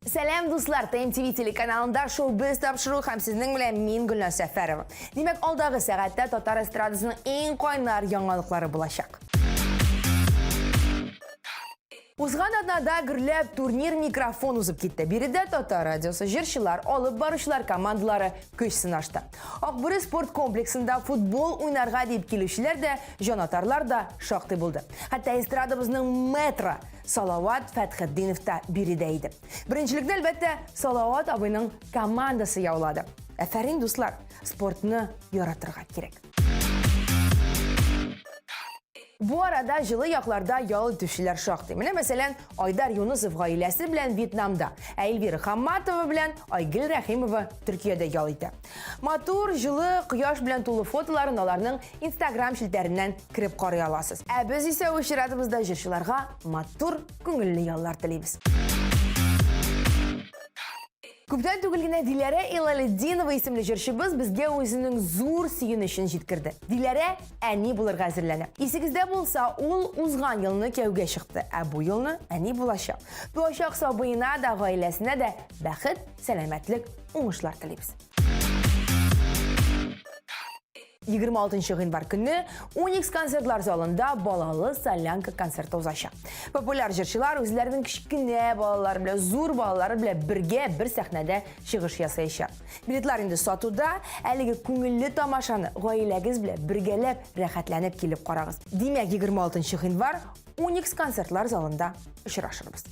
Сәлам, дуслар! ТМТВ телеканалында шоу-біз тапшыру һәм сезнең белән мин Гөлназ Сәфәрова. Димәк, алдагы сәгатьтә татар эстрадасының иң кайнар яңалыклары булачак. Узган атнада гөрләп турнир микрофон узып китте. Биредә татар радиосы, җырчылар, алып баручылар командалары көч сынашты. Акбүре спорт комплексында футбол уйнарга дип килүчеләр дә, җанатарлар да шактый булды. Хәтта эстрадабызның мэтра Салават Фәтхетдинов та биредә иде. Беренчелекне, әлбәттә, Салават абыйның командасы яулады. Әфәрин, дуслар, спортны яратырга кирәк. Бу арада җылы якларда ял итүчеләр шактый. Менә мәсәлән, Айдар Юнысов гаиләсе белән Вьетнамда, ә Эльвира Хамматова белән Айгөл Рәхимова Төркиядә ял итә. Матур, җылы, кояш белән тулы фотоларын аларның Инстаграм челтәреннән кереп карый аласыз. Ә без исә үз чиратыбызда җырчыларга матур, күңелле яллар телибез. Күптән түгел генә Диләрә Илалетдинова исемле җырчыбыз безгә үзенең зур сөенечен җиткерде. Диләрә әни булырга әзерләнә. Исегездә булса, ул узган елны кияүгә чыкты, ә бу елны әни булачак. Туачак сабыена да, гаиләсенә дә бәхет, сәламәтлек, уңышлар телибез. 26 гыйнвар көнне Уникс концертлар залында балалы солянка концерты узачак. Популяр җырчылар үзләренең кечкенә балалары белән, зур балалары белән бергә бер сәхнәдә чыгыш ясаячак. Билетлар инде сатуда. Әлеге күңелле тамашаны гаиләгез белән бергәләп рәхәтләнеп килеп карагыз. Димәк, 26 гыйнвар Уникс концертлар залында очрашырбыз.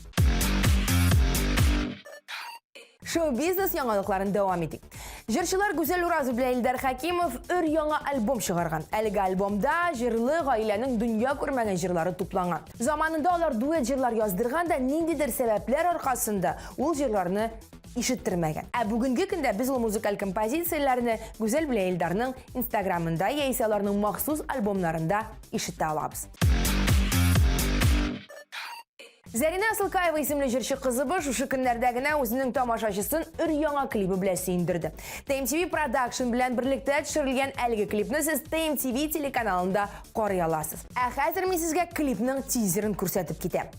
Шоу-бизнес яңалыкларын дәвам итик. Җырчылар Гүзәл Уразова белән Илдар Хәкимов өр яңа альбом чыгарган. Әлеге альбомда җырлы гаиләнең дөнья күрмәгән җырлары тупланган. Заманында алар дуэт җырлар яздырган да, ниндидер сәбәпләр аркасында ул җырларны ишеттермәгән. Ә бүгенге көндә без ул музыкаль композицияләрне Гүзәл белән Илдарның Инстаграмында яисә аларның махсус альбомнарында ишетә алабыз. Зәринә Асылкаева исемле җырчы кызыбыз шушы көннәрдә генә үзенең тамашачысын өр-яңа клибы белән сөендерде. TMTV Production белән берлектә төшерелгән әлеге клипны сез TMTV телеканалында карый аласыз. Ә хәзер мин сезгә клипның тизерын күрсәтеп китәм.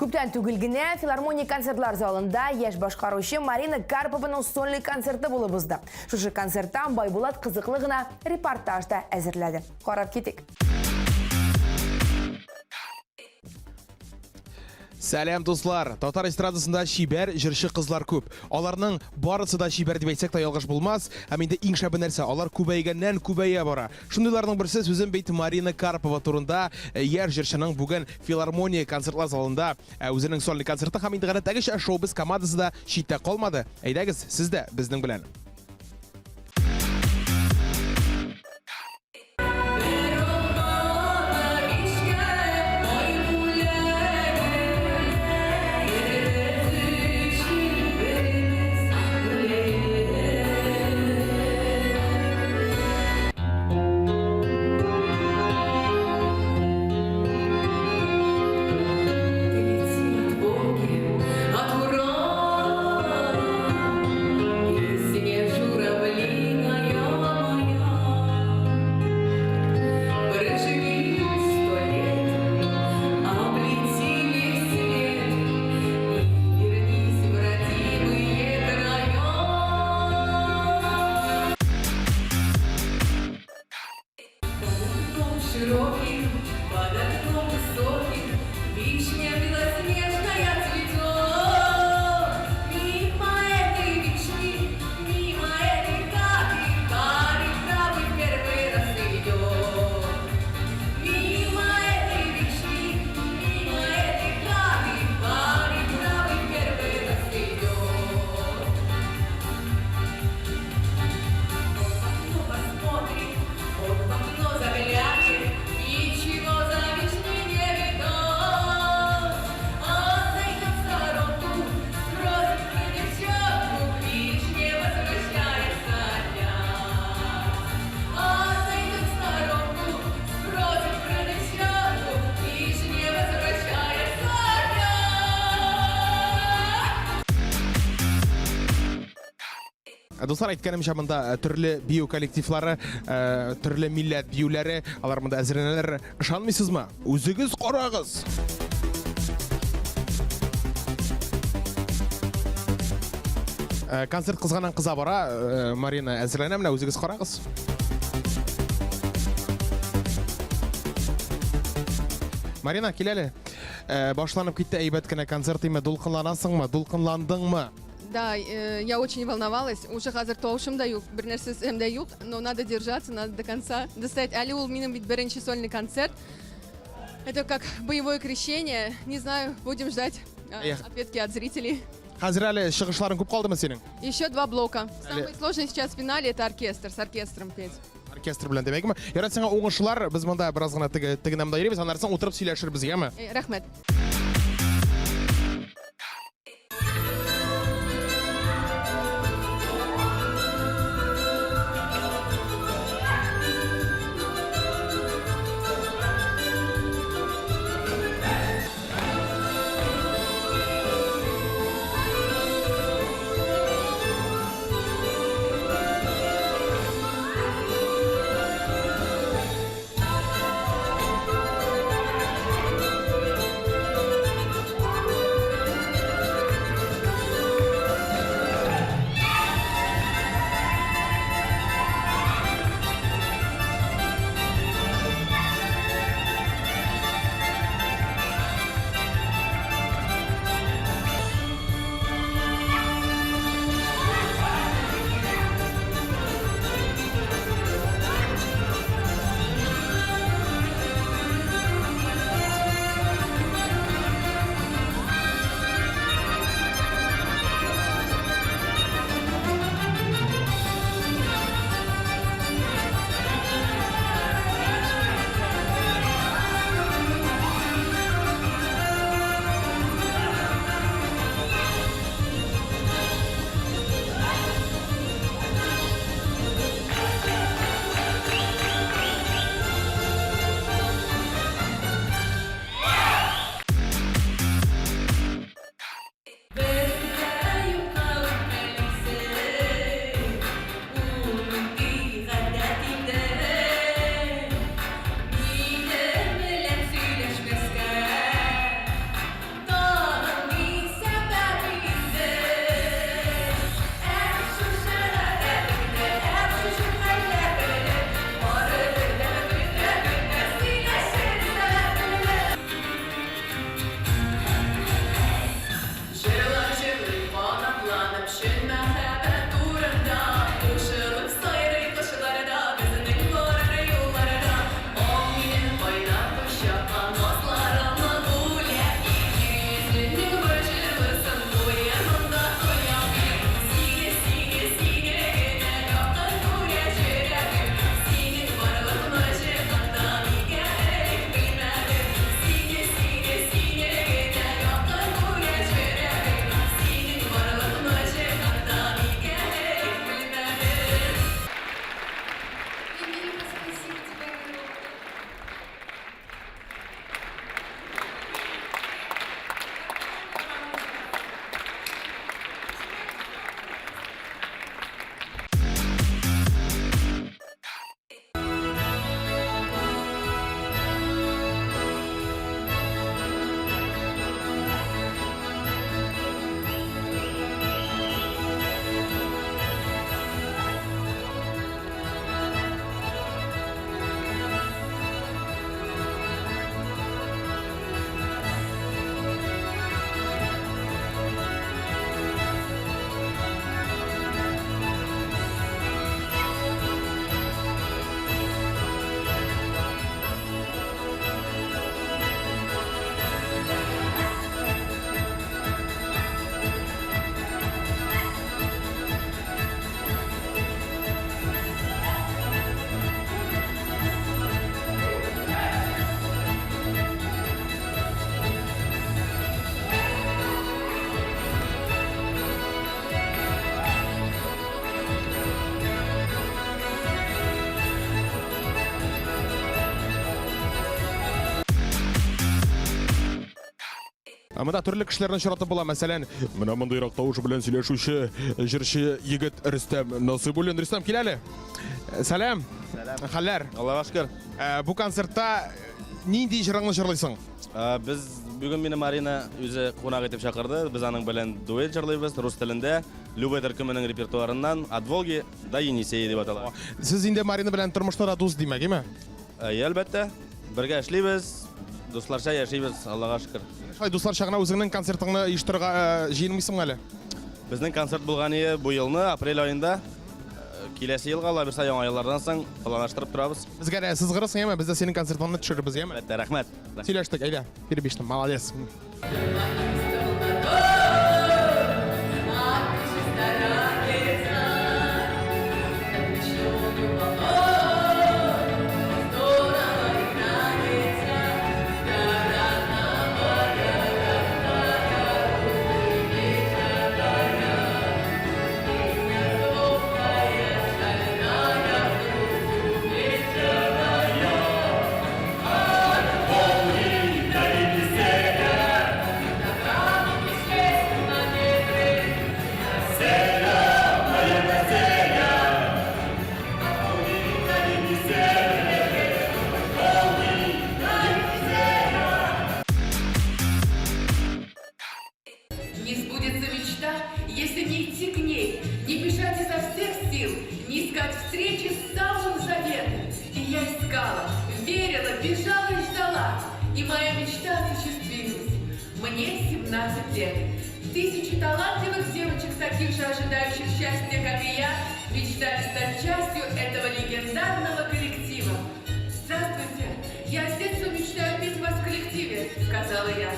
Күптән түгел генә филармония концертлар залында яшь башкаручы Марина Карпованың сольный концерты булып узды. Шушы концерттан Байбулат кызыклы гына репортаж да әзерләде. Карап китик. Сәлам, дуслар! Татар эстрадасында чибәр җырчы кызлар күп. Аларның барысы да чибәр дип әйтсәк тә ялгыш булмас. Һәм инде иң шәбе нәрсә, алар күбәйгәннән күбәя бара. Шундыйларның берсе сүзем бит Марина Карпова турында. Яшь җырчының бүген филармония концертлар залында э, үзенең сольный концерты һәм инде гадәттәгечә шоу-без командасы да читтә калмады. Әйдәгез, сез дә безнең белән. Дуслар, әйткәнемчә, монда төрле бию коллективлары, төрле милләт биюләре, алар монда әзерләнәләр. Ышанмыйсызмы? Үзегез карагыз! Концерт кызганнан кыза бара. Марина әзерләнә, менә үзегез карагыз. Марина, кил әле. Башланып китте әйбәт кенә концерт име? Дулкынланасыңмы? Дулкынландыңмы? Да, я очень волновалась. Уже хәзер тавышым да юк, бер нәрсәсем дә юк, но надо держаться, надо до конца достоять. Әле ул минем бит беренче сольный концерт. Это как боевое крещение. Не знаю, будем ждать ответки от зрителей. Хәзер әле чыгышларың күп калдымы синең? Еще два блока. Самый сложный сейчас в финале это оркестр, с оркестром петь. Оркестр белән димәкме? Ярар, сиңа уңышлар. Без монда бераз гына теге тегенә монда йөрибез, аннары соң утырып сөйләшербез, яме? Рәхмәт. Ә монда төрле кешеләрне очратып була. Мәсәлән, менә мондыйрак тавыш белән сөйләшүче җырчы егет Рөстәм Насыйбуллин. Рөстәм, кил әле. Сәлам. Сәлам. Хәлләр? Аллага шөкер. Бу концертта нинди җырыңны җырлыйсың? Без бүген мине Марина үзе кунак итеп чакырды. Без аның белән дуэт җырлыйбыз рус телендә. Любэ төркеменең репертуарыннан От Волги до Енисея дип атала. Сез инде Марина белән тормышта да дус, димәк, әйме? Әйе, әлбәттә. Бергә эшлибез, дусларча яшибез, Аллага шөкер. Шулай дусларча гына үзеңнең концертыңны оештырырга э, җыенмыйсыңмы әле? Безнең концерт булган ие бу елны, апрель аенда. Э, Киләсе елга, Алла бирса, яңа еллардан соң планлаштырып торабыз. Безгә дә сызгырырсың, яме? Без дә синең концертыңны төшерербез, яме? Әлбәттә, рәхмәт. Сөйләштек, әйдә. Перебежно, молодец. Не сбудется мечта, если не идти к ней, не бежать изо всех сил, не искать встречи с самым заветным. И я искала, верила, бежала и ждала. И моя мечта осуществилась. Мне 17 лет. Тысячи талантливых девочек, таких же ожидающих счастья, как и я, мечтали стать частью этого легендарного коллектива. Здравствуйте, я с детства мечтаю петь у вас в коллективе, сказала я.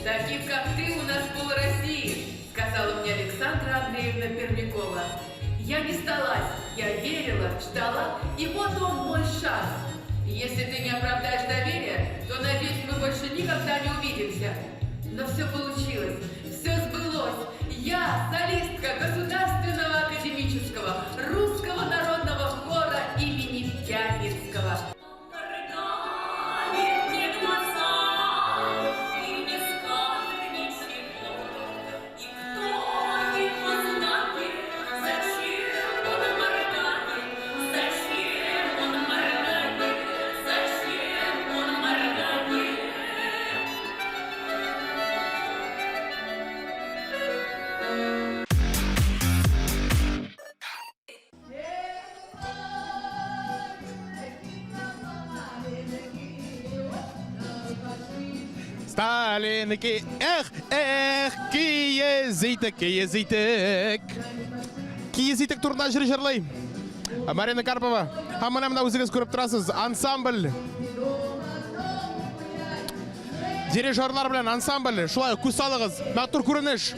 Таких, как ты, у нас пол России, сказала мне Александра Андреевна Пермякова. Я не сдалась, я верила, ждала, и вот он мой шанс. Если ты не оправдаешь доверие, то, надеюсь, мы больше никогда не увидимся. Но все получилось, все сбылось. Я солистка Государственного академического русского народного хора имени Пятницкого. Сталинки, эх, эх, киез итек, киез итек. Киез итек турында җыр җырлый. Марина Карпова. Һәм менә менә үзегез күреп торасыз, ансамбль. Дирижерлар белән ансамбль. Шулай күз салыгыз. Матур күренеш.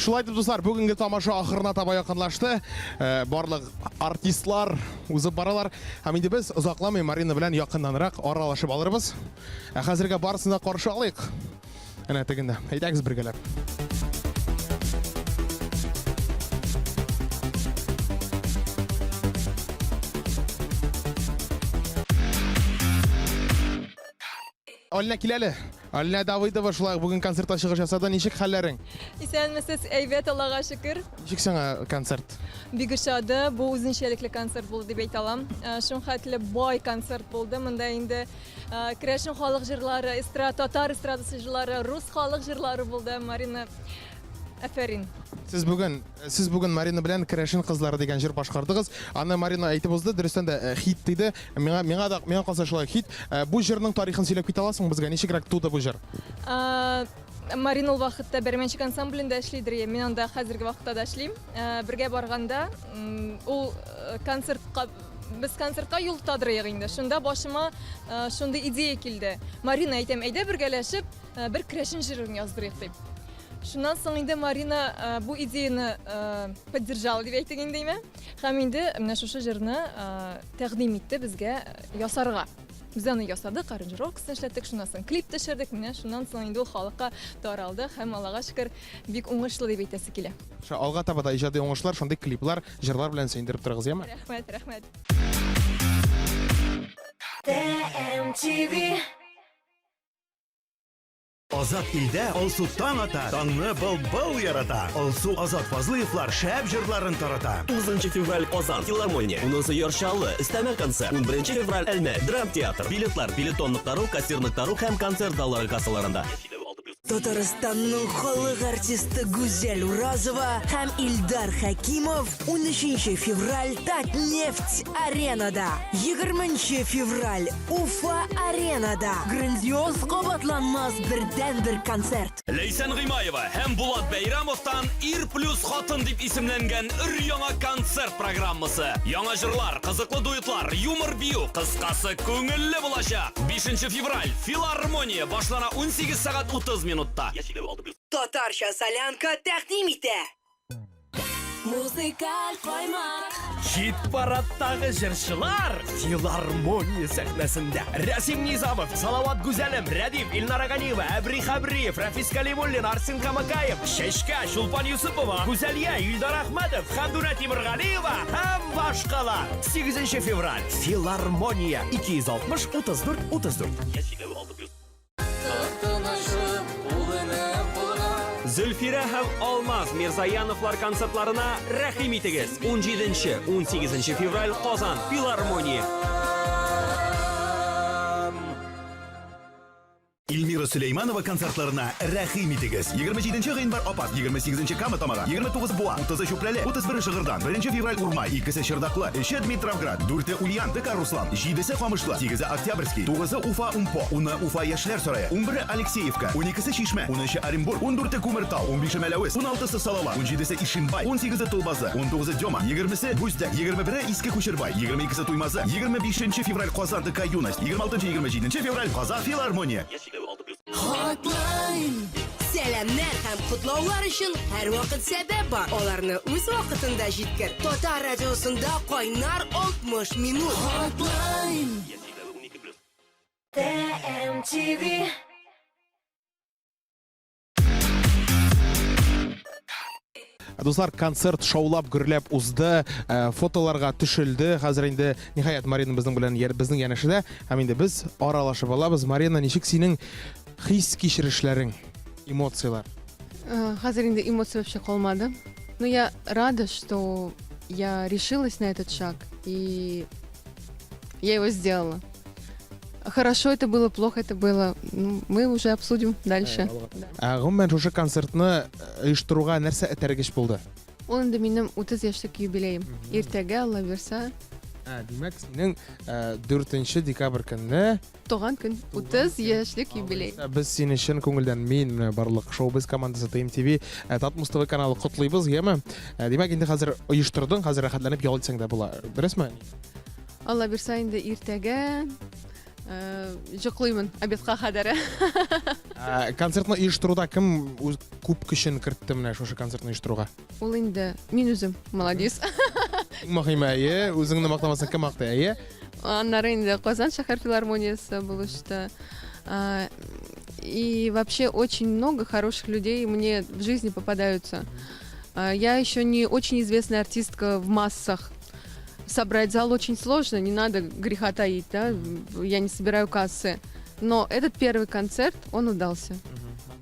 Шулай итеп, дуслар, бүгенге тамаша ахырына таба якынлашты. Э, барлык артистлар узып баралар. Һәм инде без озакламый Марина белән якыннанрак аралашып алырбыз. Ә хәзергә барысын да каршы алыйк. Әнә тегендә. Әйдәгез бергәләп. Алина кил әле. Алина Давыдова шулай ук бүген концертта чыгыш ясады. Ничек хәлләрең? Исәнмесез, әйбәт, Аллага шөкер. Ничек сиңа концерт? Бик ошады. Бу үзенчәлекле концерт булды дип әйтә алам. Э, шунхәтле бай концерт булды. Монда инде э, керәшен халык җырлары, эстрада, татар эстрадасы җырлары, рус халык җырлары булды. Марина, әфәрин. Сез бүген Сез бүген Марина белән Керәшен кызлары дигән җыр башкардыгыз. Аны Марина әйтеп узды, дөрестән дә э, хит диде. Миңа миңа да миңа калса шулай хит. Э, бу җырның тарихын сөйләп китә аласыңмы безгә? Ничегрәк туды бу җыр? Марина ул вакытта Бәрмәнчек ансамблендә эшлидер. Мин анда хәзерге вакытта да эшлим. Э, бергә барганда ул концертка без концертка юл тотадырыек инде. Шунда башыма шундый идея килде. Марина әйтәм, әйдә бергәләшеп бер керәшен җырын яздырыйк дип. Шуннан соң инде Марина э, бу идеяны э, поддержала дип әйтик инде име. Һәм инде менә шушы җырны э, тәкъдим итте безгә ясарга. Без аны ясадык, аранжировкасын эшләттек, шуннан соң клип төшердек. Менә шуннан соң инде ул халыкка таралды һәм Аллага шөкер, бик уңышлы дип әйтәсе килә. Ша, алга таба да иҗади уңышлар, шундый клиплар, җырлар белән сөендереп торыгыз, яме? Рәхмәт, рәхмәт. TMTV. Азат илдә Алсу таң ата, таңны был-был ярата. Алсу Азат Фазлыевлар шәп җырларын тарата. 9 февраль Казан, Филармония, 10 Яр Чаллы, өстәмә концерт, 11 февраль Әлмәт, Драм театр. Билетлар билетон.ру, кассир.ру һәм концерт заллары кассаларында. Татарстанның халык артисты Гүзәл Уразова һәм Илдар Хәкимов 13 февраль Татнефть Аренада, 20 февраль Уфа Аренада грандиоз кабатланмас бердәнбер концерт. Ләйсән Гыймаева һәм Булат Бәйрәмовтан Ир плюс хатын дип исемләнгән өр-яңа концерт программасы. Яңа җырлар, кызыклы дуэтлар, юмор бию, кыскасы, күңелле булачак. 5 февраль, Филармония, башлана 18 сәгать 30 минутта. Татарча солянка тәкъдим итә. Музыкаль каймак. Хит парадтагы җырчылар филармония сәхнәсендә. Рәсим Низамов, Салават Гүзәлем, Рәдиф, Илнара Ганиева, Әбри Хәбриев, Рәфис Калимуллин, Арсен Камакаев, Чәчкә, Чулпан Юсупова, Гүзәлия, Илдар Әхмәтов, Хәмдүнә Тимергалиева һәм башкалар. 8 февраль, филармония, 260 34 34. Зөлфирә һәм Алмаз Мирзаяновлар концертларына рәхим итегез. 17-нче, 18 февраль Казан, Филармония. Эльмира Сөләйманова концертларына рәхим итегез. 27 гыйнвар Апас, 28 Кама Тамагы, 29 Буа, 30 Чүпрәле, 31 Шыгырдан, 1 февраль Урмай, 2 Чердаклы, 3 Дмитровград, 4 Ульян, ДК Руслан, 7 Камышлы, 8 Октябрьский, 9 Уфа Умпо, 10 Уфа Яшьләр сарае, 11 Алексеевка, 12 Чишмә, 13 Оренбург, 14 Күмертау, 15 Мәләвез, 16 Салават, 17 Ишимбай, 18 Толбазы, 19 Дема, 20 Бүздәк, 21 Иске Күчербай, 22 Туймазы, 25 февраль Казан ДК Юность, 26-27 февраль Казан Филармония. Хотлайн! Сәламнәр һәм котлаулар өчен һәрвакыт сәбәп бар. Аларны үз вакытында җиткер. Татар радиосында кайнар 60 минут. Хотлайн! TMTV. Дуслар, концерт шаулап, гөрләп узды, э, фотоларга төшелде. Хәзер инде ниһаять Марина безнең белән безнең янәшәдә һәм инде без аралашып алабыз. Марина, ничек синең хис кичерешләрең, эмоцияләр? Э, хәзер инде эмоция вообще калмады. Но я рада, что я решилась на этот шаг и я его сделала. Хорошо это было, плохо это было. Ну, мы уже обсудим дальше. Ә, гомумән, шушы концертны э, оештыруга нәрсә этәргеч булды? Ул инде минем 30 яшьлек юбилеем. Иртәгә, Алла бирсә. Ә, димәк, синең 4 э, декабрь көнне туган көн, 30 яшьлек юбилей. Без сине чын күңелдән, мин, менә барлык шоу-без командасы ТМТВ, э, Татмус ТВ каналы котлыйбыз, яме? Димәк, инде хәзер оештырдың, хәзер рәхәтләнеп ял итсәң дә була. Дөресме? Алла бирсә инде иртәгә. Җоклыймын обедка кадәр. Концертны оештыруда кем үз күп көчен кертте менә шушы концертны оештыруга? Ул инде мин үзем, молодец. Иң мөһиме, әйе, үзеңне мактамасаң кем мактый, әйе? Аннары инде Казан шәһәр филармониясе булышты. И вообще очень много хороших людей мне в жизни попадаются. Я еще не очень известная артистка в массах. Собрать зал очень сложно, не надо греха таить, да, я не собираю кассы. Но этот первый концерт, он удался.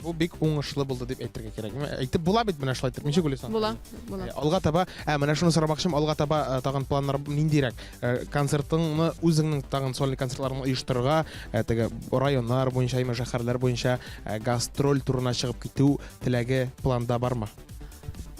Бу бик уңышлы булды дип әйтергә кирәк. Әйтеп була бит менә шулай итеп. Ничек уйлыйсың? Була, була. Э, алга таба, ә менә шуны сорамакчым, алга таба э, тагын планнар ниндирәк? Э, концертыңны үзеңнең тагын сольный концертларыңны оештырырга, теге районнар буенча, имә шәһәрләр буенча гастроль турына чыгып китү теләге планда бармы?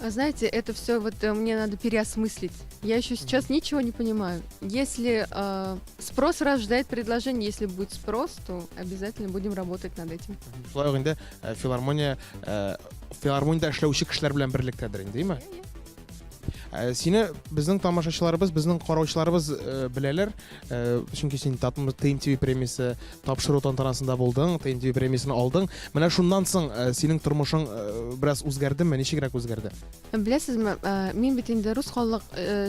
Знаете, это все вот э, мне надо переосмыслить. Я еще сейчас ничего не понимаю. Если э, спрос рождает предложение, если будет спрос, то обязательно будем работать над этим. Шулай ук инде э, филармония э, филармониядә эшләүче кешеләр белән берлектәдер инде, әйеме? Э, сине безнең тамашачыларыбыз, безнең караучыларыбыз э, беләләр. Э, чөнки син ТМТВ премиясе тапшыру тантанасында булдың, ТМТВ премиясен алдың. Менә шуннан соң э, синең тормышың э, бераз үзгәрдеме? Ничегрәк үзгәрде? Беләсезме, мин бит инде рус халык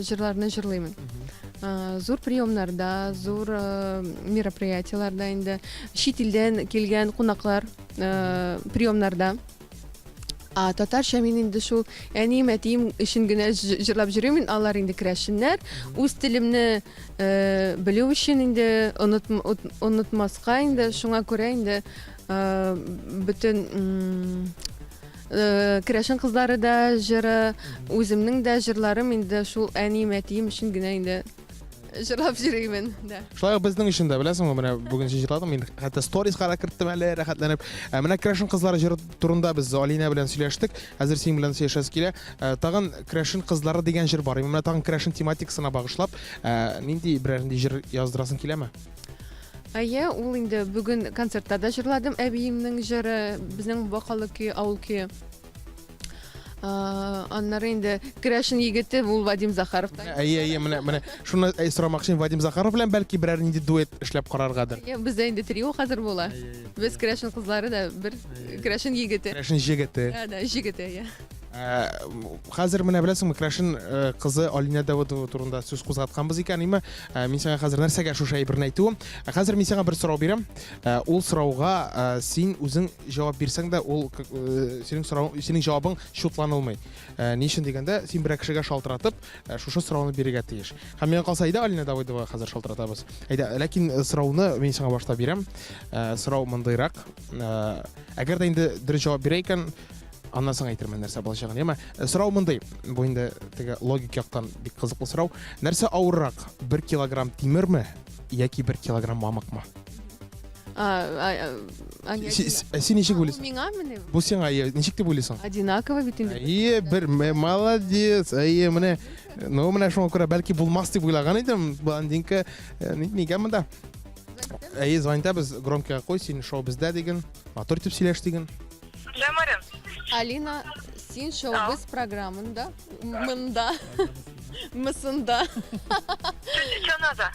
җырларны җырлыймын. Зур приемнарда, зур мероприятиеләрдә инде чит илдән килгән кунаклар приемнарда. А татарча мин инде шул әнием, әтием өчен генә җырлап йөрим. Алар инде керәшеннәр. Үз телемне э, белү өчен инде онытмаска инде шуңа күрә инде э, бөтен э, керәшен кызлары да җыры, үземнең дә җырларым инде шул әнием, әтием өчен генә инде Җырлап йөриймен, да. Шулай ук безнең өчен дә, беләсеңме, менә бүген син җырладың, мин хәтта сториска да керттем әле, рәхәтләнеп. Ә менә Керәшен кызлары җыры турында без Алинә белән сөйләштек. Хәзер синең белән сөйләшәсе килә. Ә, тагын Керәшен кызлары дигән җыр бар. Менә тагын керәшен тематикасына багышлап, ә, нинди берәр нинди җыр яздырасың киләме? Әйе, ул инде бүген концертта да җырладым әбиемнең җыры, безнең Бакалы көе, авыл көе. Аннары инде керәшен егете ул Вадим Захаров. Әйе, әйе, менә менә шуны сорамакчы, Вадим Захаров белән бәлки берәр нинди дуэт эшләп караргадыр. Әйе, бездә инде трио хәзер була. Без керәшен кызлары да бер керәшен егете. Керәшен җегете. Да, да, җегете, әйе. Хәзер менә беләсеңме, керәшен кызы Алинә Давыдова турында сүз кузгатканбыз икән, име? Мин сиңа хәзер нәрсәгә шушы әйберне әйтүем? Хәзер мин сиңа бер сорау бирәм. Ул сорауга син үзең җавап бирсәң дә, ул э, синең сорау, синең җавабың чутланылмый. Э, ни өчен дигәндә, син берәр кешегә шалтыратып, э, шушы сорауны бирергә тиеш. Һәм миңа калса, әйдә Алина Давыдова хәзер шалтыратабыз. Әйдә, ләкин сорауны мин сиңа башта бирәм. Сорау мондыйрак. Әгәр дә инде дөрес җавап бирә икән, аннан соң әйтермен нәрсә булачагын, яме? Сорау мондый. Бу инде теге логик яктан бик кызыклы сорау. Нәрсә авыррак, 1 килограмм тимерме яки 1 килограмм мамыкмы? Син ничек уйлыйсың? Миңа менә. Бу сиңа, әйе, ничек дип уйлыйсың? Одинаково бит инде. Әйе, бер молодец. Әйе, менә ну менә шуңа күрә бәлки булмас дип уйлаган идем. Блондинка э, нигә монда? Әйе, звонитабыз, громкийга куй, син шоу бездә диген. Матур итеп сөйләш диген. Да, Марин. Алина, син шоу-біз программында, мында, мысында. Что надо?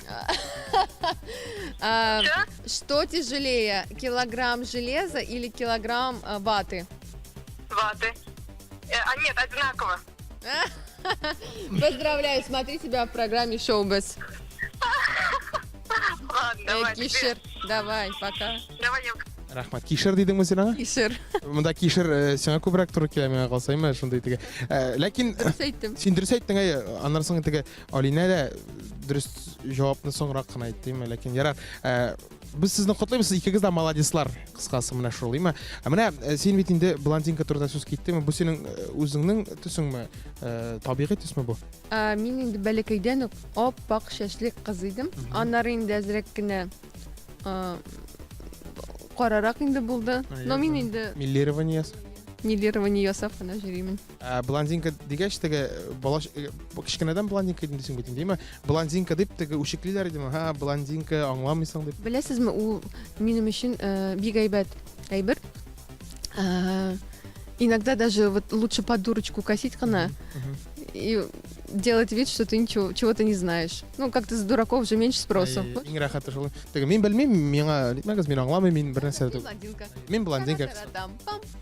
А, что тяжелее, килограмм железа или килограмм а, ваты? Ваты. Э, а нет, одинаково. Поздравляю, смотри себя в программе «Шоу-біз». Ладно, Э, давай. Кишер, давай, пока. Давай, Евка. Рәхмәт. Кишер дидеңме син аңа? Кишер. Монда кишер э, сиңа күбрәк туры килә миңа калса, әйме, шундый теге. Э, ләкин Дөрес әйттем. Син дөрес әйттең, әйе. Аннан соң теге Алинә дә дөрес җавапны соңрак кына әйтте, әйме, ләкин ярар. Э, без сезне котлыйбыз, сез икегез дә молодецлар. Кыскасы менә шул, әйме. Ә менә э, син бит инде блондинка турында сүз киттеме? Бу синең э, үзеңнең төсеңме? Э, табигый төсме бу? Ә, мин инде бәләкәйдән үк ап-ак чәчле кыз идем. Аннары инде әзрәк кенә карарак инде булды. Но мин инде Милирование ясап. Милирование ясап кына йөримен. Ә, блондинка дигәч, теге бала кечкенәдән блондинка идем дисең бит инде, әйме? Блондинка дип теге үчеклиләр идеме? Һа, блондинка, аңламыйсың дип. Беләсезме, ул минем өчен бик әйбәт әйбер. Иногда даже вот лучше под дурочку косить кына. И делать вид, что ты ничего, чего-то не знаешь. Ну, как-то с дураков же меньше спросу. Иң рәхәте шул. Теге мин белмим, миңа әйтмәгез, мин аңламыйм, мин бер нәрсә Мин блондинка. Мин блондинка.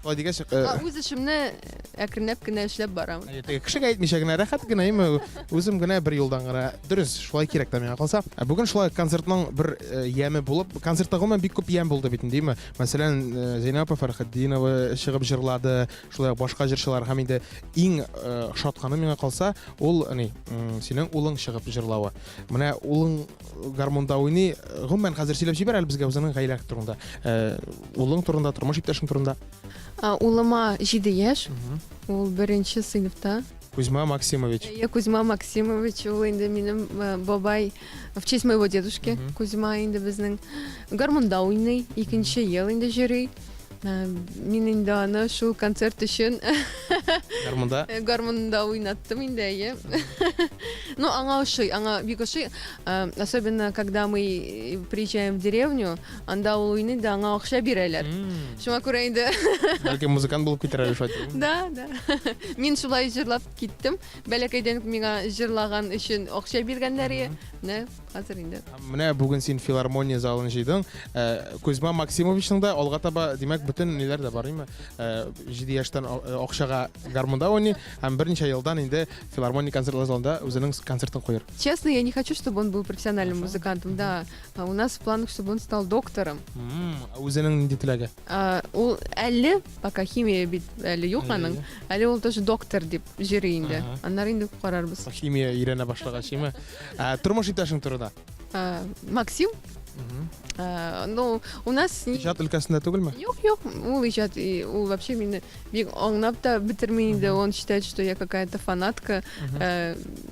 Шулай дигәч, э, Үз эшемне әкренләп кенә эшләп барам. Теге кешегә әйтмичә генә рәхәт кенә, әйме, үзем генә бер юлдан гына. Дөрес, шулай кирәк тә миңа калса. Ә бүген шулай концертның бер э, яме булып, концертта гомумән бик күп ям булды бит инде, әйме. Мәсәлән, э, Зәйнәп апа Фәрхетдинова чыгып җырлады, шулай ук башка җырчылар һәм инде иң ошатканы миңа калса, ул ни, синең улың чыгып җырлавы. Менә улың гармунда уйный. Гомумән, хәзер сөйләп җибәр әле безгә үзеңнең гаиләң турында. Улың турында, тормыш иптәшең турында. Улыма 7 яшь. Ул беренче сыйныфта. Кузьма Максимович. Я Кузьма Максимович, ул инде минем бабай, в честь моего дедушки. Кузьма инде безнең гармунда уйный, икенче ел инде йөри. Мин инде аны шул концерт өчен гармунда гармунда уйнаттым инде, әйе. Ну, аңа ошый, аңа бик ошый. Особенно, когда мы приезжаем в деревню, анда ул уйный да, аңа акча бирәләр. Шуңа күрә инде. Бәлки музыкант булып китәр әле шулай. Да, да. Мин шулай җырлап киттем. Бәләкәйдән үк миңа җырлаган өчен акча биргәннәр. Менә хәзер инде. Менә бүген син филармония залын җыйдың. Э, Кузьма Максимовичның да алга таба, димәк, бөтен ниләр дә бар, име? Э, җиде яшьтән э, акчага гармунда уйный һәм берничә елдан инде филармония концертлар залында үзенең концертын куер. Честно, я не хочу, чтобы он был профессиональным музыкантом, да. А у нас в планах, чтобы он стал доктором. Үзенең нинди теләге? Ул әле пока химия бит әле юк аның. Әле ул тоже доктор дип йөри инде. Аннары инде карарбыз. Химия өйрәнә башлагач, име? Тормыш иптәшең турында? Максим? Ну, у нас... Иҗат өлкәсендә түгелме? Юк, юк, ул иҗат, ул вообще мине бик аңлап та бетерми инде. Он считает, что я какая-то фанатка,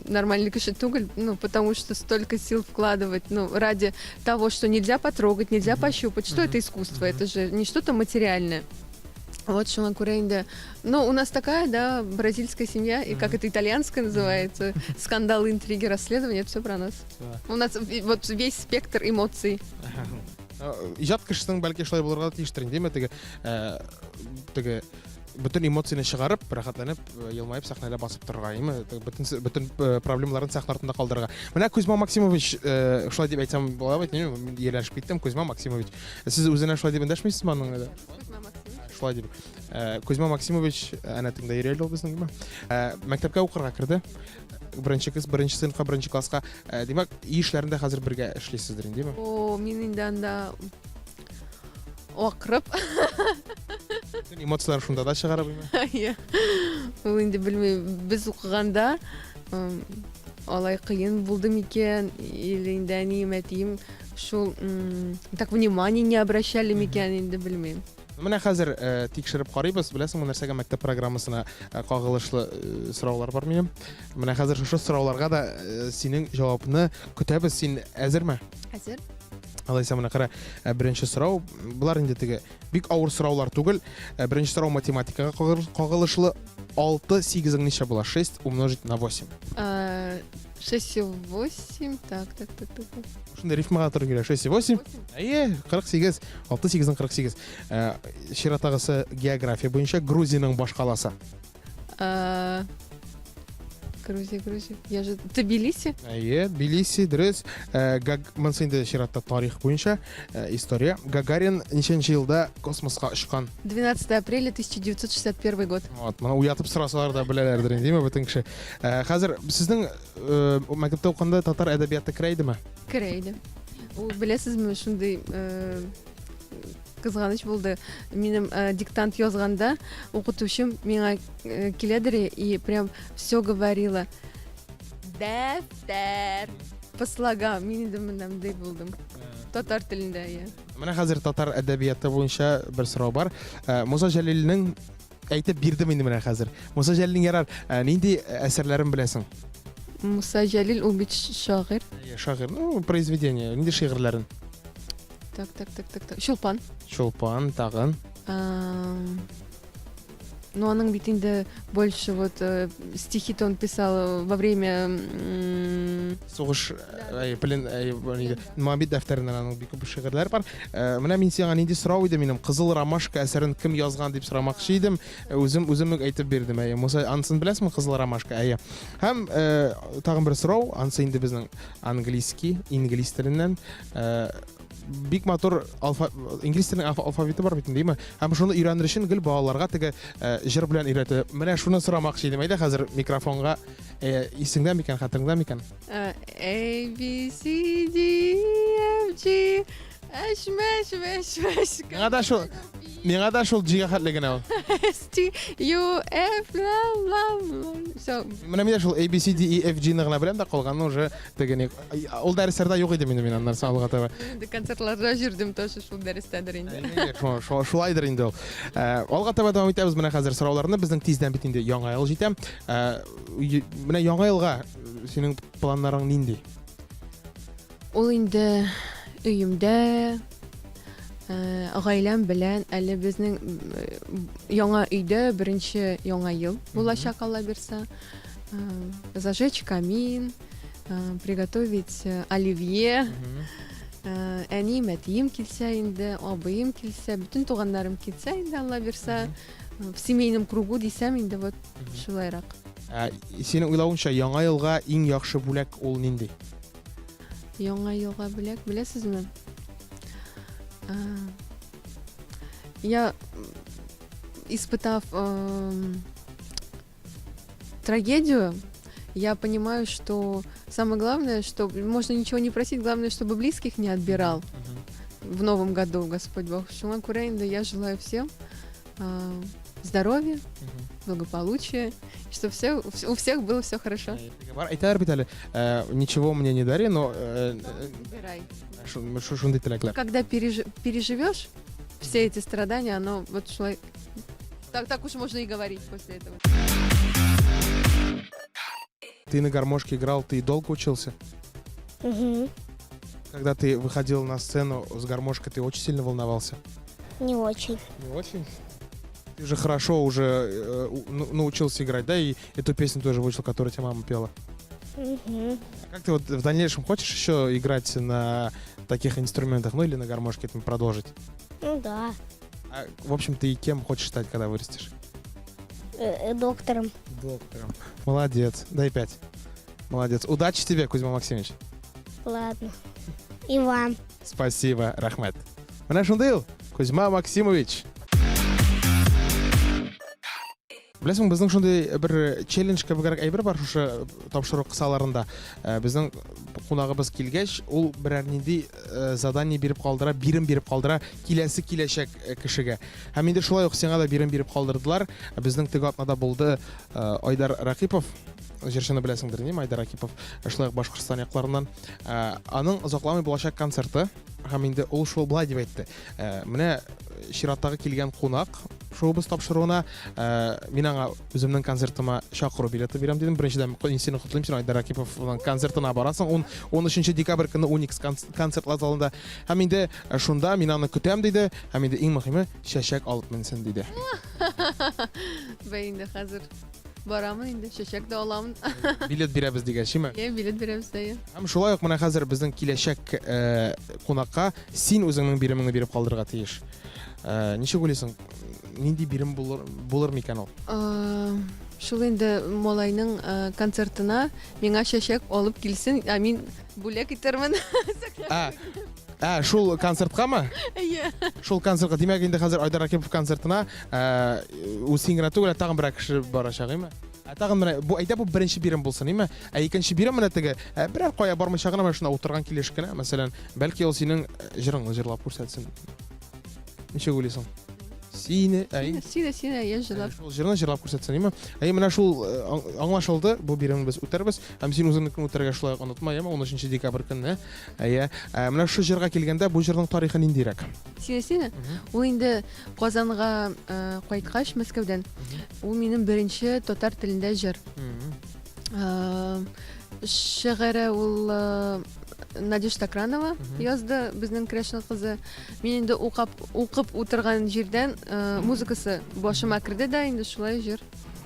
нормальный кеше түгел, ну, потому что столько сил вкладывать, ну, ради того, что нельзя потрогать, нельзя пощупать. Что это искусство? Это же не что-то материальное. Вот шуңа күрә инде. Ну, у нас такая, да, бразильская семья, и как это итальянская называется, скандалы, интриги, расследования, это все про нас. У нас вот весь спектр эмоций. Иҗат кешесенең бәлки шулай булырга тиештер инде, теге, э, теге бөтен эмоцияне чыгарып, рәхәтләнеп, э, елмаеп сәхнәдә басып торырга, әйеме? Бөтен бөтен э, проблемаларын сәхнә артында калдырырга. Менә Кузьма Максимович, шулай дип әйтсәм була бит, мин ияләшеп киттем, Кузьма Максимович. Сез үзенә шулай дип эндәшмисезме аның? Кузьма Максимович. Шулай дип. Кузьма Максимович әнә тегендә йөри әле ул безнең, әйеме? Мәктәпкә укырга керде. Беренче кыз, беренче сыйныфка, беренче класска. Димәк, өй эшләрендә хәзер бергә эшлисездер инде, әйеме? О, мин инде анда акырып. Бөтен эмоцияләр шунда да чыгарып, әйеме? Әйе. Ул инде белмим, без укыганда алай кыен булды микән, или инде әнием, әтием шул так внимание не обращали микән, инде белмим. Менә хәзер э, тикшереп карыйбыз. Беләсеңме, нәрсәгә мәктәп программасына э, кагылышлы э, сораулар бар минем. Менә хәзер шушы сорауларга да э, синең җавапны көтәбез. Син әзерме? Әзер. Алайса менә кара, э, беренче сорау. Болар инде теге бик авыр сораулар түгел. Э, беренче сорау математикага кагылышлы. 6 сигезең ничә була? 6 умножить на 8. 6 и 8. Так, так, так, так. так. Шунда рифмага туры килә. 6 и 8. Әйе, 48. 6 8 48. Э, чираттагысы география буенча Грузиянең башкаласы. Э, Грузия, Грузия. Я же Тбилиси? Әйе, Тбилиси, дөрес. Э, Гаг... Монысы инде чиратта тарих буенча э, история. Гагарин ничәнче елда космоска очкан? 12 апреля 1961 год. Вот, моны уятып сорасалар да беләләрдер инде, димме бөтен кеше. Э, хәзер сезнең э, мәктәптә укыганда татар әдәбияты керә идеме? Керә иде. Ул беләсезме, шундый э, кызганыч булды. Минем э, диктант язганда укытучым миңа э, киләдер и прям все говорила. Дәфтәр по слогам. Мин инде менә мондый булдым. Татар телендә, иә. Менә хәзер татар әдәбияты буенча бер сорау бар. Э, Муса Җәлилнең әйтеп бирдем инде менә хәзер. Муса Җәлилнең ярар, э, нинди әсәрләрен беләсең? Муса Җәлил ул бит шагыйрь. Әйе, шагыйрь. Ну, произведение, нинди шигырьләрен? Так, так, так, так, так. Чулпан. Чулпан, тагын. Ну, аның бит инде больше вот э, стихи-то он писал во время... Сугыш, әй, плен, әй, нидә, Моабит дәфтәреннән аның бик күп шигырьләр бар. Менә мин сиңа нинди сорау иде минем, Кызыл ромашка әсәрен кем язган дип сорамакчы идем. Үзем үзем үк әйтеп бирдем. Әйе, Муса, анысын беләсеңме, Кызыл ромашка? Әйе. Һәм тагын бер сорау, анысы инде безнең английский, инглиз теленнән. Бик матур алфа, инглиз теленең алфавиты бар бит инде, әйеме? Һәм шуны өйрәнер өчен гел балаларга теге җыр белән өйрәтә. Менә шуны сорамакчы идем. Әйдә хәзер микрофонга. Исеңдә микән, хәтереңдә микән? A, B, C, D, E, F, G, H, M, H, V, H, H, Миңа да шул, миңа да шул G-гә хәтле генә ул. S, T, U, F, L, L, L. Все. Менә мин дә шул A, B, C, D, E, F, G-ны гына беләм дә, калганын уже теге ни. Ул дәресләрдә юк иде минем, мин аннан соң алга таба. Инде концертларда йөрдем тоже шул дәрестәдер инде. Шулайдыр инде ул. Алга таба дәвам итәбез менә хәзер сорауларны. Безнең тиздән бит инде Яңа ел җитә. Менә Яңа елга синең планнарың нинди? Ул инде өемдә гаиләм белән әле безнең яңа өйдә беренче яңа ел булачак, Алла бирсә. Зажечь камин, приготовить оливье. Әнием, әтием килсә инде, абыем килсә, бөтен туганнарым килсә инде, Алла бирсә, в семейном кругу дисәм инде, вот шулайрак. Ә, синең уйлавыңча, яңа елга иң яхшы бүләк ул нинди? Яңа елга бүләк, беләсезме? Я, испытав трагедию, я понимаю, что самое главное, что можно ничего не просить, главное, чтобы близких не отбирал в новом году Господь Бог. Шуңа күрә инде я желаю всем здоровья, благополучия, чтобы все, у всех было все хорошо. Бар, әйтәләр бит әле, ничего мне не дари, но Выбирай. Шундый теләкләр. Когда переживешь все эти страдания, оно вот шулай. Так, так уж можно и говорить после этого. Ты на гармошке играл, ты долго учился? Угу. Когда ты выходил на сцену с гармошкой, ты очень сильно волновался? Не очень. Не очень? Ты же хорошо уже ну, научился играть, да? И эту песню тоже выучил, которую тебе мама пела. Угу. А как ты вот в дальнейшем хочешь еще играть на таких инструментах, ну или на гармошке этим продолжить? Ну да. А, в общем, ты кем хочешь стать, когда вырастешь? Доктором. Доктором. Молодец. Дай пять. Молодец. Удачи тебе, Кузьма Максимович. Ладно. И вам. Спасибо, рәхмәт. Менә шундый ул, Кузьма Максимович. Беләсең, безнең шундый бер челлендж кебегрәк әйбер бар шушы тапшыру кысаларында. Безнең кунагыбыз килгәч, ул берәр нинди задание биреп калдыра, бирем биреп калдыра киләсе киләчәк кешегә. Һәм инде шулай ук сиңа да бирем биреп калдырдылар. Безнең теге атнада булды Айдар Ракипов, җырчыны беләсеңдер, не Айдар Ракипов, шулай ук Башкортстан якларыннан. Аның озакламый булачак концерты һәм инде ул шул былай дип әйтте. Менә чираттагы килгән кунак шоубыз тапшыруына мин аңа үземнең концертыма чакыру билеты бирәм дидем. Беренчедән, мин сине котлыйм, син Айдар Ракиповның концертына барасың. 13 декабрь көне Уникс концертлар залында. Һәм инде шунда мин аны көтәм диде. Һәм инде иң мөһиме чәчәк алып менсен диде. Бәй инде хәзер барамын инде, чәчәк тә аламын. Билет бирәбез дигәч, име? Иә, билет бирәбез, әйе. Һәм шулай ук менә хәзер безнең киләчәк кунакка син үзеңнең биремеңне биреп калдырырга тиеш. Ничек уйлыйсың, нинди бирем булыр, булыр микән ул? Шул инде малайның концертына миңа чәчәк алып килсен, ә мин бүләк итермен. Ә, ә, шул концерткамы? Әйе. Шул концертка, димәк инде хәзер Айдар Ракипов концертына, үз син генә түгел, ә тагын берәр кеше барачак, әйме? Ә тагын менә бу әйдә бу беренче бирем булсын, әйме? Ә икенче бирем менә теге, берәр кая бармыйча гына менә шунда утырган килеш кенә, мәсәлән, бәлки ул синең җырыңны җырлап күрсәтсен. Ничек уйлыйсың? Сине, әй. Сине, сине, әйе, җырлап. Шул җырны җырлап күрсәтсен, әйме? Әй, менә шул аңлашылды, бу биремне без үтәрбез. Һәм син үзеңнекен үтәргә шулай ук онытма, әйеме? 13 декабрь көнне. Әйе. Менә шушы җырга килгәндә, бу җырның тарихы ниндирәк? Сине, сине. Ул инде Казанга кайткач, Мәскәүдән, ул минем беренче татар телендә җыр. Шигыре ул Надежда Кранова язды, безнең керәшен кызы. Мин инде укап, укып утырган җирдән музыкасы башыма керде дә, инде шулай җыр.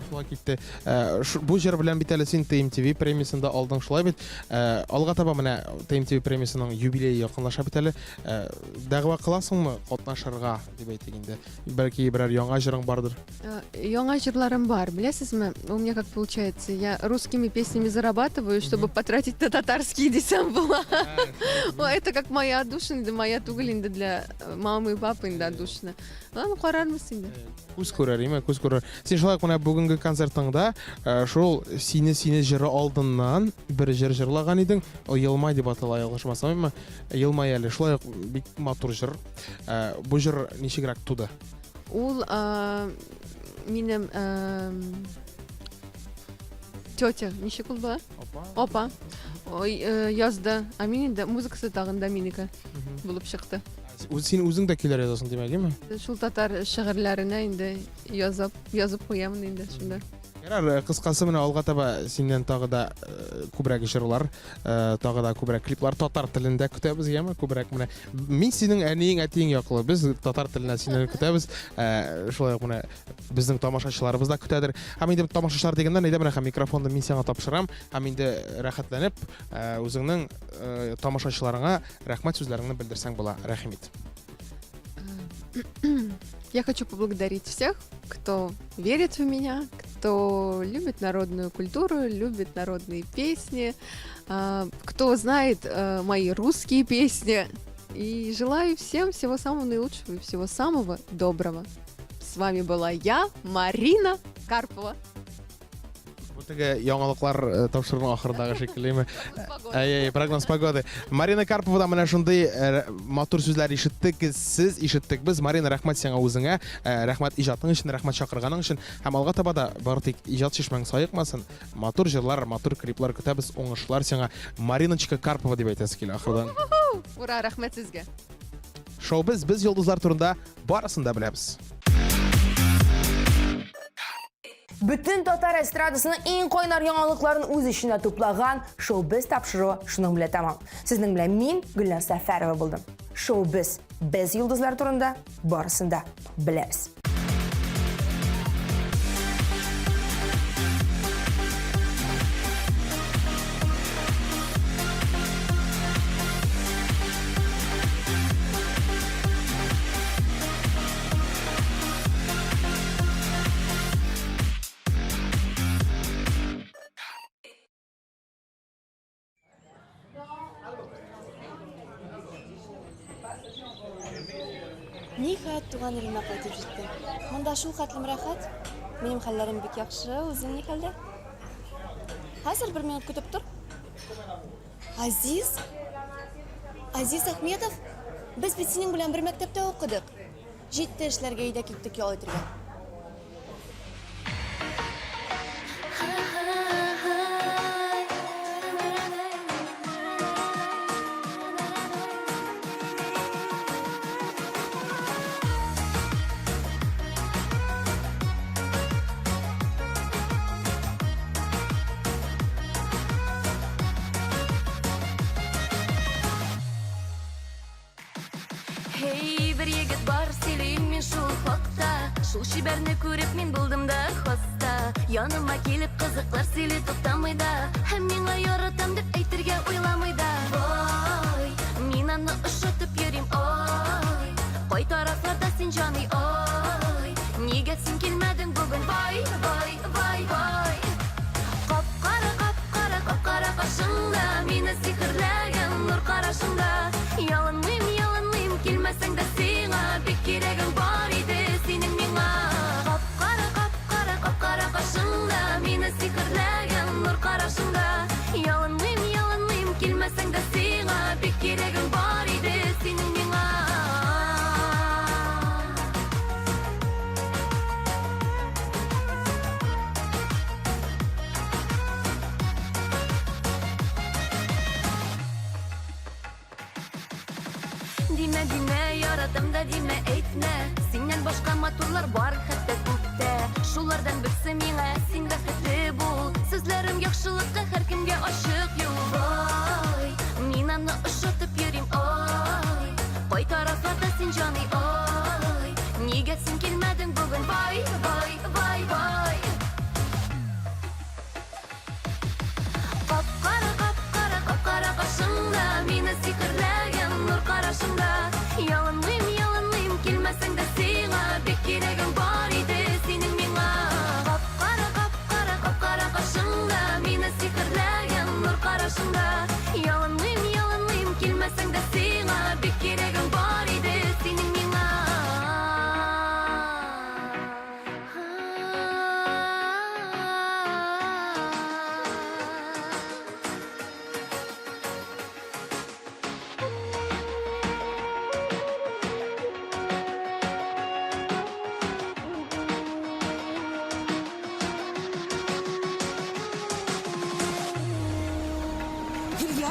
Шулай китте. Э, бу җыр белән бит әле син TMTV премиясен дә алдың, шулай бит? Э, алга таба менә TMTV премиясенең юбилее якынлаша бит әле. Э, дәгъва кыласыңмы катнашырга дип әйтик инде? Бәлки берәр яңа җырың бардыр? Яңа җырларым бар, беләсезме? У меня как получается, я русскими песнями зарабатываю, чтобы потратить на татарские десәм була. Это как моя отдушина, моя түгел инде для мамы и папы инде отдушина. Ладно, карарбыз инде. Күз күрер, име, күз күрер. Син шулай ук менә бүгенге концертыңда э, шул Сине сине җыры алдыннан бер җыр җырлаган идең. Ул Елмай дип атала, ялгышмасам, име? Елмай әле. Шулай ук бик матур җыр. Э, бу җыр ничегрәк туды? Ул э, минем тетя, ничек ул була? Апа. Апа. Ой, язды. Ә мин инде музыкасы тагын да минеке булып чыкты. Син үзең дә көйләр язасың димәк, әйеме? Шул татар шигырьләренә инде язып, язып куямын инде шунда. Ярар, э, кыскасы менә алга таба синнән тагы да э, күбрәк җырлар, э, тагы да күбрәк клиплар татар телендә көтәбез, яме? Күбрәк менә мин синең әниең, әтиең яклы. Без татар теленә синнән көтәбез. Шулай ук менә безнең тамашачыларыбыз да көтәдер. Һәм инде тамашачылар дигәннән, әйдә менә һәм микрофонны мин сиңа тапшырам. Һәм инде рәхәтләнеп, үзеңнең тамашачыларыңа Рәхмәт сүзләреңне белдерсәң була, рәхим ит. Я хочу поблагодарить всех, кто верит в меня, кто любит народную культуру, любит народные песни, кто знает мои русские песни. И желаю всем всего самого наилучшего и всего самого доброго. С вами была я, Марина Карпова. Бу теге яңалыклар э, тапшыруның ахырындагы шикеллеме? Әй, прогноз погоды. Марина Карповадан менә шундый э, матур сүзләр ишеттек, сез ишеттек без. Марина, рәхмәт сиңа үзеңә, э, рәхмәт иҗатың өчен, рәхмәт чакырганың өчен. Һәм алга таба да бары тик иҗат чишмәң саекмасын. Матур җырлар, матур клиплар көтәбез, уңышлар сиңа. Мариночка Карпова дип әйтәсе килә ахырдан. Ура, рәхмәт сезгә. Шоу без, без йолдызлар турында барысын да беләбез. Бөтен татар эстрадасының иң кайнар яңалыкларын үз эченә туплаган Шоу-без тапшыруы шуның белән тәмам. Сезнең белән мин, Гөлназ Сәфәрова булдым. Шоу-без, без йолдызлар турында барысын да беләбез. Ниһаять, туган илемә кайтып җиттем. Монда шул хәтлем рәхәт. Минем хәлләрем бик яхшы, үзең ни хәлдә? Хәзер бер минут көтеп тор. Азиз? Азиз Ахметов? Без бит синең белән бер мәктәптә укыдык. Җитте эшләргә, өйдә киттек ял итергә. Һей, бер егет бар, сөйлим мин шул хакта. Шул чибәрне күреп мин булдым да хаста. Яныма килеп кызыклар сөйли туктамый да. Һәм миңа яратам дип әйтергә уйламый да. Ой, мин аны ошатып йөрим, ой. Кай тарафларда син, җаный, ой. Нигә син килмәдең бүген, вай, вай, вай, вай. Кап-кара, кап-кара, кап-кара кашыңда, мине сихерләгән нур карашыңда. Ялынмыйм, ялынмыйм, килмәсәң дә сиңа, бик кирәгең бар иде синең миңа. Кап-кара, кап-кара, кап-кара кашыңда, мине сихерләгән нур карашыңда. Ялынмыйм, ялынмыйм, килмәсәң дә сиңа, бик кирәгең бар иде синең миңа. Димә, димә, яратам да димә, әйтмә. Синнән башка матурлар бар хәтта күктә. Шулардан берсе миңа, син бәхетле бул. Сүзләрем яхшылыкка һәркемгә ачык юл. Ой, мин аны ошатып йөрим, ой. Кай тарафларда син, җаный, ой. Нигә син килмәдең бүген, вай, вай, вай, вай.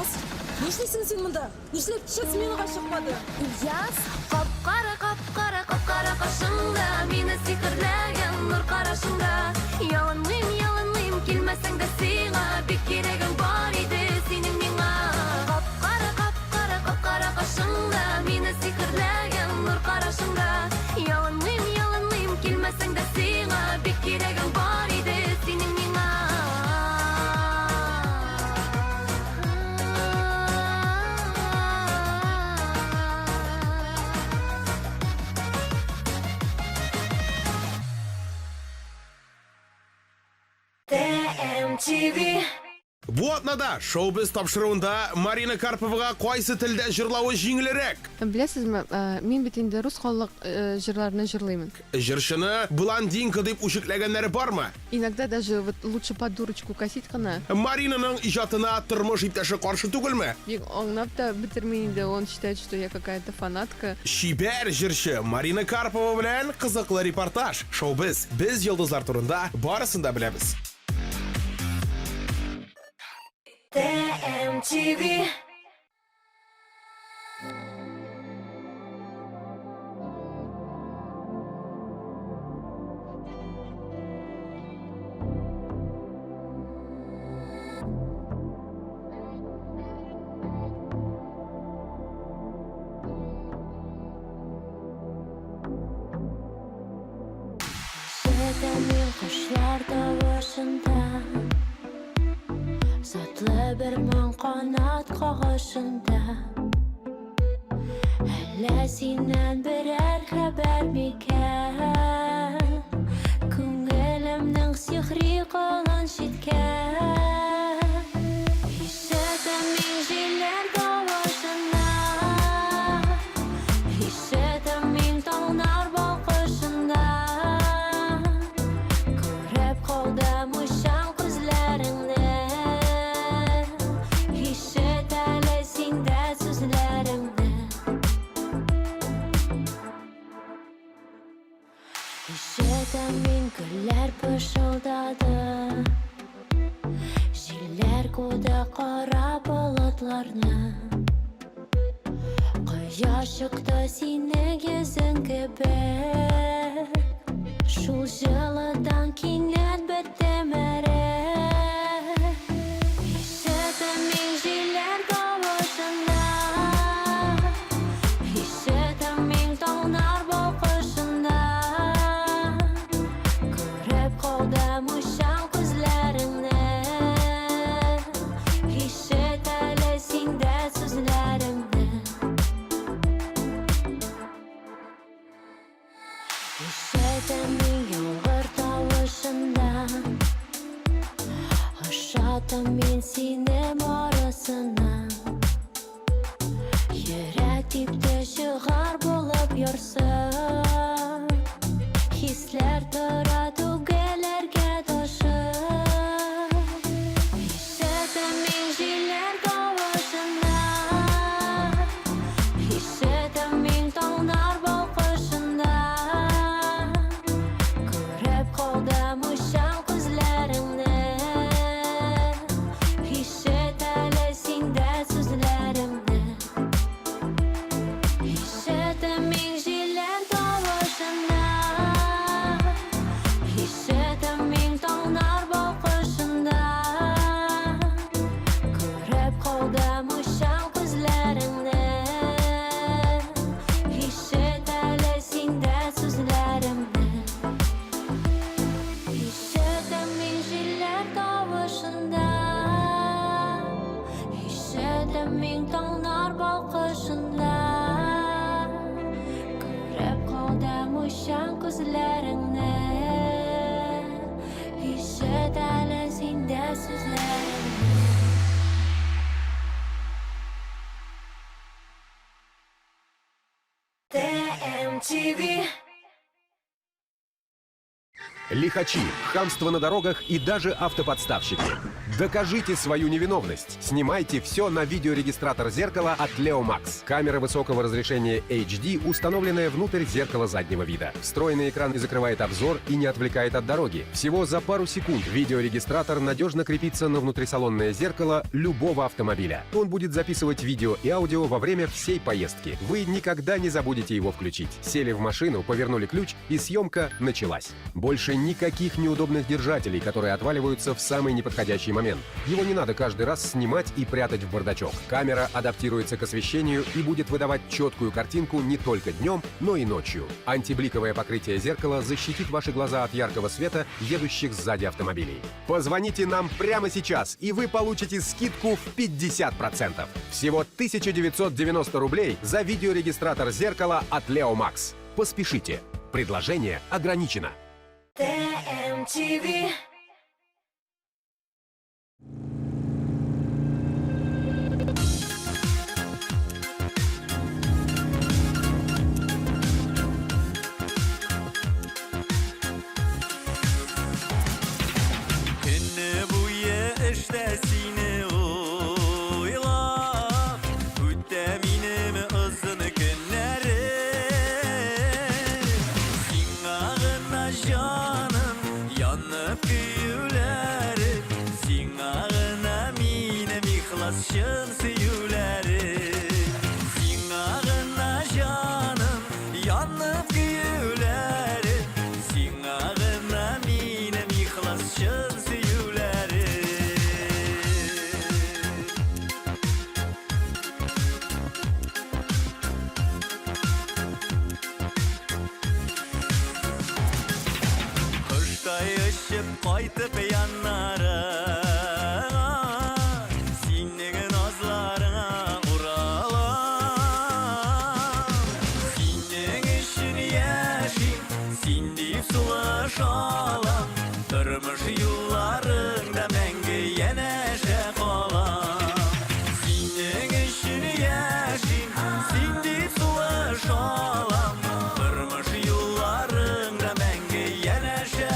Ильяс, нишлисең син монда? Нишләп кичә сменага чыкмадың? Ильяс, кап-кара, кап-кара, кап-кара кашыңда, мине сихерләгән нур карашыңда. Ялынмыйм, ялынмыйм, килмәсәң дә сиңа, бик кирәгең бар иде синең миңа. Кап-кара, кап-кара, кап-кара кашыңда, мине сихерләгән нур карашыңда. Ялынмыйм, ялынмыйм, килмәсәң дә сиңа, бик кирәгең бар иде синең миңа. ТМТВ. Бу атнада Шоу-біз тапшыруында Марина Карповага кайсы телдә җырлавы җиңелрәк? Беләсезме, мин бит инде рус халык җырларны җырлыймын. Җырчыны блондинка дип үчекләгәннәре бармы? Иногда даже вот лучше под дурочку косить кына. Маринаның иҗатына тормыш иптәше каршы түгелме? Бик аңлап та бетерми инде, он считает, что я какая-то фанатка. Чибәр җырчы Марина Карпова белән кызыклы репортаж. Шоу-без. Без йолдызлар турында барысын да беләбез. ТМТВ. Ишетәм мин кошлар тавышында, Затлы бер моң канат кагышында. Әллә синнән берәр хәбәр микән? Күңелемнең сихри колын читкән. Ишетәм мин җилләр тавышында, Ишетәм мин таңнар балкышында. Күреп калдым уйчан күзләреңне, Ишет әле син дә сүзләремне. Ишетәм мин гөлләр пышылдады, Җилләр куды кара болытларны. Кояш чыкты синең йөзең кебек, Шул җылыдан кинәт беттем эреп. Ишетәм мин җилләр тавышында, Ишетәм мин таңнар балкышында. Күреп калдым уйчан күзләреңне, Ишет әле син дә сүзләремне. Ишетәм мин яңгыр тавышында, Ошатам мин сине барысына. Йөрәк типте чыгар булып ярсып, Хисләр тора түгеләргә ташып. Ишетәм мин җилләр тавышында, Ишетәм мин таңнар балкышында. Күреп калдым уйчан күзләреңне, Ишет әле син дә сүзләремне. Ишетәм мин җилләр тавышында, Ишетәм мин таңнар балкышында. Күреп калдым уйчан күзләреңне, Ишет әле син дә сүзләремне. Ишетәм мин җилләр тавышында, Ишетәм мин таңнар балкышында. Күреп калдым уйчан күзләреңне, Ишет әле син дә сүзләремне. ТМТВ. Лихачи, хамство на дорогах и даже автоподставщики. Докажите свою невиновность. Снимайте все на видеорегистратор зеркала от Leo Max. Камера высокого разрешения HD, установленная внутрь зеркала заднего вида. Встроенный экран закрывает обзор и не отвлекает от дороги. Всего за пару секунд видеорегистратор надежно крепится на внутрисалонное зеркало любого автомобиля. Он будет записывать видео и аудио во время всей поездки. Вы никогда не забудете его включить. Сели в машину, повернули ключ, и съемка началась. Больше никаких неудобных держателей, которые отваливаются в самый неподходящий момент. Его не надо каждый раз снимать и прятать в бардачок. Камера адаптируется к освещению и будет выдавать четкую картинку не только днем, но и ночью. Антибликовое покрытие зеркала защитит ваши глаза от яркого света, едущих сзади автомобилей. Позвоните нам прямо сейчас, и вы получите скидку в 50%. Всего 1990 рублей за видеорегистратор зеркала от Leo Max. Поспешите. Предложение ограничено. ТМТВ. Көне буе эштә сине уйлап, үтә минем озын көннәрем. Сиңа гына җаным янып көюләрем, сиңа гына минем ихлас чын сөюләрем. Сиңа гына җаным янып көюләрем, сиңа гына минем ихлас чын сөюләрем. Коштай очып кайтып яннарыңа, синең назларыңа уралам. Синең өчен яшим, син дип сулыш алам. Тормыш юлларыңда мәңге янәшә калам. Синең өчен яшим, син дип сулыш алам. Тормыш юлларыңда мәңге янәшә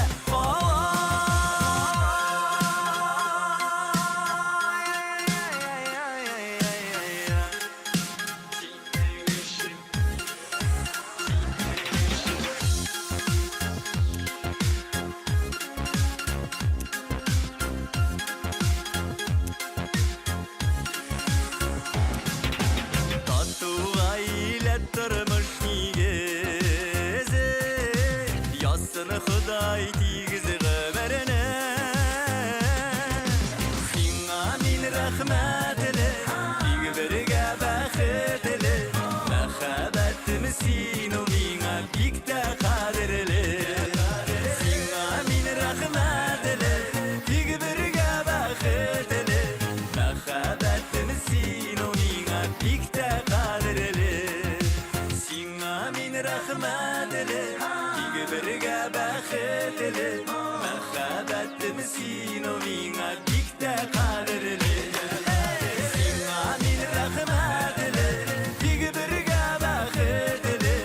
Тату гаилә тормыш нигезе, Язсын Ходай тигез гомерне. Сиңа мин рәхмәтле, тик бергә бәхетле. Мәхәббәтем син ул миңа бик тә кадерле. Сиңа мин рәхмәтле, тик бергә бәхетле. Мәхәббәтем син ул миңа бик тә кадерле. Сиңа мин рәхмәтле, тик бергә бәхетле. Мәхәббәтем син ул миңа бик тә кадерле. Сиңа мин рәхмәтле, тик бергә бәхетле.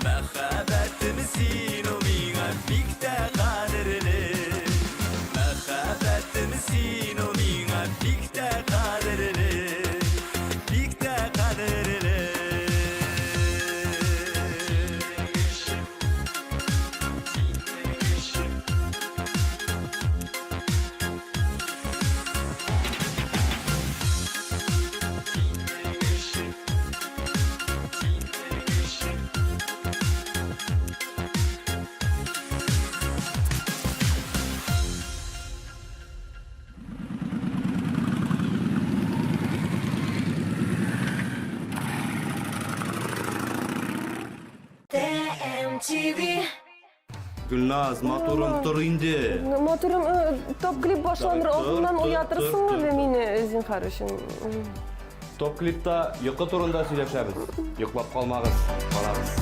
Мәхәббәтем син ул миңа бик тә кадерле. Мәхәббәтем син ул миңа бик тә кадерле. Бик тә кадерле. ТМТВ. Гөлназ, матурым, тор инде. Матурым, топ-клип башланыр Тор, алдыннан тор, уятырсың тор, әле тор. мине, зинһар өчен. Топ клипта йокы турында сөйләшәбез. Йоклап калмагыз, карагыз.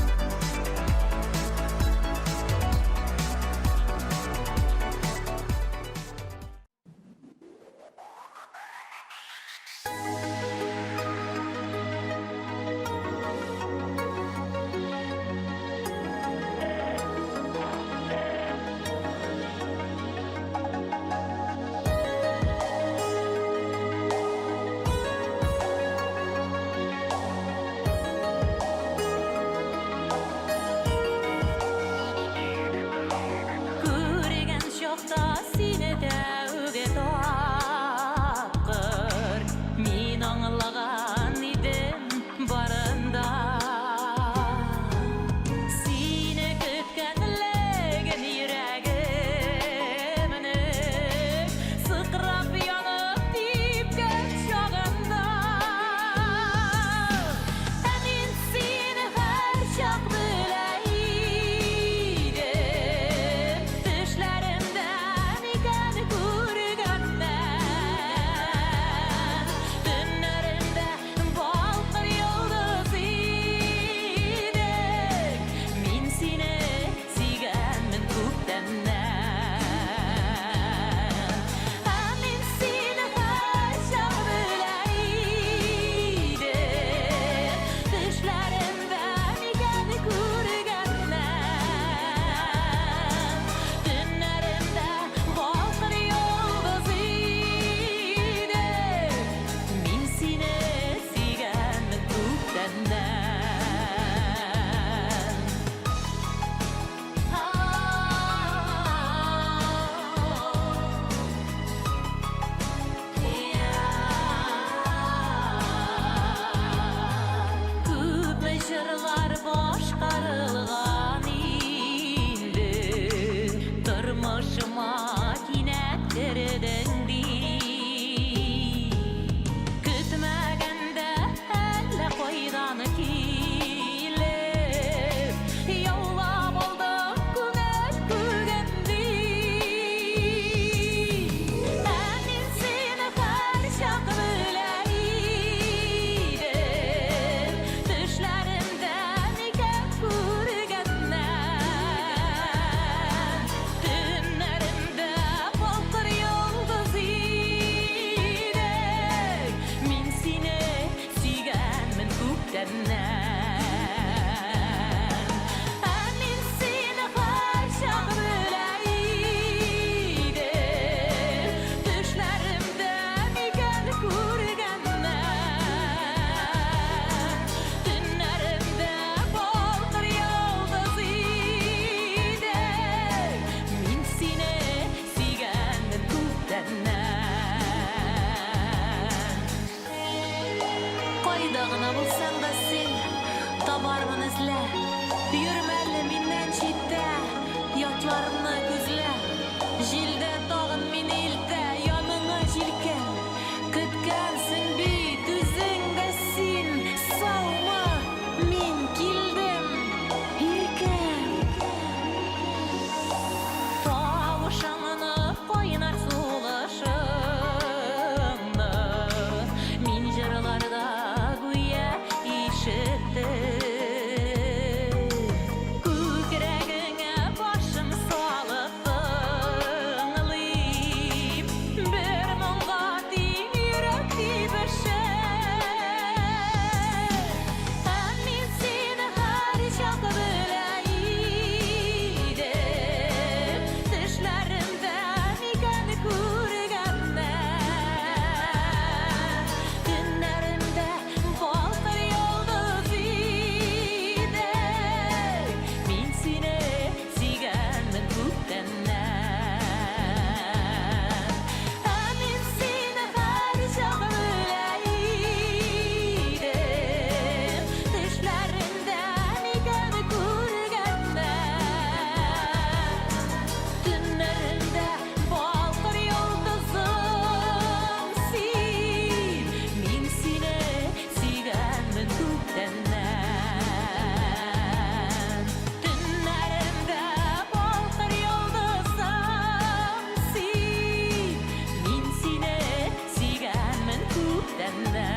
күптәннән. Ә мин сине һәрчак белә идем, төшләремдә микән күргәннән. Төннәремдә балкыр йолдыз идең, мин сине сөйгәнмен күптәннән. Кайда гына булсаң да син, табармын эзлә. Йөрмә әле миннән читтә, ятларны күзлә. Җилдә тагын мине илтә, яныңа җилкән. Көткәнсең бит үзең дә син, саумы, мин килдем, иркәм. Тавышыңны, кайнар сулышыңны мин җырларда гүя ишеттем. Күкрәгеңә башым салып тыңлыйм, бер моңга тиң йөрәк тибешен. Ә мин сине һәрчак белә идем, төшләремдә микән күргәннән. Төннәремдә балкыр йолдыз идең, мин сине сөйгәнмен күптәннән. Ә мин сине һәрчак белә идем, төшләремдә микән күргәннән. Төннәремдә балкыр йолдызым син, мин сине сөйгәнмен күптәннән. Төннәремдә балкыр йолдызым син, мин сине сөйгәнмен күптәннән.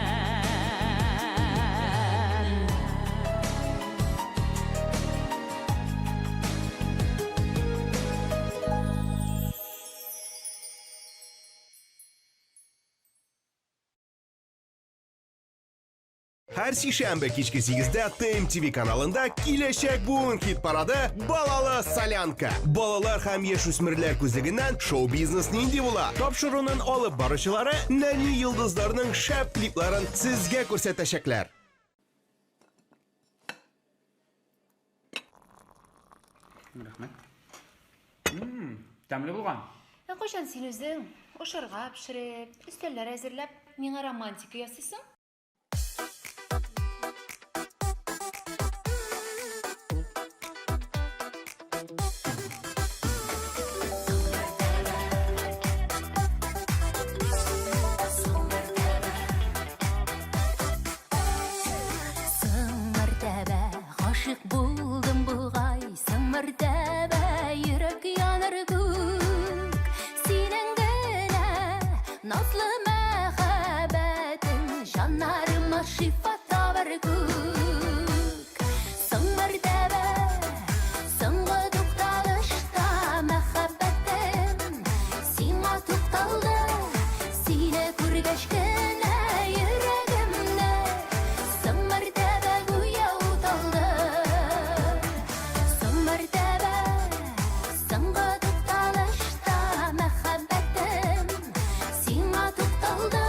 Һәр сишәмбе кичке 8-дә ТМТВ каналында Киләчәк буын хит-парады Балалы солянка. Балалар һәм яшүсмерләр күзлегеннән шоу-бизнес нинди була? Тапшыруның алып баручылары нәни йолдызларның шәп клипларын сезгә күрсәтәчәкләр. Рәхмәт. Тәмле булган. Ә кайчан син үзең ашарга пешереп, өстәлләр әзерләп, миңа романтика ясыйсың? Соң мәртәбә гашыйк булдым бугай, соң мәртәбә йөрәк яныр күк. Синең генә назлы мәхәббәтең җаннарыма шифа табар күк. Соң мәртәбә, соңгы тукталышта мәхәббәтем сиңа тукталды. Сине күргәч кенә йөрәгемне соң мәртәбә гүя уталды. Соң мәртәбә, соңгы тукталышта мәхәббәтем сиңа тукталды.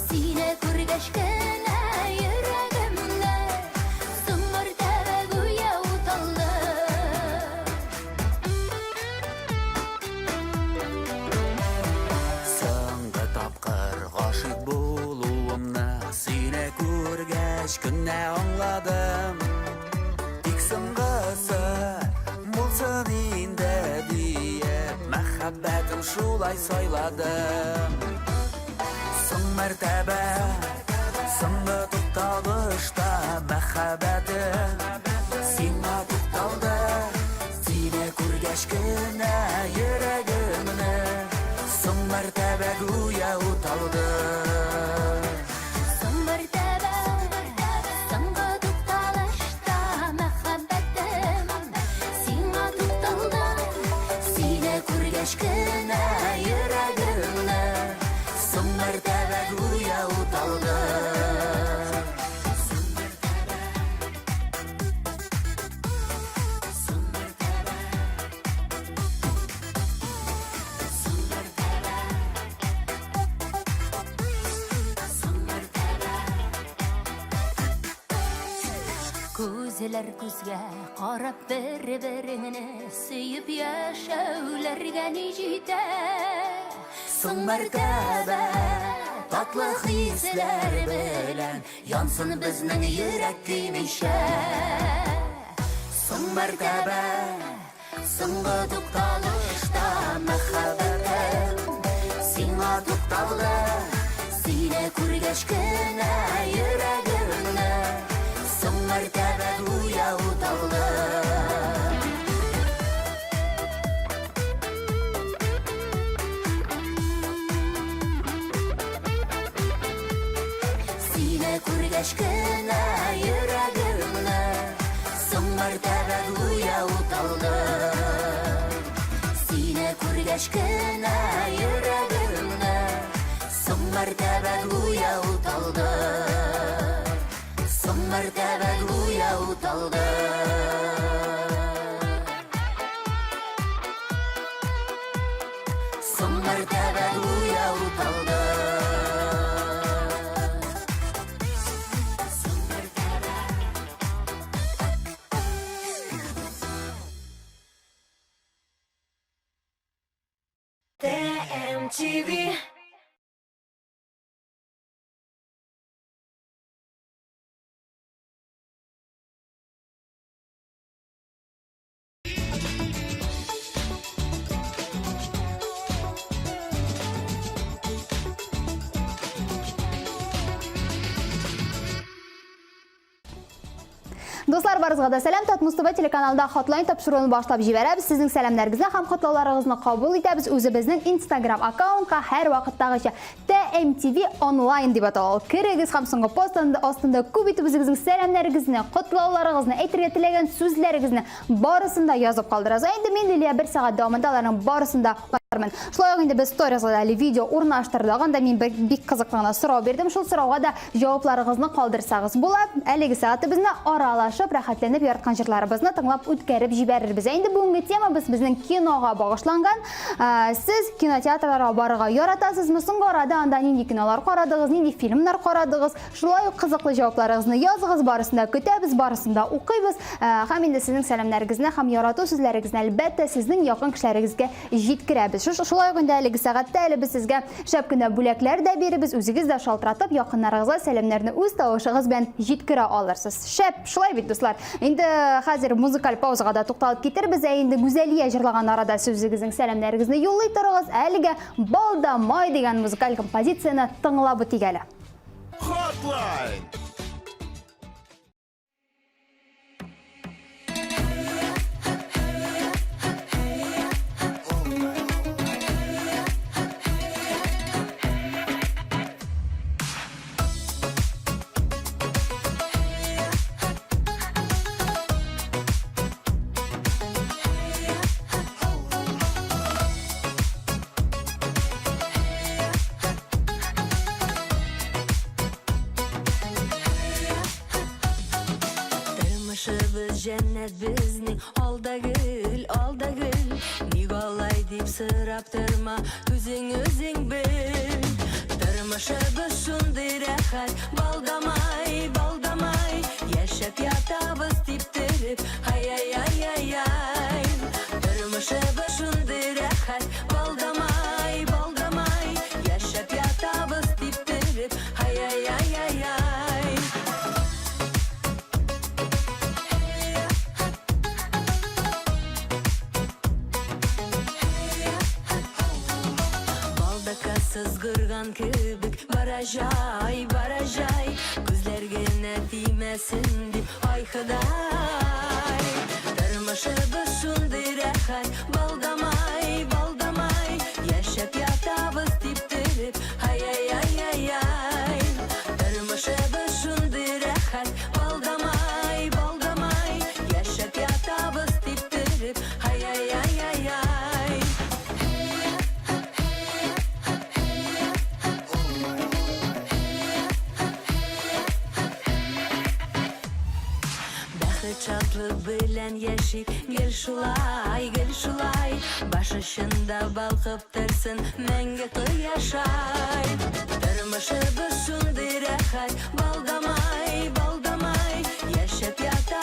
Сине күргәч кенә йөрәгемне соң мәртәбә гүя уталды. Соңгы тапкыр гашыйк булуымны сине күргәч кенә аңладым. Тик соңгысы булсын инде диеп, мәхәббәтем шулай сайладым. Соң мәртәбә, соңгы тукталышта мәхәббәтем сиңа тукталды. Сине күргәч кенә йөрәгемне соң мәртәбә гүя уталды. Соң мәртәбә, соңгы тукталышта мәхәббәтем сиңа тукталды. Сине күргәч кенә йөрәгемне соң мәртәбә гүя уталды. Күзләр күзгә карап бер-береңне сөеп яшәүләргә ни җитә? Соң мәртәбә татлы хисләр белән янсын безнең йөрәк көймичә. Соң мәртәбә соңгы тукталышта мәхәббәтем сиңа тукталды. Сине күргәч кенә йөрәгемне соң мәртәбә гүя уталды. Сине күргәч кенә йөрәгемне соң мәртәбә гүя уталды. Сине күргәч кенә йөрәгемне соң мәртәбә гүя уталды. Соң мәртәбә гүя уталды. Соң мәртәбә гүя уталды. Соң мәртәбә. ТМТВ. Дуслар, барыгызга да сәлам. Татмус ТВ телеканалында Hotline тапшыруын башлап җибәрәбез. Сезнең сәламнәрегезне һәм котлауларыгызны кабул итәбез. Үзебезнең Instagram аккаунтка һәр вакыттагыча TMTV онлайн дип атала. Ул. Керегез һәм соңгы пост астында күп итеп үзегезнең сәламнәрегезне, котлауларыгызны, әйтергә теләгән сүзләрегезне барысын да язып калдырасыз. Ә инде мин Лилия бер сәгать дәвамында аларның барысын да укырмын. Шулай ук инде без сторизга да әле видео урнаштырдык. Анда мин бер бик кызыклы гына сорау бирдем. Шул сорауга да җавапларыгызны калдырсагыз була. Әлеге сәгатебезне аралашып, рәхәтләнеп яраткан җырларыбызны тыңлап үткәреп җибәрербез. Ә инде бүгенге темабыз безнең кинога багышланган. Сез кинотеатрларга барырга яратасызмы? Соңгы арада анда нинди кинолар карадыгыз, нинди фильмнар карадыгыз? Шулай ук кызыклы җавапларыгызны языгыз, барысын да көтәбез, барысын да укыйбыз. Һәм инде сезнең сәламнәрегезне һәм ярату сүзләрегезне әлбәттә сезнең якын кешеләрегезгә җиткерәбез. Шулай ук инде әлеге сәгатьтә әле без сезгә шәп кенә бүләкләр дә биребез, үзегез дә шалтыратып, якыннарыгызга сәламнәрне үз тавышыгыз белән җиткерә алырсыз. Шәп, шулай бит, дуслар. Инде хәзер музыкаль паузага да тукталып китербез, ә инде Гүзәлия җырлаган арада сез үзегезнең сәламнәрегезне юллый торыгыз. Әлегә Бал да май дигән музыкаль композицияне тыңлап үтик әле. Hotline! Тормышыбыз җәннәт безнең, ал да гөл, ал да гөл. Ник алай дип сорап торма, үзең үзең бел. Тормышыбыз шундый рәхәт, бал да май, бал да май. Яшәп ятабыз типтереп, ай-яй-яй-яй-яй. Тормышыбыз шундый рәхәт, бал да май, бал да май. Яшәп ятабыз типтереп, ай-яй-яй-яй-яй. Балдака сызгырган кебек бара җай, бара җай. Күзләр генә тимәсен дип, ай Ходай. Тормышыбыз шундый рәхәт, бал да май, бал да май. Яшәп ятабыз типтереп, ай-яй-яй-яй-яй. Тормышыбыз шундый рәхәт, бал да май, бал да май. Яшәп ятабыз типтереп, ай-яй-яй-яй-яй. Бәхет шатлык белән яшик, гел шулай, гел шулай. Баш очында балкып торсын мәңге кояшай. Тормышыбыз шундый рәхәт, бал да май, бал да май. Яшәп ятабыз.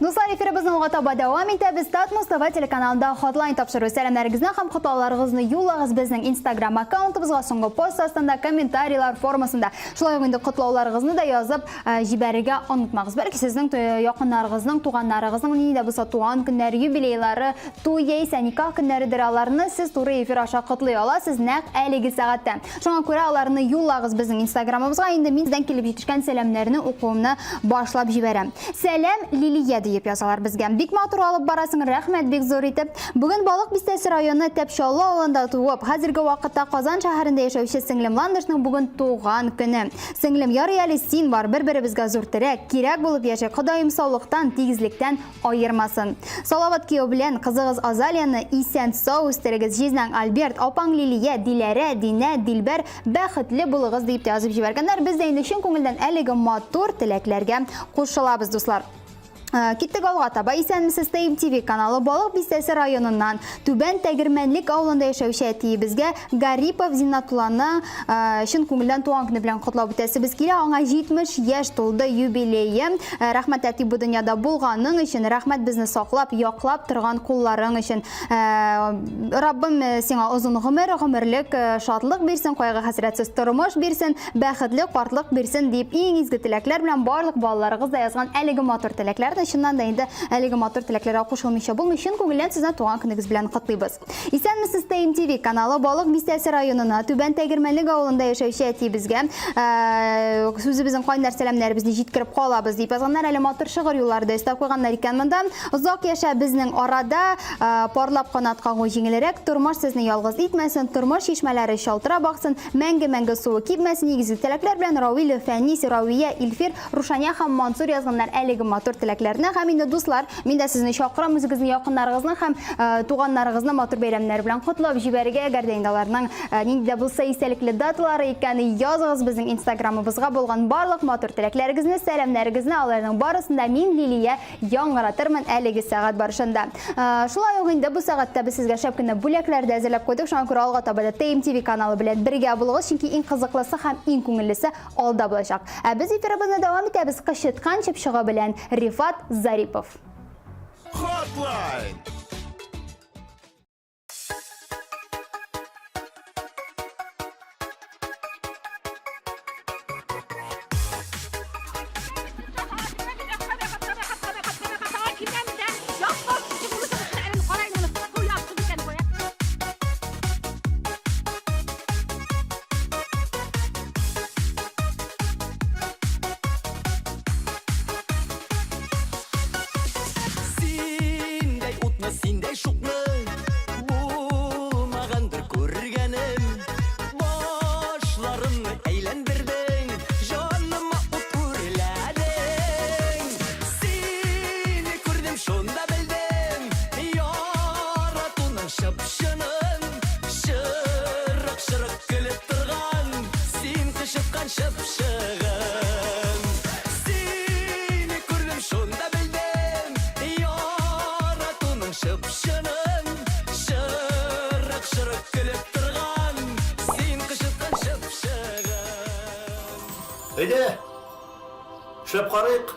Дуслар, эфирыбызны алга таба дәвам итәбез. Татмус ТВ телеканалында Hotline тапшыру. Сәламнәрегезне һәм котлауларыгызны юллагыз безнең Instagram аккаунтыбызга соңгы пост астында комментарийлар формасында. Шулай ук инде котлауларыгызны да язып э, җибәрергә онытмагыз. Бәлки сезнең э, якыннарыгызның, туганнарыгызның нинди дә булса туган көннәре, юбилейлары, туй яисә никах көннәредер, аларны сез туры эфир аша котлый аласыз нәкъ әлеге сәгатьтә. Шуңа күрә аларны юллагыз безнең инстаграмыбызга. Инде мин сездән килеп җитешкән сәламнәрне укуымны башлап җибәрәм. Сәлам, Лилия диеп язалар безгә. Бик матур алып барасың, рәхмәт бик зур итеп. Бүген Балык Бистәсе районы Тәпчаллы авылында туып, хәзерге вакытта Казан шәһәрендә яшәүче сеңлем Ландышның бүген туган көне. Сеңлем, ярый әле син бар, бер-беребезгә зур терәк, кирәк булып яшик. Ходаем саулыктан, тигезлектән аермасын. Салават кияү белән кызыгыз Азалияне исән-сау үстерегез. Җизнәң Альберт, апаң Лилия, Диләрә, Динә, Дилбәр бәхетле булыгыз диеп тә язып җибәргәннәр. Без дә инде чын күңелдән әлеге матур теләкләргә кушылабыз, дуслар. Э, киттек алга таба. Исәнмесез, ТМ ТВ каналы Балык Бистәсе районыннан Түбән Тәгермәнлек авылында яшәүче әтиебезгә Гарипов Зиннатулланы э, чын күңелдән туган көне белән котлап үтәсебез килә. Аңа 70 яшь тулды юбилее. Э, рәхмәт әти бу дөньяда булганың өчен, рәхмәт безне саклап, яклап торган кулларың өчен. Э, Раббым э, сиңа озын гомер, гомерлек шатлык бирсен, кайгы-хәсрәтсез тормыш бирсен, бәхетле картлык бирсен дип иң изге теләкләр белән барлык балаларыгыз да язган әлеге матур теләкләрне чыннан да инде әлеге матур теләкләргә кушылмыйча булмый. Чын күңелдән сезне туган көнегез белән котлыйбыз. Исәнмесез, ТМ ТВ каналы Балык Бистәсе районына Түбән Тәгермәнлек авылында яшәүче әтиебезгә э, сүзебезнең кайнар сәламнәребезне җиткереп калабыз дип язганнар. Әле матур шигырь юллары да өстәп куйганнар икән монда. Озак яшә безнең арада, э, парлап канат кагу җиңелрәк, тормыш сезне ялгыз итмәсен, тормыш чишмәләре чалтырап аксын, мәңге-мәңге суы кипмәсен. Изге теләкләр белән Равил, Фәнис, Равия, Илфир, Рушания һәм Мансур язганнар әлеге матур теләкләрне. Һәм инде, дуслар, мин дә сезне чакырам, үзегезнең якыннарыгызны һәм э, туганнарыгызны матур бәйрәмнәр белән котлап җибәрергә. Әгәр дә инде аларның э, нинди дә булса истәлекле даталары икән, языгыз безнең инстаграмыбызга булган барлык матур теләкләрегезне, сәламнәрегезне, аларның барысын да мин, Лилия, яңгыратырмын әлеге сәгать барышында. Э, шулай ук инде бу сәгатьтә без сезгә шәп кенә бүләкләр дә әзерләп куйдык. Шуңа күрә алга таба да TMTV каналы белән бергә булыгыз, чөнки иң кызыклысы һәм иң күңеллесе алда булачак. Ә без эфирыбызны дәвам итәбез кычыткан чыпчыгы белән Рифат Зарипов. Hotline. Синдәй утны, синдәй шукны Булмагандыр күргәнем Башларымны әйләндердең Җаныма ут үрләдең Сине күрдем, шунда белдем Яратуның чып-чынын Чырык-чырык көлеп торган Син кычыткан чыпчыгым Сине күрдем, шунда белдем Яратуның чып-чынын Чырык-чырык көлеп торган Син кычыткан чыпчыгым. Әйдә, эшләп карыйк.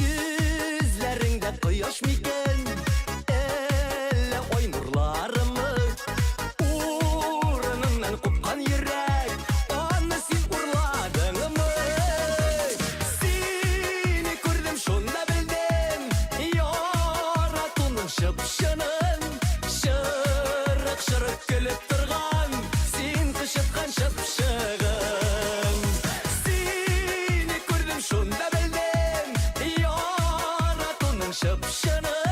Йөзләреңдә кояш микән, әллә ай нурларымы? Урыныннан купкан йөрәк, аны син урладыңмы? Сине күрдем, шунда белдем, яратуның чып-чынын. Чырык-чырык көлеп торган, син кычыткан чыпчыгым. Сине күрдем, шунда белдем, яратуның чып-чынын.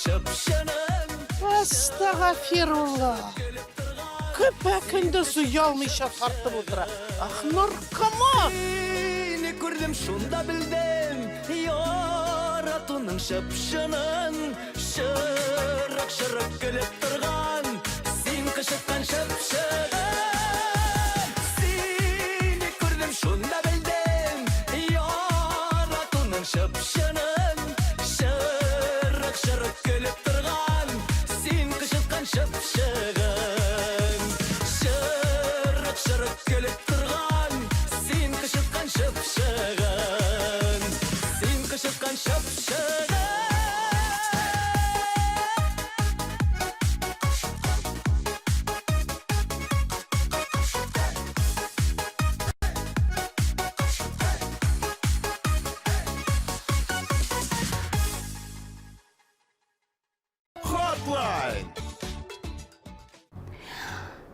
чып-чынын. Әстәгафирулла. Көпә-көндез оялмыйча тартып утыра. Ах, наркоман! Сине күрдем, шунда белдем, яратуның чып-чынын. Чырык-чырык көлеп торган, син кычыткан чыпчыгын. Сине күрдем, шунда белдем, яратуның чып-чынын. Чырык-чырык көлеп торган, син кычыткан чыпчыгын. Чырык-чырык көлеп торган, син кычыткан чыпчыгын. Син кычыткан чыпчыгын. Hotline.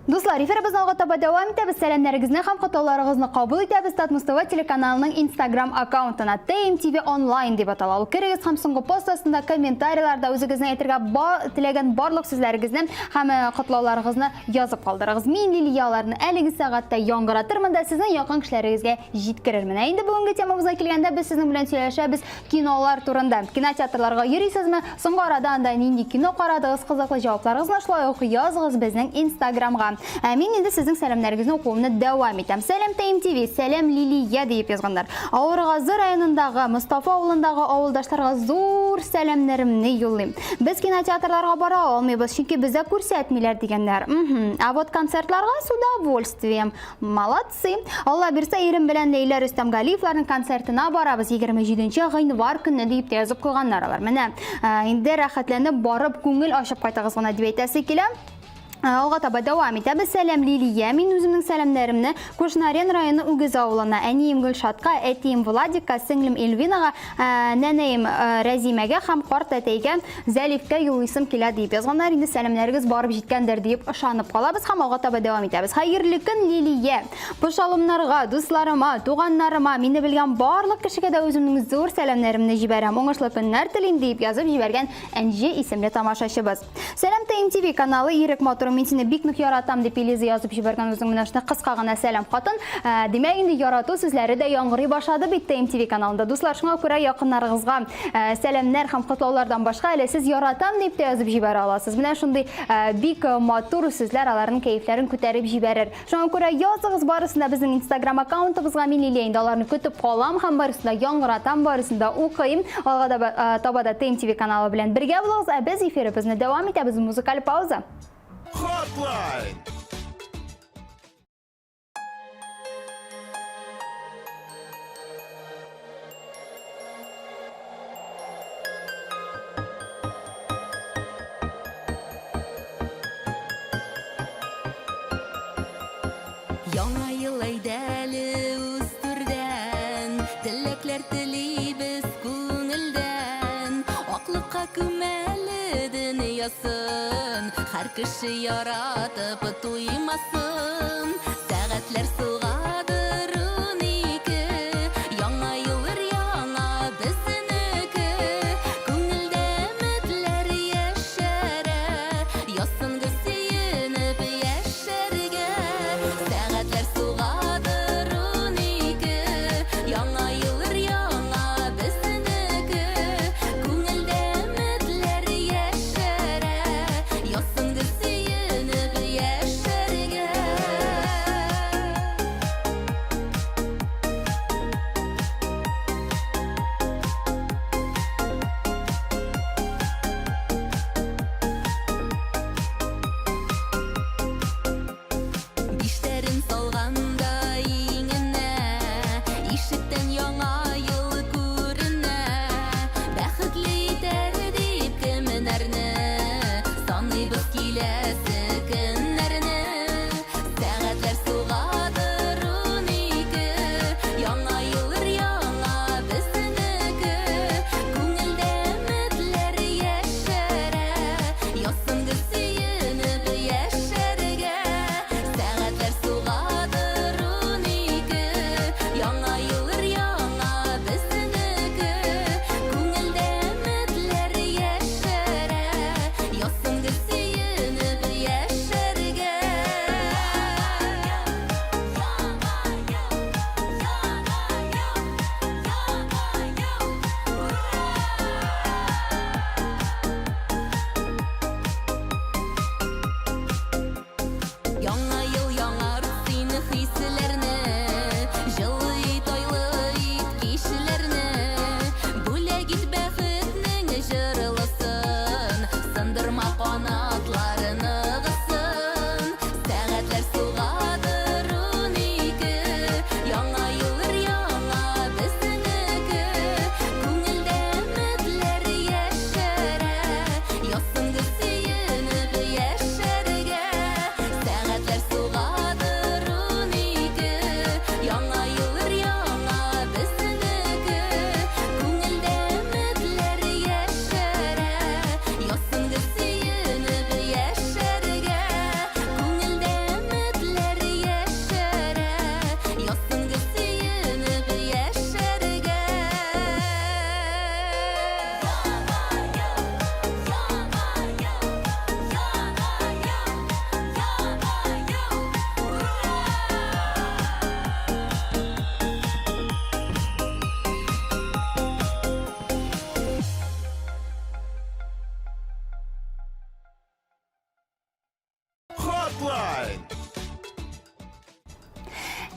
Дуслар, эфирыбызны алга таба дәвам итәбез. Сәламнәрегезне һәм котлауларыгызны кабул итәбез Татмус ТВ телеканалының Instagram аккаунтына TMTV Online дип атала. Ул керегез һәм соңгы пост астында комментарийларда үзегезнең әйтергә ба теләгән барлык сүзләрегезне һәм э, котлауларыгызны язып калдырыгыз. Мин Лилия аларны әлеге сәгатьтә яңгыратырмын да сезнең якын кешеләрегезгә җиткерермен. Ә инде бүгенге темабызга килгәндә без сезнең белән сөйләшәбез кинолар турында. Кинотеатрларга йөрисезме? Соңгы арада анда нинди кино карадыгыз? Кызыклы җавапларыгызны шулай ук языгыз безнең Инстаграмга. Ә мин инде сезнең сәламнәрегезне укуымны дәвам итәм. Сәлам ТМТВ, сәлам Лилия диеп язганнар. Авыргазы районындагы Мостафа авылындагы авылдашларга зур сәламнәремне юллыйм. Без кинотеатрларга бара алмыйбыз, чөнки бездә күрсәтмиләр дигәннәр. А вот концертларга с удовольствием. Молодцы! Алла бирсә, ирем белән Ләйлә Рөстәмгалиевларның концертына барабыз 27 гыйнвар көнне диеп тә язып куйганнар алар. Менә инде рәхәтләнеп барып күңел ачып кайтыгыз гына дип әйтәсе килә. Алга таба дәвам итәбез. Сәлам Лилия, мин үземнең сәламнәремне Кушнарен районы Үгез авылына, әнием Гөлшатка, әтием Владикка, сеңлем Эльвинага, нәнәем Рәзимәгә һәм карт әтәйгә Зәлифкә юлыйсым килә диеп язганнар. Инде сәламнәрегез барып җиткәндер диеп ышанып калабыз һәм алга таба дәвам итәбез. Хәерле көн, Лилия! Пошалымнарга, дусларыма, туганнарыма, мине белгән барлык кешегә дә үземнең зур сәламнәремне җибәрәм. Уңышлы көннәр телим диеп язып җибәргән Энҗе исемле тамашачыбыз. Сәлам ТМТВ каналы, Ирек матурым, мин сине бик нык яратам дип Элиза язып җибәргән үзенең менә шундый кыска гына сәлам хатын. Ә, димәк, инде ярату сүзләре дә яңгырый башлады бит ТМТВ каналында. Дуслар, шуңа күрә якыннарыгызга Э, сәламнәр һәм котлаулардан башка әле сез яратам дип тә язып җибәрә аласыз. Менә шундый э, бик э, матур сүзләр аларның кәефләрен күтәреп җибәрер. Шуңа күрә языгыз барысын да безнең Instagram аккаунтыбызга. Мин Лилия инде аларны көтеп калам һәм барысын да яңгыратам, барысын да укыйм. Алга да таба да ТМТВ каналы белән бергә булыгыз, ә без эфирыбызны дәвам итәбез. Музыкаль пауза. Hotline. Яңа ел әйдә әле үз түрдән, Теләкләр телибез күңелдән. Аклыкка күмәле дөньясын, Һәр кеше яратып туймасын. Сәгатьләр сугадыр 12, Яңа ел өр-яңа безнеке. Күңелдә өметләр яшәрә, Язсын гел сөенеп яшәргә. Сәгатьләр сугадыр 12, Яңа ел өр-яңа безнеке. Күңелдә өметләр яшәрә, Язсын гел сөенеп яшәргә.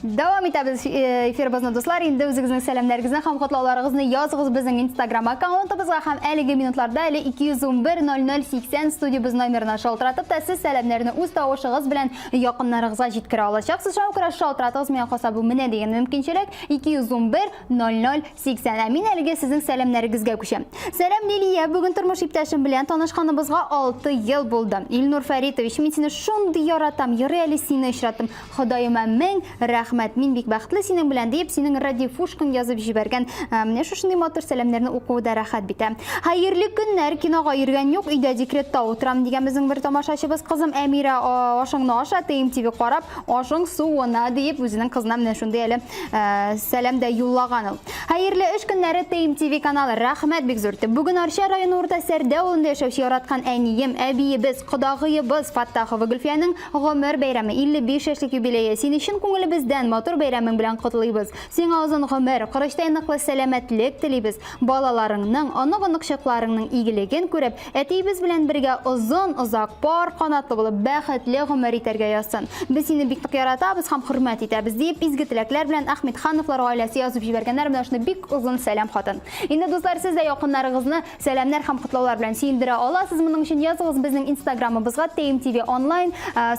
Дәвам итәбез э, эфирыбызны, дуслар. Инде үзегезнең сәламнәрегезне һәм котлауларыгызны языгыз безнең Instagram аккаунтыбызга һәм әлеге минутларда әле 211 00 80 студиябез номерына шалтыратып та сез сәламнәрне үз тавышыгыз белән якыннарыгызга җиткерә алачаксыз. Шуңа күрә шалтыратыгыз, миңа калса бу менә дигән мөмкинчелек 211 00 80. Ә мин әлеге сезнең сәламнәрегезгә күчәм. Сәлам, Лилия. Бүген тормыш иптәшем белән танышканыбызга 6 ел булды. Илнур Фәритович, мин сине шундый яратам. Ярый әле сине очраттым. Ходаема мең рәхмәт. Мин бик бәхетле синең белән, диеп, синең Радифушкаң язып җибәргән. Ә, менә шушындый матур сәламнәрне укуы да рәхәт бит, ә. Хәерле көннәр. Кинога йөргән юк, өйдә декретта утырам, дигән безнең бер тамашачыбыз. Кызым Әмирә, ашыңны аша, ТМТV карап, Ашың суына, диеп, үзенең кызына менә шундый әле э, сәлам дә юллаган ул. Хәерле эш көннәре ТМТV каналы. Рәхмәт бик зур. Бүген Арча районы Урта Сәрдә авылында яшәүче яраткан әнием, әбиебез, кодагыебыз Фаттахова Гөлфиянең гомер бәйрәме, 55 яшьлек юбилее. Сине чын күңелебездән матур бәйрәмең белән котлыйбыз. Сиңа озын гомер, корычтай ныклы сәламәтлек телибез. Балаларыңның, онык-оныкчыкларыңның игелеген күреп, әтиебез белән бергә озын-озак, пар канатлы булып, бәхетле гомер итәргә язсын. Без сине бик нык яратабыз һәм хөрмәт итәбез, диеп, изге теләкләр белән Әхмәтхановлар гаиләсе язып җибәргәннәр менә шундый бик озын сәлам хатын. Инде, дуслар, сез дә якыннарыгызны сәламнәр һәм котлаулар белән сөендерә аласыз. Моның өчен языгыз безнең инстаграмыбызга TMTV онлайн.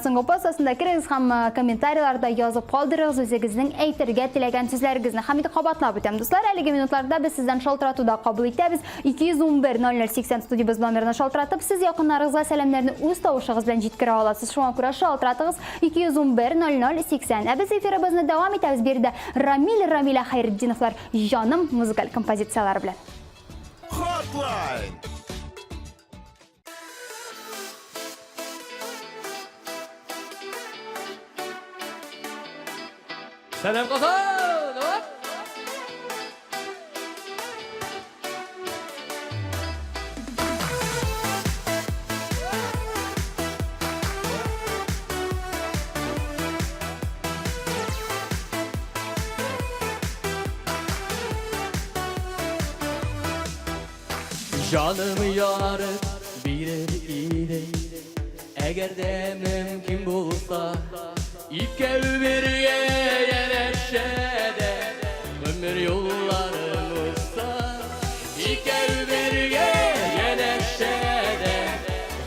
Соңгы пост астында керегез һәм комментарийларда язып калдырыгыз үзегезнең әйтергә теләгән сүзләрегезне. Һәм инде кабатлап үтәм, дуслар, әлеге минутларда без сездән шалтырату да кабул итәбез. 211 0080 студиябез номерына шалтыратып, сез якыннарыгызга сәламнәрне үз тавышыгыз белән җиткерә аласыз. Шуңа күрә шалтыратыгыз 211 0080. Ә без эфирыбызны дәвам итәбез биредә Рамиль Рамилә Хәйретдиновлар Җаным музыкаль композицияләре белән. Hotline. Сәлам Казан! Җаным ярып бирер идем, әгәр дә мөмкин булса, икәү бергә янәшәдә гомер юлларын узса. Икәү бергә янәшәдә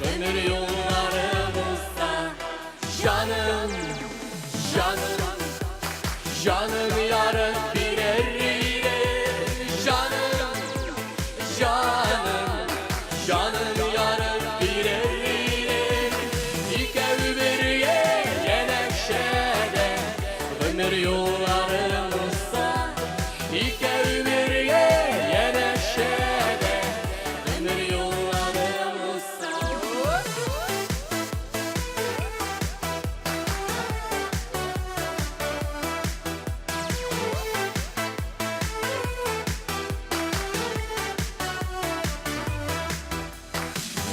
гомер юлларын узса. Җаным, җаным, җаным ярып бирер идем. Җаным, җаным, җаным ярып бирер идем. Икәү бергә янәшәдә гомер юлларын узса. Икәү бергә янәшәдә гомер юлларын узса.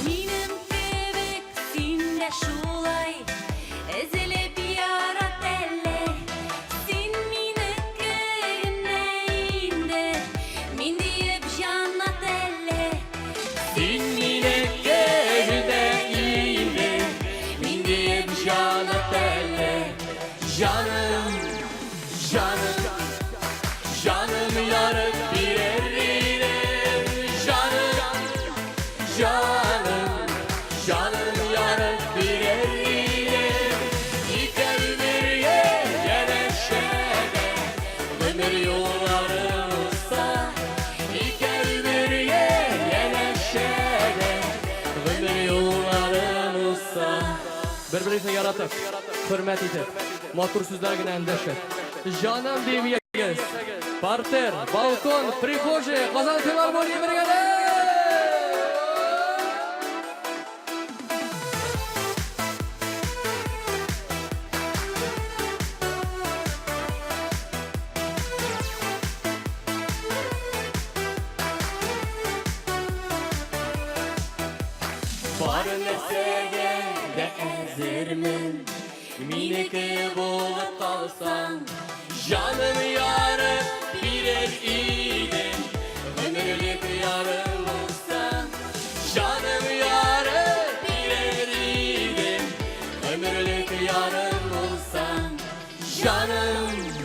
Минем кебек син дә шулай Өзелеп ярат әле. Син минеке генә инде, Мин диеп җанат әле. Син минеке генә инде, Мин диеп җанат әле. Җаным, җаным, җаным ярып бирер идем. Җаным, җаным, җаным ярып бирер идем. Икәү бергә янәшәдә гомер юллары узса. Икәү бергә янәшәдә гомер юлларын узса. Бер-берегезне яратып, хөрмәт итеп, матур сүзләр генә эндәшеп, җаным диеп ягез. Партер, балкон, прихожая, Казан филармония бергәләп! Бар нәрсәгә дә әзермен, минеке булып калсаң, җаным ярып бирер идем, гомерлек ярым булсаң. Җаным ярып бирер идем, гомерлек ярым булсаң. Җаным.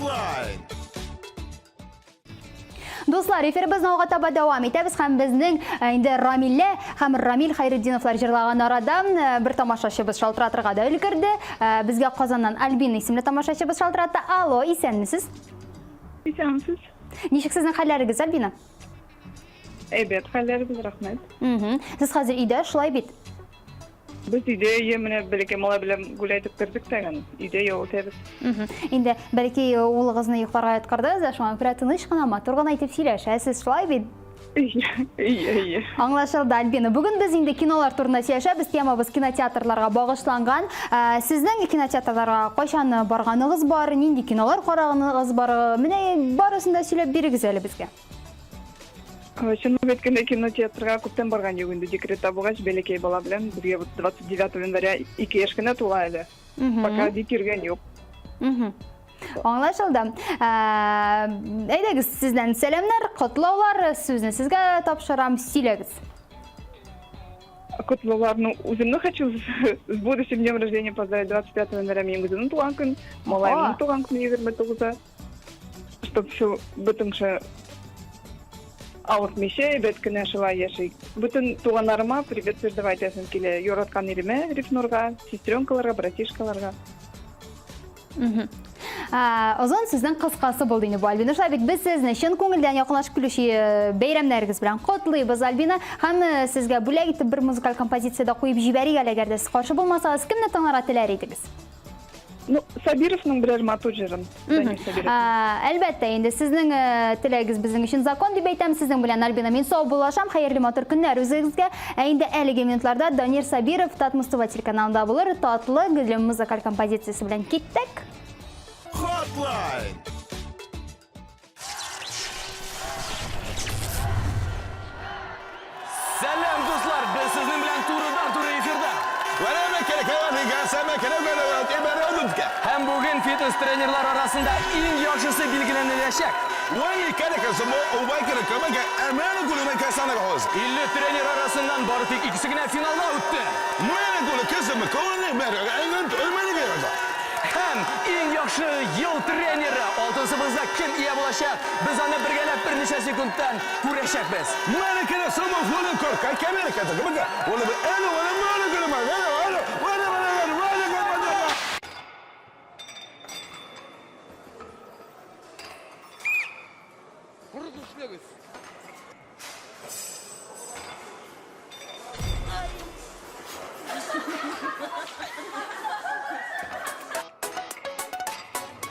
Hotline. Дуслар, эфирыбызны алга таба дәвам итәбез һәм безнең э, инде Рамилә һәм Рамил Хайретдиновлар җырлаган арада э, бер тамашачыбыз шалтыратырга да өлгерде. Э, безгә Казаннан Альбина исемле тамашачыбыз шалтыратты. Алло, исәнмесез? Исәнмесез. Ничек сезнең хәлләрегез, Альбина? Әйбәт хәлләребез, рәхмәт. Сез хәзер өйдә, шулай бит? Без өйдә, өйе менә бәләкәй малай белән гулять кердек тә гән, өйдә ял итәбез. Инде бәлки улыгызны йокларга яткырдыгыз да, шуңа күрә тыныч кына, матур гына итеп сөйләшәсез, шулай бит? Әйе, әйе. Аңлашылды, Альбина. Бүген без инде кинолар турында сөйләшәбез. Темабыз кинотеатрларга багышланган. Ә, сезнең кинотеатрларга кайчан барганыгыз бар, нинди кинолар караганыгыз бар? Менә барысын да сөйләп бирегез әле безгә. Чынлап әйткәндә, кинотеатрга күптән барган юк инде. Декретта булгач, бәләкәй бала белән безгә вот 29 января 2 яшь кенә тула әле. Пока бик йөргән юк. Аңлашылды. Әйдәгез, сездән сәламнәр, котлаулар, сүзне сезгә тапшырам, сөйләгез. Котлаулар, ну, үземне хочу с будущим днем рождения поздравить. 25 января минем үземнең туган көн, малаемның туган көне 29-да. Чтоб все бөтенчә авыртмыйча, әйбәт кенә шулай яши. Бөтен туганнарыма привет передавать итәсем килә. Яраткан иремә, Рифнурга, сестренкаларга, братишкаларга. Озын сүзнең кыскасы булды инде бу, Альбина. Шулай бит, без сезне чын күңелдән якынлашып килүче э, бәйрәмнәрегез белән котлыйбыз, Альбина. Һәм э, сезгә бүләк итеп бер музыкаль композиция дә куеп җибәрик әле, әгәр дә сез каршы булмасагыз, кемне тыңларга теләр идегез? Ну, Сабировның берәр матур җырын. Данир Сабиров. Әлбәттә, инде сезнең э, теләгегез безнең өчен закон дип әйтәм. Сезнең белән, Альбина, мин саубуллашам. Хәерле матур көннәр үзегезгә. Ә инде әлеге минутларда Данир Сабиров Татмус ТВ телеканалында булыр. Татлы гөлем музыкаль композициясе белән киттек. Hotline. Сәлам, дуслар! Без сезнең белән турыдан-туры эфирда. Һәм бүген фитнес-тренерлар арасында иң яхшысы билгеләнеләчәк. 50 тренер арасыннан бары тик икесе генә финалга үтте. Һәм иң яхшы ел тренеры алтын сыбызга кем ия булачак? Без аны бергәләп берничә секундтан күрәчәкбез.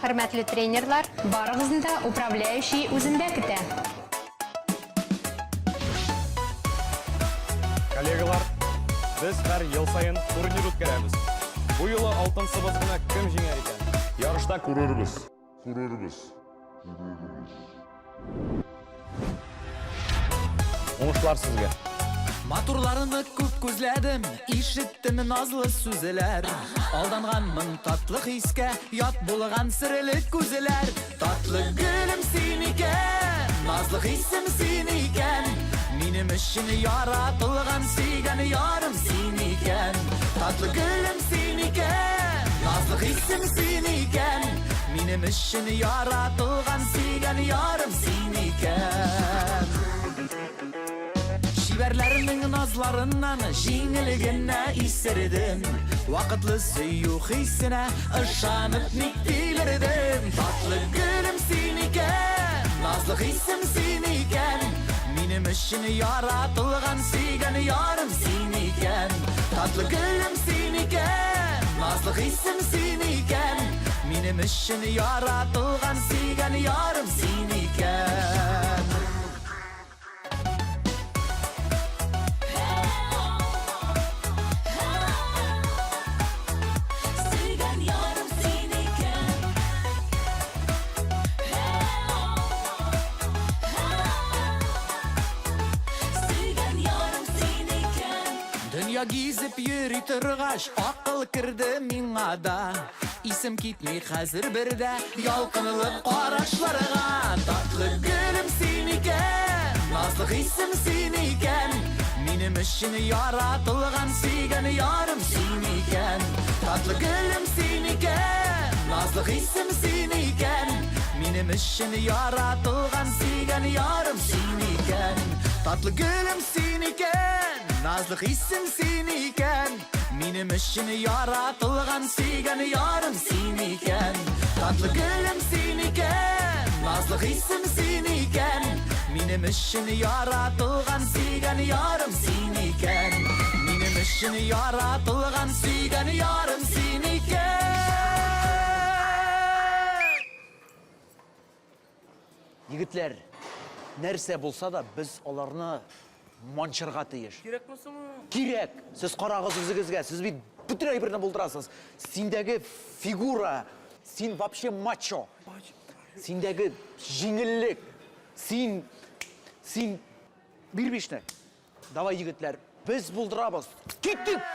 Хөрмәтле тренерлар, барыгызны да управляющий үзендә көтә. Коллегалар, без һәр ел саен турнир үткәрәбез. Бу юлы алтын сыбызгыны кем җиңәр икән? Ярышта күрербез. Күрербез. Уңышлар сезгә! Матурларны күп күзләдем, ишеттем назлы сүзләр. Алданганмын татлы хискә, ят булган серле күзләр. Татлы гөлем син икән, назлы хисем син икән. Минем өчен яратылган сөйгән ярым син икән. Татлы гөлем син икән, назлы хисем син икән. Минем өчен яратылган сөйгән ярым син икән. Чибәрләрнең назларыннан җиңел генә исердем. Вакытлы сөю хисенә ышанып ник тилердем. Татлы гөлем син икән, назлы хисем син икән. Минем өчен яратылган сөйгән ярым син икән. Татлы гөлем син икән, назлы хисем син икән. Минем өчен яратылган сөйгән ярым син икән. Сөйгән ярым син икән. Сөйгән ярым син икән. Дөнья гизеп йөри торгач, акыл керде миңа да. Исем китми хәзер бер дә ялкынлы карашларга. Татлы гөлем син икән, назлы хисем син икән. Минем өчен яратылган сөйгән ярым син икән. Татлы гөлем син икән, назлы хисем син икән. Минем өчен яратылган сөйгән ярым син икән. Татлы гөлем син икән, назлы хисем син икән. Минем өчен яратылган сөйгән ярым син икән. Татлы гөлем син икән, назлы хисем син икән. Минем өчен яратылган сөйгән ярым син икән. Минем өчен яратылган сөйгән ярым син икән. Егетләр, нәрсә булса да, без аларны манчырга тиеш. Кирәкме соң ул? Кирәк! Сез карагыз үзегезгә, сез бит бөтен әйберне булдырасыз. Синдәге фигура, син вообще мачо. Синдәге җиңеллек, син, син, бир бишне. Давай, егетләр, без булдырабыз. Киттек!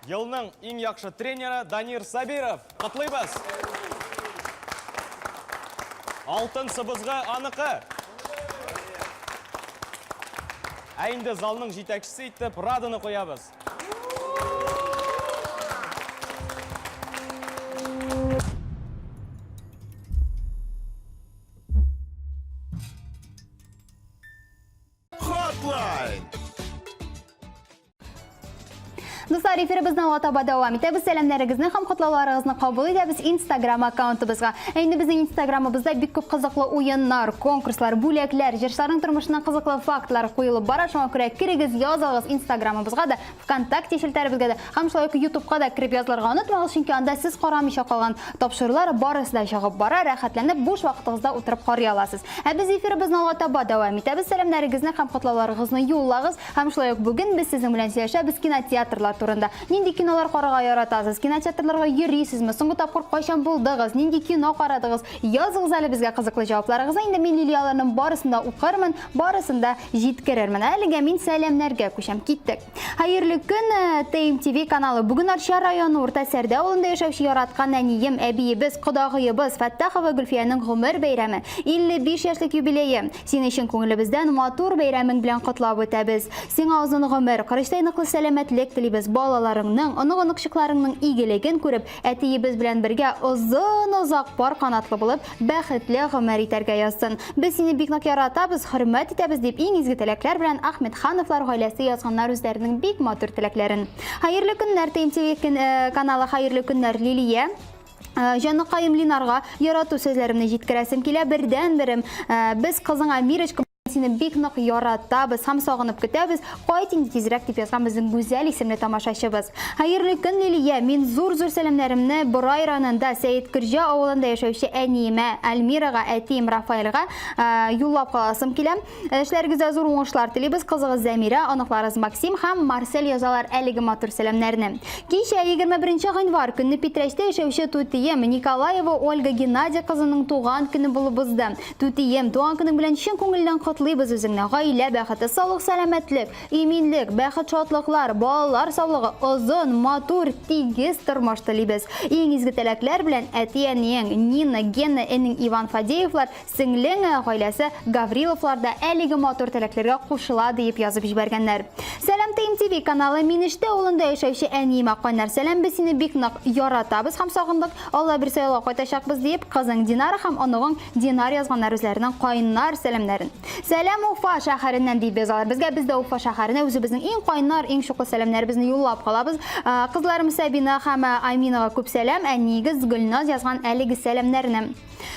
Елның иң яхшы тренеры Данир Сабиров. Котлыйбыз! Алтын сыбызгы аныкы. Ә инде залның җитәкчесе итеп Раданы куябыз. Hotline. Дуслар, эфирыбызны алга таба дәвам итәбез. Сәламнәрегезне һәм котлауларыгызны кабул итәбез Instagram аккаунтыбызга. Ә инде безнең Instagramыбызда бик күп кызыклы уеннар, конкурслар, бүләкләр, җырчыларның тормышыннан кызыклы фактлар куелып бара. Шуңа күрә керегез, языгыз Instagramыбызга да, ВКонтакте челтәребезгә дә һәм шулай ук YouTubeка да кереп язылырга онытмагыз, чөнки анда сез карамыйча калган тапшырулар барысы да чыгып бара, рәхәтләнеп буш вакытыгызда утырып карый аласыз. Ә без эфирыбызны алга таба дәвам итәбез. Сәламнәрегезне һәм котлауларыгызны юллагыз. Һәм шулай ук бүген без сезнең белән сөйләшәбез кинотеатрлар турында. Нинди кинолар карарга яратасыз? Кинотеатрларга йөрисезме? Соңгы тапкыр кайчан булдыгыз? Нинди кино карадыгыз? Языгыз әле безгә кызыклы җавапларыгызны. Инде мин Лилия аларның барысын да укырмын, барысын да җиткерермен. Әлегә мин сәламнәргә күчәм. Киттек. Хәерле көн, ТМТВ каналы. Бүген Арча районы Урта Сәрдә авылында яшәүче яраткан әнием, әбиебез, кодагыебыз Фәттахова Гөлфиянең гомер бәйрәме, 55 яшьлек юбилее. Сине чын күңелебездән матур бәйрәмең белән котлап үтәбез. Сиңа озын гомер, корычтай ныклы сәламәтлек телибез. Балаларыңның, онык-оныкчыкларыңның игелеген күреп, әтиебез белән бергә озын-озак пар канатлы булып, бәхетле гомер итәргә язсын. Без сине бик нык яратабыз, хөрмәт итәбез, дип иң изге теләкләр белән Ахмедхановлар гаиләсе язганнар үзләренең бик матур теләкләрен. Хәерле көннәр, ТМТВ э, каналы, хәерле көннәр, Лилия. Э, җаныкаем Линарга ярату сүзләремне җиткерәсем килә. Бердәнберем, э, без кызыңа Мирочка сине бик нык яратабыз һәм сагынып көтәбез. Кайт инде тизрәк дип язган безнең Гүзәл исемле тамашачыбыз. Хәерле көн, Лилия. Мин зур-зур сәламнәремне Борай районында Сәет Көрҗә авылында яшәүче әниемә Альмирага, әтием Рафаэльгә э, юллап каласым килә. Эшләрегездә зур уңышлар телибез. Кызыгыз Зәмирә, оныкларыгыз Максим һәм Марсель язалар әлеге матур сәламнәрне. Кичә 21 гыйнвар көнне Питрәчтә яшәүче түтием Николаева Ольга Геннадий кызының туган көне булып узды. Түтием, туган көнең белән чын күңелдән котлыйбыз үзеңне. Гаилә бәхете, саулык-сәламәтлек, иминлек, бәхет-шатлыклар, балалар саулыгы, озын, матур, тигез тормыш телибез. Иң изге теләкләр белән әти-әниең Нина, Гена, энең Иван Фадеевлар, Сеңлең гаиләсе Гавриловлар да әлеге матур теләкләргә кушыла диеп язып җибәргәннәр. Сәлам ТМТВ каналы Минештә авылында яшәүче әниемә кайнар сәлам, без сине бик нык яратабыз һәм сагындык, Алла бирсә ялга кайтачакбыз диеп кызың Динара һәм оныгың Динар язганнар үзләренең кайнар сәламнәрен. Сәлам Уфа шәһәреннән дип язалар безгә, без дә Уфа шәһәренә үзебезнең иң кайнар, иң чуклы сәламнәребезне юллап калабыз. Кызларым Сабина һәм Аминага күп сәлам, әниегез Гөлназ язган әлеге сәламнәрне.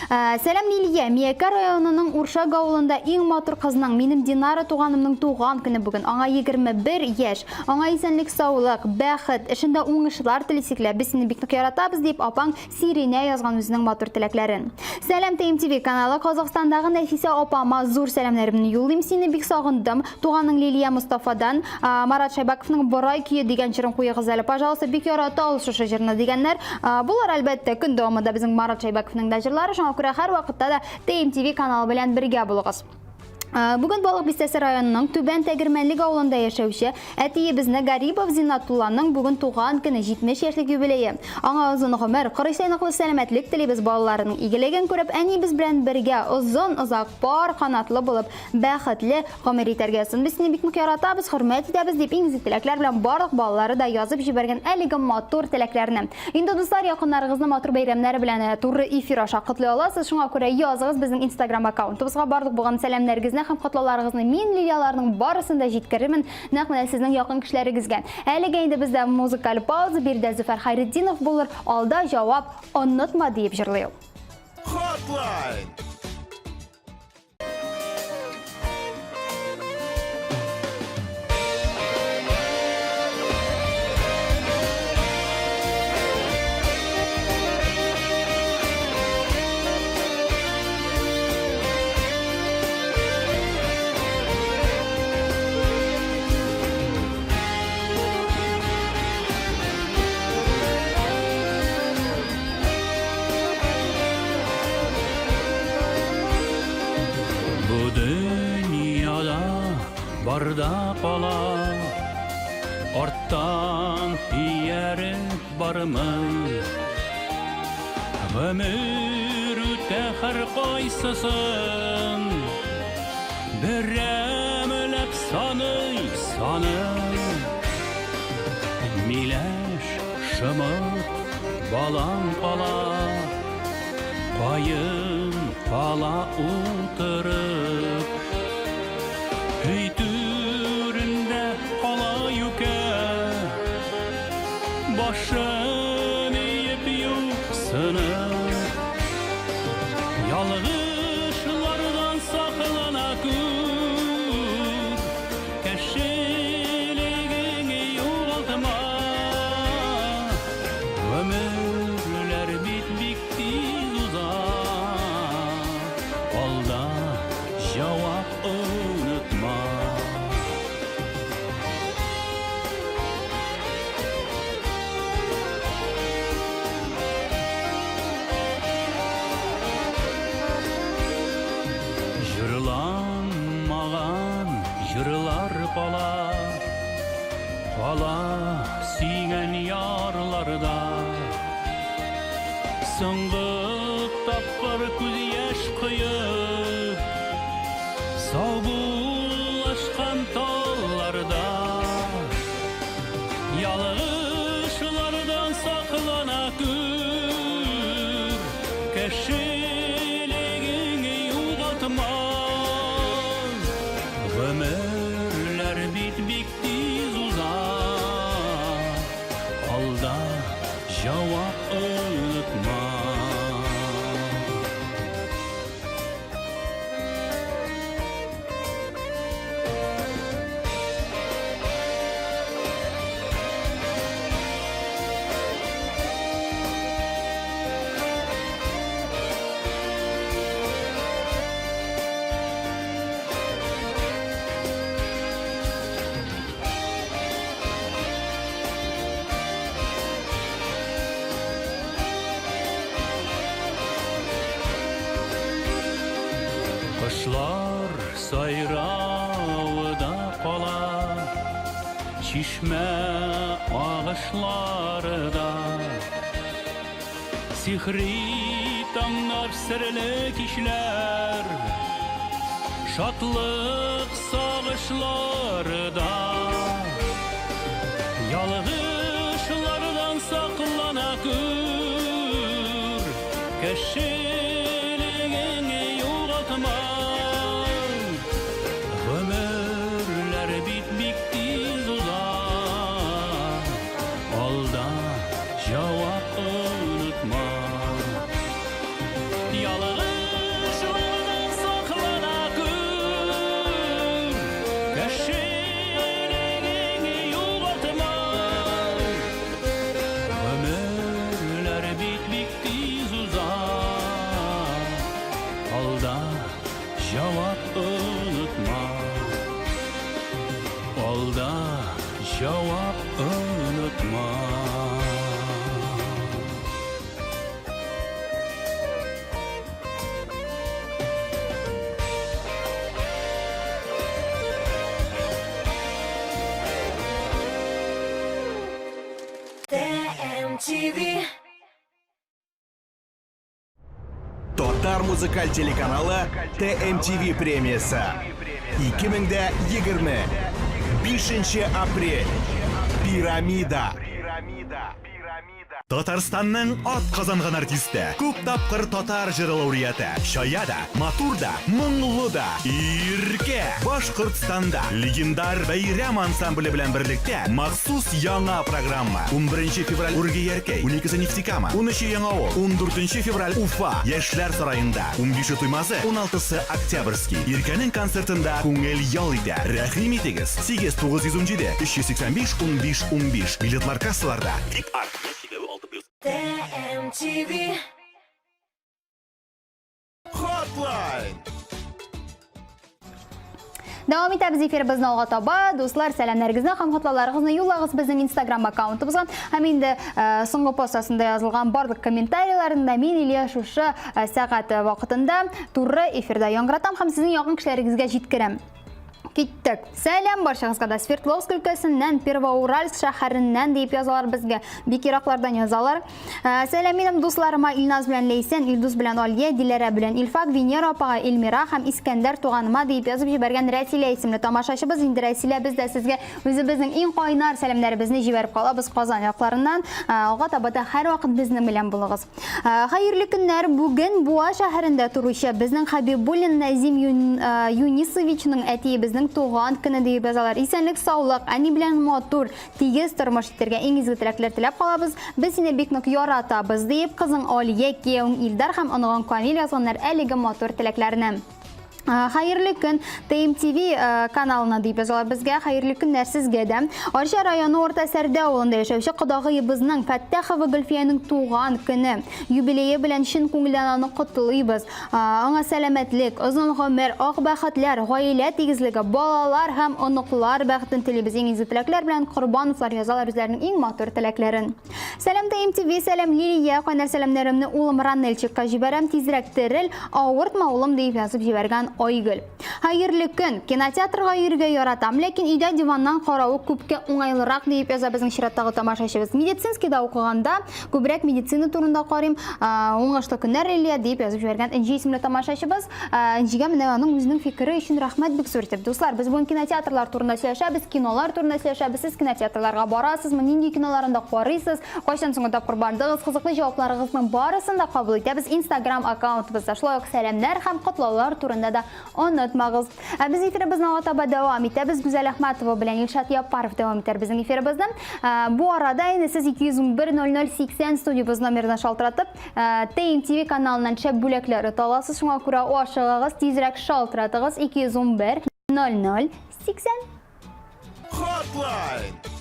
Ә, сәлам Лилия, Миякә районының Уршак авылында иң матур кызның, минем Динара туганымның туган көне бүген. Аңа 21 яшь. Аңа исәнлек, саулык, бәхет, эшендә уңышлар телисек лә. Без сине бик нык яратабыз, дип апаң Сиринә язган үзенең матур теләкләрен. Сәлам ТМТВ каналы Казахстандагы Нәфисә апама зур сәламнәр. Сәламнәремне юллыйм, сине бик сагындым. Туганың Лилия Мостафадан Марат Шәйбаковның Борай көе дигән җырын куегыз әле, пожалуйста, бик ярата ул шушы җырны дигәннәр. Булар әлбәттә, көн дәвамында безнең Марат Шәйбаковның да җырлары, шуңа күрә һәрвакытта да ТМТВ каналы белән бергә булыгыз. Бүген Балык Бистәсе районының Түбән Тәгермәнлек авылында яшәүче әтиебезне Гарипов Зиннатулланың бүген туган көне, 70 яшьлек юбилее. Аңа озын гомер, корычтай ныклы сәламәтлек телибез, балаларының игелеген күреп, әниебез белән бергә озын-озак пар канатлы булып, бәхетле гомер итәргә язсын. Без сине бик нык яратабыз, хөрмәт итәбез, дип иң изге теләкләр белән барлык балалары да язып җибәргән әлеге матур теләкләрне. Инде, дуслар, якыннарыгызны матур бәйрәмнәре белән э, туры эфир аша котлый аласыз. Шуңа күрә языгыз безнең Instagram аккаунтыбызга барлык булган сәламнәрегезне һәм котлауларыгызны. Мин Лилияларның барысын да җиткерермен нәкъ менә сезнең якын кешеләрегезгә. Әлегә инде бездә музыкаль пауза, биредә Зөфәр Хайретдинов булыр. Алда җавап онытма диеп җырлый ул. Hotline! Бу дөньяда барда кала, Арттан ияреп бармый. Гомер үтә һәркайсысын Берәмләп саный, саный. Миләш, шомырт, балан кала, Каен кала утырып. Өй түрендә кала юкә, Башын иеп юксынып. Ялгышлардан саклана күр, Кешелегең югалтма. Гомерләр бит бик тиз уза, Алда җавап онытма. Җырланмаган җырлар кала, Кала сөйгән ярларда. Соңгы тапкыр күз яшь коеп, Саубуллашкан талларда. Ялгышлардан саклана күр, Кешелегең югалтма. Гомерләр бит бик тиз уза, Алда җавап онытма. Кошлар сайравы да кала, Чишмә агышлары да. Сихри таңнар, серле кичләр, Шатлык сагышлары да. Ялгышлардан саклана күр, Кешелегең югалтма. Гомерләр бит бик тиз уза, Алда җавап онытма. Ялгышлардан саклана күр, Кешелегең югалтма. Гомерләр бит бик тиз уза, TMTV. Татар музыкаль телеканалы TMTV премиясе 2020 5 апрель Пирамида. Татарстанның ат казанган артисты, күп тапкыр татар җыры лауреаты, чая да, матур да, моңлы да, Иркә, Башкортстанда легендар Бәйрәм ансамбле белән берлектә махсус яңа программа. 11 февраль Үрге-Яркәй, 12 Нефтекама, 13 Яңавыл, 14 февраль Уфа, Яшьләр сараенда, 15 Туймазы, 16 Октябрьский. Иркәнең концертында күңел ял итә. Рәхим итегез. 8 917 385 15 15. Билетлар кассаларда. Тип арт. TMTV. Hotline. Дәвам итәбез эфирыбызны алга таба. Дуслар, сәламнәрегезне һәм котлауларыгызны юллагыз безнең Instagram аккаунтыбызга. Һәм инде э, соңгы пост астында язылган барлык комментарийларны да мин Илья шушы э, сәгать вакытында туры эфирда яңгыратам һәм сезнең якын кешеләрегезгә җиткерәм. Киттек. Сәлам барчагызга да. Свердловск өлкәсеннән, Первоуральск шәһәреннән диеп язалар безгә. Бик ераклардан язалар. Ә, сәлам минем дусларыма Илназ белән Ләйсән, Илдус белән Алия, Диләрә белән Илфак, Венера апага, Эльмира һәм Искәндәр туганыма диеп язып җибәргән Рәсилә исемле тамашачыбыз. Инде Рәсилә, без дә сезгә үзебезнең иң кайнар сәламнәребезне җибәреп калабыз Казан якларыннан. Ә, алга таба да һәрвакыт безнең белән булыгыз. Э, хәерле көннәр. Бүген Буа шәһәрендә торучы безнең Хабибуллин Назим э, Юнисовичның әтиебезнең туган көне диеп язалар. Исәнлек, саулык, әни белән матур, тигез тормыш итәргә иң изге теләкләр теләп калабыз. Без сине бик нык яратабыз диеп, кызың Алия, киявең Илдар һәм оныгың Камил язганнар әлеге матур теләкләрне. Э, хәерле көн ТМТВ э, каналына дип язалар безгә. Хәерле көннәр сезгә дә. Арча районы Урта Сәрдә авылында яшәүче кодагыебызның Фәттахова Гөлфиянең туган көне юбилее белән чын күңелдән аны котлыйбыз. Э, аңа сәламәтлек, озын гомер, ак бәхетләр, гаилә тигезлеге, балалар һәм оныклар бәхетен телибез. Иң изге теләкләр белән Корбановлар язалар үзләренең иң матур теләкләрен. Сәлам ТМТВ, сәлам Лилия, кайнар сәламнәремне улым Ранельчикка җибәрәм, тизрәк терел, авыртма улым диеп язып җибәргән Айгөл. Хәерле көн, кинотеатрга йөрергә яратам, ләкин өйдә диваннан каравы күпкә уңайлырак диеп яза безнең чираттагы тамашачыбыз. Медицинскийда укыганда күбрәк медицина турында карыйм, уңышлы көннәр Лилия диеп язып җибәргән Энҗе исемле тамашачыбыз. Энҗегә менә аның үзенең фикере өчен рәхмәт бик зур итеп. Дуслар, без бүген кинотеатрлар турында сөйләшәбез, кинолар турында сөйләшәбез. Сез кинотеатрларга барасызмы? Нинди киноларында карыйсыз? Кайчан соңгы тапкыр бардыгыз? Кызыклы җавапларыгызның барысын да кабул итәбез Instagram аккаунтыбызда. Шулай ук сәламнәр һәм котлаулар турында да онытмагыз. Ә без эфирыбызны алга таба дәвам итәбез. Гүзәл Әхмәтова белән Илшат Яппаров дәвам итәр безнең эфирыбызны. Бу арада инде сез 211 00 80 студиябез номерына шалтыратып, ТМТВ каналыннан шәп бүләкләр ота аласыз. Шуңа күрә ашыгыгыз, тизрәк шалтыратыгыз 211 00 80. Hotline.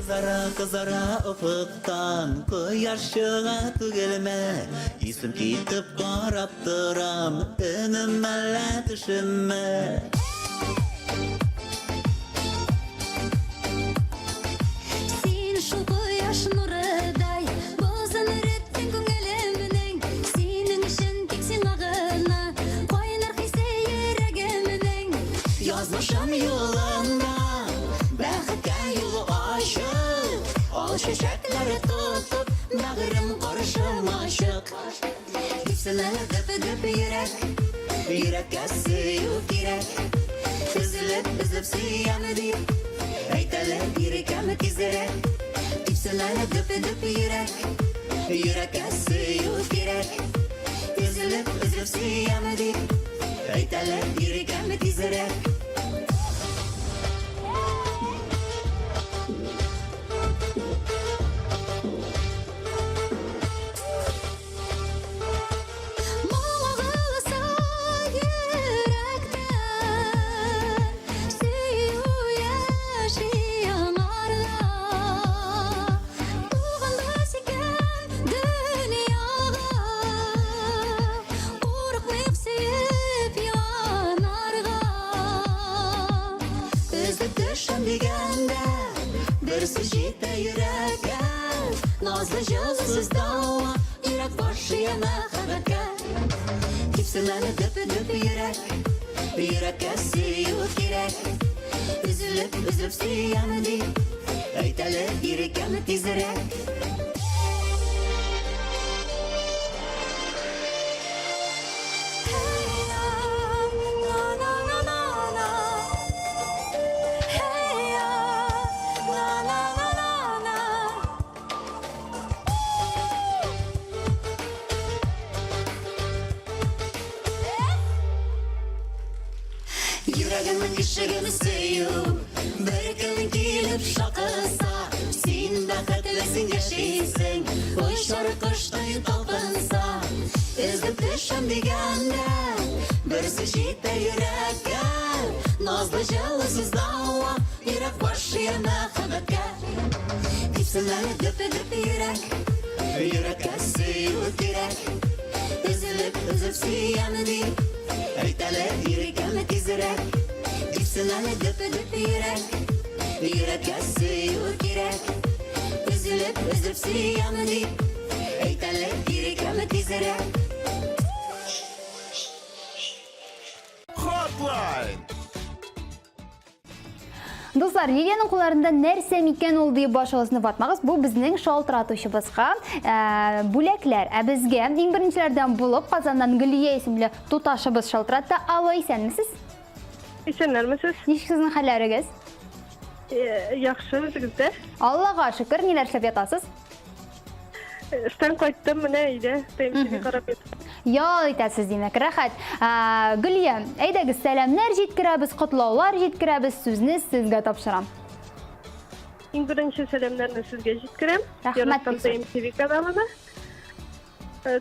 Кызара, кызара офыктан Кояш чыга түгелме? Исем китеп карап торам, Өнем әллә төшемме? Син шул кояш нурыдай, Бозын эреттең күңелемнең. Синең өчен тик сиңа гына Кайнар хисе йөрәгемнең. Язмышым юлында Бәхеткә юл ачып, Ал чәчәкләр тотып, Бәгырем каршыма чык. Типсенә дөп-дөп йөрәк, Йөрәккә сөю кирәк. Өзелеп, өзелеп сөям дип, Әйт әле иркәм. Иркәме тизрәк? Типсен әле дөп-дөп йөрәк. Йөрәккә сөю кирәк. Өзелеп, өзелеп сөям дип. Әйт әле, иркәме тизрәк? Моң агылса йөрәктән, Сөю яши аңарда. Туганбыз икән дөньяга, Курыкмыйк сөеп янарга. Өзеп төшәм дигәндә, Бер сүз җитә йөрәккә. Назлы җылы сүз дәва, Йөрәк башы ия мәхәббәткә. Типсен әле дөп-дөп йөрәк, Йөрәккә сөю кирәк. Өзелеп, өзелеп сөям дип, Әйт әле, иркәме тизрәк? Йөрәгемнең ишеген сөю Бер көн килеп шакыса, Син бәхетлесең, яшисең Очар коштай талпынса. Өзелеп төшәм дигәндә, Бер сүз җитә йөрәккә. Назлы җылы сүз дәва, Йөрәк башы ия мәхәббәткә. Типсен әле дөп-дөп йөрәк, Йөрәккә сөю кирәк. Өзелеп, өзелеп сөям дип, Әйт әле, иркәме тизрәк? Типсен әле дөп-дөп йөрәк, Йөрәккә сөю кирәк. Өзелеп, өзелеп сөям дип, Әйт әле, иркәме тизрәк? Hotline. Дуслар, Лилиянең кулларында нәрсә микән ул дип башыгызны ватмагыз. Бу безнең шалтыратучыбызга бүләкләр. Ә безгә иң беренчеләрдән булып Казаннан Гөлия исемле туташыбыз шалтыратты. Алло, исәнмесез? Исәннәрмесез? Ничек сезнең хәлләрегез? Яхшы, үзегездә? Аллага шөкер, ниләр эшләп ятасыз? Эштән кайттым, менә өйдә ТМТV карап ятам. Ял итәсез, димәк, рәхәт. Гөлия, әйдәгез, сәламнәр җиткерәбез, котлаулар җиткерәбез, сүзне сезгә тапшырам. Иң беренче сәламнәрне сезгә җиткерәм. Рәхмәт, Яраткан бик зур. ТМТV каналына.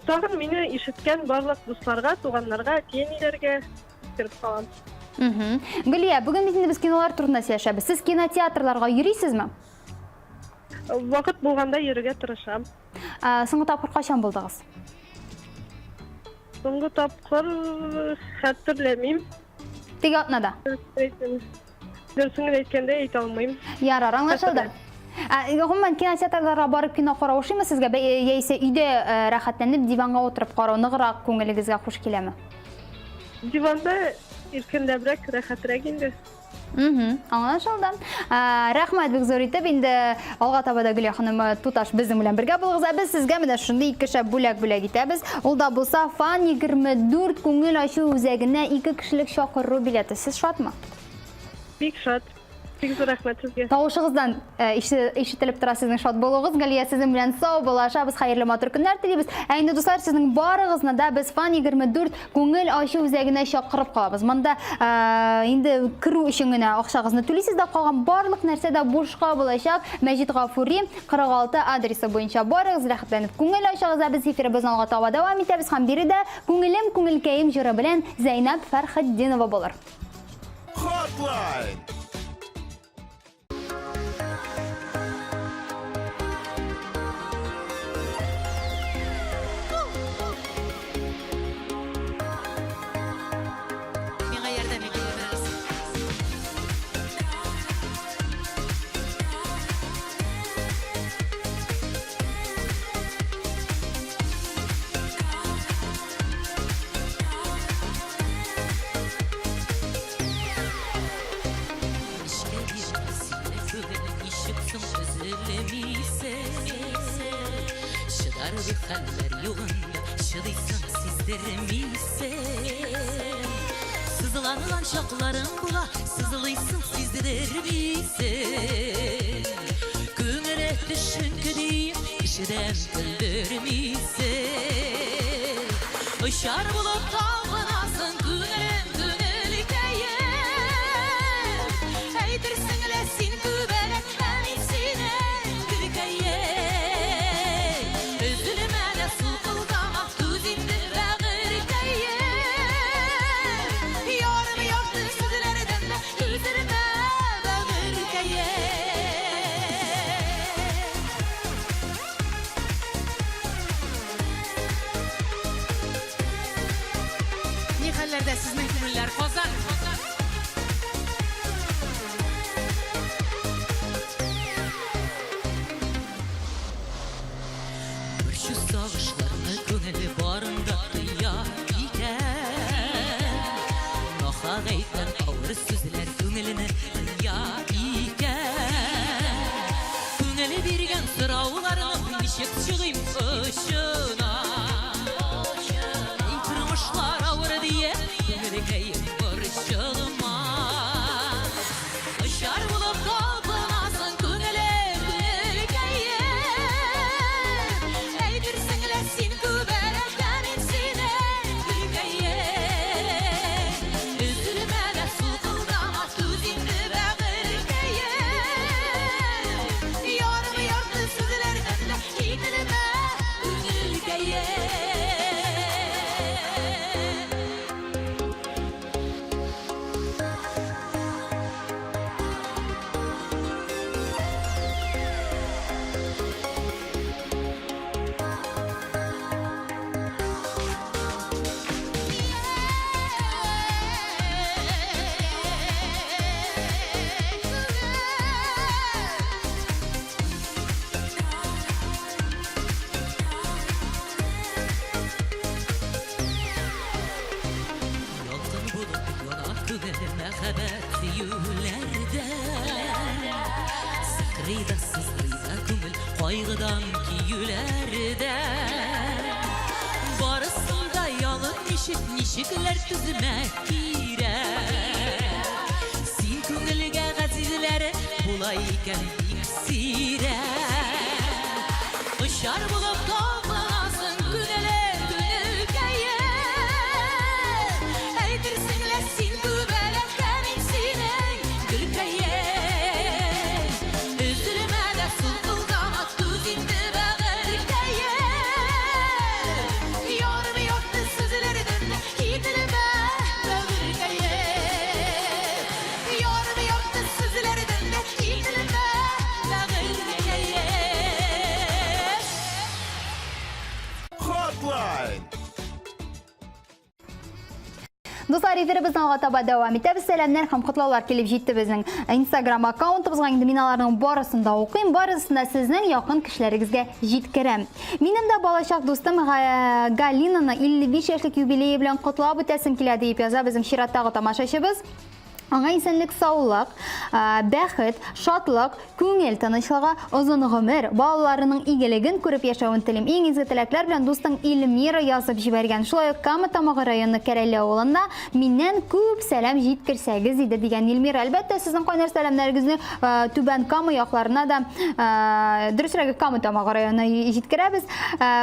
Тагын мине ишеткән барлык дусларга, туганнарга, әти-әниләргә җиткереп калам. Гөлия, бүген бит инде без кинолар турында сөйләшәбез. Сез кинотеатрларга йөрисезме? Вакыт булганда йөрергә тырышам. Соңгы тапкыр кайчан булдыгыз? Соңгы тапкыр хәтерләмим. Теге атнада. Дөресен генә әйткәндә әйтә алмыйм. Ярар, аңлашылды. Гомумән, кинотеатрларга барып кино карау ошыймы сезгә, яисә өйдә рәхәтләнеп диванга утырып карау ныграк күңелегезгә хуш киләме? Диванда иркенләбрәк, рәхәтрәк инде. Мхм, аңлашылды. Рәхмәт бик зур итеп. Инде алга таба да Гөлия ханым туташ безнең белән бергә булыгыз. Ә без сезгә менә шундый ике шәп бүләк бүләк итәбез. Ул да булса Фан 24 күңел ачу үзәгенә ике кешелек чакыру билеты. Сез шатмы? Бик шат. Бик зур рәхмәт сезгә. Тавышыгыздан ишетелеп тора сезнең шат булуыгыз. Галия, сезнең белән сау булашабыз. Хәерле матур көннәр телибез. Ә инде дуслар, сезнең барыгызны да без Фан 24 күңел ачу үзәгенә чакырып калабыз. Монда инде керү өчен генә акчагызны түлисез дә, калган барлык нәрсә дә бушка булачак. Мәҗит Гафури 46 адресы буенча барыгыз, рәхәтләнеп күңел ачыгыз. Ә без эфирыбызны алга таба дәвам итәбез һәм биредә Күңелем, күңелкәем җыры белән Зәйнәб Фәрхетдинова булыр. Hotline. Миңа ярдәм итегез бераз. Чыдар бит хәлләр югында, чыдыйсың, сиздермисең. Сызланган чакларың була, сызлыйсың, сиздермисең. белән көлдермисең. Очар булып талпынасың, күңелем, күңелкәем. Әйтерсең лә син күбәләк, ә мин синең гөлкәем. Өзелмә дә сулкылдама, түз инде бәгырькәем. Ярым ярты сүзләрдән дә өзелмә бәгырькәем. Ни хәлләрдә сезнең күңелләр, Казан? Борчу сагышларны күңеле барында тоя икән. Нахак әйткән авыр сүзләр күңелене тыя икән. Күңеле биргән сорауларның ничек чыгыйм очына. Эй, тормышлар авыр дия, күңелкәем борчылма. Очар булып талпынасың, күңелем, күңелкәем. Әйтерсең лә син күбәләк, ә мин синең гөлкәем. Өзелмә дә сулкылдама, түз инде бәгырькәем. Ярым ярты сүзләрдән дә кителмә, күңелкәем. Ялкын булып яна күңел мәхәббәт сөюләрдә. Сыкрый да сызлый да күңел кайгыдан көюләрдә. Барысын да ялып ничек, ничекләр түзмәк кирәк. Син күңелгә газизләре була икән бик сирәк. Очар булып талпынасың, күңелем, күңелкәем. Әйтерсең лә син күбәләк, ә мин синең гөлкәем. Өзелмә дә сулкылдама, түз инде бәгырькәем. Ярым ярты сүзләрдән дә кителмә, бәгырькәем. Ярым ярты сүзләрдән дә кителмә, бәгырькәем. Hotline. Дуслар, эфирыбызны алга таба дәвам итәбез. Сәламнәр һәм котлаулар килеп җитте безнең Instagram аккаунтыбызга. Инде мин аларның барысын да укыйм, барысын да сезнең якын кешеләрегезгә җиткерәм. Минем дә балачак дустым Галинаны 55 яшьлек юбилее белән котлап үтәсем килә, диеп яза безнең чираттагы тамашачыбыз. Аңа исәнлек, саулык, бәхет, шатлык, күңел тынычлыгы, озын гомер, балаларының игелеген күреп яшәвен телим. Иң изге теләкләр белән дустың Эльмира язып җибәргән. Шулай ук Кама Тамагы районы Кәрәле авылында миннән күп сәлам җиткерсәгез иде дигән Эльмира. Әлбәттә, сезнең кайнар сәламнәрегезне Түбән Кама якларына да, дөресрәге Кама Тамагы районына җиткерәбез.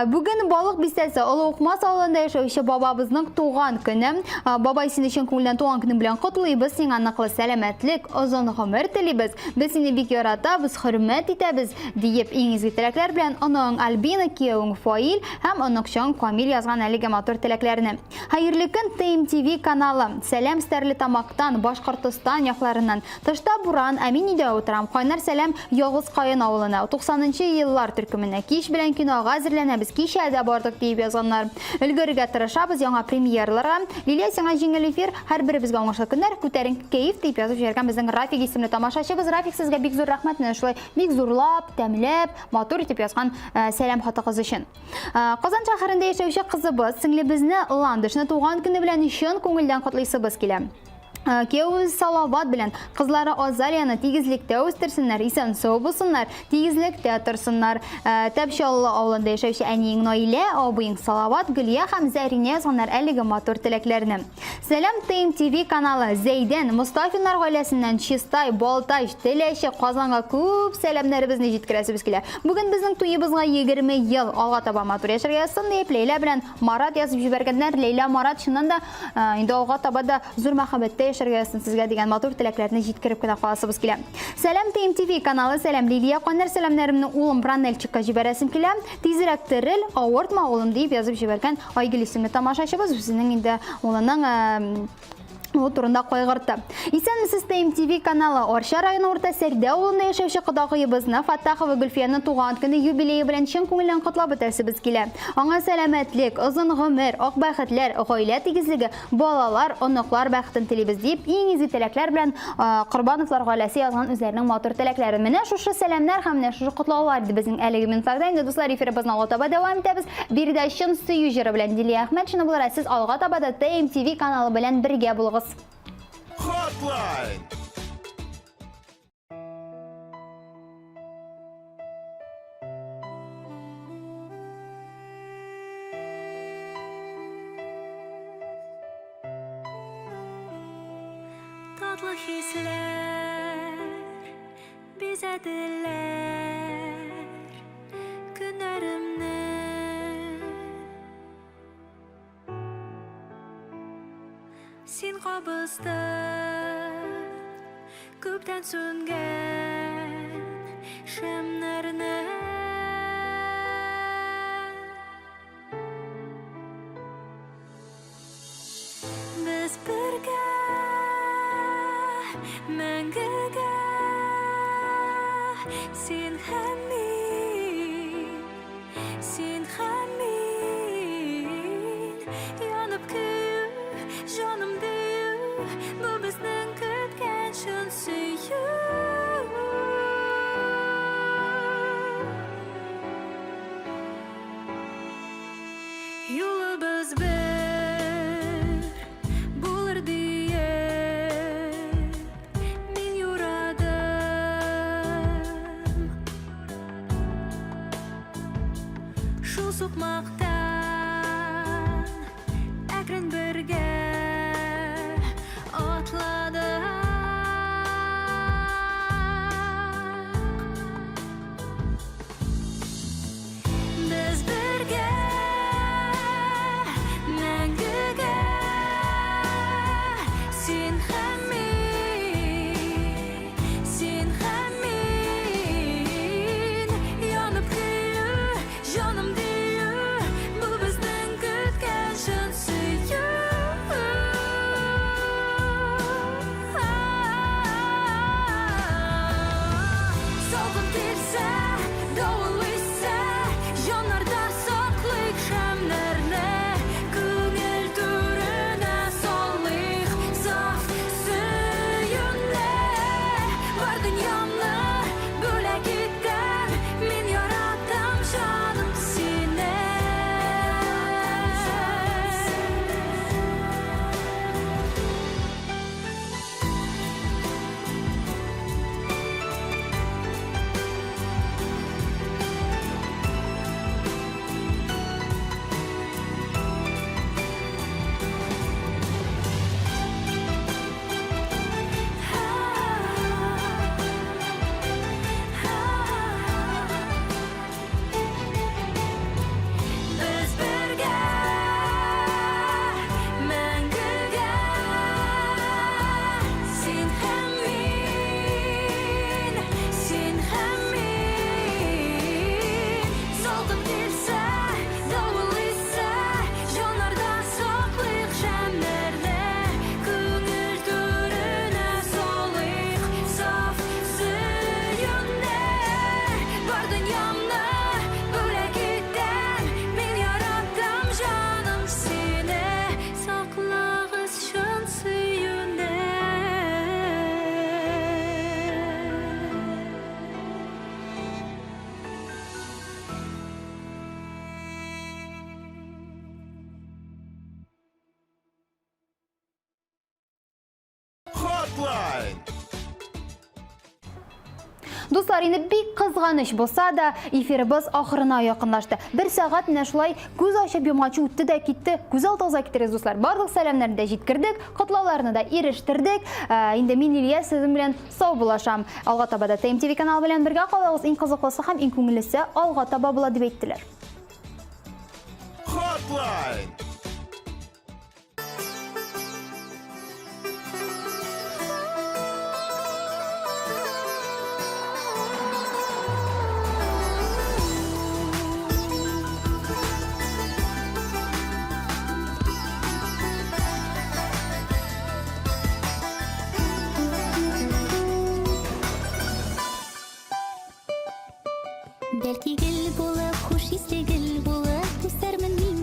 Бүген Балык бистәсе Олы Укмас авылында яшәүче бабабызның туган көне. Бабай, сине чын күңелдән туган көнең белән котлыйбыз, сиңа ныклы сәламәтлек, озын гомер телибез. Без сине бик яратабыз, хөрмәт итәбез, диеп иң изге теләкләр белән оныгың Альбина, киявең Фаил һәм оныкчың Камил язган әлеге матур теләкләрне. Хәерле көн, ТМТВ каналы! Сәлам Стәрлетамактан, Башкортостан якларыннан. Тышта буран, ә мин өйдә утырам. Кайнар сәлам Ялгыз Каен авылына, 90 нчы еллар төркеменә. Кич белән кинога әзерләнәбез, кичә дә бардык, диеп язганнар. Өлгерергә тырышабыз яңа премьераларга. Лилия, сиңа җиңел эфир, һәрберебезгә уңышлы көннәр, күтәренке кәеф, дип язып җибәргән безнең Рафик исемле тамашачыбыз. Рафик, сезгә бик зур рәхмәт, менә шулай бик зурлап, тәмләп, матур итеп язган э, сәлам хатыгыз өчен. Э, Казан шәһәрендә яшәүче кызыбыз, сеңлебезне Ландышны туган көне белән чын күңелдән котлыйсыбыз килә. Кияүебез Салават белән кызлары Азалияны тигезлектә үстерсеннәр, исән-сау булсыннар, тигезлектә торсыннар. Тәп Чаллы авылында яшәүче әниең Наилә, абыең Салават, Гөлия һәм Зәринә язганнар әлеге матур теләкләрне. Сәлам ТМТВ каналы, Зәйдән, Мостафиннар гаиләсеннән Чистай, Балтач, Теләче, Казанга күп сәламнәребезне җиткерәсебез килә. Бүген безнең туебызга 20 ел, алга таба матур яшәргә язсын диеп, Ләйлә белән Марат язып җибәргәннәр. Ләйлә, Марат, чыннан да, инде алга таба да зур мәхәббәттә яшәргә язсын сезгә дигән матур теләкләрне җиткереп кенә каласыбыз килә. Сәлам ТМТВ каналы, сәлам Лилия Каннер, сәламнәремне улым Бранельчикка җибәрәсем килә. Тизрәк терел, авыртма улым дип язып җибәргән Айгөл исемле тамашачыбыз үзенең инде улының Ул турында кайгыртты. Исәнмесез ТМТВ каналы. Арча районы Урта Сәрдә авылында яшәүче кодагыебызны Фаттахова Гөлфияне туган көне юбилее белән чын күңелдән котлап үтәсебез килә. Аңа сәламәтлек, озын гомер, ак бәхетләр, гаилә тигезлеге, балалар, оныклар бәхетен телибез, дип иң изге теләкләр белән Корбановлар гаиләсе язган үзләренең матур теләкләрен. Менә шушы сәламнәр һәм менә шушы котлаулар иде безнең әлеге минутларда. Инде, дуслар, эфирыбызны алга таба дәвам итәбез. Биредә чын сөю җыры белән Дилия Әхмәтшина булыр, ә сез алга таба да ТМТВ каналы белән бергә булыгыз. Hotline! Татлы хисләр бизәделәр көннәремне. Син кабыздың күптән сүнгән шәмнәрне. Без бергә мәңгегә, син һәм мин, син һәм мин. Янып көю, җаным дию, бу безнең көткән чын сөю. Юлыбыз бер булыр диеп мин юрадым. Шул сукмактан әкрен бергә атладык. Без бергә мәңгегә, син һәм мин, син һәм мин. Янып көю, җаным дию, бу безнең көткән чын сөю. Салкын килсә, давыл иссә, җаннарда саклыйк шәмнәрне, күңел түренә салыйк саф сөюне. Бар дөньямны бүләк иттем, мин яратам җаным сине. Дуслар, инде бик кызганыч булса да, эфирыбыз ахырына якынлашты. Бер сәгать менә шулай күз ачып йомганчы үтте дә китте. Күз алдыгызга китерегез, дуслар. Барлык сәламнәрне дә җиткердек, котлауларны да ирештердек. Ә, инде мин Лилия сезнең белән саубуллашам. Алга таба да ТМТВ каналы белән бергә калыгыз. Иң кызыклысы һәм иң күңеллесе алга таба була дип әйттеләр. Hotline! Бәлки гел булып, хуш исле гел булып үсәрмен мин.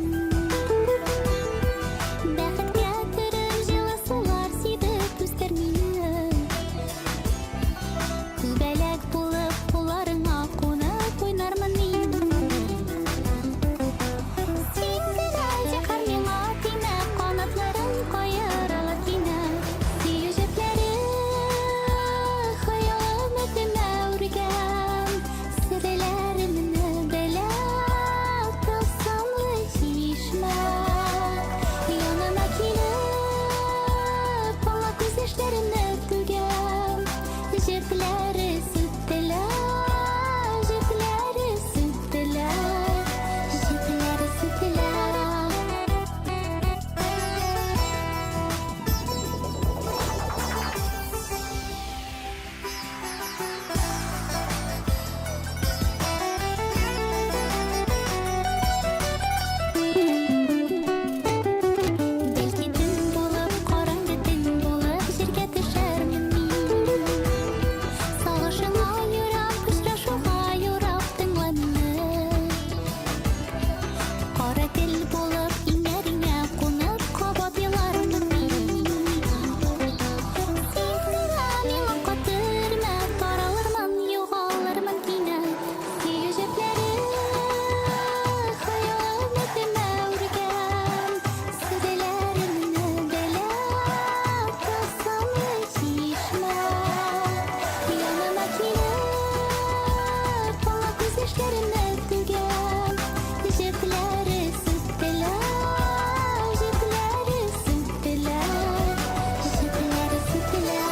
Бәхеткә төреп, җылы сулар сибеп үстер мине. Күбәләк булып, кулларыңа кунып уйнармын мин. Син генә зинһар миңа тимә, канатларым каерыла кинәт. Сөю җепләре хыял өметемә үргән. Серләремне белә тылсымлы чишмә. Янына килеп, аңа күз яшьләремне түгәм. Җепләре сүтелә, җепләре сүтелә, җепләре сүтелә. Бәлки төн булып, караңгы төн булып җиргә төшәрмен мин. Сагышыңа юрап, очрашуга юрап тыңла мине. Кара тел булып, иңнәреңә кунып кабат елармын мин. Син генә миңа катырма, таралырмын, югалырмын кинәт. Сөю җепләре хыял өметемә үргән. Серләремне белә тылсымлы чишмә. Янына килеп, аңа күз яшьләремне түгәм. Җепләре сүтелә, җепләре сүтелә, җепләре сүтелә.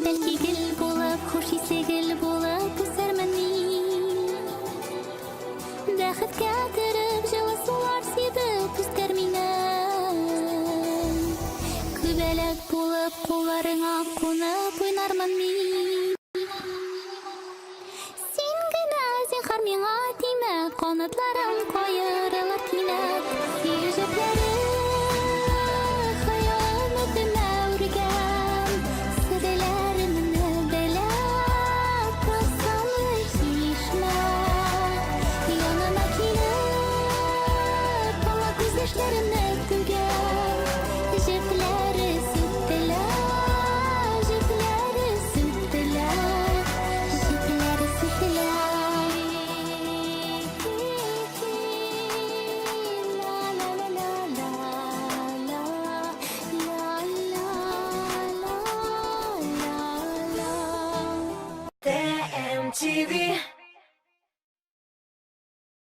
Бәлки гел булып, хуш исле гел булып үсәрмен мин. Бәхеткә төреп, җылы сулар сибеп үстер мине. Күбәләк булып, кулларыңа кунып уйнармын мин. Син генә зинһар миңа тимә, канатларым каерылыр кинәт. Сөю җепләре хыял өметемә үргән. Серләремне белә тылсымлы чишмә. Янына килеп, аңа күз яшьләремне түгәм. Җепләре сүтелә, җепләре сүтелә, җепләре сүтелә. ТМТВ.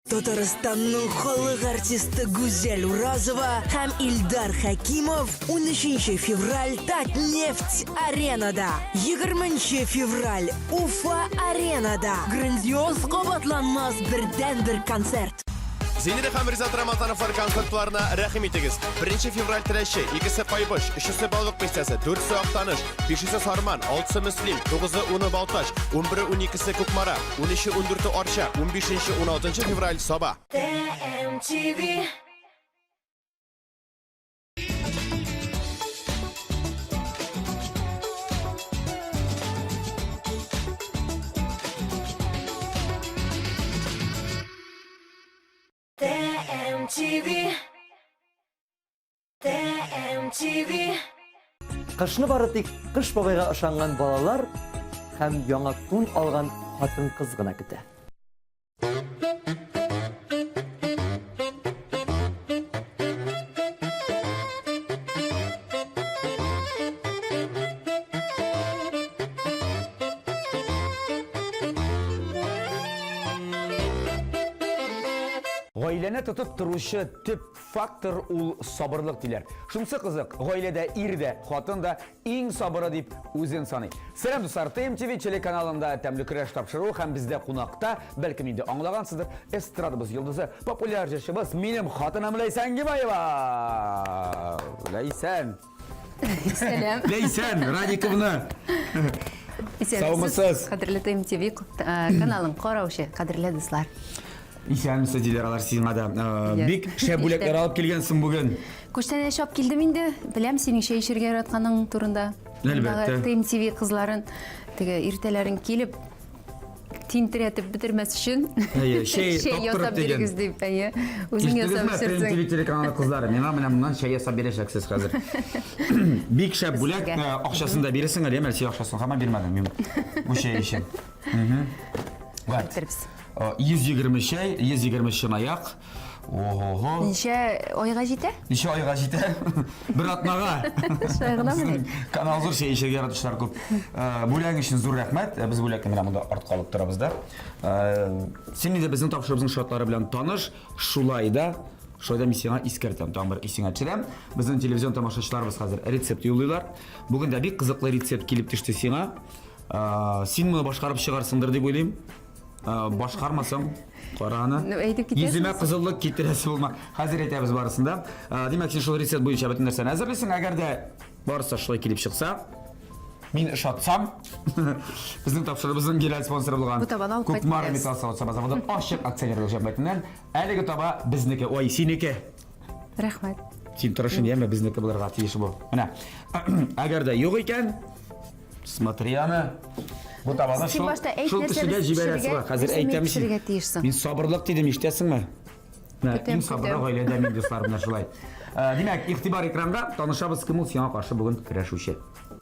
Татарстанның халык артисты Гүзәл Уразова һәм Илдар Хәкимов 13 февраль Татнефть аренада, 20 февраль Уфа аренада грандиоз кабатланмас бердәнбер концерт. Зинира һәм Ризат Рамазановлар концертларына рәхим итегез. 1 февраль Теләче, икесе Кайбыч, өчесе Балык Бистәсе, дүртесе Актаныш, бишесе Сарман, алтысы Мөслим, тугызы, уны Балтач, 11-е, 12-се Кукмара, 13-е, 14-е Арча, 15-нче, 16 февраль Саба. ТМТВ. ТМТВ. ТМТВ. Кышны бары тик Кыш бабайга ышанган балалар һәм яңа тун алган хатын-кыз гына көтә. Гаиләне тотып торучы төп фактор ул сабырлык диләр. Шунысы кызык, гаиләдә ир дә, хатын да иң сабыры дип үзен саный. Сәлам дуслар, ТМТВ телеканалында тәмле көрәш тапшыруы һәм бездә кунакта, бәлкем инде аңлагансыздыр, эстрадабыз йолдызы, популяр җырчыбыз, минем хатыным Ләйсән Гимаева. Ләйсән. Сәлам. Ләйсән Радиковна. Саумысыз. Кадерле ТМТВ э, каналын караучы, кадерле дуслар. Исәнмесез диләр алар сиңа да. Э, бик шәп бүләкләр алып килгәнсең бүген. Күчтәнәч алып килдем инде. Беләм синең чәй эчәргә яратканың турында. Әлбәттә. ТМТВ кызларын теге иртәләрен килеп тинтерәтеп бетермәс өчен Әйе, чәй чәй таптырып ясап дигән. бирегез дип, әйе. Үзең ясап Ишеттегезме, эчерсең. ТМТВ телеканалы кызлары, миңа менә моннан чәй ясап бирәчәксез хәзер. Бик шәп бүләк, Сезгә. э, акчасын да бирерсең әле, әмма син акчасын һаман бирмәдең мин бу чәй өчен. Мгм. Вот. 120 чәй, 120 чынаяк. Ого-го. Ничә айга җитә? Ничә айга җитә? Бер атнага. Шулай гынамыни? Канал зур чәй эчәргә яратучылар күп. Э, Бүләгең өчен зур рәхмәт. Э, Без бүләкне менә монда артка алып торабыз да. Э, Син инде безнең тапшыруыбызның шартлары белән таныш. Шулай да, шулай да мин сиңа искәртәм, тагын бер исеңә төшерәм. Безнең телевизион тамашачыларыбыз хәзер рецепт юллыйлар. Бүген дә бик кызыклы рецепт килеп төште сиңа. Син моны башкарып чыгарсыңдыр дип уйлыйм. Башкармасаң, кара аны. Ну, әйтеп китәсең. Йөземә кызыллык китерәсе булма. Хәзер әйтәбез барысын да. Димәк, син шул рецепт буенча бөтен нәрсәне әзерлисең. Әгәр дә барысы шулай килеп чыкса, мин ошатсам, безнең тапшыруыбызның генераль спонсоры булган Бу табаны алып кайтып Кукмара китәбез. металл савыт-саба заводы ачык акционерлык җәмгыятеннән әлеге таба безнеке, ой, синеке. Рәхмәт. Син тырыш инде, яме, безнеке булырга тиеш бу. Менә. Әгәр дә юк икән, Смотри аны. Бу табаны Син шул, башта әйт, шул нәрсә кешегә без җибәрәсе пешерергә, бар. Хәзер нәрсә мин әйтәм пешерергә тиешсең? Мин сабырлык дидем, ишетәсеңме? Менә Көтәм, иң сабырлы көтәм. гаиләдә мин дуслар менә шулай. Э, Димәк, игътибар экранга, танышабыз кем ул сиңа каршы бүген көрәшүче.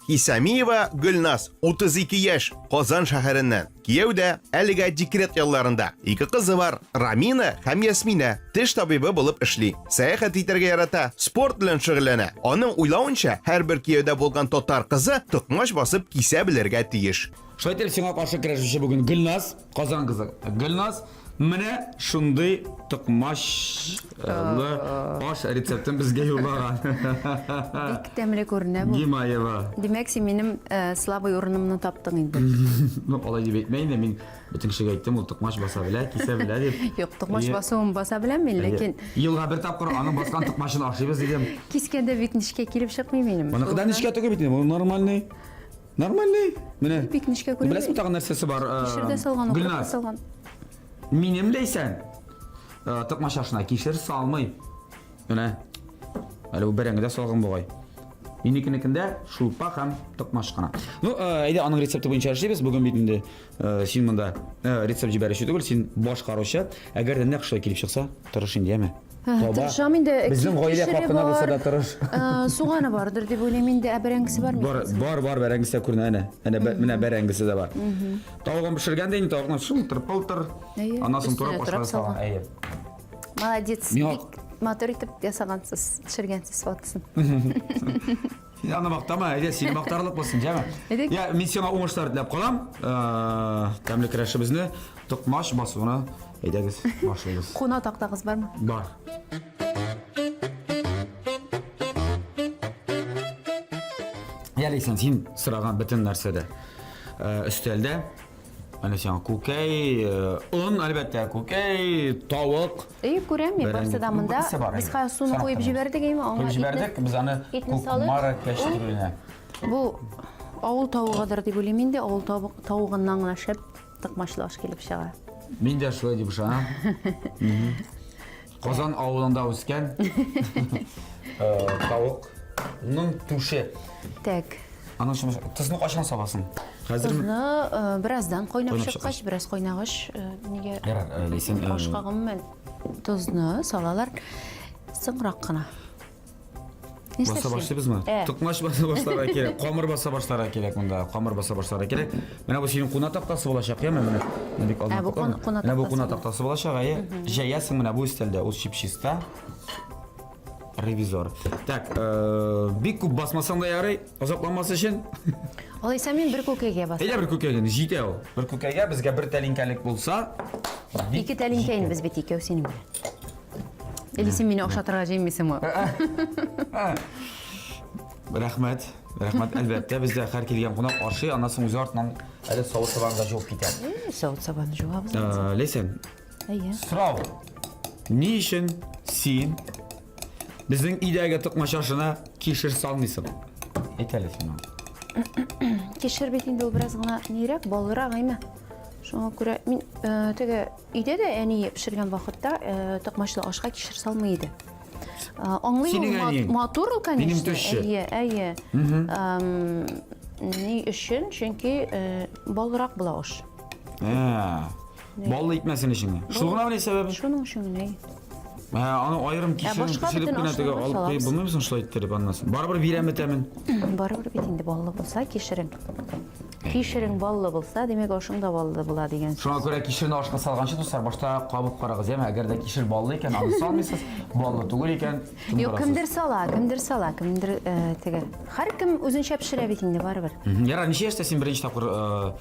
Исамиева Гөлназ, 32 яшь, Казан шәһәреннән. Кияүдә, әлегә декрет ялларында. Ике кызы бар, Рамина һәм Ясминә. Теш табибы булып эшли. Сәяхәт итәргә ярата, спорт белән шөгыльләнә. Аның уйлавынча, һәрбер кияүдә булган татар кызы токмач басып кисә белергә тиеш. Шулай итеп, сиңа каршы көрәшүче бүген Гөлназ, Казан кызы. Гөлназ, менә шундый токмачлы аш рецептын безгә юллаган. Бик тәмле күренә бу. Гимаева. Димәк, син минем э, слабый урынымны таптың инде. Ну, алай дип әйтмә инде, мин бөтен кешегә әйттем, ул токмач баса белә, кисә белә дип. Юк, токмач Әйе. басуын баса беләм мин, Әйе. ләкин Елга бер тапкыр аның баскан токмачын ашыйбыз дидем. кискәндә бик нечкә килеп чыкмый минем. Моныкы да нечкә түгел бит инде, бу нормальный. Нормальный. Менә. Бик нечкә күренми. Беләсеңме тагын нәрсәсе бар? Э, Кишер дә салган, укроп та Гөлназ. салган. Минем Ләйсән э, токмач ашына кишер салмый. Менә. Әле бу бәрәңге дә салган бугай. Минекенекендә шулпа һәм токмач кына. Ну, э, әйдә аның рецепты буенча эшлибез. Бүген бит инде э, син монда рецепт җибәрүче түгел, син башкаручы. Әгәр дә нәкъ шулай килеп чыкса, тырыш инде, яме. Таба. Тырышам инде. Безнең гаилә Кишере хакына булса да бар, тырыш. Суганы бардыр дип уйлыйм инде. Ә бәрәңгесе бармы? Бар, бар, бар, бәрәңгесе дә күренә әнә. Әнә менә бәрәңгесе дә бар. Тавыгын пешергәндә инде тавыкны шылтыр пылтыр. Әйе, Аннан соң өстенә турап турап ашка салган. салган. Әйе. Молодец. Миңа- Бик матур итеп ясагансыз, пешергәнсез фотосын. Син аны мактама, әйдә сине мактарлык булсын, җәме. Әйдә. Я, мин сиңа уңышлар теләп калам. Тәмле көрәшебезне токмач басуына әйдәгез башлыйбыз. Куна тактагыз бармы? Бар. Я, Ләйсән, син сораган бөтен нәрсә дә өстәлдә. Әнә сиңа күкәй, он, әлбәттә, күкәй, тавык. Әйе, күрәм мин, барысы да монда. Бөтенесе бар, Без әйе. хәзер суны Санап куеп тормыйбыз. җибәрдек, әйме, аңа Куеп җибәрдек, без аны итне салып, Кукмара ул- кәчтрүленә. Бу авыл тавыгыдыр дип уйлыйм инде, авыл тавыгыннан гына шәп токмачлы аш килеп чыга. Мин дә шулай дип ышанам. Казан авылында үскән тавыкның түше. Так. Аның шымыш, тозны кайчан саласың? Хәзер Тозны э, бераздан кайнап Кайнап чыккач, бераз кайнагач, э, нигә Ярар, э, Ләйсән, э, ашка гомумән тозны салалар соңрак кына. Нишләп Баса син? башлыйбызмы? Ә. Токмач баса башларга кирәк, камыр баса башларга кирәк монда, камыр баса башларга кирәк. Менә бу синең куна тактасы булачак, яме менә. Менә бик алдан Ә, бу котлама. куна Менә бу куна тактасы. тактасы булачак, әйе. Җәясең менә бу өстәлдә, ул чип-чиста. Ревизор. Так, э, бик күп басмасаң да ярый, озакламас өчен. Алайса мин бер күкәйгә басам. Әйдә бер күкәйгә, җитә ул. Бер күкәйгә безгә бер тәлинкәлек булса, бик Ике тәлинкә инде без бит икәү синең белән. Или син мине ошатырга җыенмыйсыңмы? Рәхмәт. Рәхмәт, әлбәттә, бездә һәр килгән кунак ашый, аннан соң үзе артыннан әле савыт-сабаны да жуып китә. Савыт-сабаны жуабыз. Э, Ләйсән, Әйе. сорау. Ни өчен син безнең өйдәге токмач ашына кишер салмыйсың? Әйт әле син миңа. Кишер бит инде ул бераз гына нирәк, баллырак, әйме? Шуңа күрә мин э, теге өйдә дә әни пешергән вакытта э, токмачлы ашка кишер салмый иде. Э, Аңлыйм, ул Синең мат- әниең. матур ул, конечно. Минем төшче. Әйе, әйе. Мгм. Эм, Ни өчен? Чөнки э, баллырак була аш. Ә, Баллы итмәсен өчен. Шул гына белән сәбәбе? Шуның өчен генә. әйе. Ә, аны аерым кишерен башка пешереп бөтен кенә теге ашларга алып куеп салабыз. булмыймы соң шулай иттереп аннан соң? Барыбер бирәме тәмен? Барыбер бит инде баллы булса кишерең. Кишерең баллы булса, димәк ашың да баллы була дигән сүз. Шуңа күрә кишерне ашка салганчы, дуслар, башта кабып карагыз, яме? Әгәр дә кишер баллы икән, аны салмыйсыз, баллы түгел икән, Юк, тындырасыз. кемдер сала, кемдер сала, кемдер э, теге. Һәркем үзенчә пешерә бит инде барыбер. Мгм. Ярар, ничә яшьтә син беренче тапкыр э,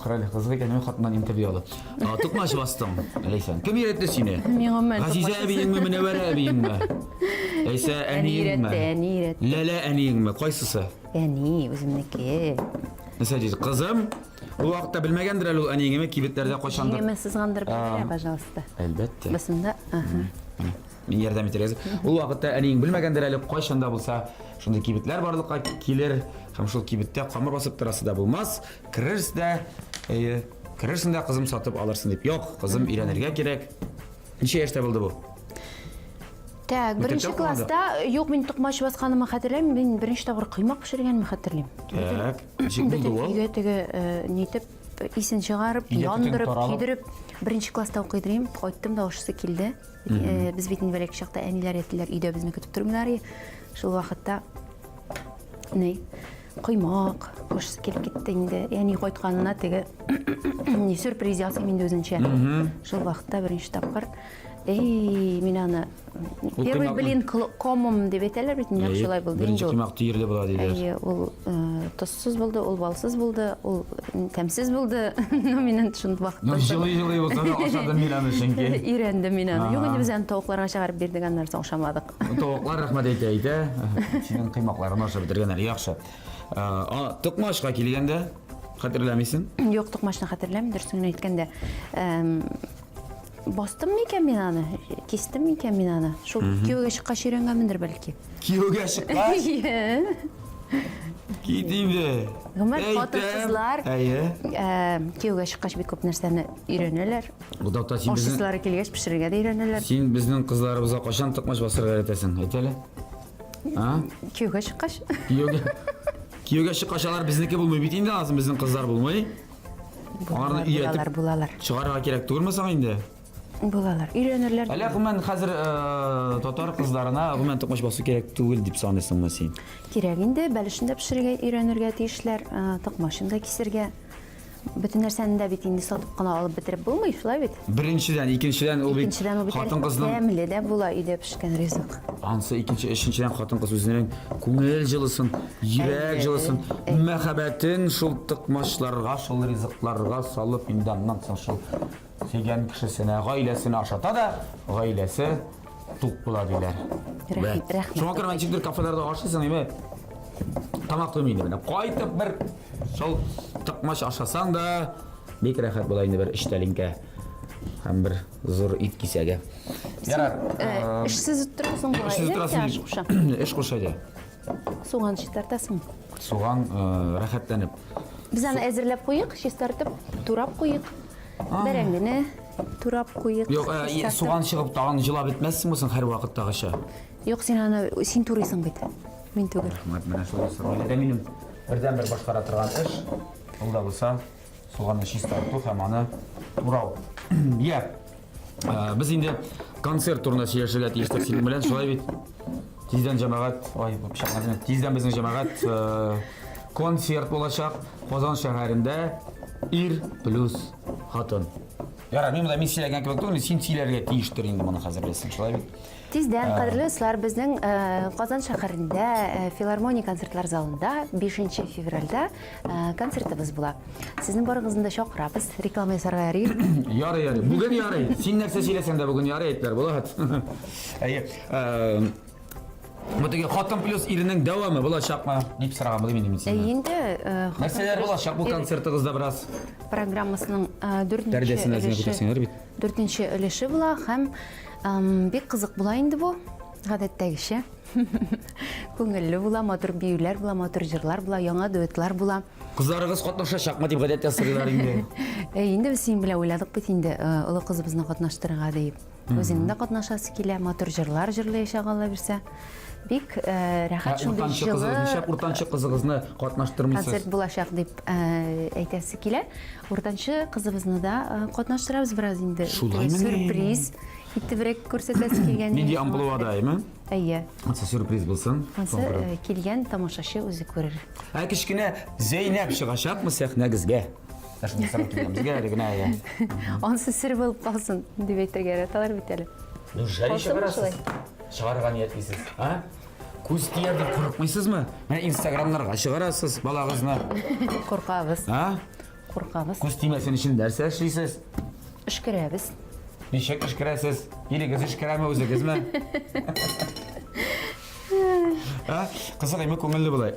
Карале, кызык икән, мин хатыннан интервью алып. А, Токмач бастың, Ләйсән. Кем өйрәтте сине? Мин гомумән Газизә токмач әбиеңме, Мөнәвәрә әбиеңме? Әйсә Әни әниеңме? өйрәтте, әни өйрәтте. Ләлә әниеңме? Кайсысы? Әни, үземнеке. Нәрсә диде? Кызым, ул вакытта белмәгәндер әле ул әниеңме кибетләрдә кайчандыр. Җиңемә сызгандырып А. җибәрә, пожалуйста. Әлбәттә. Басында, аһа. Мин ярдәм итәргә әзер. Ул вакытта әниең белмәгәндер әле, кайчан да булса шундый кибетләр барлыкка килер һәм шул кибеттә камыр басып торасы да булмас. Керерсең дә, әйе, керерсең дә кызым сатып алырсың дип. Юк, кызым өйрәнергә кирәк. Ничә яшьтә булды бу? Так, Мәктәптә беренче укыганда? класста, юк, мин токмач басканымны хәтерләмим, мин беренче тапкыр коймак пешергәнемне хәтерлим. Так, ничек булды Бөтен ул? өйгә теге э, нитеп, исен чыгарып, Өйдә төтен яндырып, таралып. көйдереп, беренче класста укый идем, кайттым да ашысы килде. Э, Без бит инде бәләкәй чакта әниләр, әтиләр өйдә безне көтеп тормыйлар иде. Шул вакытта ни коймак ашысы килеп китте инде. Әни кайтканына теге ни сюрприз ясыйм инде үзенчә. Мгм. Шул вакытта беренче тапкыр Эй, мин аны Ул первый коймакны- блин комом дип әйтәләр бит, нәкъ Әйе, шулай булды Беренче инде ул. коймак төерле була диләр. Әйе, ул э, тозсыз булды, ул балсыз булды, ул тәмсез булды. Ну, мин инде шундый вакытта. Ну, җылый-җылый булса да ашадым мин аны чөнки. Өйрәндем мин аны. Юк, Ага. инде без аны тавыкларга чыгарып бирдек, аннан соң ашамадык. Тавыклар рәхмәт әйтә әйтә. Синең коймакларыңны ашап бетергәннәр. Яхшы. Э, а, Токмачка килгәндә хәтерләмисең? Юк, токмачны хәтерләмим, дөресен генә әйткәндә. Эм, Бастым микән мин аны? Кистем микән мин аны? Шул Мгм. кияүгә чыккач өйрәнгәнмендер бәлки. Кияүгә чыккач? Әйе. Кит инде. Гомумән, Әйтәм. хатын-кызлар Әйе. э, кияүгә чыккач бик күп нәрсәне өйрәнәләр. Бу дакта син безнең Ашыйсылары килгәч пешерергә дә өйрәнәләр. Син безнең кызларыбызга кайчан токмач басырга өйрәтәсең? Әйт әле. А? Кияүгә чыккач. Кияүгә Кияүгә чыккач алар безнеке булмый бит инде, алсын безнең кызлар булмый. Аларны Булалар, өйрәтеп булалар. чыгарырга кирәк түгелме соң инде? Булалар. Өйрәнерләр. Әллә гомумән хәзер э, татар кызларына гомумән токмач басу кирәк түгел дип саныйсыңмы син? Кирәк инде, бәлешен дә пешерергә өйрәнергә тиешләр, э, токмачын да кисергә. Бөтен нәрсәне дә бит инде сатып кына алып бетереп булмый, шулай бит? Беренчедән, икенчедән ул бит Икенчедән ул бит әле хатын-кызның тәмле дә була өйдә пешкән ризык. Ансы икенче, өченчедән хатын-кыз үзенең күңел җылысын, йөрәк Әйе, җылысын, мәхәббәтен шул токмачларга, шул ризыкларга салып инде аннан соң шул сөйгән кешесенә, гаиләсенә ашата да, гаиләсе тук була диләр. Рәхмәт, рәхмәт. Шуңа күрә ничектер кафеларда ашыйсың, әйме? Тамак туймый инде менә. Кайтып бер шул токмач ашасаң да, бик рәхәт була инде бер өч тәлинкә һәм бер зур ит кисәге. Ярар. Э, Эшсез утырасың бугай. Эшсез әйе, утырасың. Эш куша. Эш куша дә. Суган чистартасың. Суган э, рәхәтләнеп. Без аны әзерләп куйык, чистартып, турап куйык. Бәрәңгене турап куйык. Юк, э, чистартып. суган чыгып тагын җылап бетмәссеңме соң һәрвакыттагыча? Юк, син аны син турыйсың бит. Мин түгел. Рәхмәт, менә шул сорау. Әле дә минем бердәнбер башкара торган эш. Ул да булса суганны чистарту һәм аны турау. Я, э, без инде концерт турында сөйләшергә тиештек синең белән, шулай бит? Тиздән җәмәгать, ай, бу пычак нәрсә? Тиздән безнең җәмәгать э, концерт булачак Казан шәһәрендә ир плюс хатын. Ярар, мин монда мин сөйләгән кебек түгел, син сөйләргә тиештер инде моны хәзер беләсең, шулай бит? Тиздән, Ә. кадерле дуслар, безнең э, Казан шәһәрендә э, филармония концертлар залында 5 февральдә э, концертыбыз була. Сезнең барыгызны да чакырабыз. Реклама ясарга ярый. Ярый, ярый. Бүген ярый. Син нәрсә сөйләсәң дә бүген ярый әйттеләр, Булат. Әйе. Э, Бу теге хатын плюс иренең дәвамы булачакмы? Дип сораган булыйм инде мин синнән. Инде э, хатын Нәрсәләр плюс булачак бу ир концертыгызда бераз? Программасының э, дүртенче Пәрдәсен әзгә өлеше. күтәрсәңнәр бит. Дүртенче өлеше була һәм бик кызык була инде бу, гадәттәгечә. Күңелле була, матур биюләр була, матур җырлар була, яңа дуэтлар була. Кызларыгыз катнашачакмы дип гадәттә сорыйлар инде. Ә инде без синең белән уйладык бит инде, олы кызыбызны катнаштырырга диеп. Үзенең дә катнашасы килә, матур җырлар җырлаячак, Алла бирсә. Бик рәхәт шундый Уртанчы кызыгыз, җылы нишләп уртанчы кызыгызны катнаштырмыйсыз? Концерт булачак дип әйтәсе килә. Уртанчы кызыбызны да катнаштырабыз бераз инде. Шулаймыни? Сюрприз итебрәк күрсәтәсе килгән. Нинди амплуада, әйме? Әйе. Ансы сюрприз булсын. Ансы килгән тамашачы үзе күрер. Ә кечкенә Зәйнәп чыгачакмы сәхнәгезгә? Ә шуны сорап килгән безгә әле генә, әйе. Ансы сер булып калсын, дип әйтергә яраталар бит әле. Неужели чыгарасыз? Чыгарырга ниятлисез, а? Күз тияр дип курыкмыйсызмы? Менә инстаграмнарга чыгарасыз балагызны. Куркабыз. А? Куркабыз. Күз тимәсен өчен нәрсә эшлисез? Өшкерәбез. Ничек өшкерәсез? Ирегез өшкерәме, үзегезме? А? Кызык, әйме күңелле болай.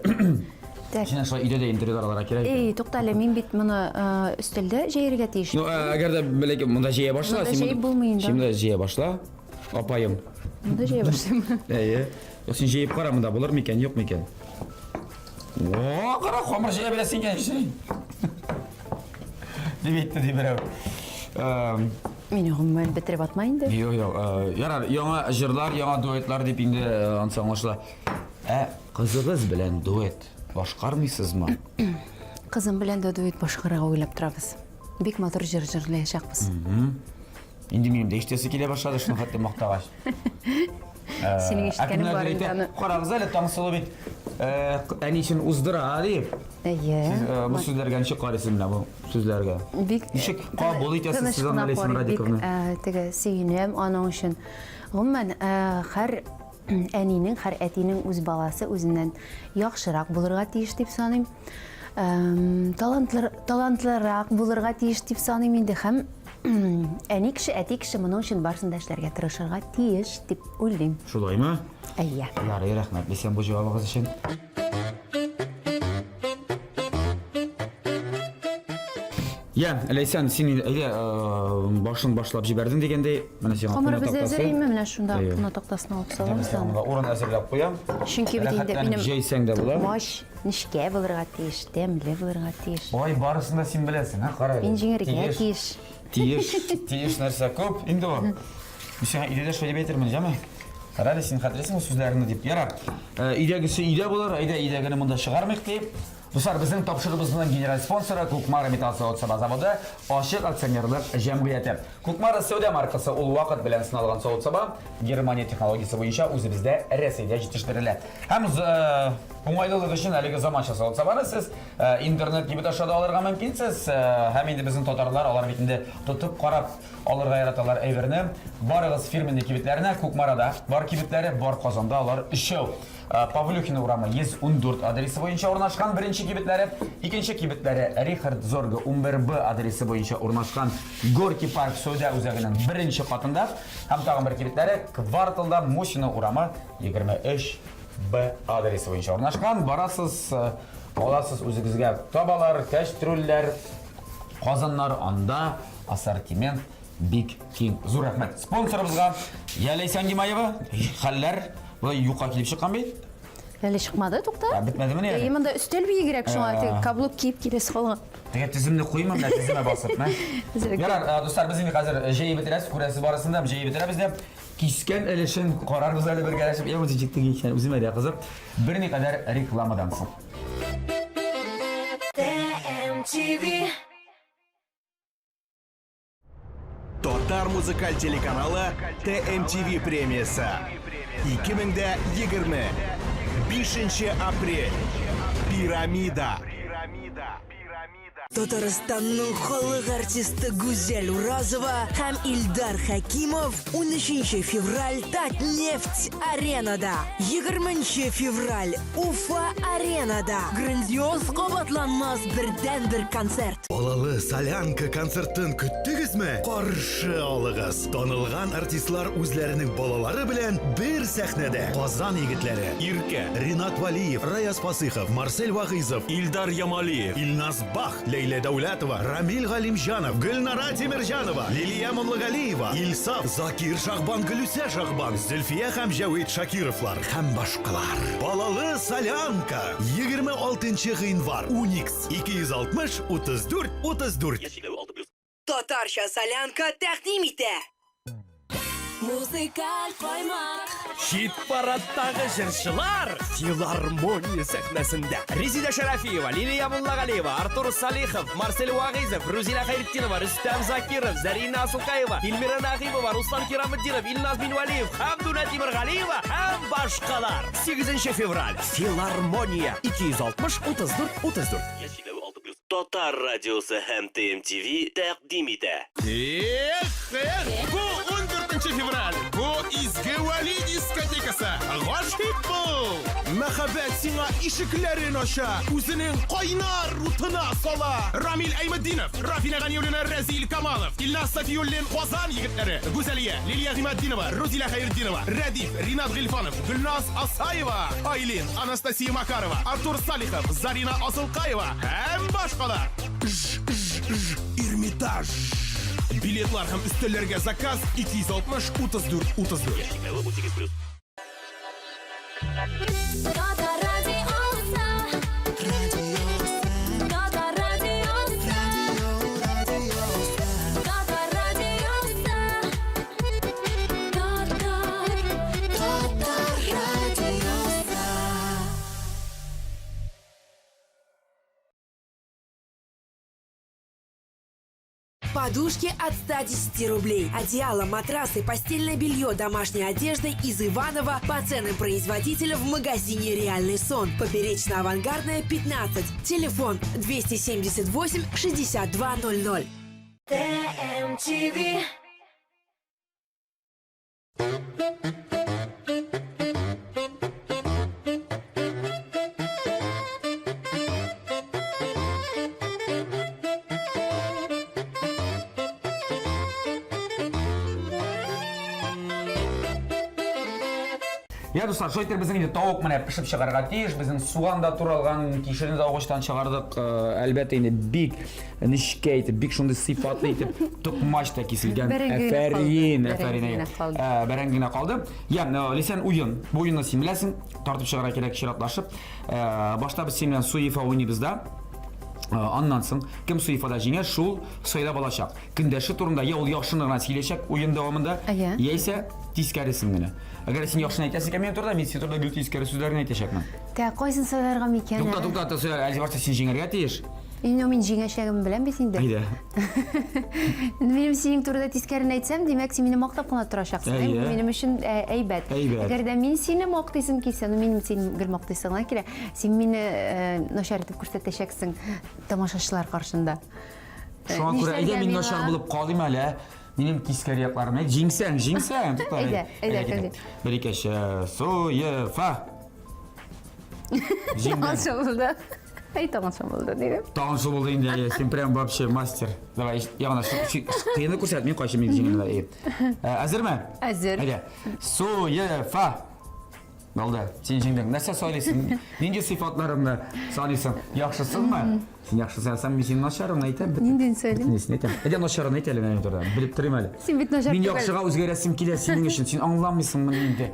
Так. Син шулай өйдә дә интервью алырга кирәк. Эй, тукта әле, мин бит моны өстәлдә җәергә тиеш. Ну, әгәр дә бәләкәй монда җәя башла, Монда җәеп булмый инде. Син монда җәя башла. Апаем. Монда җәя башлыйм. Әйе. Юк, син җәеп кара монда булыр микән, юк микән? О, кара, хамыр җәя беләсең икән син. Дип әйтте ди берәү. Мине гомумән бетереп атма инде. Юк, юк. Ярар, яңа җырлар, яңа дуэтлар дип инде ансы аңлашыла. Ә кызыгыз белән дуэт башкармыйсызмы? Кызым белән дә дуэт башкарырга уйлап торабыз. Бик матур җыр җырлаячакбыз. Инде минем дә ишетәсе килә башлады шуның хәтле мактагач. Синең ишеткәнең бар инде аны. Карагыз әле, Таңсылу бит әнисен уздыра дип. Әйе. Сез бу сүзләргә ничек карыйсыз менә бу сүзләргә? Бик Ничек кабул итәсез сез аны, Ләйсән Радиковна? Теге сөенәм аның өчен. Гомумән, һәр әнинең, һәр әтинең үз баласы үзеннән яхшырак булырга тиеш дип саныйм. Талантлы, талантлырак булырга тиеш дип саныйм инде һәм әни кеше, әти кеше моның өчен барысын да эшләргә тырышырга тиеш дип уйлыйм. Шулаймы? Әйе. Ярый, рәхмәт, Ләйсән, бу җавабыгыз өчен. Я, Ләйсән, син инде әйдә, э, башын башлап җибәрдең дигәндәй, менә сиңа Хамыр куна без тактасы. әзер име? Менә шунда Әйе. куна тактасын алып Менә салабыз сиңа аны. монда урын әзерләп куям. Чөнки бит инде Рәхәтләнеп минем җәйсәң дә була. Маш нечкә булырга тиеш, тәмле булырга тиеш. Ой, барысын да син беләсең, ха, кара әле. Мин җиңәргә тиеш. Тиеш, тиеш нәрсә күп инде ул. Мин сиңа өйдә дә шулай дип әйтермен, җәме? Кара әле, син хәтерлисеңме сүзләреңне дип. Ярар. Э, Өйдәгесе өйдә булыр, әйдә өйдәгене монда чыгармыйк дип. Дуслар, безнең тапшыруыбызның генераль спонсоры Кукмара металл савыт-саба заводы ачык акционерлык җәмгыяте. Кукмара сәүдә маркасы ул вакыт белән сыналган савыт-саба Германия технологиясе буенча үзебездә Рәсәйдә җитештерелә. Һәм э, уңайлылык өчен әлеге заманча савыт-сабаны сез э, интернет кибет аша да алырга мөмкинсез. Э, һәм инде безнең татарлар алар бит инде тотып карап алырга яраталар әйберне. Барыгыз фирменный кибетләренә, Кукмарада бар кибетләре, бар Казанда алар өчәү. Э, Павлюхина урамы 114 адресы буенча урнашкан беренче кибетләре, икенче кибетләре Рихард Зорга 11Б адресы буенча урнашкан Горький парк сәүдә үзәгенең беренче катында һәм тагын бер кибетләре кварталда Мусина урамы 23Б адресы буенча урнашкан. Барасыз, э, аласыз үзегезгә табалар, кәчтрүлләр, казаннар, анда ассортимент бик киң. Зур рәхмәт спонсорыбызга. Я Ләйсән Гимаева, хәлләр болай юкка килеп чыккан бит. Әле чыкмады, тукта. Ә, бетмәдемени әле? Әйе, монда өстәл биегрәк, шуңа Ә. теге каблук киеп киләсе калган. Теге теземне куймы, менә теземә басып, мә. Әзрәк. Ярар, э, дуслар, без инде хәзер җәеп бетерәбез, күрәсез барысын да, җәеп бетерәбез дә. Кискән өлешен карарбыз әле бергәләшеп. Я, үзе җитте икән, үземә дә кызык. Берникадәр рекламадан соң. ТМТВ. Татар музыкаль телеканалы ТМТВ премиясе 2020 5 апрель Пирамида. Татарстанның халык артисты Гүзәл Уразова һәм Илдар Хәкимов 13 февраль Татнефть аренада. 20 февраль Уфа аренада. Грандиоз кабатланмас бердәнбер концерт. Балалы солянка концертын көттегезме? Каршы алыгыз! Танылган артистлар үзләренең балалары белән бер сәхнәдә. Казан егетләре Иркә, Ринат Валиев, Раяз Фасыйхов, Марсель Вагыйзов, Илдар Ямалиев, Илназ Бах, Ләйлә Дәүләтова, Рамил Галимҗанов, Гөлнара Тимерҗанова, Лилия Муллагалиева, Илсаф, Закир Шахбан, Гөлүсә Шахбан, Зөлфия һәм Җәвит Шакировлар һәм башкалар. Балалы солянка 26 гыйнвар, Уникс. 260 34 34. Татарча солянка тәкъдим итә. Музыкаль каймак. Хит парадтагы җырчылар филармония сәхнәсендә. Резида Шәрафиева, Лилия Муллагалиева, Артур Салихов, Марсель Вагыйзов, Рузилә Хәйретдинова, Рөстәм Закиров, Зәринә Асылкаева, Эльмира Нәгыймова, Руслан Кираметдинов, Илназ Минвәлиев, Хәмдүнә Тимергалиева һәм башкалар. 8 февраль. Филармония 260 34 34. Татар радиосы һәм ТМТВ тәкъдим итә. Эх, эх, бу 14 февраль, бу Изге Вәли дискотекасы. Гашыйк бул! Мәхәббәт сиңа ишекләрен ача, үзенең кайнар утына сала. Рамил Әйметдинов, Рафинә Ганиуллина, Рәзил Камалов, Илназ Сафиуллин, Казан егетләре, Гүзәлия, Лилия Гыйматдинова, Рузилә Хәйретдинова, Рәдиф, Ринат Гыйльфанов, Гөлназ Асаева, Айлин, Анастасия Макарова, Артур Салихов, Зарина Асылкаева һәм башкалар. Ж, ж, ж, Эрмитаж. Билетлар һәм өстәлләргә заказ 260 34 34. Татар радиосы. Татар радиосы. Татар радиосы. Татар, Татар радиосы. Подушки от 110 рублей. Одеяло, матрасы, постельное белье, домашняя одежда из Иванова по ценам производителя в магазине «Реальный сон». Поперечно-авангардная, 15. Телефон 278 6200. ТМТВ. Я, дуслар, шулай итеп безнең инде тавык менә пешеп чыгарга тиеш. Безнең суган да туралган, кишерне дә агачтан чыгардык. Э, әлбәттә инде бик нечкә итеп, бик шундый сыйфатлы итеп токмач та киселгән. Әфәрин, әфәрин. Э, бәрәңге генә калды. Я, э, Лисән уен. Бу уенны син беләсең, тартып чыгарга кирәк чиратлашып. Э, башта без синең белән Суефа уйныйбыз да. Аннан соң кем Суефада җиңә, шул сайлап алачак. Көндәше турында я ул яхшыны гына сөйләячәк уен дәвамында, яисә тискәресен генә. Әгәр син яхшыны әйтәсең икән минем турында, мин синең турында гел тискәре сүзләрне әйтәчәкмен. Тә, кайсын сайларга микән? Тукта, тукта, тукта, әле башта син җиңәргә тиеш. Инде мин җиңәчәгемне беләм бит инде. Әйдә. Минем синең турыда тискәрен әйтсәм, димәк, син мине мактап кына торачаксың. Әйе. Бу минем өчен э, әйбәт. Әйбәт. Әгәр дә мин сине мактыйсым килсә, ну минем син гел мактыйсың гына килә, син мине э, начар итеп күрсәтәчәксең тамашачылар каршында. Э, Шуңа күрә нишләргә әйдә мин миңа? начар булып калыйм әле. ә. Минем тискәре якларым. Әйт, җиңсәң, җиңсәң. Тукта, Әйдә, әйдә, китә. әйдә. Бер ике, өч, э, суефа. Җиңдең. Тагын шул булды. Әй, тагын шул булды, дидем. Тагын шул булды инде, әйе, син прям вообще мастер. Давай, ягына кыйны күрсәт, мин кайчы мин җиңдем. Әйе. Э, Әзерме? Әзер. Әйдә. Суефа. Булды, син җиңдең. Нәрсә сайлыйсың? Нинди сыйфатларымны саныйсың? Яхшысынмы? Син яхшы санасаң, мин синең начарыңны әйтәм. Ниндиен сөйлим? Бөтенесен әйтәм. Әйдә начарын әйт әле минем турыда. Белеп торыйм әле. Син бит начар Мин түгел. яхшыга үзгәрәсем килә синең өчен. Син аңламыйсың моны инде.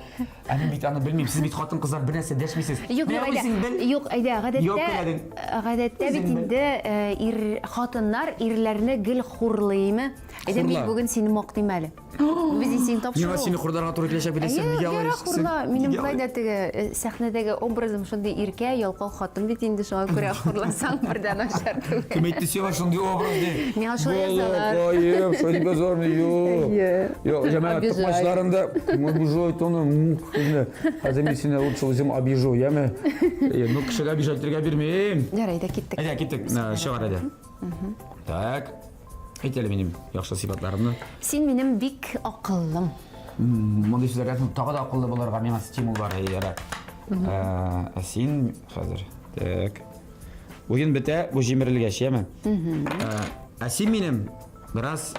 Ә мин бит аны белмим. Сез бит хатын-кызлар бер нәрсә дәшмисез. Юк, Менә юк, әйдә. үзең бел. Юк, әйдә, Юк, гадәттә, теләдең. гадәттә бит Үзең бел. инде э, ир хатыннар ирләрне гел хурлыймы? Әйдә, мин Хурла. бүген сине мактыйм әле. Бу бит синең тапшыру. Миңа сине хурларга туры киләчәк беләсең. Әйе, Нигә алай яра эшлисең? хурла. Минем Нигә болай алай? да теге э, сәхнәдәге образым шундый иркә, ялкау хатын бит инде, шуңа күрә хурласаң бер дә Начар түгел. Кем әйтте сиңа шундый образ ди? Миңа шулай язалар. Балакаем, шулай дип язармы? Юк. Әйе. Юк, җәмәгать Обижают. токмачларында обижают аны. М, Хәзер мин сине лучше үзем обижу, яме? Э, Ну, кешегә обижать итәргә бирмим. Ярай, әйдә киттек. Әйдә, киттек. Ә, Чыгар әйдә. Так. Әйт әле минем яхшы сыйфатларымны. Син минем бик акыллым. М, Мондый сүзләрдән соң тагы да акыллы булырга миңа стимул бар, әй, ярар. Ә, ә син хәзер. Так. Уен бетә, бу җимерелгәч, яме? Ә, ә син минем бераз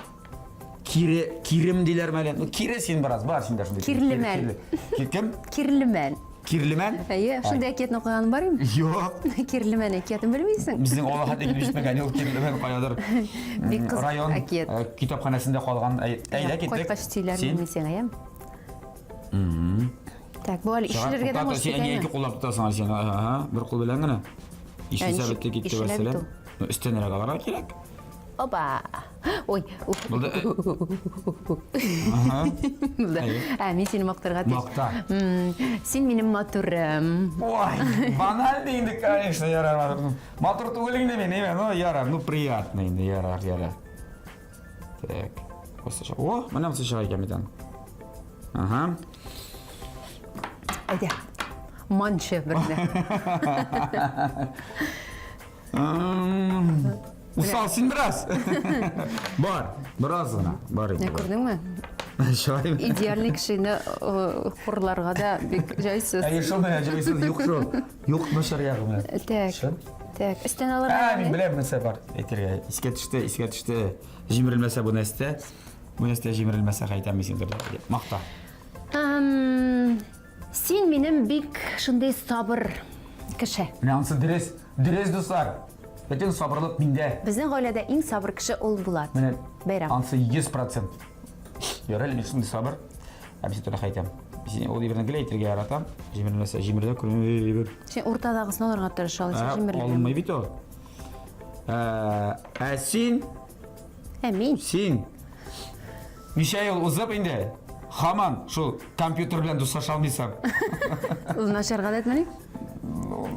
кире, кирем диләрме әле? Ну, кире син бераз, бар синдә шундый. Кирлемән. Кире, Кем? Кирлемән. Кирлемән? Әйе, шундый әкиятне укыганың бар инде? Юк. Кирлемән әкиятен белмисең? Безнең авылга хәтле килеп җитмәгән ул кирлемән каядыр. Бик кызык Район әкият. э, китапханәсендә калган. Әй, Әйдә киттек. Кайткач сөйләрмен Син? мин сиңа, яме? Мгм. Так, бу әле Чыгар, ишелергә дә туктат, может син әни ике китәме? куллап тотасың әле син. Ага, бер кул белән генә. Ишелсә ничек бетте китте ишелә бит вәссәлам. ул? Ну, өстәнрәк алырга кирәк. Опа! Ой. Булды. Ага. Булды. Әйе. Ә, мин сине мактарга тиеш. Макта. М, Син минем матурым. Ой, банально инде, конечно, ярар. матур. Матур түгел инде мин, әйме, ну ярар, ну приятно инде, ярар, ярар. Так. Кайсы чыга? О, менә монысы чыга икән бит аның. Ага. Әйдә. Манчы берне. М, Усал син бераз. Бар, бераз гына. Бар Менә инде. бар. күрдеңме? Шулай. Идеальный кешене э, хурларга да бик җайсыз. Әйе, шул менә җайсыз, юк шул. Юк начар ягы менә. Так. Чын. Так, өстән алырга. Ә, мин беләм нәрсә бар әйтергә. Искә төште, искә төште. Җимерелмәсә бу нәрсә. Бу нәрсә җимерелмәсә әйтәм мин сиңа. Макта. Ам, Син минем бик шундый сабыр кеше. Менә анысы дөрес. Дөрес, дуслар. Бөтен сабырлык миндә. Безнең гаиләдә иң сабыр кеше ул Булат. Менә Бәйрәм. анысы 100%. Ярар әле мин шундый сабыр. Ә мин туры әйтәм. Син ул әйберне гел әйтергә яратам. Җимерелмәсә җимерелә күрмә әйбер. Син уртадагысын алырга тырыш, алайса Ә, җимерелә. Алынмый бит ул. Ә, ә син Ә мин? Син ничә ел узып инде һаман шул компьютер белән дуслаша алмыйсың. Ул начар гадәтмени?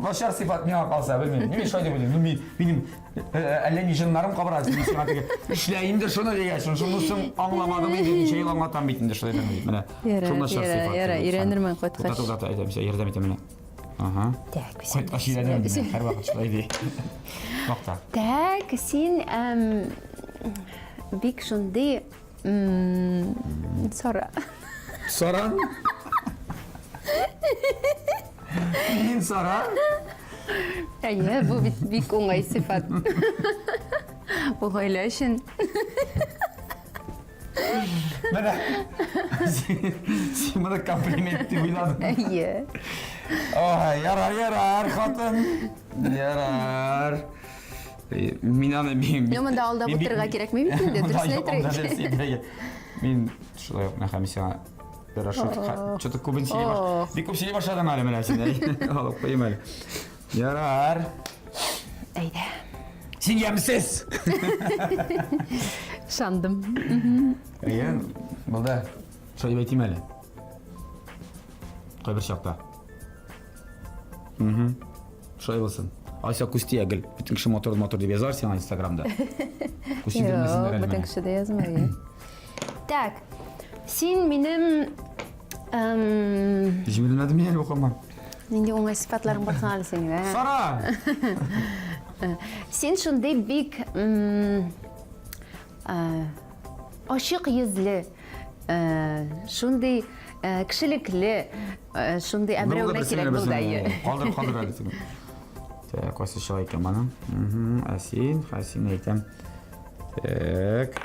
Начар сыйфат миңа калса, белмим. Мин шулай дип уйлыйм. Ну, мин, минем э, э, әллә ни җыннарым кабара, мин сиңа теге эшлә инде шуны дигәч, шунысын аңламадым инде, ничә ел аңлатам бит инде шулай дип. Менә Ярар, шул начар ярар, сыйфат. ярар, өйрәнермен кайткач. Туктата, туктата, әйтәм, сиңа ярдәм итәм менә. Ага. Так, Кайткач өйрәнермен, менә, һәрвакыт шулай ди. Тукта. Так, син эм, бик шундый м, сара. Саран? Мин саран? Әйе, бу бит бик уңай сыйфат. Бу гаилә өчен. Менә син син моны комплимент дип уйладың. Әйе. Ой, ярар, ярар, хатын. Ярар. Э, Мин аны мин. Ну, монда алдап мин бик- утырырга кирәкми бит инде, Монда дөресен юк, анда әйтергә дөрес әйтергә. Мин шулай ук менә һәм сиңа Хорошо. Ох. Что-то күбен сөйли баш. Ох. Бик күп сөйли башладың әле менә син. Алып куйым әле. Ярар. Әйдә. Син ямьсез. Ышандым. Әйе, булды. Шулай дип әйтим әле. Кайбер чакта. Угу. Шулай булсын. Айса күз тия гел. Бөтен кеше матур матур дип язар сиңа Инстаграмда. Күз тидермәсеннәр Юк, әле бөтен менә. кеше дә язмый. Так. Син минем эм, Җимерелмәде ми әле бу хаман? нинди уңай сыйфатларың бар соң әле синең, ә? Сара! Син шундый бик м, ә, ачык йөзле, ә, шундый ә, кешелекле, ә, шундый ә берәүгә кирәк булды, әйе. Калдыр, калдыр әле син. Так, кайсы чыга икән моның? Мгм, ә син, ә син әйтәм. Так.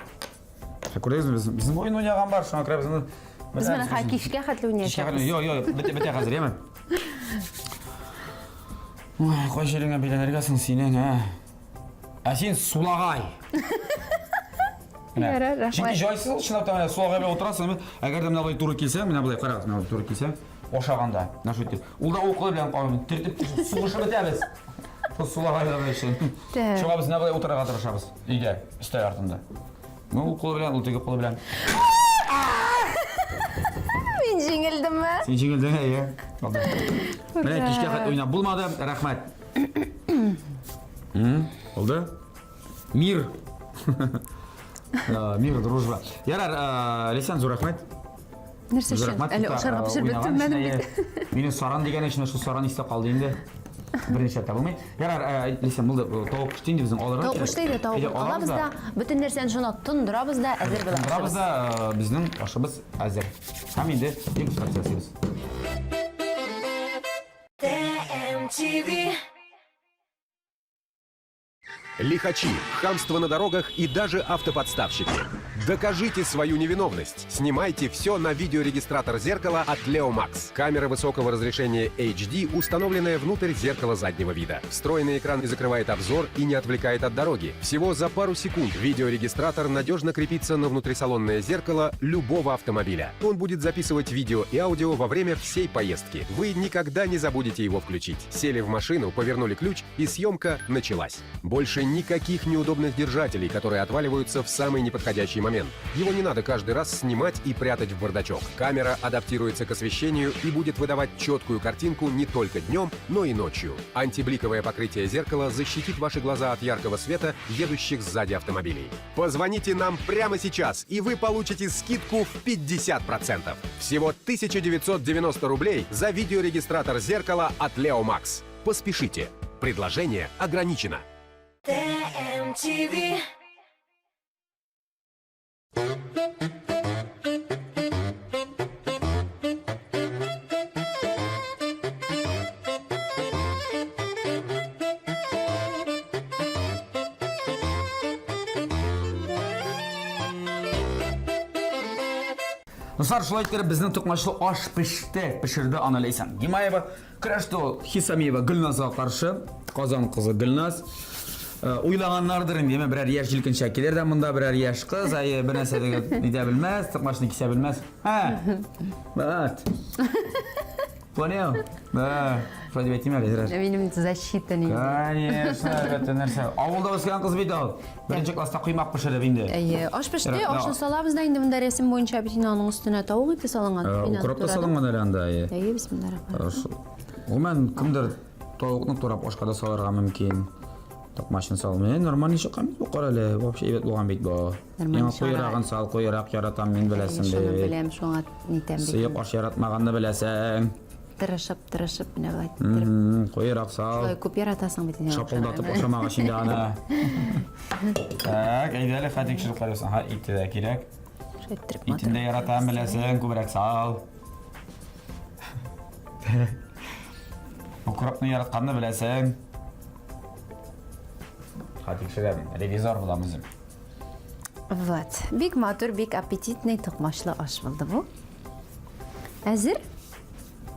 Ә Күрәсезме, без безнең уен уйнаган бар, шуңа күрә безнең Без моны ха кичкә хәтле Кичкә уйнаячакбыз. хәтле. Йо, йо, бетә, бетә хәзер, яме. Ой, кай җиреңә бәйләнергә соң синең, ә? Ә син сулагай. Менә. Ярар, рәхмәт. Чөнки җайсыз ул чынлап та менә сулагай белән утырасың. Әгәр дә менә болай туры килсә, менә болай карагыз, менә болай туры килсә, ашаганда, менә шулай итеп. Ул да ул кулы белән кабып, төртеп сугышып бетәбез. Шул сулагайлар өчен. Так. Шуңа без менә болай утырырга тырышабыз өйдә, өстәл артында. Ну, ул кулы белән, ул теге кулы белән. Мин җиңелдемме? Син җиңелдең, әйе. Менә кичкә хәтле уйнап булмады. Рәхмәт. М? Булды? Мир. Э, мир, дружба. Ярар, э, Ләйсән, зур рәхмәт. Нәрсә Зур өчен? рәхмәт. Әле Тукта, ашарга э, пешереп уйнаган бетермәдем өчен, бит. әйе. Мине саран дигән өчен шул саран истә калды инде. Берничә тә булмый. Ярар, э, Ләйсән, булды. Э, Тавык пеште инде безнең алырга Тавык кирәк. пеште инде, Әйдә, тавыкны алабыз да, бөтен нәрсәне шуна тондырабыз да, әзер була Тондырабыз ашыбыз. да, э, безнең ашыбыз әзер. Һәм инде дегустация ясыйбыз. ТМТВ. Лихачи, хамство на дорогах и даже автоподставщики. Докажите свою невиновность. Снимайте все на видеорегистратор зеркала от Leo Max. Камера высокого разрешения HD, установленная внутрь зеркала заднего вида. Встроенный экран закрывает обзор и не отвлекает от дороги. Всего за пару секунд видеорегистратор надежно крепится на внутрисалонное зеркало любого автомобиля. Он будет записывать видео и аудио во время всей поездки. Вы никогда не забудете его включить. Сели в машину, повернули ключ и съемка началась. Больше никаких неудобных держателей, которые отваливаются в самый неподходящий момент. Его не надо каждый раз снимать и прятать в бардачок. Камера адаптируется к освещению и будет выдавать четкую картинку не только днем, но и ночью. Антибликовое покрытие зеркала защитит ваши глаза от яркого света, едущих сзади автомобилей. Позвоните нам прямо сейчас, и вы получите скидку в 50%. Всего 1990 рублей за видеорегистратор зеркала от Leo Max. Поспешите. Предложение ограничено. ТМТВ. Дуслар, шулай иттереп безнең токмачлы аш пеште, пешерде аны Ләйсән Гимаева. Көрәште ул Хисамиева Гөлназга каршы, Казан кызы Гөлназ. Э, Уйлаганнардыр инде, әмма берәр яшь җилкенчәк килер дә монда берәр яшь кыз, әйе, бер нәрсә дә нитә белмәс, токмачны кисә белмәс. Һә. Вот. Понял? Да, шулай дип әйтим әле, Зирәк. Минем защита нинди. Конечно, әлбәттә, нәрсә. Авылда үскән кыз бит ул. Беренче класста коймак пешереп инде. Әйе, аш пеште, Ярар, ашны да. салабыз да инде монда рәсем буенча бит инде аның өстенә тавык ите салынган. Э, Мин аны Укроп та турадым. салынган әле анда, әйе. Әйе, бисмиллаһ. Гомумән, кемдер тавыкны турап ашка да салырга мөмкин. Токмачын сал. Менә нормальный чыккан бит бу кара әле. Вообще әйбәт булган бит бу. Нормальный Миңа чыгара. куерагын сал, куерак яратам мин беләсең Шуны бит. беләм, шуңа нитәм бит. Сыек аш яратмаганны беләсең. Тырышып, тырышып менә болай. Мгм, Куерак сал. Шулай күп яратасың бит инде. Шапылдатып ашамагач инде аны. Так, әйдә әле хәтик тикшереп карыйбыз. Ага, ите дә кирәк. Шулай иттереп Итен дә яратам, беләсең, күбрәк сал. Укропны яратканны беләсең. Ха, тикшерәм. Ревизор булам үзем. Вот. Бик матур, бик аппетитный токмачлы аш булды бу. Әзер?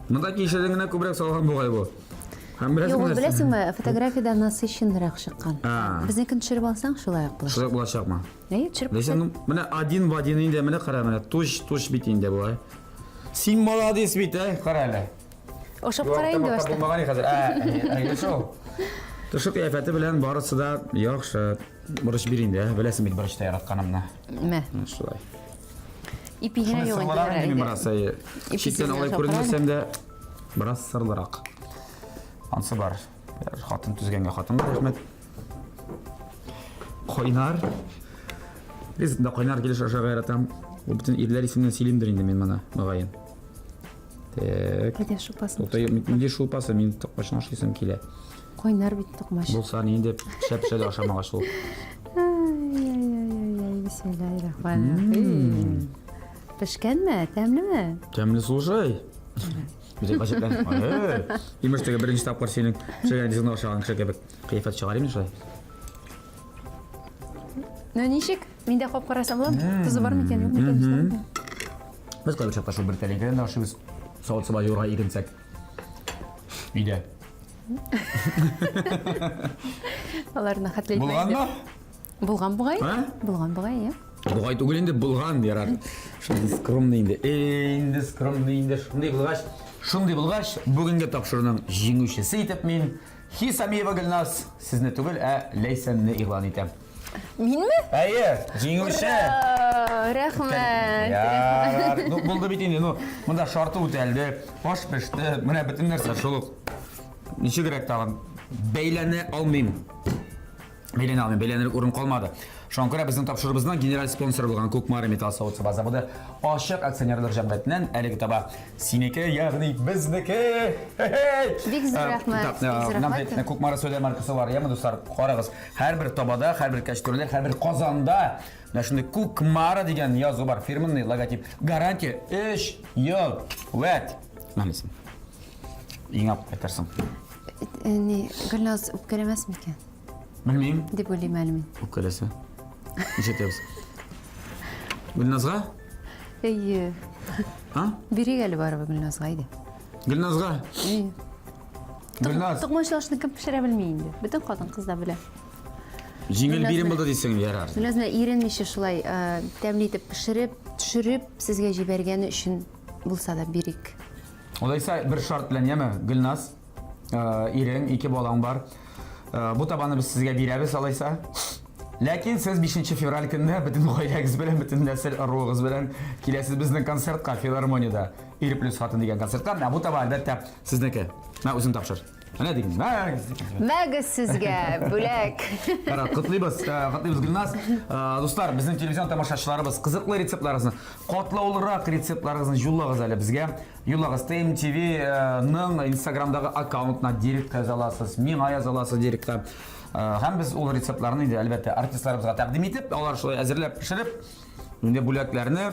Монда кишерен генә күбрәк салган бугай бу. Һәм беләсеңме Юк, ул нәрсә? беләсеңме, фотографиядә насыщеннырак чыккан. А. Безнекен төшереп алсаң, шулай ук була. Шулай булачакмы? Әйе, төшереп Ләйсән, ну, менә один в один инде, менә кара, менә туш, туш бит инде болай. Син молодец бит, ә, кара әле. Ашап кара инде башта. Булмаган хәзер. Ә, әйе шул. Тышы кыяфәте белән барысы да яхшы. Борыч бир инде, ә, беләсең бит борычта яратканымны. Мә. Менә шулай. Ипи генә Шуны юк инде. сырлырак ярар инде мин инде. бераз, әйе. Иписез Читтән генә алай ашап күренмәсәм кара дә, бераз сырлырак. Ансы бар. Хатын төзгәнгә хатынга рәхмәт. Кайнар. Без дә кайнар килеш ашарга яратам. Бу бөтен ирләр исеменнән сөйлимдер инде мин моны, мөгаен. Так. Кайда шулпасын? Тукта, нинди шулпасы? Мин токмачны ашыйсым килә. Кайнар бит токмач. Булса нинди пешә-пешә дә ашамагач ул. Ай-яй-яй-яй, бисмиллаһир-рахманир-рахим. Пешкәнме? Тәмлеме? Тәмле, слушай. Үзе гаҗәпләнеп. Э, Имеш теге беренче тапкыр синең пешергән ризыгыңны ашаган кеше кебек кыяфәт чыгарыйм шулай. Ну ничек? Мин дә кап карасам буламы? Тозы бар микән, юк микән? Мгм. Без кайбер чакта шул бер тәлинкәдән дә ашыйбыз. Савыт-саба юырга иренсәк. Өйдә. Аларны хәтләйтмә. Булганмы? Булган бугай. А? Булган бугай, иә. Бугай түгел инде, булган ярар. Шундый скромный инде. Эй, инде скромный инде. Шундый булгач, шундый булгач, бүгенге тапшыруның җиңүчесе итеп мин Хисамиева Гөлназ сезне түгел, ә Ләйсәнне игълан итәм. Минме? Әйе, җиңүче. Ура! Рәхмәт. Ярар. Ну, булды бит инде. Ну, монда шарты үтәлде, аш пеште, менә бөтен нәрсә шул ук. Ничегрәк тагын бәйләнә алмыйм. Бәйләнә алмыйм, бәйләнерлек урын калмады. Шуңа күрә безнең тапшыруыбызның генераль спонсоры булган Кукмара металл савыт-саба заводы ачык акционерлык җәмгыятеннән әлеге таба синеке, ягъни безнеке. Бик зур рәхмәт. Бик зур рәхмәт. Кукмара сәүдә маркасы бар, яме дуслар, карагыз. Һәрбер табада, һәрбер кәчтүрдә, һәрбер казанда менә шундый Кукмара дигән язу бар, фирменный логотип. Гарантия 3 ел. Вәт. Менә син. Иң алып кайтарсың. Ни, Гөлназ үпкәләмәс микән? Белмим. Дип уйлыйм әле мин. Үпкәләсә. Нишләтәбез? Гөлназга? Әйе. А? Бирик әле барыбер Гөлназга иде. Гөлназга? Әйе. Гөлназ. Токмачлы ашны кем пешерә белми инде. Бөтен хатын-кыз да белә. Җиңел бирем булды дисең, ярар. Гөлназ менә иренмичә шулай тәмле итеп пешереп, төшереп сезгә җибәргәне өчен булса да бирик. Алайса бер шарт белән, яме, Гөлназ, ирең, ике балаң бар. Бу табаны без сезгә бирәбез, алайса. Ләкин сез 5 февраль көнне бөтен гаиләгез белән, бөтен нәсел ыруыгыз белән киләсез безнең концертка, филармониядә. Ир плюс хатын дигән концертка. Ә бу таба, әлбәттә, сезнеке. Мә, үзең тапшыр. Менә диген. Мәгез сезгә бүләк. Кара, котлыйбыз, котлыйбыз Гөлназ. Дуслар, безнең телевизион тамашачыларыбыз кызыклы рецептларыгызны, катлаулырак рецептларыгызны юллагыз әле безгә. Юллагыз ТМТВ ның Инстаграмдагы аккаунтына директка яза аласыз, миңа яза аласыз директка. Һәм без ул рецептларны инде, әлбәттә, артистларыбызга тәкъдим итеп, алар шулай әзерләп, пешереп, инде бүләкләрне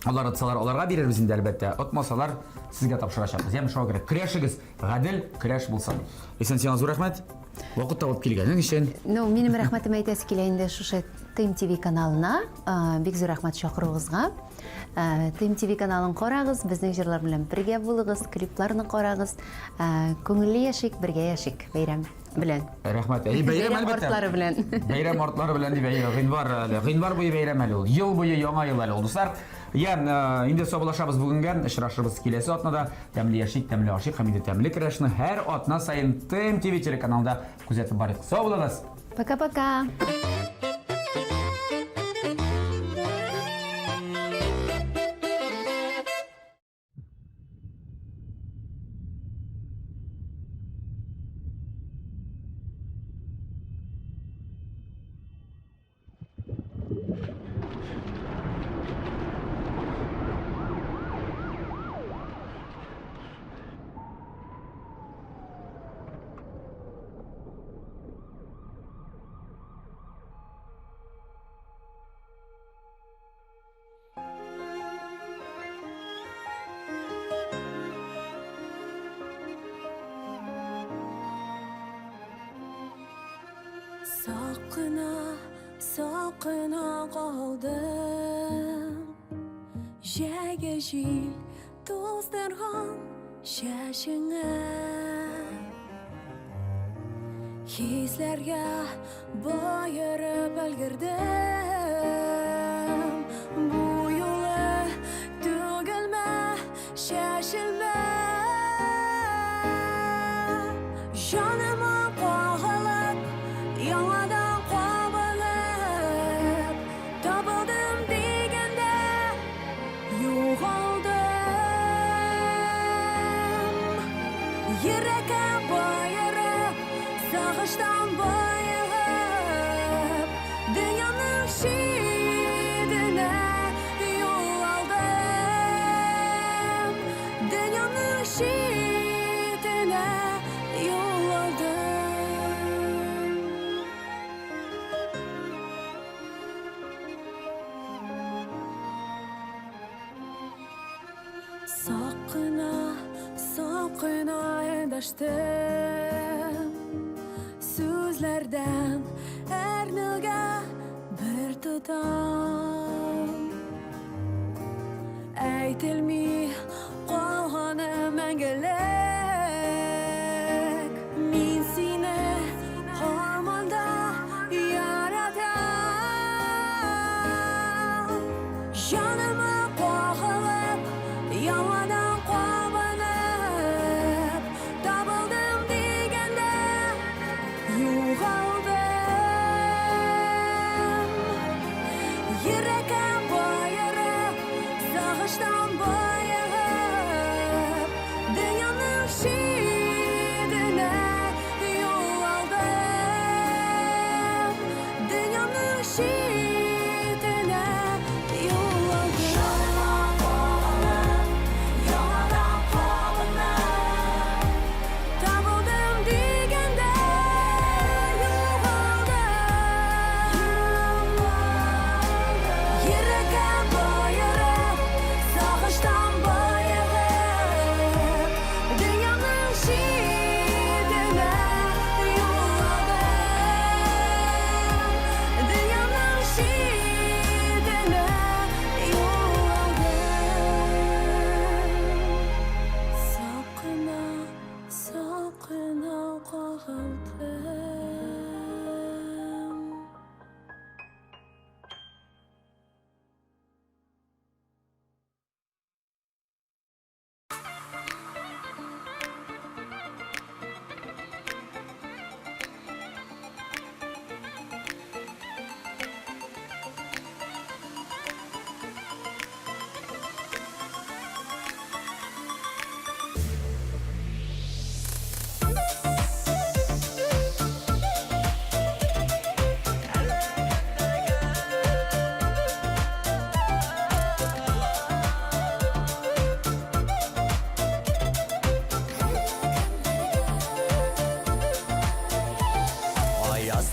алар отсалар, аларга бирербез инде, әлбәттә. Отмасалар, сезгә тапшырачакбыз. Яме шуңа күрә көрәшегез, гадел көрәш булсын. Ләйсән, сиңа зур рәхмәт. Вакыт табып килгәнең өчен. Ну, минем рәхмәтем әйтәсе килә инде шушы Тим ТВ каналына. Бик зур рәхмәт чакыруыгызга. Тим ТВ каналын карагыз, безнең җырлар белән бергә булыгыз, клипларны карагыз. Күңелле яшик, бергә яшик бәйрәм белән. Рәхмәт. Әй, бәйрәм әлбәттә. Артлары белән. Бәйрәм артлары белән дип, әйе, гыйнвар әле. Гыйнвар буе бәйрәм әле ул. Ел буе яңа ел әле ул, дуслар. Я, инде саубуллашабыз бүгенгә. Очрашырбыз киләсе атнада. Тәмле яшик, тәмле ашыйк һәм инде тәмле көрәшне һәр атна саен ТМТВ телеканалында күзәтеп барыйк. Сау булыгыз! Пока-пока! Сакына, сакына калдым. Җәйге җил туздырган чәчеңә. Хисләргә боерып өлгердем. Бу юлы түгелмә, чәчелмә. Җаныма кагылып, яңадан кабынып, табылдым дигәндә югалдым. Йөрәккә баерып, сагыштан боегып, дөньяның читенә юл алдым. Дөньяның читенә юл алдым. Сак кына, сак кына эндәштем. Сүзләрдән әрнүгә бер тотам. Әйтелми калганы мәңгелек. Мин сине һаман да яратам. Җаныма кагылып, яңадан кабынып, табылдым дигәндә югалдым. Йөрәккә баерып, сагыштан боегып, дөньяның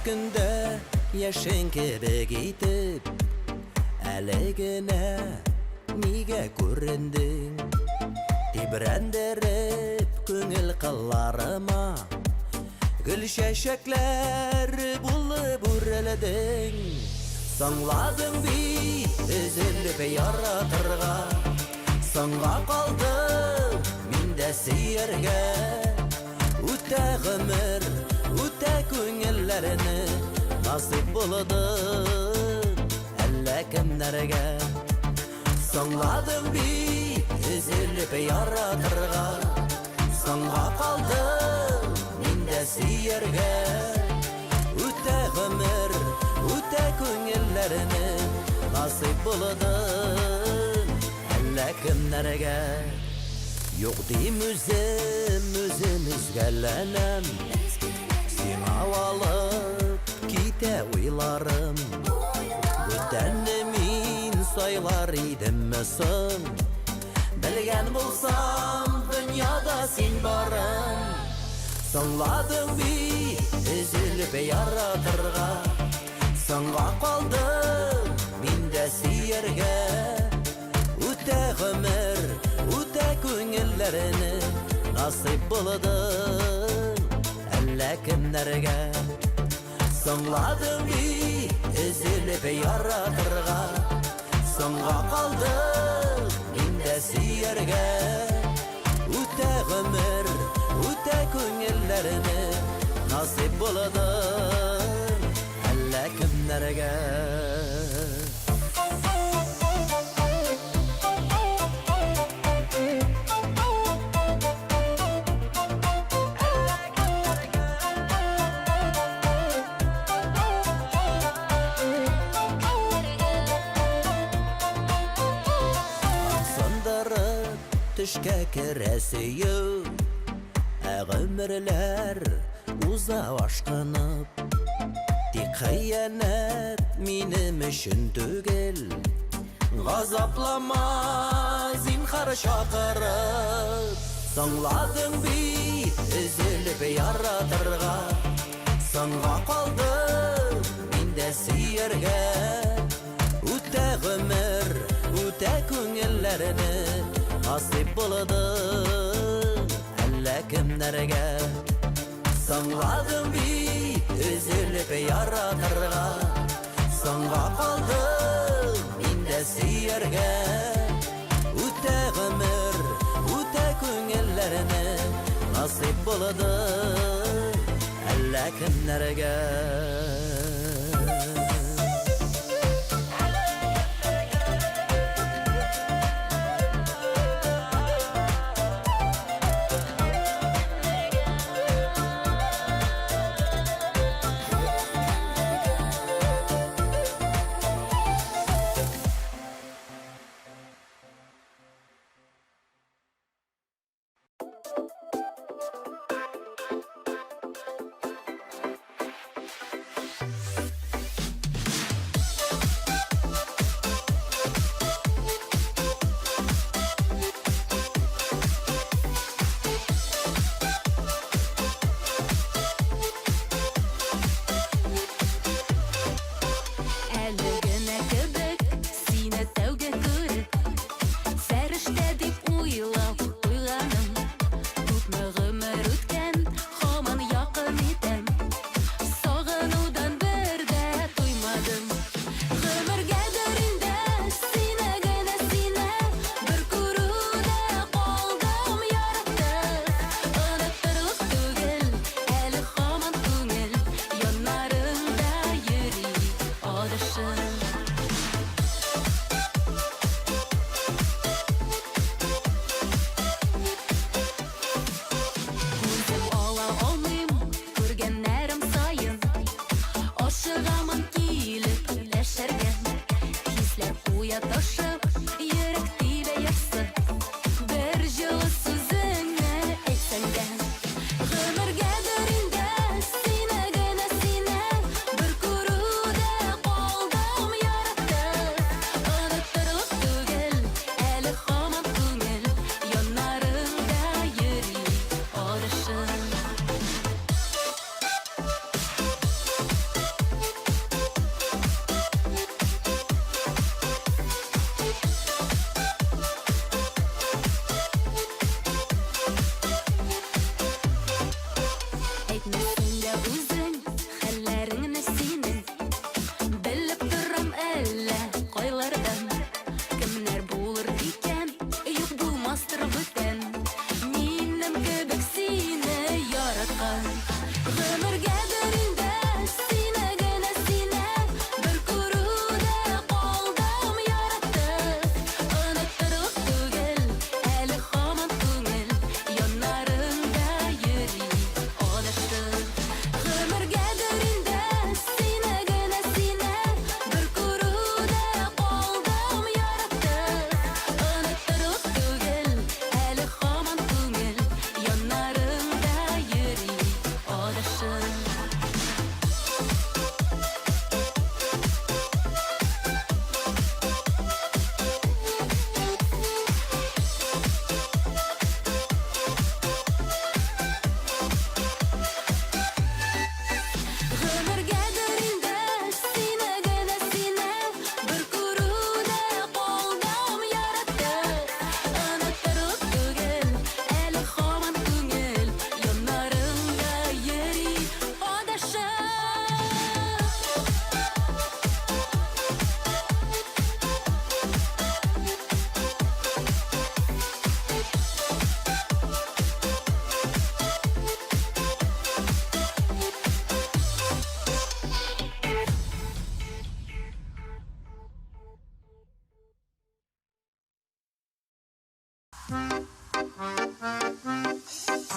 көндә яшен кебек итеп Әле генә нигә күрендең? Тибрәндереп күңел кылларыма Гөл чәчәкләр булып үрелдең. Соңладың бит өзелеп яратырга, Соңга калдым мин дә сөяргә. Үтә гомер, үтә күңелләрне, Насыйп булды әллә кемнәргә. Соңладың бит өзелеп яратырга, Соңга калдым мин дә сөяргә. Үтә гомер, үтә күңелләрне, Насыйп булды әллә кемнәргә. Юк дим үзем, үзем өзгәләнәм, Сиңа алып китә уйларым. Бүтәнне мин сайлар идемме соң? Белгән булсам, дөньяда син барың. Соңладың бит өзелеп яратырга, Соңга калдым мин дә сөяргә. Үтә гомер, үтә күңелләрне, Насыйп булды әллә кемнәргә. Соңладың бит өзелеп яратырга, Соңга калдым мин дә сөяргә. Үтә гомер, үтә күңелләрне, Насыйп булды әллә кемнәргә. Сындырып төшкә керә сөю, Ә гомерләр уза ашкынып. Тик хыянәт минем өчен түгел, Газаплама, зинхар чакырып. Соңладың бит өзелеп яратырга, Соңга калдым мин дә сөяргә. Үтә гомер, үтә күңелләрне, Насыйп булды әллә кемнәргә. Соңладың бит өзелеп яратырга, Соңга калдым мин дә сөяргә. Үтә гомер, үтә күңелләрне, Насыйп булды әллә кемнәргә.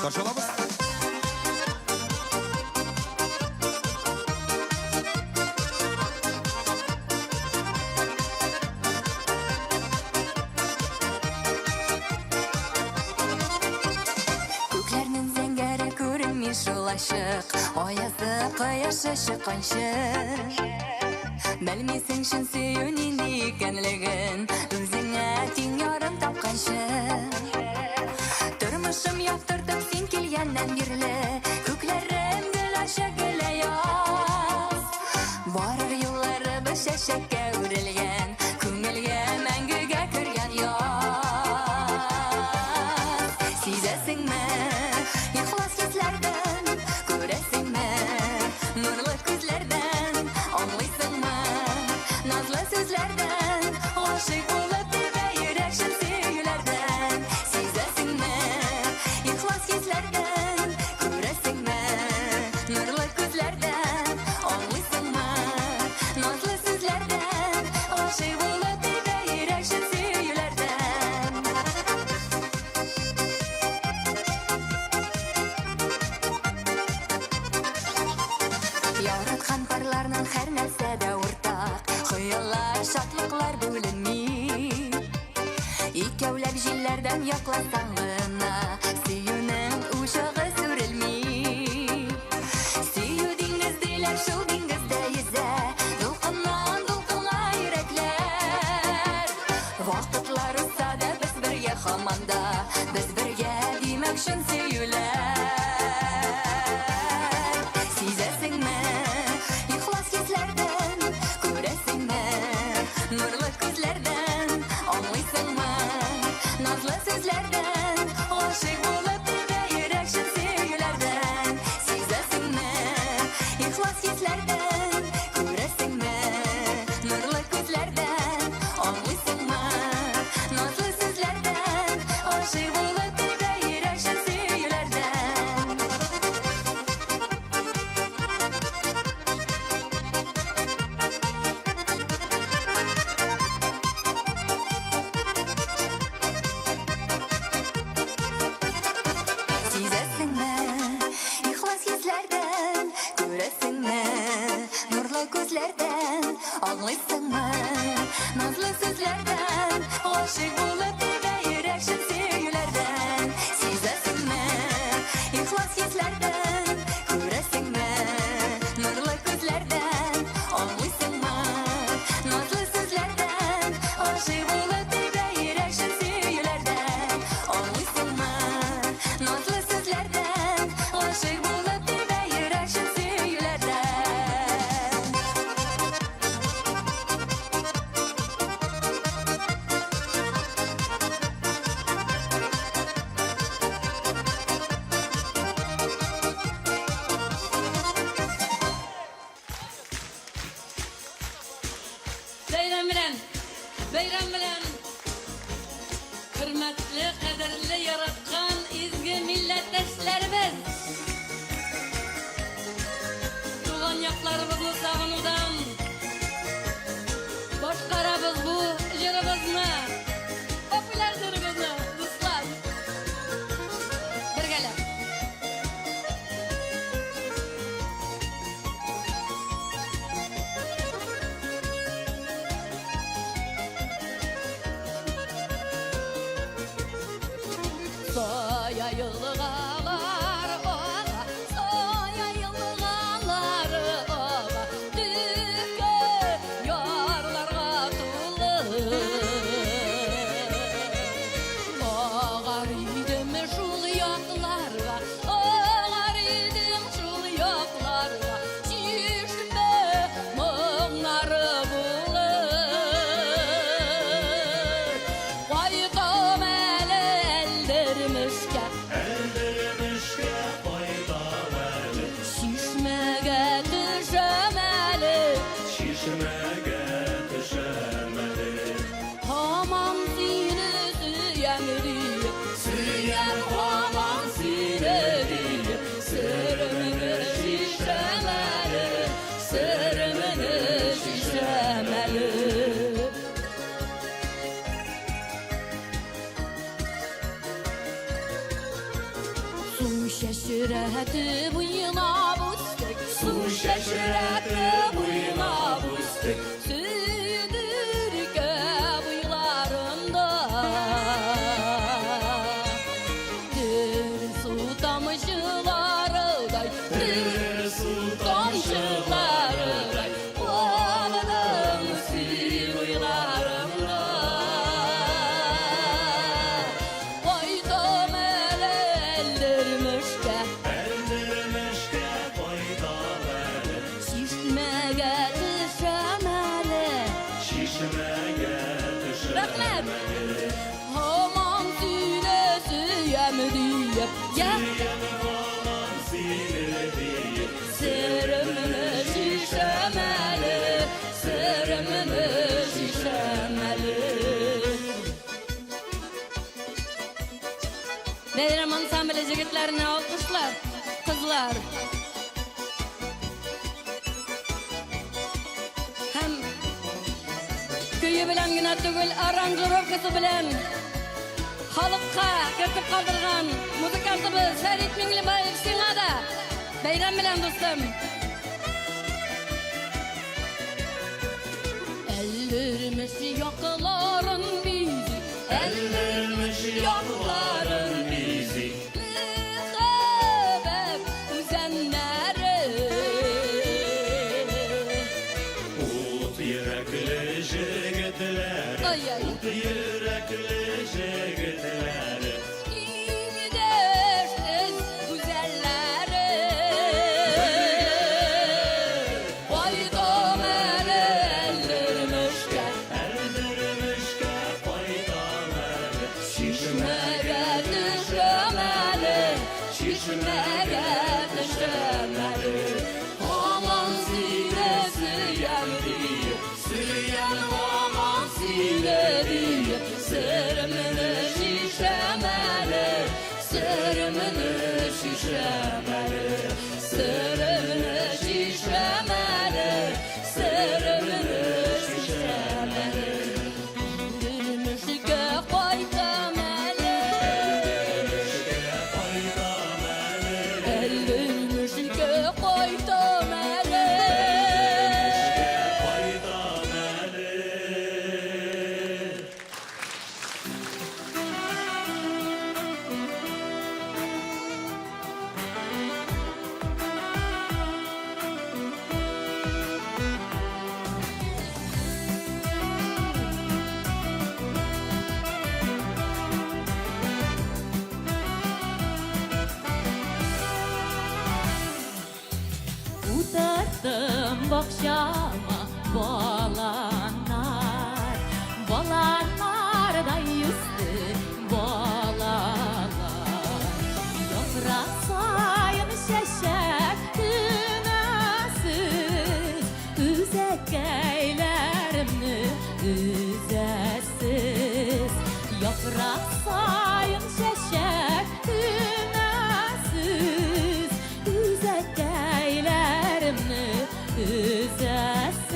Каршы алабыз. Күкләрнең зәңгәре күренми шул ачык, Аязы кояшы чыкканчы. Белмисең чын сөю нинди икәнлеген, Үзеңә тиң ярын тапканчы. Тормышым яктыртып син килгәннән бирле, Күкләрем гел ачык, гел аяз. Барыр юлларыбыз чәчәккә үрелгән, Күңелгә мәңгегә кергән яз. Сизәсеңме, ихлас хисләрдән, күрәсеңме, нурлы күзләрдән, аңлыйсыңмы, назлы сүзләрдән, гашыйк булып тибә йөрәк чын сөюләрдән. Сизәсеңме, ихлас хисләрдән, күрәсеңме, нурлы күзләрдән, аңлыйсыңмы, назлы сүзләрдән, гашыйк булып тибә йөрәк чын сөюләрдән. Яраткан парларның һәр нәрсәдә уртак, Хыяллар, шатлыклар бүленми. Икәүләп җилләрдән якласаң гына, Сөюнең учагы сүрелми. Сөю диңгез диләр, шул диңгездә йөзә, Дулкыннан дулкынга йөрәкләр. Вакытлар узса да без бергә һаман да, Без бергә, димәк, чын сөюләр. Сизәсеңме, ихлас хисләрдән, күрәсеңме, нурлы күзләрдән, аңлыйсыңмы, назлы сүзләрдән, гашыйк булып тибә йөрәк чын сөюләрдән. Сизәсеңме, ихлас хисләрдән, күрәсеңме, нурлы күзләрдән, аңлыйсыңмы, назлы сүзләрдән, гашыйк булып тибә йөрәк чын сөюләрдән. Сизәсеңме, ихлас хисләрдән, күрәсеңме, нурлы күзләрдән, аңлыйсыңмы, назлы сүзләрдән, гашыйк булып тибә йөрәк чын сөюләрдән. Сизәсеңме, ихлас хисләрдән, күрәсеңме, нурлы күзләрдән, аңлыйсыңмы, назлы сүзләрдән, гашыйк булып тибә йөрәк чын сөюләрдән. Аңлыйсыңмы, назлы сүзләрдән, гашыйк булып тибә йөрәк чын сөюләрдән. Бәйрәм белән, бәйрәм белән, хөрмәтле, кадерле, яраткан изге милләттәшләребез! Туган якларыбызны сагынудан башкарабыз бу җырыбызны, популяр җырыбызны, дуслар. Бергәләп. Сая елгалар ага, сая елгалар ага, Төпкә ярларга тулы. Агар идем шул якларга, агар идем шул якларга, Чишмә моңнары булып. Кайтам әле Әлдермешкә. чәчрәтеп уйнап үстек, су чәчрәтеп уйнап үстек. Сөйдеркә буйларында. Төр су тамчыларыдай, төр су тамчыларыдай, калдың син уйларымда. Кайтам әле Әлдермешкә, Әлдермешкә кайтам әле, чишмәгә төшәм әле. Чишмәгә төшәм Рәхмәт! әле. Һаман сине сөям диеп, я Сөям һаман сине диеп, серемне чишәм әле, серемне чишәм әле. Бәйрәм ансамбле егетләренә алкышлар, кызлар. Һәм көе белән генә түгел, аранжировкасы белән халыкка кертеп калдырган музыкантыбыз Фәрит Миңлебаев сиңа да бәйрәм белән, дустым. Әлдермеш якларын бизи, Әлдермеш якларын бизи. Мәхәббәт үзәннәре. Ут йөрәкле җегетләр, Ай-ай. ут йөрәкле җегетләр. Тиңдәшсез гүзәлләре. Кайтам әле Әлдермешкә, Әлдермешкә кайтам әле, чишмәгә төшәм әле, чишмәгә төшәм әле. Һаман сине сөям диеп, сөям һаман сине диеп, серемне чишәм әле, серемне чишәм әле, серемне чишәм әле, серемне чишәм әле. Әлдермешкә кайтам әле, Әлдермешкә кайтам әле. Кайтам әле. Утырттым бакчама баланнар, баланнардай үсте балалар. Яфрак саен чәчәк түмәсез, үзәккәйләремне өзәсез. Яфрак саен чәчәк түмәсез, үзәккәйләремне өзәсез.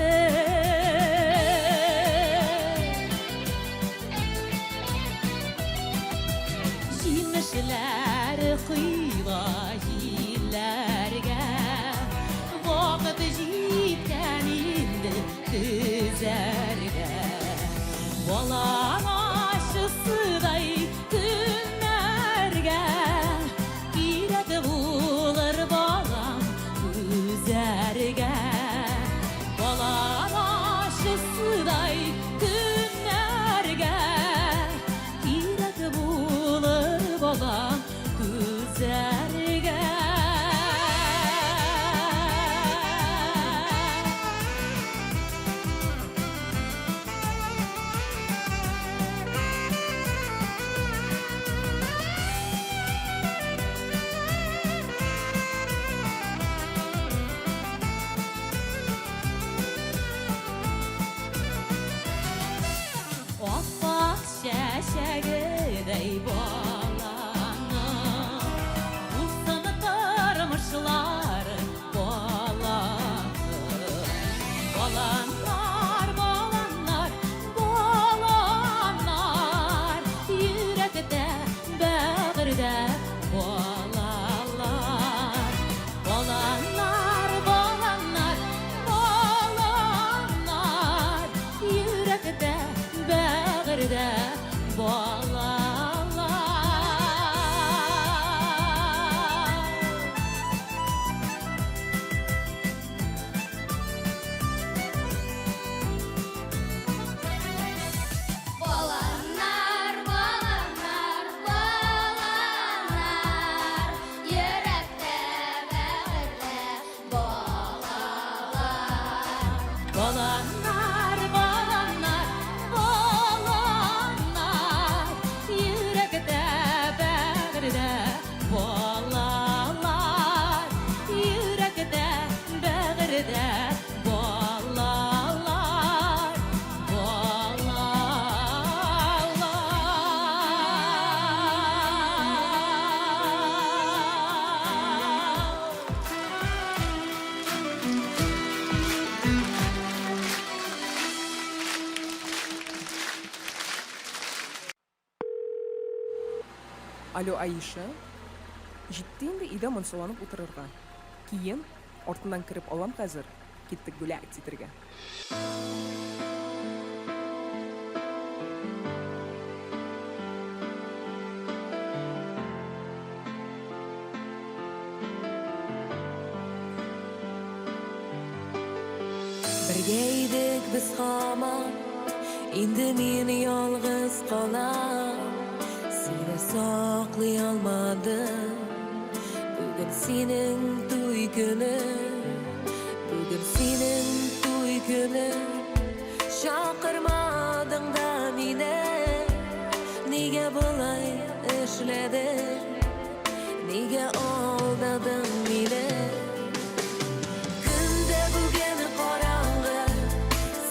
Җимешләр коела җилләргә, вакыт җиткән инде төзәргә. Балан ачысыдай көннәргә, кирәк булыр балам түзәргә. Балан ачысыдай көннәргә, кирәк булыр балам түзәргә. Балалар, йөрәктә, бәгырьдә балалар, балалар. Алло, Аиша. Җитте инде өйдә монсаланып утырырга. Киен, артыннан кереп алам хәзер. Киттек гулять итәргә. Бергә идек без һаман, инде мин ялгыз калам. Сине саклый алмадым. Бүген синең туй көне, бүген синең туй көне. Чакырмадың да мине, нигә болай эшләдең? Нигә алдадың мине? Көн дә бүген караңгы,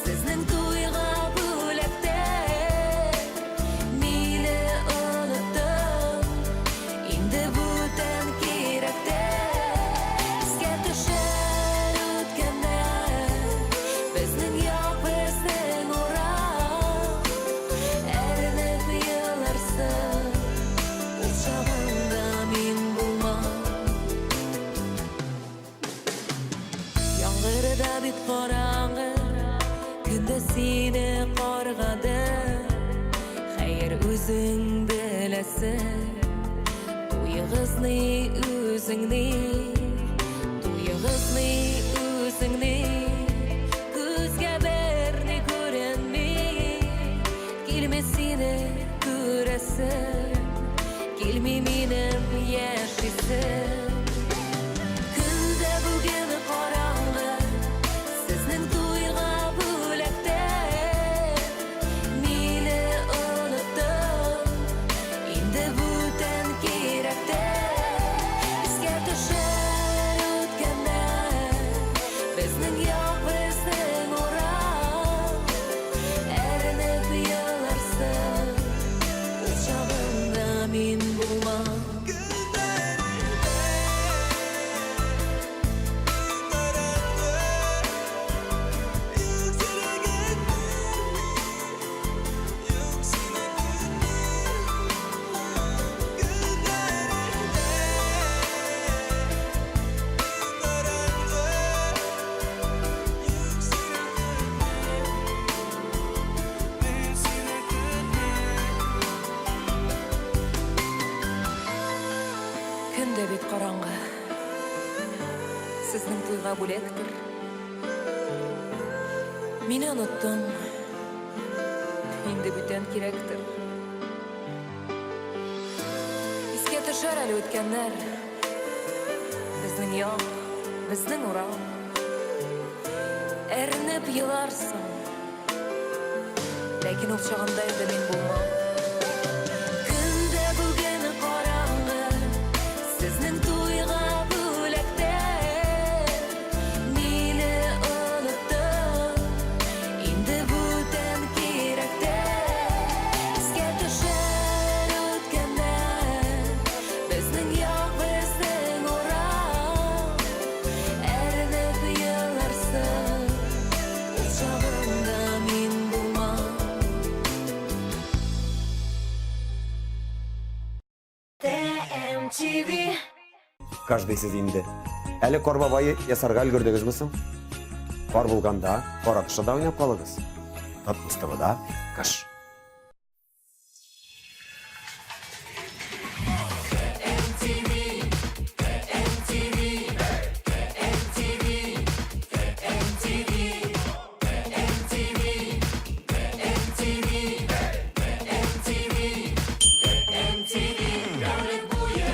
сезнең туйга бүләктә. Мине оныттың, инде бүтән кирәктә. Искә төшәр үткәннәр, безнең як, безнең урам. Әрнеп еларсың, ул чагында мин булмам. Яңгырда бит караңгы, көндә сине каргадым. Хәер, үзең беләсең, туегыз ни, үзең ни, туегыз ни, үзең ни. Күзгә берни күренми, килми сине күрәсем, килми минем яшисем. Көн дә бүген караңгы, сезнең туйга бүләктә. Мине оныттың, инде бүтән кирәктә. Искә төшәр үткәннәр, безнең як, безнең урам. Әрнеп еларсың, ул чагында мин булмам. Көн дә бит караңгы. Сезнең туйга бүләктер. Мине оныттың. Инде бүтән кирәктер. Искә төшәр әле үткәннәр. Безнең як, безнең урам. Әрнеп еларсың. Ләкин ул чагында инде мин булмам. Көн дә бүген караңгы, сезнең туйга бүләктә. Мине оныттың, инде бүтән кирәктә. Искә төшәр үткәннәр, безнең як, безнең урам. Әрнеп еларсың, ул чагында мин булмам. ТМТВ. Кыш дисез инде. Әле кар бабае ясарга өлгердегезме соң? Кар булганда, кар атышы да уйнап калыгыз. Татмус ТВда кыш. Тәүлек буе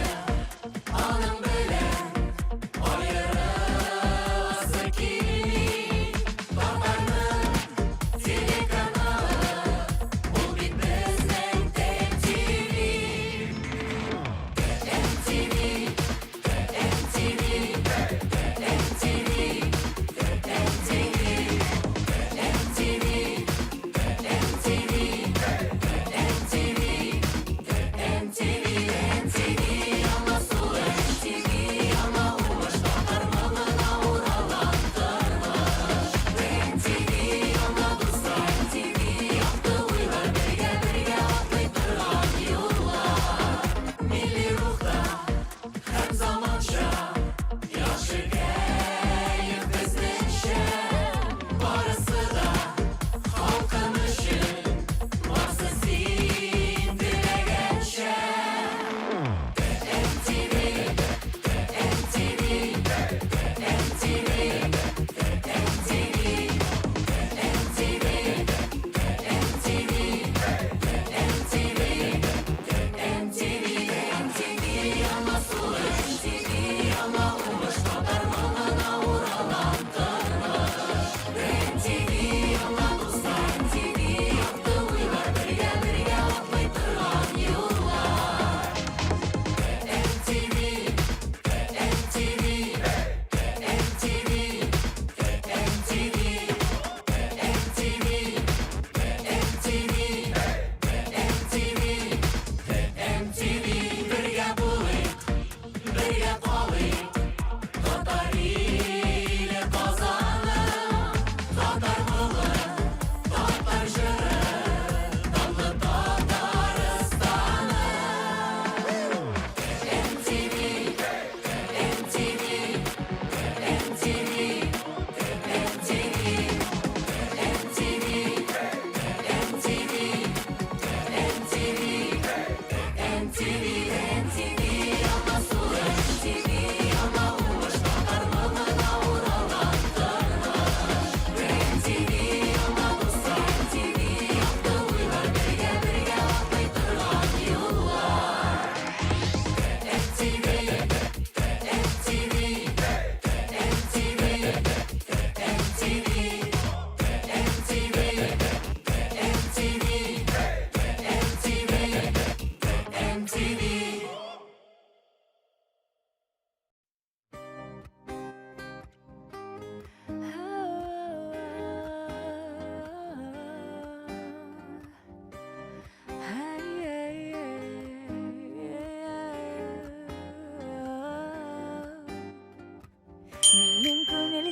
аның белән аерыласы килми. Татарның телеканалы.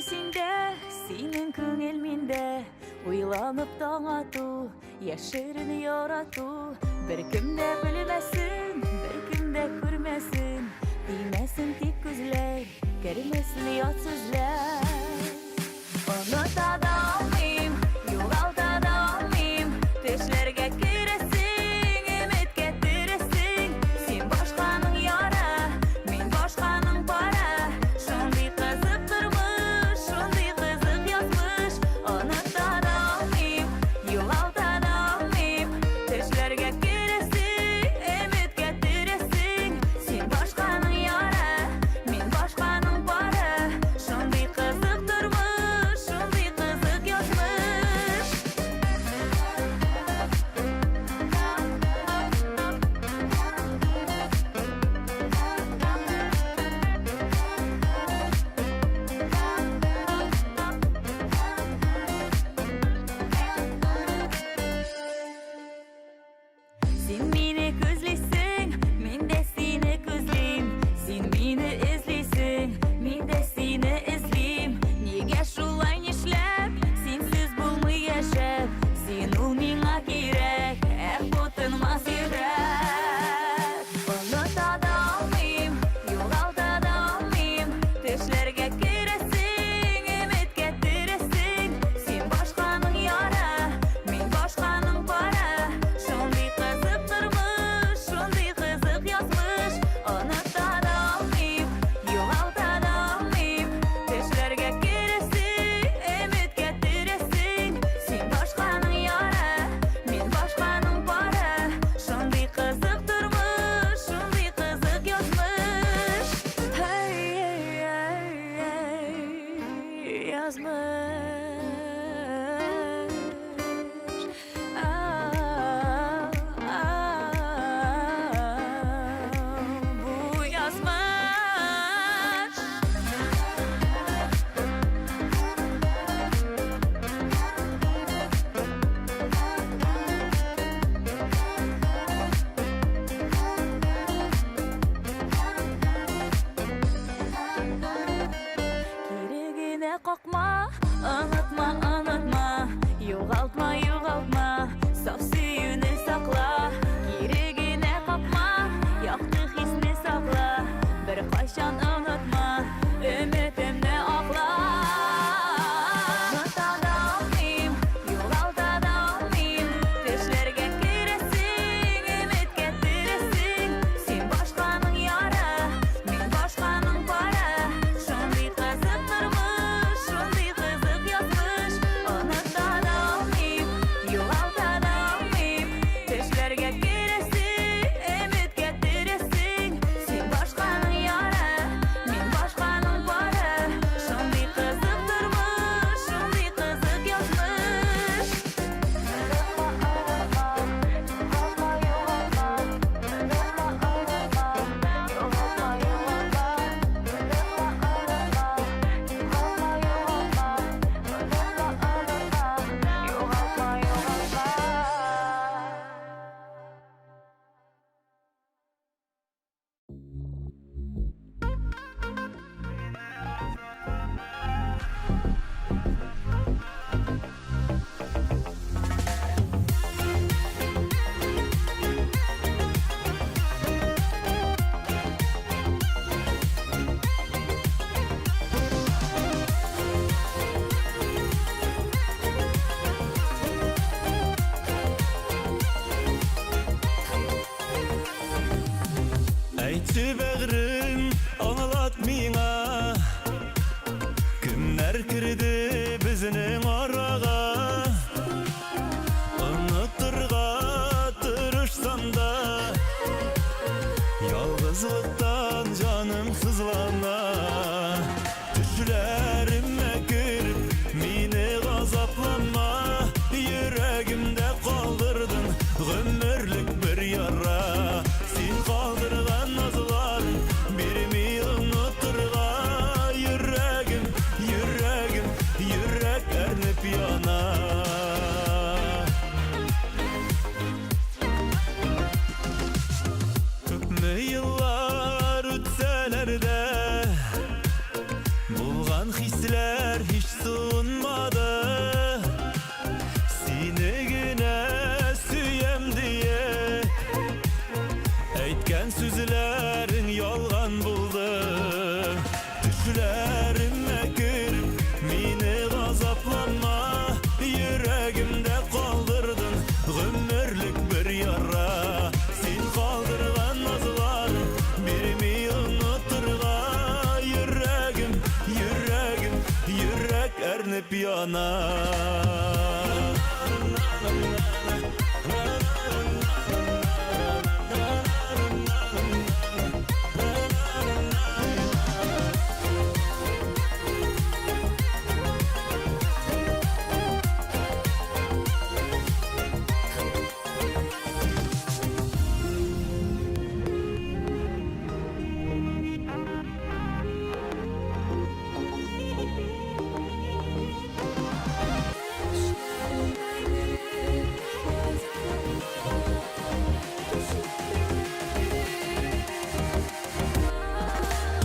синдә, синең күңел миндә. Уйланып таң ату, яшерен ярату. Беркем дә белмәсен, беркем дә күрмәсен. Тимәсен тик күзләр, кермәсен ят сүзләр. Оныта да алмыйм, югалта да алмыйм. Төшләргә керәсең, өметкә тересең. Син башканың яры, мин башканың пары. Шундый кызык тормыш, шундый кызык язмыш. Оныта да алмыйм, югалта да алмыйм. Төшләргә керәсең, өметкә тересең. Син башканың яры, мин башканың пары. Шундый кызык тормыш, шундый кызык язмыш. Син мине күзлисең, мин дә сине күзлим. Син мине эзлисең, мин дә сине эзлим. Нигә шулай нишләп, синсез булмый яшәп. Син ул миңа кирәк, эх, бу тынмас йөрәк. Оныта да алмыйм, югалта да алмыйм. Төшләргә керәсең, өметкә тересең. Син башканың яры, мин башканың пары. Шундый кызык тормыш, шундый кызык язмыш. Оныта да алмыйм, югалта да алмыйм. Төшләргә керәсең, өметкә тересең. Син башканың яры, мин башканың пары. Шундый кызык тормыш, шундый кызык язмыш. Һәй, һәй, язмыш. Бу язмыш. Кире генә какма, онытма, онытма, югалтма, югалтма, саф сөюне сакла. Кире генә какма, якты хисне сакла, беркайчан онытма, өметемне акла. Оныта да алмыйм, югалта да алмыйм, төшләргә керәсең, өметкә тересең. Син башканың яры, мин башканың пары. Шундый кызык тормыш, шундый кызык язмыш. Оныта да алмыйм, югалта да алмыйм. Төшләргә керәсең, өметкә тересең. Син башканың яры, мин башканың пары. Шундый кызык тормыш, шундый кызык язмыш. Әйтче бәгърем, аңлат миңа, Кемнәр керде безнең арага? Онытырга тырышсам да, Ялгызлыктан җаным сызлана. Төшләремә кереп, мине газаплама, Йөрәгемдә калдырдың гомерлек бер яра. Син калдырган назларың бирми онытырга. Йөрәгем, йөрәгем, йөрәк әрнеп яна. Күпме еллар үтсәләр дә, Төшләремә кереп, мине газаплама. Йөрәгемдә калдырдың гомерлек бер яра. Син калдырган назларың бирми онытырга. Йөрәгем, йөрәгем, йөрәк әрнеп яна.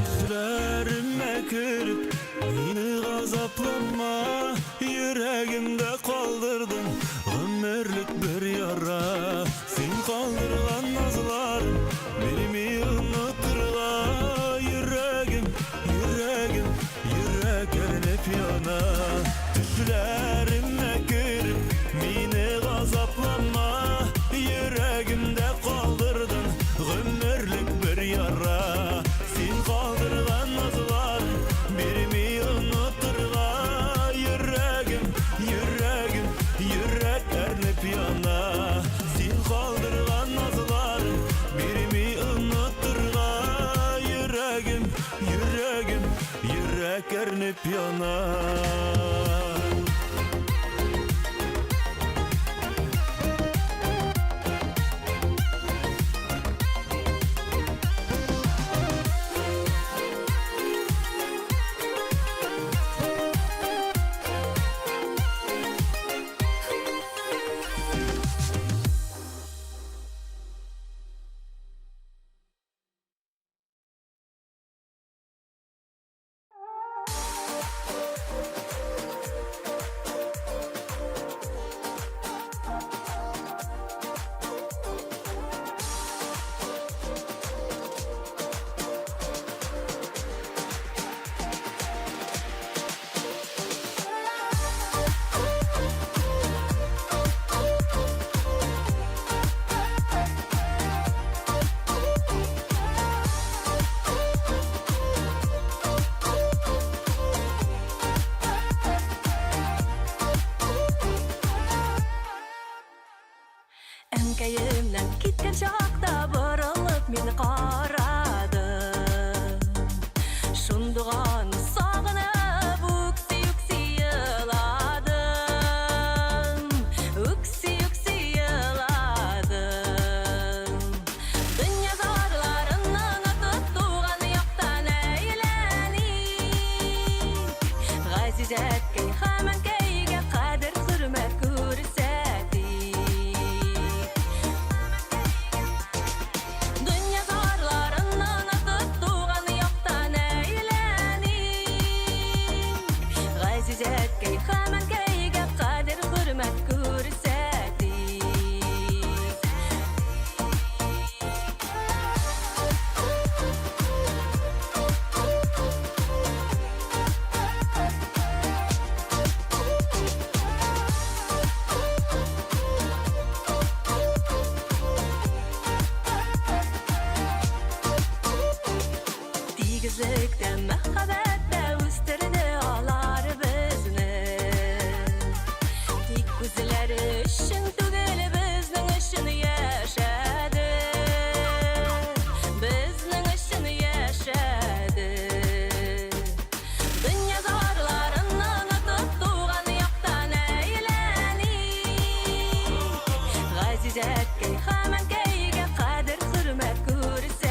Төшләремә кереп, мине газаплама. Йөрәгемдә калдырдың гомерлек бер яра. Син калдырган назларың бирми онытырга. Йөрәгем, йөрәгем, йөрәк әрнеп яна. Төшләремә кереп, мине газаплама. Йөрәгемдә калдырдың гомерлек бер яра. Син калдырган назларың бирми онытырга. Йөрәгем, йөрәгем, йөрәк әрнеп яна. Син калдырган назларың бирми онытырга. Йөрәгем, йөрәгем, йөрәк әрнеп яна. Әнкәемнән киткән чакта борылып мин карадым. Шундуган сагынып үкси-үкси еладым. Үкси-үкси еладым. Дөнья зарларын онытып туган яктан әйләник. Газиз әткәй һәм әнкәйгә кадер-хөрмәт күрсәтик. Дөнья зарларын онытып туган яктан әйләник. Газиз әткәй һәм әнкәйгә кадер-хөрмәт күрсәтик. Тигезлектә, мәхәббәттә үстерде алар безне. Тик үзләре өчен түгел, безнең өчен яшәде. Безнең өчен яшәде. Дөнья зарларын онытып туган яктан әйләник. Газиз әткәй һәм әнкәйгә кадер-хөрмәт күрсәтик.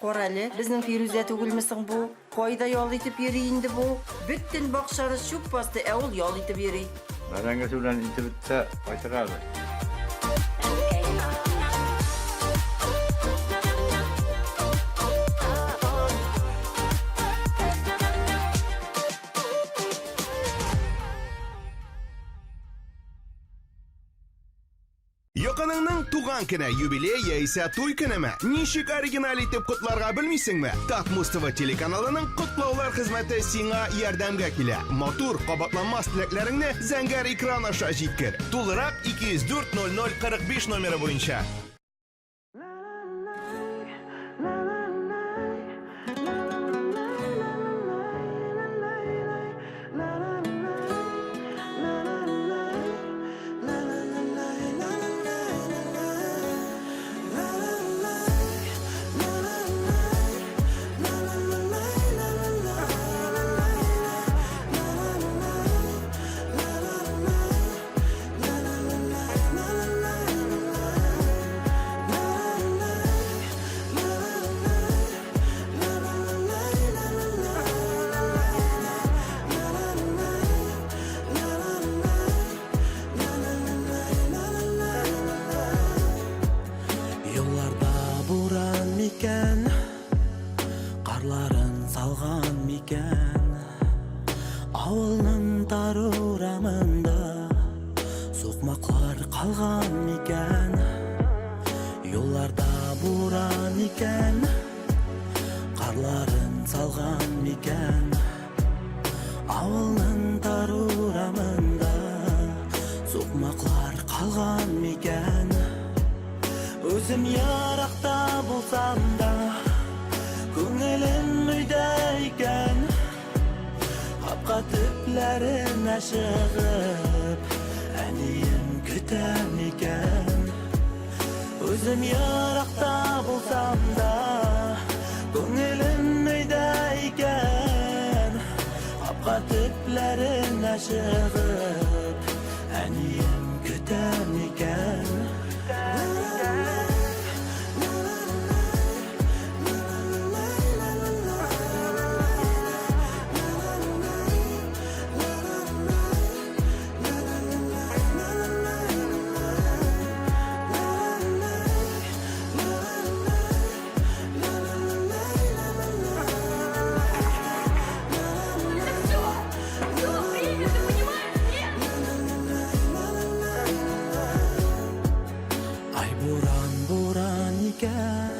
Кара әле, безнең Фирүзә түгелме соң бу? Кайда ял итеп йөри инде бу? Бөтен бакчаны чүп басты, ә ул ял итеп йөри. Бәрәңгесе белән ите бетсә, кайтыр әле. Якыныңның туган көне, юбилей яисә туй көнеме? Ничек оригиналь итеп котларга белмисеңме? Татмуз ТВ телеканалының котлаулар хезмәте сиңа ярдәмгә килә. Матур, кабатланмас теләкләреңне зәңгәр экран аша җиткер. Тулырак 204 00 45 номеры буенча. Юлларда буран микән, карларын салган микән? Авылның тар урамында сукмаклар калган микән? Юлларда буран икән, карларын салган микән? Авылның тар урамында сукмаклар калган микән? Үзем еракта булсам да, күңелем өйдә икән. Капка төпләренә чыгып, әнием көтә микән? Үзем еракта булсам да, күңелем өйдә икән. Капка төпләренә чыгып, әнием көтә микән? Ай буран буран икән,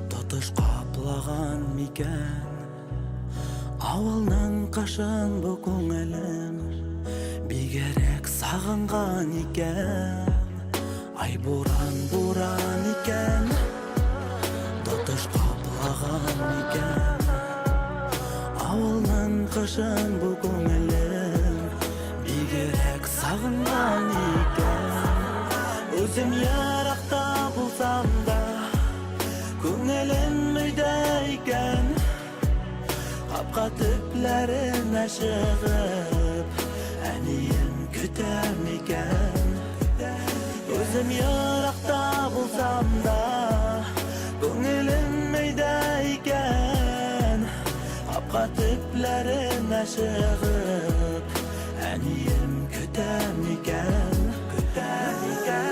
тотыш каплаган микән? Авылның кышын бу күңелем бигрәк сагынган икән. Ай буран буран икән, тотыш каплаган микән? Авылның кышын бу күңелем бигрәк сагынган икән. Үзем еракта булсам да, күңелем өйдә икән. Капка төпләренә чыгып, әнием көтә микән? Үзем еракта булсам да, күңелем өйдә икән. Капка төпләренә чыгып, әнием көтә микән? Көтә микән?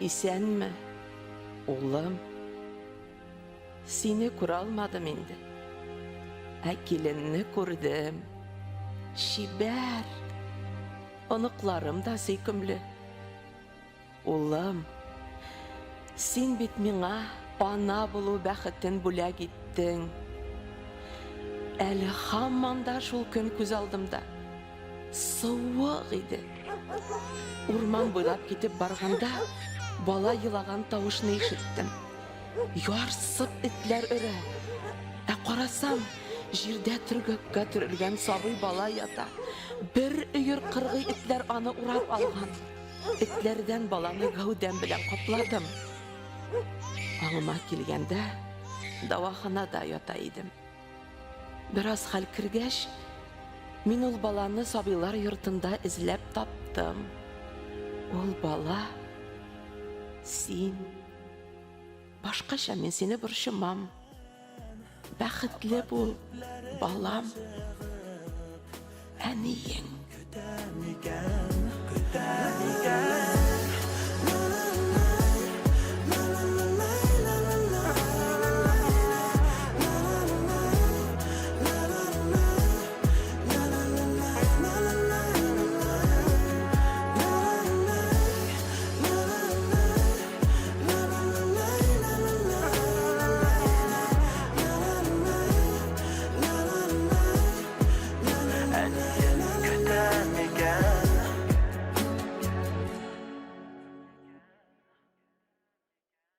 Исәнме, улым? Сине күрә алмадым инде. Ә киленне күрдем. Чибәр. Оныкларым да сөйкемле. Улым, син бит миңа ана булу бәхетен бүләк иттең. Әле һаман да шул көн күз алдымда. Суык иде. Урман буйлап китеп барганда, бала елаган тавышны ишеттем. Ярсып этләр өрә. Ә карасам, җирдә төргәккә төрелгән сабый бала ята. Бер өер кыргый этләр аны урап алган. Этләрдән баланы гәүдәм белән капладым. Аңыма килгәндә, дәваханада ята идем. Бераз хәл кергәч, мин ул баланы сабыйлар йортында эзләп таптым. Ул бала син. Башкача мин сине борчымам. Бәхетле бул, балам. Әниең. Әнием көтә микән?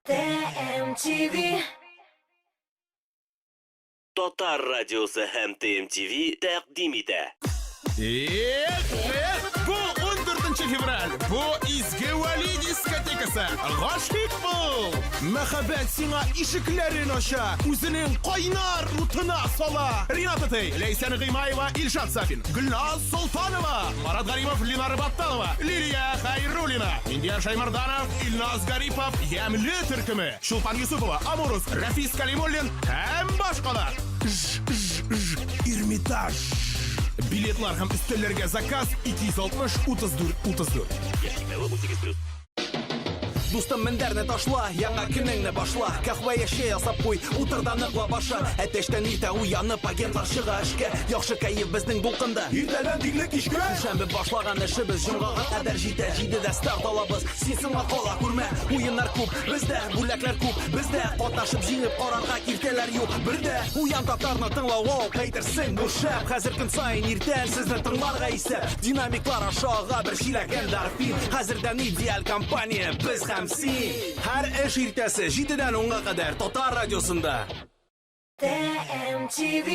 ТМТВ. Татар радиосы һәм ТМТВ тәкъдим итә. Эх, эх, бу 14 февраль, бу Изге Вәли дискотекасы. Гашыйк бул! Мәхәббәт сиңа ишекләрен ача, үзенең кайнар утына сала. Рената Тей, Ләйсән Гыймаева, Илшат Сафин, Гөлназ Солтанова, Марат Гаримов, Ленара Батталова, Лилия Хайруллина, Индияр Шаймарданов, Илназ Гарипов, Ямле төркеме, Чулпан Юсупова, Амурус, Рафис Калимуллин һәм башкалар. Ж, ж, ж, Эрмитаж. Билетлар һәм өстәлләргә заказ 260 34 34. Яшь чикләве 18+. Дустым мендәрне ташла, яңа көнеңне башла. Каһвә яше ясап куй, утыр да ныклап аша. Әтәчтән иртә уянып, агентлар чыга эшкә. Яхшы кәеф безнең дулкында. Иртәдән тикле кичкә. Шәмбе башлаган эшебез җомгага кадәр җитә. Җидедә старт алабыз. Син соңга кала күрмә. Уеннар күп, бездә бүләкләр күп. Бездә катнашып җиңеп карарга киртәләр юк. Бердә уян татарны тыңлау ау, әйтерсең бу шәп. Хәзер көн саен иртән сезне тыңларга исәп. Динамиклар аша ага бер чиләк эндорфин. Хәзердән идеаль компания без һәм син. Һәр эш иртәсе 7-дән 10-га кадәр Татар радиосында. ТМТВ.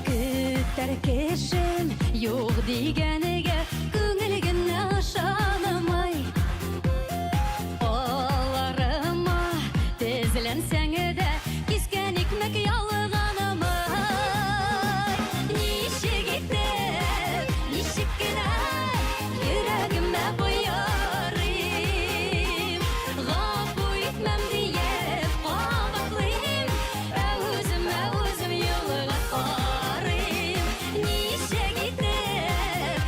Көтәр кешем юк дигәнегә күңел генә ышанмый. Аларыма тезләнсәң дә кискән икмәк ялганмый. Ничек итеп, ничек кенә йөрәгемә боярыйм. Гафу итмәм диеп кабатлыйм, ә үземә үзем юлга карыйм. Ничек итеп,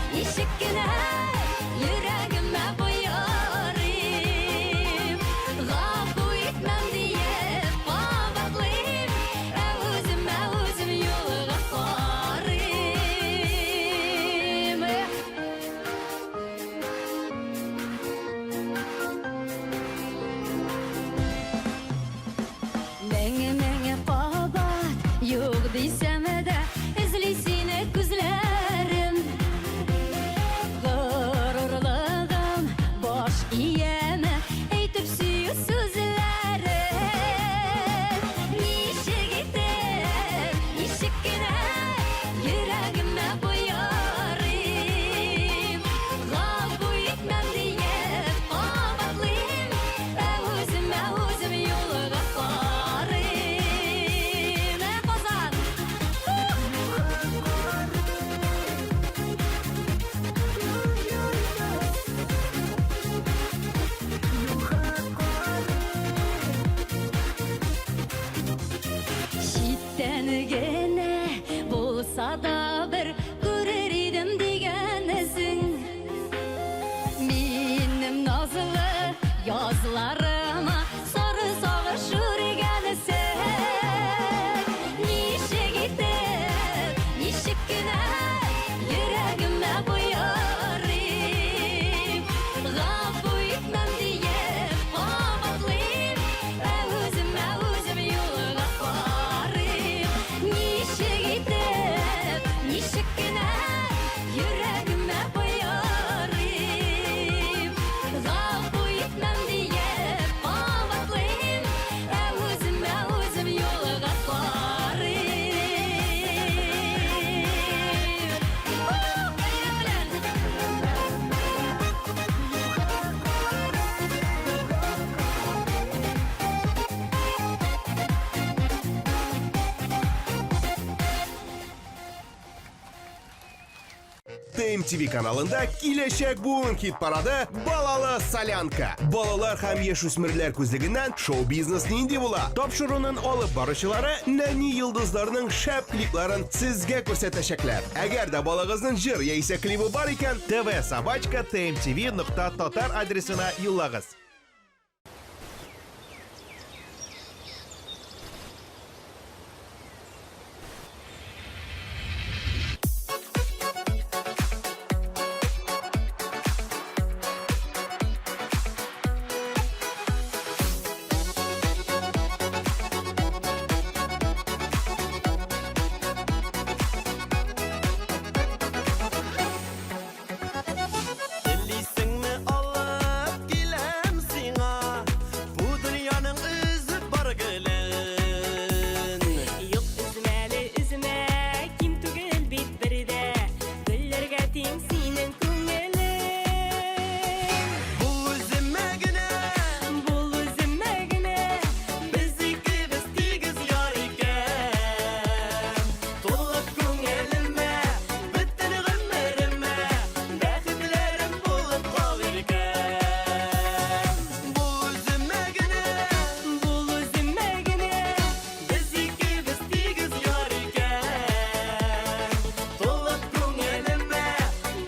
ТМТВ каналында Киләчәк буын хит-парады Балалы солянка. Балалар һәм яшүсмерләр күзлегеннән шоу-бизнес нинди була? Тапшыруның алып баручылары нәни йолдызларның шәп клипларын сезгә күрсәтәчәкләр. Әгәр дә балагызның җыр яисә клибы бар икән, tv собачка tmtv нокта татар адресына юллагыз. Телисеңме алып киләм сиңа Бу дөньяның өзеп бар гөлен Юк өзмәле өзмә, ким түгел бит бер дә Гөлләргә тиң синең күңелең Бул үземә генә, бул үземә генә Без икебез тигез яр икән Тулып күңелемә, бөтен гомеремә Бәхетләрем булып кал иркәм Бул үземә генә, бул үземә генә Без икебез тигез яр икән Тулып күңелемә,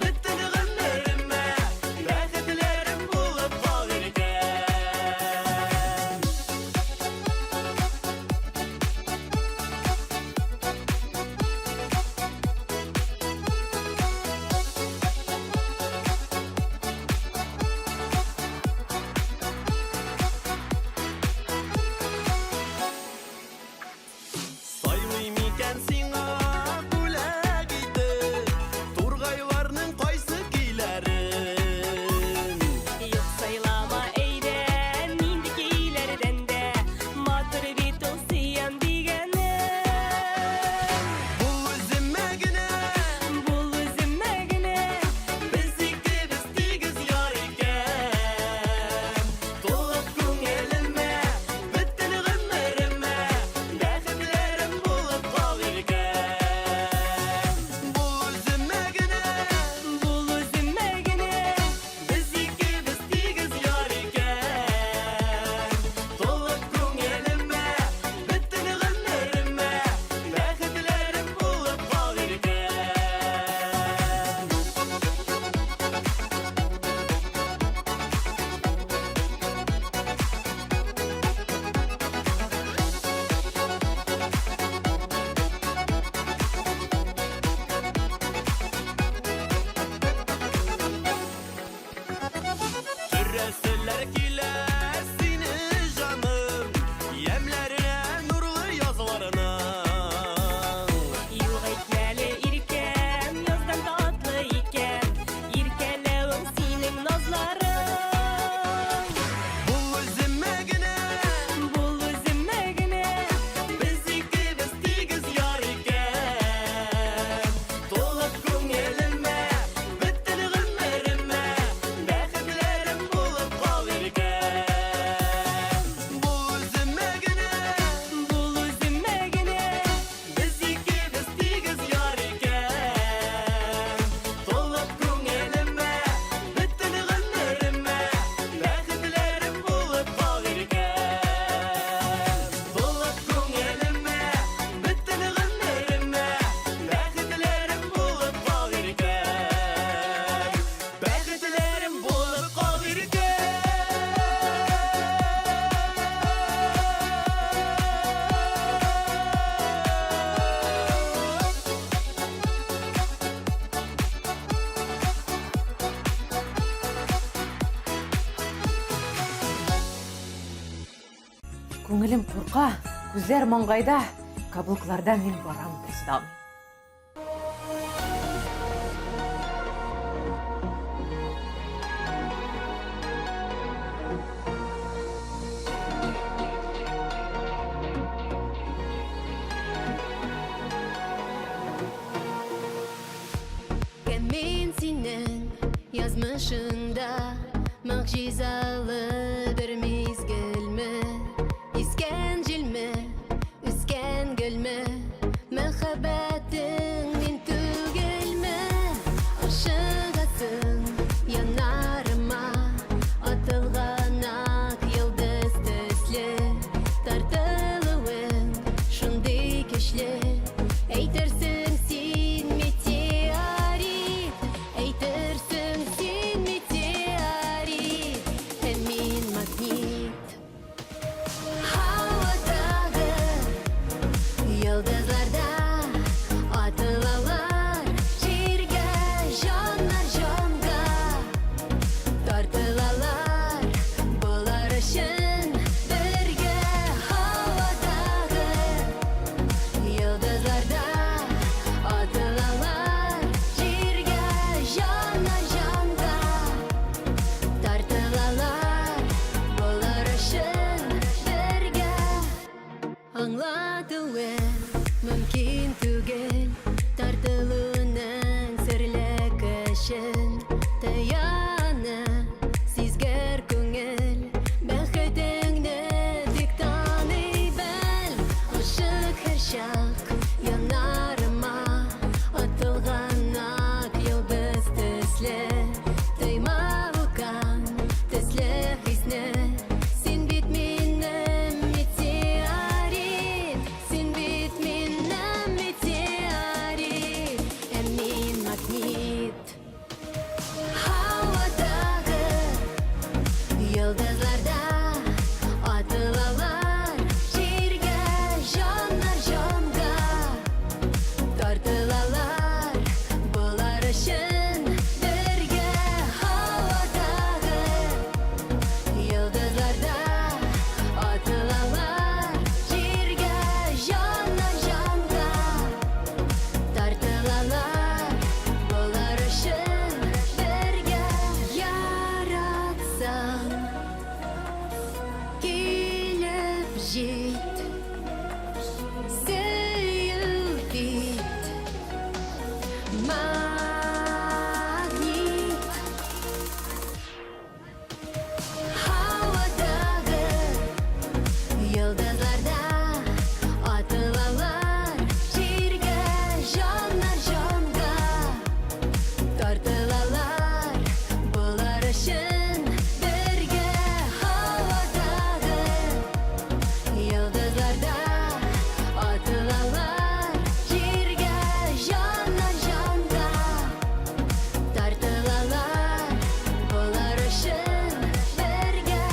бөтен гомеремә Бәхетләрем булып кал иркәм Сайлыйм икән сиңа бүләк итеп Тургайларның кайсы көйләрен Юк сайлама әйдә, нинди көйләрдән дә Матур бит ул сөям дигәнең Бул үземә генә, бул үземә генә Без икебез тигез яр икән Тулып күңелемә, бөтен гомеремә Бәхетләрем булып кал иркәм Бул үземә генә, бул үземә генә Без икебез тигез яр икән Тулып күңелемә, бөтен гомеремә Бәхетләрем булып кал иркәм Төрәселәр килә сине җаным Ямьләренә нурлы язларына Юк әйтмәле иркәм, яздан татлы икән Иркәләвең синең назларың Бул үземә генә, бул үземә генә Без икебез тигез яр икән Тулып күңелемә, бөтен гомеремә Бәхетләрем булып кал иркәм Бул үземә генә, бул үземә генә Без икебез тигез яр икән Тулып күңелемә, бөтен гомеремә Бәхетләрем булып кал иркәм Тулып күңелемә, бөтен гомеремә Бәхетләрем булып кал иркәм Бәхетләрем булып кал иркәм Күңелем курка, күзләр маңгайда, каблукларда мин барам да чыдамыйм. Кем мин синең язмышыңда Могҗизалы бер мизгелме Искән җилме, үскән гөлме Мәхәббәтең мин түгелме? Магнит. Һавадагы йолдызларда атылалар җиргә, җаннар җанга тартылалар, болар өчен бергә. Һавадагы йолдызларда атылалар җиргә, җаннар җанга тартылалар, болар өчен бергә.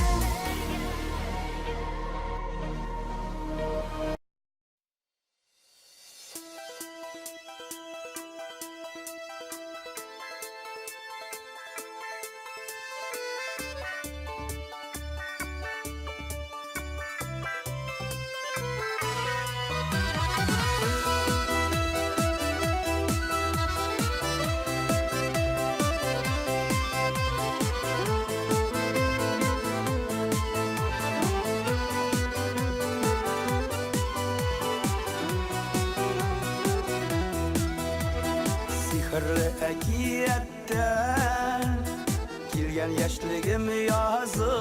Сихерле әкияттән килгән яшьлегем язы,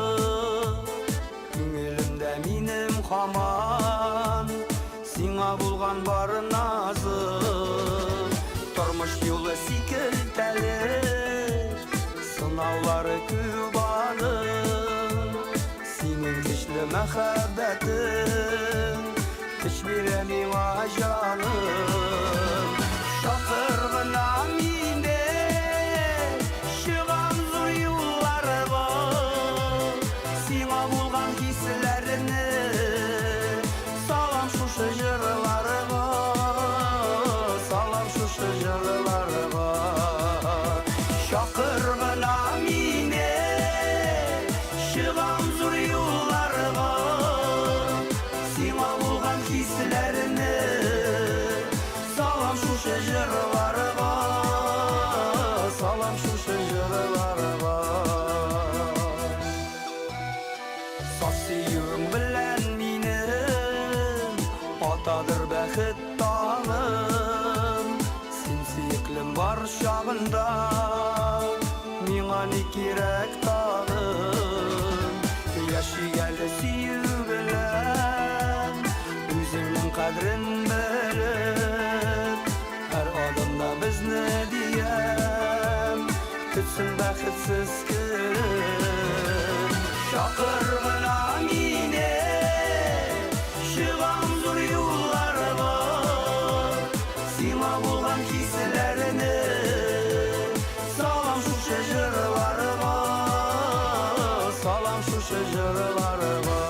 Күңелемдә минем һаман сиңа булган бар назым. Тормыш юлы сикелтәле, сынаулары күп аның. Синең көчле мәхәббәтең көч бирә миңа, җаным. Чакыр гына мине, чыгам зур юлларга, Сиңа булган хисләрне салам шушы җырларга, салам шушы җырларга. Чакыр гына мине, чыгам зур юлларга, Сиңа булган хисләрне салам шушы җырларга, салам шушы җырларга. Саф сөюең белән минем атадыр бәхет таңым. Син сөеклем бар чагында миңа ни кирәк тагын? Яшик әле сөю белән, үзеңнең кадерен белеп, һәр адымда безне диям көтсен бәхетсез көн. Чакыр гына мине, чыгам зур юлларга, Сиңа булган хисләрне салам шушы җырларга, салам шушы җырларга.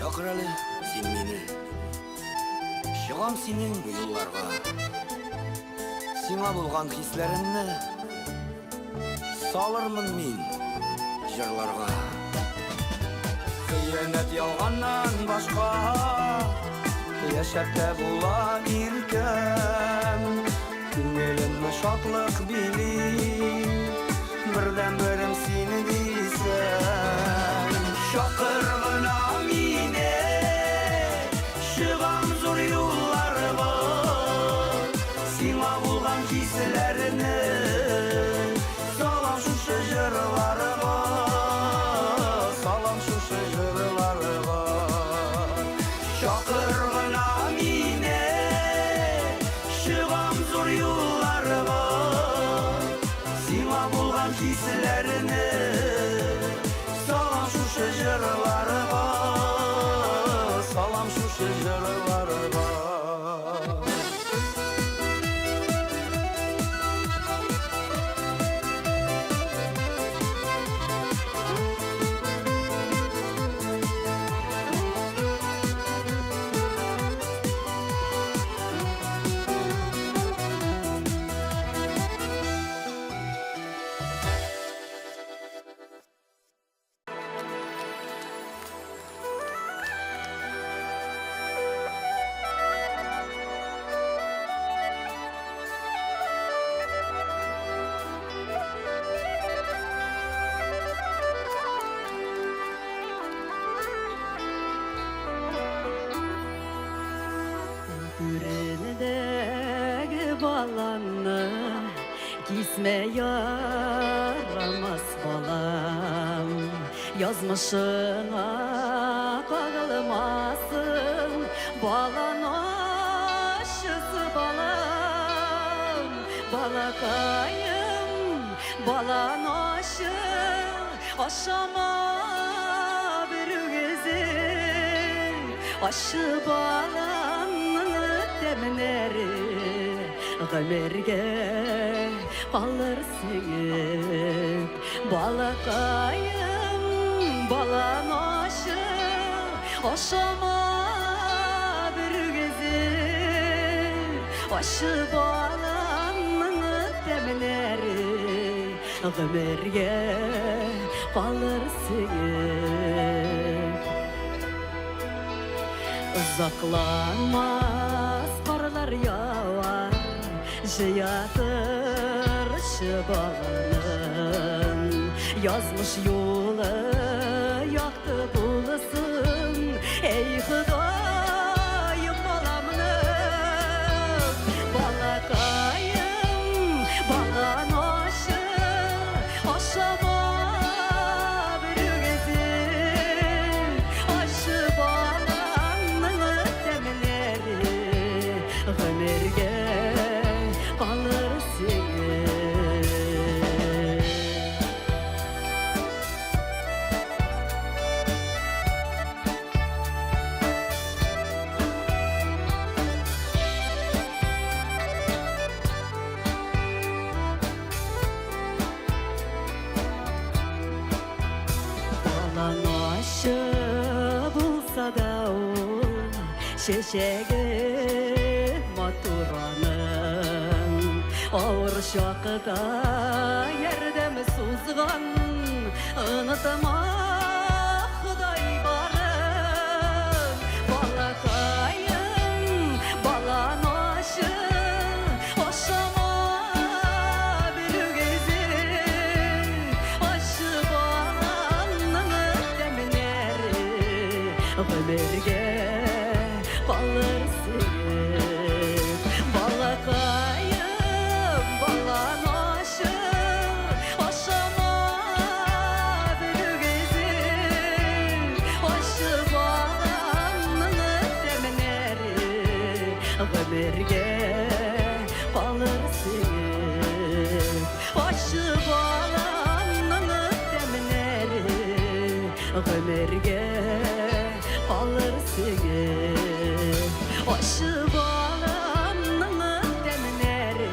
Чакыр әле син мине, чыгам синең юлларга, Сиңа булган хисләремне салырмын мин җырларга. Хыянәт ялганнан башка яшәп тә була, иркәм. Күңелемне шатлык били, бердәнберем сине дисәм. Чакыр гына мине, чыгам зур юлларга, Сиңа булган хисләрне салам шушы җырларга, салам шушы җырларга. Чакыр гына мине, чыгам зур юлларга, Сиңа булган хисләрне салам шушы җырларга, салам шушы җырларга. Өзмә ярамас балам, язмышыңа кагылмасын, балан ачысы балам, балакаем, балан ачы, ашама берүгезең, ачы баланның тәмнәре гомергә калыр сеңеп. Балакаем, балан ачы, ашама берүгезең, ачы баланның тәмнәре гомергә калыр сеңеп. Озакламас карлар явар, җыя торчы баланын. Язмыш юлы якты булсын, әй Ходаем баламны. Балакаем, балан ачы, ашама берүгезең, ачы баланның тәмнәре гомергә калыр сеңеп. Балан ачы булса да ул, чәчәге матур аның. Авыр чакта ярдәм сузган, онытма Ходай барын. Балакаем, балан ачы, ашама берүгезең, ачы баланның тәмнәре гомергә калыр сеңеп. Балакаем, балан ачы, ашама берүгезең, ачы баланның тәмнәре гомергә калыр сеңеп. Ачы баланның тәмнәре гомергә калыр сеңеп. Ачы баланның тәмнәре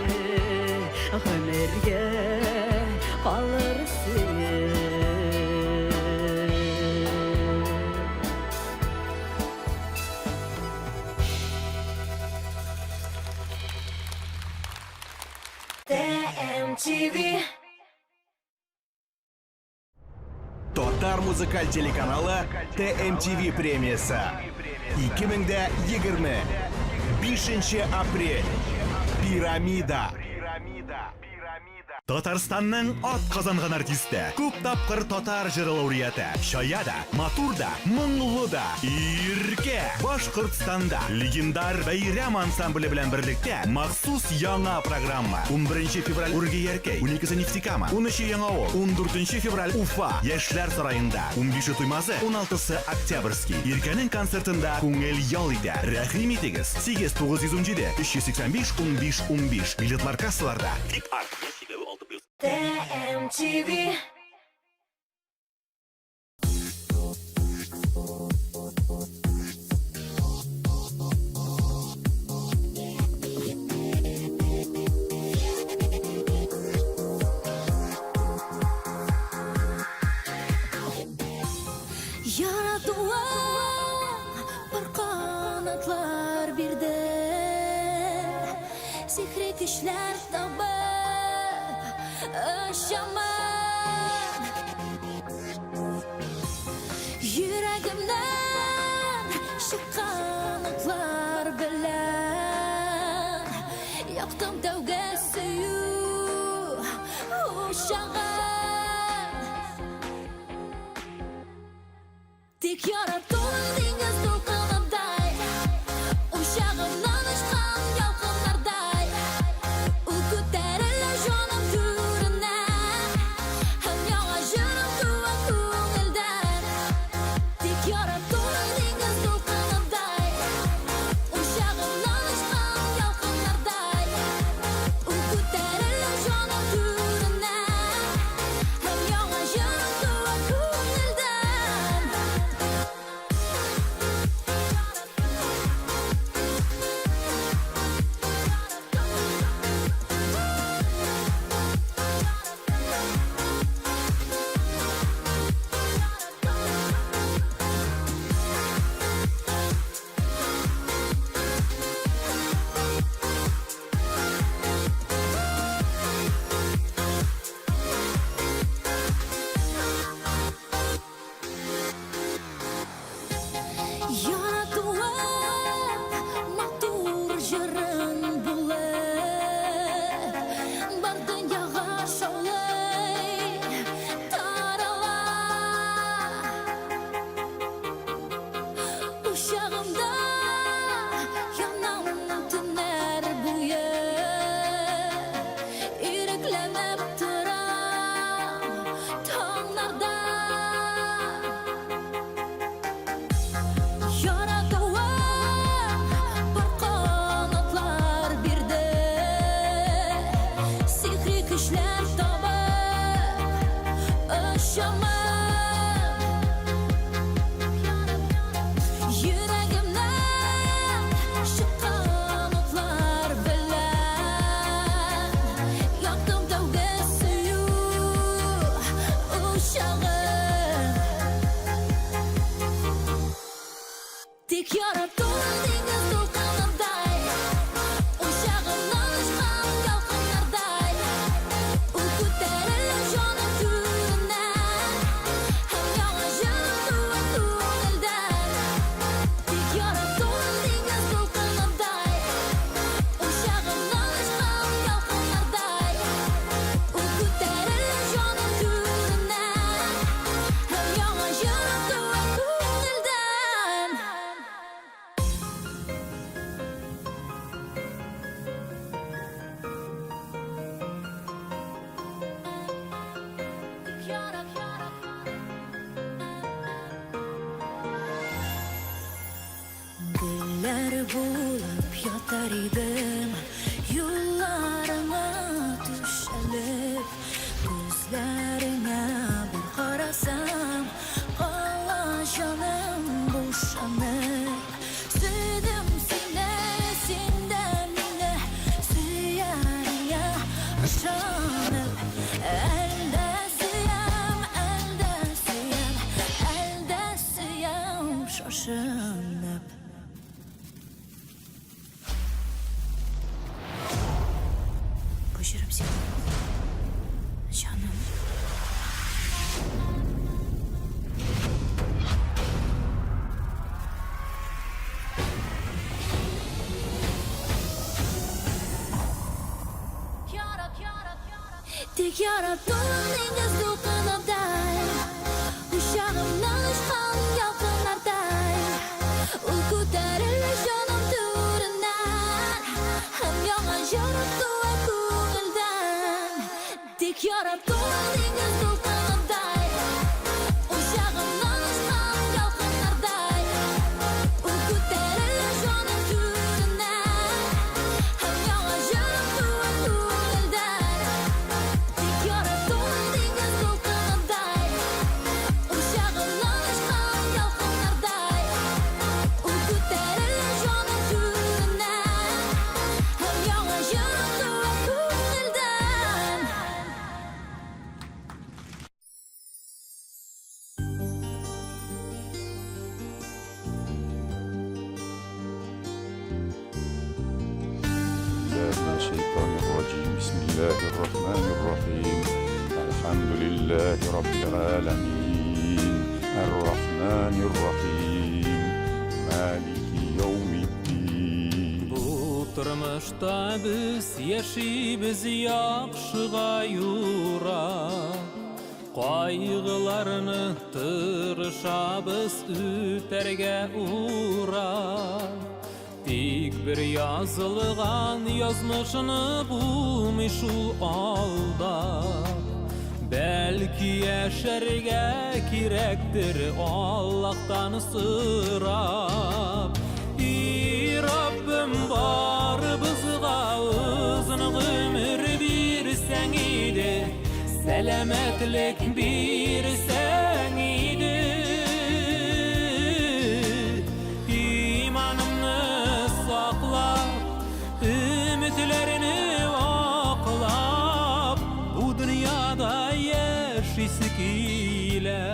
гомергә калыр сеңеп. TMTV. Татар музыкаль телеканалы TMTV премиясе 2020 5 апрель Пирамида. Татарстанның ат казанган артисты, күп тапкыр татар җыры лауреаты, чая да, матур да, моңлы да, Иркә, Башкортстанда легендар Бәйрәм ансамбле белән берлектә махсус яңа программа. 11 февраль Үрге Яркәй, 12 Нефтекама, 13 Яңавыл, 14 февраль Уфа, Яшьләр сараенда, 15 Туймазы, 16 Октябрьский. Иркәнең концертында күңел ял итә. Рәхим итегез. 8 917 385 15 15. Билетлар кассаларда. VIP Арт. TMTV. Яратуың пар канатлар бирде, Сихри көчләр табып очамын. Йөрәгемнән чыккан утлар белән Яктым тәүге сөю учагын. Тик яратуың диңгез дулкыныдай, Учагымнан очкан ялкыннардай, Ул күтәрелә җаным түреннән. чамы. Йөрәгемнән чыккан утлар белән яктым тәүге сөю учагын. Тик яратуың диңгез дулкыныдай, Учагымнан очкан ялкыннардай. Ул күтәрелә җаным түреннән, Һәм яңа җырым туа күңелдән. Тик яратуың диңгез дулкыныдай, Учагымнан очкан ялкыннардай. Ул күтәрелә җаным түреннән, Һәм яңа җырым туа күңелдән. Гөлләр булып ятар идем юлларыңа түшәлеп, күзләреңә бер карасам, кала җаным бушанып. Сөйдем сине, син дә мине сөяргә ышанып. Әлдә сөям, әлдә сөям, әлдә сөям шашынып. Бу җырым сиңа, җаным. Тик яратуың диңгез дулкыныдай, Учагымнан очкан ялкыннардай. Ул күтәрелә җаным түреннән, Һәм яңа җырым туа күңелдән. Тик яратуың диңгез дулкыныдай, Учагымнан очкан ялкыннардай. Ул күтәрелә җаным түреннән, Һәм яңа җырым туа күңелдән. Тик яратуың диңгез дулкыныдай, Учагымнан очкан ялкыннардай. Ул күтәрелә җаным түреннән, Һәм яңа җырым туа күңелдән. بالله من الشيطان الرجيم بسم الله الرحمن الرحيم الحمد لله رب العالمين الرحمن الرحيم مالك يوم الدين Бу тормышта без яшибез яхшыга юрап, Кайгыларны тырышабыз үтәргә урап. Тик бер язылган язмышны булмый шул алдап. Бәлки яшәргә кирәктер Аллаһтан сорап. И Раббым, барыбызга озын гомер бирсәң иде, сәламәтлек бирсәң иде. Иманымны саклап, өметләрне аклап, бу дөньяда яшисе килә.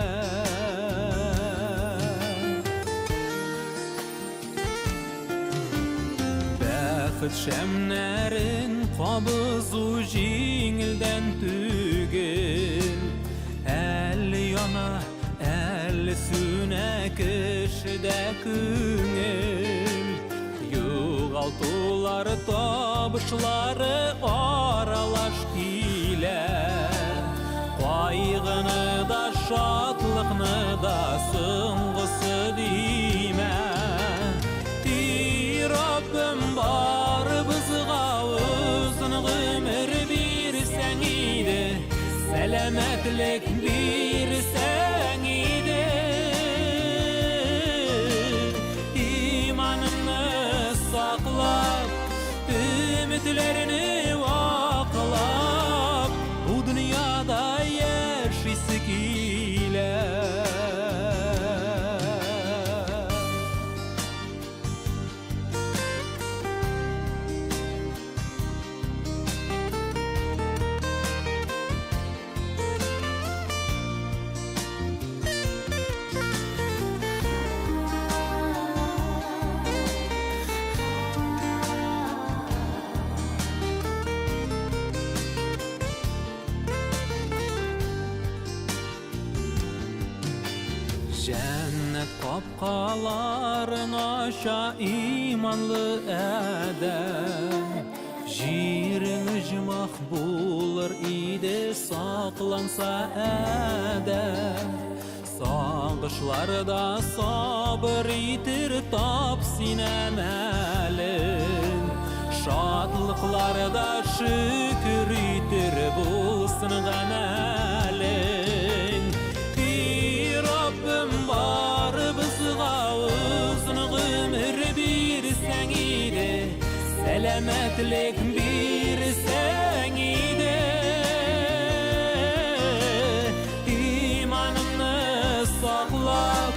Бәхет шәмнәрен кабызу җиңелдән түгел. Әле яна, әле сүнә кешедә күңел. Югалтулары, табышлары аралаш килә. Кайгыны да, шатлыкны да соңгысы димә. И Раббым, барыбызга озын гомер бирсәң иде, сәламәтлек бирсәң иде. Иманымны саклап, өметләрне аклап, бу дөньяда яшисе килә. Җәннәт капкаларын ача иманлы адәм. Җирең оҗмах булыр иде сакланса адәм. Сагышларда сабыр итер тап син әмәлен. Шатлыкларда шөкер итер булсын гамәлең. И Раббым, барыбызга озын гомер бирсәң иде, сәламәтлек бирсәң иде. Иманымны саклап,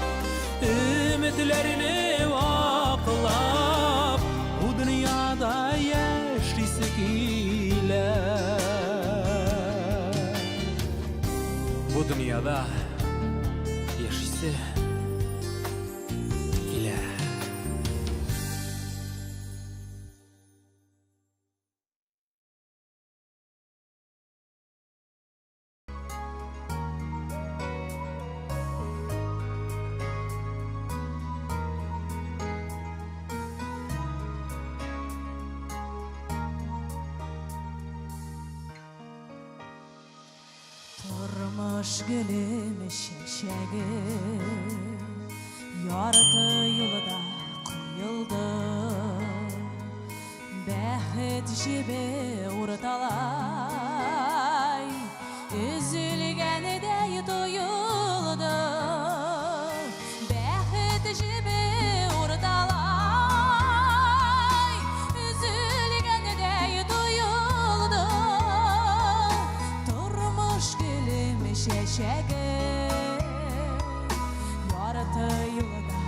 өметләрне ваклап, бу дөньяда яшисе килә. Бу дөньяда яшисе килә. Тормыш гөлем чәчәге Ярты юлда коелды. Бәхет җебе урталай Өзелгәндәй тоелды. Бәхет җебе урталай Өзелгәндәй тоелды. Тормыш гөлем чәчәге Ярты юлда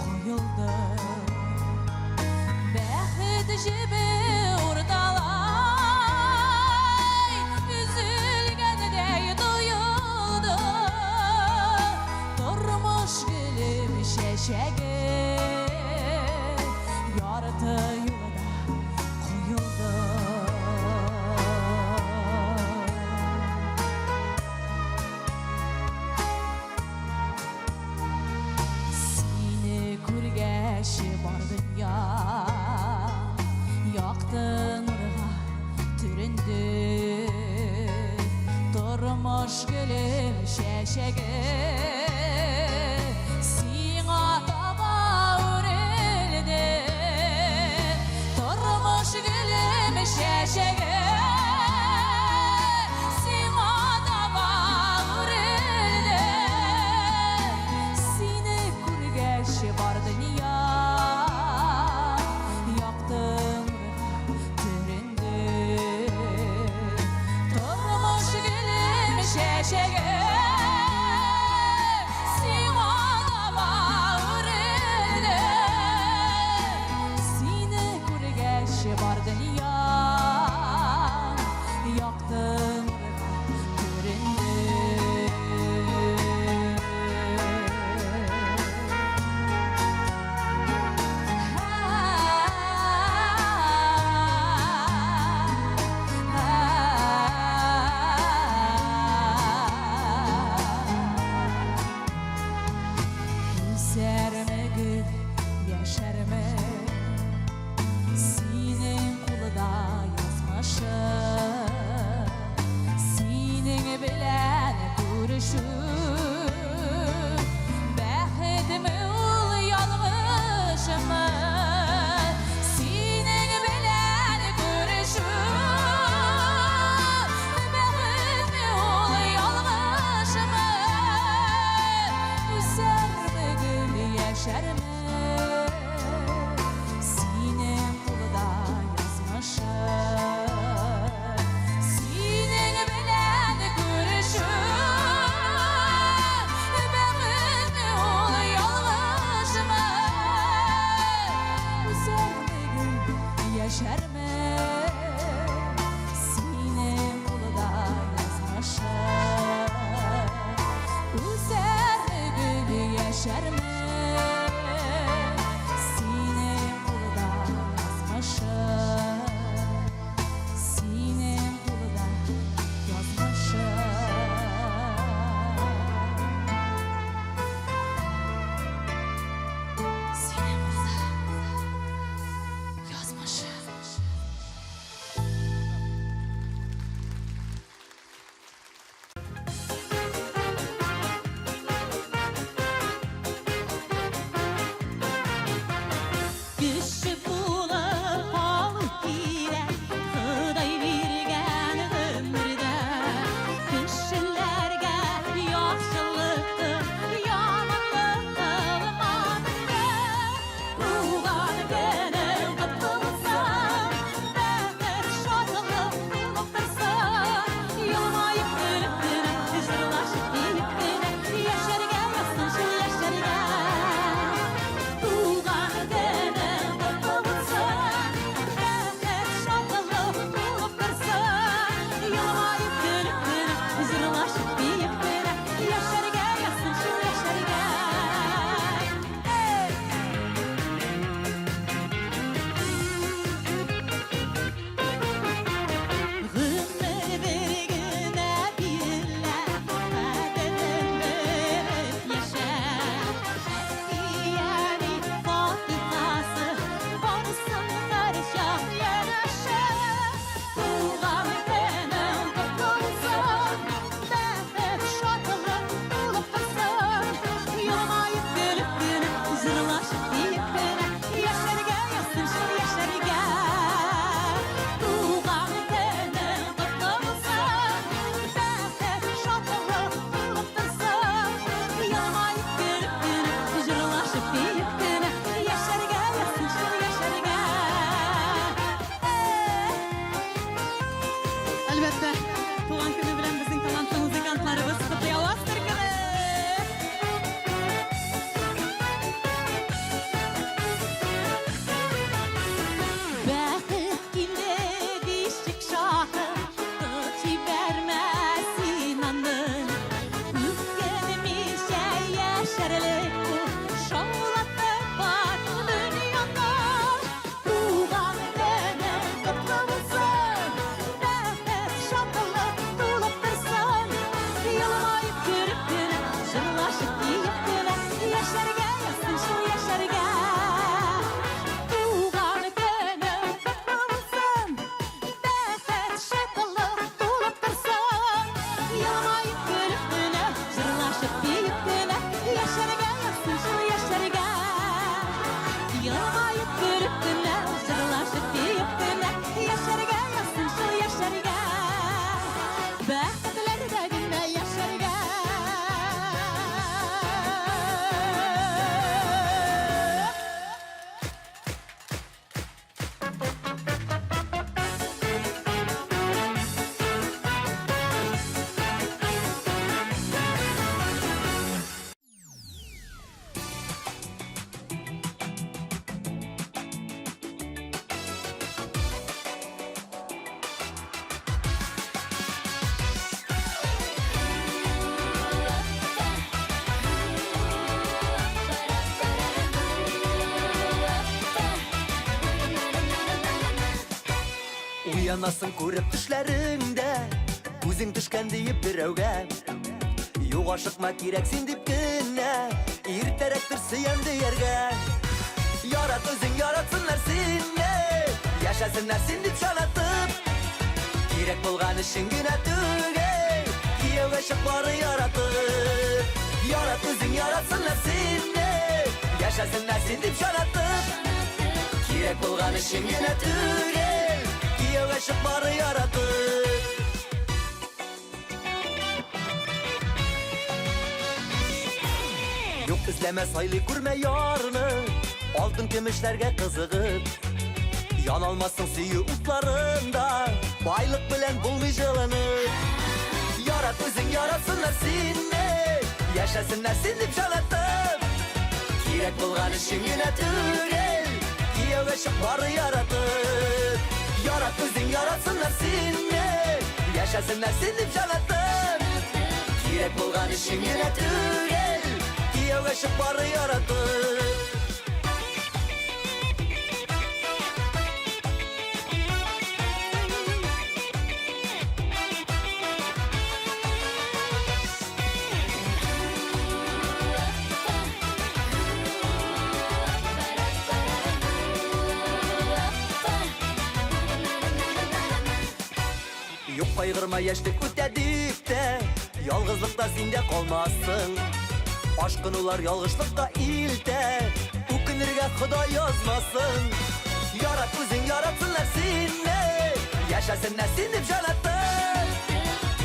коелды. Бәхет җебе урталай Өзелгәндәй тоелды. Тормыш гөлем чәчәге Ярты юлда коелды. Сине күргәч бар дөнья Якты нурга төренде. Тормыш гөлем чәчәге Сиңа таба үрелде. Тормыш гөлем чәчәге Сиңа таба үрелде. Сине күргәч бар дөнья Якты нурга төренде. Тормыш гөлем чәчәге Сиңа таба үрелде. Сине күргәч бар дөнья Якты нурга төренде. Уянасың күреп төшләреңдә, күзең төшкән диеп берәүгә. Юк ашыкма кирәк син дип кенә, иртәрәктер сөям дияргә. Ярат үзең, яратсыннар сине, яшәсеннәр син дип җанатып. Кирәк булган өчен генә түгел, кияүгә чык бары яратып. Ярат үзең, яратсыннар сине, яшәсеннәр син дип җанатып. Кирәк булган өчен генә түгел, кияүгә чык бары яратып. Юк эзләмә сайлый күрмә ярны, алтын көмешләргә кызыгып. Яналмассың сөю утларында, байлык белән булмый җылынып. Ярат үзең, яратсыннар сине, яшәсеннәр син дип җанатып. Кирәк булган өчен генә түгел, кияүгә чык бары яратып. Ярат үзең, яратсыннар сине, яшәсеннәр син дип җанатып. Кирәк булган өчен генә түгел, кияүгә чык бары яратып. Юк кайгырма яшьлек үтә дип тә, ялгызлыкта син дә калмассың. Ашкынулар ялгышлыкка илтә, үкенергә Ходай язмасын. Ярат үзең, яратсыннар сине, яшәсеннәр син дип җанатып.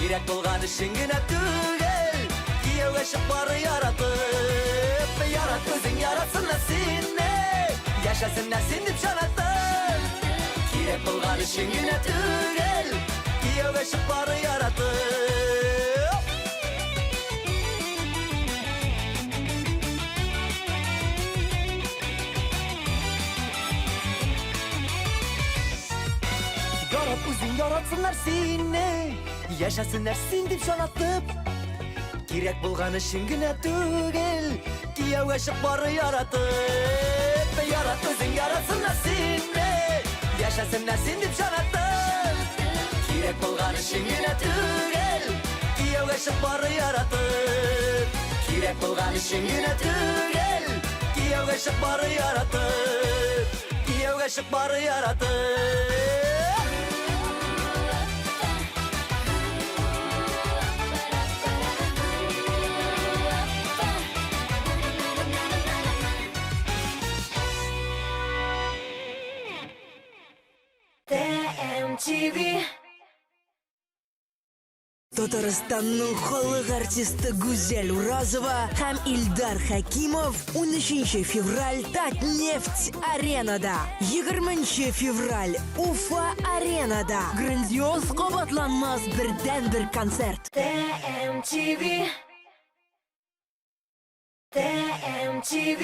Кирәк булган өчен генә түгел, кияүгә чык бары яратып. Ярат үзең, яратсыннар сине, яшәсеннәр син дип җанатып. Кирәк булган өчен генә түгел, кияүгә чык бары яратып. Ярат үзең, яратсыннар сине, яшәсеннәр син дип җанатып. Кирәк булган өчен генә түгел, кияүгә чык бары яратып. Ярат үзең, яратсыннар сине, яшәсеннәр син дип җанатып. Кирәк булган өчен генә түгел, кияүгә чык бары яратып. Кирәк булган өчен генә түгел, кияүгә чык бары яратып. Кияүгә чык бары яратып. ТМТВ. Татарстанның халык артисты Гүзәл Уразова һәм Илдар Хәкимов 13 февраль Татнефть аренада, 20 февраль Уфа аренада. Грандиоз кабатланмас бердәнбер концерт. ТМТВ. ТМТВ.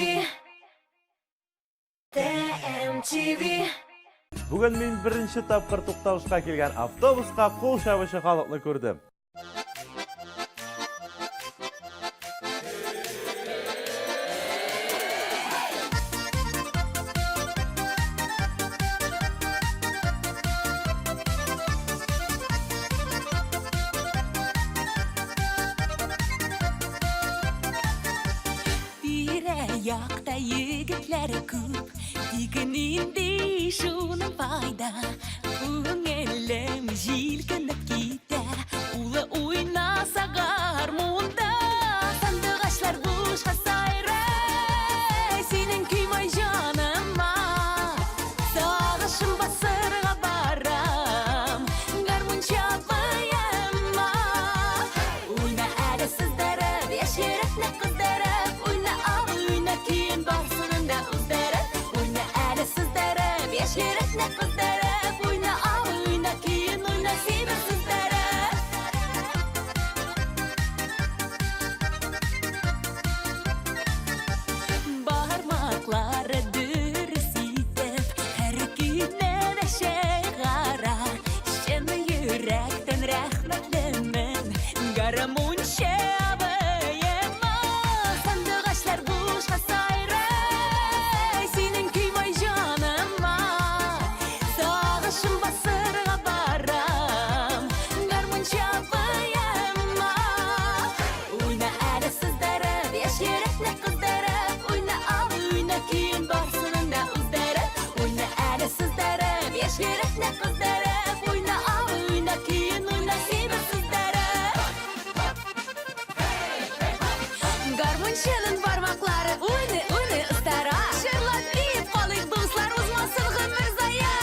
ТМТВ. Бүген мин беренче тапкыр тукталышка килгән автобуска кул чабучы халыкны күрдем. Тирә-якта егетләр күп, тик нинди шуның файда? Күңелем җилкенеп китә, улы уйнаса гармунда. Сандугачлар бушка сайрый, синең көймай җаныма. Сагышым басырга барам, гармунча абыема. Уйна әле сыздырып, яшь йөрәкне кыздырып, уйна абый, уйна көен барсынын да уздырып. Уйна әле сыздырып, яшь йөрәкне кыздырып, уйна абый, уйна көен, уйна син бер сыздырып. Гармунчының бармаклары уйный, уйный остара. Җырлап биеп калыйк, дуслар, узмасын гомер зая.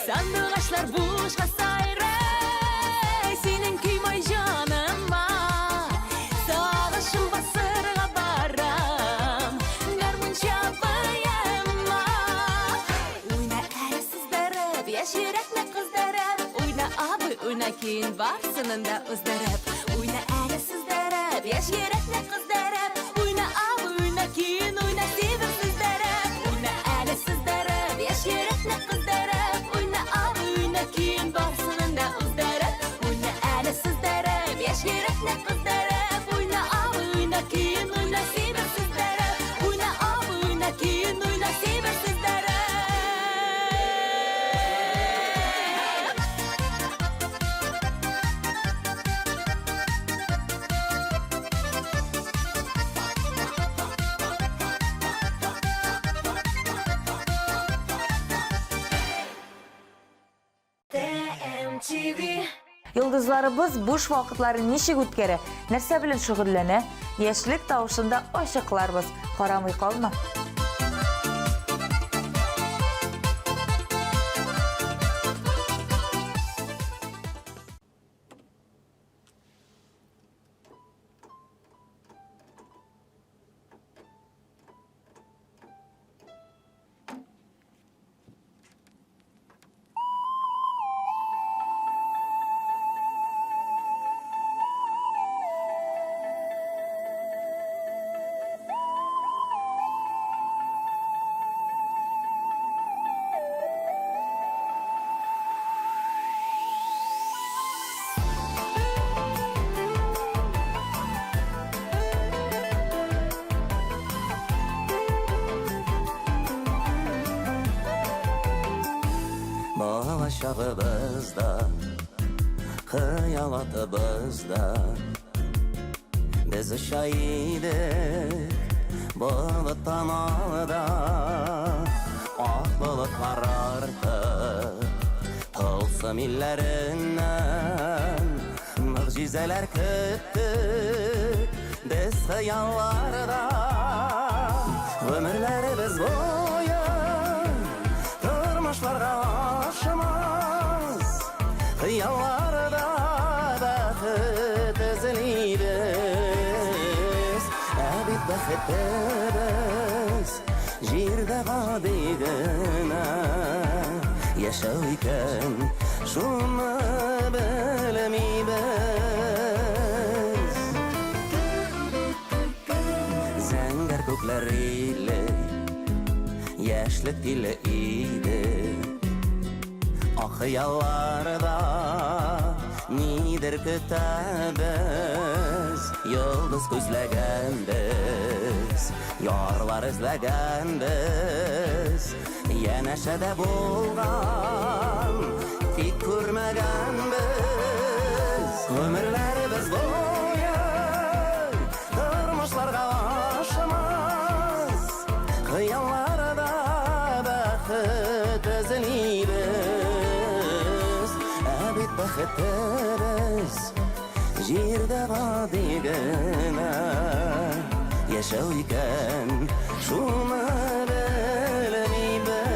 Сандугачлар бушка сайрый, синең көй май җаныма. Сагышым басырга барам, гармунчы абыема. Уйна әле сыздырып, яшь йөрәкне кыздырып, уйна абый, уйна киен барсынын да уздырып. Уйна әле сыздырып, яшь йөрәкне кыздырып, уйна абый, уйна киен, уйна сибеп сыздырып. Уйна әле сыздырып, яшь йөрәкне кыздырып, уйна абый, уйна киен барсынын да уздырып. Уйна әле сыздырып, яшь йөрәкне кыздырып, уйна абый, уйна киен, уйна сибеп сыздырып. Уйна абый, уйна киен, уйна сибеп сыздырып. Йолдызларыбыз буш вакытларын ничек үткәрә, нәрсә белән шөгыльләнә? Яшьлек тавышында ачыкларбыз. Карамый калма. Бала чагыбызда, хыял атыбызда Без оча идек болыттан алда Ак болытлар артып тылсым илләреннән Могҗизәләр көттек без хыялларда Гомерләребез буе тормышларга ашмас Хыялларда бәхет эзлибез Ә бит бәхетебез җирдә гади генә Яшәү икән шуны белмибез Зәңгәр күкләр иле Яшьлек иле иде Ак хыялларда нидер көтәбез Йолдыз күзләгәнбез, ярлар эзләгәнбез Янәшәдә булган, тик күрмәгәнбез Гомерләребез буе тормышларга ашмас Хыялларда бәхет эзлибез Ә бит бәхетебез җирдә гади генә Яшәү икән шуны белмибез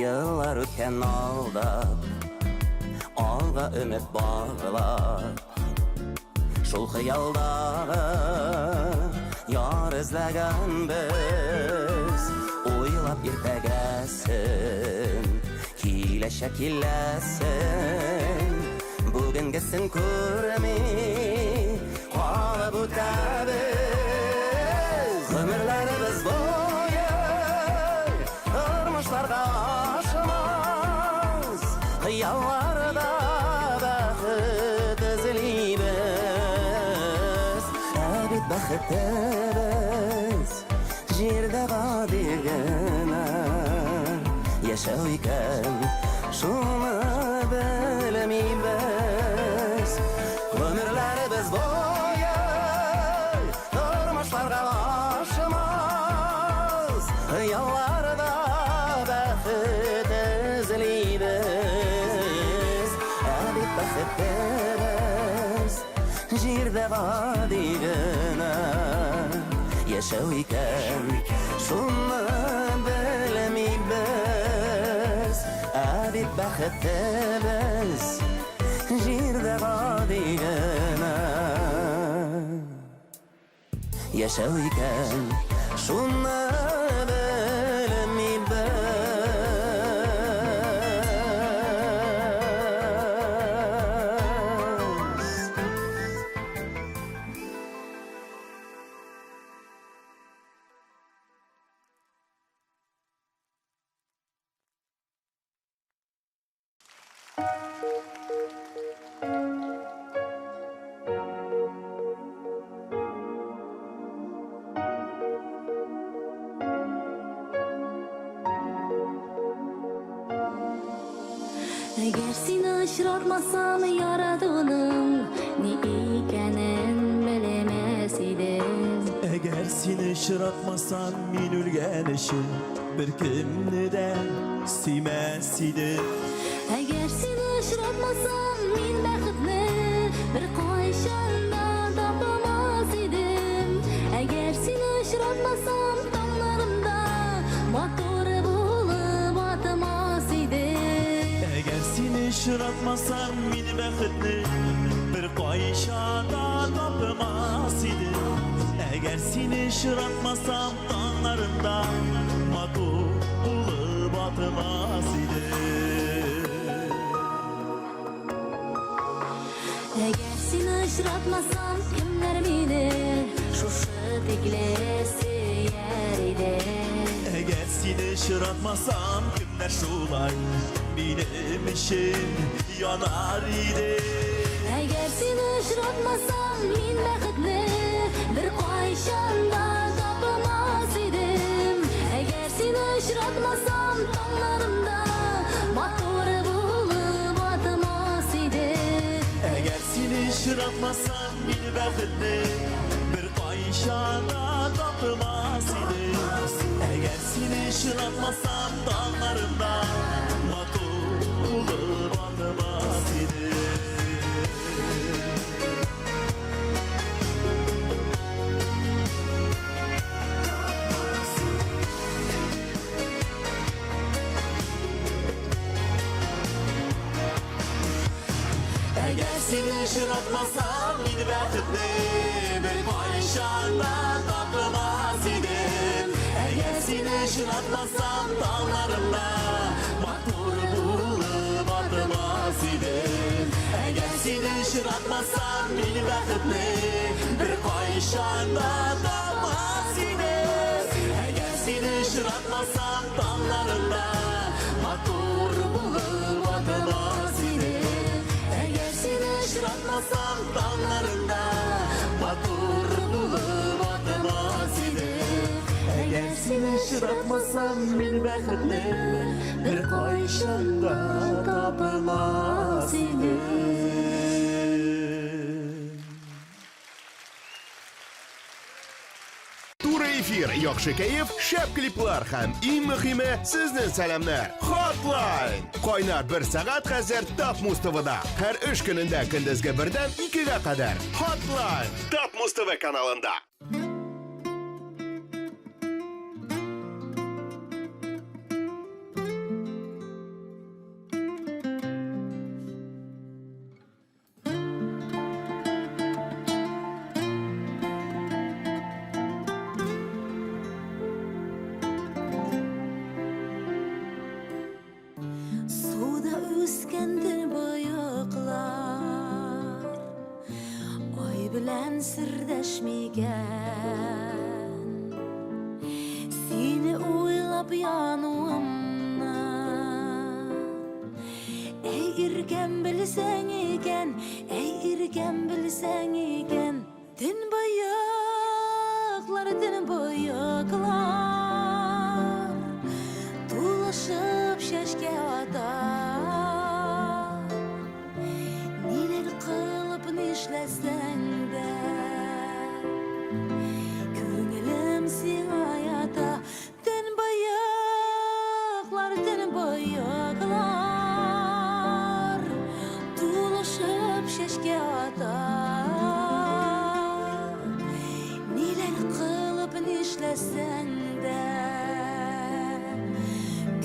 Еллар үткән алдап, алга өмет баглап, Шул хыялдагы яр эзләгәнбез, Уйлап иртәгәсен, киләчәк киләсен, Бүгенгесен күрми калып үтәбез. Хыялларда бәхет эзлибез. Ә бит бәхетебез җирдә гади генә яшәү икән, шуны белмибез. Гомерләребез буе тормышларга ашмас, хыялларда бәхет эзлибез. Ә бит бәхетебез җирдә гади генә яшәү икән, шуны белмибез. Ә бит бәхетебез җирдә гади генә яшәү икән, шуны белмибез. Әгәр сине очратмасам, яратуның ни икәнен белмәс идем. Әгәр сине очратмасам, мин үлгән өчен беркемне дә сөймәс идем. Әгәр сине очратмасам, мин бәхетне беркайчан да тапмас идем. Әгәр сине очратмасам, таңнарымда матур булып атмас идем. Әгәр сине очратмасам, мин бәхетне беркайчан да тапмас идем. Әгәр сине очратмасам, таңнарымда матур булып атмас идем. Әгәр сине очратмасам, кемнәр мине шушы тикле сөяр иде? Әгәр сине очратмасам, кемнәр шулай минем өчен янар иде? Әгәр сине очратмасам, мин бәхетне беркайчан да тапмас идем. Әгәр сине очратмасам, таңнарымда матур булып атмас идем. Әгәр сине очратмасам, мин бәхетне беркайчан да тапмас идем. Әгәр сине очратмасам, таңнарымда матур булып атмас идем. Әгәр сине очратмасам, мин бәхетне беркайчан да тапмас идем. Әгәр сине очратмасам, таңнарымда матур булып атмас идем. Әгәр сине очратмасам, мин бәхетне беркайчан да тапмас идем. Әгәр сине очратмасам, таңнарымда матур булып атмас идем. Әгәр сине очратмасам, таңнарымда матур булып атмас идем. Әгәр сине очратмасам, мин бәхетне беркайчан да тапмас идем. Туры эфир, яхшы кәеф, шәп клиплар һәм иң мөһиме сезнең сәламнәр. Hotline! Кайнар бер сәгать хәзер Тапмуз ТВда. Һәр эш көнендә көндезге бердән икегә кадәр. Hotline! Тапмуз ТВ каналында. Суда үскәндер бояклар, Ай белән сердәшмигән. Сине уйлап януымны, Әй. иркәм белсәң икән, әй иркәм белсәң икән. Төнбоеклар, төнбоеклар тулышып чәчкә ата. Ниләр кылып нишләсәң дә, күңелем сиңа ята. Төнбоеклар, төнбоеклар тулышып чәчкә ата. Ниләр кылып нишләсәң дә,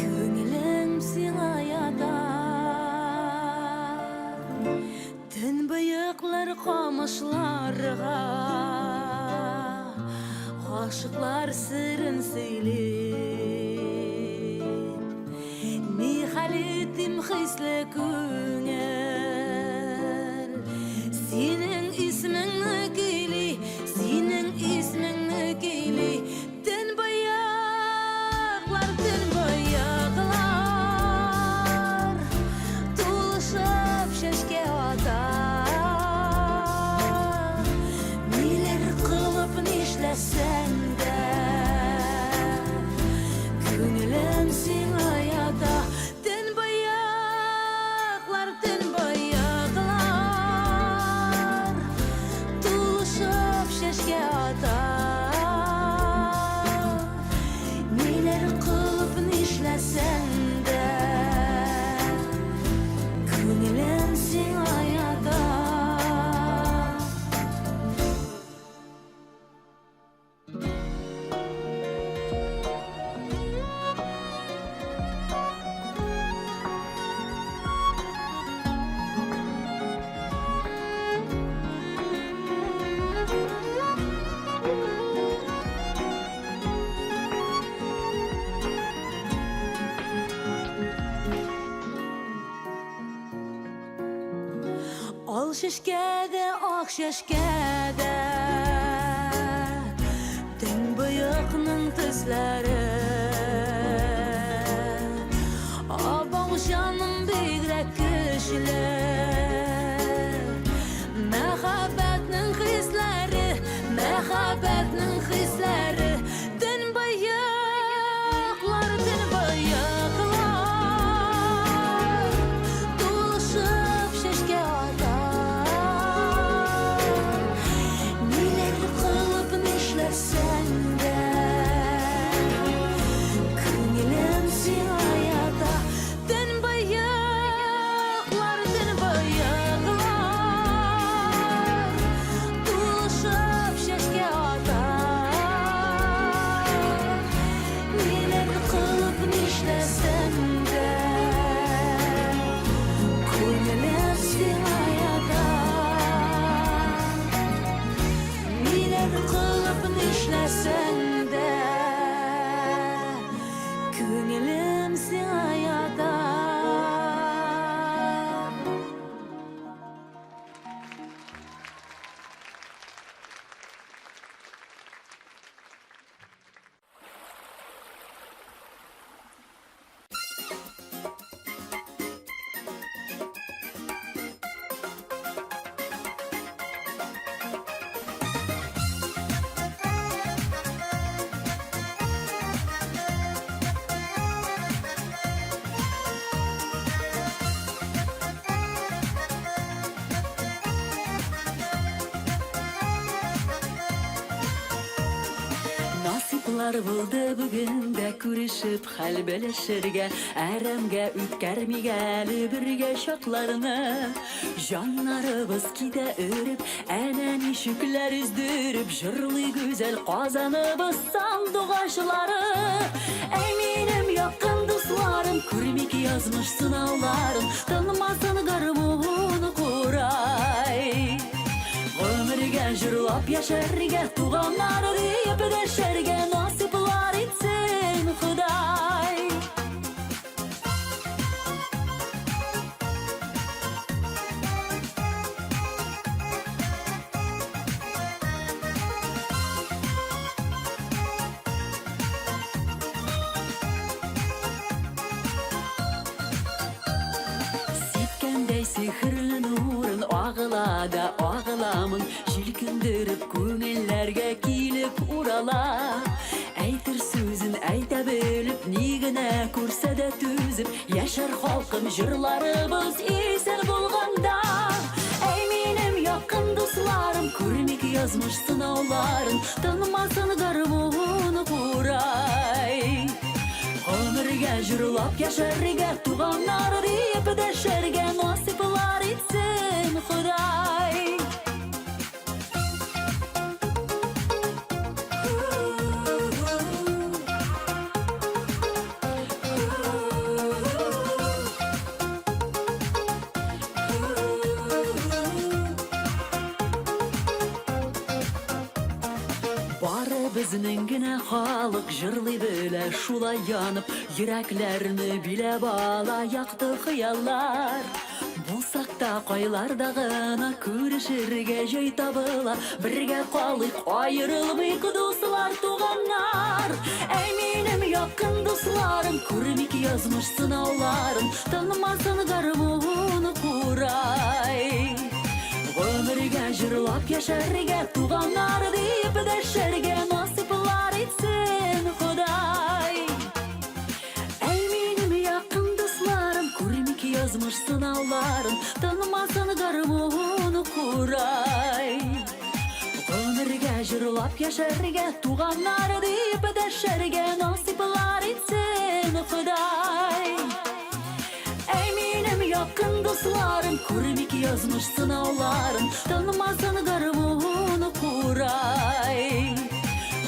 күңелем сиңа ята. Төнбоеклар камышларга гашыклар серен сөйли. Ни хәл итим хисле күңел, синең исемеңне көйли, синең исемеңне көйли. Төнбоеклар, төнбоеклар тулышып чәчкә ата. Ниләр кылып нишләсәң дә, күңелем сиңа ята. Төнбоеклар, төнбоеклар тулышып чәчкә ата. Ниләр кылып нишләсәң дә, күңелем сиңа ята. Ал чәчкә дә, ак чәчкә дә төнбоекның төсләре. Абау җаным бигрәк көчле. Мәхәббәтнең хисләре, мәхәббәтнең хисләре. Төнбоеклар, төнбоеклар тулышып чәчкә ата. Ниләр кылып нишләсәң дә, күңелем сиңа ята. Төнбоеклар, төнбоеклар тулышып чәчкә ата. Ниләр кылып нишләсәң дә, күңелем сиңа ята. Ниләр кылып нишләсәң дә, күңелем сиңа ята. Насыйплар булды бүген дә күрешеп хәл белешергә, әрәмгә үткәрмик әле бергә чакларны. Җаннарыбыз китә өреп, әнә ничекләр өздереп җырлый гүзәл Казаныбыз сандугачлары. Әй минем якын дусларым, күрмик язмыш сынауларын, тынмасын гармун курай. Гомергә җырлап яшәргә, туганнар диеп дәшәргә насыйплар итсен Ходай. Сипкәндәй Күздәй сихерле нурын агыла да агыламын, җилкендереп күңелләргә килеп урала. Әйтер сүзен әйтә белеп, ни генә күрсә дә түзеп, яшәр халкым җырларыбыз исән булганда. Әй минем якын дусларым, күрмик язмыш сынауларын, тынмасын гармун курай. Гомергә җырлап яшәргә, туганнар диеп дәшәргә насыйплар итсен Ходай. Бары безнең генә халык җырлый белә шулай янып, йөрәкләрне биләп ала якты хыяллар. Булсак та кайларда гына күрешергә җай табыла, бергә калыйк, аерылмыйк, дуслар, туганнар. Әй минем якын дусларым, күрмик язмыш сынауларын, тынмасын гармун курай. Гомергә җырлап яшәргә, туганнар диеп дәшәргә насыйплар итсен Ходай. Әй минем якын дусларым, күрмик язмыш сынауларын, тынмасын гармун курай. Гомергә җырлап яшәргә, туганнар диеп дәшәргә насыйплар итсен Ходай. Әй минем якын дусларым, күрмик язмыш сынауларын, тынмасын гармун курай.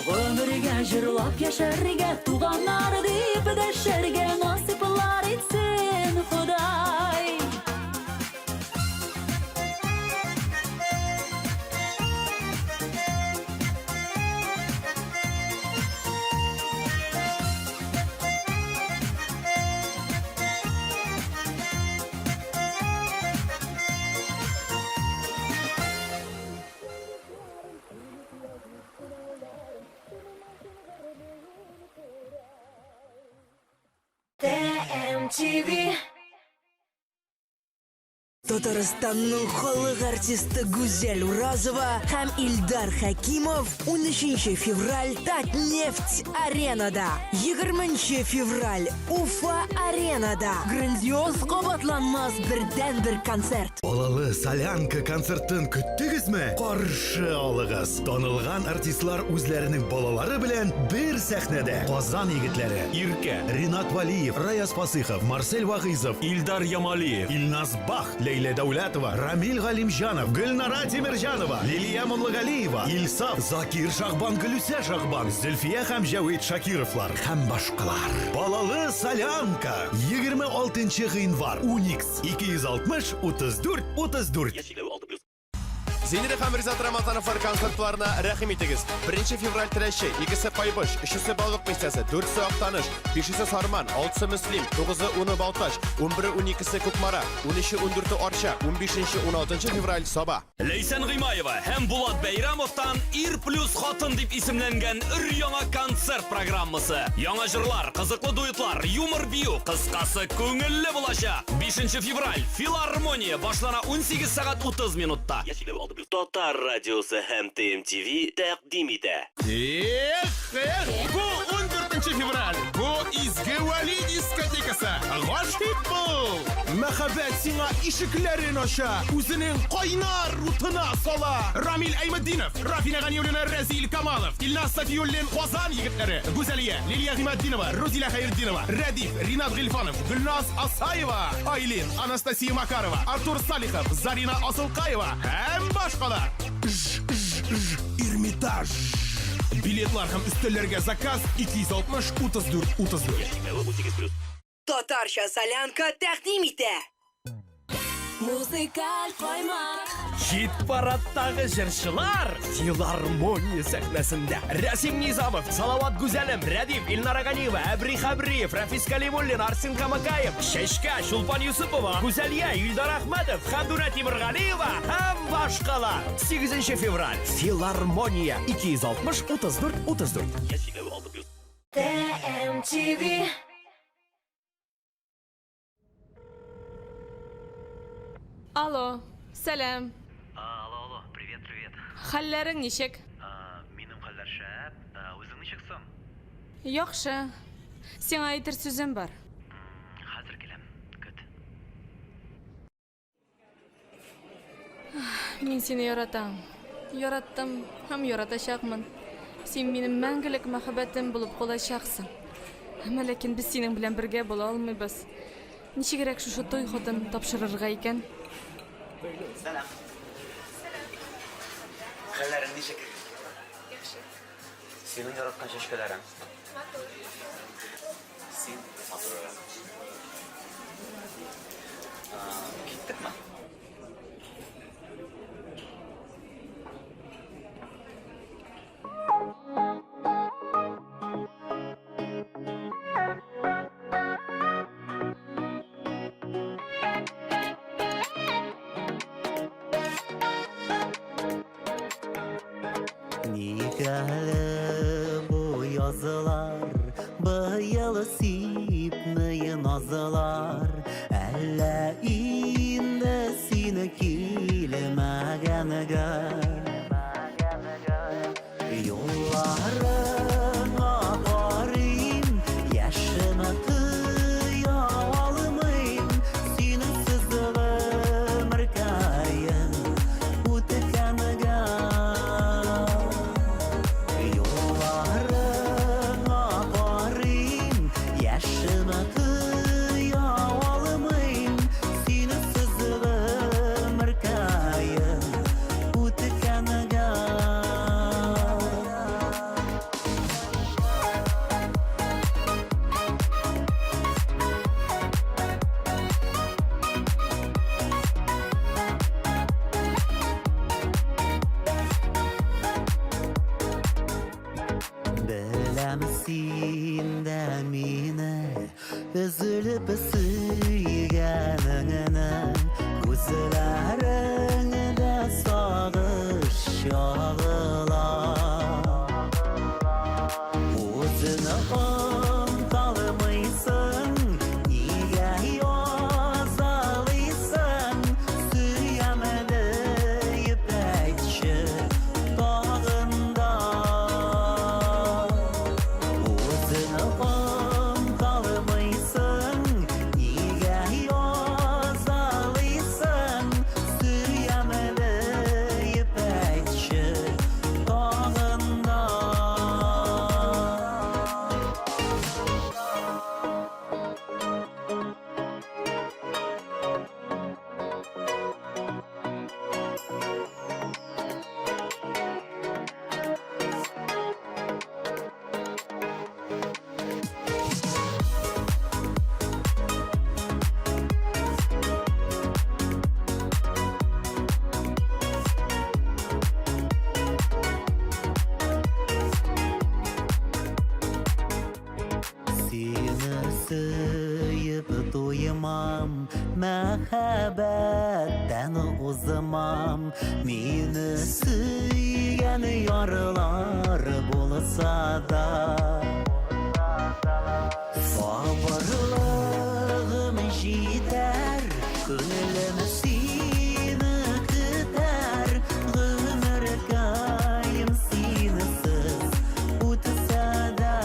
Гомергә җырлап яшәргә, туганнар диеп дәшәргә насыйплар итсен Ходай. ТМТВ. Татарстанның халык артисты Гүзәл Уразова һәм Илдар Хәкимов 13 февраль Татнефть аренада. 20 февраль Уфа аренада. Грандиоз кабатланмас бердәнбер концерт. Балалы солянка концертын көттегезме? Каршы алыгыз. Танылган артистлар үзләренең балалары белән бер сәхнәдә. Казан егетләре Иркә, Ринат Валиев, Раяз Фасыйхов, Марсель Вагыйзов, Илдар Ямалиев, Илназ Бах, Ләйлә Дәүләтова, Рамил Галимҗанов, Гөлнара Тимерҗанова, Лилия Муллагалиева, Илсаф, Закир Шахбан, Гөлүсә Шахбан, Зөлфия һәм Җәвит Шакировлар һәм башкалар. Балалы солянка 26 гыйнвар, Уникс 260 34 34. Зинира һәм Ризат Рамазановлар концертларына рәхим итегез. 1 февраль Теләче, икесе Кайбыч, өчесе Балык Бистәсе, дүртесе Актаныш, бишесе Сарман, алтысы Мөслим, тугызы, уны Балтач, унбере, уникесе Кукмара, унөче, ундүрте Арча, унбишенче, уналтынчы февраль Саба. Ләйсән Гыймаева һәм Булат Бәйрамовтан Ир плюс хатын дип исемләнгән өр-яңа концерт программасы. Яңа җырлар, кызыклы дуэтлар, юмор бию, кыскасы, күңелле булачак. 5 февраль, Филармония башлана 18 сәгать 30 минутта. Татар радиосы һәм ТМТV тәкъдим итә. Эх, эх, бу 14 февраль, бу Изге Вәли дискотекасы. Гашыйк бул! Мәхәббәт сиңа ишекләрен ача, үзенең кайнар утына сала. Рамил Әйметдинов, Рафина Ганиуллина, Рәзил Камалов, Илназ Сафиуллин, Казан егетләре, Гүзәлия, Лилия Гыйматдинова, Рузилә Хәйретдинова, Рәдиф, Ринат Гыйльфанов, Гөлназ Асаева, Айлин, Анастасия Макарова, Артур Салихов, Зарина Асылкаева һәм башкалар. Ж, ж, ж, Эрмитаж. Билетлар һәм өстәлләргә заказ 260 34 34. Татарча солянка тәкъдим итә. Музыкаль каймак. Хит парадтагы җырчылар филармония сәхнәсендә. Рәсим Низамов, Салават Гүзәлем, Рәдиф, Илнара Ганиева, Әбри Хәбриев, Рафис Калимуллин, Арсен Камакаев, Чәчкә, Чулпан Юсупова, Гүзәлия, Илдар Әхмәтов, Хәмдүнә Тимергалиева һәм башкалар. 8 февраль, филармония, 260 34 34. ТМТВ. Алло, сәлам. Алло, алло, привет, привет. Хәлләрең ничек? Минем хәлләр шәп. Үзең ничек соң? Яхшы. Сиңа әйтер сүзем бар. Хәзер киләм. Көт. Мин сине яратам. Яраттым һәм яратачакмын. Син минем мәңгелек мәхәббәтем булып калачаксың. Әмма ләкин без синең белән бергә була алмыйбыз. Ничегрәк шушы туй хатын тапшырырга икән? Сәлам. Хәлләрең ничек? Яхшы. Синең яраткан чәчкәләрең. Матур. Син матуррак. Киттекме? Ник әле бу язлар быел сипми назлар Әллә инде син килмәгәнгә Юлларыңа карыйм, яшемә тыя алмыйм Синсез гомеркәем үткәнгә Юлларыңа карыйм, яшемә тыя алмыйм Синсез гомеркәем үткәнгә Беләм син дә мине Өзелеп сөйгәнеңне Күзләреңдә сагыш чагыла Үзең оныталмыйсың Нигә язалыйсың Сөям диеп әйтче тагын да Үзең оныталмыйсың Нигә язалыйсың Сөям диеп әйтче тагын да Сине сөеп туймам, мәхәббәттән узмам. Мине сөйгән ярлар булса да. Сабырлыгым җитәр, күңелем сине көтәр. Гомеркәем синсез үтсә дә.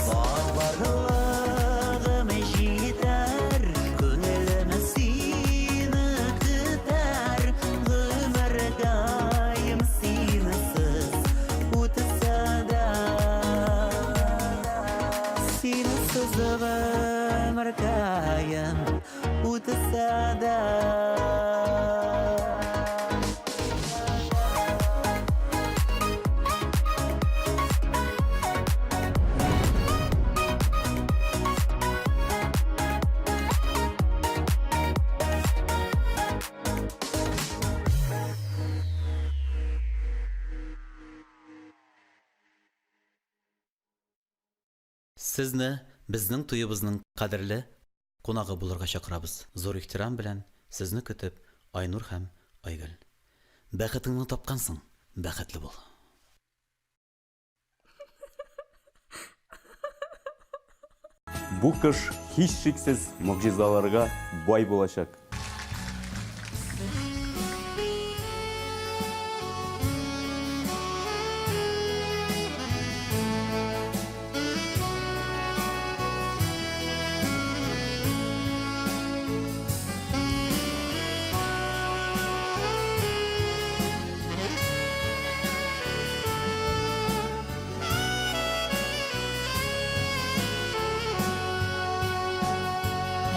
Сабырлыгым җитәр, күңелем сине көтәр. Гомеркәем синсез үтсә дә. Синсез гомеркәем үтсә дә. Сезне безнең туебызның кадерле кунагы булырга чакырабыз. Зур ихтирам белән сезне көтеп, Айнур һәм Айгөл. Бәхетеңне тапкансың, бәхетле бул. Бу кыш һичшиксез могҗизаларга бай булачак.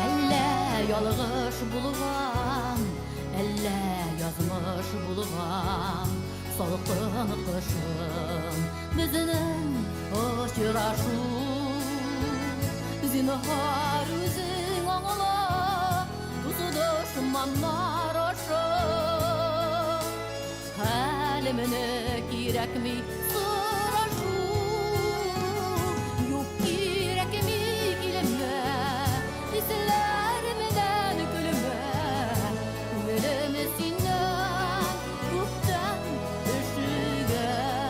Әллә ялгыш булган, әллә язмыш булган, салкын кышын безнең очрашу. Зинһар үзең аңла, дус дошманнар аша. Хәлемне кирәкми сорашу. Юк кирәкми килмә, хисләремнән көлмә. Күңелем синнән күптән өшегән.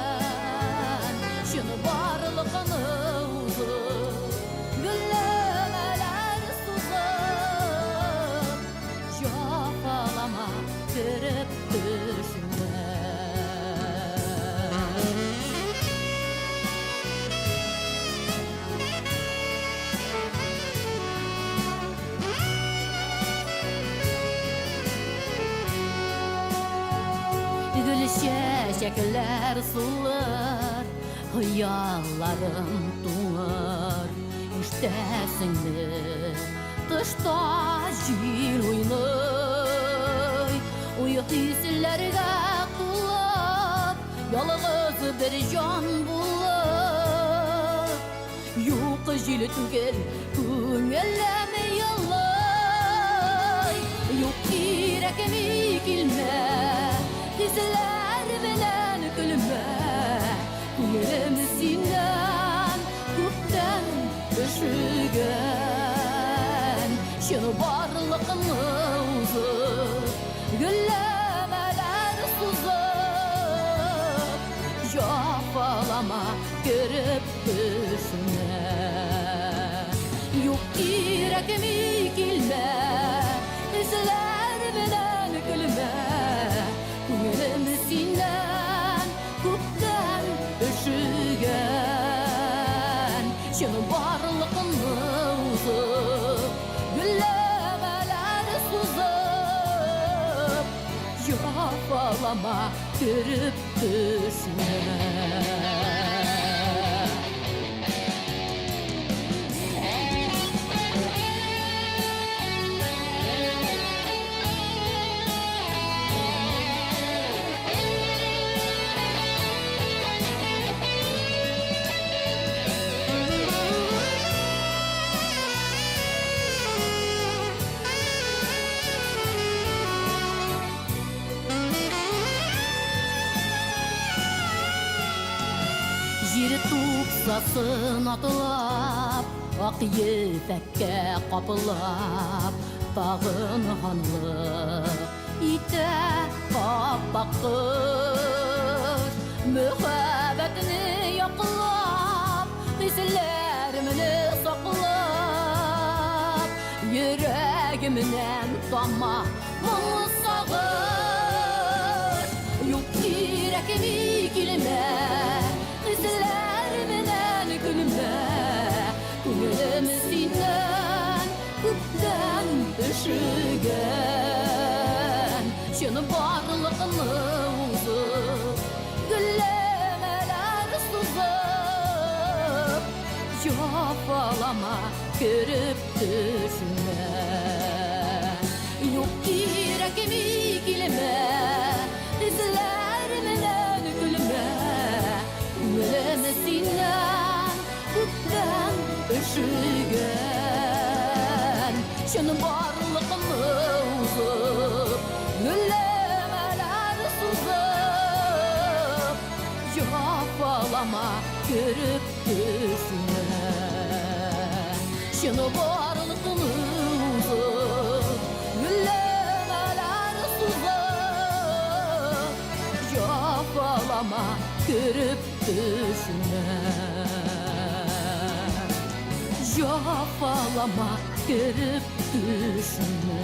Чынбарлыкны узып, гөлләмәләр сузып, җәфалама кереп төшмә. Гөл чәчәкләр сулыр, хыялларым туңыр. Ишетәсеңме, тышта җил уйный. Уй хисләргә тулып, ялгыз бер җан булып. Юк җил түгел, күңелем елый. Юк кирәкми килмә, хисләр белән көлмә. Күңелем синнән күптән өшегән. Чынбарлыкны узып, гөлләмәләр сузып, җәфалама кереп төшмә. Юк кирәкми килмә, хисләр белән көлмә. Күңелем синнән күптән өшегән. Чынбарлыкны узып, гөлләмәләр сузып, җәфалама кереп төшмә. Җир тупсасын атлап, ак ефәккә каплап, тагын ханлык итә ап-ак кыш. Мөхәббәтне яклап, хисләремне саклап, йөрәгемнән тама моң сагыш. Юк кирәкми килмә, хисләр белән көлмә. Күңелем синнән күптән өшегән. Чынбарлыкны узып, гөлләмәләр сузып, җәфалама кереп төшмә. Юк кирәкми килмә, хисләр белән көлмә. Күңелем синнән күптән өшегән. Чынбарлыкны узып, гөлләмәләр сузып, җәфалама кереп төшмә. Чынбарлыкны узып, гөлләмәләр сузып, җәфалама кереп төшмә. Җәфалама, кереп төшемә.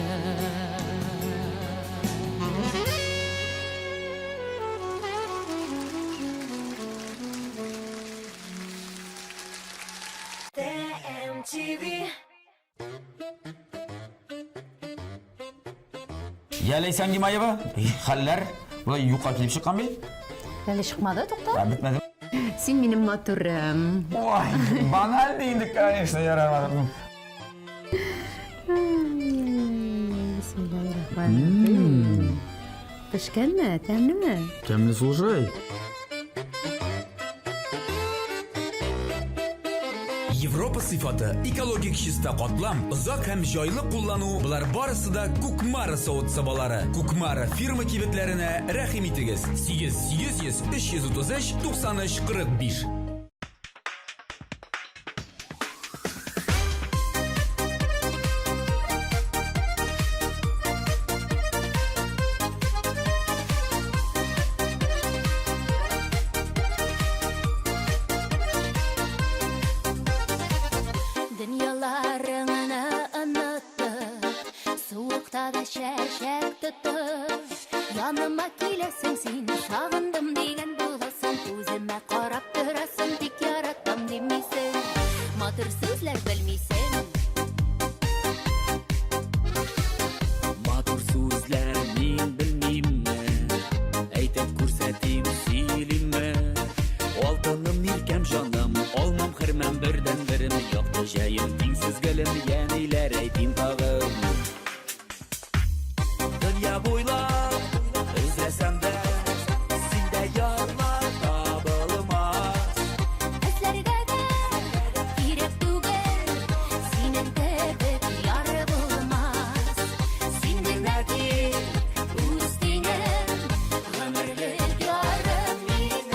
TMTV. Я, Ләйсән Гимаева, хәлләр болай юкка килеп чыккан бит. Әле чыкмады, тукта. Ә, бетмәде. Син минем матурым. Ой, баналь инде, конечно, ярар. Бисмиллаһир-рахманир-рахим. Пешкәнме? Тәмлеме? Тәмле, слушай. Европа сыйфаты, экологик чиста катлам, озак һәм җайлы куллану, болар барысы да Кукмара савыт-сабалары. Кукмара фирма кибетләренә рәхим итегез. 8 800 333 93 45. Дөньяларыңны онытып, суыкта да чәчәк тотып, яныма киләсең син, сагындым дигән буласың, күземә карап торасың, тик яратам димисең, матур сүзләр белмисең. Матур сүзләр мин белмимме? Әйтеп күрсәтим, сөйлимме? Алтыным, иркәм, җаным, алмам, хөрмәм, бердәнберем, якты җәем, тиңсез гөлем, я ниләр әйтим тагын? Дөнья буйлап эзләсәм дә, синдә ярлар табылмас. Эзләргә дә кирәк түгел, синең кебек яр булмас. Син генә тик үз тиңем, гомерлек ярым минем.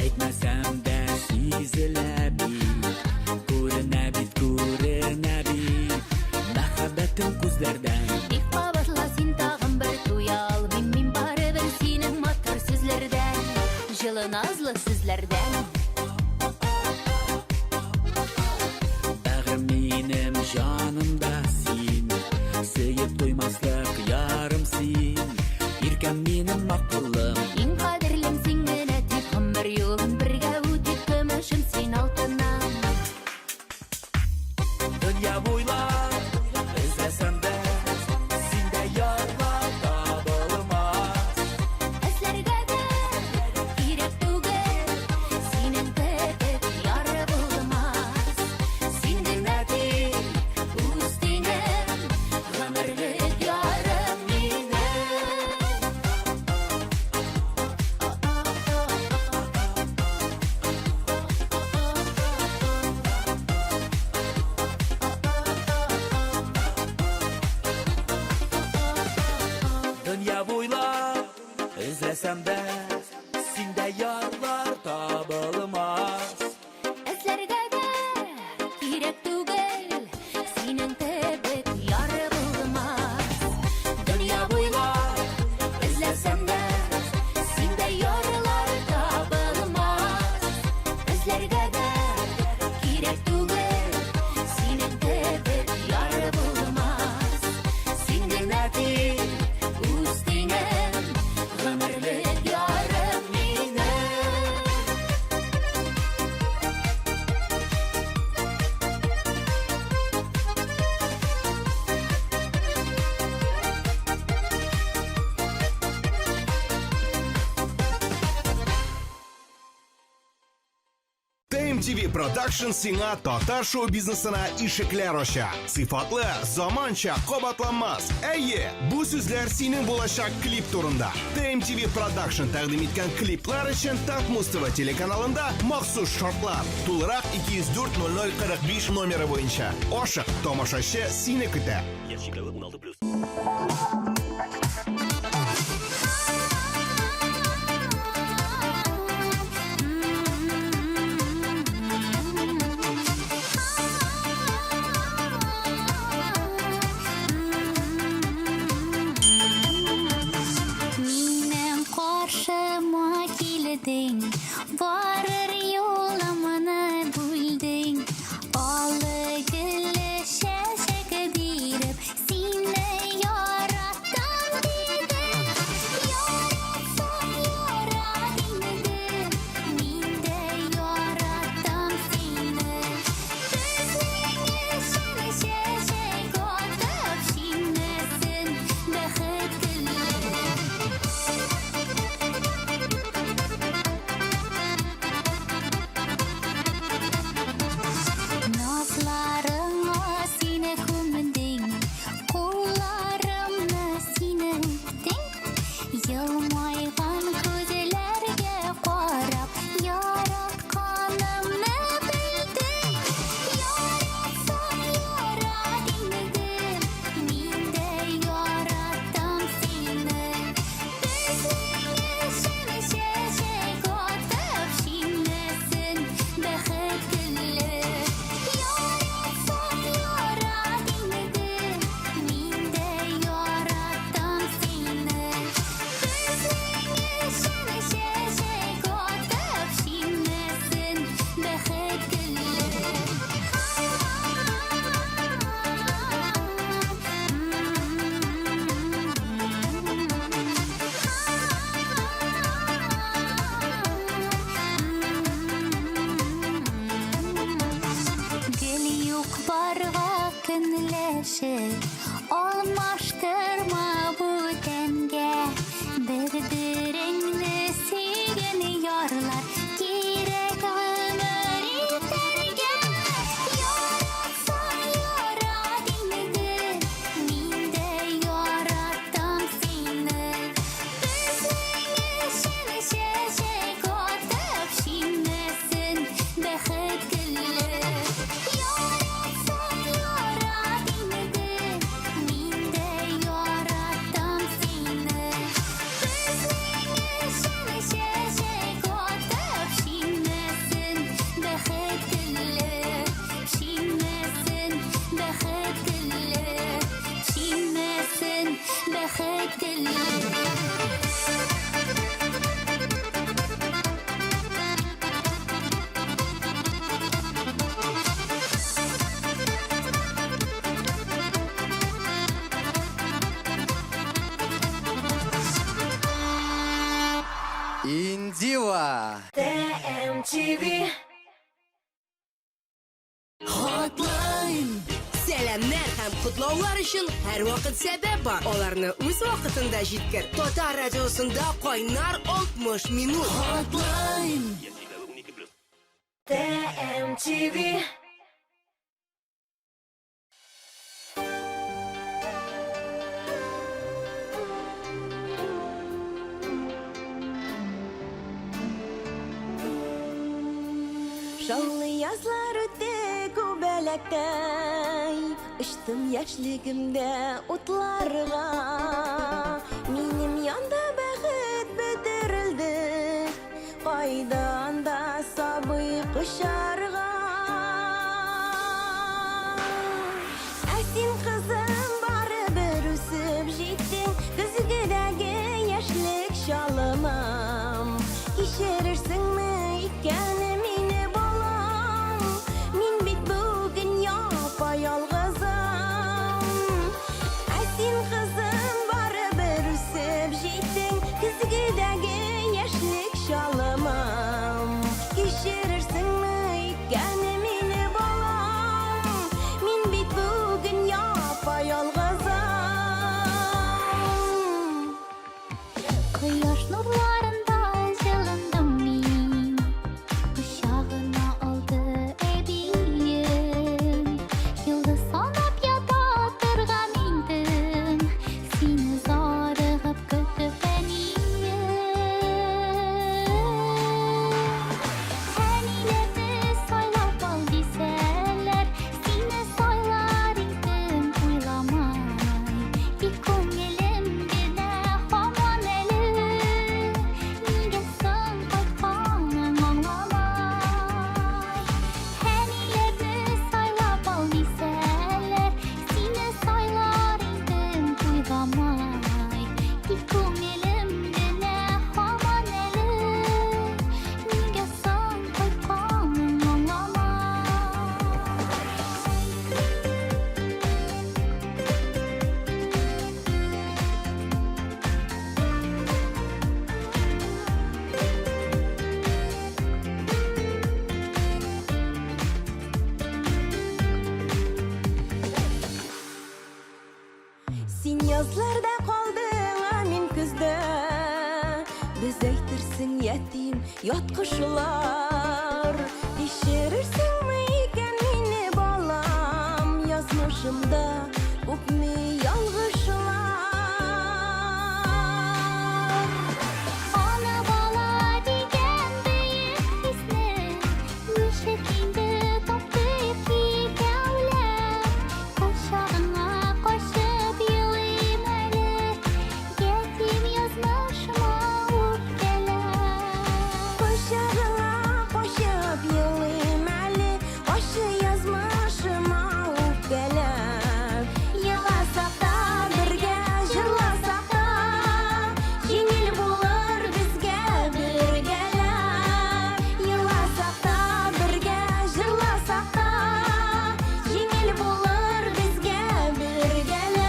Әйтмәсәм дә сизелә бит, күренә бит, күренә бит, мәхәббәтем күзләрдән. Тик кабатла син тагын бер, туя алмыйм мин барыбер синең матур сүзләрдән, җылы назлы сүзләрдән. Бәгърем минем җанымда син, сөеп туймаслык ярым син, иркәм минем акыллым. Иң кадерлем син генә тик, гомер юлын бергә үтик, көмешем син алтыным. Дөнья буйлап эзләсәм дә, синдә ярлар табылмас. Эзләргә дә кирәк түгел, синең кебек яр булмас. Син генә тик үз тиңем, гомерлек ярым минем. Дөнья буйлап эзләсәм дә, синдә ярлар табылмас. Эзләргә дә кирәк түгел, синең кебек яр булмас. Дөнья буйлап эзләсәм дә, синдә ярлар табылмас. Эзләргә дә кирәк түгел, синең кебек яр булмас. Син генә тик үз тиңем, гомерлек ярым минем. TMTV Production сиңа татар шоу-бизнесына ишекләр ача. Сыйфатлы, заманча, кабатланмас. Әйе, бу сүзләр синең булачак клип турында. TMTV Production тәкъдим иткән клиплар өчен Татмуз ТВ телеканалында махсус шартлар. Тулырак 204 00 45 номеры буенча. Ашык, тамашачы сине көтә. Яшь чикләве 16+. кердең, барыр юлымны бүлдең. Алы гөлле чәчәк биреп, сине яратам дидең. Яратсаң ярат инде, мин дә яратам сине. Безнең өчен чәчәк атып шиңмәсен бәхет гөле. Назларыңа сине күмдең, кулларымны сине үптең. Елмайган күзләргә карап, яратканымны белдең. Яратсаң ярат инде, мин дә яратам сине. Безнең өчен чәчәк атып шиңмәсен бәхет гөле. Яратсаң ярат инде, мин дә яратам сине. Безнең өчен чәчәк атып шиңмәсен бәхет гөле. Гел юк барга көнләшеп, алмаштырма бүтәнгә. Бер-береңне сөйгән ярлар кирәк гомер итәргә. Яратсаң ярат инде, мин дә яратам сине. Безнең өчен чәчәк атып шиңмәсен бәхет гөле. Яратсаң ярат инде, мин дә яратам сине. Безнең өчен чәчәк атып шиңмәсен бәхет гөле. Шиңмәсен бәхет гөле. Шиңмәсен бәхет гөле. Индива! TMTV. Hotline. Сәламнәр һәм котлаулар өчен һәрвакыт сәбәп бар. Аларны үз вакытында җиткер. Татар радиосында кайнар 60 минут. Hotline. TMTV. Шаулы язлар үтте күбәләктәй, Очтым яшьлегемдә утларга. Минем янда бәхет бетерелде, Кайдан да сабый кочарга. Ә син, кызым, барыбер үсеп җиттең, Көзгедәге яшьлек чалымым. Кичерерсеңме икән мине, балам? Мин бит бүген япа-ялгызым. Ә син, кызым, барыбер үсеп җиттең, Көзгедәге яшьлек чалымым. Кичерерсеңме икән? Ят кошлар. Кичерерсеңме икән мине, балам, язмышымда күпме ялгышлар. Ана бала дигән бөек хисне Ничек инде таптыйк икәүләп Кочагыңа качып елыйм әле Ятим язмышыма үпкәләп Кочагыңа качып елыйм әле, Ачы язмышыма үпкәләп. Еласак та бергә, җырласак та, Җиңел булыр безгә бергәләп. Еласак та бергә, җырласак та, Җиңел булыр безгә бергәләп.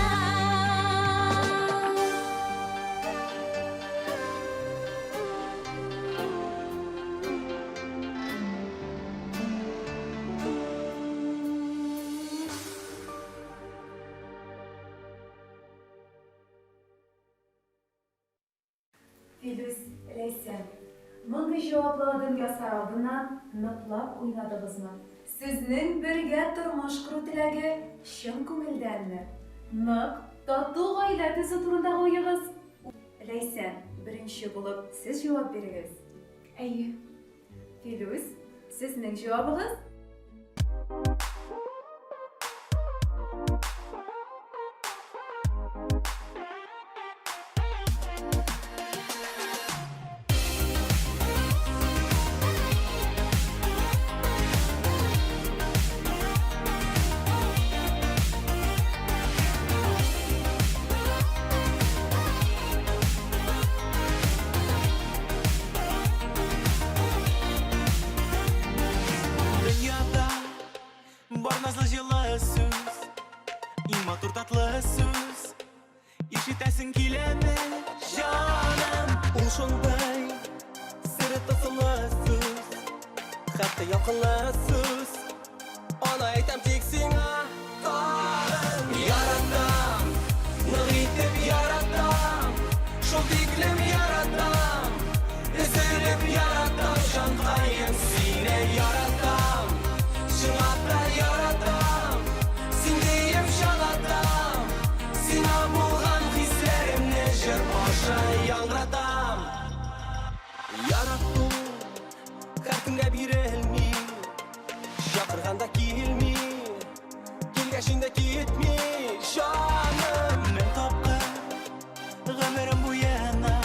Филүс, Ләйсән, мондый җаваплы адым ясар алдыннан ныклап уйладыгызмы? Сезнең бергә тормыш кору теләге чын күңелдәнме? Нык, тату гаилә төзү турындагы уегыз? Ләйсән, беренче булып сез җавап бирегез. Әйе. Филүс, сезнең җавабыгыз? Дөньяда бар назлы җылы сүз, иң матур татлы сүз. Ишетәсең киләме, җаным? Ул шундый сере тылсымлы сүз, хәтта ялкынлы сүз. Аны әйтәм тик сиңа тагын. Яратам, нык итеп яратам, шул тиклем яратам, өзелеп яратам, җанкаем, сине яратам, чынлап та яратам, син диеп җан атам, сиңа булган хисләремне җыр аша яңгыратам. Ярату һәркемгә бирелми, чакырганда килми, килгәч инде китми, җаным. Мең тапкыр гомерем буена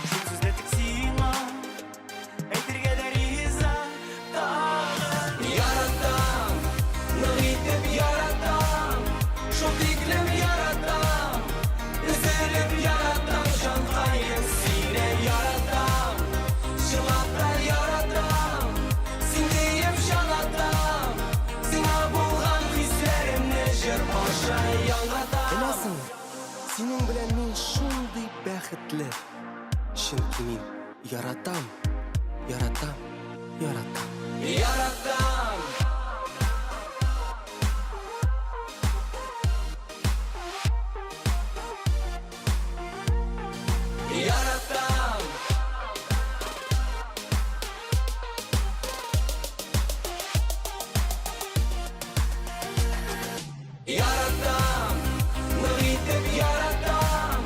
шул сүзне тик сиңа әйтергә дә риза тагын. Яратам, нык итеп яратам, шул тиклем яратам, өзелеп яратам, җанкаем, сине яратам, чынлап та яратам, син диеп җан атам, сиңа булган хисләремне җыр аша яңгыратам. Беләсеңме, синең белән мин шундый бәхетле, чөнки мин яратам, яратам, яратам. Яратам! Яратам! Яратам, нык итеп яратам,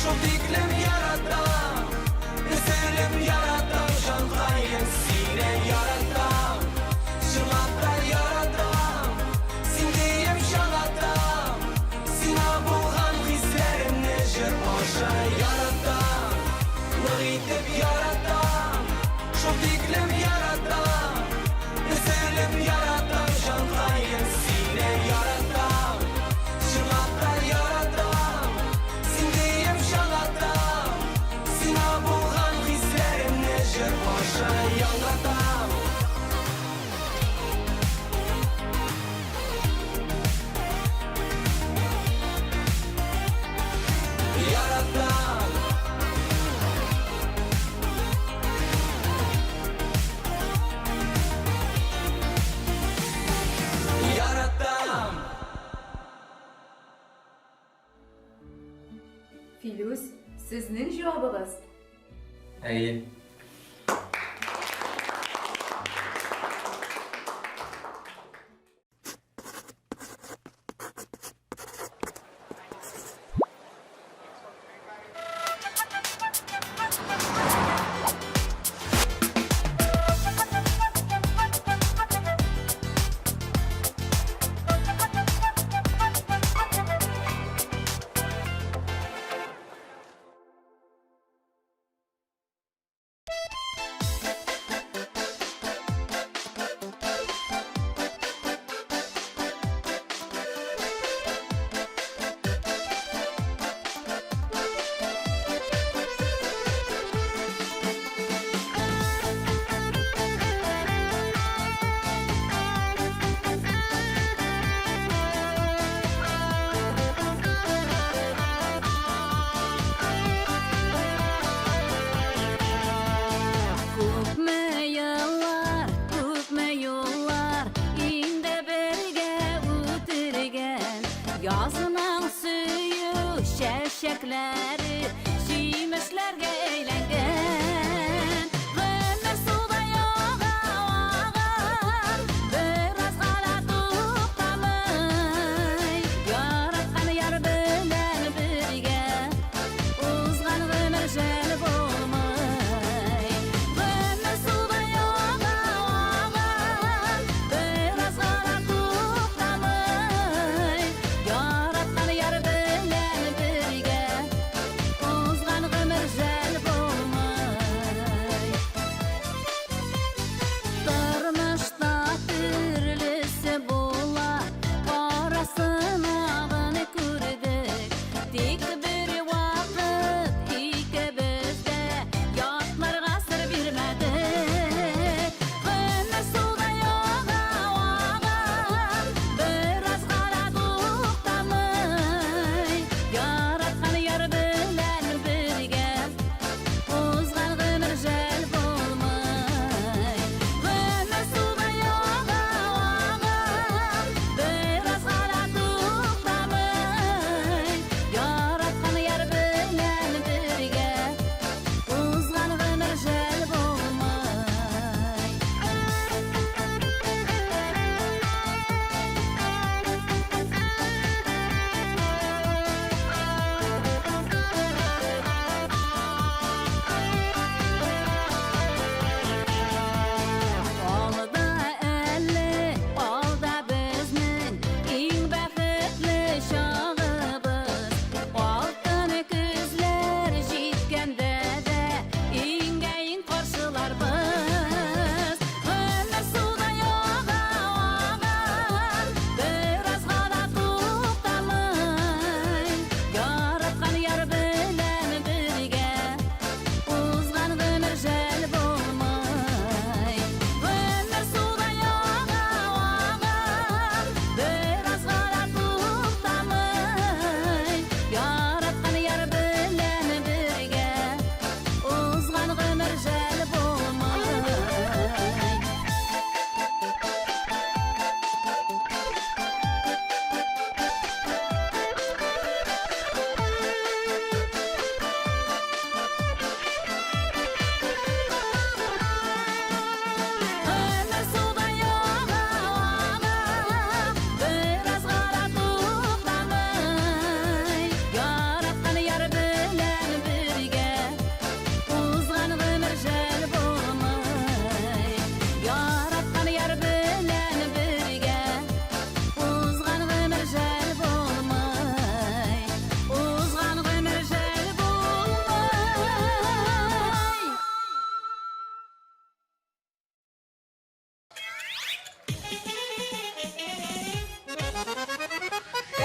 шул тиклем яратам, өзелеп яратам, җанкаем, сине яратам, чынлап та яратам, син диеп җан атам, сиңа булган хисләремне җыр аша яратам, нык итеп яратам, шул тиклем яратам, өзелеп яратам, җанкаем, сине яратам, чынлап та яратам, син диеп җан атам, сиңа булган хисләремне җыр аша яңгыратам. Яратам! Яратам! Филүс, сезнең җавабыгыз? Әйе.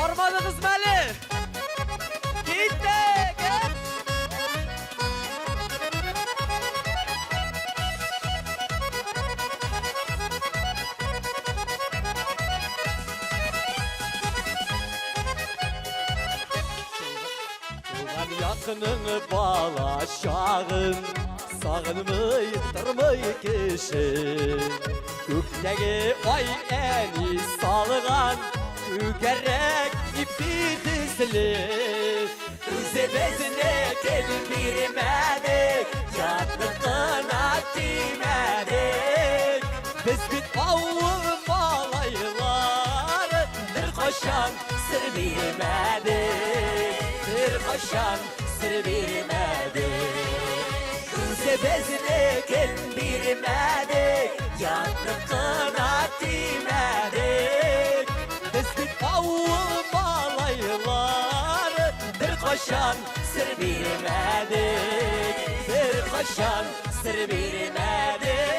Бармадыгызмы әле? Киттек! Туган якының бала чагын Сагынмый тормый кеше. Күктәге ай әни салган Түгәрәк ипи төсле. Үзебезнекен бирмәдек, Ятлыкына тимәдек. Без бит авыл малайлары, Беркайчан сер бирмәдек, Беркайчан сер бирмәдек. Үзебезнекен бирмәдек, Ятлыкына тимәдек. Без бит авыл малайлары, Беркайчан сер бирмәдек, Беркайчан сер бирмәдек.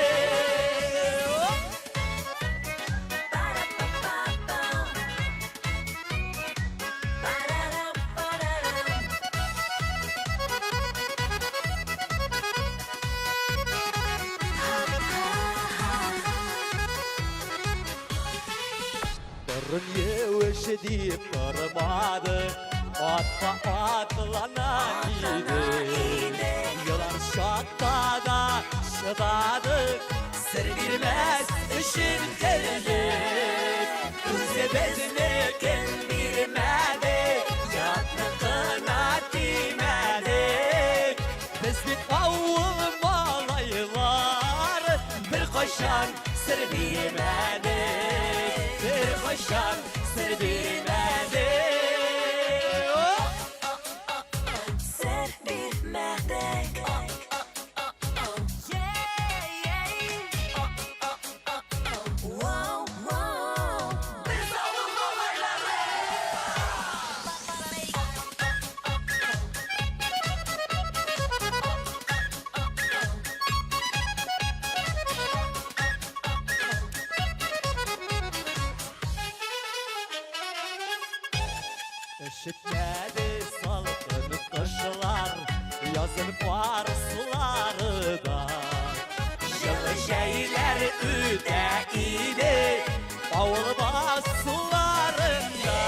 Борын юеш дип тормады, Атка атлана иде. Елар чакта да чыдадык, Сер бирмәс өчен көлдек. Үзебезнекен бирмәдек, Ятныкына тимәдек. Без бит авыл малайлары, Беркайчан сер бирмәдек, Беркайчан сер бирмәдек. Сер бирмәдек. Wow, wow. Без авыл малайлары. Өшетмәде салкын кышлар, Язын пар сулары да. Җылы җәйләр үтә иде, Авыл басуларында.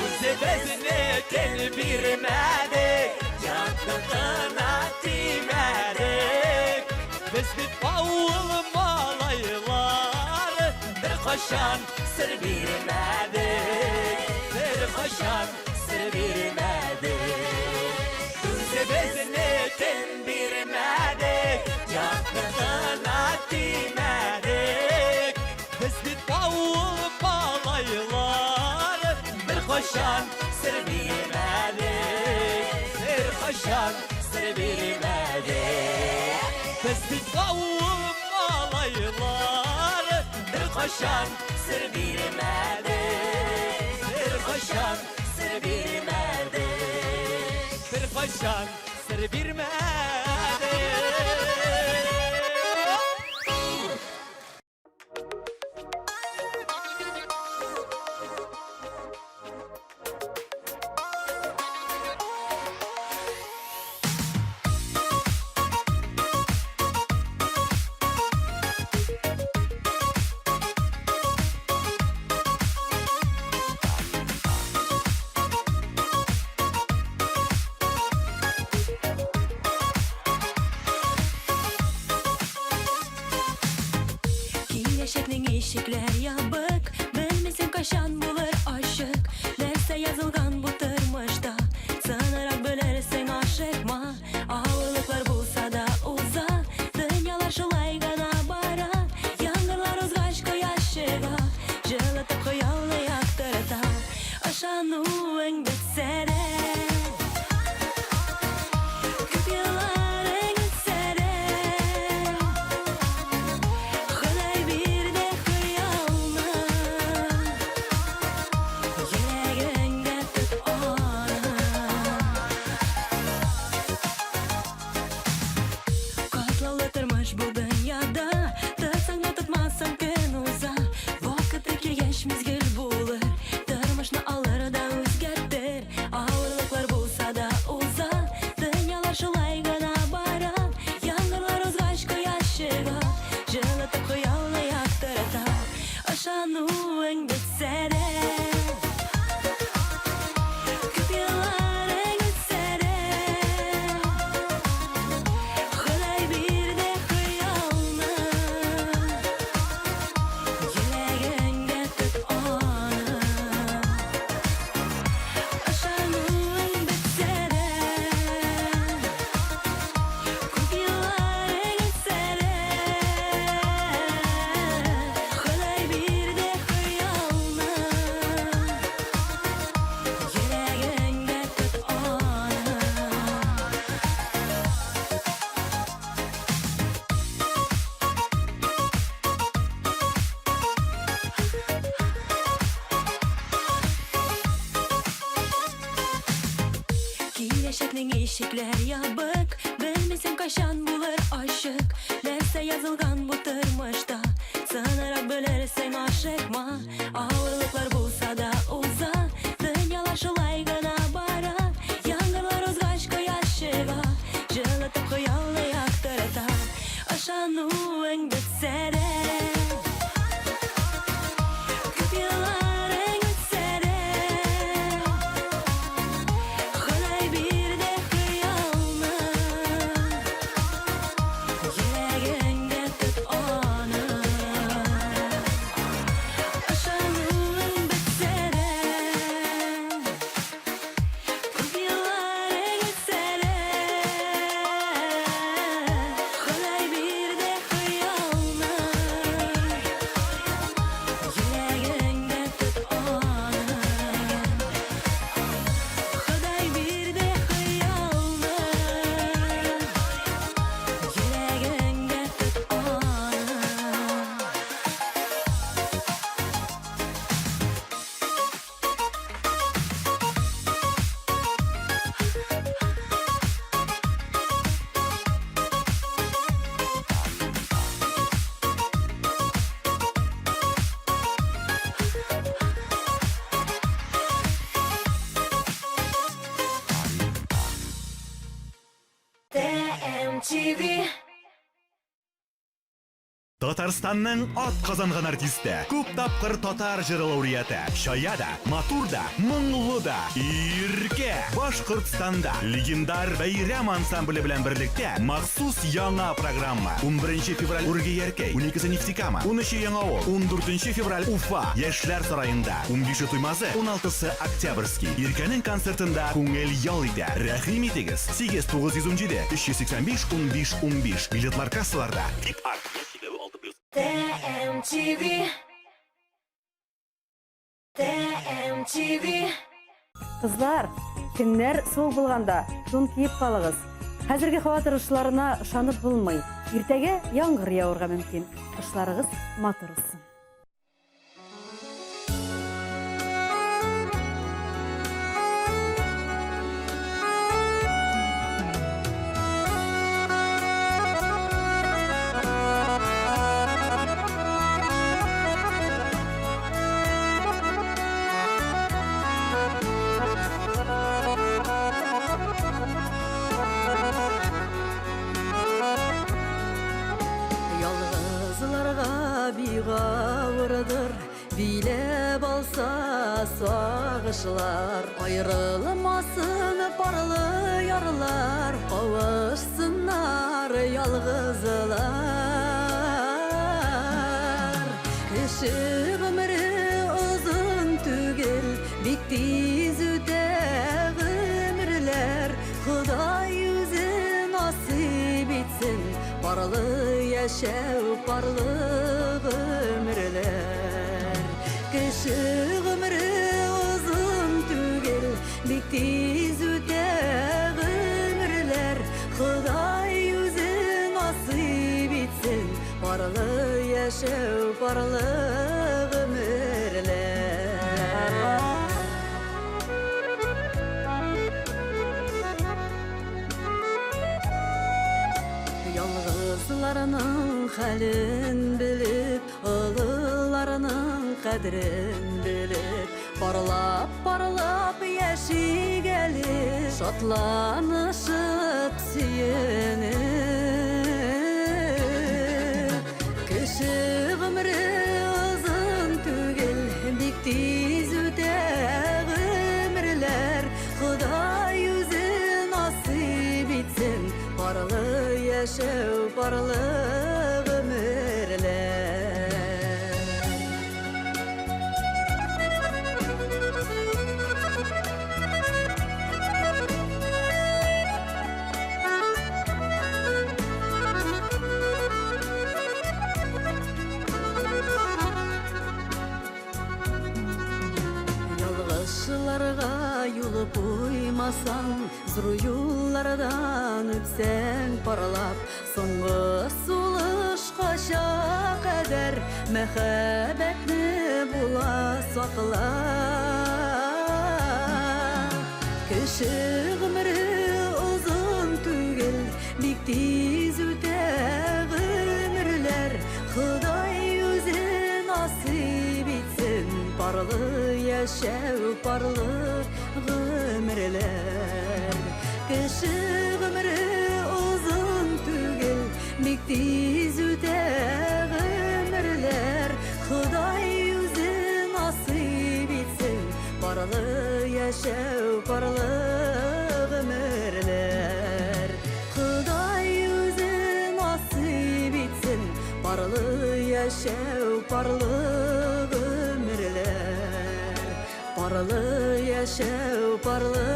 Үзебезнекен бирмәдек, Ятныкына тимәдек. Без бит авыл малайлары, Беркайчан сер бирмәдек, Беркайчан сер бирмәдек. Үзебезнекен бирмәдек, Ятныкына тимәдек. Без бит авыл малайлары, Беркайчан сер бирмәдек, Беркайчан сер бирмәдек. Без бит авыл малайлары, Беркайчан сер бирмәдек, Беркайчан сер бирмәдек, Беркайчан сер бирмәдек. Киләчәкнең ишекләр ябык, Белмисең кайчан булыр ачык. Нәрсә язылган бу тормышта, Сынырак белерсең, ашыкма. Авырлыклар булса да уза, Дөньялар шулай гына бара. Яңгырлар узгач кояш чыга, Җылытып хыялны яктырта. Ышануың бетсә дә, Күп елларың үтсә дә, Ходай бирде хыялны, Йөрәгеңдә Ишекләр ябык, белмисең кайчан булыр ачык. Нәрсә язылган бу тормышта, сынарак белерсең, ашыкма. Авырлыклар булса да уза, дөньялар шулай гына бара. Яңгырлар узгач кояш чыга, җылытып хыялны яктырта. Ышануың бетсә дә, күп елларың үтсә дә, Ходай бирде хыялны, йөрәгеңдә тот аны. Ышануың бетсә дә, күп елларың үтсә дә, Ходай бирде хыялны, йөрәгеңдә тот аны. Ходай бирде хыялны, йөрәгеңдә тот аны. TMTV. Татарстанның ат казанган артисты, күп тапкыр татар җыры лауреаты, чая да, матур да, моңлы да, иркә Башкортстанда легендар Бәйрәм ансамбле белән берлектә махсус яңа программа. 11 февраль Үрге Яркәй, 12 Нефтекама, 13 Яңавыл, 14 февраль Уфа, Яшьләр сараенда, 15 Туймазы, 16 Октябрьский. Иркәнең концертында күңел ял итә. Рәхим итегез. 8 917 385 15 15. Билетлар кассаларда. Тип арт. TMTV. TMTV. Кызлар, көннәр суык булганда тун киеп калыгыз. Хәзерге һава торышларына ышанып булмый. Иртәгә яңгыр явырга мөмкин. Кышларыгыз матур узсын. Ялгызларга бик авырдыр, биләп алса сагышлар. Аерылмасын парлы ярлар, кавышсыннар ялгызлар. Кеше гомере озын түгел, бик тиз үтә гомерләр. Ходай үзе насыйп итсен, парлы яшәү, парлы гомерләр. Кеше гомере озын түгел, бик тиз үтә гомерләр. Ходай үзе насыйп итсен, парлы яшәү, парлы гомерләр. Ялгызларның хәлен белеп, олыларның кадерен белеп, парлап парлап яшик әле, шатланышып сөенеп. Кеше гомере озын түгел, бик тиз үтә гомерләр. Ходай үзе насыйп итсен, парлы яшәү, парлы гомерләр. Ялгышларга юл куймасаң, зур юллардан үтсәң парлап, соңгы сулышкача кадәр мәхәббәтне була саклап. Кеше гомере озын тиз үтә гомерләр. Ходай үзе насыйп итсен парлы яшәү, парлы гомерләр. Кеше гомере озын түгел, бик тиз үтә гомерләр. Ходай үзе насыйп итсен парлы яшәү, парлы гомерләр. Ходай үзе насыйп итсен парлы яшәү, парлы гомерләр. Парлы яшәү, парлы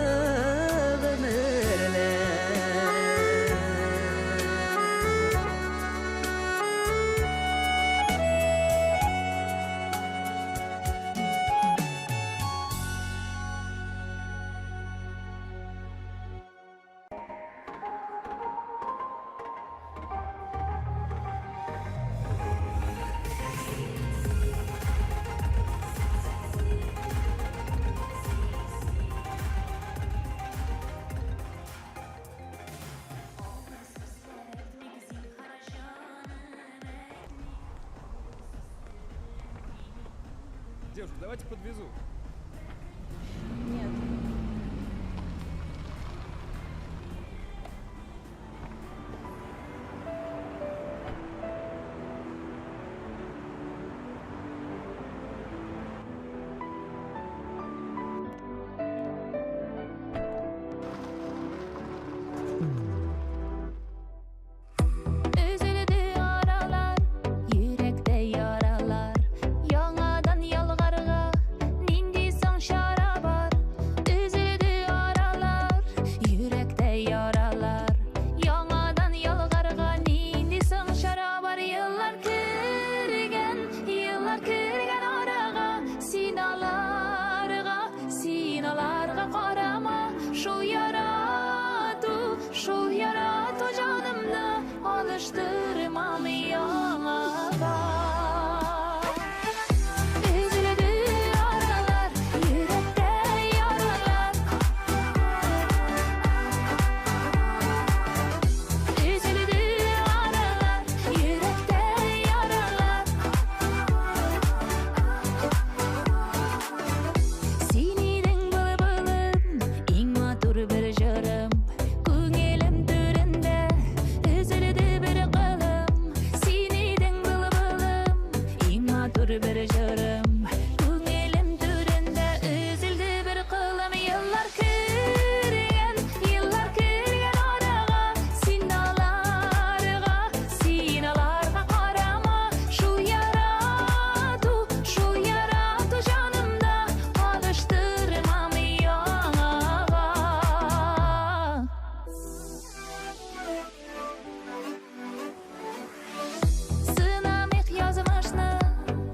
гомерләр. Девушка, давайте подвезу. Нет. Өзелде аралар, йөрәктә яралар. Яңадан ялгарга нинди соң чара бар? Өзелде аралар, йөрәктә яралар. Яңадан ялгарга нинди соң чара бар? Еллар кергән, еллар кергән арага. Син аларга, син аларга карама. Шул ярату, шул ярату җанымны алыштырмам яңага. Өзелде аралар, йөрәктә яралар. Өзелде аралар, йөрәктә яралар. Син идең былбылым, иң матур бер җырым. Күңелем түрендә өзелде бер кылым. Син идең былбылым, иң матур бер җырым. Күңелем түрендә өзелде бер кылым. Еллар кергән, еллар кергән арага. Син аларга, син аларга карама. Шул ярату, шул ярату җанымда алыштырмам яңага. Сынамыйк язмышны,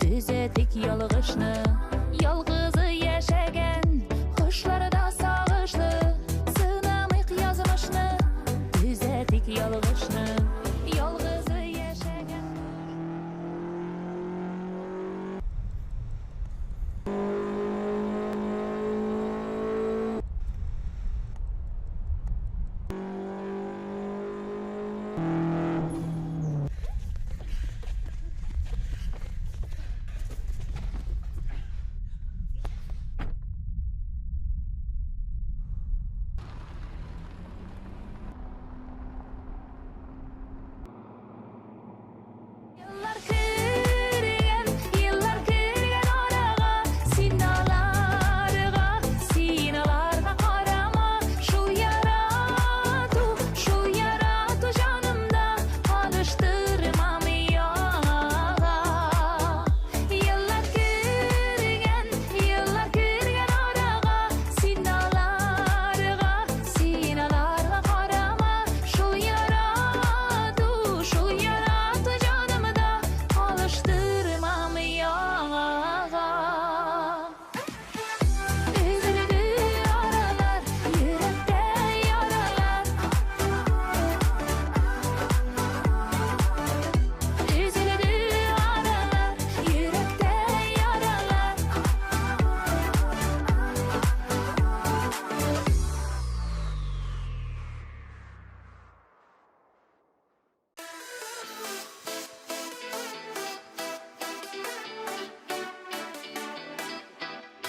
төзәтик ялгышны. Ялгызы яшәгән кошлар да сагышлы. Сынамыйк язмышны, төзәтик ялгышны. Ялгызы яшәгән.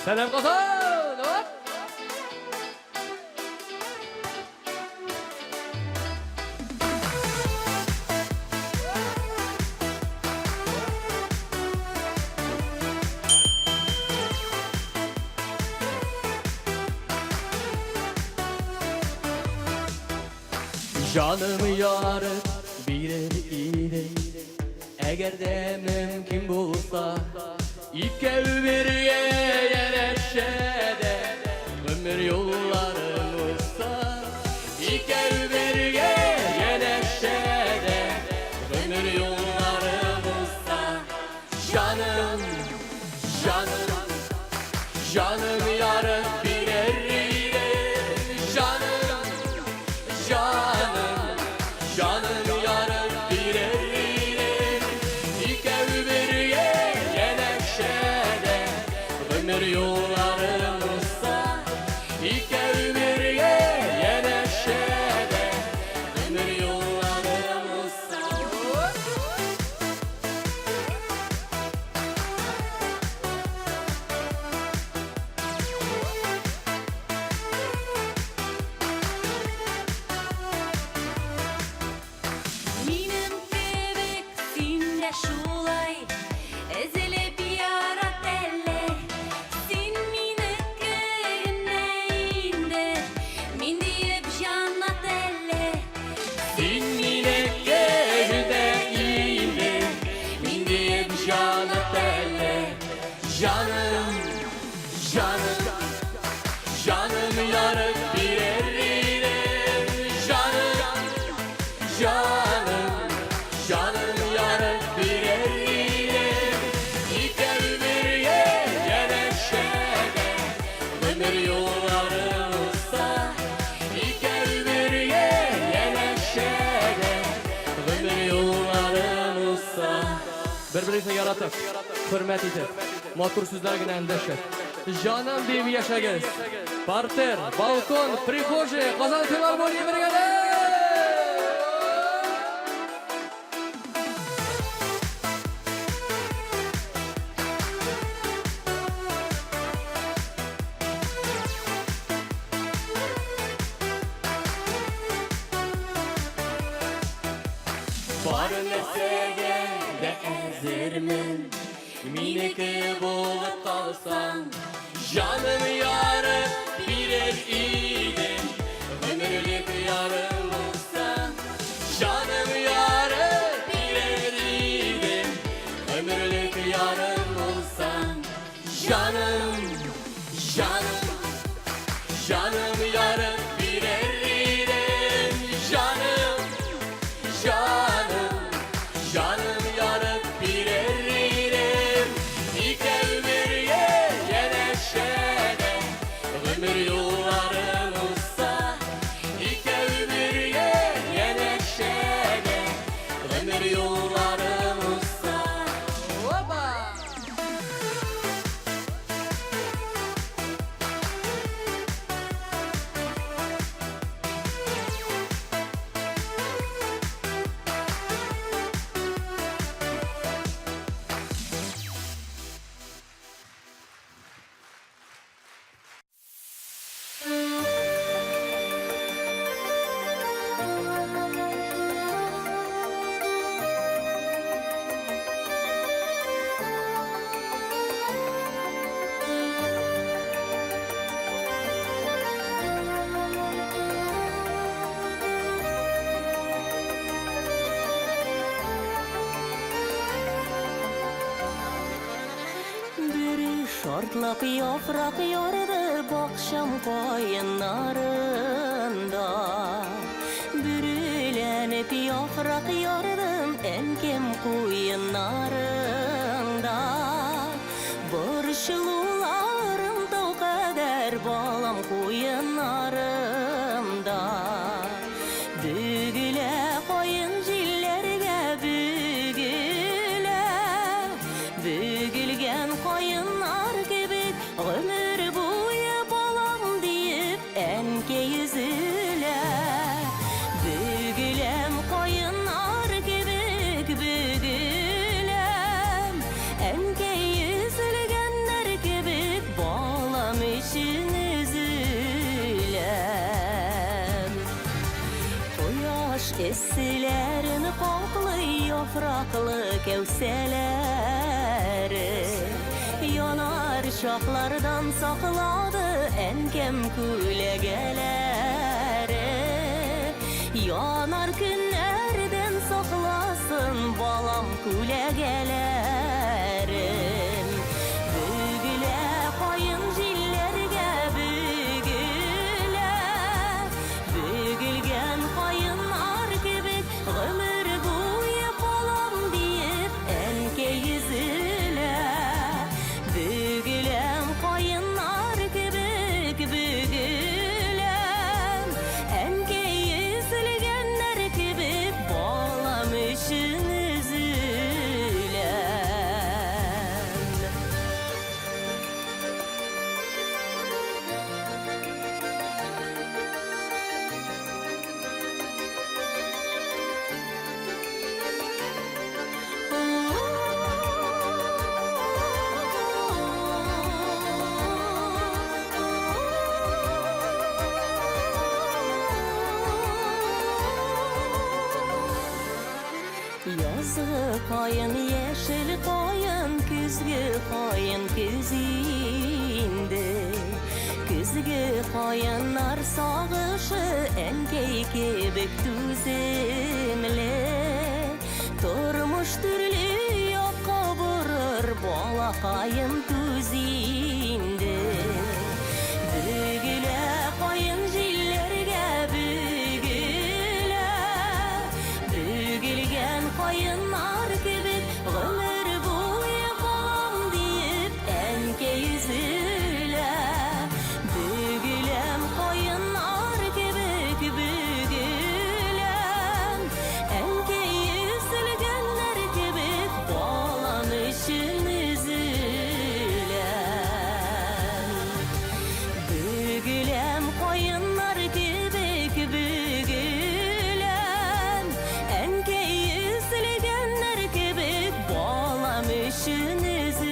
Сәлам, Казан! Оп! Җаным ярып бирер идем, Әгәр дә мөмкин булса. Икәү бергә янәшәдә Гомер юлларын узса. Икәү бергә янәшәдә Гомер юлларын узса. Җаным, җаным, җаным ярып бирер идем. Җаным, җаным, җаным ярып бирер идем. Икәү бергә янәшәдә Гомер юлларын узса. Икәү бергә янәшәдә Гомер юлларын узса. Минем кебек син дә шулай Өзелеп ярат әле. Син минеке генә инде, Мин диеп җанат әле. Син минеке генә инде, Мин диеп җанат әле. Җаным, җаным, җаным ярып бирер идем. Җаным, җаным, җаным ярып бирер идем. Икәү бергә янәшәдә Гомер юллары узса. Икәү бергә янәшәдә Гомер юллары узса. Бер-берегезне яратып, хөрмәт итеп, матур сүзләр генә эндәшеп, җаным диеп яшәгез. Партер, балкон, прихожая, Казан филармония бергәләп! Бар нәрсәгә дә әзермен, Минеке булып калсаң. Җаным ярып бирер идем, Гомерлек ярым булсаң. Җаным ярып бирер идем, Гомерлек ярым булсаң. Җаным, җаным, җаным ярып бирер идем. Җаным, җаным, җаным ярып бирер идем. Икәү бергә янәшәдә Гомер юлларын узса. Икәү бергә янәшәдә Гомер юлларын узса. Опа! Бөре шартлап яфрак ярды бакчам каеннарында. Бөреләнеп яфрак ярдым әнкәм куеннарында. Борчылуларым тау кадәр балам куеннарымда. Бөгелә каен җилләргә бөгелә. Бөгелгән каеннар кебек гомер буе балам диеп әнкәй өзелә. Бөгеләм каеннар кебек бөгеләм. кәүсәләре. Янар чаклардан саклады әнкәм күләгәләре. Янар көннәрдән сакласын балам күләгәләрем. Бөгелә каен җилләргә бөгелә. Бөгелгән каеннар кебек гомер буе калам диеп әнкәй өзелә. Бөгеләм каеннар кебек бөгеләм. Әнкәй өзелгәннәр кебек балам өчен өзеләм. Язгы каен, яшел каен, көзге каен, көз инде. Көзге каеннар сагышы әнкәй кебек түземле. Тормыш төрле якка борыр, балакаем түз инде. Бөгелә каен җилләргә бөгелә. Бөгелгән каеннар кебек гомер буе калам диеп әнкәй өзелә. Бөгеләм каеннар кебек бөгеләм. Әнкәй өзелгәннәр кебек балам өчен өзеләм. Бөгеләм каеннар кебек бөгеләм. Әнкәй өзелгәннәр кебек балам өчен өзеләм.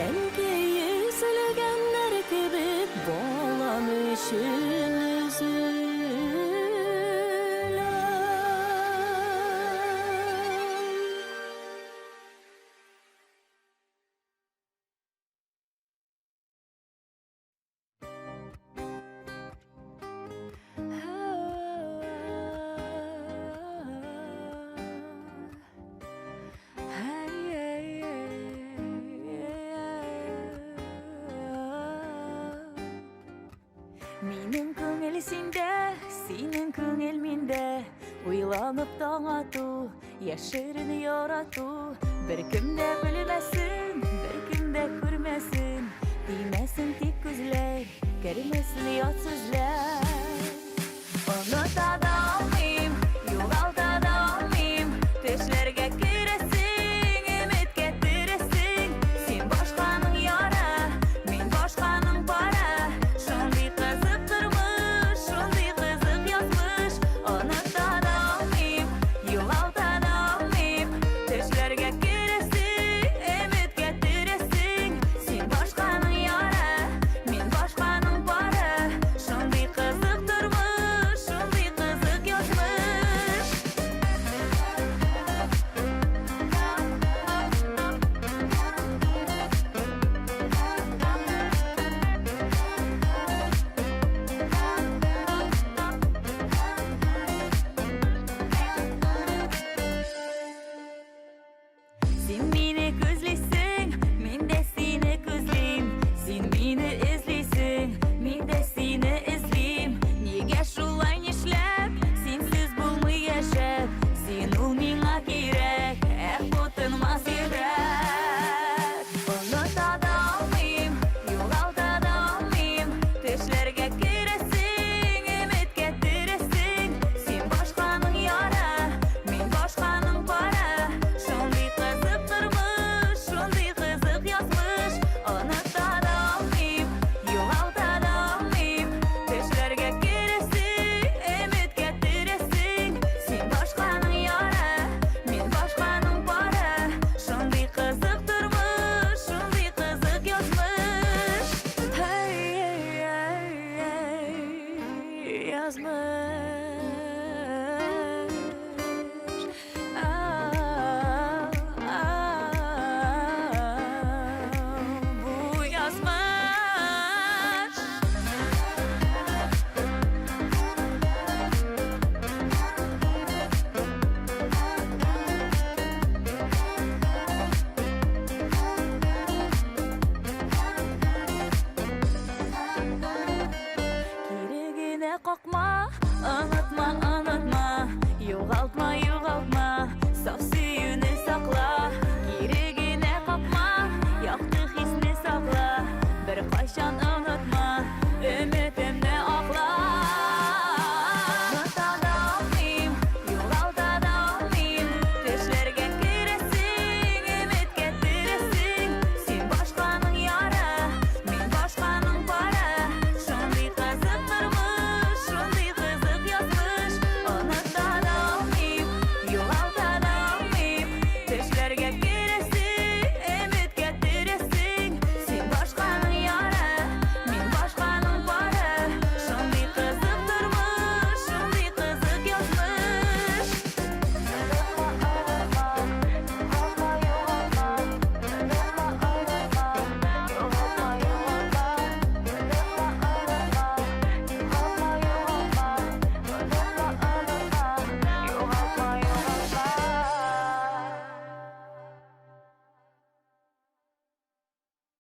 Әнкәй өзелгәннәр кебек балам өчен өзеләм. Минем күңел синдә, синең күңел миндә. Уйланып таң ату, яшерен ярату. Беркем дә белмәсен, беркем дә күрмәсен. Тимәсен тик күзләр, кермәсен ят сүзләр. Оныта да алмыйм, югалта да алмыйм. Төшләргә керәсең, өметкә терәсең. Син башканың яры, мин башканың пары. Шундый кызык тормыш, шундый кызык язмыш. Оныта да алмыйм, югалта да алмыйм. Төшләргә керәсең, өметкә терәсең. Син башканың яры, мин башканың пары. Шундый кызык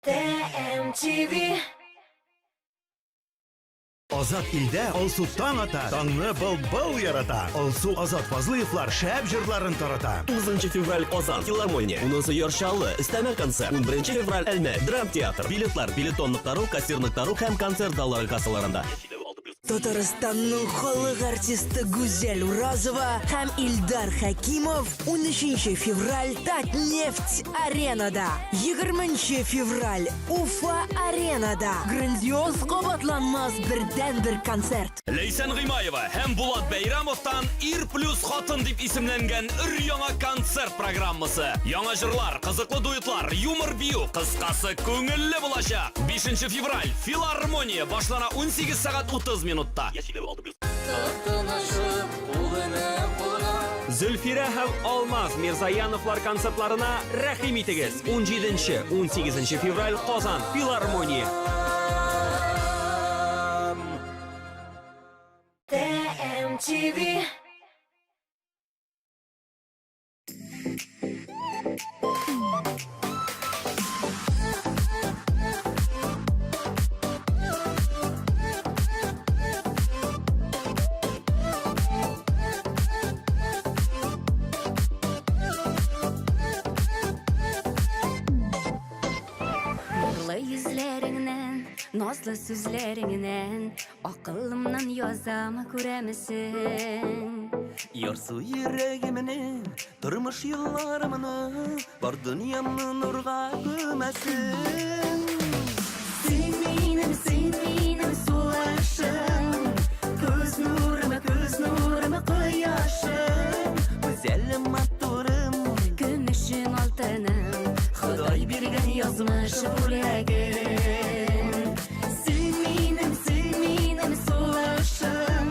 TMTV. Азат илдә Алсу таң ата, таңны был-был ярата. Алсу Азат Фазлыевлар шәп җырларын тарата. 9 февраль Казан, Филармония, 10 Яр Чаллы, өстәмә концерт, 11 февраль Әлмәт, Драм театр. Билетлар билетон.ру, кассир.ру һәм концерт заллары кассаларында. Татарстанның халык артисты Гүзәл Уразова һәм Илдар Хәкимов 13 февраль Татнефть аренада, 20 февраль Уфа аренада грандиоз кабатланмас бердәнбер концерт. Ләйсән Гыймаева һәм Булат Бәйрәмовтан Ир плюс хатын дип исемләнгән өр-яңа концерт программасы. Яңа җырлар, кызыклы дуэтлар, юмор бию, кыскасы, күңелле булачак. 5 февраль, Филармония башлана 18 сәгать 30 минутта. Зөлфирә һәм Алмаз Мирзаяновлар концертларына рәхим итегез. 17-18 февраль Казан, Филармония. TMTV. Нурлы йөзләреңнән, назлы сүзләреңнән Акылымнан язам, күрәмесең? Ярсу йөрәгемне, тормыш юлларымны, бар дөньямны нурга күмәсең. Син минем, син минем сулышым, күз нурым, күз нурым, кояшым, Гүзәлем, матурым, Көмешем, алтыным, Ходай биргән язмыш бүләгем. Син минем, син минем сулышым,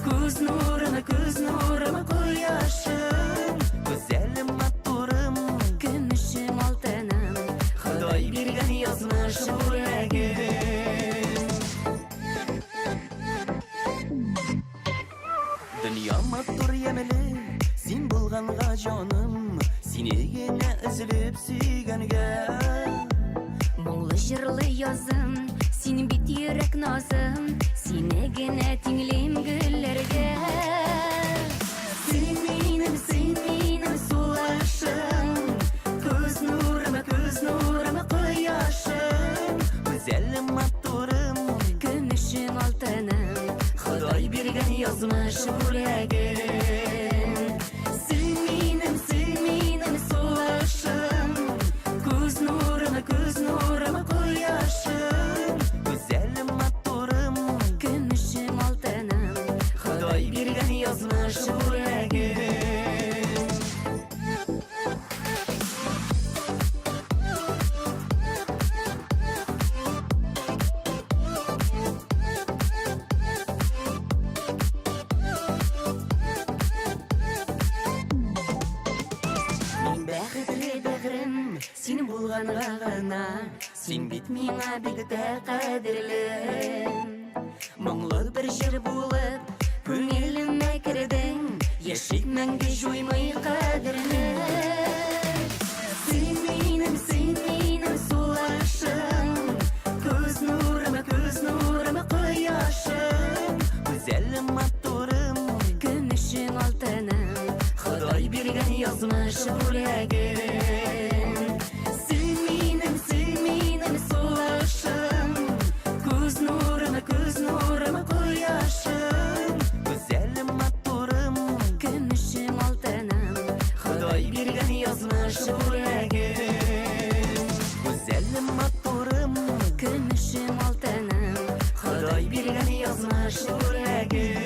күз нурым, күз нурым, кояшым, Гүзәлем, матурым, Көмешем, алтыным, Ходай биргән язмыш бүләгем. Дөнья матур ямьле, син булганга җаным, сине генә өзелеп сөйгәнгә. Моңлы җырлы язым, син бит йөрәк назым, сине генә тиңлим гөлләргә. Син минем, син минем сулышым, күз нурым, күз нурым, кояшым, Гүзәлем, матурым, Көмешем, алтыным, Ходай биргән язмыш бүләгем. Син минем, син минем сулышым, күз нурым, күз нурым, кояшым, Гүзәлем, матурым, Көмешем, алтыным, Ходай биргән язмыш бүләгем. Мин бәхетле бәгърем, син булганга гына, син бит миңа бик тә кадерле. Моңлы бер җыр булып, күңелемә кердең, яшик мәңге җуймый кадерне. Син минем, син минем сулышым, күз нурым, күз нурым, кояшым, Гүзәлем, матурым, Көмешем, алтыным, Ходай биргән язмыш бүләгем. Син минем, син минем сулышым, күз нурым, күз нурым, кояшым, Гүзәлем, матурым, Көмешем, алтыным, Ходай биргән язмыш бүләгем. Гүзәлем, матурым, Көмешем, алтыным, Ходай биргән язмыш бүләгем.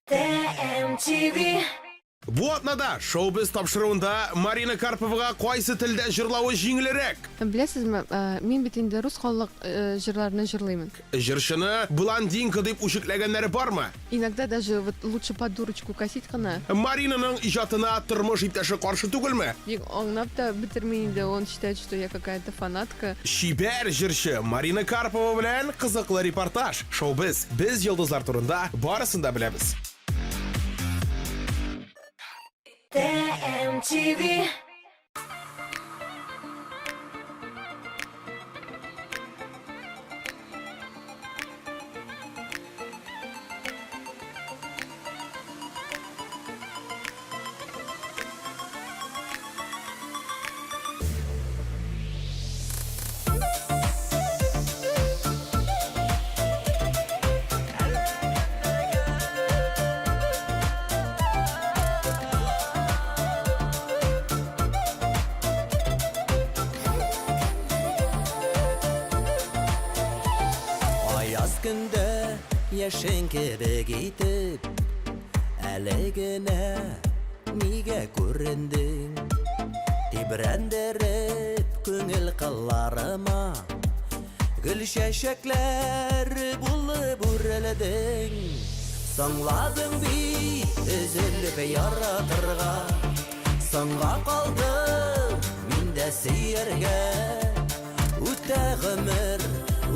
TMTV. Бу атнада Шоу-біз тапшыруында Марина Карповага кайсы телдә җырлавы җиңелрәк? Беләсезме, мин бит инде рус халык җырларны җырлыймын. Җырчыны блондинка дип үчекләгәннәре бармы? Иногда даже вот лучше под дурочку косить кына. Маринаның иҗатына тормыш иптәше каршы түгелме? Бик аңлап та бетерми инде, он считает, что я какая-то фанатка. Чибәр җырчы Марина Карпова белән кызыклы репортаж. Шоу-біз, без йолдызлар турында барысын да беләбез. ТМТВ. Аяз көндә яшен кебек итеп Әле генә нигә күрендең? Тибрәндереп күңел кылларыма Гөл чәчәкләр булып үрелдең. Соңладың бит өзелеп яратырга, Соңга калдым мин дә сөяргә. Үтә гомер,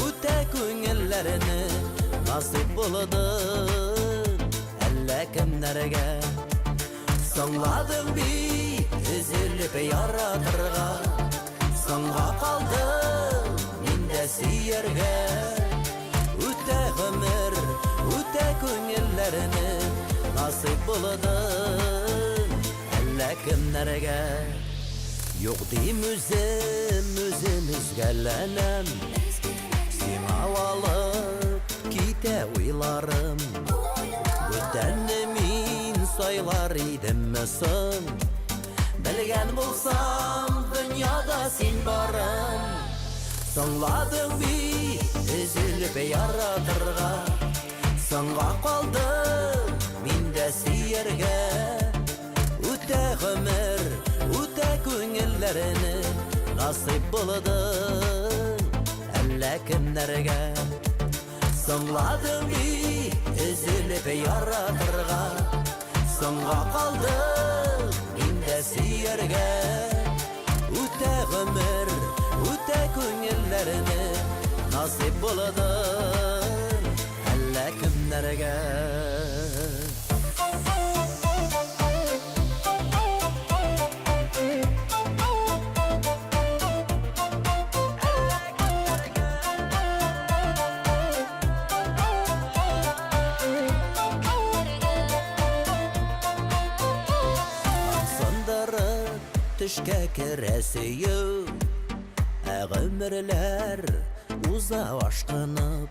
үтә күңелләрне, Насыйп булды әллә кемнәргә. Соңладың бит өзелеп яратырга, Соңга калдым мин дә сөяргә. Үтә гомер, үтә күңелләрне, Насыйп булды әллә кемнәргә. Юк дим үзем, үзем өзгәләнәм, Сиңа алып китә уйларым. Бүтәнне мин сайлар идемме соң? Белгән булсам, дөньяда син барың. Соңладың бит өзелеп яратырга, Соңга калдым мин дә сөяргә. Үтә гомер, үтә күңелләрне, Насыйп булды әллә кемнәргә. Соңладың бит өзелеп яратырга, Соңга калдым мин дә сөяргә. Үтә гомер, үтә күңелләрне, Насыйп булды әллә кемнәргә. Сындырып төшкә керә сөю, Ә гомерләр уза ашкынып.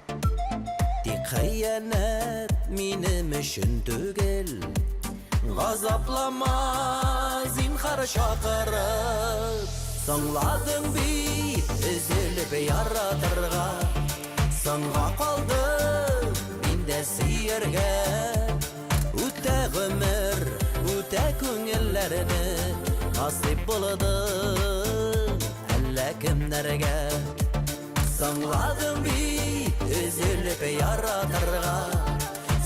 Тик хыянәт минем өчен түгел, Газаплама, зинһар чакырып. Соңладың бит өзелеп яратырга, Соңга калдым мин дә сөяргә. Үтә гомер, үтә күңелләрне, Насыйп булды әллә кемнәргә. Соңладың бит өзелеп яратырга,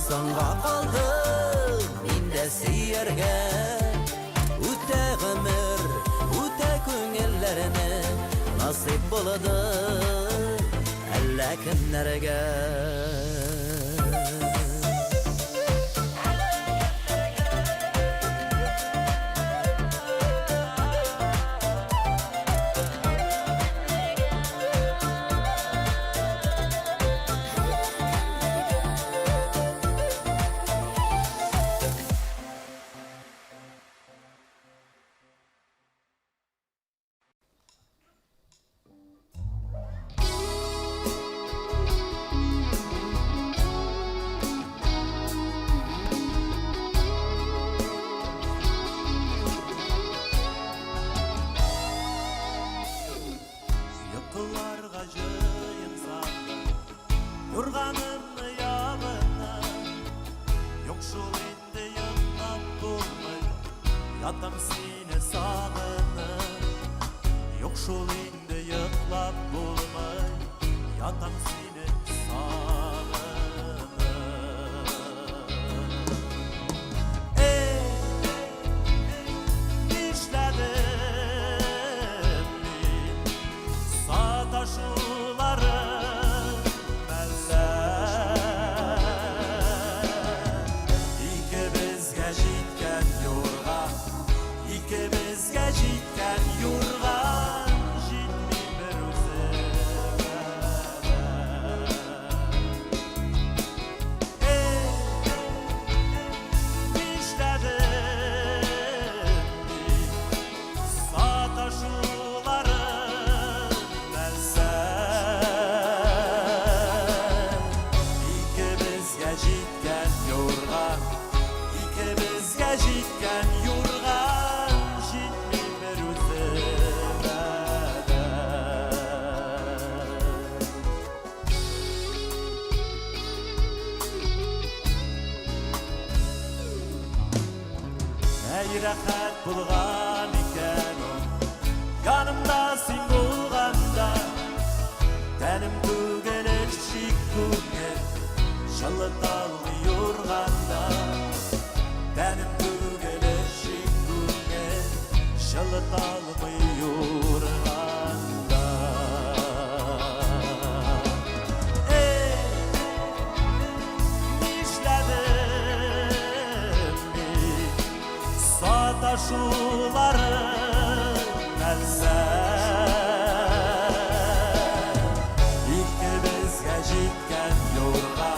Соңга калдым мин дә сөяргә. Үтә гомер, үтә күңелләрне, Насыйп булды әллә кемнәргә. Йокыларга җыенсам да, юрганымны ябынам. Юк шул инде, йоклап булмый. Ятам сине сагынып, юк шул инде йоклап булмый, ятам сине сагынып. Эй, нишләдем мин? Саташуларым әллә? Икебезгә җиткән юрга, икебезгә җиткән юрга җитми бер үземә дә. Эй, нишләдем мин? Саташуларым нәрсә? Икебезгә җиткән юрга, икебезгә җиткән юрга җитми бер үземә дә. Әй, рәхәт булган икән ул, янымда син булганда. Тәнем түгел өши, күңел җылыта алмый юрганда. Тәнем түгел өши, күңел җылыта алмый юрганда. Эй, нишләдем мин? Саташуларым нәрсә? Икебезгә җиткән юрга,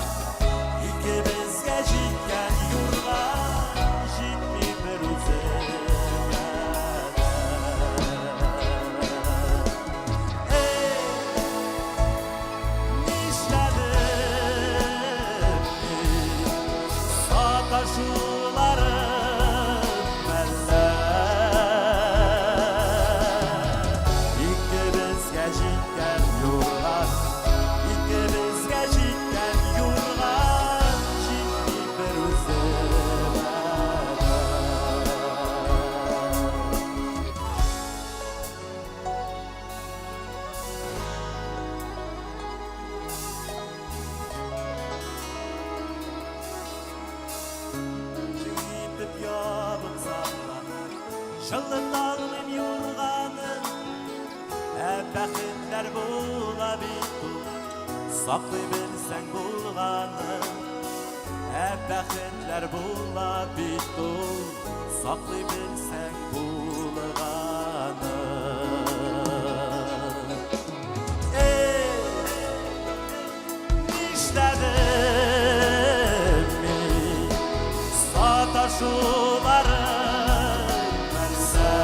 икебезгә җиткән юрга җитми бер үземә дә. Эй, нишләдем мин? Саташуларым әллә? Икебезгә җиткән юрга, икебезгә җиткән юрга җитми бер үземә дә. Җитеп ябынсам да, җылыта алмыйм юрганы. Ә бәхетләр була бит ул, саклый белсәң булганы. Ә бәхетләр була бит ул, саклый белсәң булганы. Эй, нишләдем мин? Саташуларым нәрсә?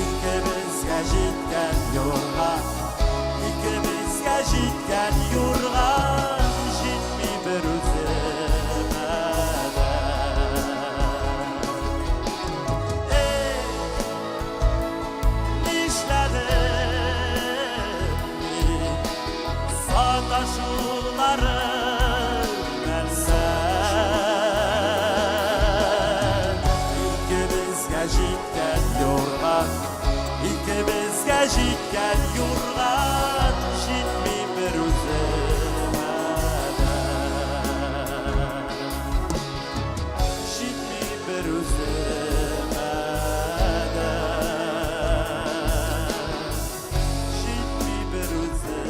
Икебезгә җиткән юрга, икебезгә җиткән юрга җитми бер үземә дә. Эй, нишләдем мин? Саташуларым нәрсә? Икебезгә җиткән юрга, икебезгә җиткән юрга җитми бер үземә дә. Җитми бер үземә дә. Җитми бер үземә.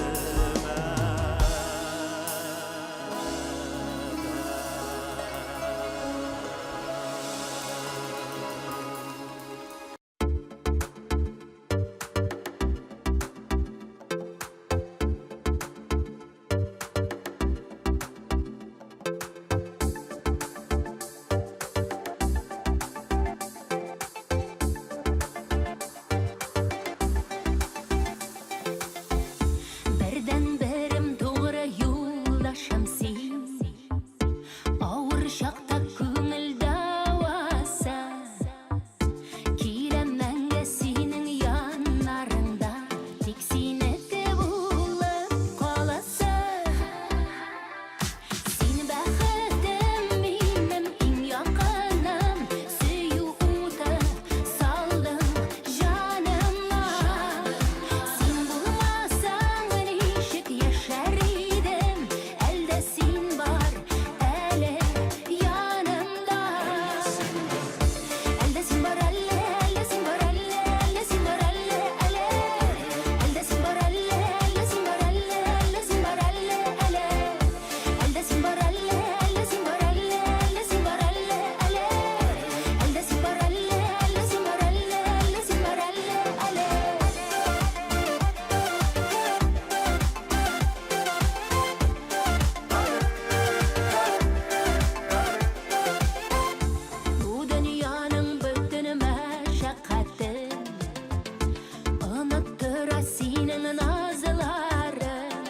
тора синең назларың.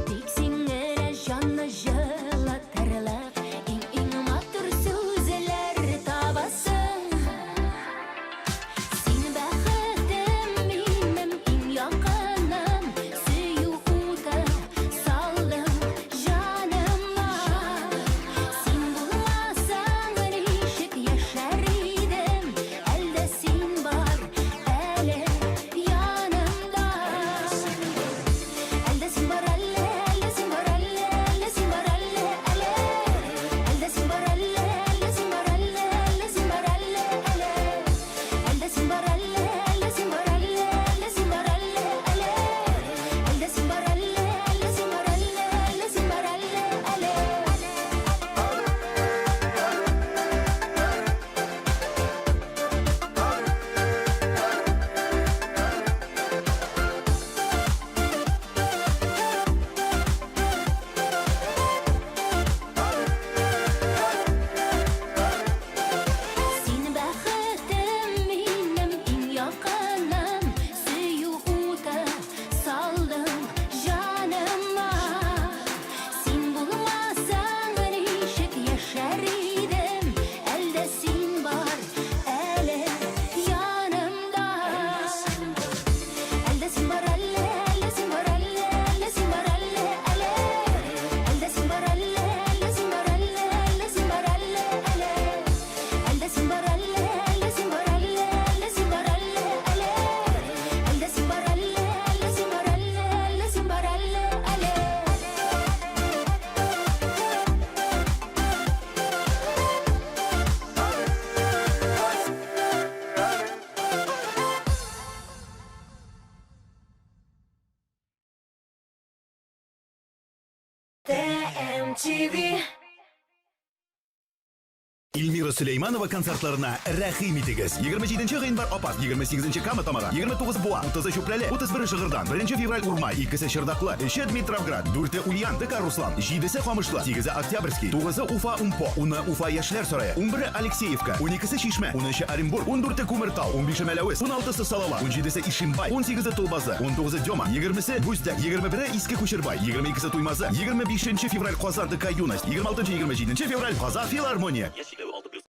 Тик син генә җанны җылытырлык иң-иң матур сүзләр табасың. Син бәхетем минем, иң якыным, сөю уты салдың җаныма. Син булмасаң, ничек яшәр идем, әлдә син бар әле янымда. Әлдә син бар әле, әлдә син бар әле, әлдә син бар әле, әле. Әлдә син бар әле, әлдә син бар әле, әлдә син бар әле, әле. Әлдә син бар әле, әлдә син бар әле, әлдә син бар әле, әле. Әлдә син бар әле, әлдә син бар әле, әлдә син бар әле, әле. Син бәхетем минем, иң якыным, сөю уты салдың җаныма. Син булмасаң, ничек яшәр идем, әлдә син бар әле янымда. Әлдә син бар әле, әлдә син бар әле, әлдә син бар әле, әле. Әлдә син бар әле, әлдә син бар әле, әлдә син бар әле, әле. Әлдә син бар әле, әлдә син бар әле, әлдә син бар әле, әле. Әлдә син бар әле, әлдә син бар әле, әлдә син бар әле, әле. ТМТВ. Эльмира Сөләйманова концертларына рәхим итегез. 27 гыйнвар Апас, 28 Кама Тамагы, 29 Буа, 30 Чүпрәле, 31 Шыгырдан, 1 февраль Урмай, 2 Чердаклы, 3 Дмитровград, 4 Ульян, ДК Руслан, 7 Камышлы, 8 Октябрьский, 9 Уфа Умпо, 10 Уфа Яшьләр сарае, 11 Алексеевка, 12 Чишмә, 13 Оренбург, 14 Күмертау, 15 Мәләвез, 16 Салават, 17 Ишимбай, 18 Толбазы, 19 Дема, 20 Бүздәк, 21 Иске Күчербай, 22 Туймазы, 25 февраль Казан ДК Юность, 26-27 февраль Казан Филармония.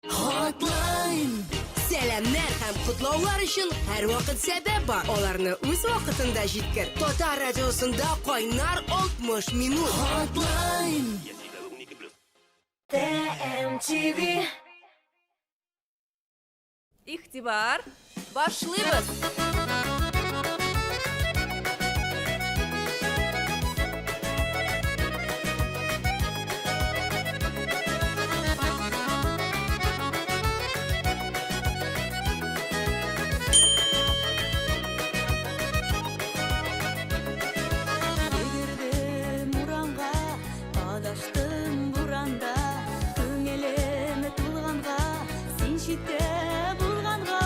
Hotline. Сәламнәр һәм котлаулар өчен һәрвакыт сәбәп бар. Аларны үз вакытында җиткер. Татар радиосында кайнар 60 минут. Hotline. ТМТВ. Игътибар, башлыйбыз! Йөгердем урамга, адаштым буранда, Күңелем тулганга, син читтә булганга.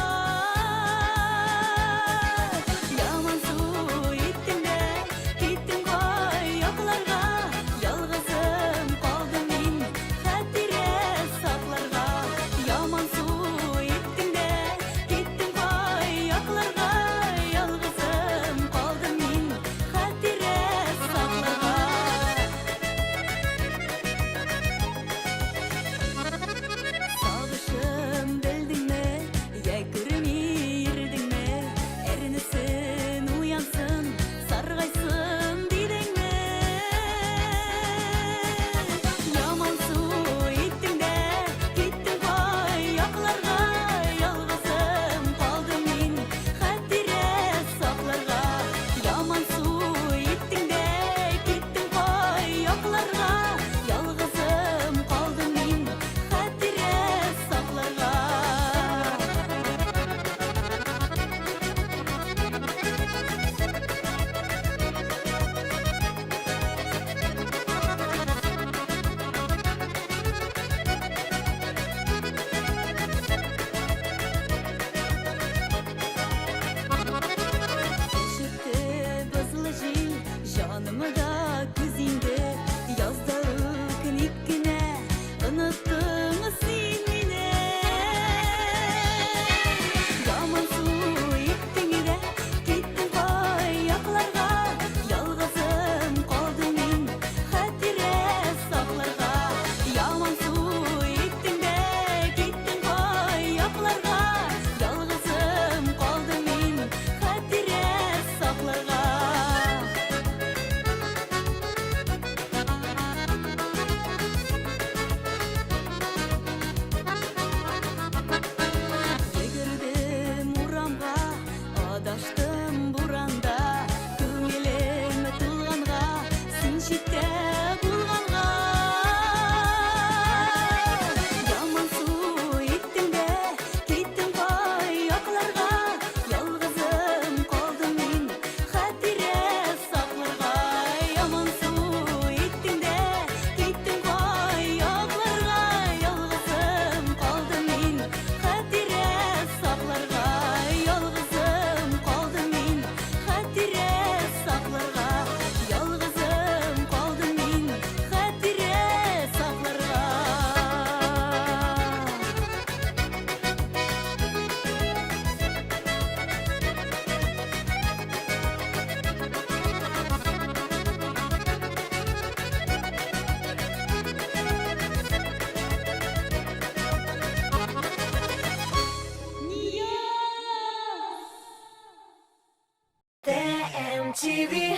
TMTV.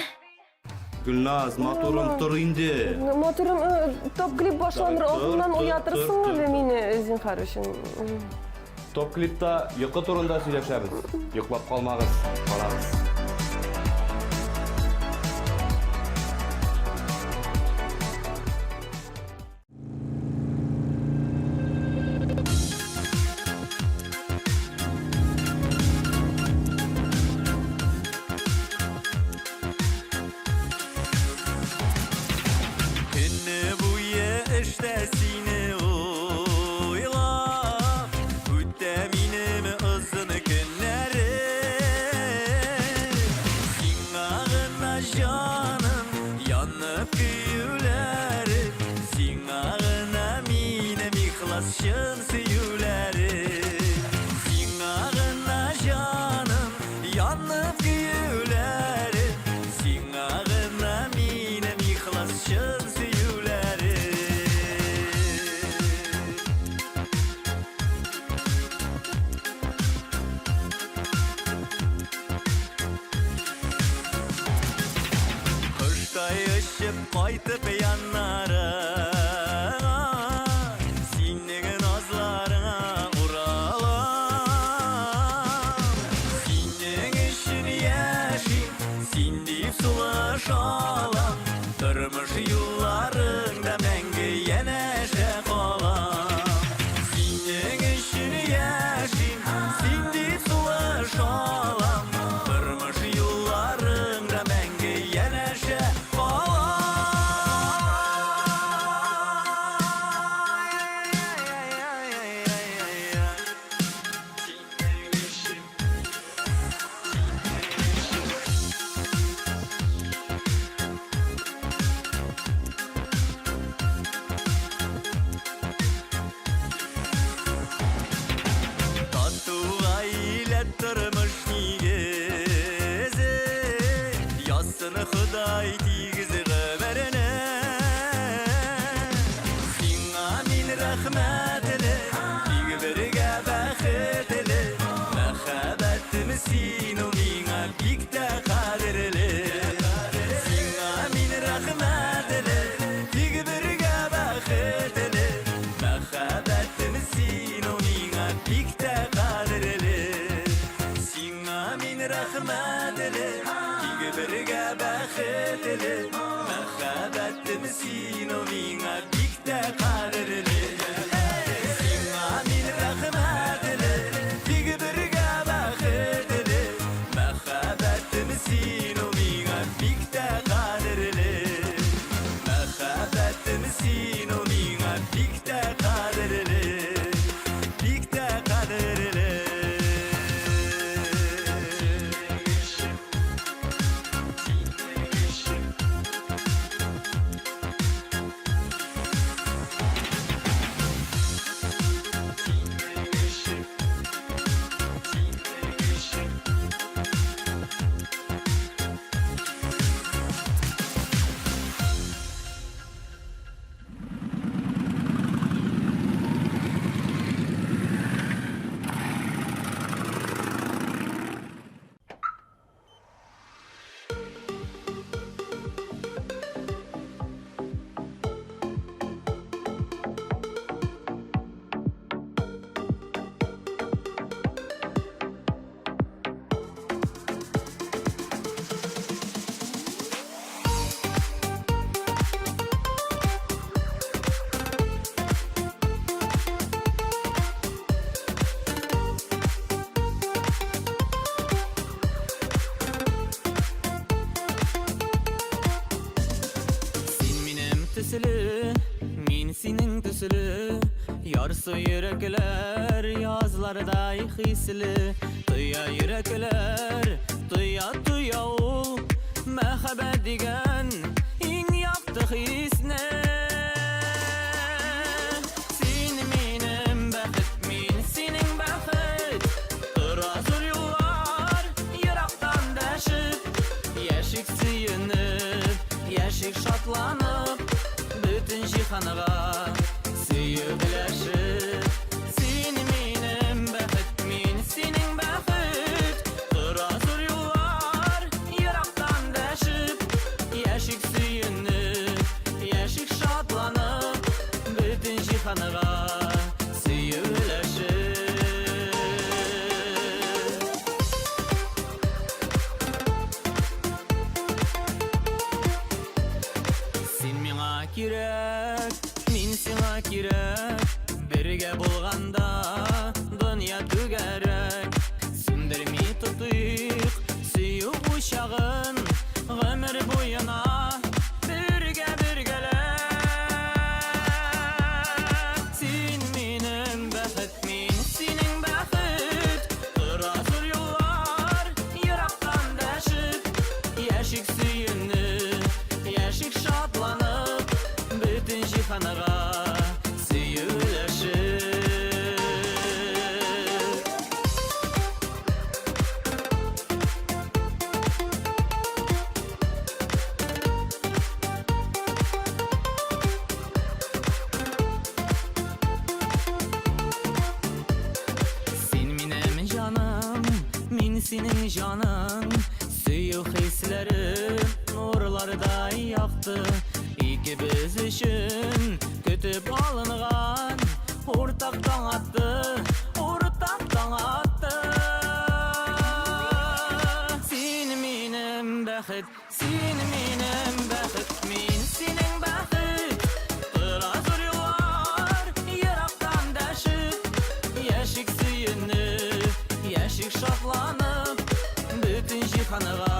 Гөлназ, матурым, тор инде. Матурым, топ-клип башланыр Тор, алдыннан тор, уятырсың тор, әле мине, зинһар өчен. Топ клипта йокы турында сөйләшәбез. Йоклап калмагыз, карагыз. Көне буе эштә сине уйлап, үтә минем озын көннәрем. Сиңа гына җаным янып көюләрем, сиңа гына минем ихлас чын сөюләрем. Сиңа гына җаным янып көюләрем, сиңа гына минем ихлас чын сөюләрем. Коштай очып кайтып яннарыңа, синең назларыңа уралам. Синең өчен яшим, син дип сулыш алам. Тормыш юлларыңда мәңге янәшә калам. Синең өчен яшим, син дип сулыш алам. Тормыш юлларыңда мәңге янәшә Тату гаилә тормыш нигезе, Язсын Ходай тигез гомерне. Сиңа мин рәхмәтле, тик бергә бәхетле. Мәхәббәтем син ул миңа бик тә кадерле. Сиңа мин рәхмәтле, тик бергә бәхетле. Мәхәббәтем син ул миңа бик тә кадерле. Сиңа мин рәхмәтле, тик бергә бәхетле. Мәхәббәтем син ул миңа бик тә кадерле. Сиңа мин рәхмәтле, тик бергә бәхетле. Мәхәббәтем син ул миңа бик тә кадерле. Мәхәббәтем син ул миңа бик тә кадерле. Бик тә кадерле. Син минем төсле, мин синең төсле. Ярсу йөрәкләр язлардай хисле. Тоя йөрәкләр, тоя тоя ул мәхәббәт дигән иң якты хисне. Син минем бәхет, мин синең бәхет. Тора зур юллар ерактан дәшеп, яшик сөенеп, яшик шатланып, бөтен җиһанга сөю өләшеп. Син минем бәхет, мин синең бәхет. Тора зур юллар ерактан җаның. Сөю хисләре нурлардай якты. Икебез өчен көтеп алынган уртак таң атты, уртак таң атты. Син минем бәхет, син минем бәхет, мин синең бәхет. Тора зур юллар, ерактан дәшеп, яшик сөенеп, яшик шатланып, бөтен җиһанга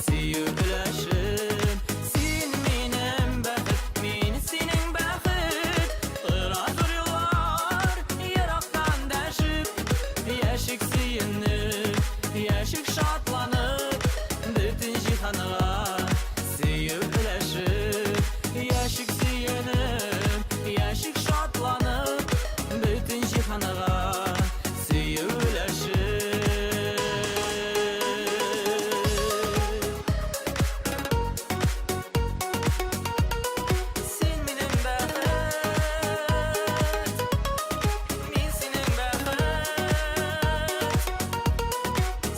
сөю өләшеп. Син минем бәхет, мин синең бәхет. Тора зур юллар, ерактан дәшеп, яшик сөенеп, яшик шатланып, бөтен җиһанга сөю өләшеп. Яшик сөенеп, яшик шатланып, бөтен җиһанга сөю өләшеп. Син минем бәхет, мин синең бәхет.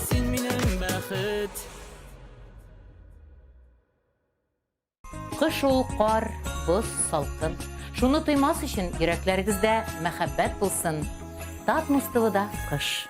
Син минем бәхет. Кыш ул кар, боз, салкын. Шуны тоймас өчен йөрәкләрегездә мәхәббәт булсын. Татмус ТВда кыш.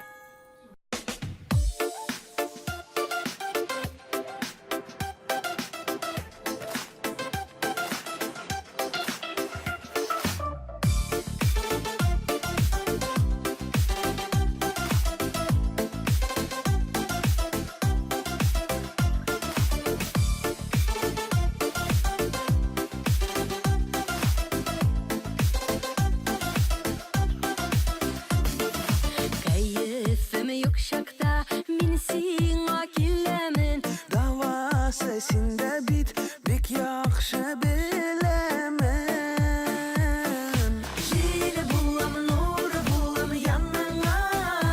Кәефем юк чакта мин сиңа киләмен. Давасы синдә бит бик яхшы беләмен. Җил булам, нур булам, яныңа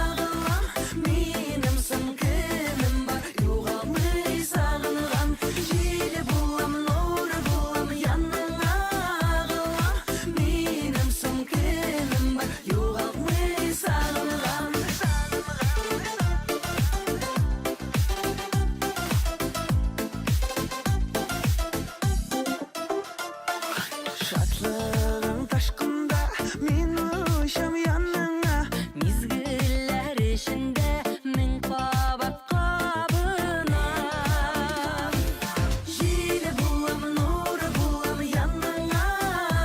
агылам. Минем соң кемем бар, югалмый сагынган. Җил булам, нур булам, яныңа агылам. Минем соң кемем бар, югалмый сагынган. Шатлыгың ташкында мин очам яныңа. Мизгелләр эчендә мең кабат кабынам. Җил булам, нур булам, яныңа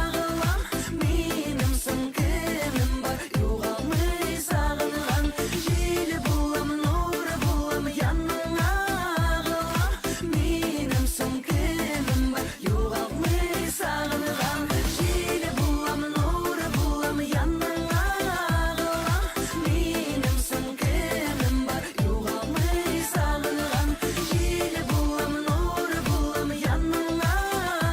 агылам. Минем соң кемем бар, югалмый сагынган. Җил булам, нур булам, яныңа агылам. Минем соң кемем бар, югалмый сагынган. Җил булам, нур булам, яныңа агылам. Минем соң кемем бар, югалмый сагынган. Җил булам, нур булам, яныңа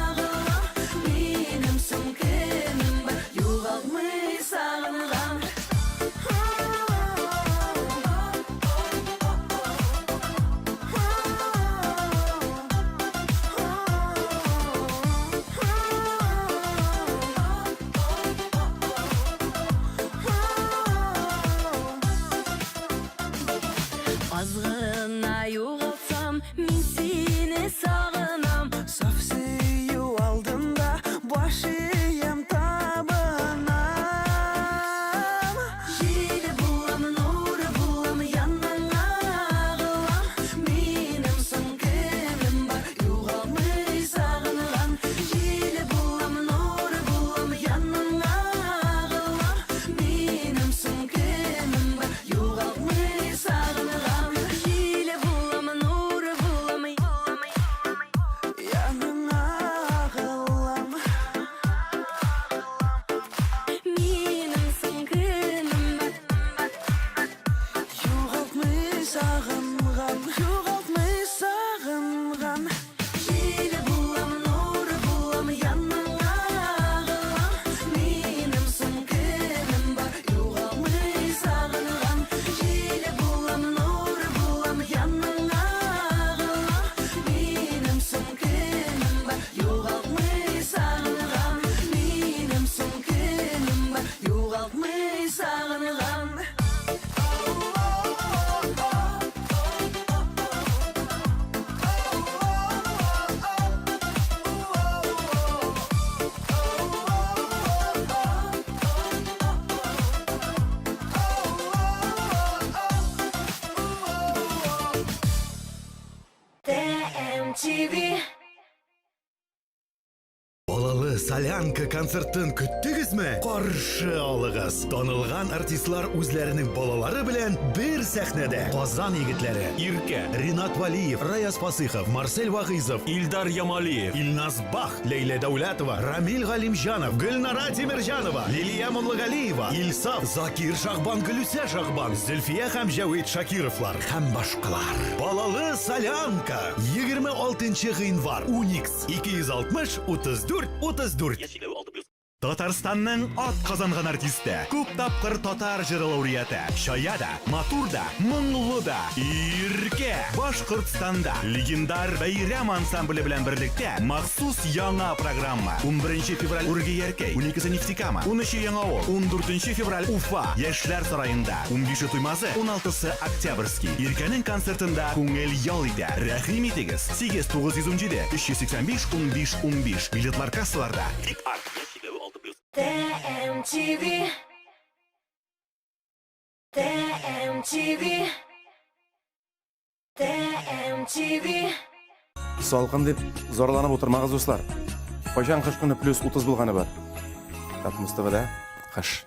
агылам. Минем соң кемем бар, югалмый сагынган. Аз гына югалтсам, мин сине сагынам. Саф сөю алдында баш иям табынам. Җил булам, нур булам, яныңа агылам. Минем соң кемем бар, югалмый сагынган. Җил булам, нур булам, яныңа агылам. Минем соң кемем бар, югалмый сагынган. Җил булам, нур булам, ТМТV. Балалы Солянка концертын көттегезме? Каршы алыгыз! Танылган артистлар үзләренең балалары белән бер сәхнәдә. Казан егетләре Иркә, Ринат Валиев, Раяз Фасыйхов, Марсель Вагыйзов, Илдар Ямалиев, Илназ Бах, Ләйлә Дәүләтова, Рамил Галимҗанов, Гөлнара Тимерҗанова, Лилия Муллагалиева, Илсаф, Закир Шахбан, Гөлүсә Шахбан, Зөлфия һәм Җәвит Шакировлар һәм башкалар. Балалы Солянка 26 гыйнвар, Уникс 260 34 34. Татарстанның ат казанган артисты, күп тапкыр татар җыры лауреаты, чая да, матур да, моңлы да, Иркә, Башкортстанда легендар Бәйрәм ансамбле белән берлектә махсус яңа программа. 11 февраль Үрге-Яркәй, 12 Нефтекама, 13 Яңавыл, 14 февраль Уфа, Яшьләр сараенда, 15 Туймазы, 16 Октябрьский. Иркәнең концертында күңел ял итә. Рәхим итегез! 8 917 385 15 15. Билетлар кассаларда. VIP-арт. ТМТV. ТМТV. ТМТV. Салкын дип зарланып утырмагыз, дуслар. Кайчан кыш көне плюс 30 булганы бар? Татмус ТВда кыш.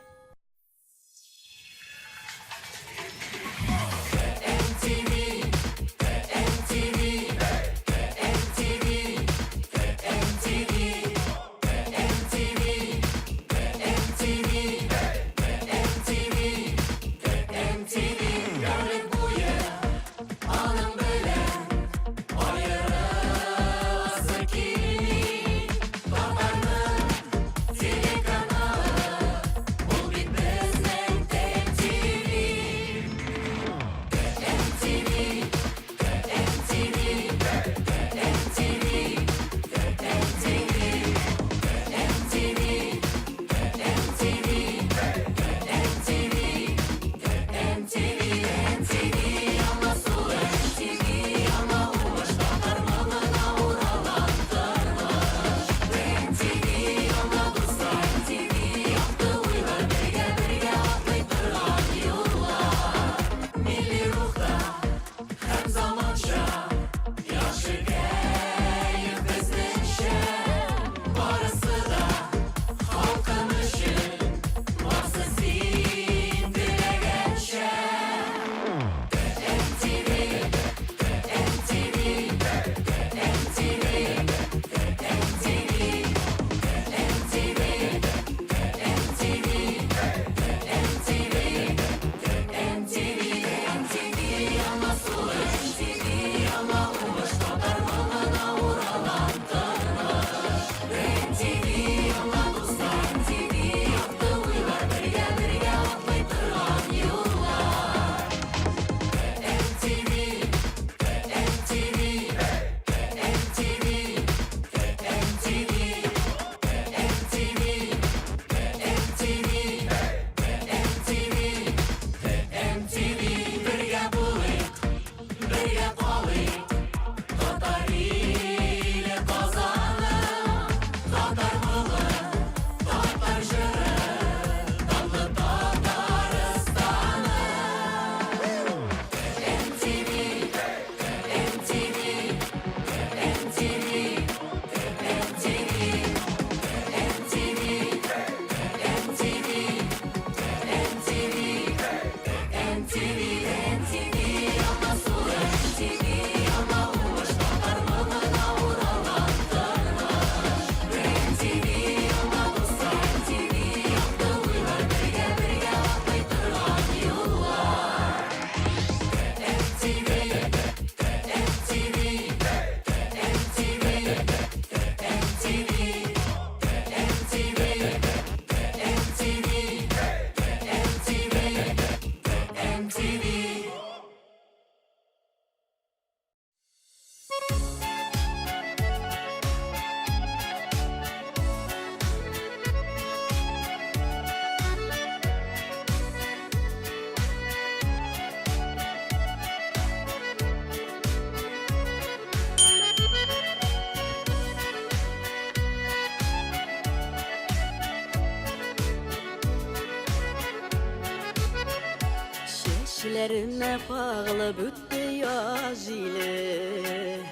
Чәчләремә кагылып үтте яз җиле.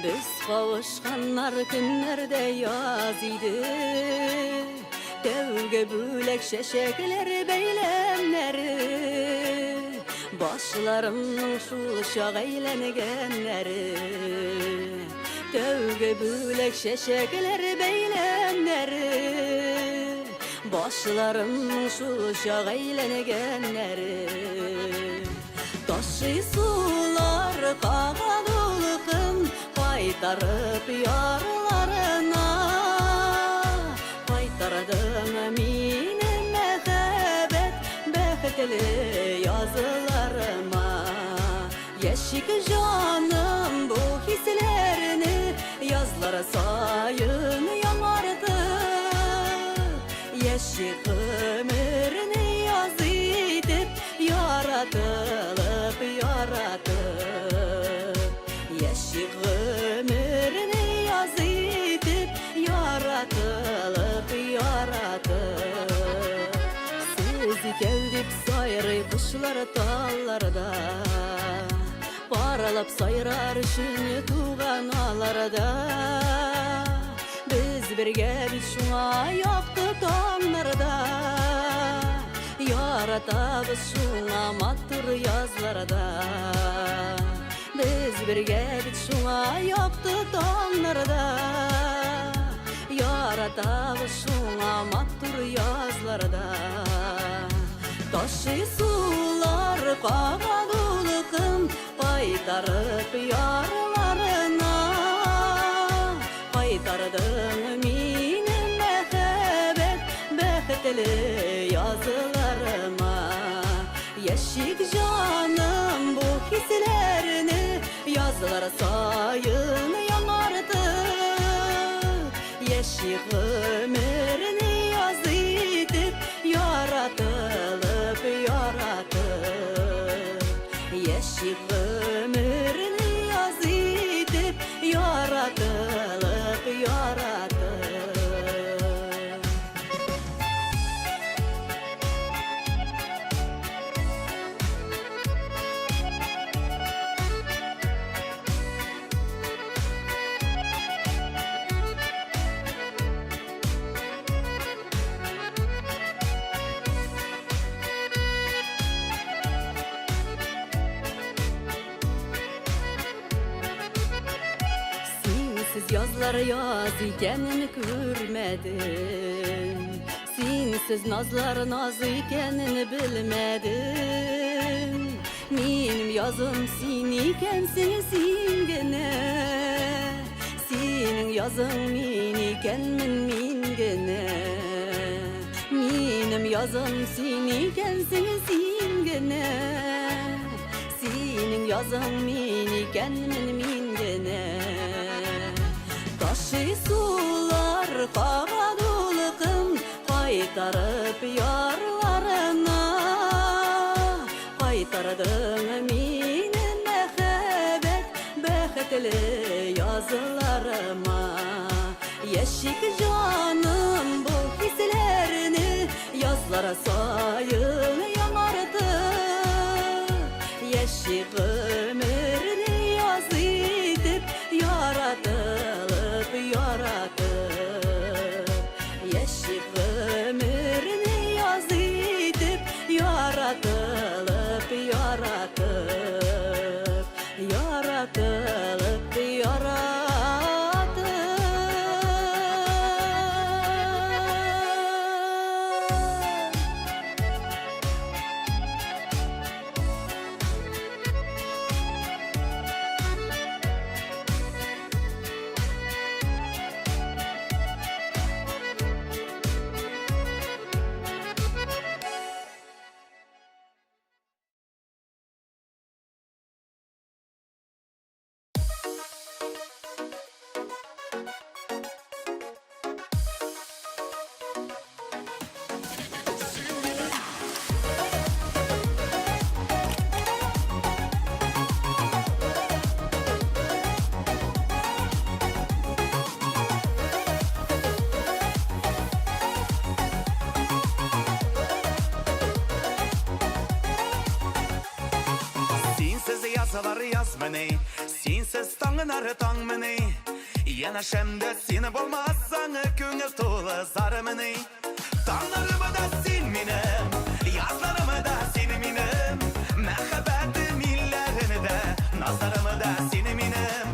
Без кавышканнар көннәрдә яз иде. Тәүге бүләк чәчәкләр бәйләмнәре. Башларымның шул чак әйләнгәннәре. Тәүге бүләк чәчәкләр бәйләмнәре. Башларымның шул чак әйләнгәннәре. Ташый сулар кага дулкын, кайтарып ярларына. Кайтардың мине мәхәббәт бәхетле язларыма. Яшик җаным бу хисләрне язлар саен яңартып. Яшик гомерне яз итеп, яратылып, яратып. Яшик гомерне яз итеп, яратылып, яратып. Сез икәү дип сайрый кошлар талларда. Паралап сайрар өчен туган аларда. Без бергә бит шуңа якты таңнарда. Яратабыз шуңа матур язларда. Без бергә бит шуңа якты таңнарда. Яратабыз шуңа матур язларда. Ташый сулар кага дулкын, кайтарып ярларына. Кайтардың мине мәхәббәт бәхетле язларыма. Яшик җаным бу хисләрне язлар саен яңартып. Яшик гомерне яз итеп, яратылып, яратып. Яшик гомерне яз итеп, яратылып, яратып. Синсез язлар яз икәнен күрмәдем. Синсез назлар наз икәнен белмәдем. Минем язым син икәнсең син генә. Синең язың мин икәнмен мин генә. Минем язым син икәнсең син генә. Синең язың мин икәнмен мин генә. Ташый сулар кага дулкын, кайтарып ярларына. Кайтардың мине мәхәббәт бәхетле язларыма. Яшик җаным бу хисләрне язлар саен яңартып. Яшик гомерне яз итеп, яратылып, яратып. Яшик гомерне яз итеп, яратылып, яратып. Яратылып, яратып. Синсез таңнары таңмыни? Янәшәмдә син булмасаң, күңел тулы зармыни? Таңнарымы да син минем, язларымы да син минем, мәхәббәтем илләрен дә, назларымы да син минем.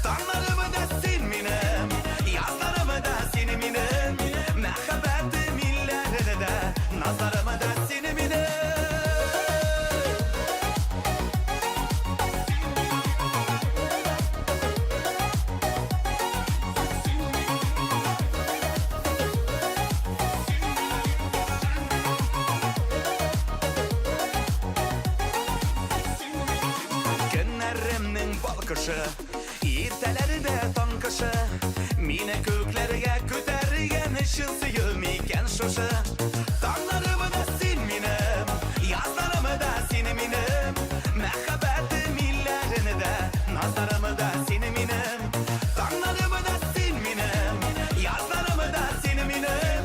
Таңнарымы да син минем, язларымы да син минем, мәхәббәтем илләрен дә, назларымы да син минем. Көннәремнең балкышы, иртәләре дә таң кышы, мине күкләргә күтәргән чын сөю микән шушы? Таңнарымы да син минем, язларымы да син минем, мәхәббәтем илләрен дә, назларымы да син минем. Таңнарымы да син минем, язларымы да син минем,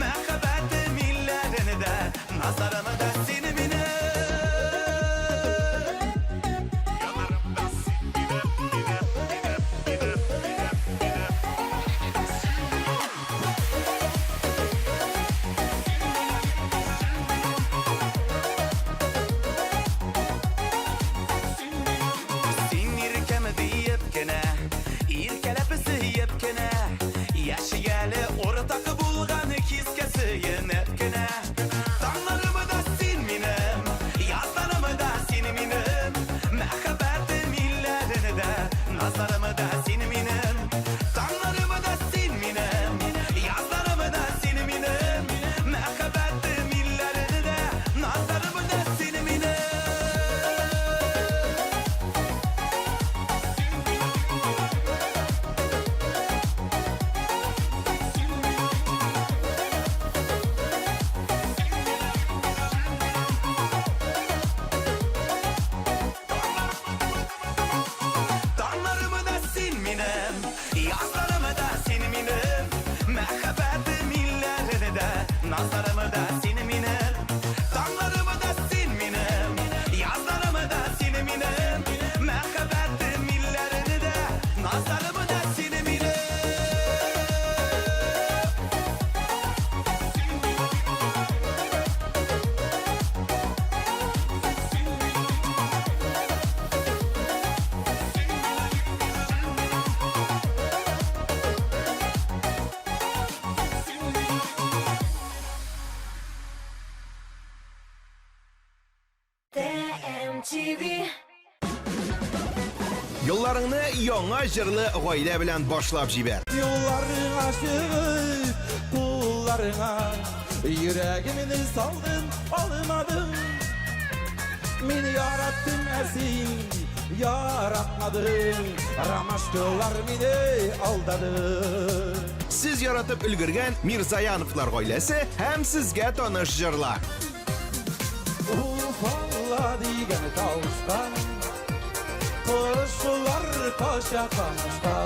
мәхәббәтем илләрен дә, назларымы да син минем. Син иркәм диеп кенә, иркәләп сөеп кенә, яши әле уртак булган хискә сөенеп кенә. Таңнарымы да син минем, язларымы да син минем, мәхәббәтем илләрен дә, назларымы да син минем. Таңнарымы да син минем, язларымы да син минем, мәхәббәтем илләрен дә, назларымы да син минем. Таңнарымы да син минем, язларымы да син минем, мәхәббәтем илләрен дә, назларымы да син минем. Таңнарымы да син минем, язларымы да син минем, мәхәббәтем илләрен дә, назларымы да син минем. ТМТV. Юлларыңны яңа җырлы гаилә белән башлап җибәр. Юлларыңа чыгып, кулларыңа Йөрәгемне салдым, алмадым. Мин яраттым, ә син яратмадың. Ромашкалар мине алдады. Сез яратып өлгергән Мирзаяновлар гаиләсе һәм сезгә таныш җырлар. Уфалла дигән тавышка Кошлар кача камышка.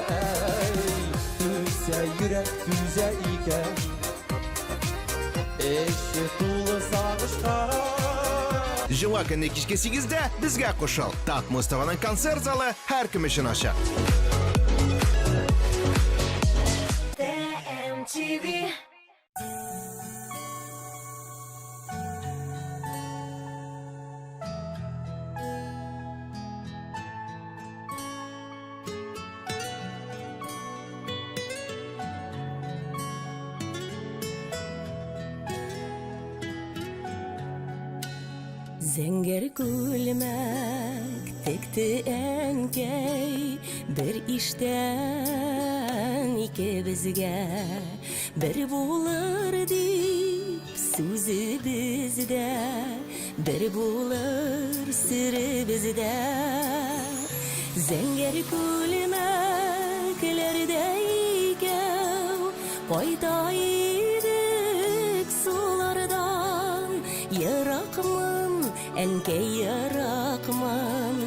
Әй, түзә йөрәк, түзә икән, Эче тулы сагышка. Җомга көнне кичке 8-дә безгә кушыл. Татмус ТВның концерт залы һәркем өчен ачык. ТМТV. Зәңгәр күлмәк текте әнкәй, бер иштән икебезгә, бер булыр дип сүзебездә, бер булыр серебездә. Зәңгәр күлмәкләрдә икәү кайта идек сулардан. Еракмын, әнкәй, еракмын,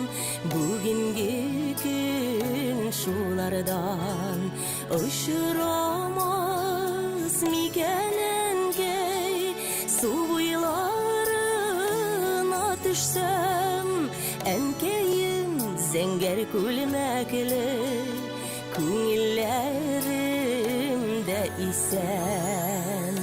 бүгенге көн шулардан. Очрамас микән, әнкәй, су буйларына төшсәм, әнкәем, Зәңгәр күлмәкле күңелләрем дә исән.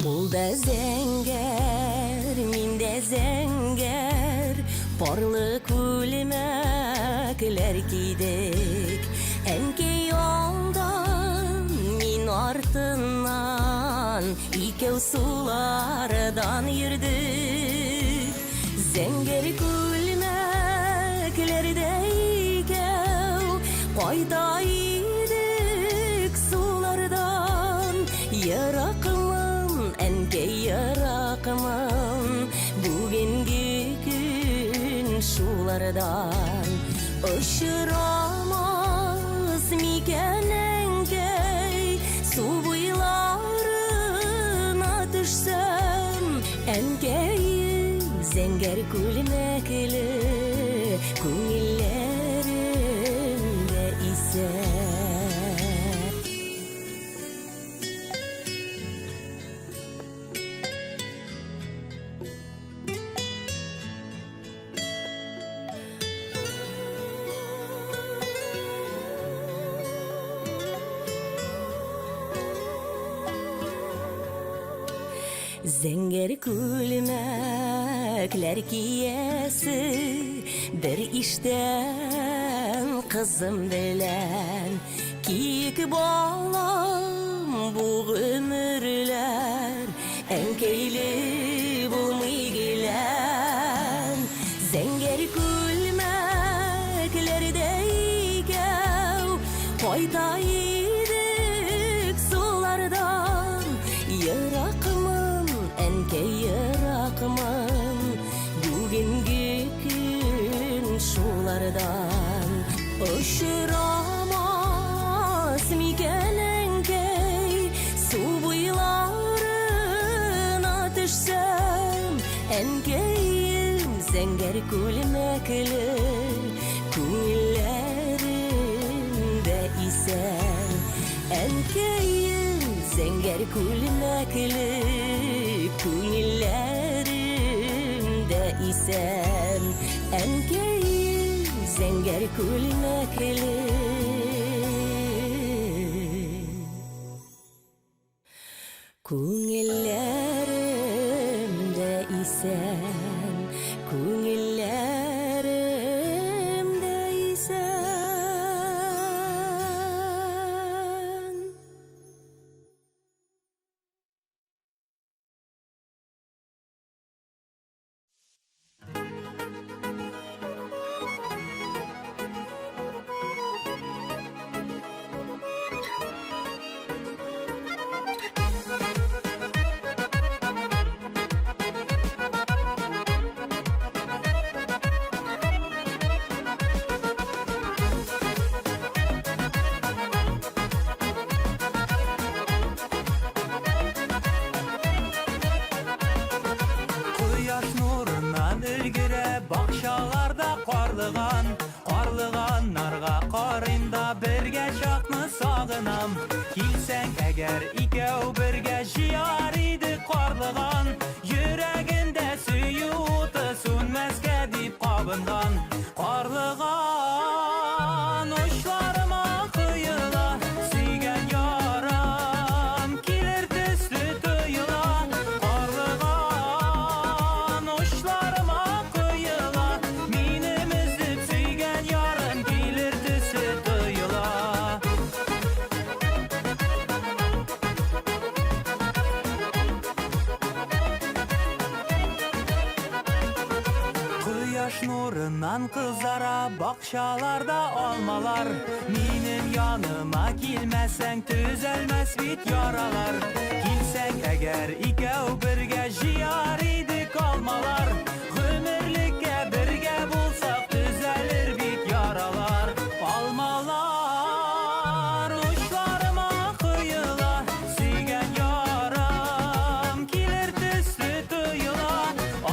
Ул да зәңгәр, мин дә зәңгәр, парлы күлмәкләр кидек. Әнкәй алдан, мин артыннан, икәү сулардан йөрдек. Зәңгәр күлмәкләрдә икәү кайта идек сулардан. Еракмын, әнкәй, еракмын, бүгенге көн шулардан. Очрамас микән әнкәй, су буйларына төшсәм, әнкәем, зәңгәр күлмәкле күңелләрем дә исән. Зәңгәр күлмәкләр киясе бер иштән кызым белән. Киек балам бу гомерләр әнкәйле булмый гелән. Зәңгәр күлмәкләрдә икәү кайта идек сулардан. Еракмын, әнкәй, еракмын, бүгенге көн шулардан. Очрамас микән әнкәй, су буйларына төшсәм, әнкәем, зәңгәр күлмәкле күңелләрем дә исән. Әнкәем, зәңгәр күлмәкле күңелләрем дә исән. Әнкәем, зәңгәр күлмәкле Күңелләрем дә исән, күңелләрем дә исән. Кояш нурыннан өлгерә бакчаларда карлыган. Карлыганнарга карыйм да бергә чакны сагынам. Килсәң әгәр икәү бергә җыяр идек карлыган. Йөрәгендә сөю уты сүнмәскә дип кабынган. Карлыган очларыма коела, сөйгән ярым килер төсле тоела. Карлыган очларыма коела, минем өзеп сөйгән ярым килер төсле тоела. Кояш нурыннан кызара бакчаларда алмалар. Минем яныма килмәсәң төзәлмәс бит яралар. Килсәң әгәр икәү бергә җыяр идек алмалар. Гомерлеккә бергә булсак төзәлер бит яралар. Алмалар очларыма коела, сөйгән ярым килер төсле тоела.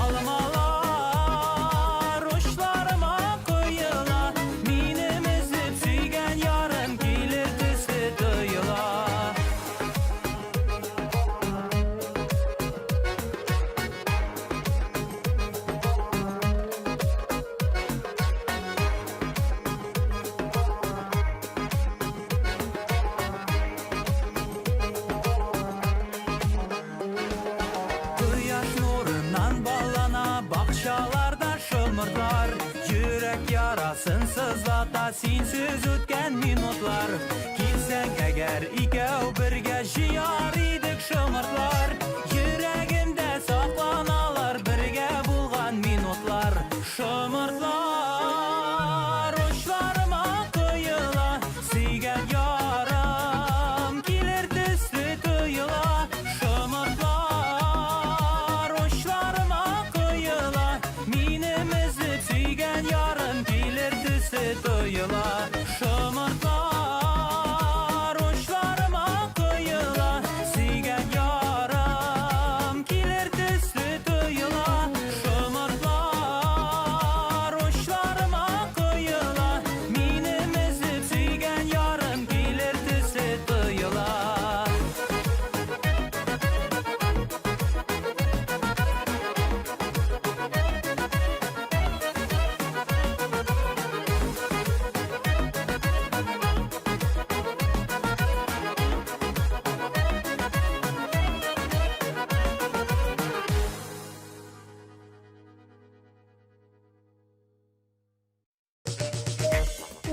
Алмалар очларыма коела, минем өзеп сөйгән ярым килер төсле тоела. Ярысын сызлата синсез үткән минутлар. Килсәң әгәр икәү бергә җыяр идек шомыртлар. Йөрәгемдә сакланалар бергә булган минутлар. Шомыртлар очларыма коела, сөйгән ярым килер төсле тоела. Шомыртлар очларыма коела, минем өзеп сөйгән ярым килер төсле тоела. Шомыртлар очларыма коела, сөйгән ярым килер төсле тоела. Шомыртлар очларыма коела, минем өзеп сөйгән ярым килер төсле тоела.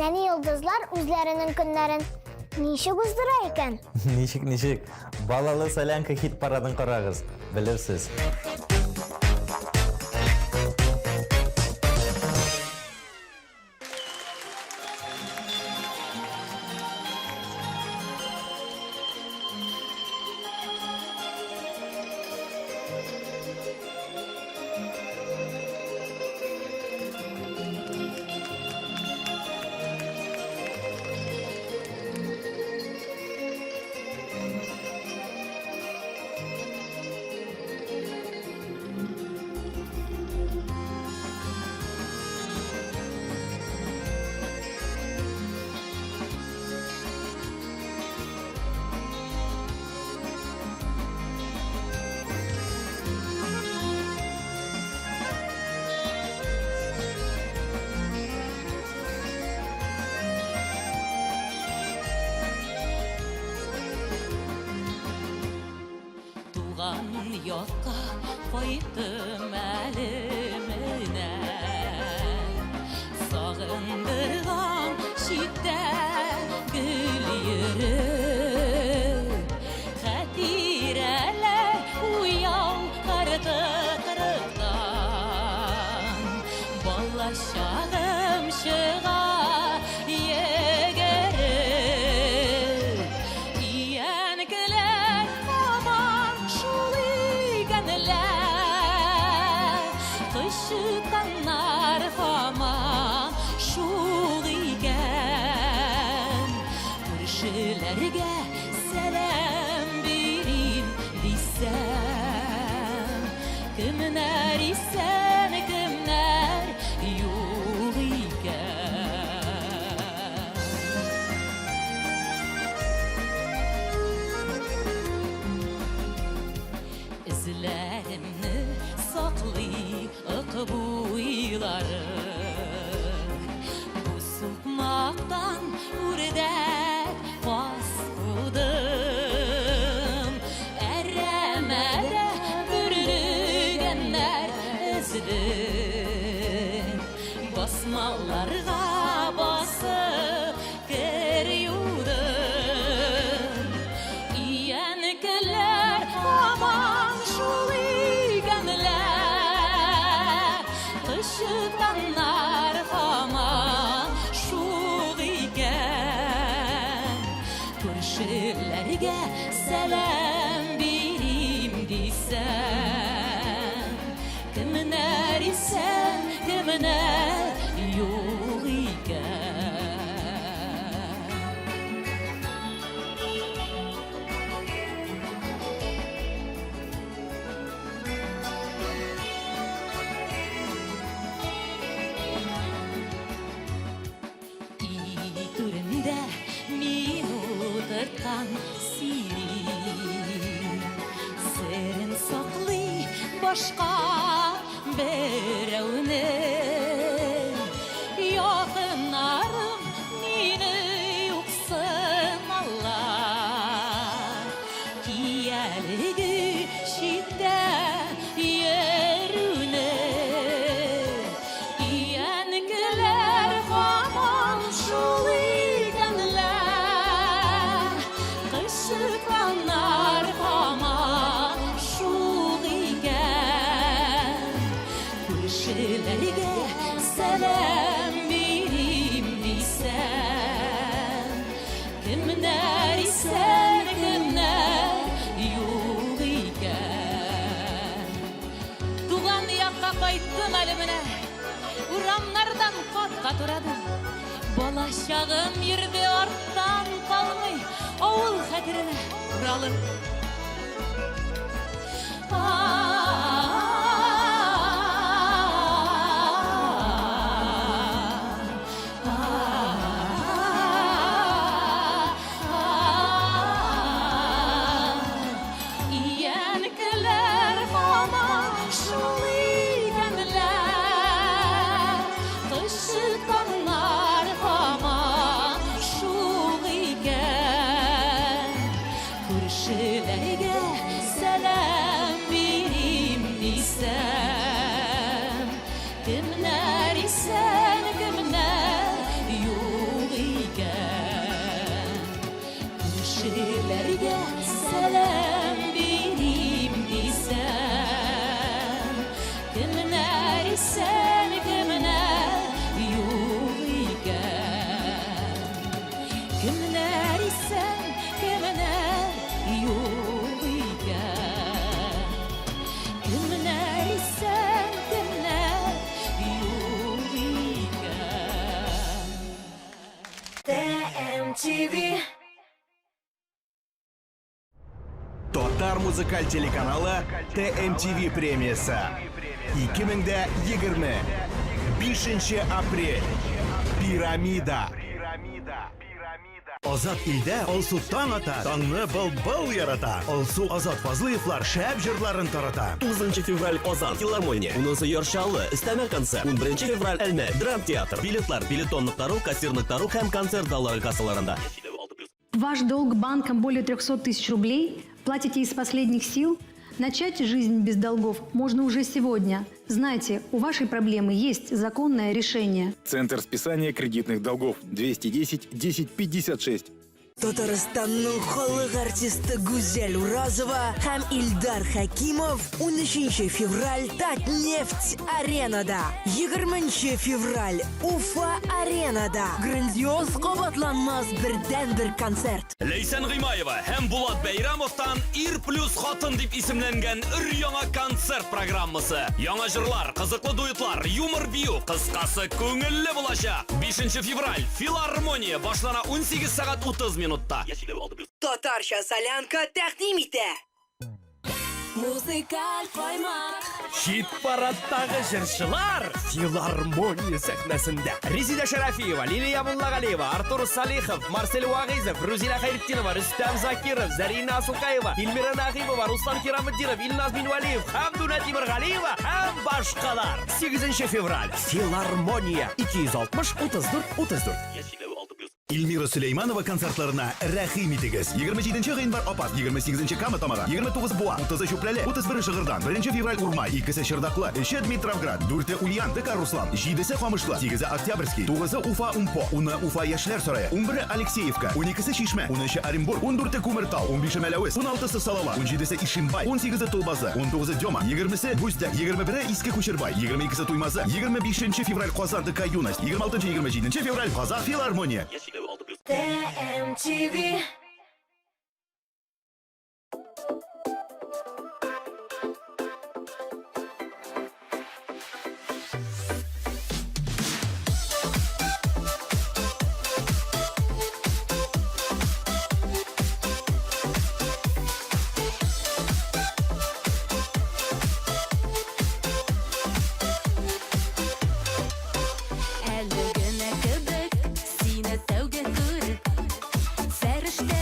Нәни йолдызлар үзләренең көннәрен ничек уздыра икән? Ничек, ничек? Балалы солянка хит парадын карагыз, белерсез. Туган якка кайттым әле менә. Сагындырган читтә гөл йөреп. Хатирәләр уяу карты кырыктан. Бала чагым чыга йөгереп. Өянкеләр һаман шул игәнләр. Кычытканнар һаман шул икән. Күршеләргә сәлам бирим дисәм, кемнәр исән, кемнәр юк икән. Эзләремне саклый ык буйлары. Бу сукмактан үрдәк каз кудым. Әрәмәдә бөрлегәннәр эзлим. Басмаларга басып кер юдым. Өянкеләр һаман шул игәнләр. Кычытканнар һаман шул икән. Күршеләргә сәлам бирим дисәм, кемнәр исән, кемнәр юк икән. Өй түрендә мин утырткан сирень Серен саклый башка берәүнең. Якыннарым мине юксыналар. Киялеге читтә йөрүне. Өянкеләр Күршеләргә сәлам бирим дисәм, Кемнәр исән, кемнәр юк икән. Туган якка кайттым әле менә, Урамнардан кат-кат урадым. Бала чагым йөрде арттан калмый, Авыл хәтеренә уралып. Иянкеләр һаман шул икәнләр, Кычытканнар һаман шул икән. Күршеләргә сәлам бирим дисәм, Кемнәр исән, кемнәр юк икән. Күршеләргә сәлам бирим дисәм, Кемнәр исән, кемнәр юк икән. Кемнәр исән, кемнәр юк икән. Кемнәр исән, кемнәр юк икән. ТМТВ. Татар музыкаль телеканалы ТМТВ премиясе 2020 5 апрель Пирамида. Азат илдә Алсу таң ата, таңны былбыл ярата. Алсу Азат Фазлыевлар шәп җырларын тарата. 9 февраль Казан, Филармония, 10 Яр Чаллы, өстәмә концерт, 11 февраль Әлмәт, Драм театр. Билетлар билетон.ру, кассир.ру һәм концерт заллары кассаларында. Ваш долг банкам более 300 тысяч рублей? Платите из последних сил? Начать жизнь без долгов можно уже сегодня. Знайте, у вашей проблемы есть законное решение. Центр списания кредитных долгов 210 10 56. Татарстанның халык артисты Гүзәл Уразова һәм Илдар Хәкимов 13 февраль Татнефть аренада. 20 февраль Уфа аренада. Грандиоз кабатланмас бердәнбер концерт. Ләйсән Гыймаева һәм Булат Бәйрамовтан Ир плюс хатын дип исемләнгән өр-яңа концерт программасы. Яңа җырлар, кызыклы дуэтлар, юмор бию, кыскасы күңелле булачак. 5 февраль Филармония башлана 18 сәгать 30 минутта. Татарча солянка тәкъдим итә. Музыкаль каймак. Хит-парадтагы җырчылар филармония сәхнәсендә. Резеда Шарафиева, Лилия Муллагалиева, Артур Салихов, Марсель Вагыйзов, Рузилә Хәйретдинова, Рөстәм Закиров, Зәринә Асылкаева, Эльмира Нәгыймова, Руслан Кираметдинов, Илназ Минвәлиев, Хәмдүнә Тимергалиева һәм башкалар. 8 февраль. Филармония. 260 34 34. Эльмира Сөләйманова концертларына рәхим итегез. 27 гыйнвар Апас, 28 Кама Тамагы, 29 Буа, 30 Чүпрәле, 31 Шыгырдан, 1 февраль Урмай, 2 Чырдаклы, 3 Дмитровград, 4 Ульян, ДК Руслан, 7 Камышлы, 8 Октябрьский, 9 Уфа Умпо, 10 Уфа Яшьләр сарае, 11 Алексеевка, 12 Чишмә, 13 Оренбург, 14 Күмертау, 15 Мәләвез, 16 Салават, 17 Ишимбай, 18 Толбазы, 19 Дема, 20 Бүздәк, 21 Иске Күчербай, 22 Туймазы, 25 февраль Казан ДК Юность, 26-27 февраль Казан Филармония. ТМТВ. Әле генә кебек сине тәүге күреп, Фәрештә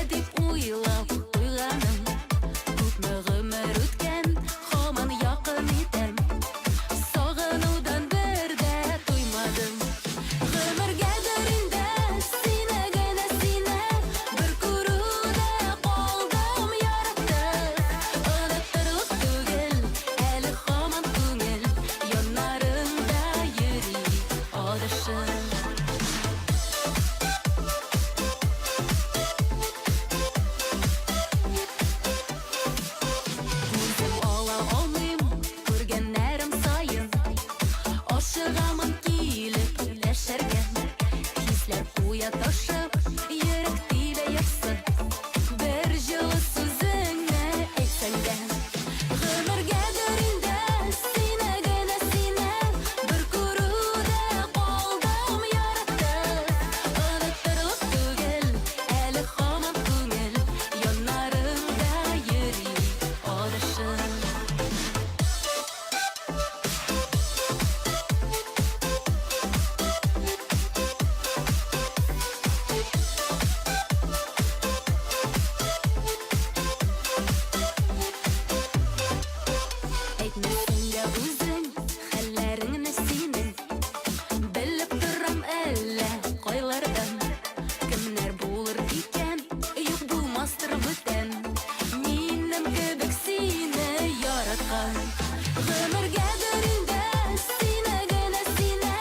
Гомергәдер инде сине генә сине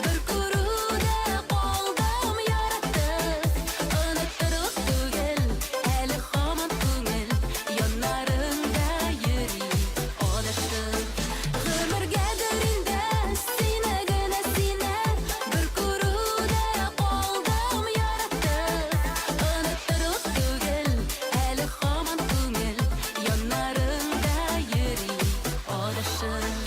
Бер күрүдә калдым яратып Оныттырлык түгел әле һаман күңел Яннарыңда йөри адашып Гомергәдер инде сине генә сине Бер күрүдә калдым яратып Оныттырлык түгел әле һаман күңел Яннарыңда йөри адашып.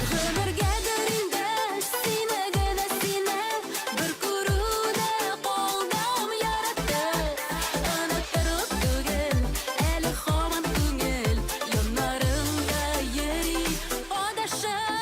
Гомергәдер инде сине генә сине Бер күрүдә калдым яратып Оныттырлык түгел әле һаман күңел Яннарыңда йөри адашып.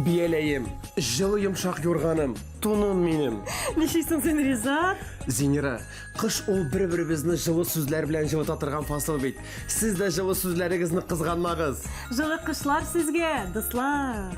Бияләем, җылы йомшак юрганым, туным минем. Нишлисең син, Ризат? Зинира, кыш ул бер-беребезне җылы сүзләр белән җылыта торган фасыл бит. Сез дә җылы сүзләрегезне кызганмагыз. Җылы кышлар сезгә, дуслар!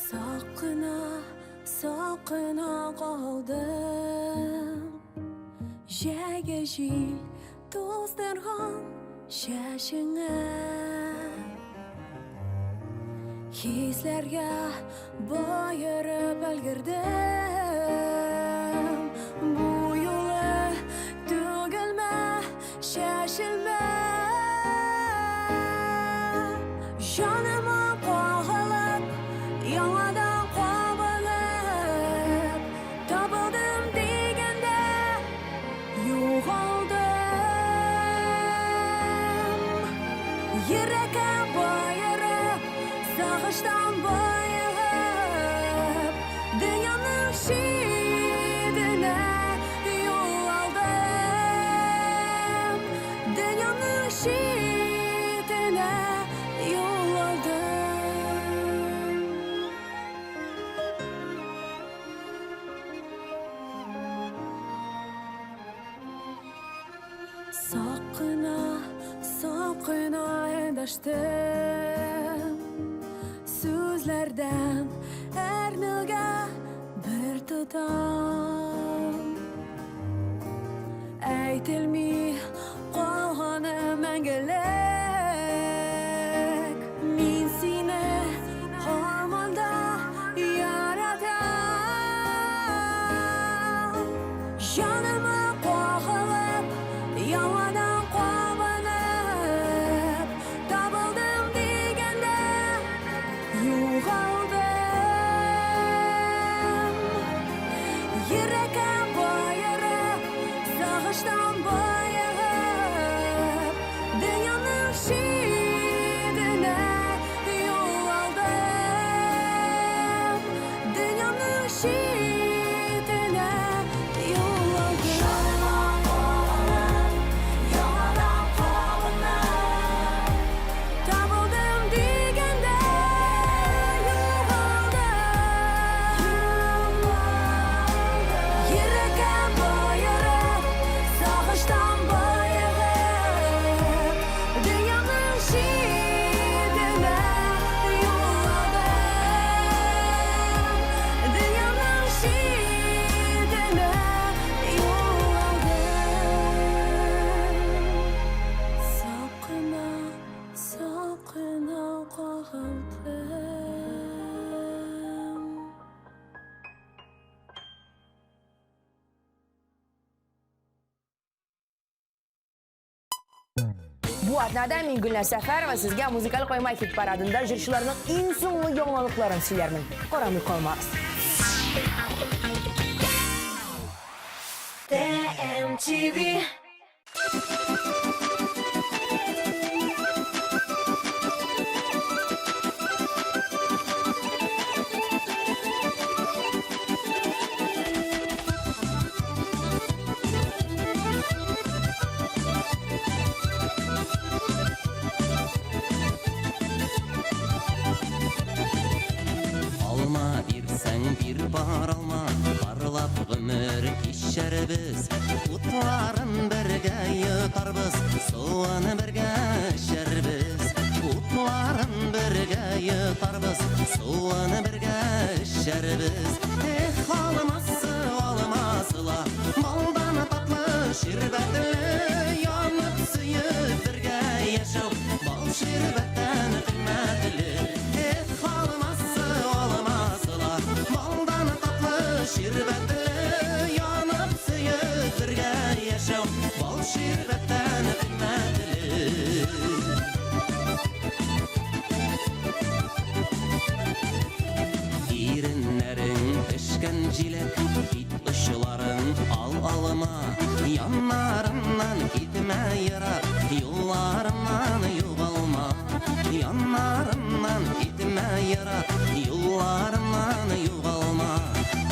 Сак кына, сак кына калдым. Җәйге җил туздырган чәчеңә. Хисләргә боерып өлгердем. Бу юлы түгелмә, чәчелмә. Җаныма кагылып, яңадан кабынып, табылдым дигәндә югалдым. Йөрәккә боерып, сагыштан боегып, дөньяның читенә юл алдым. Дөньяның читенә юл алдым. Сак кына, сак кына эндәштем. Сүзләрдән әрнүгә бер тотам. Әйтелми калганы мәңгелек. Мин сине һаман да яратам. Җаныма кагылып, яңадан кабынып, табылдым дигәндә югалдым. Йөрәккә боерып, сагыштан боегып, дөньяның читенә юл алдым. Дөньяның читенә юл алдым. Яңадан кабынып, табылдым дигәндә югалдым. Йөрәккә боерып, сагыштан калдым. Бу атнада мин Гөлназ Сәфәрова сезгә музыкаль кайма хит парадында җырчыларның иң соңгы яңалыкларын сөйләрмен. Карамый калмагыз. TMTV. Алма бирсәң бир бар алма, парлап гомер кичәрбез. Утларын бергә йотарбыз, суын бергә эчәрбез. Утларын бергә йотарбыз, суын бергә эчәрбез. Эх, алмасы, алмасы ла, балдан татлы, ширбәтле, янып сөеп бергә яшәү, бал ширбәттән кыйммәтле. Эх, алмасы, алмасы ла, балдан татлы, ширбәтле, янып сөеп бергә яшәү, бал ширбәттән кыйммәтле. Иреннәрең пешкән җиләк, бит очларың ал алма, яннарымнан китмә ерак, юлларымнан югалма. Яннарымнан китмә ерак, юлларымнан югалма.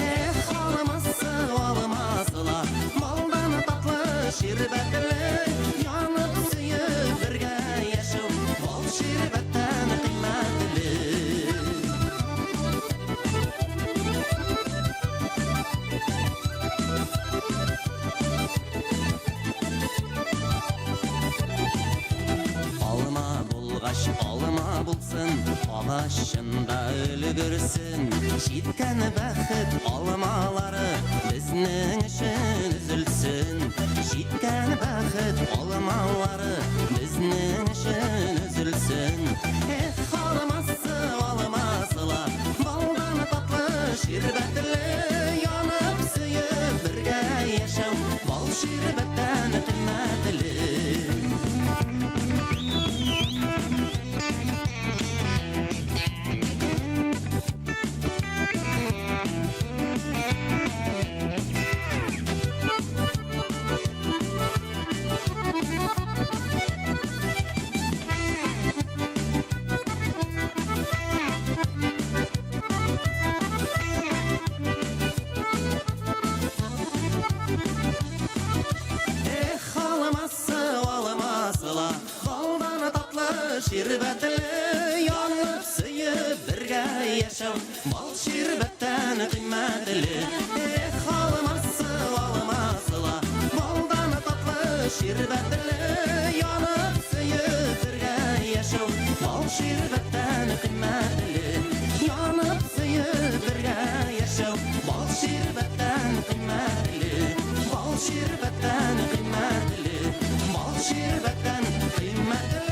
Эх, алмасы, алмасы ла, балдан татлы, ширбәтле, янып сөеп бергә яшәү, бал ширбәттән кыйммәтле. Алма булгач алма булсын, агачында өлгерсен. Җиткән бәхет алмалары безнең өчен өзелсен. Җиткән бәхет алмалары безнең өчен өзелсен. Эх, алмасы, алмасы ла, балдан татлы, ширбәтле, янып сөеп бергә яшәү, бал ширбәттән кыйммәтле. Эх, алмасы, алмасы ла, балдан татлы, ширбәтле, янып сөеп бергә яшәү, бал ширбәттән кыйммәтле. Эх, алмасы, алмасы ла, балдан татлы, ширбәтле, янып сөеп бергә яшәү, бал ширбәттән кыйммәтле. Янып сөеп бергә яшәү, бал ширбәттән кыйммәтле. Бал ширбәттән кыйммәтле, бал ширбәттән кыйммәтле.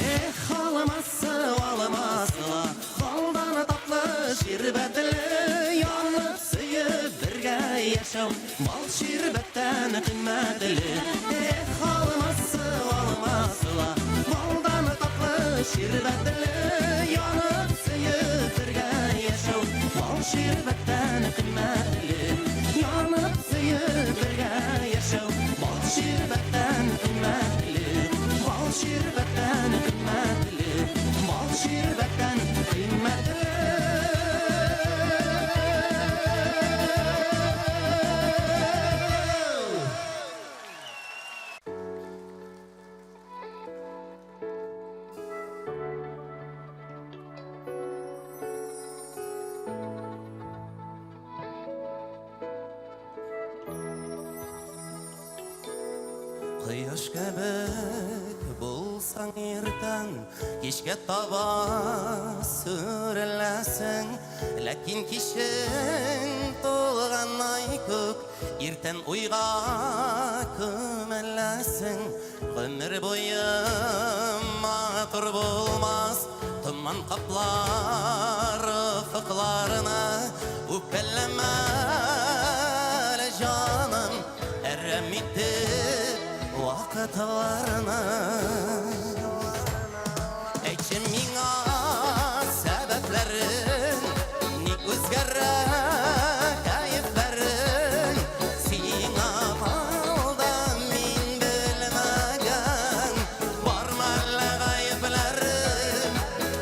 Эх, алмасы, алмасы ла, балдан татлы, ширбәтле, янып сөеп бергә яшәү, бал ширбәттән кыйммәтле. Эх, алмасы, алмасы ла, балдан татлы, ширбәтле, янып сөеп бергә яшәү, бал ширбәттән кыйммәтле. Янып сөеп бергә яшәү, бал ширбәттән кыйммәтле. Бал ширбәттән кыйммәтле, бал ширбәттән кыйммәтле. Кояш кебек булсаң иртән, кичкә таба сүреләсең. Ләкин кичен тулган ай күк Иртән уйга күмеләсең. Гомер буе матур булмас, Томан каплар офыкларны. Үпкәләмә әле, җаным, Әрәм итеп вакытларны. Әйтче миңа сәбәпләрен, Ник үзгәрә кәефләрең? Сиңа алда мин белмәгән Бармы әллә гаепләрем?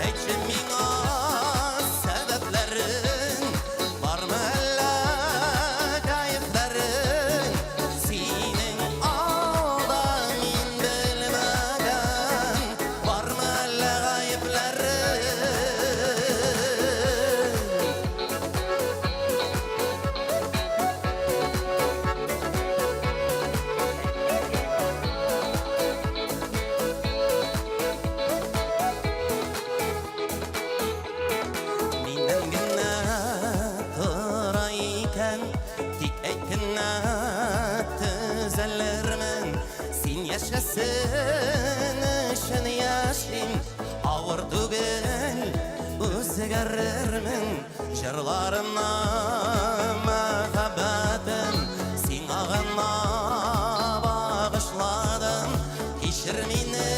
Әйтче миңа сәбәпләрен, Бармы әллә гаепләрең? Синең алда мин белмәгән Бармы әллә гаепләрең? Миннән генә тора икән, тик әйт кенә, төзәлермен. Син яшәсен өчен яшим, авыр түгел, үзгәрермен. Җырларымны, мәхәббәтем, сиңа гына багышладым. Кичер мине,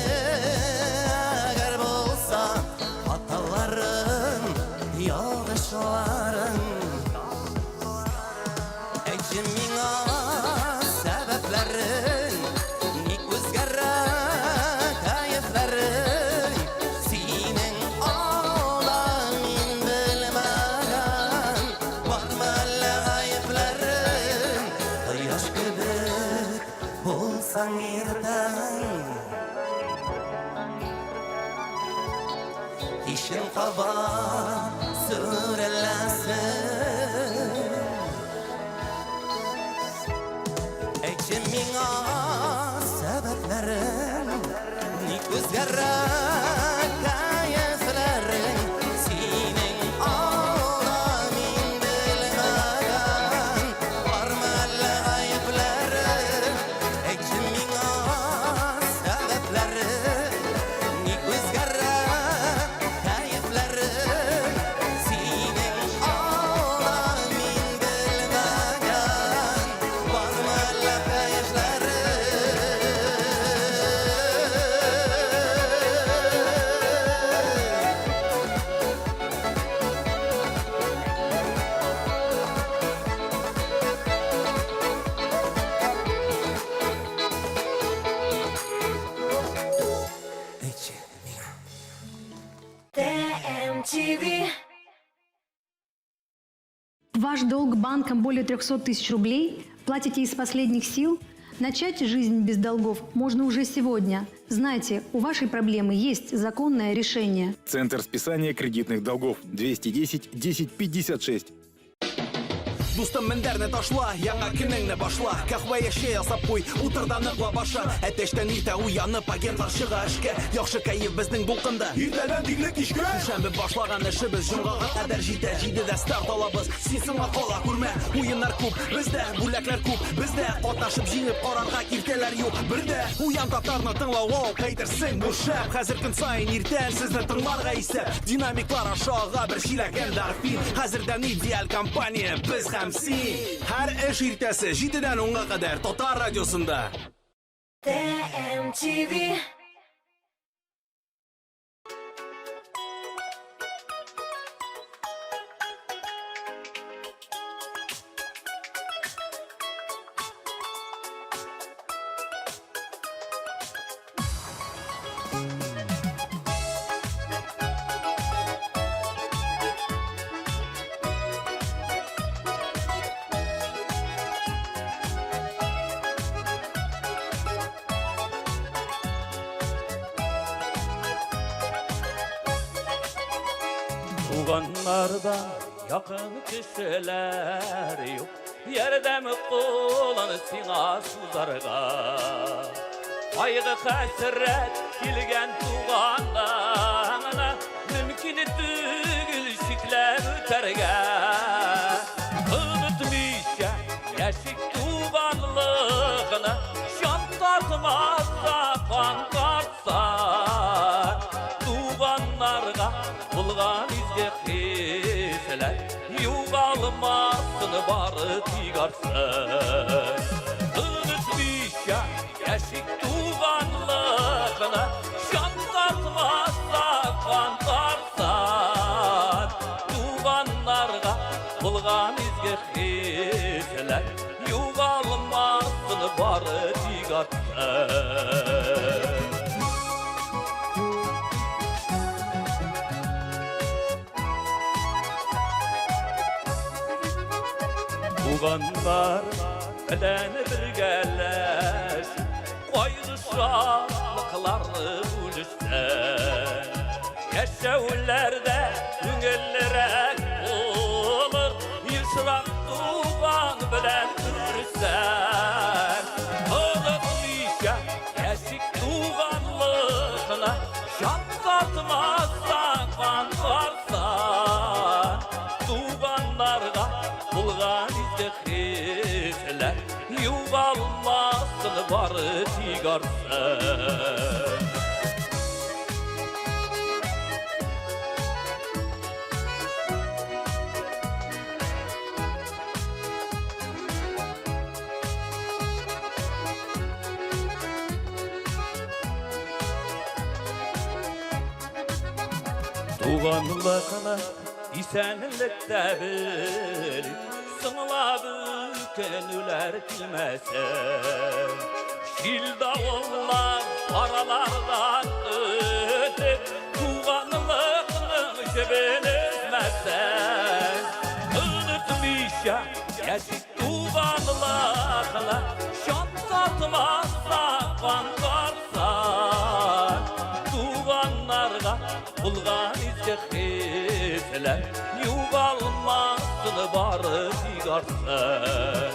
әгәр булса хаталарым, ялгышларым. Әйтче миңа сәбәпләрен, Ник үзгәрә кәефләрең? Синең алда мин белмәгән Бармы әллә гаепләрең? Кояш кебек булсаң иртән, Кичен кабат сүреләсең. Әйтче миңа сәбәпләрен, Ник үзгәрә кәефләрең? Синең алда мин белмәгән Бармы әллә гаепләрең? Әйтче миңа сәбәпләрен, Ник үзгәрә кәефләрең? Синең алда мин белмәгән Бармы әллә кәефләрең? Әйтче миңа. ТМТВ. Ваш долг банкам более 300 тысяч рублей? Платите из последних сил? Начать жизнь без долгов можно уже сегодня. Знайте, у вашей проблемы есть законное решение. Центр списания кредитных долгов 210 10 56. Дустым, мендәрне ташла, яңа көнеңне башла. Каһвә я чәй ясап куй, утыр да ныклап аша. Әтәчтән иртә уянып, агентлар чыга эшкә. Яхшы кәеф безнең дулкында. Иртәдән тикле кичкә. Шәмбе башлаган эшебез җомгага кадәр җитә. 7дә старт алабыз. Син соңга кала күрмә. Уеннар күп, бездә бүләкләр күп. Бездә катнашып җиңеп карарга киртәләр юк. Бердә Уян татарны тыңлау вау, әйтерсең бу шәп. Хәзер көн саен иртән сезне тыңларга исәп. Динамиклар аша ага бер чиләк эндорфин. Хәзердән идеаль компания без һәм син. Һәр эш иртәсе 7дән 10-га кадәр Татар радиосында. ТМТВ. Туганнардан якын кешеләр юк, Ярдәм кулын сиңа сузарга. Кайгы хәсрәт килгән туганнарына Мөмкин түгел чикләп үтәргә. Югалмасын бары тик артсын. Онытмыйча яшик туганлыкны, Җан тартмаса, кан тартсын. Туганнарга булган изге хисләр Югалмасын бары тик артсын. Туганнар белән бергәләшеп, Кайгы шатлыкларны бүлешсәң, Яшәүләрдә күңеллерәк булыр, Ешрак туган белән күрешсәң. Онытмыйча яшик туганлыкны, Җан тартмасаң, кан тартсаң, Туганнарга булган изге хисләр Югалмасын бары тик артсын. Туганлыкны исәнлектә белик, Соңлап үкенүләр килмәсен. Җил давыллар аралардан өтеп, Туганлыкның җебен өзмәсен. Онытмыйча яшик туганлыкны, Җан тартмаса, кан тартса. Туганнарга булган изге хисләр Югалмасын бары тик артсын.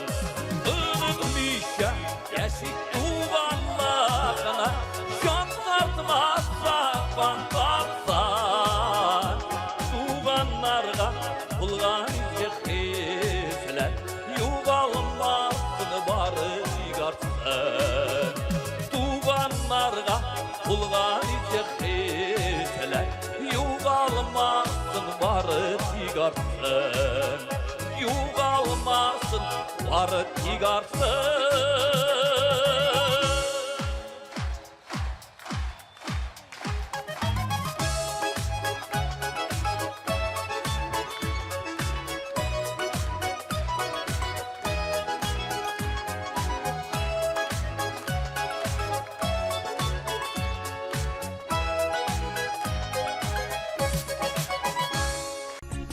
Онытмыйча яшик туганлыкны, Җан тартмаса, кан тартса. Туганнарга булган изге хисләр Югалмасын бары тик артсын. Туганнарга булган изге хисләр Югалмасын бары тик артсын. Югалмасын бары тик артсын.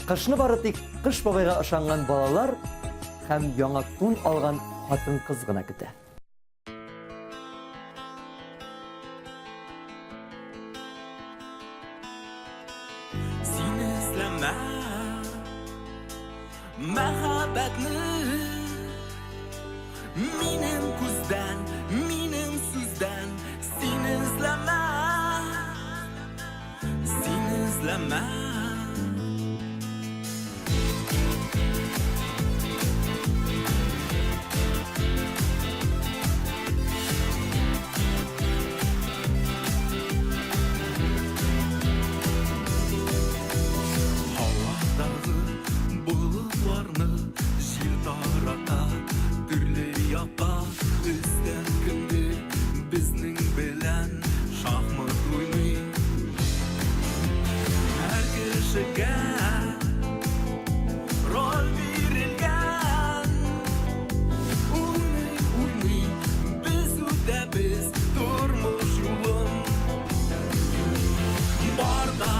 Кышны бары тик Кыш бабайга ышанган балалар һәм яңа тун алган хатын-кыз гына көтә. Син эзләмә мәхәббәтне Минем күздән, минем сүздән Син эзләмә Син эзләмә Һавадагы болытларны җил тарата төрле якка. Өстән кемдер безнең белән шахмат уйный. Һәр кешегә роль бирелгән. Уйный, уйный, без үтәбез тормыш юлын. Бар да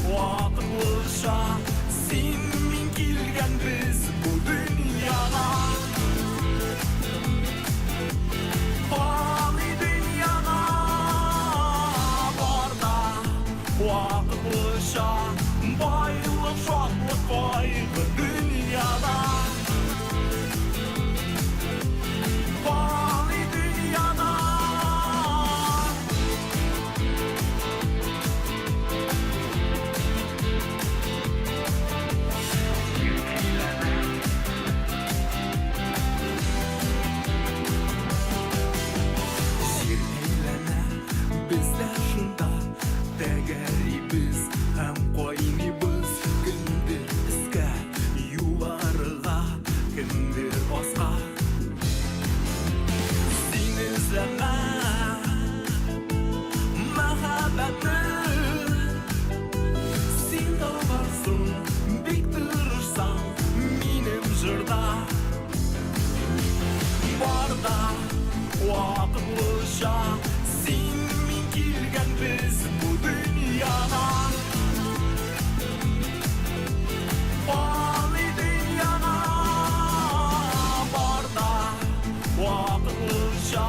вакытлыча, син мин килгәнбез бу дөньяга. Фани дөньяга бар да вакытлыча, байлык, шатлык, кайгы дөньяда. Фани дөньяда. Җир әйләнә, без дә шунда тәгәрибез һәм кай Вакытлыча син мин килгәнбез бу дөньяга. Фани дөньяга бар да вакытлыча,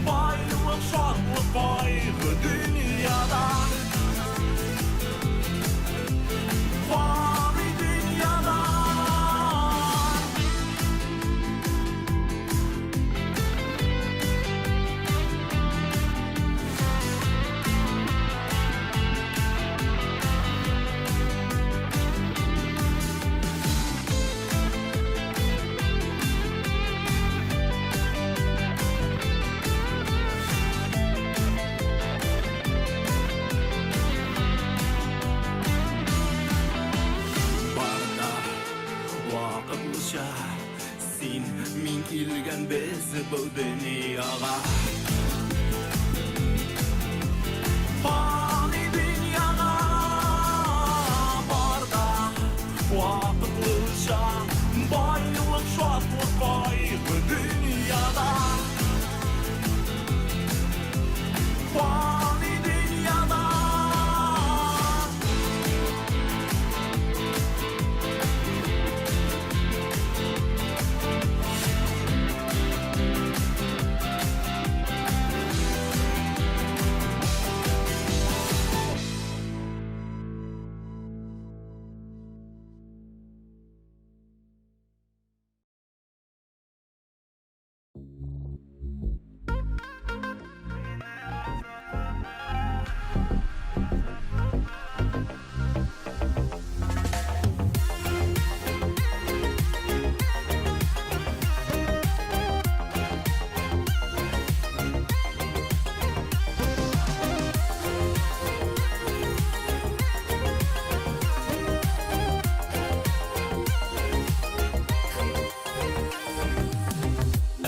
байлык, шатлык, кайгы дөньяда. Фани дөньяда. Барда вакытлыча син мин килгәнбез бу дөньяга. Фани дөньяга барда вакытлыча, байлык, шатлык, кайгы дөньяда. Фани дөньяда.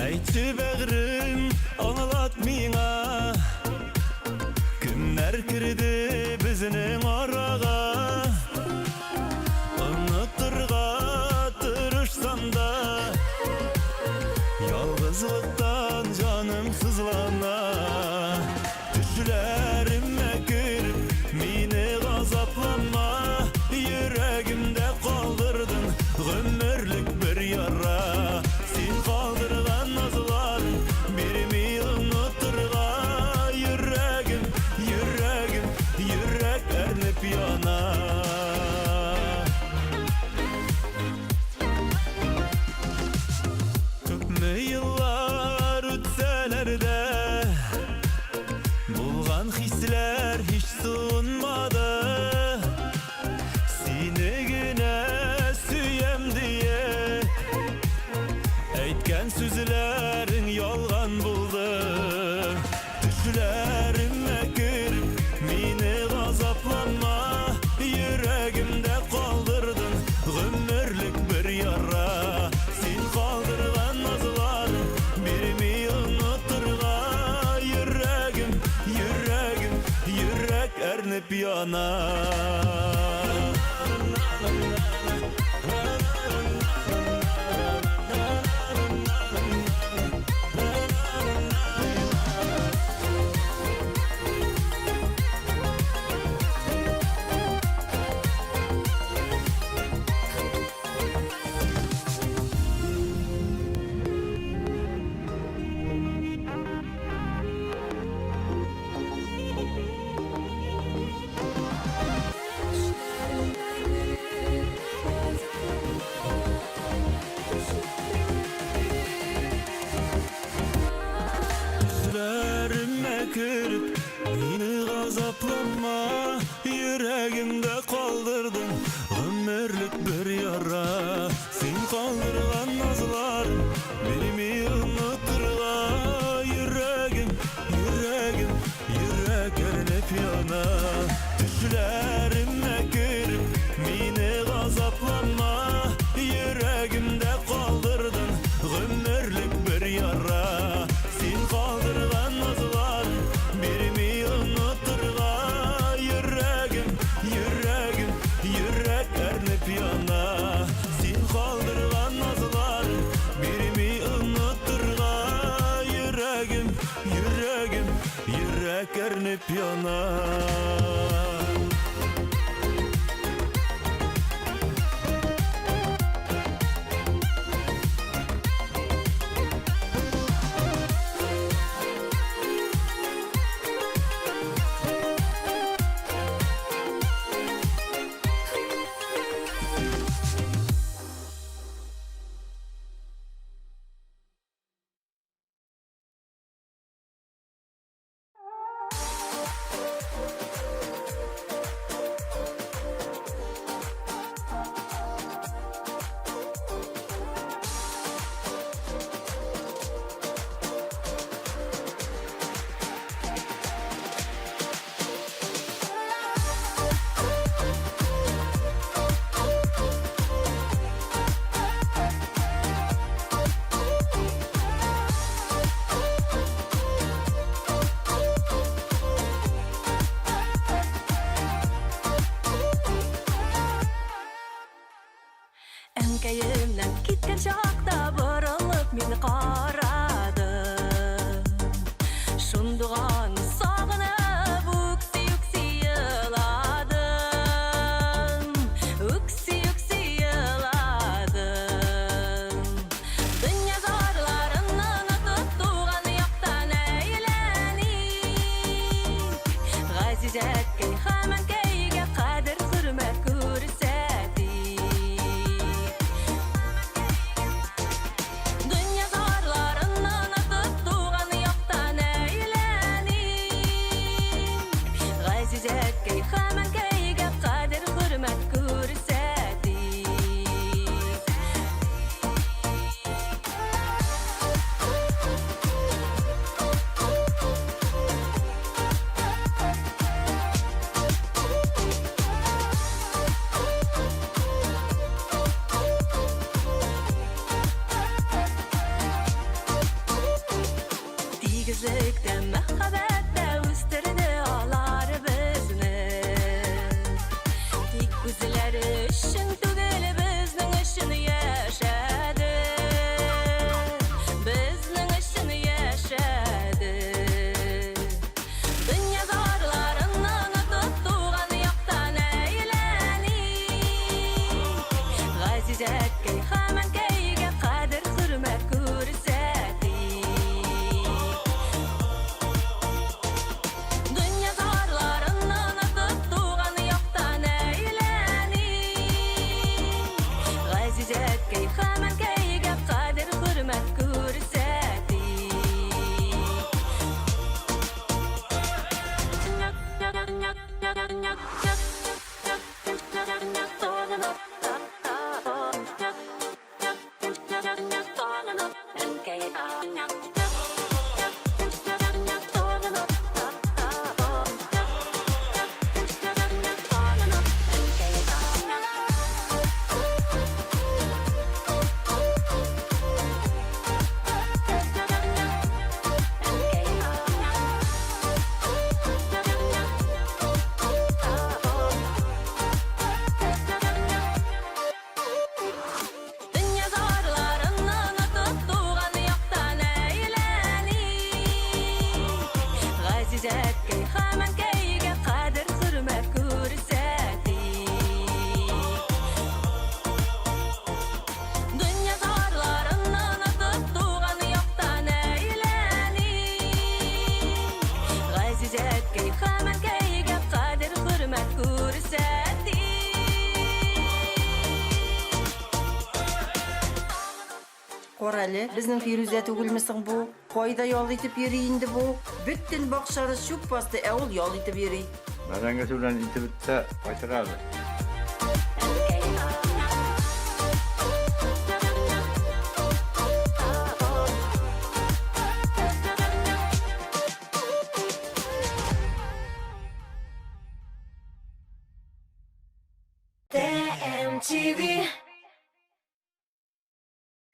Әйтче бәгърем, аңлат миңа, Кемнәр керде безнең арага? Онытырга тырышсам да, Ялгызлыктан җаным сызлана. Төшләремә кереп, мине газаплама, Йөрәгемдә калдырдың гомерлек бер яра. Син калдырган назларың бирми онытырга. Йөрәгем, йөрәгем, йөрәк әрнеп яна. Күпме еллар үтсәләр дә, Булган хисләр һич суынмады. Сине генә сөям диеп Әйткән сүзләрең ялган булды. Төшләремә кереп, мине газаплама, Йөрәгемдә калдырдың гомерлек бер яра. Син калдырган назларың бирми онытырга. Йөрәгем, йөрәгем, йөрәк әрнеп яна. Йөрәк әрнеп яна. Әнкәемнән киткән чакта борылып мин карадым. Шундуган сагынып үкси-үкси еладым. Үкси-үкси еладым. Дөнья зарларын онытып туган яктан әйләник. Газиз әткәй һәм әнкәйгә кадер-хөрмәт күрсәтик. Дөнья зарларын онытып туган яктан әйләник. Газиз әткәй һәм әнкәйгә кадер-хөрмәт күрсәтик. Тигезлектә, мәхәббәттә үстерде алар безне. Тик үзләре өчен түгел, безнең өчен яшәде. Безнең өчен яшәде. Дөнья зарларын онытып туган яктан әйләник. Газиз әткәй һәм әнкәйгә кадер-хөрмәт күрсәтик. Дөнья зарларын онытып туган яктан әйләник. Газиз әткәй һәм әнкәйгә кадер-хөрмәт күрсәтик. Дөнья зарларын онытып туган яктан әйләник. Газиз әткәй һәм әнкәйгә кадер-хөрмәт күрсәтик. Дөнья зарларын онытып туган яктан әйләник. Газиз әткәй һәм әнкәйгә кадер-хөрмәт күрсәтик. Кара әле, безнең Фирүзә түгелме соң бу? Кайда ял итеп йөри инде бу? Бөтен бакчаны чүп басты, ә ул ял итеп йөри. Бәрәңгесе белән ите бетсә, кайтыр әле. ТМТВ.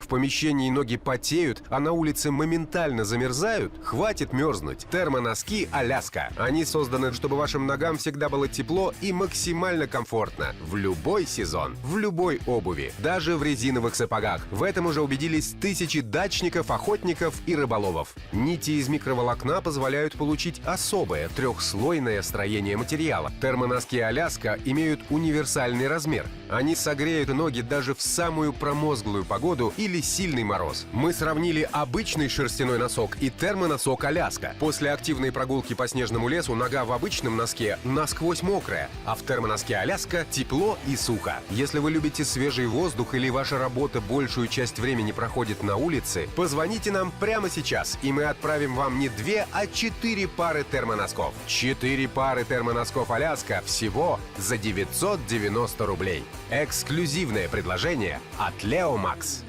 В помещении ноги потеют, а на улице моментально замерзают? Хватит мерзнуть. Термоноски «Аляска». Они созданы, чтобы вашим ногам всегда было тепло и максимально комфортно. В любой сезон, в любой обуви, даже в резиновых сапогах. В этом уже убедились тысячи дачников, охотников и рыболовов. Нити из микроволокна позволяют получить особое трехслойное строение материала. Термоноски «Аляска» имеют универсальный размер. Они согреют ноги даже в самую промозглую погоду или сильный мороз. Мы сравнили обычный шерстяной носок и термоносок «Аляска». После активной прогулки по снежному лесу нога в обычном носке насквозь мокрая, а в термоноске «Аляска» тепло и сухо. Если вы любите свежий воздух или ваша работа большую часть времени проходит на улице, позвоните нам прямо сейчас, и мы отправим вам не 2, а 4 пары термоносков. 4 пары термоносков «Аляска» всего за 990 рублей. Эксклюзивное предложение от Лео Макс.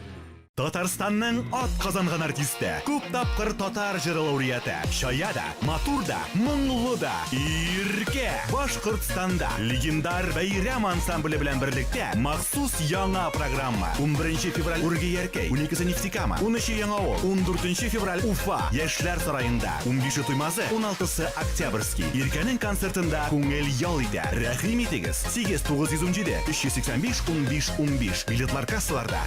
Татарстанның ат казанган артисты, күп тапкыр татар җыры лауреаты, чая да, матур да, моңлы да, Иркә, Башкортстанда легендар Бәйрәм ансамбле белән берлектә махсус яңа программа. 11 февраль Үрге-Яркәй, 12 Нефтекама, 13 Яңавыл, 14 февраль Уфа, Яшьләр сараенда, 15 Туймазы, 16 Октябрьский. Иркәнең концертында күңел ял итә. Рәхим итегез. 8 917 385 15 15. Билетлар кассаларда.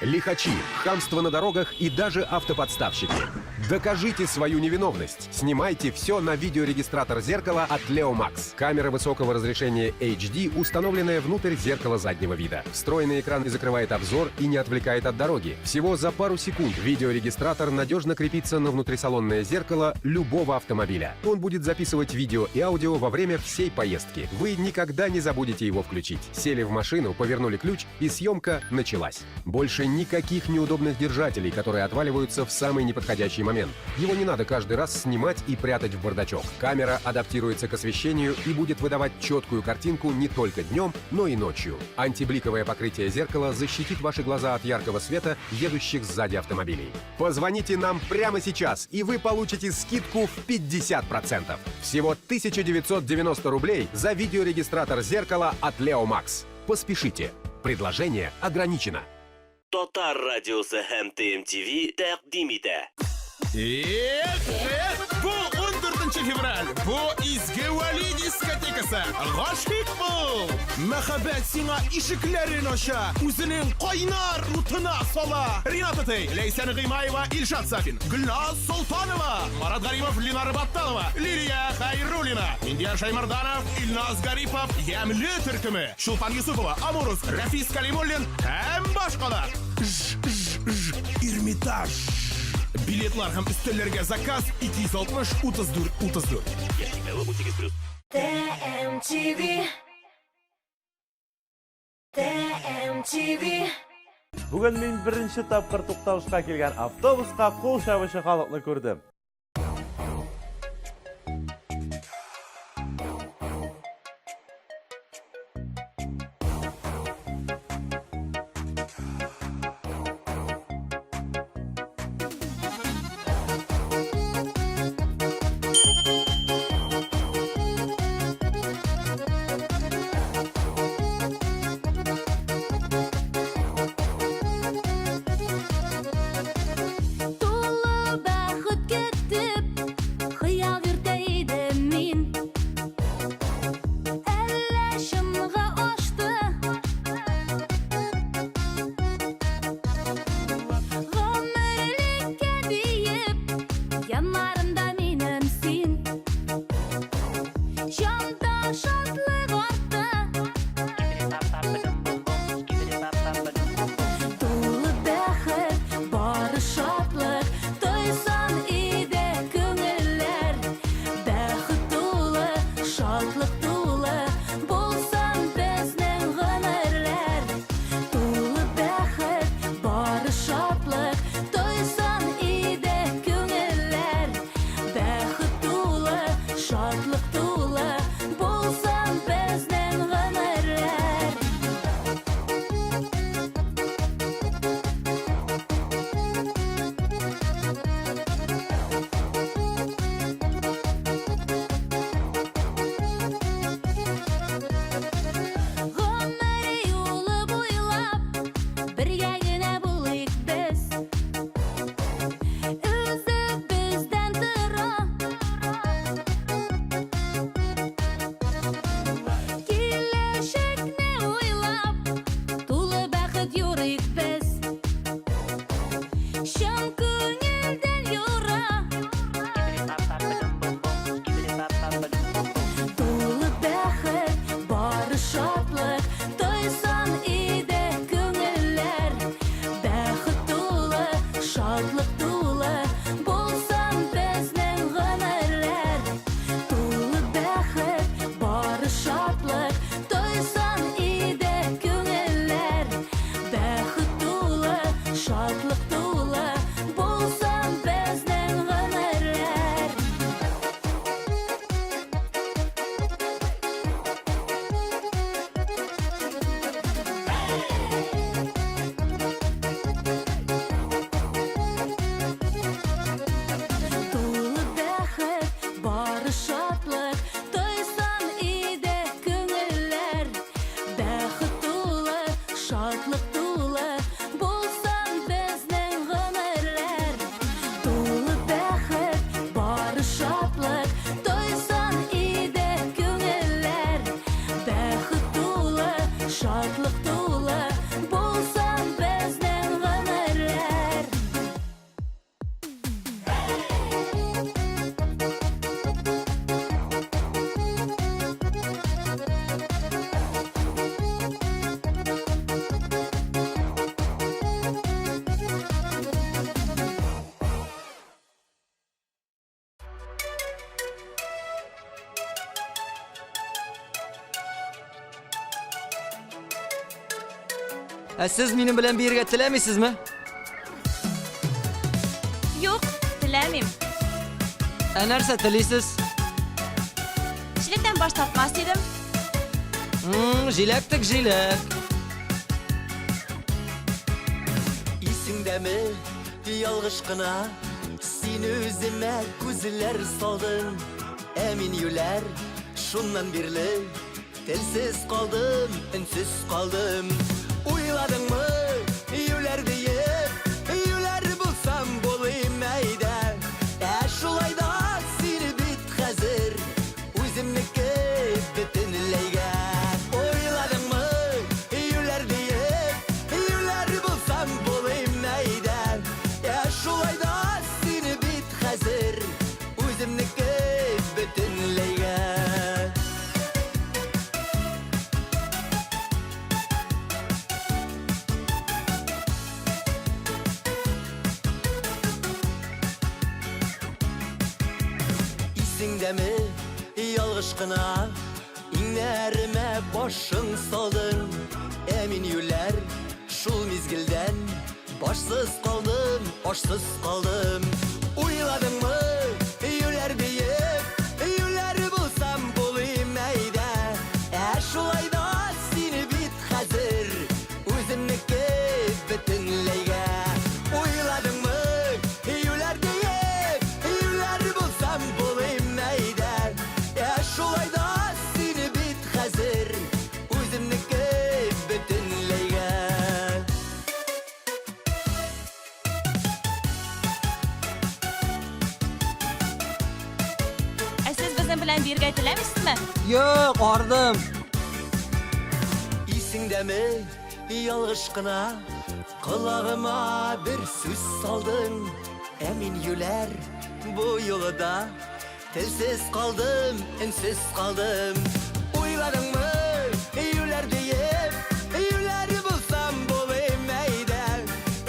Лихачи, хамство на дорогах и даже автоподставщики. Докажите свою невиновность. Снимайте все на видеорегистратор зеркала от Leo Max. Камера высокого разрешения HD, установленная внутрь зеркала заднего вида. Встроенный экран закрывает обзор и не отвлекает от дороги. Всего за пару секунд видеорегистратор надежно крепится на внутрисалонное зеркало любого автомобиля. Он будет записывать видео и аудио во время всей поездки. Вы никогда не забудете его включить. Сели в машину, повернули ключ, и съемка началась. Больше никаких неудобных держателей, которые отваливаются в самый неподходящий момент. Его не надо каждый раз снимать и прятать в бардачок. Камера адаптируется к освещению и будет выдавать четкую картинку не только днем, но и ночью. Антибликовое покрытие зеркала защитит ваши глаза от яркого света, едущих сзади автомобилей. Позвоните нам прямо сейчас, и вы получите скидку в 50%. Всего 1990 рублей за видеорегистратор зеркала от Leo Max. Поспешите. Предложение ограничено. Татар радиосы һәм ТМТВ тәкъдим итә. Эх, эх, бу 14 февраль, бу Изге Вәли дискотекасы. Гашыйк бул! Мәхәббәт сиңа ишекләрен ача, үзенең кайнар утына сала. Рената Тей, Ләйсән Гыймаева, Илшат Сафин, Гөлназ Солтанова, Марат Гаримов, Ленара Батталова, Лилия Хайруллина, Миндияр Шаймарданов, Илназ Гарипов, Ямле төркеме, Чулпан Юсупова, Амурус, Рафис Калимуллин һәм башкалар. Ж, ж, ж, Эрмитаж. Билетлар һәм өстәлләргә заказ 260 34 34. ТМТВ. ТМТВ. Бүген мин беренче тапкыр тукталышка килгән автобуска кул чабучы халыкны күрдем. Тулы бәхеткә. шатлык тулы булсын безнең гомерләр. Тулы бәхет, бары шатлык, тойсын иде күңелләр. Бәхет тулы, шатлык тулы булсын безнең гомерләр. Ә сез минем белән биергә теләмисезме? Юк, теләмим. Ә нәрсә телисез? Җиләктән баш тартмас идем. М, җиләк тек җиләк. Исеңдәме, ялгыш кына Син үземә күзләр салдың Ә мин юләр, шуннан бирле Телсез калдым, өнсез калдым Уйладыңмы, юләр диеп Юләр булсам булыйм әйдә Ә шулай да сине бит хәзер Үземнеке бөтенләйгә Уйладыңмы, юләр диеп Юләр булсам булыйм әйдә Ә шулай да сине бит хәзер Үземнеке бөтенләйгә Исеңдәме, ялгыш кына Иңнәремә башың салдың Ә мин юләр шул мизгелдән Башсыз калдым, ашсыз калдым Уйладыңмы, юләр диеп Юләр булсам булыйм әйдә Ә шулай да сине бит хәзер Үземнеке бөтенләйгә Уйладыңмы, юләр диеп Юләр булсам булыйм әйдә Ә шулай да сине бит хәзер Үземнеке бөтенләйгә Ә сез безнең белән биергә теләмисезме? Юк, ардым. Исеңдәме, ялгыш кына Колагыма бер сүз салдың Ә мин юләр бу юлы да Телсез калдым, өнсез калдым Уйладыңмы, юләр диеп Юләр булсам булыйм әйдә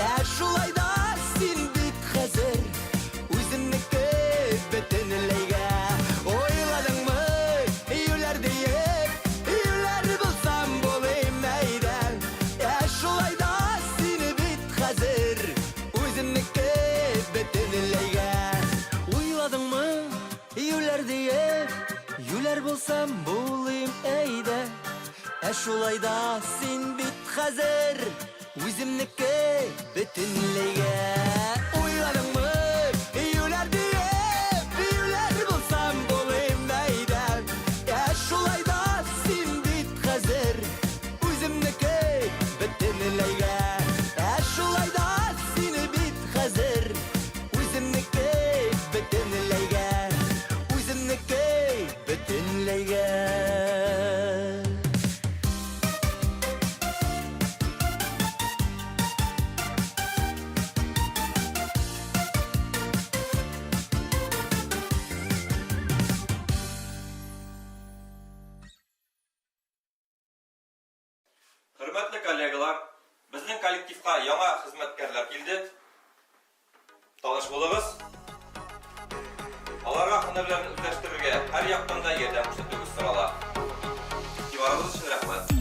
Ә шулай да син бит хәзер Үземнеке бөтенләйгә Уйладыңмы, юләр диеп Юләр булсам булыйм әйдә Ә шулай да сине бит хәзер Үземнеке бөтенләйгә Уйладыңмы, юләр диеп Юләр булсам булыйм әйдә Ә шулай да син бит хәзер Үземнеке бөтенләйгә Уйладыңмы, юләр диеп Юләр булсам булыйм әйдә Ә шулай да син бит хәзер Үземнеке бөтенләйгә Ә шулай да син бит хәзер Үземнеке бөтенләйгә Үземнеке бөтенләйгә Хөрмәтле коллегалар, безнең коллективка яңа хезмәткәрләр килде. Таныш булыгыз. Аларга һөнәрләрен үзләштерергә һәр яктан да ярдәм күрсәтүегез сорала. Игътибарыгыз өчен рәхмәт.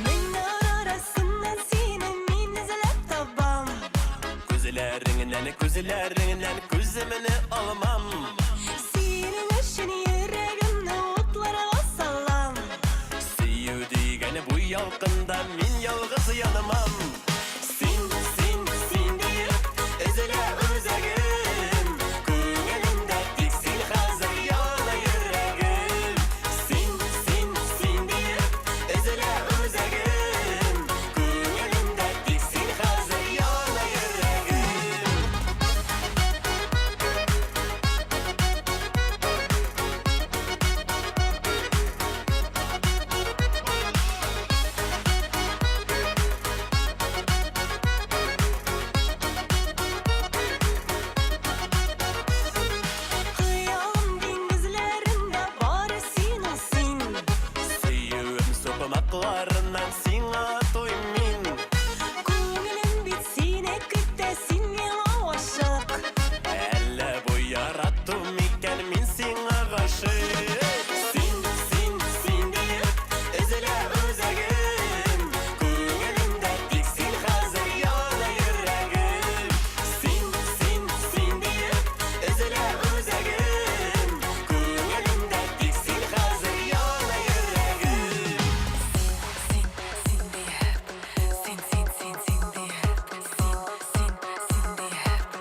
Меңнәр арасыннан сине мин эзләп табам. Күзләреңнән, күзләреңнән күземне алмам. Синең өчен йөрәгемне утларга салам. Сөю ялкында мин ялгыз янамам. Син, син, син диеп, өзелә үзәгем. Күңелемдә тик син хәзер яна йөрәгем. Син, син, син диеп, өзелә үзәгем. Күңелемдә тик син хәзер яна йөрәгем. Хыялым диңгезләрендә бары син ул син. Сөюем сукмакларыннан сиңа туймын мин. Күңелем бит сине көтә, син миңа гашык. Әллә бу ярату микән мин сиңа гашыйк. Син, син, син диеп, өзелә үзәгем. Күңелемдә тик син хәзер яна йөрәгем. Син, син, син диеп, өзелә үзәгем. Күңелемдә тик син хәзер яна йөрәгем. Син, син диеп, син, син, син, син диеп, син, син, син диеп,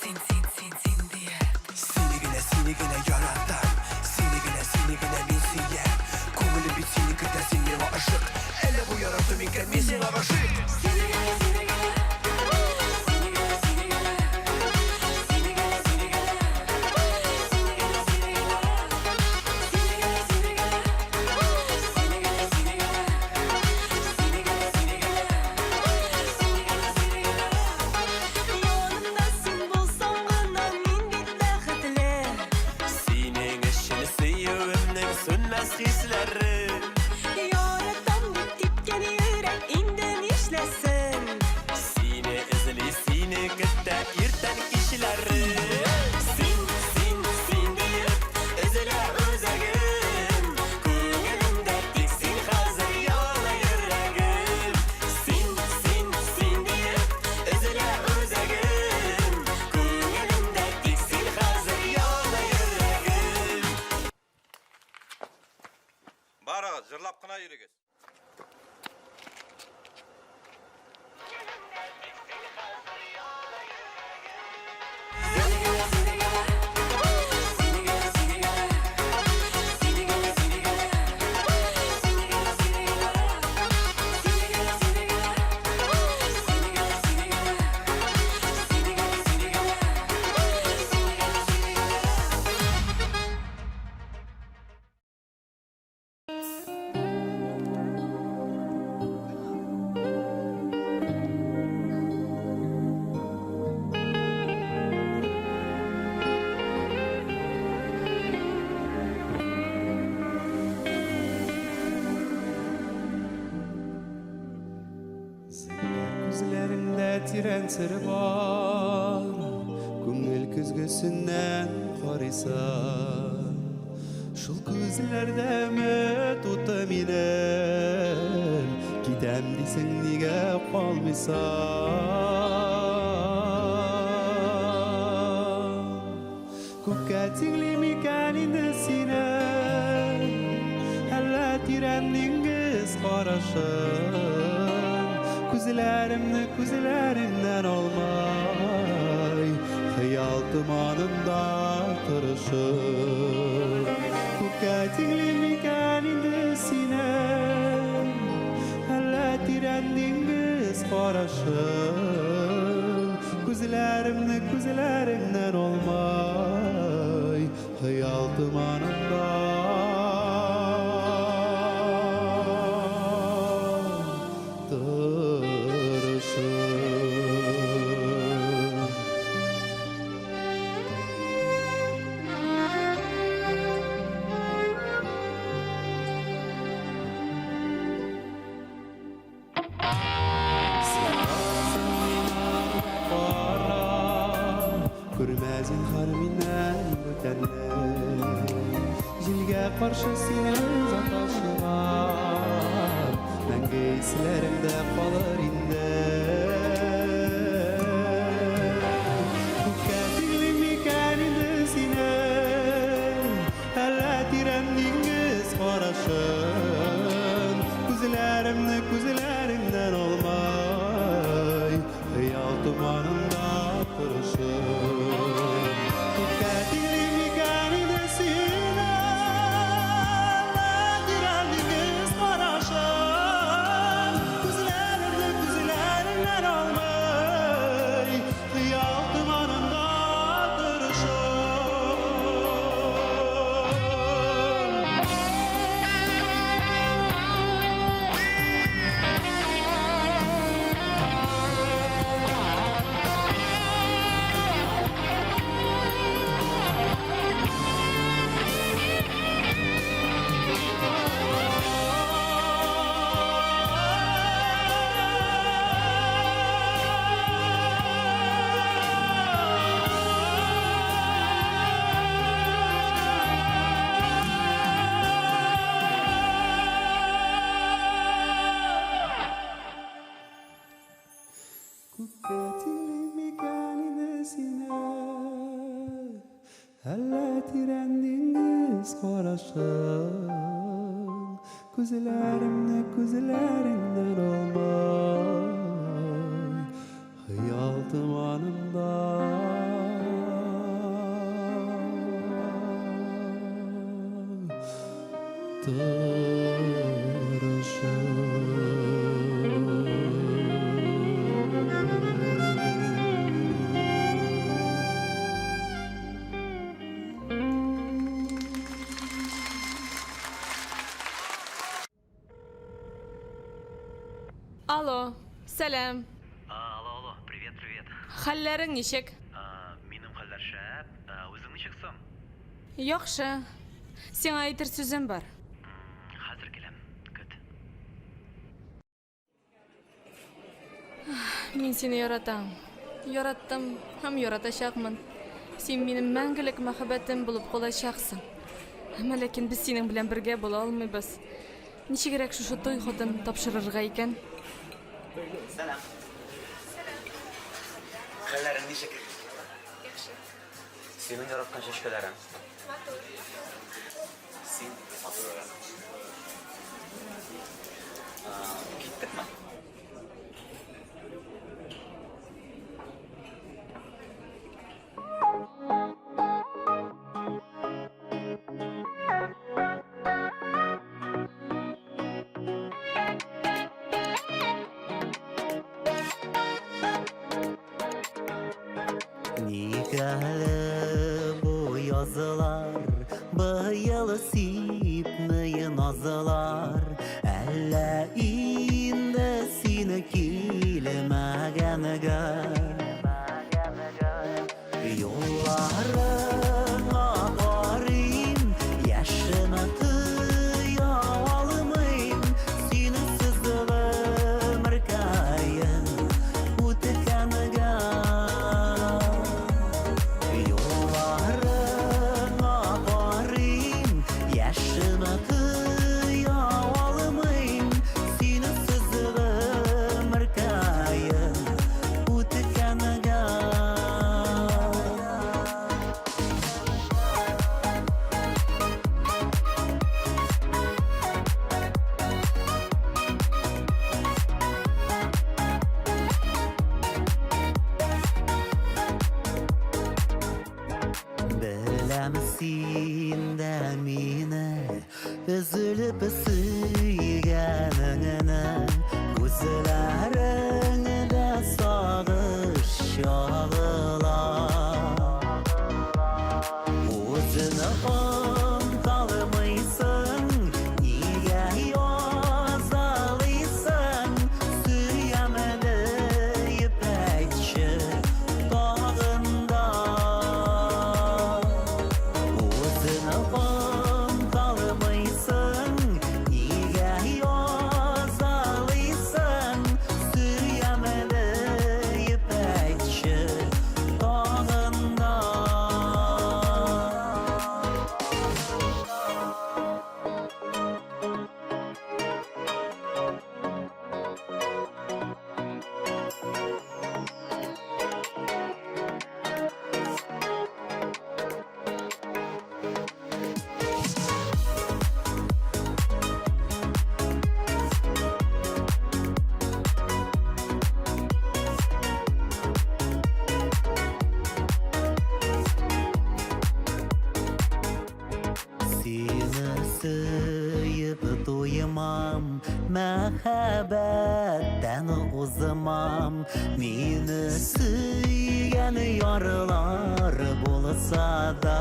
син, син, син, син диеп. Сине генә, сине генә яратам. Сине генә, сине генә мин сөям. Күңелем бит сине көтә, син миңа ашык. Әллә бу ярату микән, мин сиңа гашыйк. Сине генә, сине генә, сине генә, сине генә, сине генә, сине генә, сине генә, сине генә, сине генә, сине генә, сине генә, сине генә, сине генә, сине генә, сине генә, сине генә. Янымда син булсаң гына мин бит бәхетле. Синең өчен сөюемнең сүнмәс хисләре. Яратам дип типкән йөрәк инде нишләсен? Сине эзли, сине көтә иртән кичләре. Син, син, син диеп, өзелә үзәгем. Күңелемдә тик син хәзер яна йөрәгем. Син, син, син диеп, өзелә үзәгем. Күңелемдә тик син хәзер яна йөрәгем. Барыгыз, җырлап кына йөрегез. Зәңгәр күзләреңдә тирән сер бар, Күңел көзгесеннән карыйсың. Шул күзләрдә өмет уты минем, Китәм дисең, нигә калмыйсың? Күккә тиңлим икән инде сине, Әллә тирән диңгез карашың. Күзләремне күзләреңнән алмай, Хыял томанында тырышып. Күккә тиңлим икән инде сине, Әллә тирән диңгез карашың. Күзләремне күзләреңнән алмай, Хыял томанында тырышып. Кара, күрмә зинһар миннән бүтәнне. Җилгә каршы сине озата чыгам, Мәңге исләремдә калыр инде. Күккә тиңлим микән инде сине, Әллә тирән диңгез карашын. Күзләремне күзләреңнән алмай, Хыял томанында торышым. Күккә тиңлим микән инде сине, Әллә тирән диңгез карашың? Күзләремне күзләреңнән алмай, Хыял томанында торышым. Күккә тиңлим микән инде сине, Әллә тирән диңгез карашың? Күзләремне күзләреңнән алмай, Хыял томанында Алло, сәлам. Алло, алло, привет, привет. Хәлләрең ничек? Минем хәлләр шәп. Үзең ничек соң? Яхшы. Сиңа әйтер сүзем бар. Хәзер киләм. Көт. Мин сине яратам. Яраттым һәм яратачакмын. Син минем мәңгелек мәхәббәтем булып калачаксың. Әмма ләкин без синең белән бергә була алмыйбыз. Ничегрәк шушы туй хатын тапшырырга икән? Сәлам. Хәлләрең ничек? Яхшы. Синең яраткан чәчкәләрең. Матур. Син матуррак. Киттекме? Ник әле бу язлар быел сипми назлар, Әллә инде син килмәгәнгә? Юлларыңа карыйм, яшем тыя алмыйм, Синсез гомеркәем үткәнгә. Юлларыңа карыйм, яшем тыя алмыйм, Синсез гомеркәем үткәнгә. Беләм, син дә мине өзелеп сөйгәнеңне, Күзләреңдә сагыш чагыла. Үзең оныталмыйсың, нигә язалыйсың? Сөям диеп әйтче тагын да. Үзең оныталмыйсың, нигә Мәхәббәттән узмам. Мине сөйгән ярлар булса да.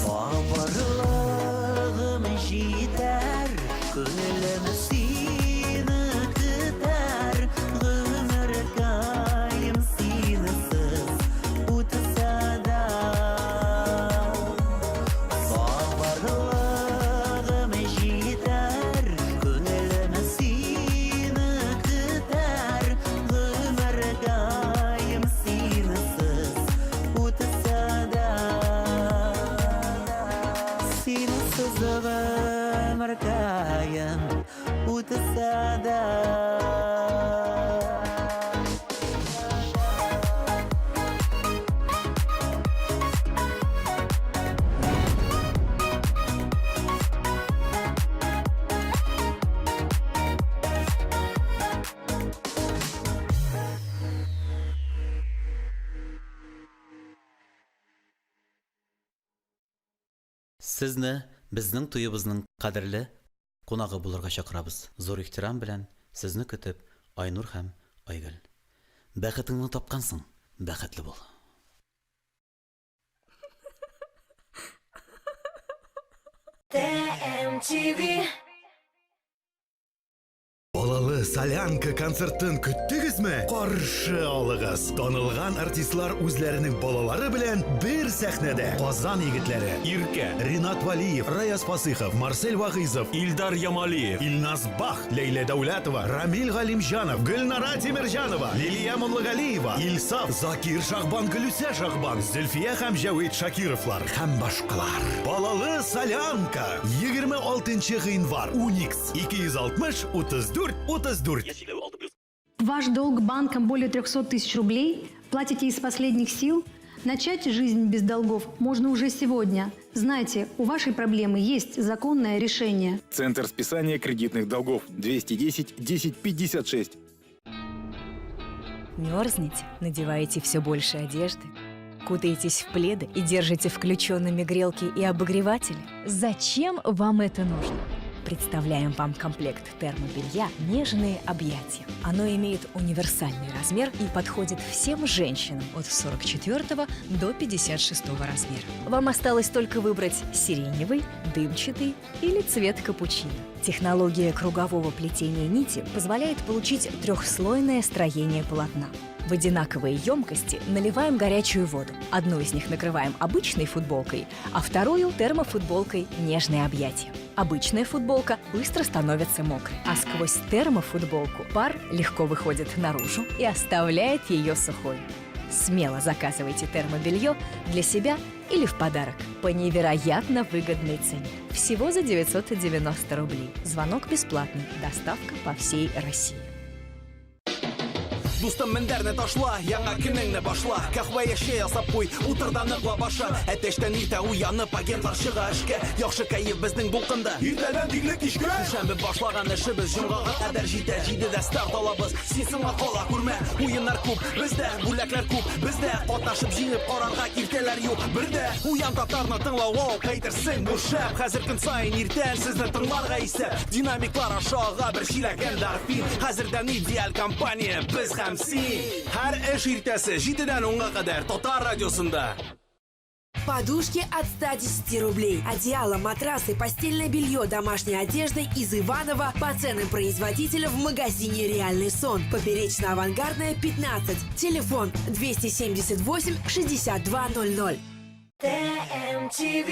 Сабырлыгым җитәр, күңелем сине көтәр, гомеркәем синсез үтсә дә. Сабырлыгым җитәр, күңелем сине көтәр, гомеркәем синсез үтсә дә. Синсез гомеркәем үтсә дә. Сезне безнең туебызның кадерле кунагы булырга чакырабыз. Зур ихтирам белән сезне көтеп, Айнур һәм Айгөл. Бәхетеңне тапкансың, бәхетле бул. ТМТВ. Балалы солянка концертын көттегезме? Каршы алыгыз! Танылган артистлар үзләренең балалары белән бер сәхнәдә. Казан егетләре Иркә, Ринат Валиев, Раяз Фасыйхов, Марсель Вагыйзов, Илдар Ямалиев, Илназ Бах, Ләйлә Дәүләтова, Рамил Галимҗанов, Гөлнара Тимерҗанова, Лилия Муллагалиева, Илсаф, Закир Шахбан, Гөлүсә Шахбан, Зөлфия һәм Җәвит Шакировлар һәм башкалар. Балалы солянка 26 гыйнвар, Уникс 260 34 34. Ваш долг банкам более 300 тысяч рублей? Платите из последних сил? Начать жизнь без долгов можно уже сегодня. Знайте, у вашей проблемы есть законное решение. Центр списания кредитных долгов 210 10 56. Мерзнете, надеваете все больше одежды, кутаетесь в пледы и держите включенными грелки и обогреватели? Зачем вам это нужно? Представляем вам комплект термобелья «Нежные объятия». Оно имеет универсальный размер и подходит всем женщинам от 44 до 56 размера. Вам осталось только выбрать сиреневый, дымчатый или цвет капучино. Технология кругового плетения нити позволяет получить трехслойное строение полотна. В одинаковые емкости наливаем горячую воду. Одну из них накрываем обычной футболкой, а вторую – термофутболкой «Нежные объятия». Обычная футболка быстро становится мокрой, а сквозь термофутболку пар легко выходит наружу и оставляет ее сухой. Смело заказывайте термобелье для себя или в подарок по невероятно выгодной цене. Всего за 990 рублей. Звонок бесплатный. Доставка по всей России. Дустым, мендәрне ташла, яңа көнеңне башла. Каһвә я чәй ясап куй, утыр да ныклап аша. Әтәчтән иртә уянып, агентлар чыга эшкә. Яхшы кәеф безнең дулкында. Иртәдән тикле кичкә. Шәмбе башлаган эшебез җомгага кадәр җитә. Җидедә старт алабыз. Син соңга кала күрмә. Уеннар күп, бездә бүләкләр күп. Бездә катнашып җиңеп карарга киртәләр юк. Бердә Уян татарны тыңлау, әйтерсең бу шәп. Хәзер көн саен иртән сезне тыңларга исәп. Динамиклар аша ага бер чиләк эндорфин. Хәзердән идеаль компания без һәм син. Һәр эш иртәсе 7-дән 10-га кадәр Татар радиосында. Подушки от 110 рублей. Одеяло, матрасы, постельное белье, домашняя одежда из Иванова по ценам производителя в магазине «Реальный сон». Поперечно-авангардная, 15. Телефон 278 6200. ТМТВ.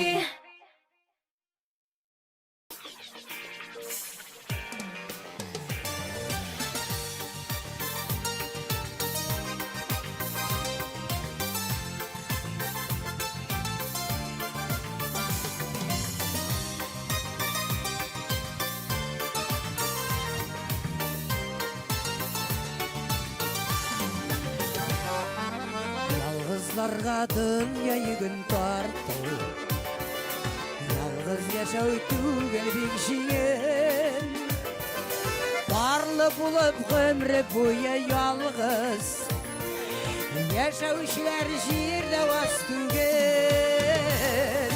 Ялгызларга дөнья йөген тарту, Ялгыз яшәү түгел бик җиңел. Парлы булып гомре буе ялгыз Яшәүчеләр җирдә аз түгел.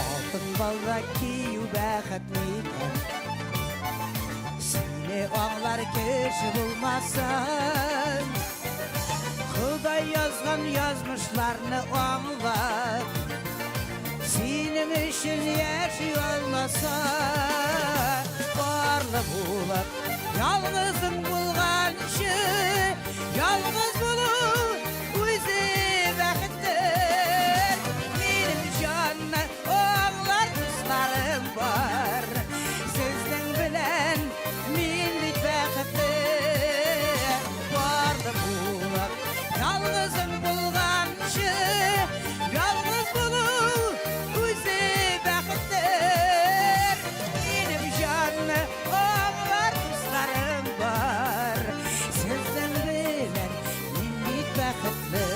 Алтын балдак кию бәхет микән? кеше булмасын. Ходай язган язмышларны аңлап, синең өчен яши алмаса, барлы булып, ялгызың булганчы, ялгыз булу үзе бәхеттер. Минем җанны аңлар дусларым бар. Сезнең белән мин бит бәхетле. Барлы булып, ялгызың булганчы, ялгыз булу үзе бәхеттер. Минем җанны аңлар дусларым бар. Сезнең белән мин бит бәхетле.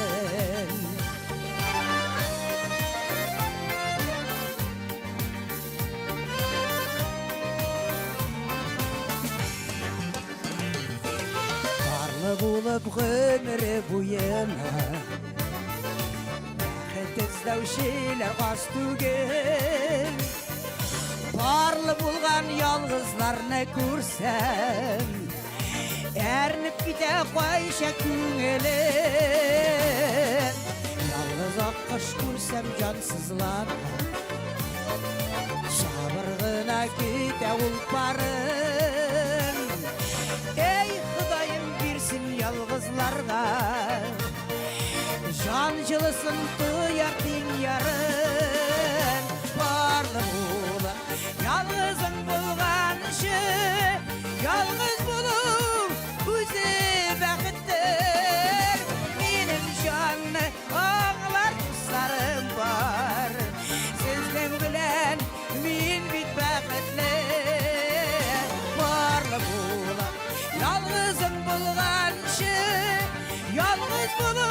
Парлы булып гомере буена Бәхет эзләүчеләр аз түгел. Парлы булган ялгызларны күрсәм, әрнеп китә кайчак күңелем. Ялгыз аккош күрсәм җан сызлана, Сабыр гына көтә ул парын. Эй, Ходаем, бирсен ялгызларга Җан җылысын тояр тиң ярын. Парлы булып, ялгызың булганчы, ялгыз булу үзе бәхеттер. Минем җанны аңлар дусларым бар. Сезнең белән мин бит бәхетле. Парлы булып, ялгызың булганчы, ялгыз булу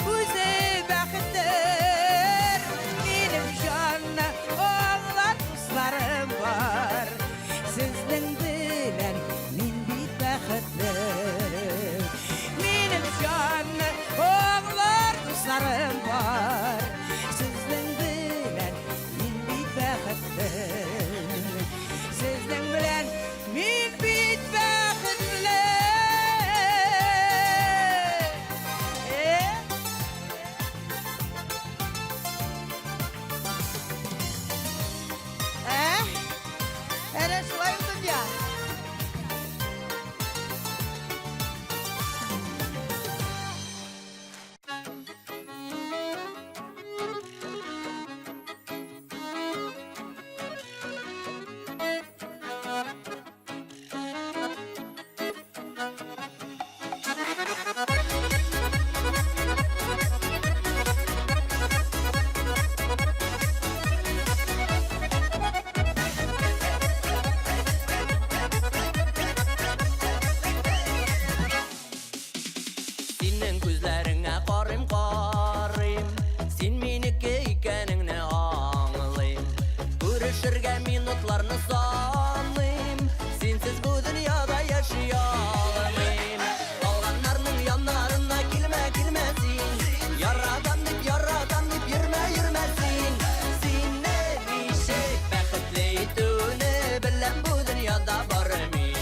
үзе бәхеттер. Минем җанны аңлар дусларым бар. Сезнең белән мин бит бәхетле. Минем җанны аңлар дусларым бар. Сезнең белән мин бит бәхетле. Сезнең белән мин бит бәхетле. Ә? Әнә шулай ул дөнья. Синең күзләреңә карыйм, карыйм, Син минеке икәнеңне аңлыйм. Күрешергә минутларны саныйм, Синсез бу дөньяда яши алмыйм. Калганнарның яннарына килмә, килмә син. Яратам дип, яратам дип йөрмә, йөрмә син. Сине ничек бәхетле итүне беләм бу дөньяда бары мин.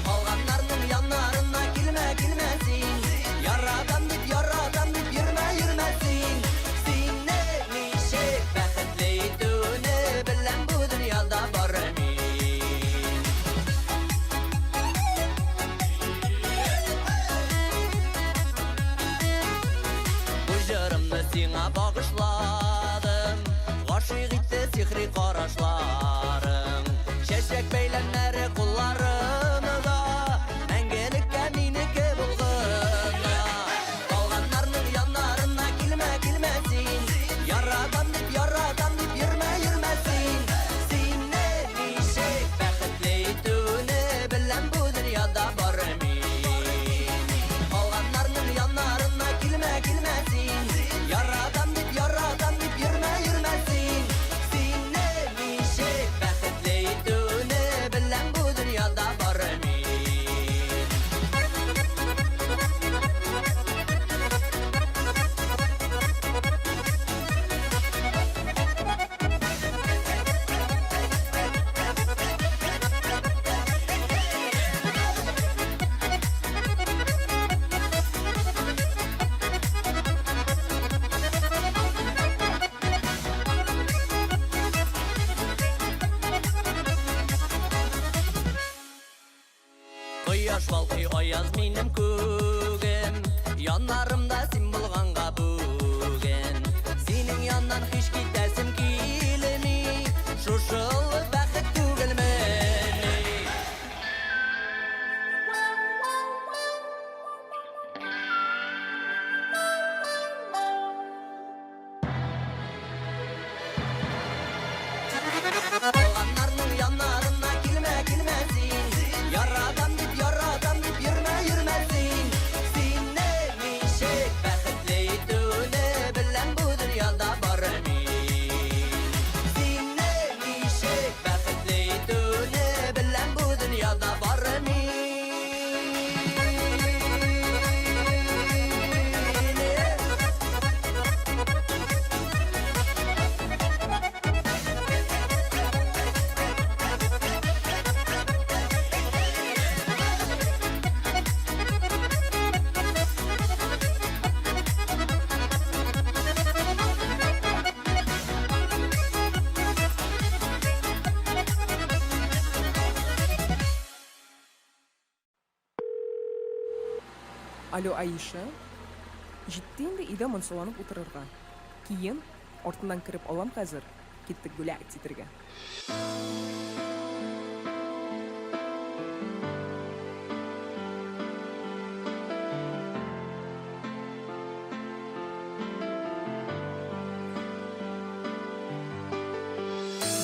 Калганнарның яннарына килмә, килмә син. Яратам дип, яратам дип йөрмә, йөрмә син. Сине ничек бәхетле итүне беләм бу дөньяда бары мин. Бу җырымны сиңа багышладым, Гашыйк итте сихри карашларың. Чәчәк бәйләмнәре кулларымда, Мәңгелеккә минеке булгына. Калганнарның яннарына килмә, килмә син. Яратам дип, яратам дип йөрмә, йөрмә син. Сине ничек бәхетле итүне беләм бу дөньяда бары мин. Калганнарның яннарына килмә, килмә син. Яратам дип, Кояш балкый аяз минем күгем Яннарымда син булганга бүген Синең яннан һич китәсем килми Шушы олы бәхет түгелмени Туганнарның яннарына килмә, килмә син. Яратам дип, яратам дип йөрмә, йөрмә син. Сине ничек бәхетле итүне беләм бу дөньяда бары мин. Сине ничек бәхетле итүне беләм бу дөньяда бары мин. Алло, Аиша. Җитте инде өйдә монсаланып утырырга. Киен, артыннан кереп алам хәзер. Киттек гулять итәргә.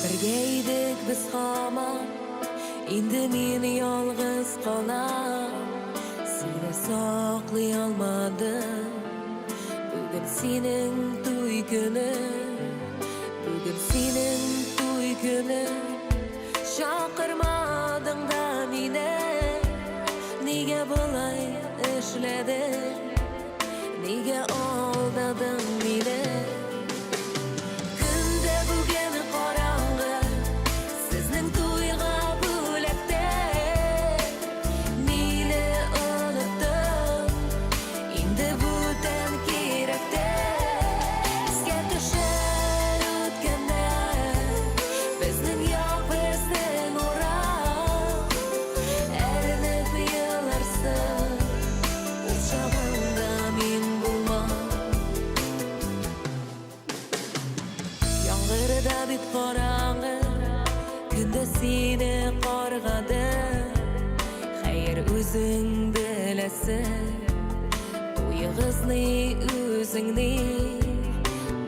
Бергә идек без һаман, инде мин ялгыз калам. Сине саклый алмадым. Бүген синең туй көне, бүген синең туй көне. Чакырмадың да мине, нигә болай эшләдең? Нигә алдадың мине? Көн дә бүген караңгы, сезнең туйга бүләктә. Мине оныттың, инде бүтән кирәктә. Искә төшәр үткәннәр, безнең як, безнең урам. Әрнеп еларсың, ул чагында мин булмам. Яңгырда бит караңгы, көндә сине каргадым. Хәер, үзең беләсең, туегыз ни, үзең ни,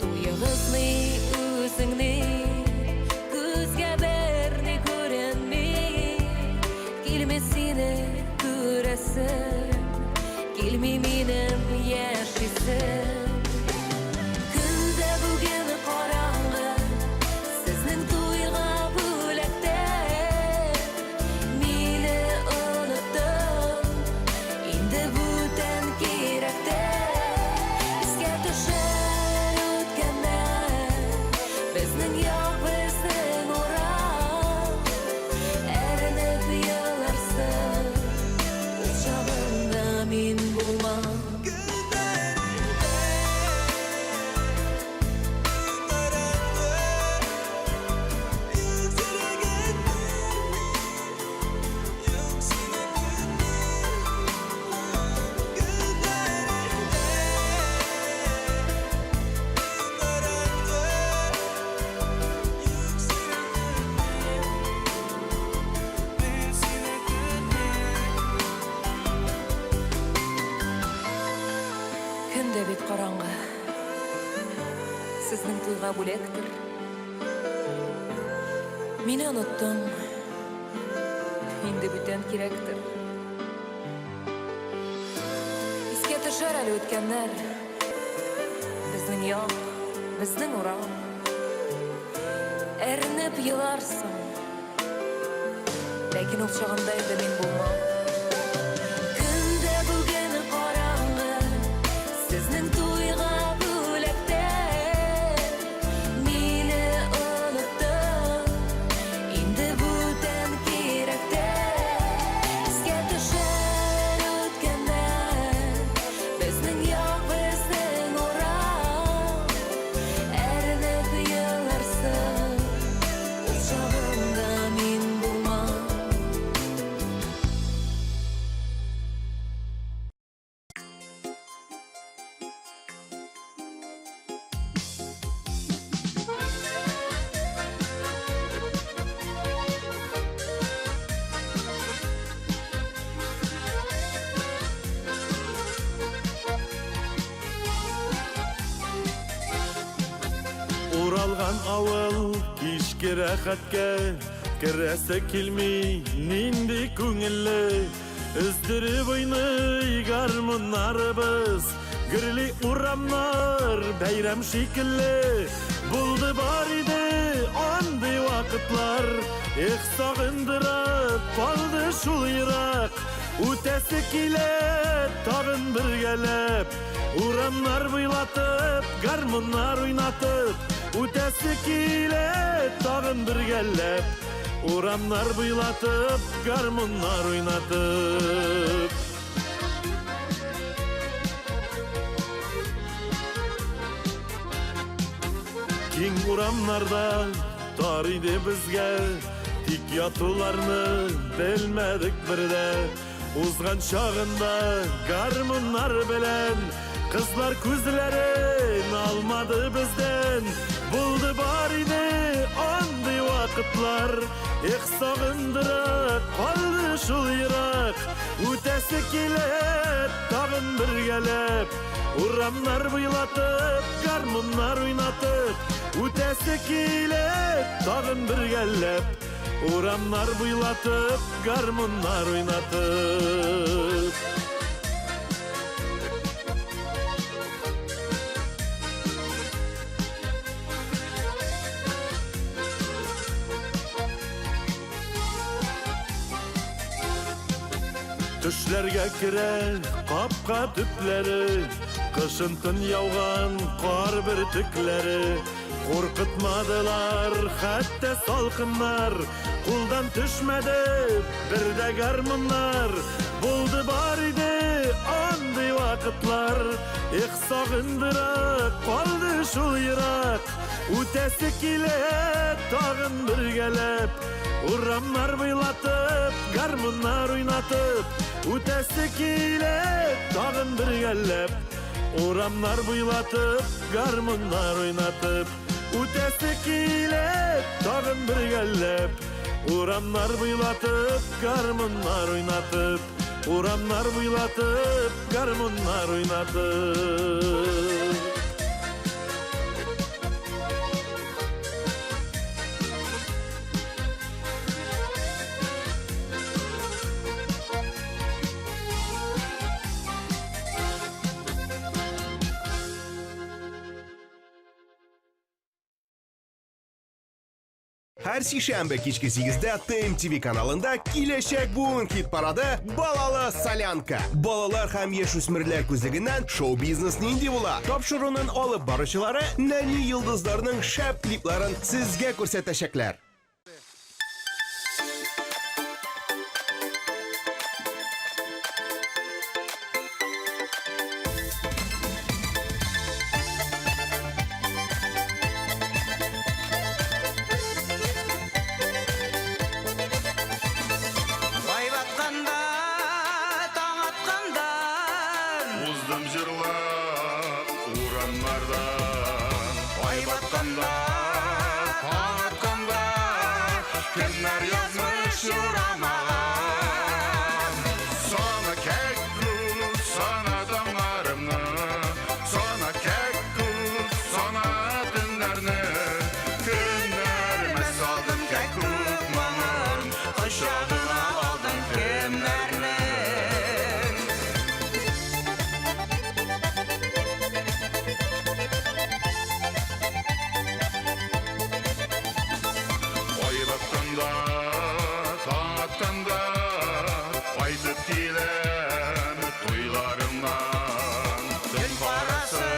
туегыз ни, үзең ни. Күзгә берни күренми, килми сине күрәсем, килми минем яшисем. Көн дә бүген караңгы, сезнең туйга бүләктә. Мине оныттың, инде бүтән кирәктә. Искә төшәр үткәннәр, безнең як, безнең урам. Әрнеп еларсың, ул чагында мин булмам. Көн дә бит караңгы. Сезнең туйга бүләктер. Мине оныттың. Инде бүтән кирәктер. Искә төшәр әле үткәннәр. Безнең як, безнең урам. Әрнеп еларсың. Ләкин ул чагында инде мин булмам. Көн дә бүген караңгы, сезнең туйга бүләктә. Мине оныттың, инде бүтән кирәктә. Искә төшәр үткәннәр, безнең як, безнең урам. Әрнеп еларсың, ул чагында мин булмам. Йоклаган авыл кичке рәхәткә керәсе килми, нинди күңелле. Өздереп уйный гармуннарыбыз, гөрли урамнар бәйрәм шикелле. Булды бар иде андый вакытлар, эх, сагындырып калды шул ерак. Үтәсе килә тагын бергәләп, урамнар буйлатып, гармуннар уйнатып. Үтәсе килә тагын бергәләп, урамнар буйлатып, гармуннар уйнатып. Киң урамнарда тар иде безгә, тик ятуларны белмәдек бер дә. Узган чагында гармуннар белән кызлар күзләрен алмады бездән. Булды бар иде андый вакытлар, эх, сагындыра калды шул ерак. Үтәсе килә тагын бергәләп, урамнар буйлатып, гармуннар уйнатып. Үтәсе килә тагын бергәләп, урамнар буйлатып, гармуннар уйнатып. Төшләргә керә капка төпләре, кышын тын яуган кар бөртекләре. Куркытмадылар хәтта салкыннар, кулдан төшмәде бер дә гармуннар. Булды бар иде андый вакытлар, эх, сагындыра калды шул ерак. Үтәсе килә тагын бергәләп, урамнар буйлатып, гармуннар уйнатып. Үтәсе килә тагын бергәләп, урамнар буйлатып, гармуннар уйнатып. Үтәсе килә тагын бергәләп, урамнар буйлатып, гармуннар уйнатып. Урамнар буйлатып, гармуннар уйнатып. Һәр сишәмбе кичке 8-дә ТМТВ каналында Киләчәк буын хит парады Балалы солянка. Балалар һәм яшүсмерләр күзлегеннән шоу-бизнес нинди була? Тапшыруның алып баручылары нәни йолдызларның шәп клипларын сезгә күрсәтәчәкләр. Ай батканда, таң атканда, Уздым җырлап урамнардан. Ай батканда, таң атканда, кемнәр язмыш юрамаган. Сана кәккүк, сана таңнарымны, сана кәккүк, сана төннәрне. Көннәремә салдым кәккүк моңын, кочагына алдым кемнәрне. Ай батканда, таң атканда, кайтып киләм туйларымнан. Төн карасы,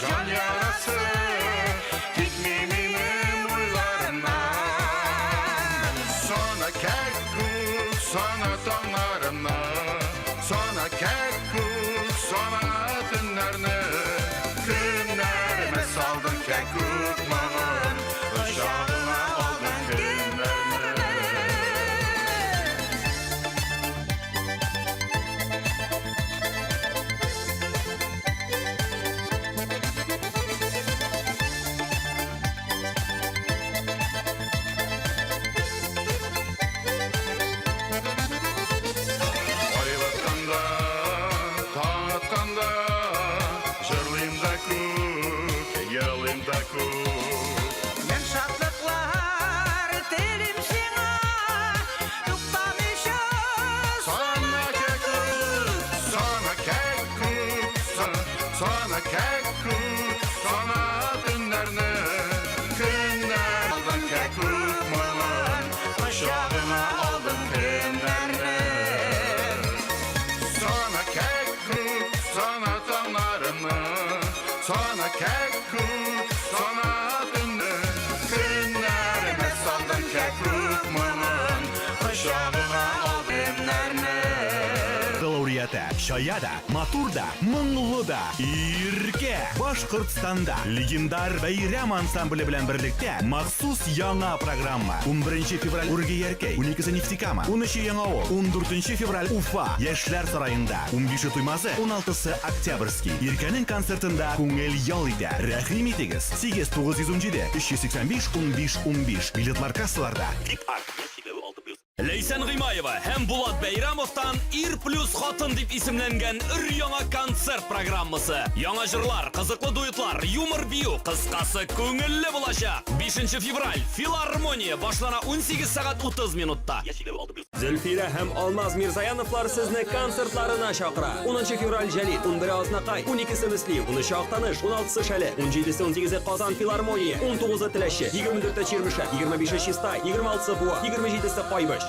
җан ярасы, китми минем уйларымнан. Сана кәккүк, сана таңнарымны, сана кәккүк, сана төннәрне. Көннәремә салдың кәккүк моңын, кочагыңа алдың кемнәрне. Ай батканда, таң атканда, җырлыйм да күк, елыйм да күк. Сана кәккүк, сана төннәрне, көннәр алдың кәккүк моңын, кочагыңа алдың көннәрне. Сана кәккүк, сана таңнарымны, сана кәккүк, сана төнне, көннәремә салдың кәккүк моңын, кочагыңа алдың көннәрне. Лауреаты Чая да, матур да, моңлы да, Иркә Башкортстанда легендар Бәйрәм ансамбле белән берлектә махсус яңа программа. 11 февраль Үрге-Яркәй, 12 Нефтекама, 13 Яңавыл, 14 февраль Уфа, Яшьләр сараенда, 15 Туймазы, 16 Октябрьский. Иркәнең концертында күңел ял итә. Рәхим итегез. 8 917 385 15 15. Билетлар кассаларда. VIP-арт. Ләйсән Гыймаева һәм Булат Бәйрамовтан Ир плюс хатын дип исемләнгән өр-яңа концерт программасы. Яңа җырлар, кызыклы дуэтлар, юмор бию, кыскасы күңелле булачак. 5 февраль, филармония башлана 18 сәгать 30 минутта. Зөлфирә һәм Алмаз Мирзаяновлар сезне концертларына чакыра. 10 февраль Җәлил, 11 Азнакай, 12 Мөслим, 13 Актаныш, 16 Шәле, 17 18 Казан филармония, 19 Теләче, 24 Чирмешән, 25 Чистай, 26 Буа, 27 Кайбыч.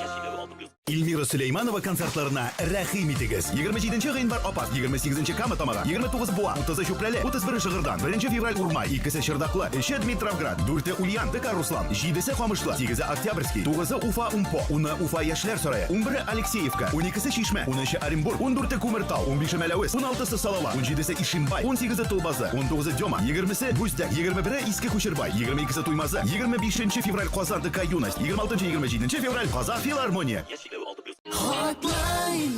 Эльмира Сөләйманова концертларына рәхим итегез. 27 гыйнвар Апас, 28 Кама Тамагы, 29 Буа, 30 Чүпрәле, 31 Шыгырдан, 1 февраль Урмай, 2 Чырдаклы, 3 Дмитровград, 4 Ульян, ДК Руслан, 7 Камышлы, 8 Октябрьский, 9 Уфа Умпо, 10 Уфа Яшьләр сарае, 11 Алексеевка, 12 Чишмә, 13 Оренбург, 14 Күмертау, 15 Мәләвез, 16 Салават, 17 Ишимбай, 18 Толбазы, 19 Дема, 20 Бүздәк, 21 Иске Күчербай, 22 Туймазы, 25 февраль Казан ДК Юность, 26-27 февраль Казан Филармония. Hotline!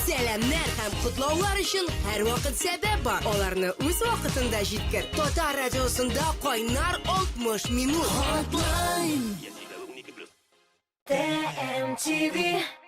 Сәламнәр һәм котлаулар өчен һәрвакыт сәбәп бар. Аларны үз вакытында җиткер. Татар радиосында кайнар 60 минут. Hotline! ТМТВ.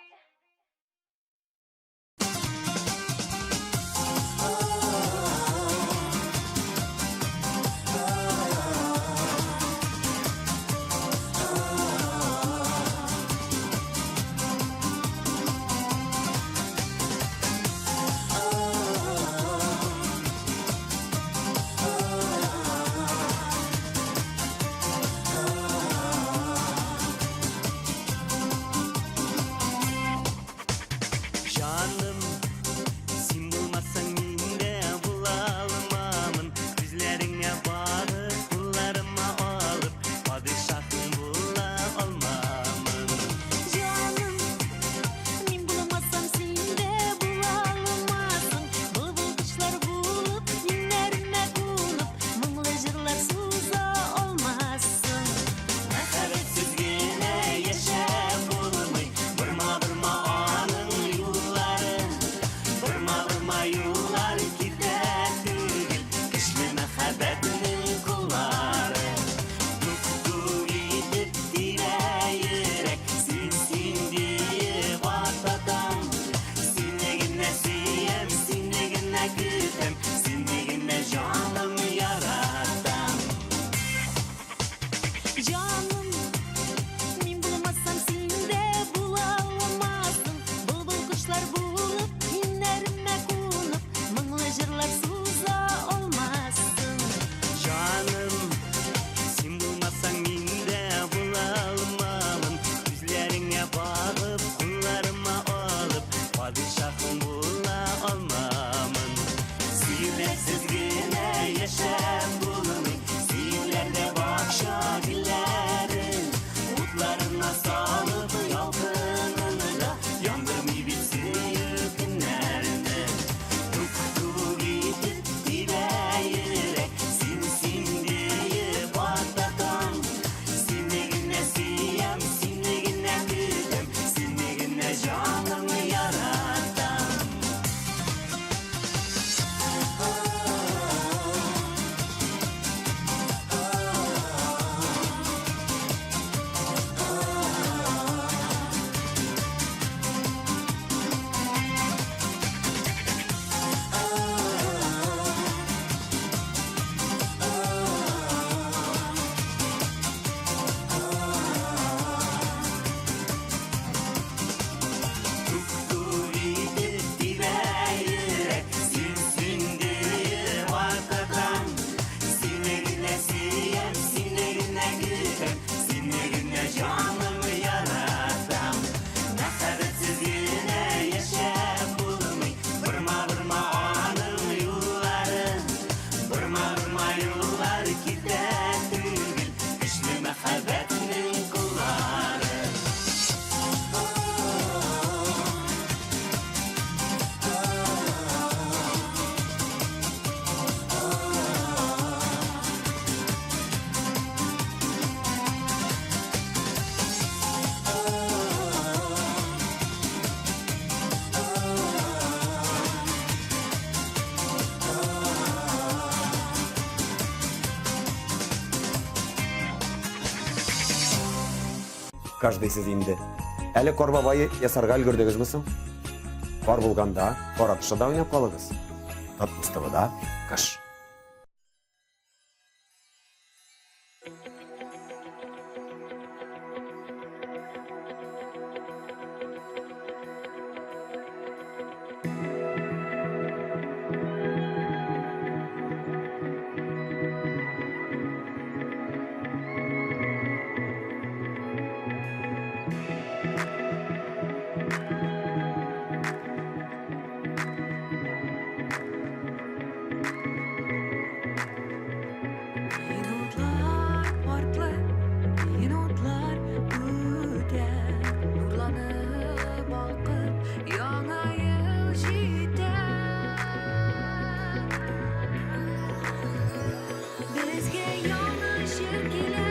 Кыш дисез инде. Әле кар бабае ясарга өлгердегезме соң? Кар булганда, кар атышы да уйнап калыгыз. Татмус ТВда кыш. Минутлар артлы, минутлар үтә, Нурланып балкып яңа ел җитә. Безгә яңа җыр килә,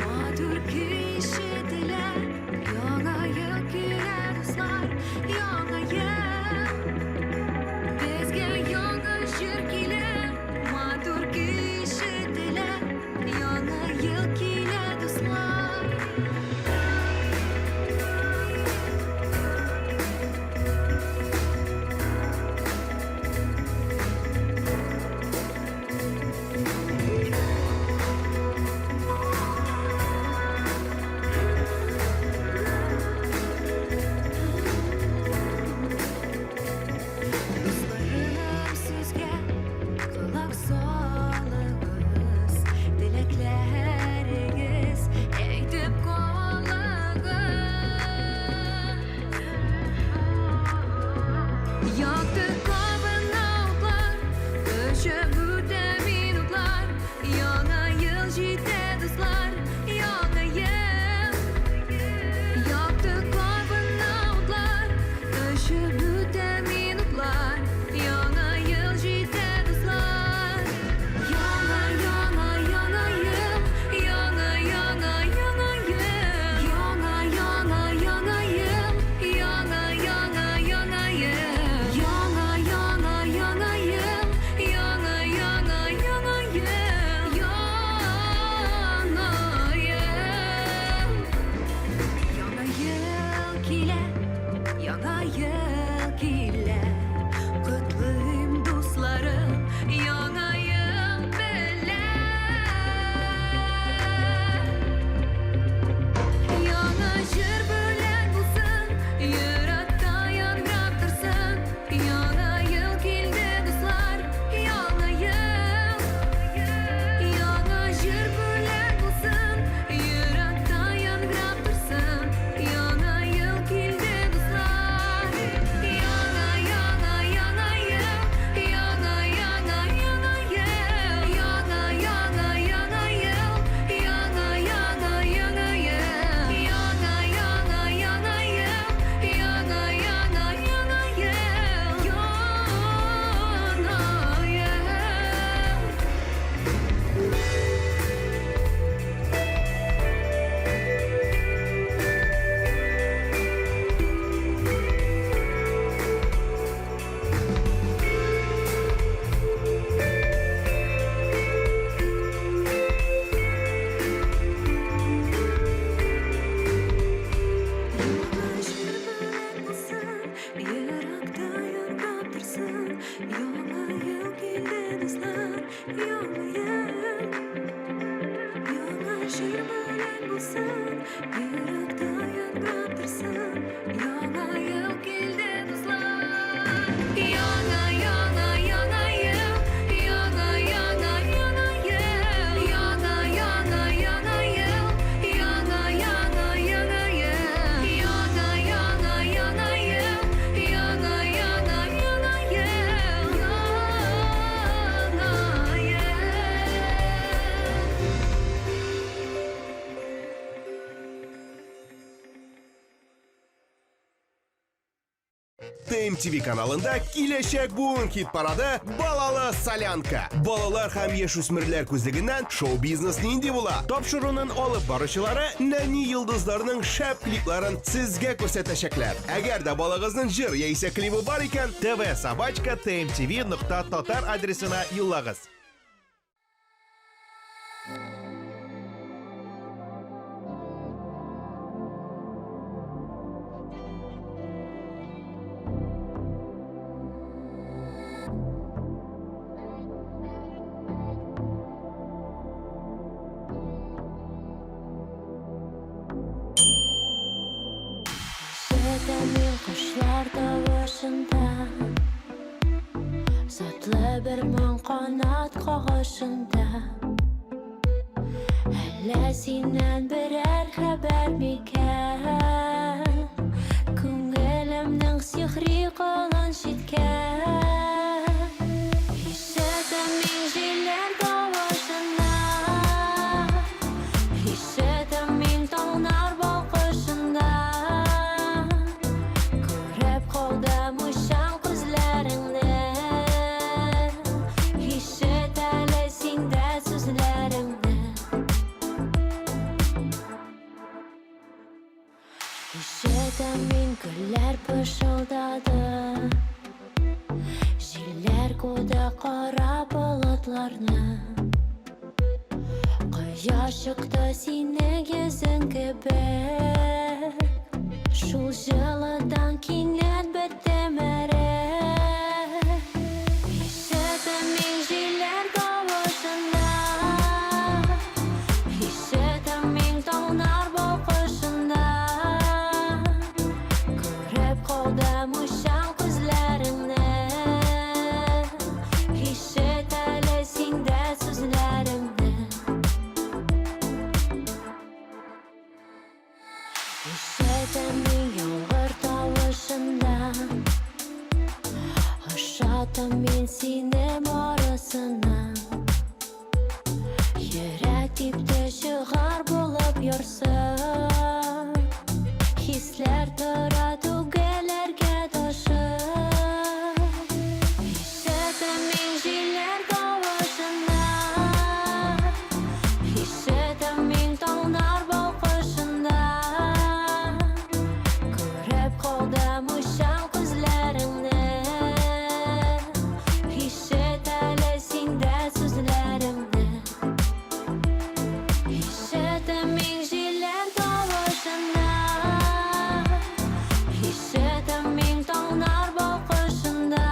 матур көй ишетелә. Яңа ел килә, дуслар, яңа ел. Безгә яңа җыр килә, матур көй ишетелә. Яңа ел килә, дуслар. Дусларым, сүзгә колак салыгыз, теләкләрегез әйтеп калыгыз. Якты кабына утлар, очып үтә минутлар, яңа ел җитә, дуслар, яңа ел. Якты кабына утлар, очып үтә минутлар, яңа ел җитә, дуслар. Яңа, яңа, яңа ел, яңа, яңа, яңа ел, яңа, яңа, яңа ел, яңа, яңа, яңа ел, яңа, яңа, яңа ел, яңа, яңа, яңа ел, яңа ел. Яңа ел килә, яңа ел килә. Котлыйм, дусларым, яңа ел белән. Яңа җыр белән булсын, йөрәктә яңгырап торсын. Яңа ел килде, дуслар, яңа ел. Яңа җыр белән булсын, йөрәктә яңгырап торсын. Яңа ел килде, дуслар. Яңа, яңа, яңа ел, яңа, яңа, яңа ел, яңа, яңа, яңа ел, яңа, яңа, яңа ел, яңа, яңа, яңа ел, яңа, яңа, яңа ел, яңа ел. Яңа җыр белән булсын, йөрәктә яңгырап торсын. Яңа ел килде, дуслар, яңа ел. Яңа җыр белән булсын, йөрәктә яңгырап торсын. Яңа ел килде, дуслар. Яңа, яңа, яңа ел, яңа, яңа, яңа ел, яңа, яңа, яңа ел, яңа, яңа, яңа ел, яңа, яңа, яңа ел, яңа, яңа, яңа ел, яңа ел. ТМТВ каналында киләчәк буын хит-парады Балалы солянка. Балалар һәм яшүсмерләр күзлегеннән шоу-бизнес нинди була? Тапшыруның алып баручылары нәни йолдызларның шәп клипларын сезгә күрсәтәчәкләр. Әгәр дә балагызның җыр яисә клибы бар икән, tv собачка tmtv нокта татар адресына юллагыз. сагышында, Затлы бер моң канат кагышында. Әллә синнән берәр хәбәр микән? Күңелемнең сихри колын читкән. Ишетәм мин җилләр тавышында, Ишетәм мин таңнар балкышында. Күреп калдым уйчан күзләреңне, Ишет әле син дә сүзләремне. Ишетәм мин гөлләр пышылдады, Җилләр куды кара болытларны. Кояш чыкты синең йөзең кебек, Шул җылыдан кинәт беттем эреп. Ишетәм мин җилләр тавышында, Ишетәм мин таңнар балкышында. Күреп калдым уйчан күзләреңне, Ишет әле син дә сүзләремне. Ишетәм мин яңгыр тавышында, Ошатам мин сине барысына. Йөрәк типте чыгар булып ярсып, Хисләр тора түгеләргә ташып. Ишетәм мин җилләр тавышында, Ишетәм мин таңнар балкышында. Күреп калдым уйчан күзләреңне, Ишет әле син дә сүзләремне. Ишетәм мин җилләр тавышында, Ишетәм мин таңнар балкышында.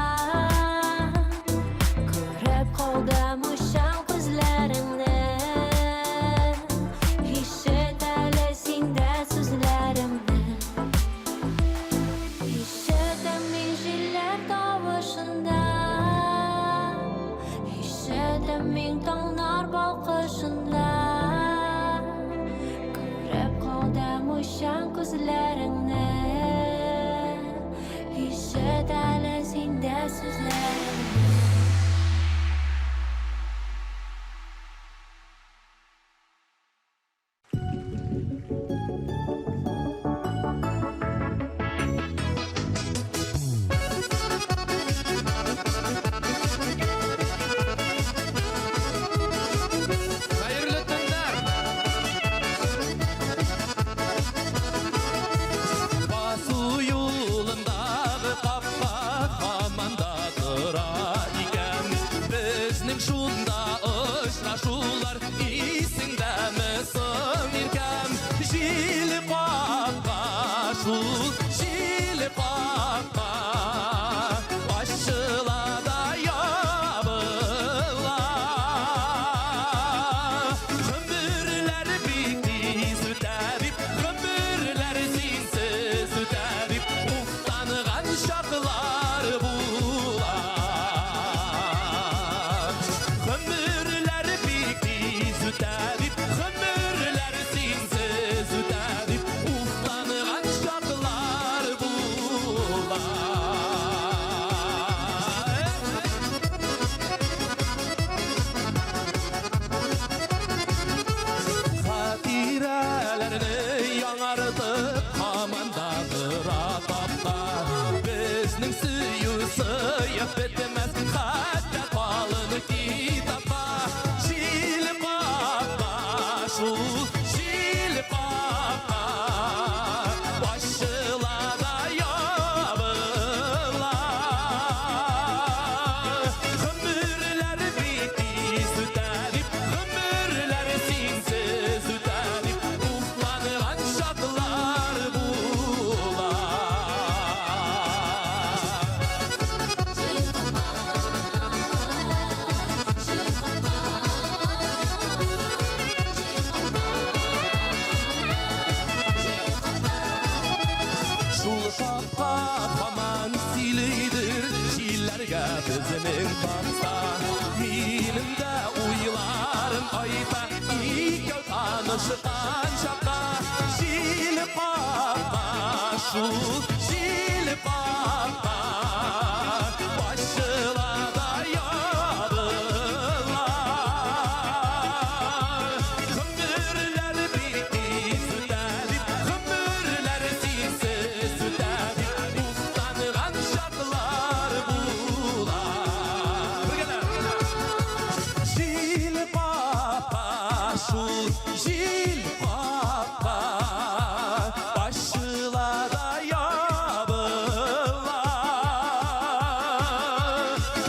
Күреп калдым уйчан күзләреңне, Ишет әле син дә сүзләремне. Ишетәм мин җилләр тавышында, Ишетәм мин таңнар балкышында. Күреп калдым уйчан күзләреңне, Ишет әле син дә сүзләремне. Хәерле төннәр! Басу юлындагы капка һаман да тора икән. Безнең шунда очрашулар исеңдәме соң, иркәм? Җил капка шул, җил капка ачыла да ябыла. Гомерләр бик тиз үтә дип, гомерләр синсез үтә дип, уфтанган чаклар була. Гомерләр бик тиз үтә дип, гомерләр синсез үтә дип, уфтанган чаклар була. Хатирәләрне яңартып, һаман да тора капка. Безнең сөю сыеп бетмәс, хәтта калын китапка. Җил капка шул, җил капка ачыла да ябыла. Гомерләр бик тиз үтә дип, гомерләр синсез үтә дип, уфтанган чаклар була. Шул капка һаман Сөйлидер җилләргә безнең хакта. Минем дә уйларым кайта, икәү танышкан чакта. Җил кака шул, җил кака, башыла да ябыла. Гомерләр бик тиз үтә дип, гомерләр синсез үтә дип, уфтанган чаклар була. Бергәләп. Җил кака шул, җил кака, башыла да ябыла.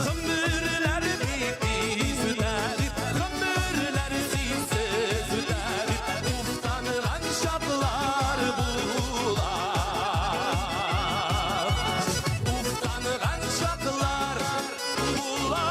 Гомерләр бик тиз үтә дип, гомерләр синсез үтә дип, уфтанган чаклар була. Уфтанган чаклар була.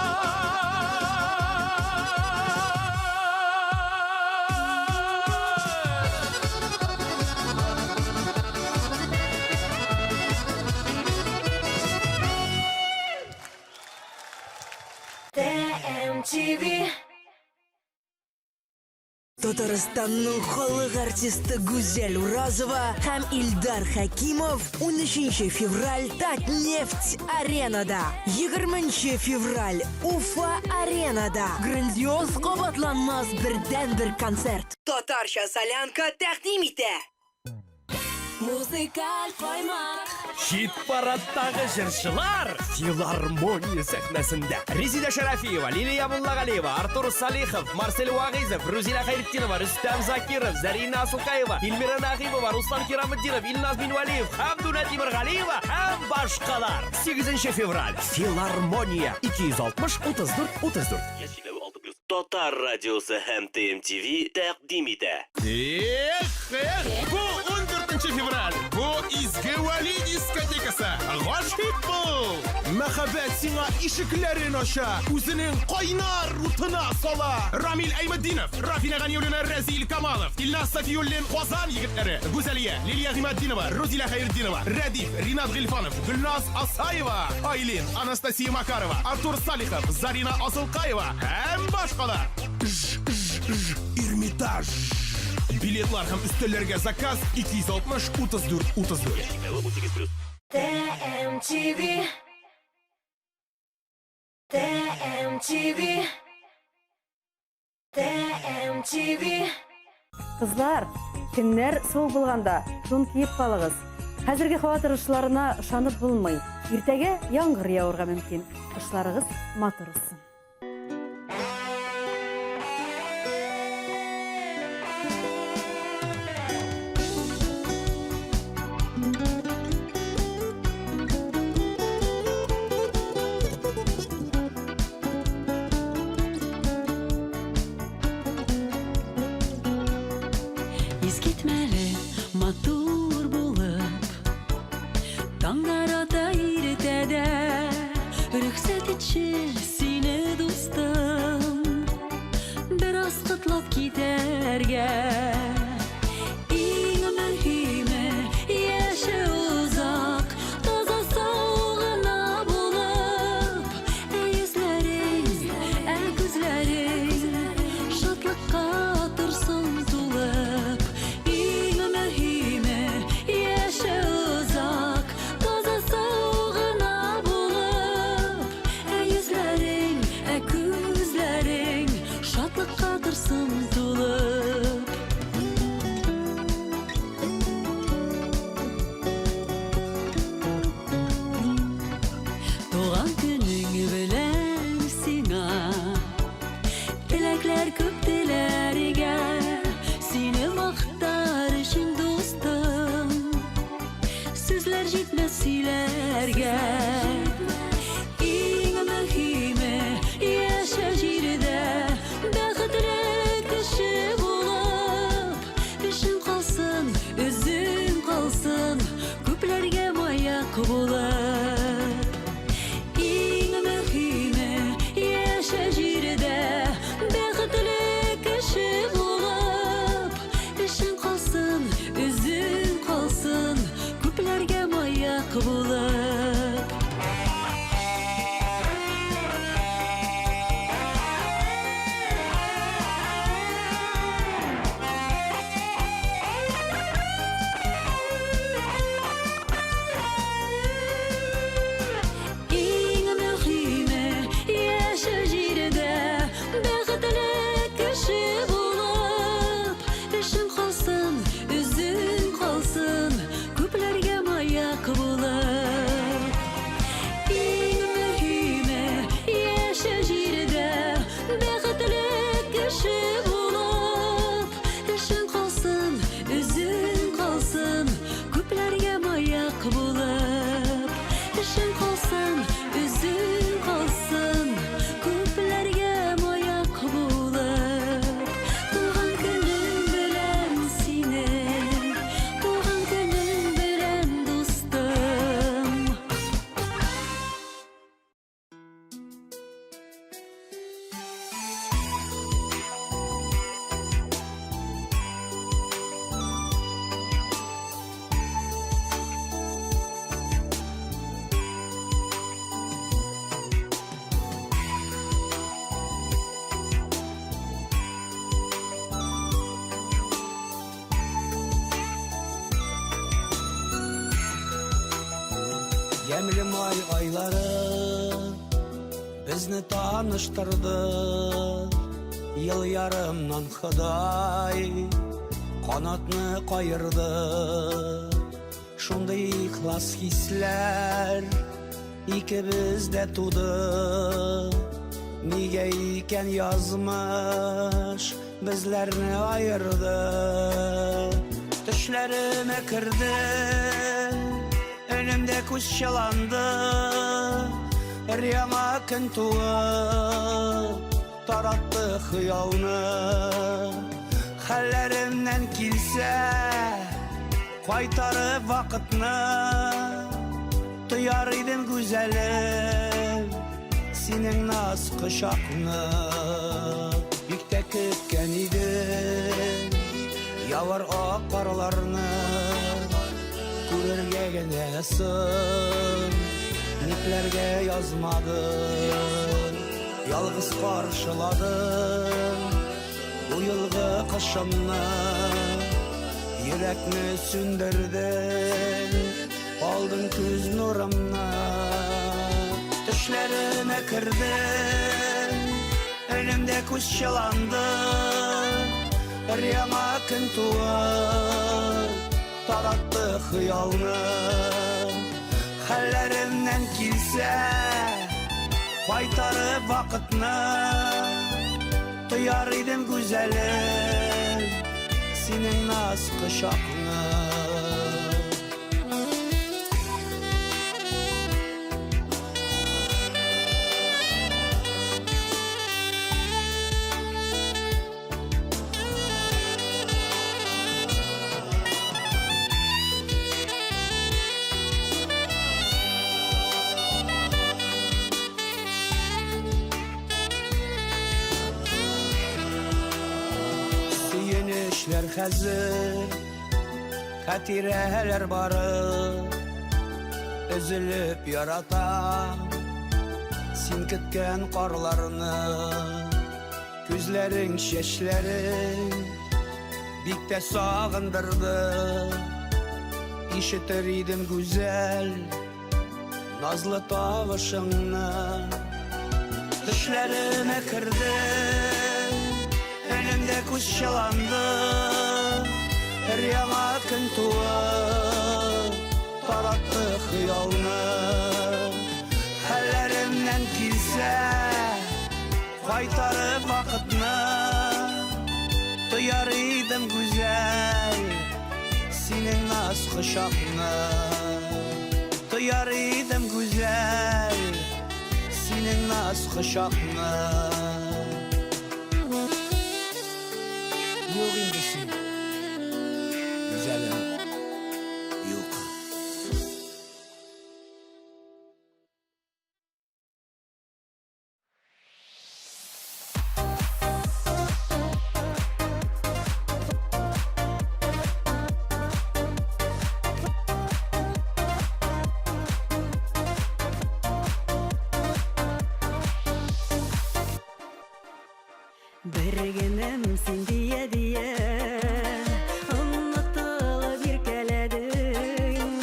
ТМТВ. Татарстанның халык артисты Гүзәл Уразова һәм Илдар Хәкимов 13 февраль Татнефть аренада. 20 февраль Уфа аренада. Грандиоз кабатланмас бердәнбер концерт. Татарча солянка тәкъдим итә. Музыкаль каймак. Хит-парадтагы җырчылар филармония сәхнәсендә. Резида Шарафиева, Лилия Муллагалиева, Артур Салихов, Марсель Вагизов, Рузилә Хәйретдинова, Рөстәм Закиров, Зарина Асылкаева, Эльмира Нагыймова, Руслан Кирамытдинов, Илназ Минвалиев, Хәмдүнә Тимергалиева һәм башкалар. 8 февраль. Филармония. 260 34 34. Татар радиосы һәм ТМТВ тәкъдим итә. Эх, эх, бу 14 февраль, бу Изге Вәли дискотекасы. Гашыйк бул! Мәхәббәт сиңа ишекләрен ача, үзенең кайнар утына сала. Рамил Әйметдинов, Рафина Ганиуллина, Рәзил Камалов, Илназ Сафиуллин, Казан егетләре, Гүзәлия, Лилия Гыйматдинова, Рузилә Хәйретдинова, Рәдиф, Ринат Гыйльфанов, Гөлназ Асаева, Айлин, Анастасия Макарова, Артур Салихов, Зарина Асылкаева һәм башкалар. Ж, ж, ж, Эрмитаж. Билетлар һәм өстәлләргә заказ 260 34 34. ТМТВ. ТМТВ. ТМТВ. Кызлар, көннәр суык булганда, тун киеп калыгыз. Хәзерге һава торышларына ышанып булмый. Иртәгә яңгыр явырга мөмкин. Кышларыгыз матур узсын. Искитмәле матур булып Таңнар ата иртәдә Рөхсәт итче сине дустым Бераз котлап китәргә Иң мөһиме яшәү озак Таза сау гына булып Ә йөзләрең, ә күзләрең Шатлыкка торсын тулып Иң мөһиме яшәү озак Таза сау гына булып Ә йөзләрең, ә күзләрең Шатлыкка торсын тулып Туган көнең белән сиңа Теләкләр күп теләргә Сине мактар өчен дустым Сүзләр җитмәс сөйләргә Иң мөһиме яшә җирдә Бәхетле кеше булып Эшең калсын, үзең калсын Күпләргә маяк булып Иң мөһиме яшә җирдә Бәхетле кеше булып Эшең калсын, үзең калсын Күпләргә маяк булып. Тәмле май айлары безне таныштырды. Ел ярымнан Ходай канатны каерды. Шундый ихлас хисләр икебездә туды. Нигә икән язмыш безләрне аерды? Төшләремә керде, өнемдә күз чыланды. Өр-яңа көн туып, таратты хыялны. Хәлләремнән килсә, кайтарып вакытны, тояр идем, гүзәлем, синең наз кочакны. Бик тә көткән идем явар ак карларны, күрергә генә соң, никләргә язмадым. Ялгыз каршыладым бу елгы кышымны, йөрәкне сүндердең, алдың күз нурымны. Төшләремә кердең, өнемдә күз чыланды. Өр-яңа көн туып, таратты хыялны. Хәлләремнән килсә, кайтарып вакытны, тояр идем, гүзәлем, синең наз кочакны. Сөенечләр хәзер, хатирәләр бары. Өзелеп яратам син көткән карларны. Күзләрең, чәчләрең бик тә сагындырды. Ишетер идем, гүзәл, назлы тавышыңны. Төшләремә кердең, өнемдә күз чыланды. Өр-яңа көн туып, таратты хыялны. Хәлләремнән килсә, кайтарып вакытны, тояр идем, гүзәл, синең наз кочакны. Тояр идем, гүзәл, синең наз кочакны. Юк инде син, гүзәлем, юк. Бер генәм син дия дия онытылып иркәләдең.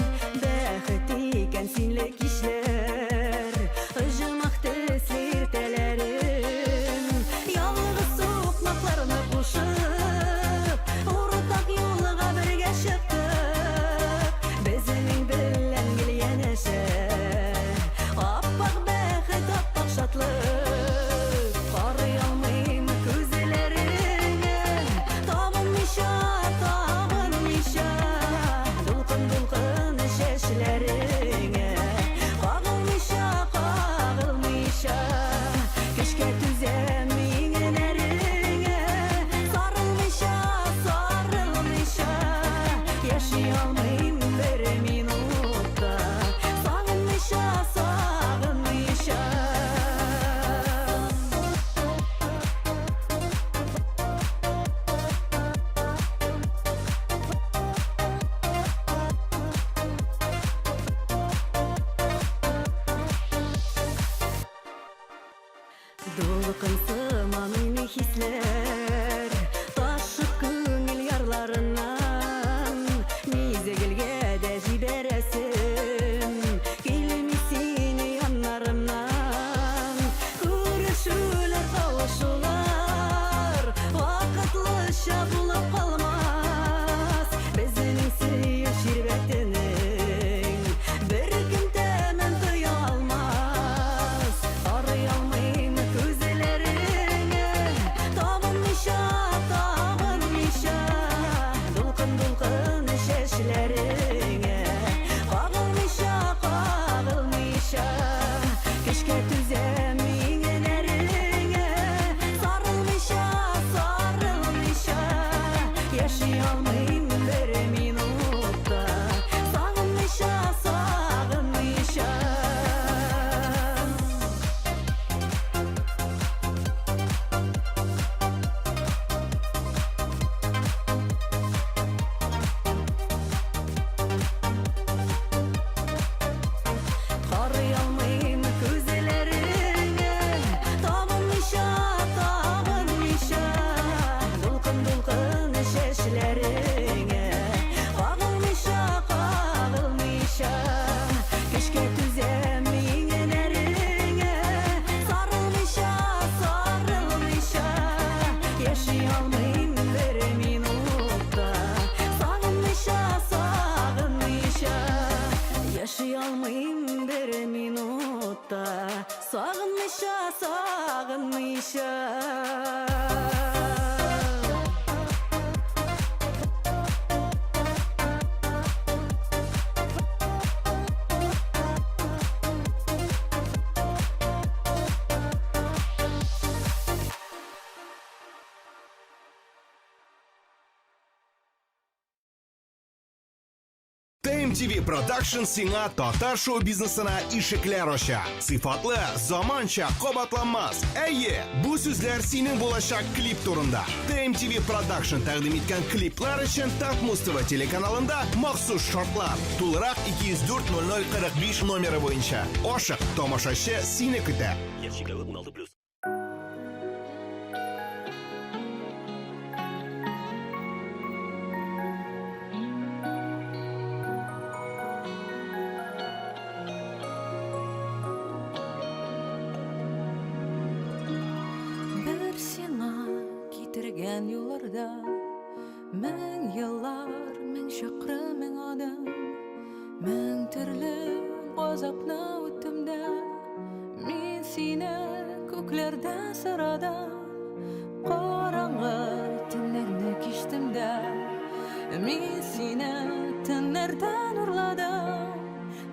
Бәхет икән синле кичләр, оҗмах төсле иртәләрем. Ялгыз сукмакларны кушып, уртак юлга бергә чыктык. Безнең белән гел янәшә Аппак бәхет, аппак шатлык. Карый алмыйм күзләреңә табынмыйча, табынмыйча, дулкын-дулкын чәчләреңә кагылмыйча, кагылмыйча. Көчкә түзәм иңнәреңә сарылмыйча, сарылмыйча. Яши алмыйм бер минутта сагынмыйча, сагынмыйча. Дулкын сыман уйный хисләр, ташып күңел ярларыннан. Мизгелгә дә җибәрәсем килми. алмыйм бер минутта сагынмыйча, сагынмыйча. TMTV Production сиңа татар шоу-бизнесына ишекләр ача. Сыйфатлы, заманча, кабатланмас. Әйе, бу сүзләр синең булачак клип турында. TMTV Production тәкъдим иткән клиплар өчен Татмуз ТВ телеканалында махсус шартлар. Тулырак 204 00 45 номеры буенча. Ашык, тамашачы сине көтә. Яшь чикләве 16 плюс. Бер сиңа китергән юлларда мең еллар, мең чакрым, мең адым, мең төрле газапны үттем дә, мин сине күкләрдә сорадым, караңгы төннәрне кичтем дә, мин сине төннәрдән урладым.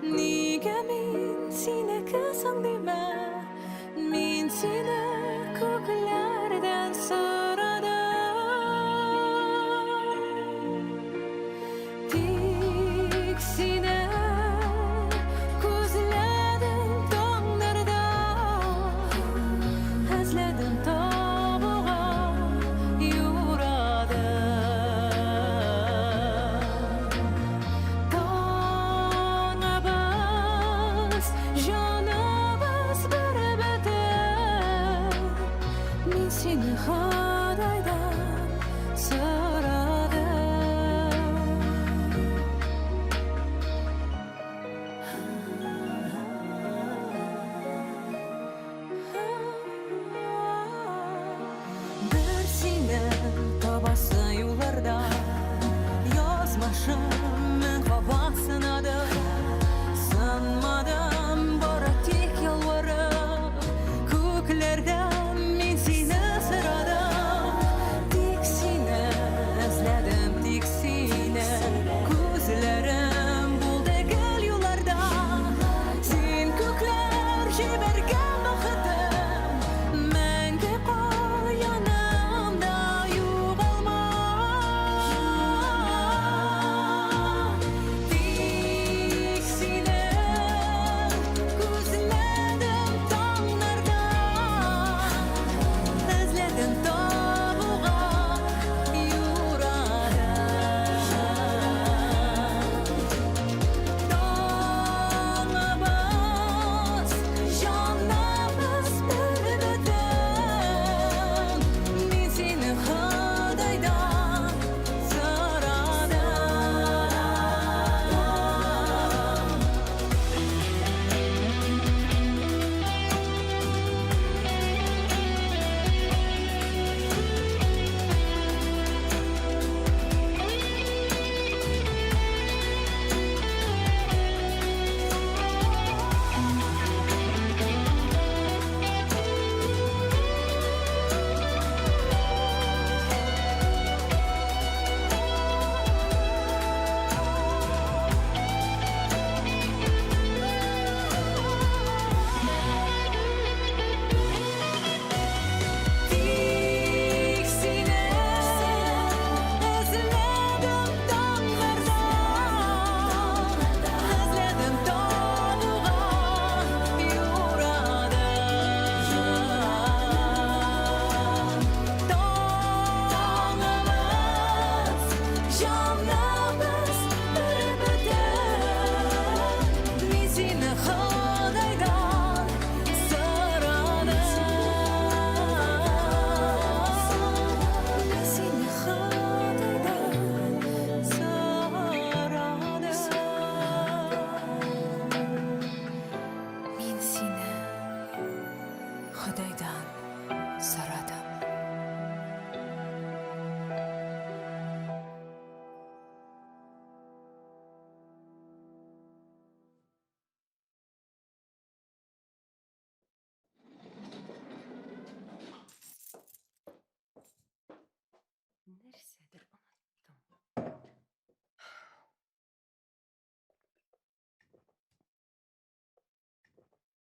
Нигә мин синеке соң димә, мин сине күкләрдән сорадым. Тик сине күзләдем таңнарда, эзләдем табуга юрадым.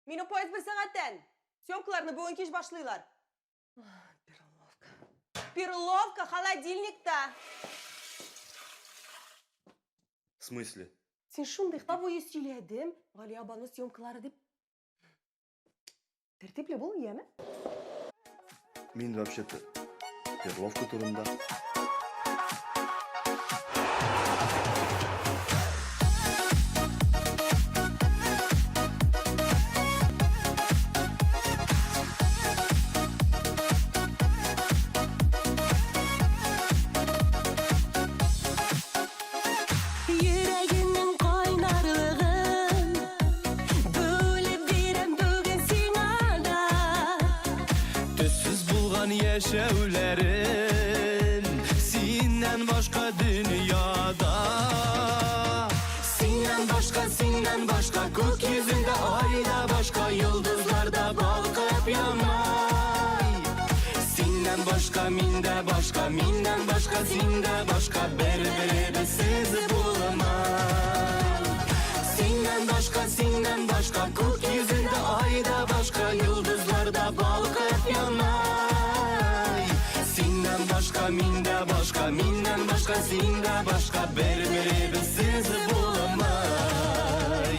Минем поезд бер сәгатьтән. Съемкаларны бүген кич башлыйлар. Перловка. Перловка холодильникта. В смысле? Син шундый буе сөйләдем, Галиябану съемкалары дип. Тәртипле бул, яме? Мин вообще-то перловка турында. Йөрәгемнең кайнарлыгын бүлеп бирәм бүген сиңа да. Төссез булган яшәүләрем Синнән башка дөньяда. Синнән башка, синнән башка күк йөзендә ай да башка, йолдызлар да балкып янмай. Синнән башка мин дә башка, миннән башка син дә башка, бер-беребезсез булмай. Синнән башка, синнән башка күк йөзендә ай да башка, йолдызлар да балкып янмай. Синнән башка мин дә башка, миннән башка син дә башка, бер-беребезсез булмай.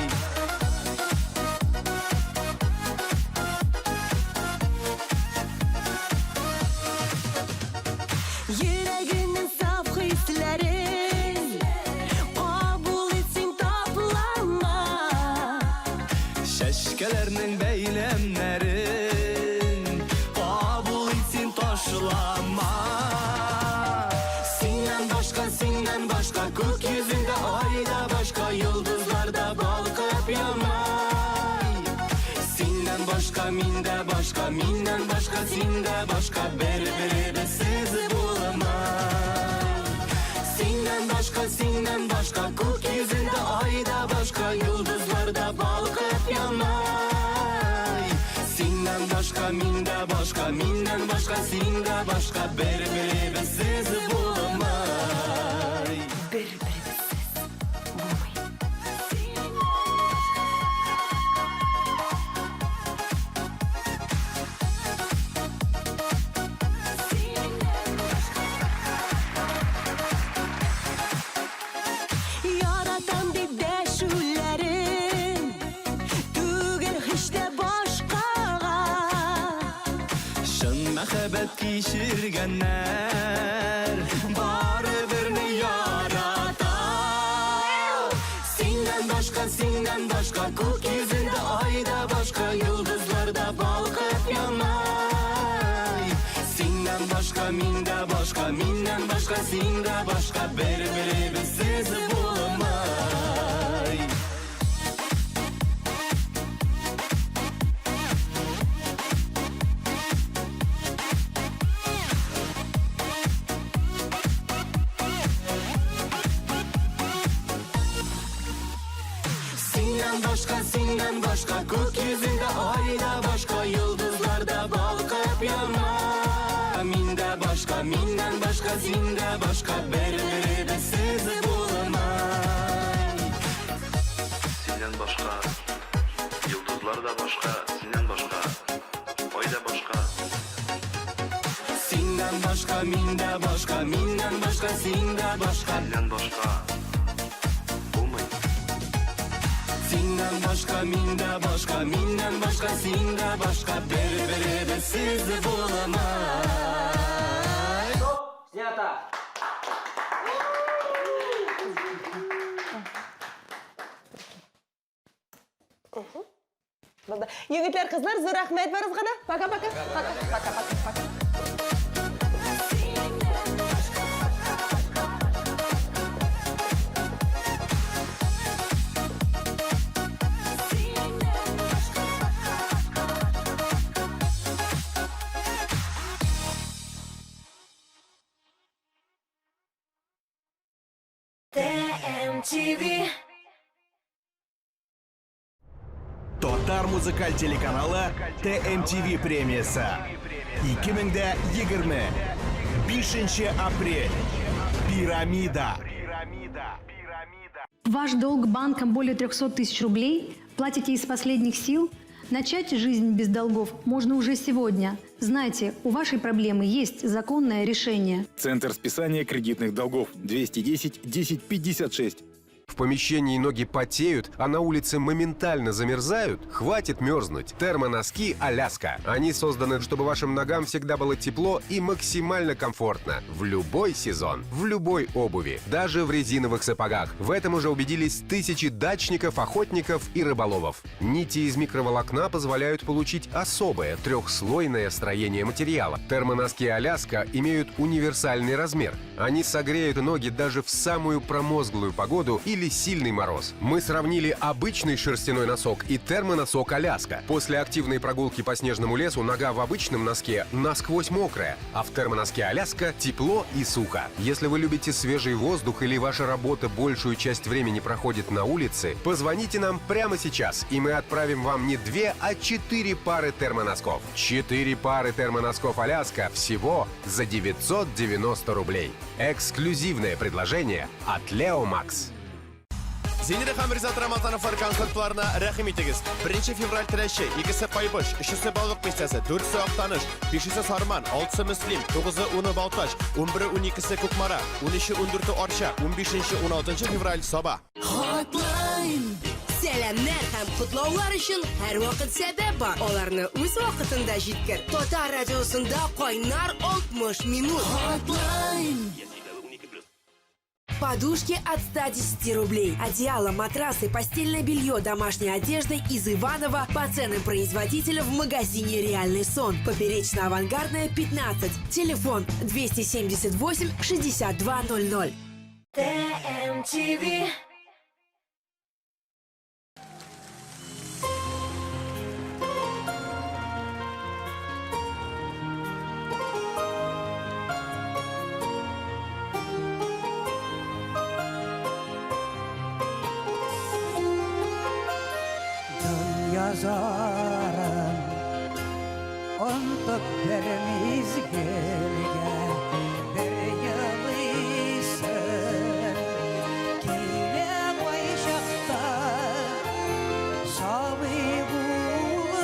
Йөрәгемнең саф хисләрен кабул ит син, тапланма. Чәчкәләрнең бәйләмнәрен кабул ит син, ташлама. Синнән башка, синнән башка күк йөзендә ай да башка, йолдызлар да балкып янмай. Синнән башка мин дә башка, миннән башка син дә башка, бер-беребезсез булмай. Синнән башка, синнән башка күк йөзендә ай да башка, йолдызлар да балкып янмай. Синнән башка мин дә башка, миннән башка син дә башка, бер-беребезсез булмай. Бер-беребезсез булмый. Яратам дип дәшүләрем түгел һич тә башкага. Чын мәхәббәт кичергәннәр барыберне ярата. Синнән башка, синнән башка күк йөзендә ай да башка, йолдызлар да балкып янмай. Синнән башка мин дә башка, миннән башка син дә башка, бер-беребезсез булмай. Синнән башка, синнән башка күк йөзендә ай да башка, йолдызлар да балкып янмай. Мин дә башка, миннән башка син дә башка, бер-беребезсез булмай. Синнән башка, йолдызлар да башка, синнән башка, ай да башка. Синнән башка мин дә башка, миннән башка син дә башка. Синнән башка булмый. Синнән башка мин дә башка, миннән башка син дә башка, бер-беребезсез булмай. Стоп, снято. Булды. Егетләр, кызлар, зур рәхмәт барыгызга да. Пока-пока. Пока, пока, пока, пока. ТМТВ. Татар музыкаль телеканалы ТМТВ премиясе 2020 5 апрель. Пирамида. Ваш долг банкам более 300 тысяч рублей. Платите из последних сил. Начать жизнь без долгов можно уже сегодня. Знайте, у вашей проблемы есть законное решение. Центр списания кредитных долгов 210 10 56. В помещении ноги потеют, а на улице моментально замерзают? Хватит мерзнуть. Термоноски «Аляска». Они созданы, чтобы вашим ногам всегда было тепло и максимально комфортно. В любой сезон, в любой обуви, даже в резиновых сапогах. В этом уже убедились тысячи дачников, охотников и рыболовов. Нити из микроволокна позволяют получить особое трехслойное строение материала. Термоноски «Аляска» имеют универсальный размер. Они согреют ноги даже в самую промозглую погоду или сильный мороз. Мы сравнили обычный шерстяной носок и термоносок «Аляска». После активной прогулки по снежному лесу нога в обычном носке насквозь мокрая, а в термоноске «Аляска» тепло и сухо. Если вы любите свежий воздух или ваша работа большую часть времени проходит на улице, позвоните нам прямо сейчас, и мы отправим вам не 2, а 4 пары термоносков. 4 пары термоносков «Аляска» всего за 990 рублей. Эксклюзивное предложение от Лео Макс. Зинира һәм Ризат Рамазановлар концертларына рәхим итегез. 1 февраль Теләче, 2-се Кайбыч, 3-се Балык Бистәсе, 4-се Актаныш, 5-се Сарман, 6-сы Мөслим, 9-ы 10-ы Балтач, 11-е 12-се Кукмара, 13-е 14-е Арча, 15-е 16 февраль Саба. Hotline! Сәламнәр һәм котлаулар өчен һәрвакыт сәбәп бар. Аларны үз вакытында җиткер. Татар радиосында кайнар 60 минут. Hotline! Подушки от 110 рублей. Одеяло, матрасы, постельное белье, домашняя одежда из Иванова по ценам производителя в магазине «Реальный сон». Поперечно-авангардная, 15. Телефон 278 62 00. ТМТВ. Дөнья зарын онытып бер мизгелгә бер елыйсың килә кайчакта сабый булып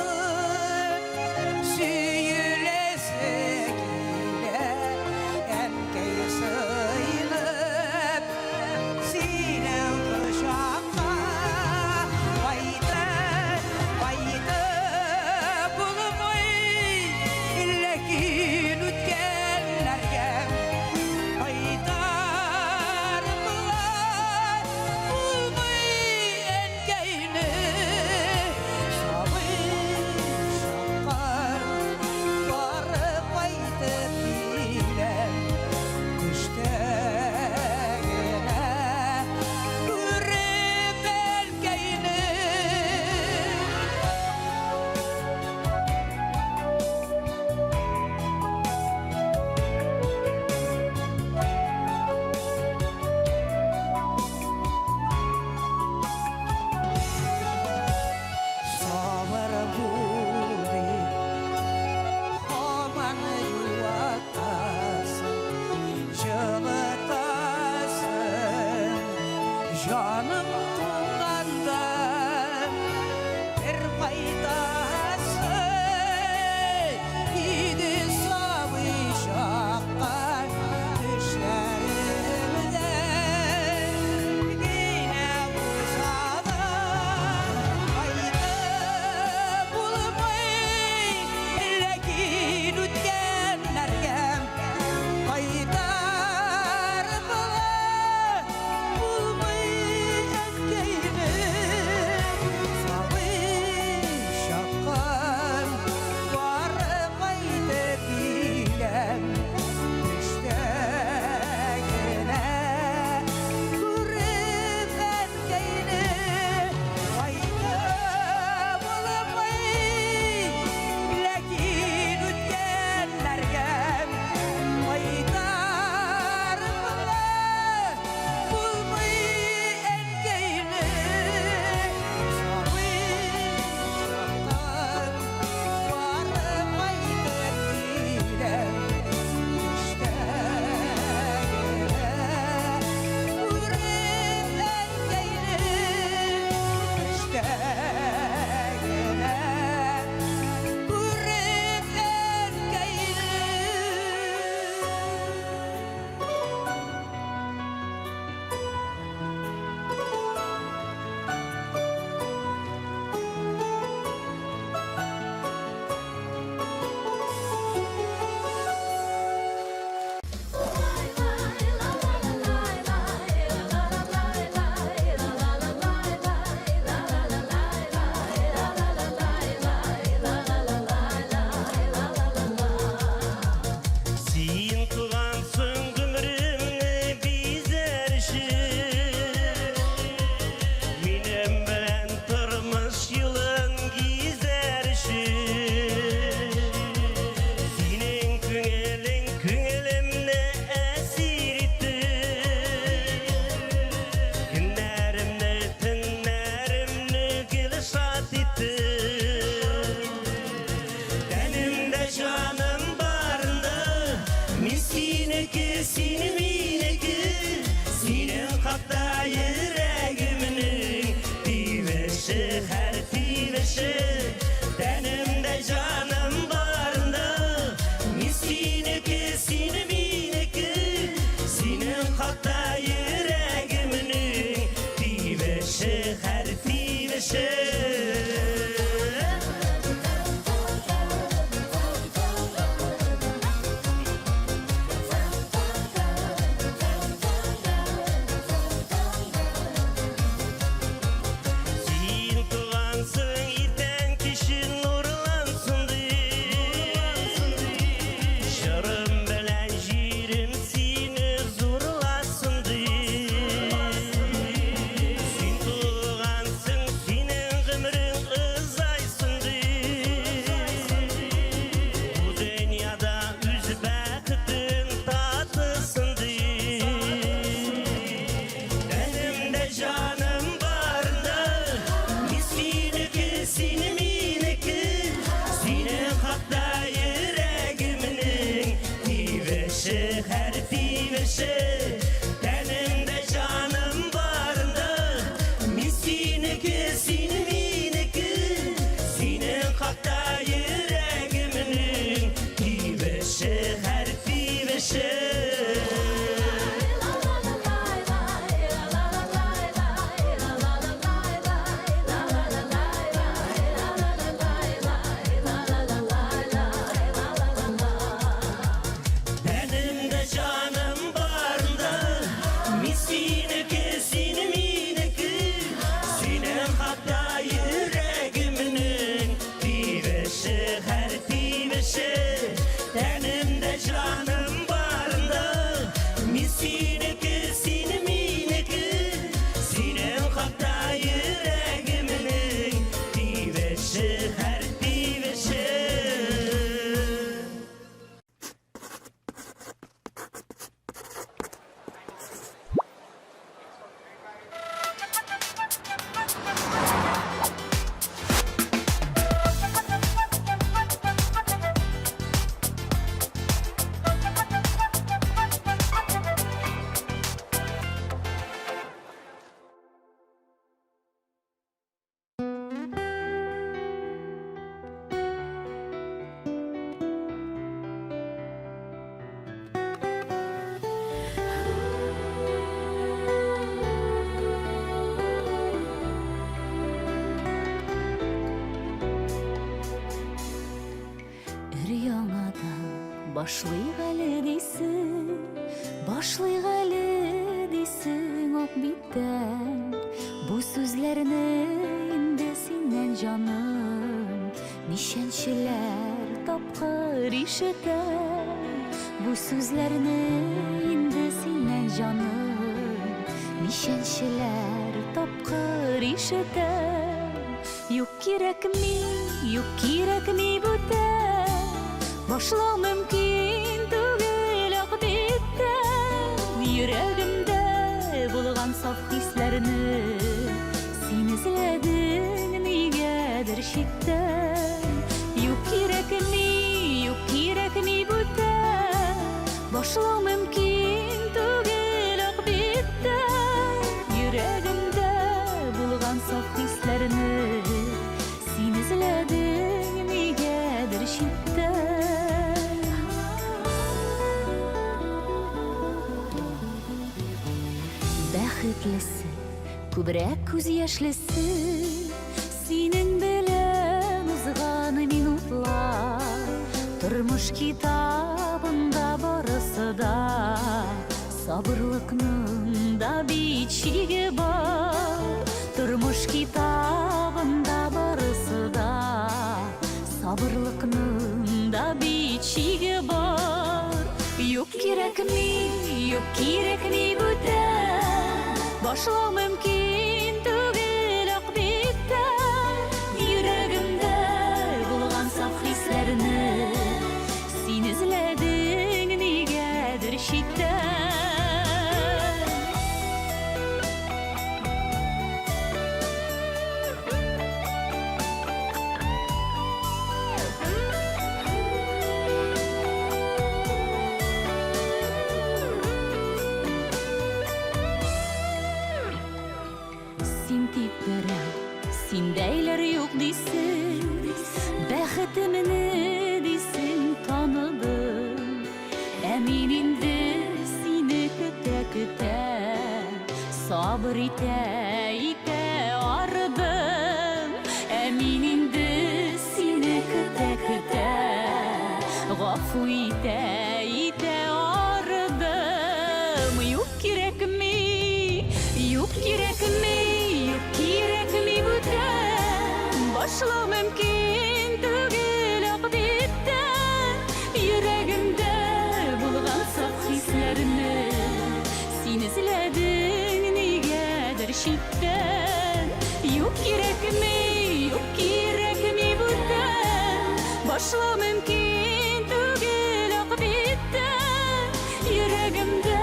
сөеләсе килә әнкәй сыенып синең кочакка кайтып кайтып булмый ләкин үткәннәр. Башлыйк әле дисең, башлыйк әле дисең ак биттән. Бу сүзләрне инде синнән җаным ничәнчеләр тапкыр ишетәм. Бу сүзләрне инде синнән җаным ничәнчеләр тапкыр ишетәм. Юк кирәкми, юк кирәкми бүтән. Башлау мөмкин түгел ак биттән. Йөрәгемдә булган саф хисләрне син эзләдең нигәдер читтән. Юк кирәкми, юк кирәкми бүтән. Башлау мөмкин түгел ак биттән. Йөрәгемдә булган саф хисләрне син эзләдең нигәдер читтән. Бәхетлесе, күбрәк күз яшьлесе синең белән узган минутлар. Тормыш китабында барысы да сабырлыкның да бит чиге бар. Тормыш китабында барысы да сабырлыкның да бит чиге бар. Юк кирәкми, юк кирәкми бүтән. Башлау мөмкин түгел ак биттән. Йөрәгемдә булган саф хисләрне син эзләдең нигәдер читтән. Син тик берәү, синдәйләр юк дисең. Бәхетемне дисең таныдым. Ә мин инде сине көтә-көтә, сабыр итә итә арыдым. Ә мин инде сине көтә-көтә, гафу итә итә арыдым. Юк кирәкми, юк кирәкми, юк кирәкми бүтән. Башлау мөмкин түгел ак биттән. Йөрәгемдә булган саф хисләрне син эзләдең нигәдер читтән. Юк кирәкми, юк кирәкми бүтән. Башлау мөмкин түгел ак биттән. Йөрәгемдә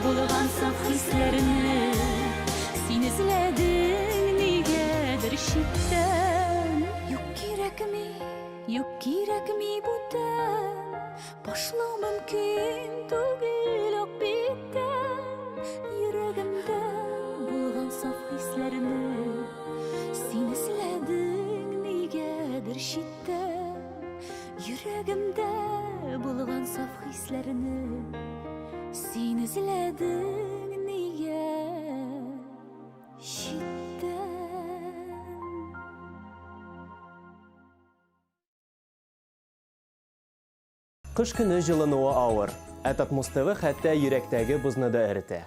булган саф хисләрне син эзләдең нигәдер читтән. Юк кирәкми, юк кирәкми бүтән. Башлау мөмкин түгел ак биттән. Йөрәгемдә булган саф хисләрне син эзләдең нигәдер читтән. Йөрәгемдә булган саф хисләрне син эзләдең нигә читтән. Кыш көне җылынуы авыр, ә Татмус ТВ хәтта йөрәктәге бозны да эретә.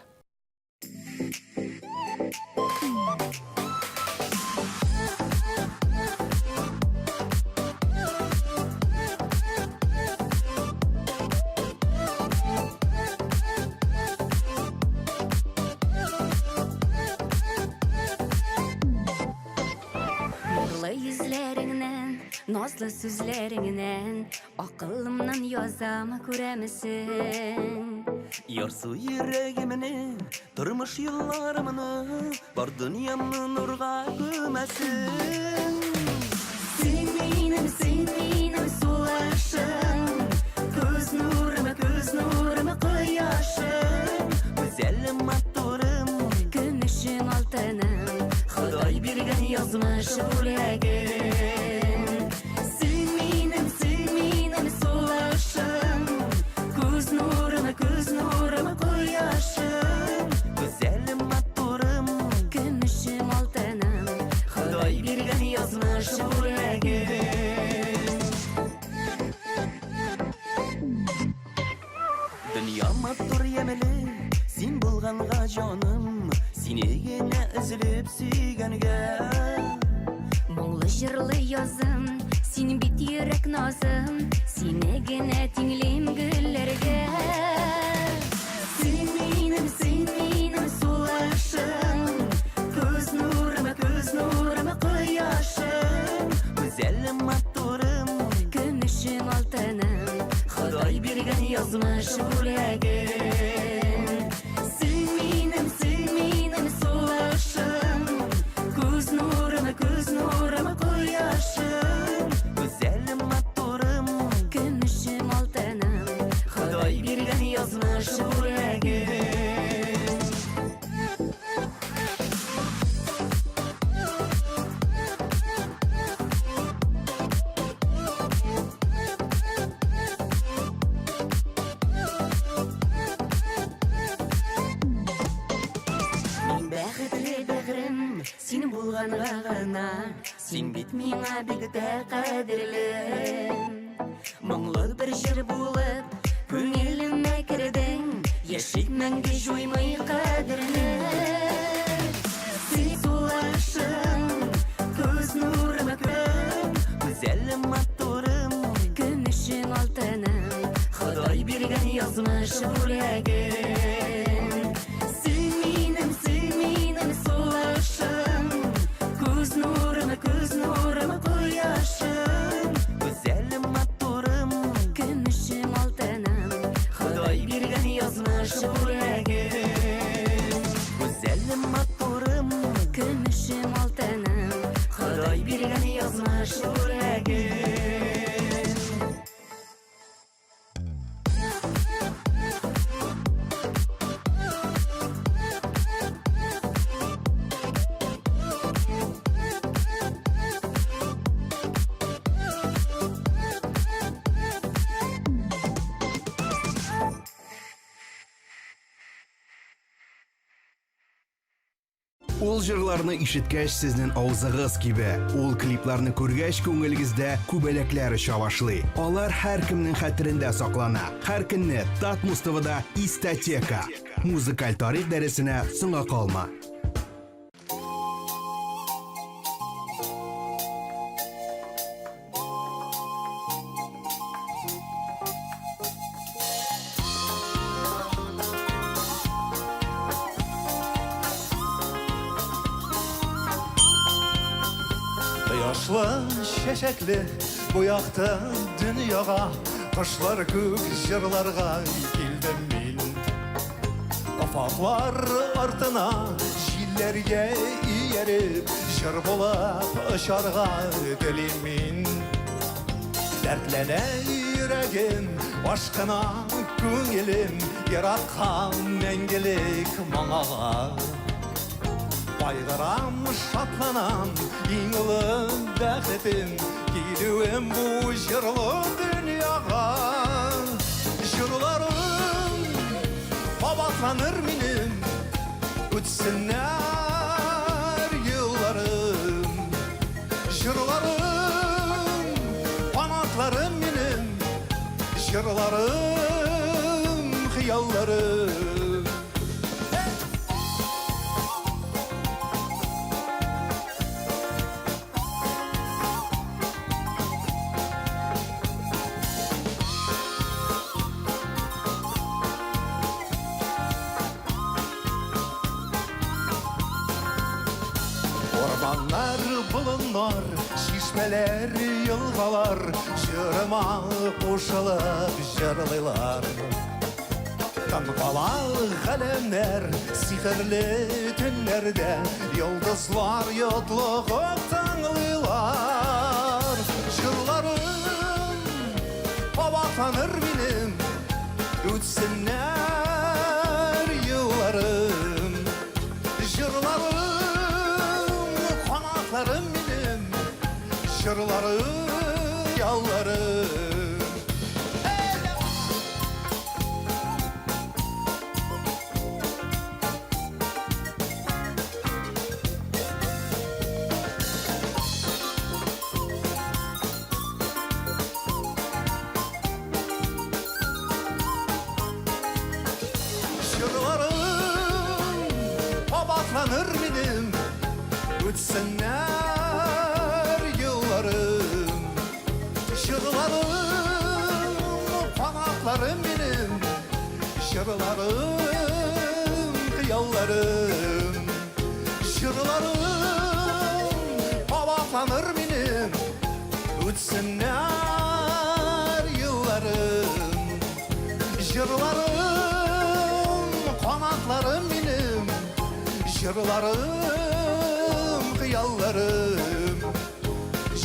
Нурлы йөзләреңнән, назлы сүзләреңнән, акылымнан язам, күрәмесең? Ярсу йөрәгемне, тормыш юлларымны, бар дөньямны нурга күмәсең. Син минем, син минем сулышым, күз нурым, күз нурым, кояшым. Гүзәлем, матурым, көмешем, алтыным, Ходай биргән язмыш бүләгем. Син минем, син минем сулышым, күз нурым, күз нурым, кояшым. Гүзәлем, матурым, көмешем, алтыным, Ходай биргән язмыш бүләгем. җаным, сине генә өзелеп сөйгәнгә. Моңлы җырлы язым, син бит йөрәк назым, сине генә тиңлим гөлләргә. Син минем, син минем сулышым, күз нурым, күз нурым, кояшым, гүзәлем, матурым, көмешем, алтыным, Ходай биргән язмыш бүләгем. Син минем, син минем сулышым, күз нурым, күз нурым, кояшым, гүзәлем, матурым, көмешем, алтыным, Ходай биргән язмыш бүләгем. Мин бәхетле бәгърем, син булганга гына, син бит миңа бик тә кадерле. Моңлы бер җыр булып, күңелемә кердең, яшик мәңге җуймый кадерне. Син сулышым, күз нурым, көн, гүзәлем, матурым, көмешем, алтыным, Ходай биргән язмыш бүләгем. Син минем, син минем сулышым, күз нурым, күз нурым, кояшым, гүзәлем, матурым, көмешем, алтыным, Ходай биргән язмыш бүләгем. Гүзәлем, матурым, көмешем, алтыным, Ходай биргән язмыш бүләгем. Ул җырларны ишеткәч, сезнең авызыгыз кибә. Ул клипларны күргәч, күңелегездә күбәләкләр оча башлый. Алар һәркемнең хәтерендә саклана. Һәр көнне Татмус ТВда Истотека. Музыкаль тарих дәресенә соңга калма. Кояшлы, чәчәкле бу якты дөньяга Кошлар күк җырларга килдем мин. Офаклар артына җилләргә ияреп, җыр булып очарга телим мин. Дәртләнә йөрәгем, ашкына күңелем, еракка мәңгелек моңага. Кайгырам, шатланам, иң олы бәхетем, килүем бу җырлы дөньяга. Җырларым кабатланыр минем, үтсеннәр елларым. Җырларым, канатларым минем, җырларым, хыялларым. Урманнар, болыннар, чишмәләр, елгалар җырыма кушылып җырлыйлар. Тын кала галәмнәр сихерле төннәрдә йолдызлар йотлыгып тыңлыйлар. Җырларым кабатланыр минем, үтсеннәр елларым. Җырларым, канатларым минем, җырларым, ялларым. Җырларым, Үтсеннәр елларым. Җырларым, канатларым минем, җырларым, хыялларым. Җырларым кабатланыр минем, үтсеннәр елларым. Җырларым, канатларым минем, җырларым, хыялларым.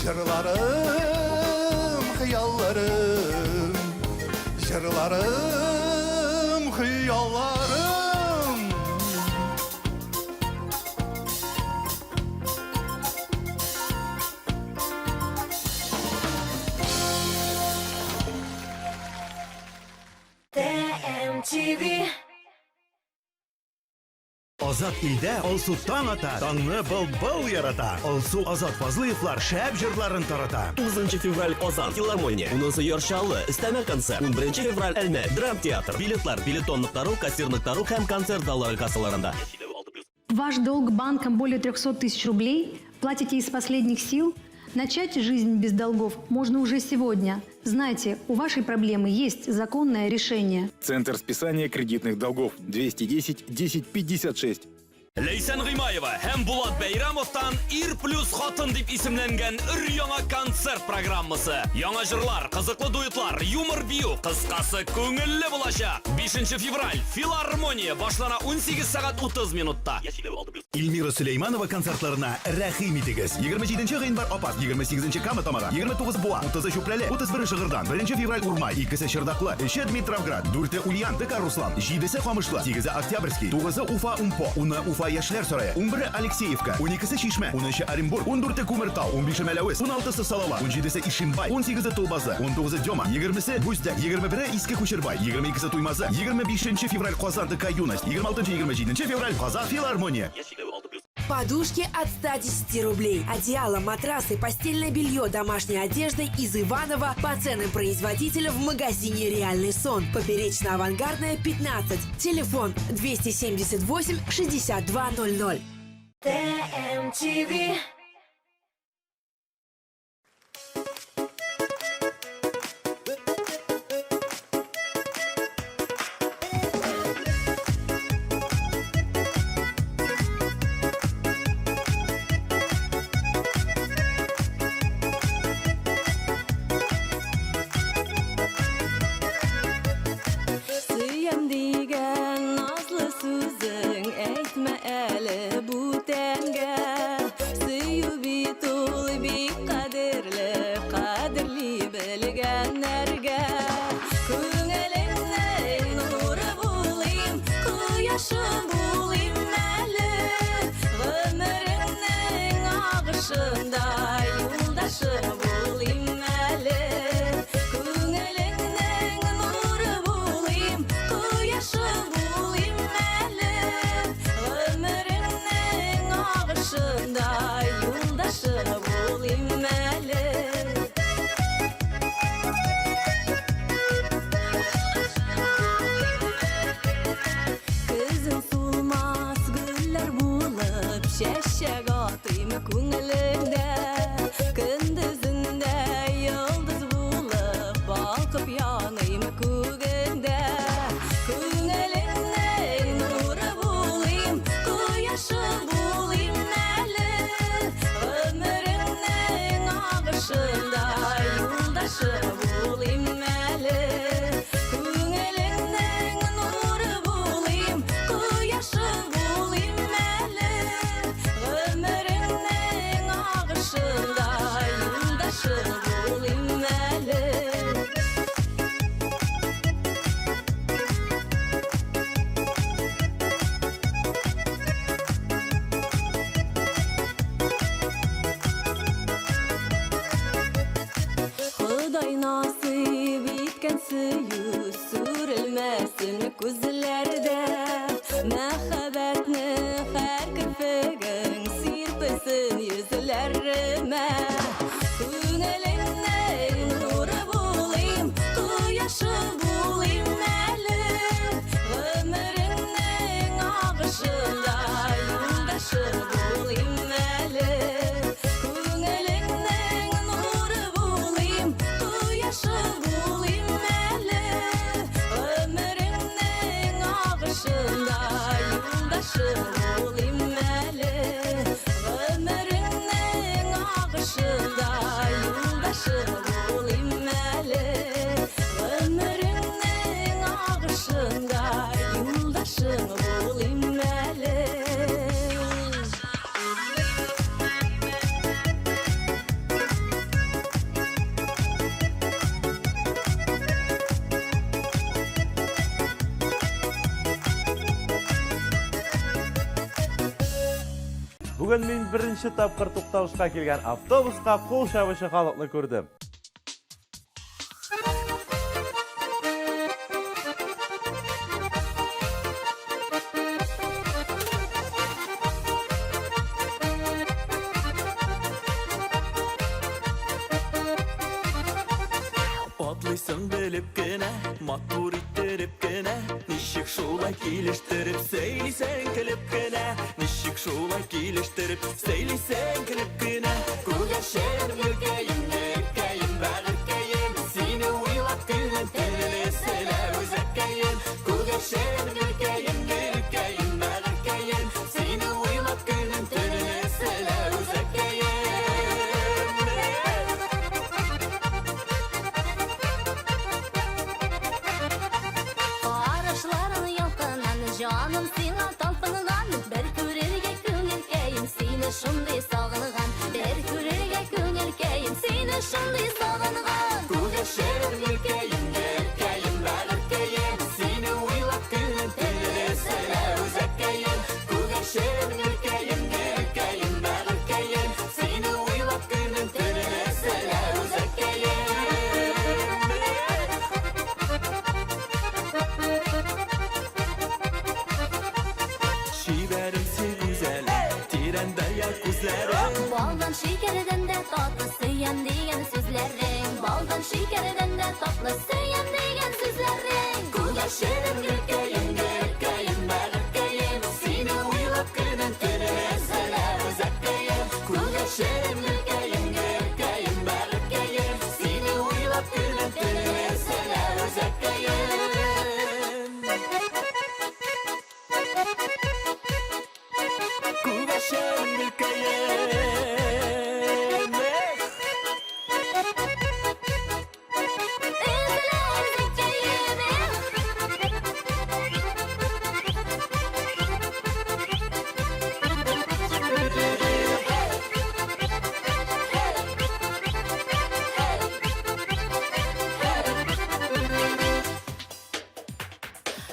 Җырларым, хыялларым, җырларым, хыялларым. ТМТВ. Азат илдә Алсу таң ата, таңны был-был ярата. Алсу Азат Фазлыевлар шәп җырларын тарата. 9 февраль Казан, Филармония, 10 Яр Чаллы, өстәмә концерт, 11 февраль Әлмәт, Драм театр, билетлар билетон.ру, кассир.ру һәм концерт заллары кассаларында. Ваш долг банкам более 300 тысяч рублей? Платите из последних сил? Начать жизнь без долгов можно уже сегодня. Знайте, у вашей проблемы есть законное решение. Центр списания кредитных долгов 210 10 56. Ләйсән Гыймаева һәм Булат Бәйрамовтан Ир плюс хатын дип исемләнгән өр-яңа концерт программасы. Яңа җырлар, кызыклы дуэтлар, юмор бию, кыскасы күңелле булачак. 5 февраль Филармония башлана 18 сәгать 30 минутта. Эльмира Сөләйманова концертларына рәхим итегез. 27 гыйнвар Апас, 28 Кама Тамагы, 29 Буа, 30 Чүпрәле, 31 Шыгырдан, 1 февраль Урмай, 2 Чырдаклы, 3 Дмитровград, 4 Ульян, ДК Руслан, 7 Камышлы, 8 Октябрьский, 9 Уфа УМПО, 10 Уфа Яшьләр сарае, 11 Алексеевка, 12 Чишмә, 13 Оренбург, 14 Күмертау, 15 Мәләвез, 16 Салават, 17 Ишимбай, 18 Толбазы, 19 Дема, 20 Бүздәк, 21 Иске Күчербай, 22 Туймазы, 25 февраль Казан ДК Юность, 26-27 февраль Казан Филармония. Подушки от 110 рублей. Одеяло, матрасы, постельное белье, домашняя одежда из Иванова по ценам производителя в магазине «Реальный сон». Поперечно-авангардная, 15. Телефон 278 6200. ТМТВ. Сөям дигән назлы сүзең әйтмә әле бүтәнгә. Сөю бит ул бик кадерле, кадерли белгәннәргә. Күңелеңнең нуры булыйм, кояшы булыйм әле. Гомереңнең агышында юлдашы булыйм әле. Күңелеңнең нуры булыйм, кояшы булыйм әле. Гомереңнең агышында юлдашы булыйм әле. Көзен сулмас гөлләр булып, чәчәк атыйм күңелеңдә. Көндезендә йолдыз булып, балкып яныйм күгеңдә. Күңелеңнең нуры булыйм, кояшы булыйм әле. Гомереңнең агышында юлдашы булыйм әле. Күңелеңнең нуры булыйм, кояшы булыйм әле. Гомереңнең агышында юлдашы булыйм әле. Ходай насыйп иткән сөю сүрелмәсен күзләрдә. Мәхәббәтне һәр керфегең сирпесен йөзләремә. Күңелеңнең нуры булыйм, кояшы булыйм әле. Гомереңнең агышында юлдашы булыйм әле. Бүген мин беренче тапкыр тукталышка килгән автобуска кул чабучы халыкны күрдем. Атлыйсың белеп кенә, матур иттереп кенә, ничек шулай килештереп сөйлисең көлеп кенә, ничек шулай килештереп сөйлисең көлеп кенә. Күгәрчен гөлкәем, гөлкәем, бәгырькәем, сине уйлап көнем төнем өзелә үзәккәем. Күгәрчен гөлкәем, гөлкәем, бәгырькәем, сине уйлап көнем төнем өзелә үзәккәем. Карашларың ялкыннан, җаным сиңа талпынган. Бер күрергә күңелкәем, сине шундый сагынган. Бер күрергә күңелкәем, сине шундый сагынган. Күгәрчен гөлкәем, гөлкәем, бәгырькәем, сине уйлап көнем төнем өзелә үзәккәем. Күгәрчен гөлкәем, гөлкәем, бәгырькәем, сине уйлап көнем төнем өзелә үзәккәем. Чибәрем син гүзәлем, тирән дәрья күзләрең. Балдан шикәрдән дә татлы сөям дигән сүзләрең. Балдан шикәрдән дә татлы сөям дигән сүзләрең. Күгәрченем гөлкәем, гөлкәем, бәгырькәем, сине уйлап көнем төнем өзелә үзәккәем. Күгәрченем гөлкәем, гөлкәем, бәгырькәем, сине уйлап көнем төнем өзелә үзәккәем. Күгәрчен гөлкәем, эх! Өзелә үзәккәем, эх!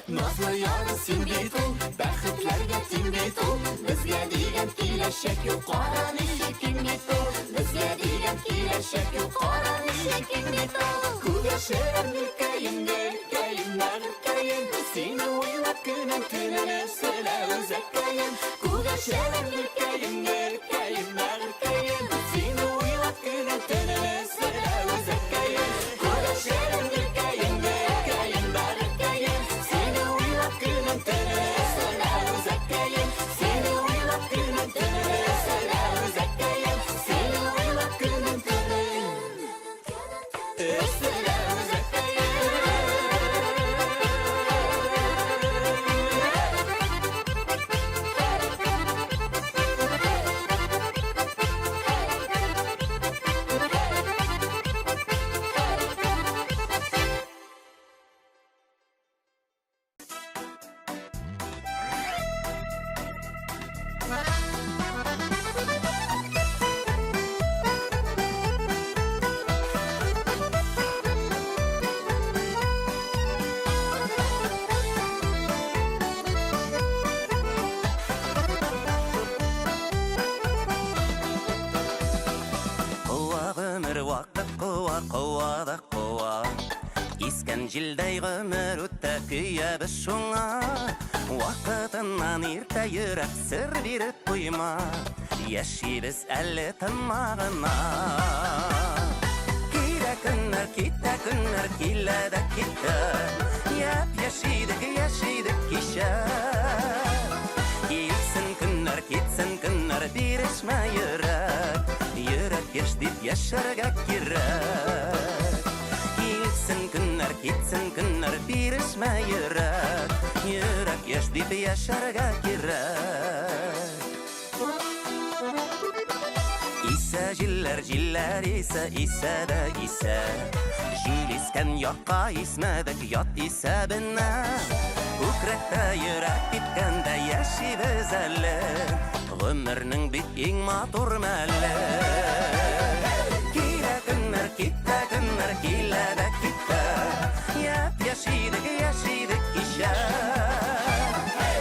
Назлы яр син бит ул, бәхетләргә тиң бит ул, безгә дигән киләчәк юк, кара ничек киң бит ул, безгә дигән киләчәк юк, кара ничек киң бит ул. Күгәрчен гөлкәем, гөлкәем, бәгырькәем, сине уйлап көнем төнем өзелә үзәккәем. Күгәрчен гөлкәем, гөлкәем, бәгырькәем, сине уйлап көнем төнем өзелә үзәккәем. Күгәрчен гөлкәем, гөлкәем, бәгырькәем, сине уйлап көнем төнем өзелә үзәккәем. Сине уйлап көнем төнем өзелә үзәккәем. Сине уйлап көнем төнем өзелә Куа гомер вакыт куа, куа да куа. Искән җилдәй гомер үтә, көябез шуңа. Вакытыннан иртә йөрәк сер биреп куйма. Яшибез әле тынма гына. Килә көннәр, китә көннәр, килә дә китә. Яп-яшь идек, яшь идек кичә. Килсен көннәр, китсен көннәр, бирешмә йөрәк. Йөрәк яшь дип яшәргә кирәк. Килсен көннәр, китсен көннәр, бирешмә йөрәк. Йөрәк яшь дип яшәргә кирәк. Исә җилләр, җилләр исә, исә дә исә. Җил искән якка исмәдек ят исәбенә. Күкрәктә йөрәк типкәндә яшибез әле. Гомернең бит иң матур мәле. Килә көннәр, китә көннәр, килә дә китә. Япь-яшь идек, яшь идек кичә.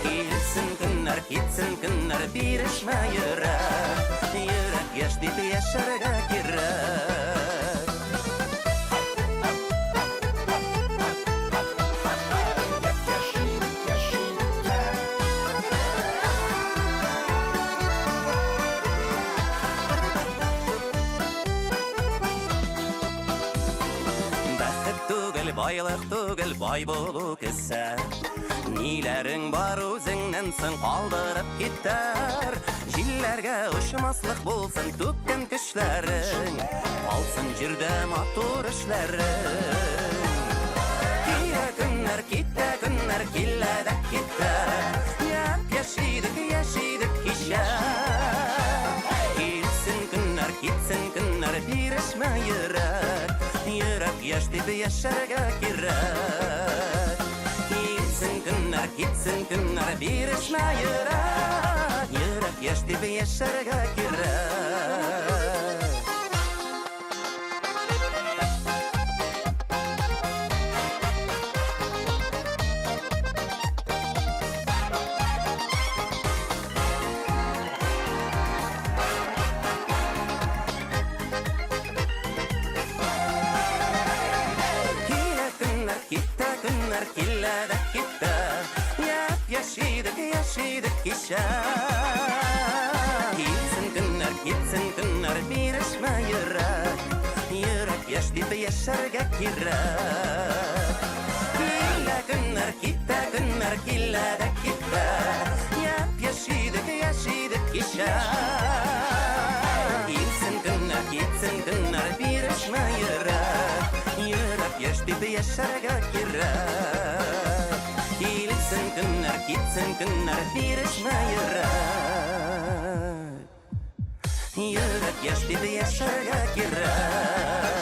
Килсен көннәр, китсен көннәр, бирешмә. бирешмә йөрәк. Йөрәк яшь дип яшәргә кирәк. Бәхет түгел, байлык түгел, бай булу кесә. Ниләрең бар үзеңнән соң калдырып китәр. Җилләргә очмаслык булсын түккән көчләрең. Калсын җирдә матур эшләрең. Килә көннәр, китә көннәр, килә дә китә. Япь-яшь идек, яшь идек кичә. Килсен көннәр, китсен көннәр, бирешмә йөрәк. Йөрәк яшь дип яшәргә кирәк. Килсен көннәр, китсен көннәр, бирешмә йөрәк. Йөрәк яшь дип яшәргә кирәк. Килә көннәр, китә көннәр, килә дә китә. Япь-яшь идек, яшь идек кичә. Килсен көннәр, китсен көннәр, бирешмә йөрәк. Йөрәк яшь дип яшәргә кирәк. Килә көннәр, китә көннәр, килә дә китә. Япь-яшь идек, яшь идек кичә. Килсен көннәр, китсен көннәр, бирешмә йөрәк. Йөрәк яшь дип яшәргә кирәк. Килсен көннәр, китсен көннәр, бирешмә йөрәк. Йөрәк яшь дип яшәргә кирәк.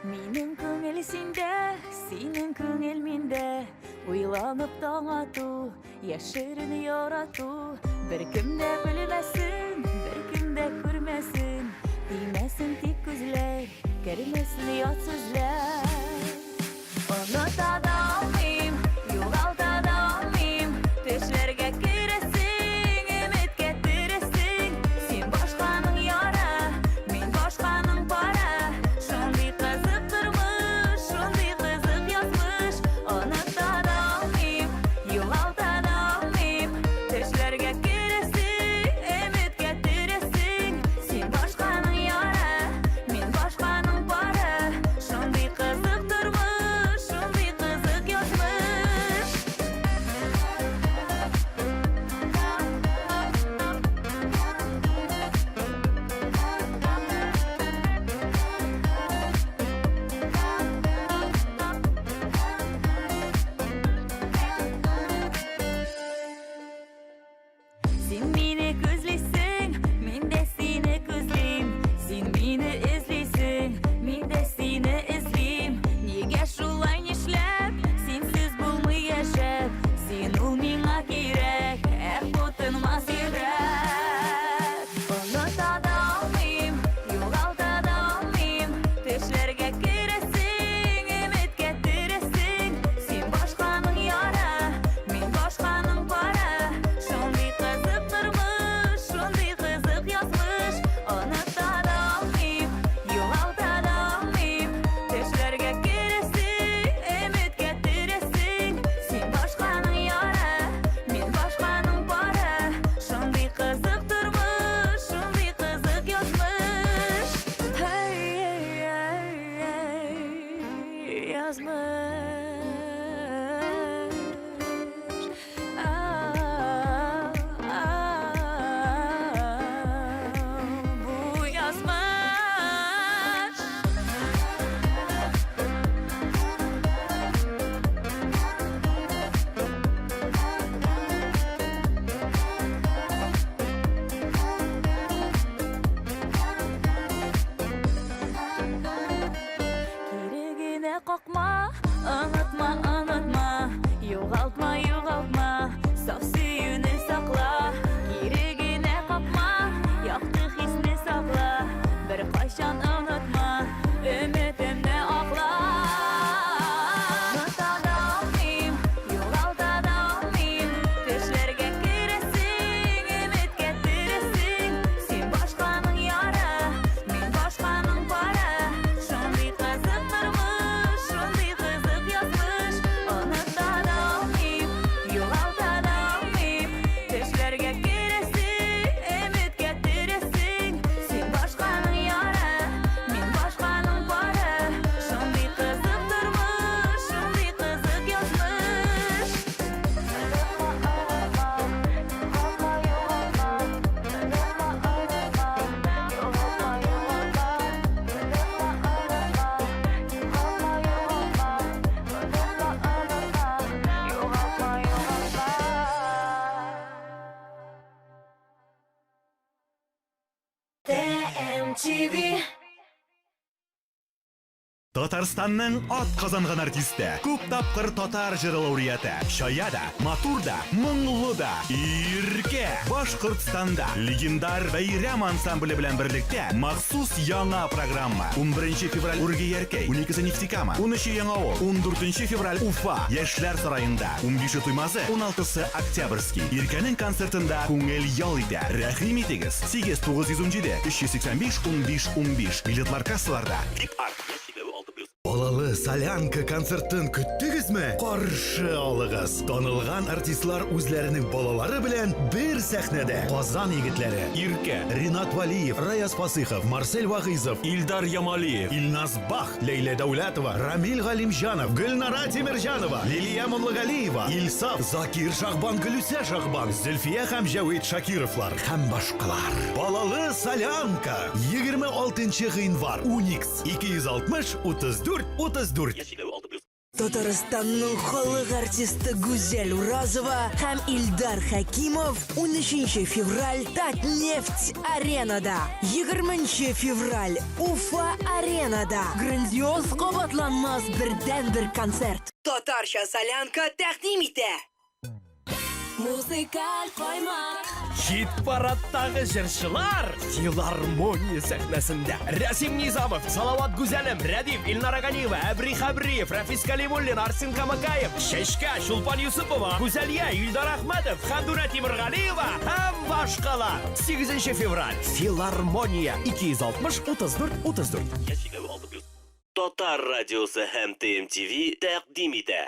Минем күңел синдә, синең күңел миндә. Уйланып таң ату, яшерен ярату. Беркем дә белмәсен, беркем дә күрмәсен. Тимәсен тик күзләр, кермәсен ят сүзләр. Оныта да алмыйм, югалта да алмыйм. Төшләргә керәсең, өметкә тересең. Син башканың яра, мин башканың пара. Шундый кызык тормыш, шундый кызык язмыш. Оныта да алмыйм, югалта да алмыйм. Төшләргә керәсең, өметкә тересең. Син башканың яра, мин башканың пары. Шундый кызык тормыш, шундый кызык. Онытма, югалтма, саф сөюне сакла. Кире генә капма, якты хисне сакла. Беркайчан онытма, өметемне акла. Оныта да алмыйм, югалта да алмыйм. Төшләргә керәсең, өметкә тересең. Син башканың яры, мин башканың пары. Шундый кызык тормыш, шундый кызык язмыш. Оныта да алмыйм, югалта да алмыйм. Төшләргә керәсең, өметкә тересең. Син башканың яры, мин башканың пары. Шундый кызык тормыш, шундый кызык язмыш. ТМТВ. Татарстанның ат казанган артисты, күп тапкыр татар җыры лауреаты, чая да, матур да, моңлы да, Иркә, Башкортстанда легендар Бәйрәм ансамбле белән берлектә махсус яңа программа. 11 февраль Үрге Яркәй, 12 Нефтекама, 13 Яңавыл, 14 февраль Уфа, Яшьләр сараенда, 15 Туймазы, 16 Октябрьский. Иркәнең концертында күңел ял итә. Рәхим итегез. 8 917 385 15 15. Билетлар кассаларда. Вип арт. Балалы солянка концертын көттегезме? Каршы алыгыз. Танылган артистлар үзләренең балалары белән бер сәхнәдә. Казан егетләре Иркә, Ринат Валиев, Раяз Фасыйхов, Марсель Вагыйзов, Илдар Ямалиев, Илназ Бах, Ләйлә Дәүләтова, Рамил Галимҗанов, Гөлнара Тимерҗанова, Лилия Муллагалиева, Илсаф, Закир Шахбан, Гөлүсә Шахбан, Зөлфия һәм Җәвит Шакировлар һәм башкалар. Балалы солянка 26 гыйнвар, Уникс 260 34 34. Татарстанның халык артисты Гүзәл Уразова һәм Илдар Хәкимов 13 февраль Татнефть аренада. 20 февраль Уфа аренада. Грандиоз кабатланмас бердәнбер концерт. Татарча солянка тәкъдим итә. Музыкаль каймак. Хит парадтагы җырчылар филармония сәхнәсендә. Рәсим Низамов, Салават Гүзәлем, Рәдиф, Илнара Ганиева, Әбри Хәбриев, Рафис Калимуллин, Арсен Камакаев, Чәчкә, Чулпан Юсупова, Гүзәлия, Илдар Әхмәтов, Хәмдүнә Тимергалиева һәм башкалар. 8 февраль филармония 260 34 34. Татар радиосы һәм ТМТВ тәкъдим итә.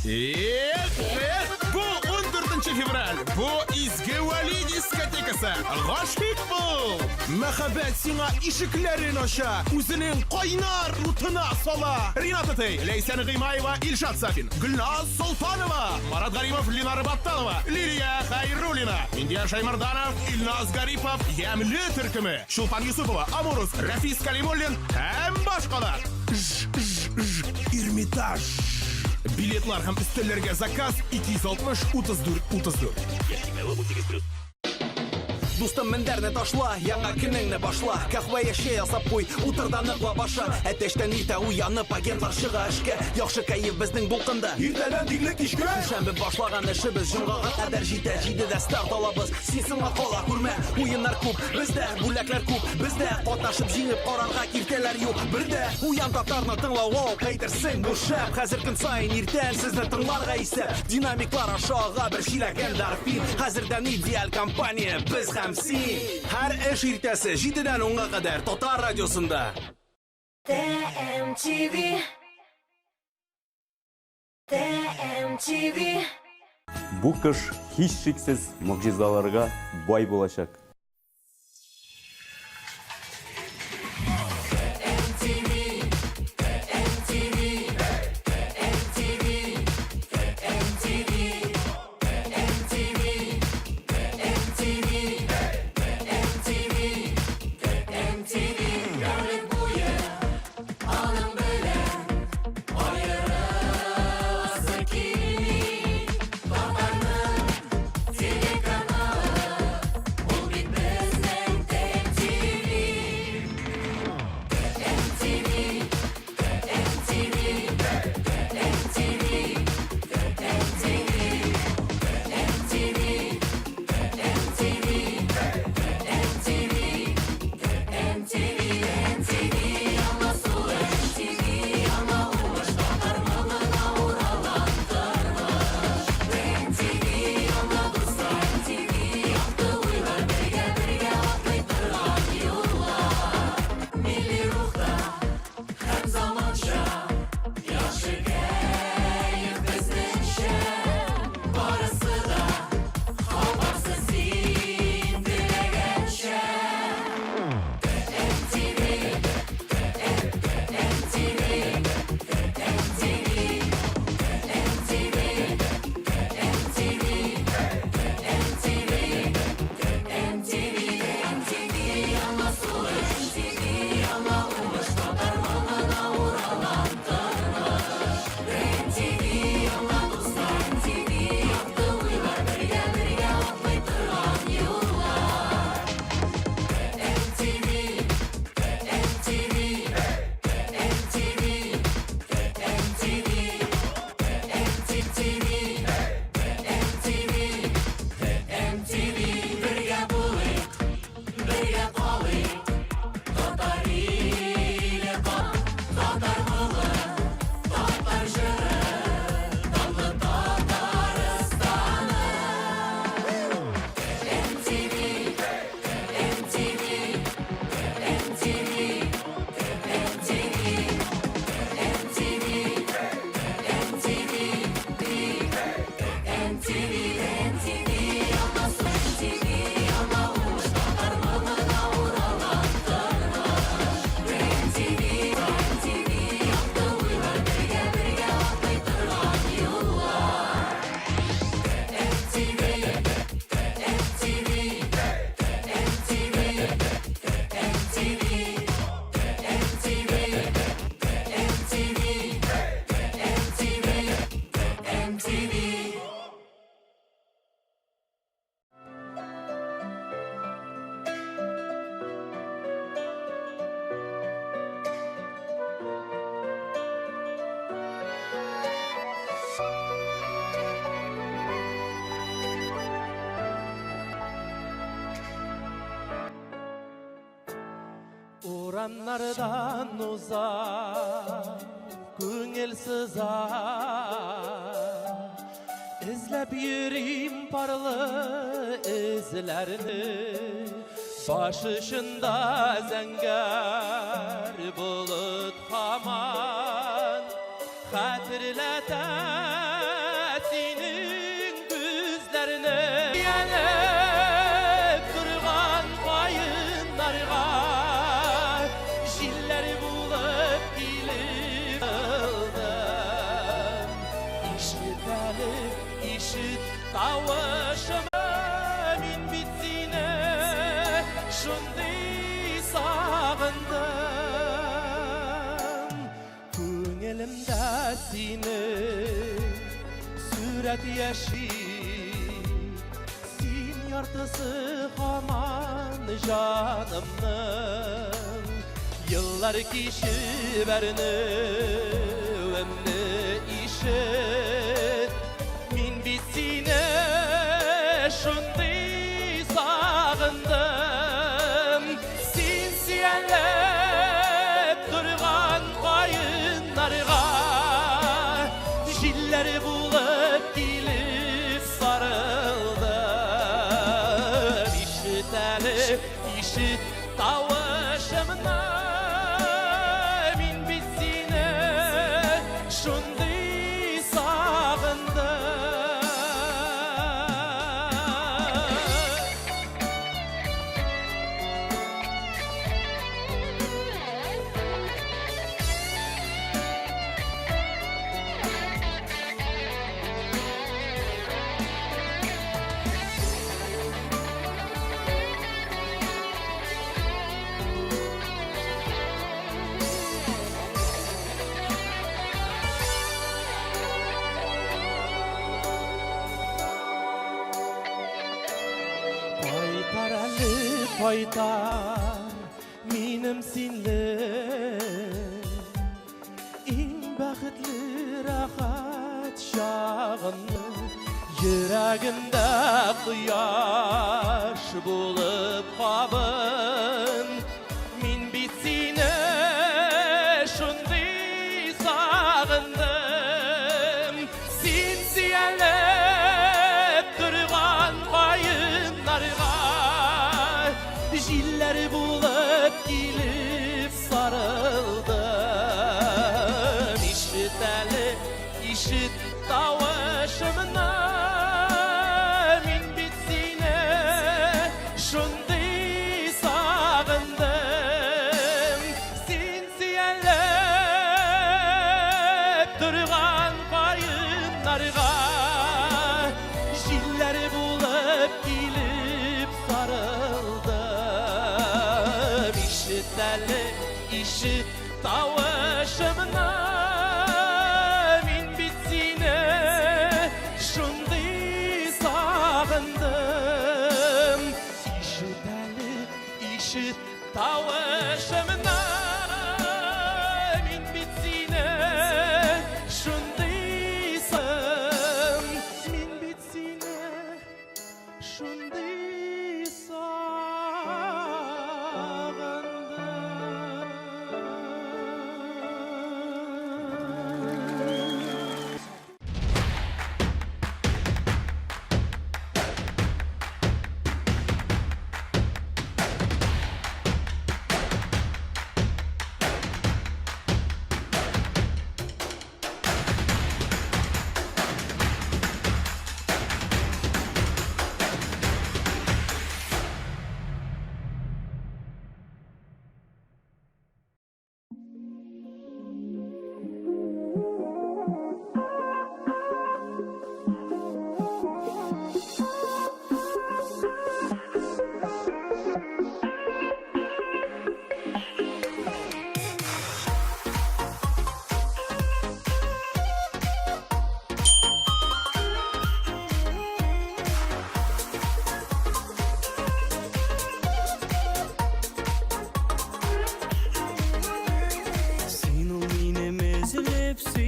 Эх, эх, бу 14 февраль, бу Изге Вәли дискотекасы. Гашыйк бул! Мәхәббәт сиңа ишекләрен ача, үзенең кайнар утына сала. Ринат Атей, Ләйсән Гыймаева, Илшат Сафин, Гөлназ Солтанова, Марат Гаримов, Ленара Батталова, Лилия Хайруллина, Миндияр Шаймарданов, Илназ Гарипов, Ямле төркеме, Чулпан Юсупова, Амурус, Рафис Калимуллин һәм башкалар. Ж, ж, ж, Эрмитаж. Билетлар һәм өстәлләргә заказ 260 34 34. Дустым, мендәрне ташла, яңа көнеңне башла. Каһвә я чәй ясап куй, утыр да ныклап аша. Әтәчтән иртә уянып, агентлар чыга эшкә. Яхшы кәеф безнең дулкында. Иртәдән тикле кичкә. Шәмбе башлаган эшебез җомгага кадәр җитә. 7дә старт алабыз. Син соңга кала күрмә. Уеннар күп, бездә бүләкләр күп. Бездә катнашып җиңеп карарга киртәләр юк. Бердә уян татарны тыңлау әйтерсең бу шәп. Хәзер көн саен иртән сезне тыңларга исәп. Динамиклар аша ага бер чиләк эндорфин. Хәзердән идеаль компания без һәм син. Һәр эш иртәсе 7дән 10-га кадәр Татар радиосында. ТМТВ. ТМТВ. Бу кыш һичшиксез могҗизаларга бай булачак. MTV, MTV, MTV, MTV, MTV, MTV, MTV, MTV. Тәүлек буе аның белән аерыласы килми. Татарның телеканалы ул бит. Урамнардан уза күңел сыза. Эзләп йөрим парлы эзләрне. Баш очында зәңгәр болыт һаман хәтерләтә синең күзләрне. Янып торган каеннарга җилләр булып килеп алдым. Ишет әле, ишет тавышымны, мин бит сине шундый сагындым. Күңелемдә синең сурәт яши, син яртысы һаман җанымның. Еллар кичеп әрнүемне ишет, мин бит сине шундый сагындым. Син сөялеп торган каеннарга җилләр булып килеп сарылдым. Ишет әле, ишет тавышымны, мин бит сине шундый сагындым. Кайтар әле, кайтар минем синле иң бәхетле рәхәт чагымны. Йөрәгемдә кояш булып кабын, мин бит сине шундый сагындым. Син сөялеп торган каеннарга җилләр булып килеп сарылдым. Ишет әле, ишет тавышымны, мин бит сине шундый сагындым. Син сөялеп торган каеннарга җилләр булып килеп сарылдым. Ишет әле, ишет тавышымны, мин бит сине шундый сагындым. Ишет әле, ишет тавышымны, мин бит сине шундый сагындым. Мин бит сине шундый сагындым.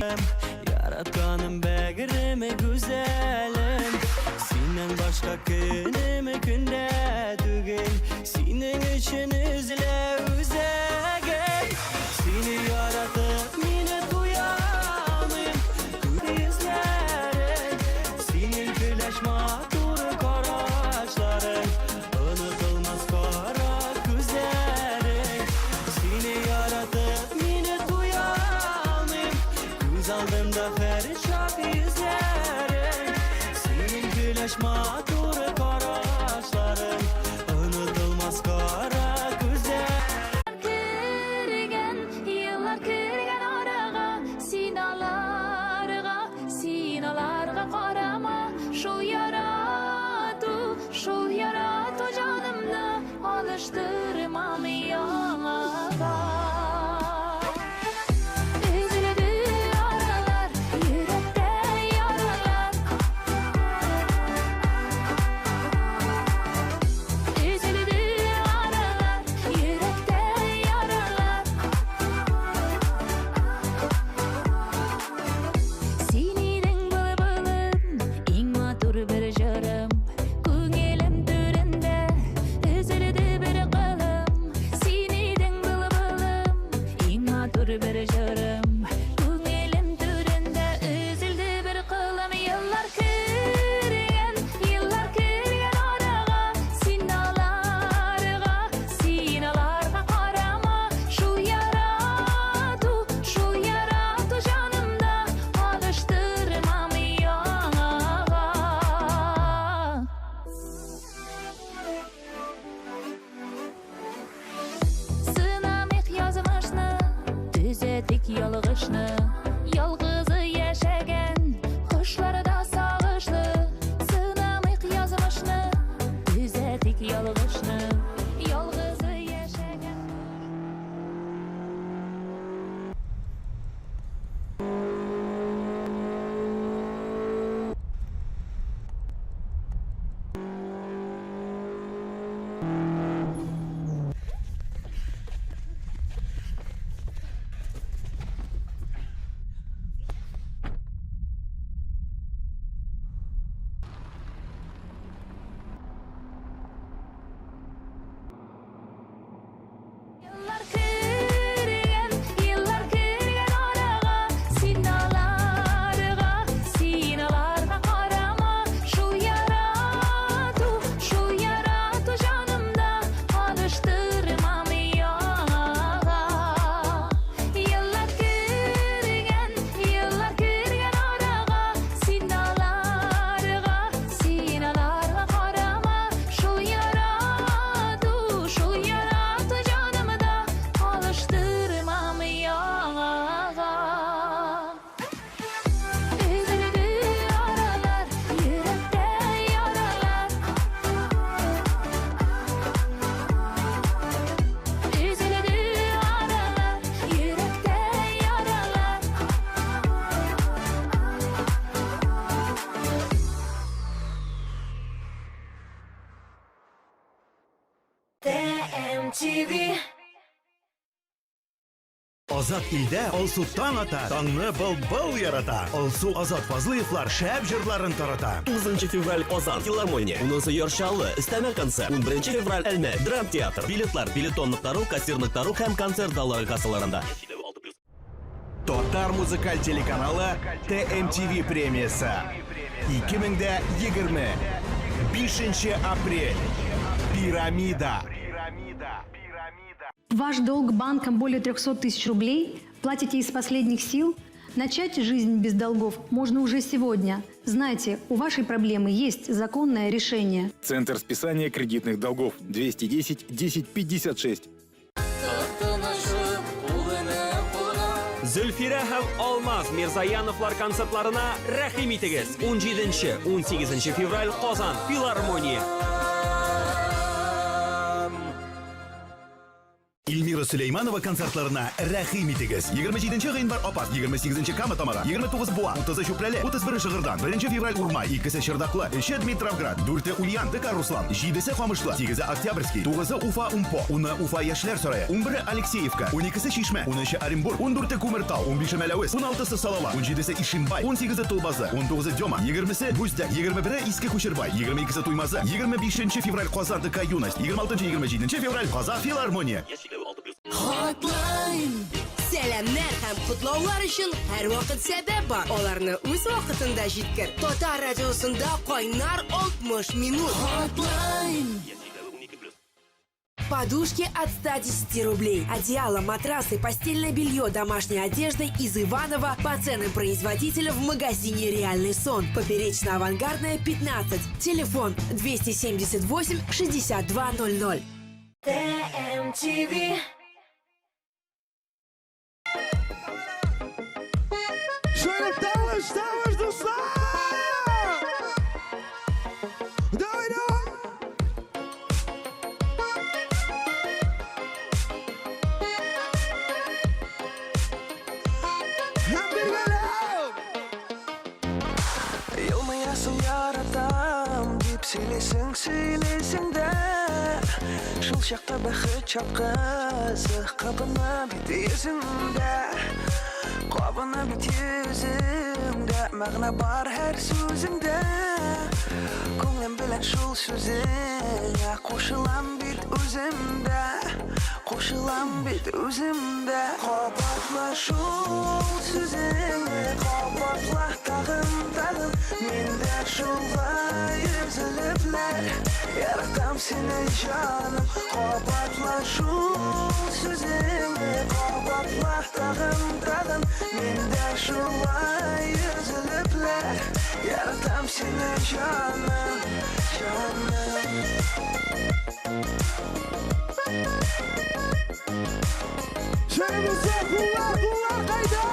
Яратканым бәгырем гүзәлем Синнән башка көнем көндә түгел Синең өчен өзелә үзәгем Сине яратып мине туя алмыйм Күз йөзләрең Синең көләч матур карашларың Онытылмас кара күзләрең Сине яратып мине туя алмыйм Күз алдымда һәрчак йөзләрең Синең көләч матур карашларың Онытылмас кара күзләрең Кергән, еллар кергән арага, син аларга, син аларга карама, шул ярату, шул ярату җанымны алыштырмам яңага. Өзелде аралар, йөрәктә яралар. Өзелде аралар, йөрәктә яралар. Син идең былбылым, иң матур бер җырым. Күңелем түрендә өзелде бер кылым. Син идең былбылым, иң матур бер җырым. Күңелем түрендә өзелде бер кылым. Еллар кергән, еллар кергән арага, син аларга, син аларга карама. Шул ярату, шул ярату җанымда алыштырмам яңага. Сынамыйк язмышны, төзәтик ялгышны. Ялгызы яшәгән кошлар да сагышлы. Сынамыйк язмышны, төзәтик ялгышны. Ялгызы яшәгән Еллар кергән, еллар кергән арага, син аларга, син аларга карама. Шул ярату, шул ярату җанымда алыштырмам яңага. Еллар кергән, еллар кергән арага, син аларга, син аларга карама. Шул ярату, шул ярату җанымда алыштырмам яңага. Өзелде аралар, йөрәктә яралар. Өзелде аралар, йөрәктә яралар. ТМТВ. Азат илдә Алсу таң ата, таңны был-был ярата. Алсу Азат Фазлыевлар шәп җырларын тарата. 9 февраль Казан, Филармония, 10 Яр Чаллы, өстәмә концерт, 11 февраль Әлмәт, Драм театр. Билетлар билетон.ру, кассир.ру һәм концерт заллары кассаларында. Татар музыкаль телеканалы ТМТВ премиясе 2020 5 апрель Пирамида Ваш долг банкам более 300 тысяч рублей? Платите из последних сил? Начать жизнь без долгов можно уже сегодня. Знайте, у вашей проблемы есть законное решение. Центр списания кредитных долгов 210 10 56. Зөлфирә һәм Алмаз Мирзаяновлар концертларына рәхим итегез. 17, 18 февраль Казан, Филармония. Эльмира Эльвира Сөләйманова концертларына рәхим итегез. 27 гыйнвар Апас, 28 Кама Тамагы, 29 Буа, 30 Чүпрәле, 31 Шыгырдан, 1 февраль Урмай, 2 Чердаклы, 3 Дмитровград, 4 Ульян, ДК Руслан, 7 Камышлы, 8 Октябрьский, 9 Уфа Умпо, 10 Уфа Яшьләр сарае, 11 Алексеевка, 12 Чишмә, 13 Оренбург, 14 Күмертау, 15 Мәләвез, 16 Салават, 17 Ишимбай, 18 Толбазы, 19 Дема, 20 Бүздәк, 21 Иске Күчербай, 22 Туймазы, 25 февраль Казан ДК Юность, 26-27 февраль Казан Филармония. Хатлайн! Сәламнәр һәм котлаулар өчен һәрвакыт сәбәп бар. Аларны үз вакытында җиткер. Татар радиосында кайнар 60 минут. Хатлайн! Подушки от 110 рублей. Одеяло, матрасы, постельное белье, домашняя одежда из Иванова по ценам производителя в магазине «Реальный сон». Поперечно-авангардная, 15. Телефон 278 6200. ТМТВ. Шәрәптәвеш, тәвеш, дуслар! Давай, давай! Һәм бергәләп! Елмаясың яратам дип сөйлисең, сөйлисең дә Шул чакта бәхет чаткысы кабына бит йөзеңдә Кабына бит йөзеңдә Мәгънә бар һәр сүзеңдә Күңелем белән шул сүзеңә Кушылам бит үзем дә Кушылам бит үзем дә Кабатла шул сүзеңне Кабатла тагын, тагын Мин дә шулай өзелепләр Яратам сине җаным Кабатла шул сүзеңне Кабатла тагын, тагын Мин дә шулай өзелепләр Яратам сине җаным, җаным Шәрәбезгә куллар, куллар кайда?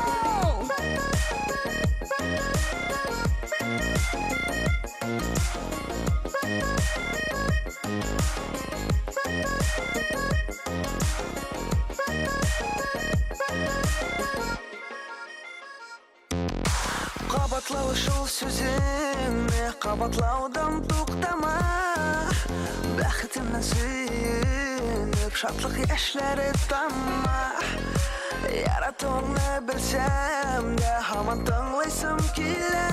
Кабатлау шул сүзеңне Кабатлаудан туктама Бәхетемнән сөенеп Шатлык яшьләре тама Яратуыңны белсәм дә Һаман тыңлыйсым килә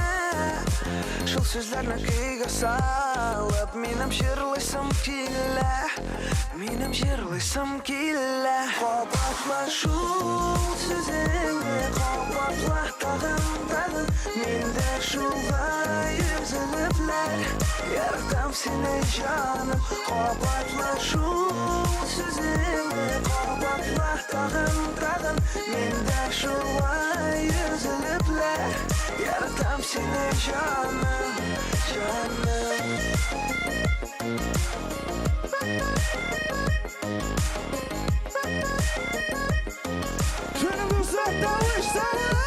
Шул сүзләрне көйгә салып Минем җырлыйсым килә Минем җырлыйсым килә Кабатла шул сүзеңне Кабатла тагын, тагын Мин дә шулай өзелепләр Яратам сине җаным Кабатла шул сүзеңне Кабатла тагын, тагын Мин дә шулай өзелепләр Яратам сине җаным, җаным Шәрәп дуслар, тавыш, тавыш!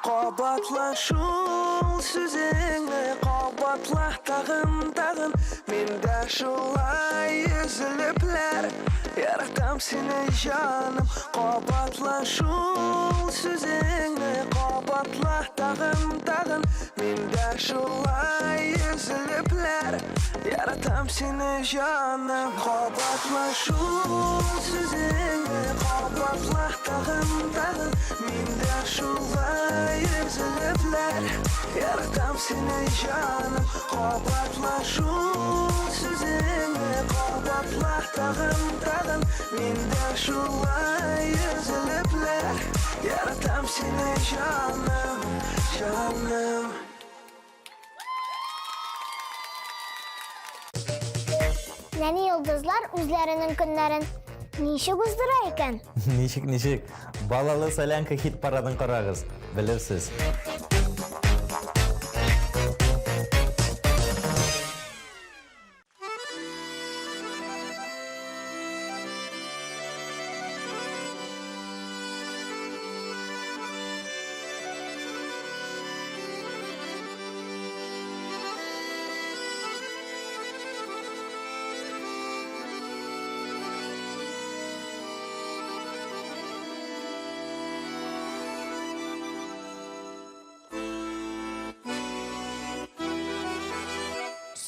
Кабатла шул сүзеңне Кабатла тагын, тагын Мин дә шулай өзелепләр Яратам сине җаным Кабатла шул сүзеңне Кабатла тагын, тагын Мин дә шулай өзелепләр Яратам сине җаным Кабатла шул сүзеңне Кабатла тагын, тагын Мин дә шулай өзелепләр Яратам сине җаным Кабатла шул сүзеңне Кабатла тагын, тагын Мин дә шулай өзелепләр Яратам сине җаным, җаным Нәни йолдызлар үзләренең көннәрен ничек уздыра икән? Ничек, ничек? Балалы солянка хит парадын карагыз, белерсез.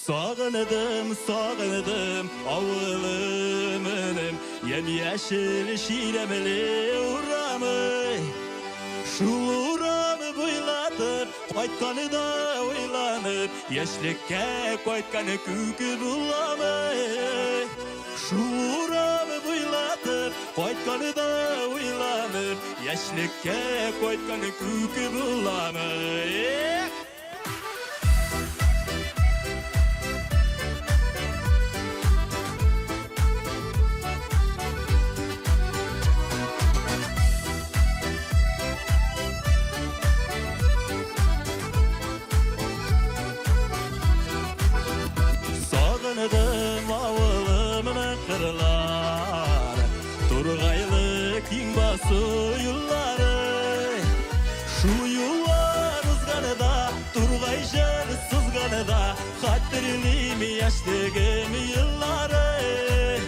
Сагыныдым, сагыныдым авылымыным, Ямь-яшел чирәмле урамы. Шул урамы буйлатып, кайтканы да уйланып, Яшьлеккә кайтканы күк буламы? Шул урамы буйлатып, кайтканы да уйланып, Яшьлеккә кайтканы күк буламы? Эх! Сагындым авылымның кырлары, Тургайлы киң басу юллары. Шул юллар узганда, тургай җыр сызганда, Хәтерлим яшьлегем еллары.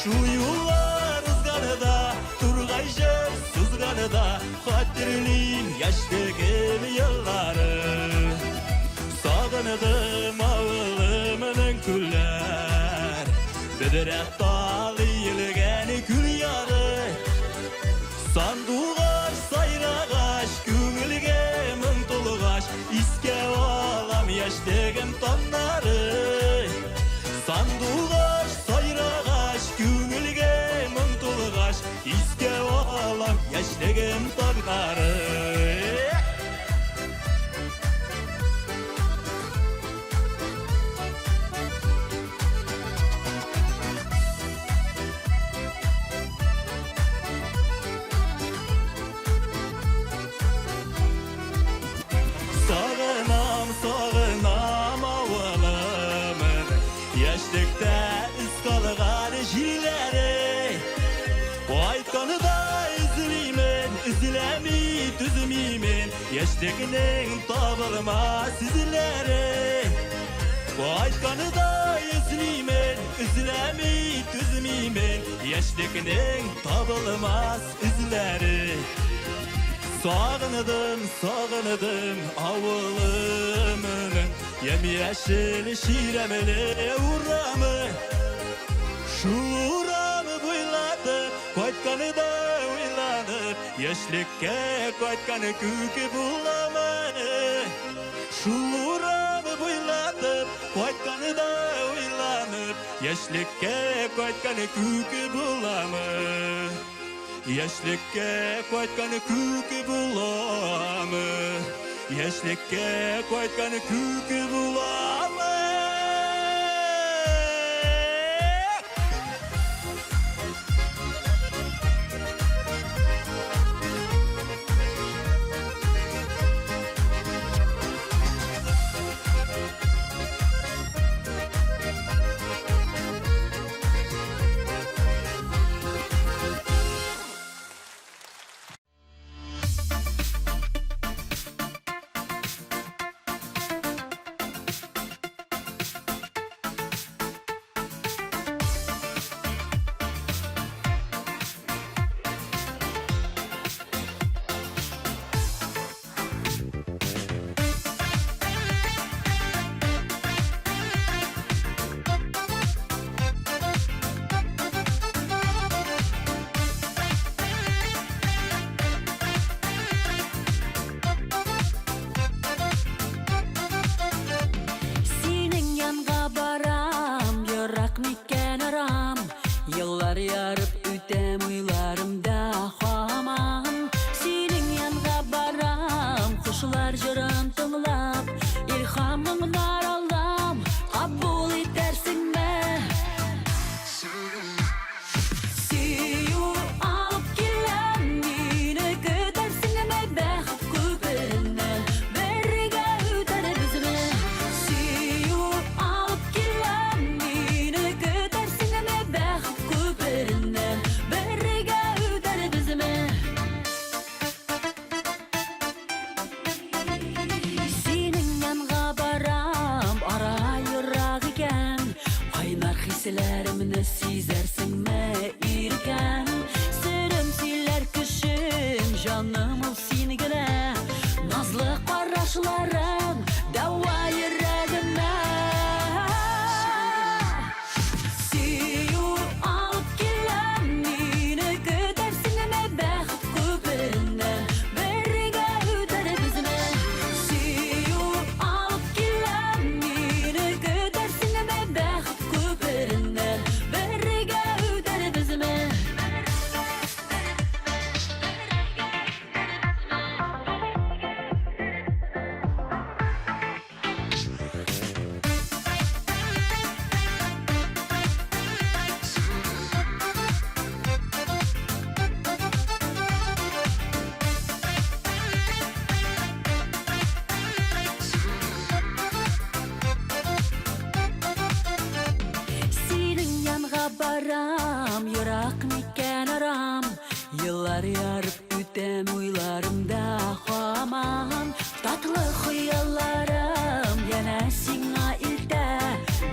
Шул юллар узганда, тургай җыр сызганда, Хәтерлим яшьлегем еллары. Сагындым авылымның күлләр, Бөдрә тал иелгән күл яры. Сандугач сайрагач, күңелгә моң тулгач, Искә алам яшьлегем таңнары. Сандугач сайрагач, күңелгә моң тулгач, Искә алам яшьлегем таңнары. Сагынам, сагынам авылымны, Яшьлектә эз калган җирләре. Кайтканы да эзлимен, эзләми түзмимен, Яшьлекнең табылмас эзләре. Кайтканы да эзлимен, эзләми түзмимен, Яшьлекнең табылмас эзләре. Сагындым, сагындым авылымның Ямь-яшел чирәмле урамы. Шул урамы буйлатып, кайтканы да уйланып, Яшьлеккә кайтканы күк буламы? Шул урамы буйлатып, кайтканы да уйланып, Яшьлеккә кайтканы күк буламы? Яшьлеккә кайтканы күк буламы? Яшьлеккә кайтканы күк буламы? Синең янга барам, ерак микән арам, Еллар ярып үтәм уйларымда һаман. Синең янга барам, кошлар җырын тыңлап, Илһам моңнар алам, кабул итәрсеңме? Сөю алып киләм, мине көтәрсеңме бәхет күпереннән? Бергә үтәрбезме? Сөю алып киләм, мине көтәрсеңме бәхет күпереннән? Бергә үтәрбезме? Синең янга барам, ара ерак икән. Кайнар хисләремне сизәрсеңме, иркәм? Серем сөйләр кешем, җаным ул син генә. Назлы карашларың дәва йөрәгемә. барам, ерак микән арам? Еллар ярып үтәм уйларымда һаман. Татлы хыялларым янә сиңа илтә.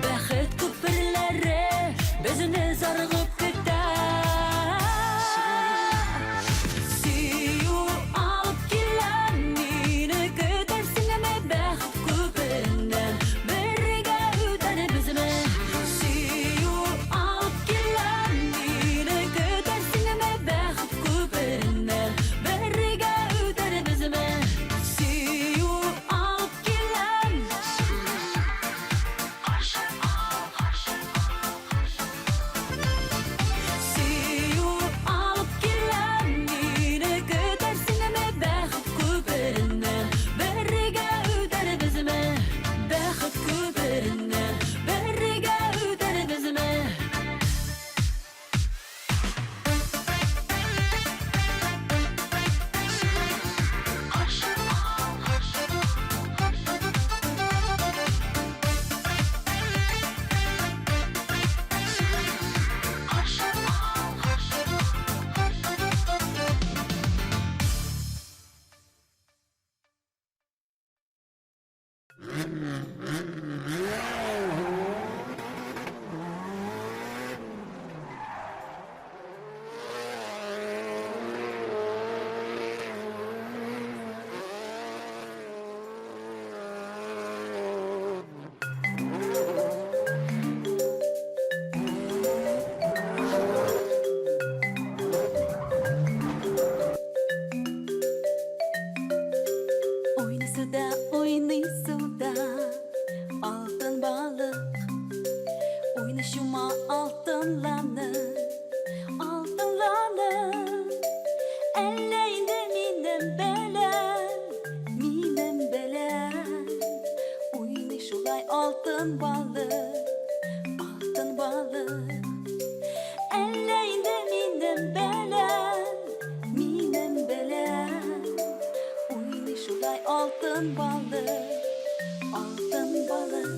Бәхет күперләре безне зарыгып көтә. Сөю алып килә мине, көтәрсеңме бәхет күпереннән? Бергә үтәрбезме? Сөю алып килә мине, көтәрсеңме бәхет күпереннән? Бергә үтәрбезме? Сөю алып килә. Сөю алып килә мине, көтәрсеңме бәхет күпереннән? Бергә үтәрбезме? Бәхет күпереннән бергә үтәрбезме? Уйный суда, уйный суда, алтын балык. Уйный чума алтынланып, алтынланып. Әллә инде минем белән, минем белән. Уйный шулай алтын балык, алтын балык. Әллә инде минем белән, минем белән. Уйный шулай алтын балык, алтын балык.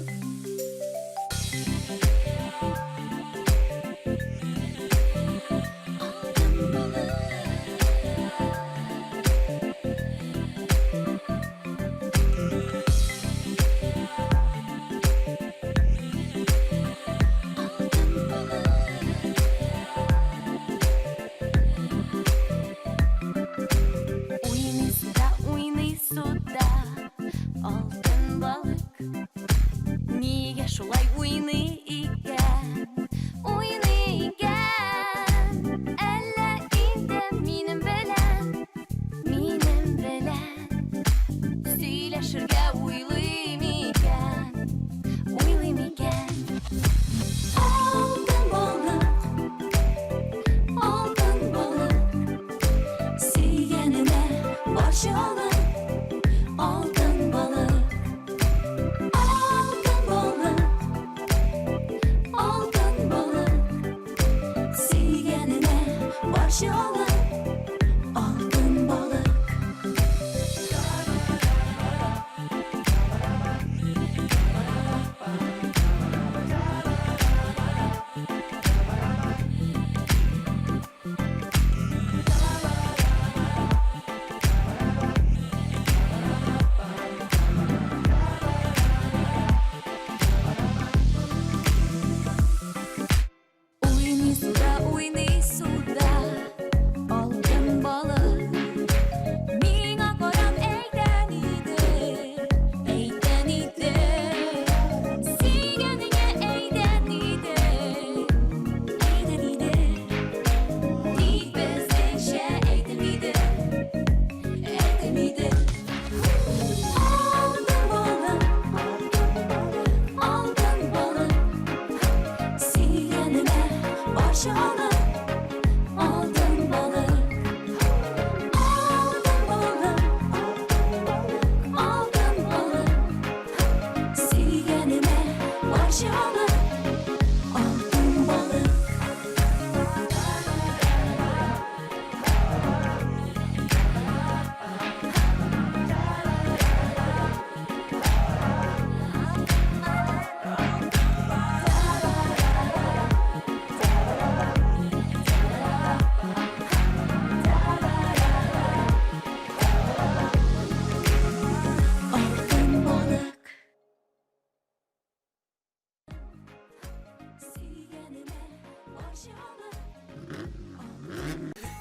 Уйный суда, уйный суда, алтын балык. Нигә шулай уйный икән? Уйный икән. Әллә инде минем белән, минем белән сөйләшергә уйлый микән? Уйлый микән? Алтын балык, алтын балык. Сөйгәненә барчалык, алтын балык. Алтын балык, алтын балык. Сөйгәненә барчалык, алтын балык. Уйный суда, уйный суда, алтын балык. Миңа карап әйтән иде, әйтән иде. Сөйгәнеңә әйтән иде, әйтән иде. Тик безнеңчә әйтелмиде, әйтелмиде. Алтын балык, алтын балык. Сөйгәнемә барчалык, алтын балык. Алтын балык, алтын балык. Сөйгәнемә барчалык, алтын балык.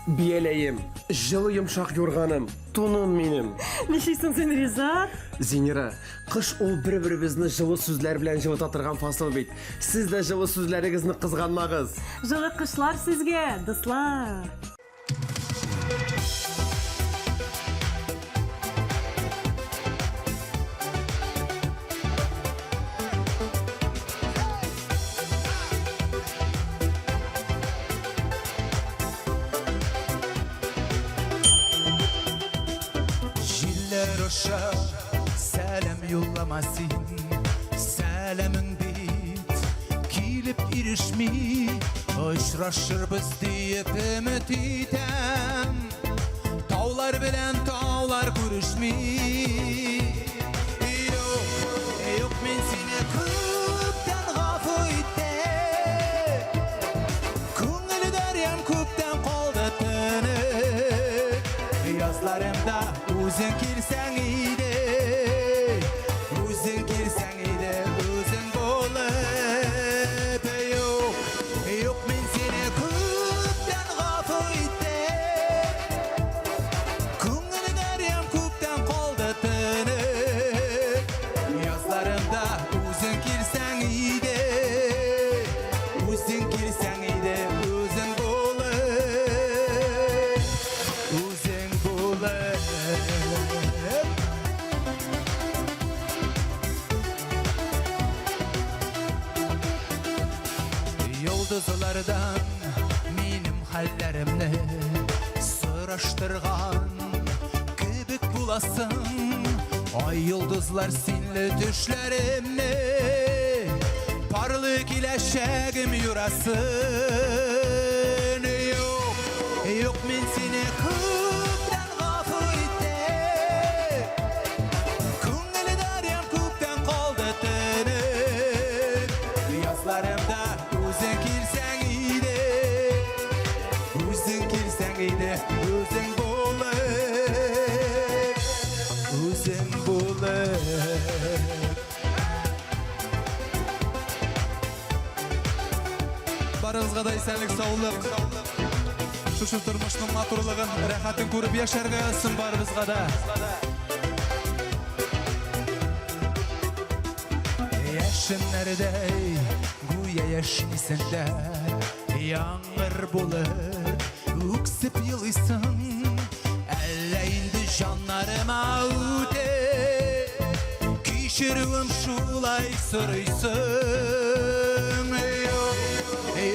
Бияләем, җылы йомшак юрганым, туным минем. Нишлисең син, Ризат? Зинира, кыш ул бер-беребезне җылы сүзләр белән җылыта торган фасыл бит. Сез дә җылы сүзләрегезне кызганмагыз. Җылы кышлар сезгә, дуслар! Җилләр аша сәлам юллама син, сәламең бит килеп ирешми, очрашырбыз диеп өмет итәм. Таулар белән таулар күрешми. Юк, юк, мин сине күптән гафу иттем. Күңел дәрьям күптән калды тынып. Язларымда үзең килсәң иде, үзең килсәң иде, үзең булып. Юк, юк, мин сине күптән гафу иттем. Күңел дәрьям күптән калды тынып. Язларымда үзең килсәң иде, үзең килсәң иде, үзең булып, үзең булып. Йолдызлардан минем хәлләремне сораштырган кебек буласың. Ай йолдызлар синле төшләремне парлы киләчәгем юрасын. Юк, юк, мин сине күптән гафу иттем. Күңел дәрьям күптән калды тынып. Язларымда үзең килсәң иде, үзең килсәң иде, үзең булып, үзең булып. Барыгызга да исәнлек, саулык. Шушы тормышның матурлыгын, рәхәтен күреп яшәргә язсын барыбызга да. Яшеннәрдәй гүя яшьнисең дә, яңгыр булып үксеп елыйсың. Әллә инде җаннарыма үтеп, кичерүем шулай сорыйсың. Юк,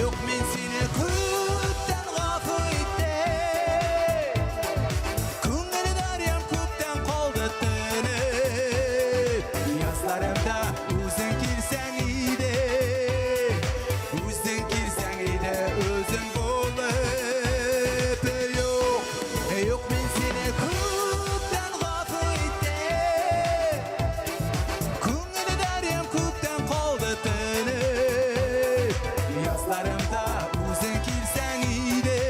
юк, мин сине күптән гафу иттем. Күңел дәрьям күптән калды тынып. Язларымда үзең килсәң иде, үзең килсәң иде, үзең булып. Юк, юк, мин сине күптән гафу иттем. Күңел дәрьям күптән калды тынып. Язларымда үзең килсәң иде,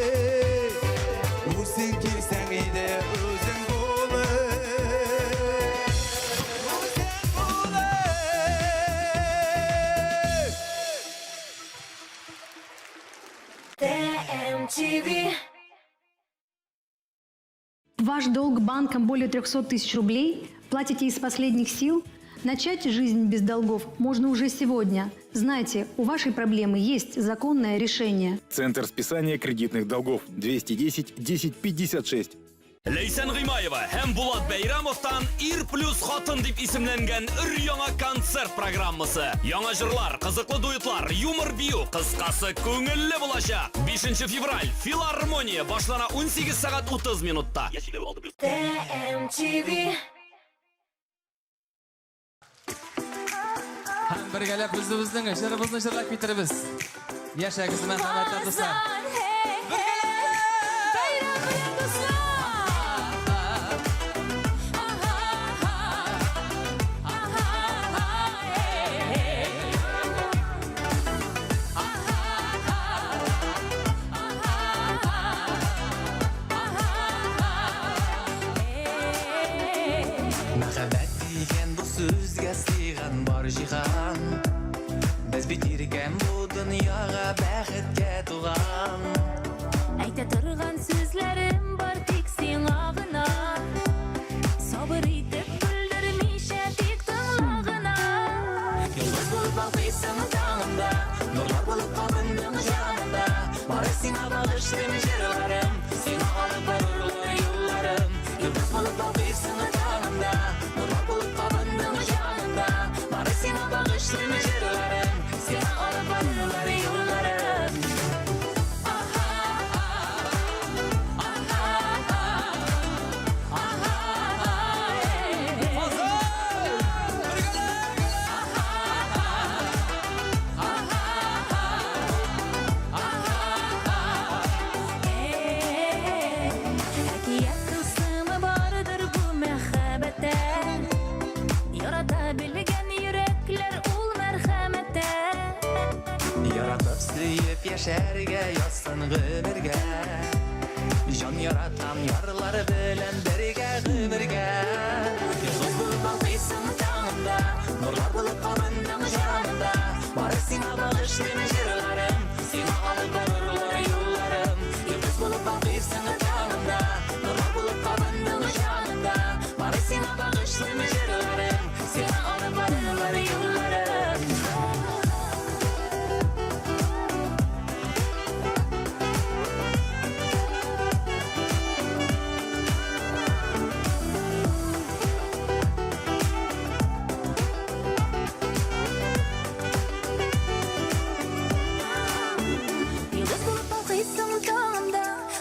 үзең килсәң иде, үзең булып, үзең булып. ТМТВ. Ваш долг банкам более 300 тысяч рублей, платите из последних сил? Начать жизнь без долгов можно уже сегодня. Знайте, у вашей проблемы есть законное решение. Центр списания кредитных долгов 210 10 56. Ләйсән Гыймаева һәм Булат Бәйрәмовтан Ир плюс хатын дип исемләнгән өр-яңа концерт программасы. Яңа җырлар, кызыклы дуэтлар, юмор бию, кыскасы күңелле булачак. 5 февраль, филармония башлана 18 сәгать 30 минутта. ТМТВ. Һәм бергәләп үзебезнең җырыбызны җырлап китербез. Яшәгез мәрхәмәтле дуслар. Бәйрәм белән, дуслар! Мәхәббәт дигән бу сүзгә сыйган бар җиһан. Без бит иркәм бу дөньяга бәхеткә туган. багышлыйм җырларым, сиңа алып барырлар юлларым. Йолдыз булып балкыйсың таңымда, нурлар булып кабындың җанымда. Бары сиңа багышлыйм җырларым, сиңа алып барырлар юлларым. Әкият тылсымы бардыр бу мәхәббәттә. Ярата белгән йөрәкләр ул мәрхәмәттә. Яратып сөеп яшәргә язсын гомергә. Җан яраткан ярлар белән бергә гомергә. Йолдыз булып балкыйсың таңымда, нурлар булып кабындың җанымда. Бары сиңа багышлыйм җырларым, сиңа алып барырлар юлларым. Йолдыз булып балкыйсың таңымда, нурлар булып кабындың җанымда. Бары сиңа багышлыйм җырларым, сиңа алып барырлар юлларым. Йолдыз булып балкыйсың таңымда,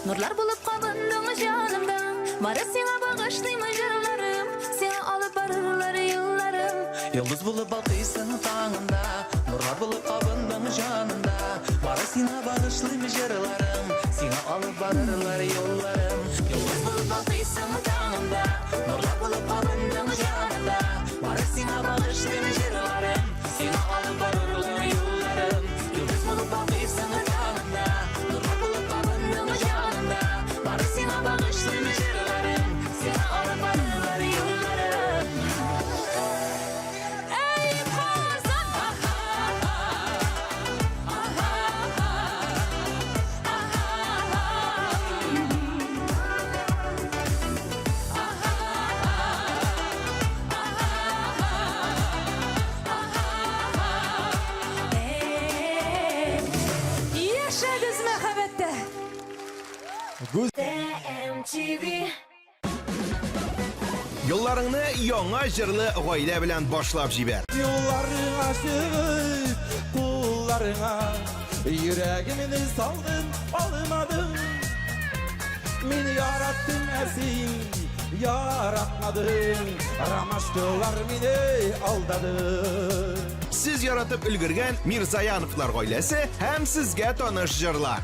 нурлар булып кабындың җанымда. Бары сиңа багышлыйм җырларым, сиңа алып барырлар юлларым. Йолдыз булып балкыйсың таңымда, нурлар булып кабындың җанымда. Бары сиңа багышлыйм җырларым, сиңа алып барырлар юлларым. Йолдыз булып балкыйсың таңымда, нурлар булып кабындың җанымда. Бары сиңа багышлыйм җырларым, сиңа алып барырлар юлларым. Йолдыз булып балкыйсың таңымда, нурлар булып кабындың җанымда. Бары сиңа багышлыйм җырларым, сиңа алып барырлар юлларым. Эй, Казан! Яшәгез мәхәббәттә! ТМТV. Юлларыңны яңа җырлы гаилә белән башлап җибәр. Юлларыңа чыгып, кулларыңа йөрәгемне салдым, алмадың. Мин яраттым, ә син яратмадың. Ромашкалар мине алдады. Сез яратып өлгергән Мирзаяновлар гаиләсе һәм сезгә таныш җырлар.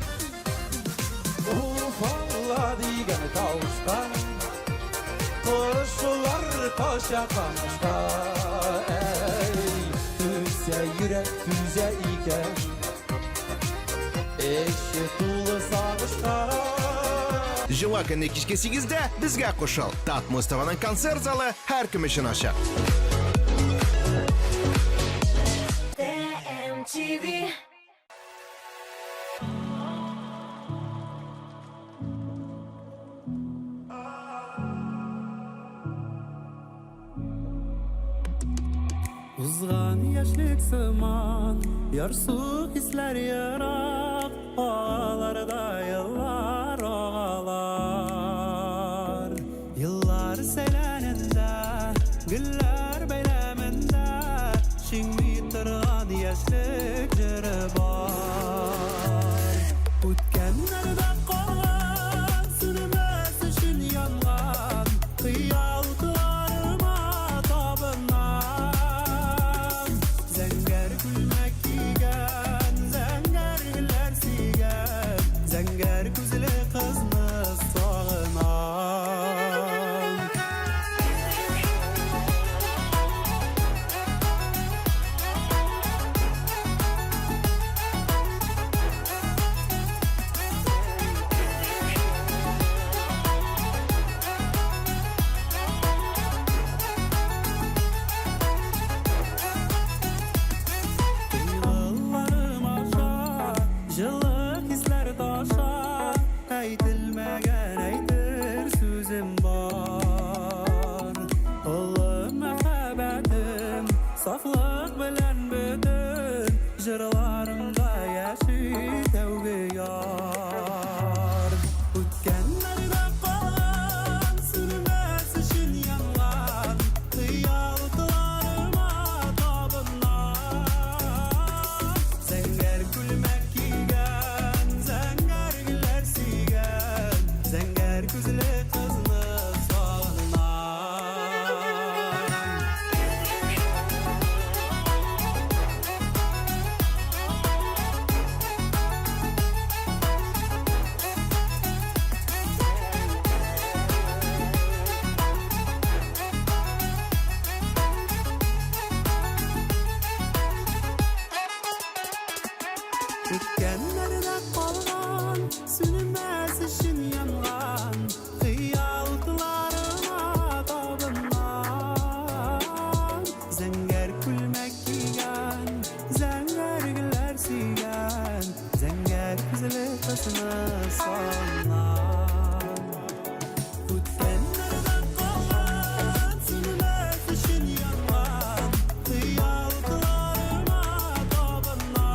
Уфалла дигән тавышка Кошлар кача камышка. Әй, түзә йөрәк, түзә икән. Эче тулы сагышка. Җомга көнне кичке 8-дә безгә кушыл. Татмуз ТВның концерт залы һәркем өчен ачык. ТМТV. Узган яшьлек сыман, ярсу хисләр ерак, аларда еллар агалар. Еллар сәйләнендә, гөлләр бәйләмендә, шиңми торган яшьлек җыры бар. Үткәннәрдә калган, сүнмәс өчен янган, хыял утларыма табынам. Зәңгәр күлмәк кигән, зәңгәр гөлләр сөйгән, зәңгәр күзле кызны сагынам. Тойгыларым аша, җылы хисләр таша, әйтелмәгән әйтер сүзем бар. Олы мәхәббәтем, сафлык белән бөтен, җырларымда яши тәүге яр. Үткәннәрдә калган, сүнмәс өчен янган хыял утларына табынам. Зәңгәр күлмәк кигән, зәңгәр гөлләр сөйгән, зәңгәр күзле кызны сагынам. Үткәннәрдә калган, сүнмәс өчен янган хыял утларына табынам.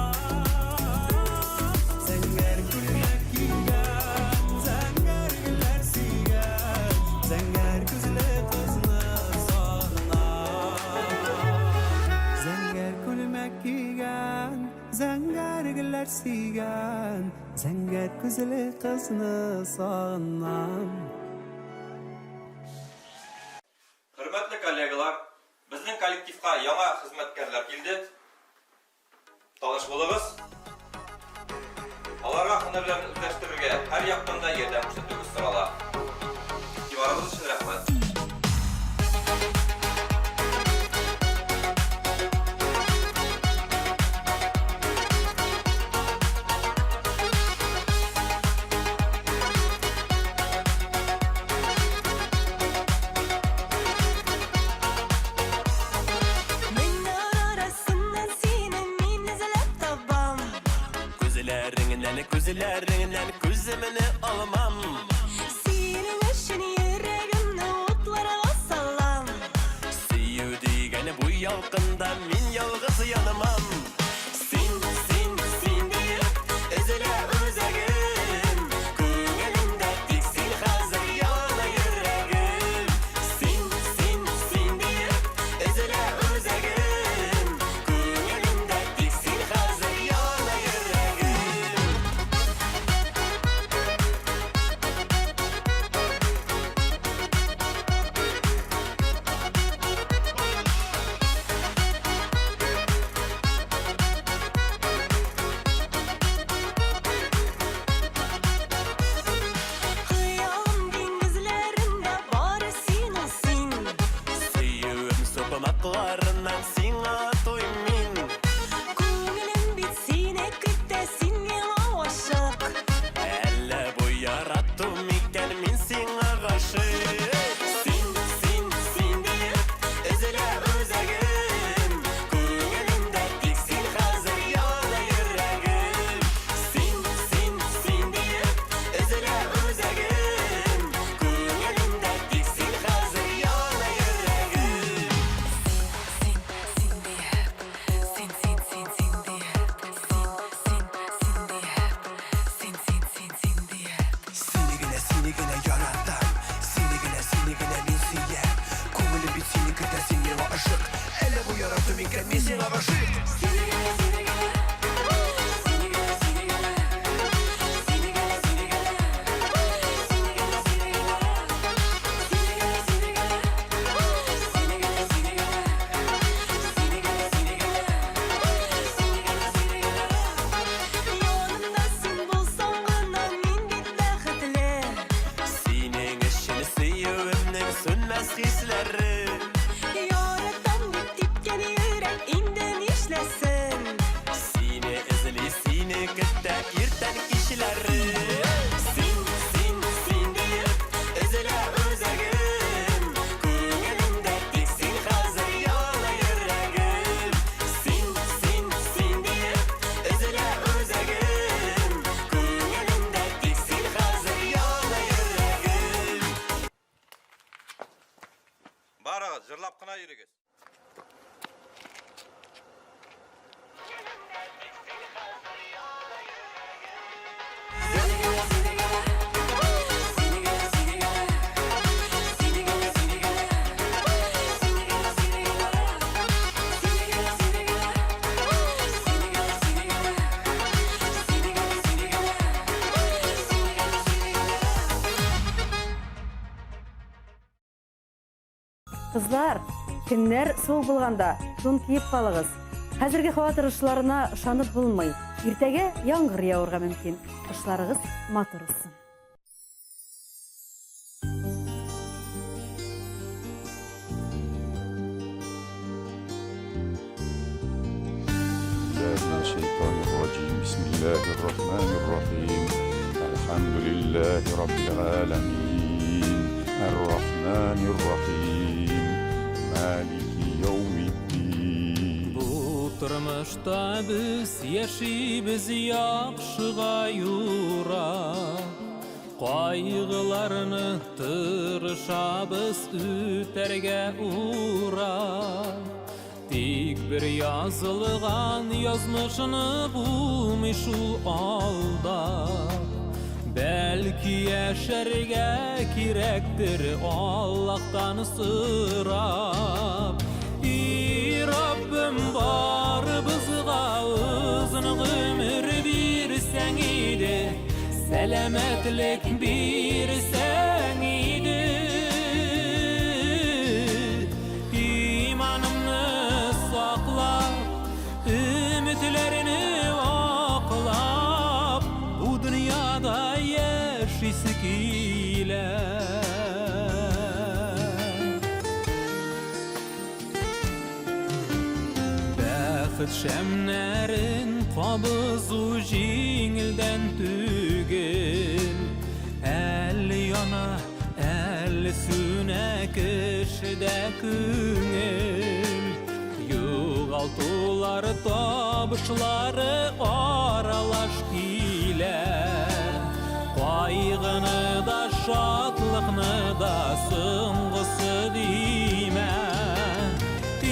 Зәңгәр күлмәк кигән, зәңгәр гөлләр сөйгән, зәңгәр күзле кызны сагынам. Зәңгәр күлмәк кигән, зәңгәр гөлләр сөйгән, зәңгәр күзле кызны сагынам. Хөрмәтле коллегалар, безнең коллективка яңа хезмәткәрләр килде. Таныш булыгыз. Аларга һөнәрләрен үзләштерергә һәр яктан да ярдәм күрсәтүегез сорала. Игътибарыгыз өчен рәхмәт. Меңнәр арасыннан сине мин эзләп табам. Күзләреңнән, күзләреңнән күземне алмам. Синең өчен йөрәгемне утларга салам. Сөю дигән бу ялкында мин ялгыз янмам. Син, син, син диеп өзелә үзәгем. Күңелемдә тик син хәзер яна йөрәгем. Син, син, син диеп өзелә үзәгем. Күңелемдә тик син хәзер яна йөрәгем. Хыялым диңгезләрендә бары син ул син. Сөюем сукмакларыннан сиңа туймын мин. Күңелем бит сине көтә, син миңа гашыйк. Әллә бу ярату микән мин сиңа гашыйк. Син, син, син диеп өзелә үзәгем. Күңелемдә тик син хәзер яна йөрәгем. Син, син, син диеп өзелә үзәгем. Күңелемдә тик син хәзер яна йөрәгем. Син, син диеп, син, син, син, син диеп, син, син, син диеп, син, син, син, син диеп. Сине генә, сине генә яратам. Сине генә, сине генә мин сөям. Күңелем бит сине көтә, син миңа гашыйк. Әллә бу ярату микән мин сиңа гашыйк. Сине генә, сине генә, сине генә, сине генә, сине генә, сине генә, сине генә, сине генә, сине генә, сине генә, сине генә, сине генә, сине генә, сине генә, сине генә, сине генә. Янымда син булсаң гына мин бит бәхетле. Синең өчен сөюемнең сүнмәс хисләре. Яратам дип типкән йөрәк инде нишләсен? Сине эзли, сине көтә иртән кичләре. Син, син, син диеп өзелә үзәгем. Күңелемдә тик син хәзер яна йөрәгем. Син, син, син диеп өзелә үзәгем. Күңелемдә тик син хәзер яна йөрәгем. Барыгыз, җырлап кына йөрегез. Сине генә, сине генә, сине генә, сине генә, сине генә, сине генә, сине генә, сине генә, сине генә, сине генә, сине генә, сине генә, сине генә, сине генә, сине генә, сине генә. Кызлар, көннәр суык булганда тун киеп калыгыз. Хәзерге һава торышларына ышанып булмый. Иртәгә яңгыр явырга мөмкин. Кышларыгыз матур узсын. بالله من الشيطان الرجيم. بسم الله. Бисмиллаһир рахманир рахим. Әлхәмдүлиллаһи раббил галәмин. Ар-рахманир рахим. Малики яумиддин. Бу тормышта без яшибез яхшыга юрап. Кайгыларны тырышабыз үтәргә урап. Тик бер язылган язмышны булмый шул алдап. Бәлки яшәргә кирәктер Аллаһтан сорап. И Раббым, барыбызга озын гомер бирсәң иде, сәламәтлек бирсәң иде. Иманымны саклап, өметләрне аклап, бу дөньяда яшисе килә. Бәхет шәмнәрен кабызу җиңелдән түгел. Әле яна, әле сүнә кешедә күңел. Югалтулар табышлары аралаш килә. Кайгыны да, шатлыкны да соңгысы димә. И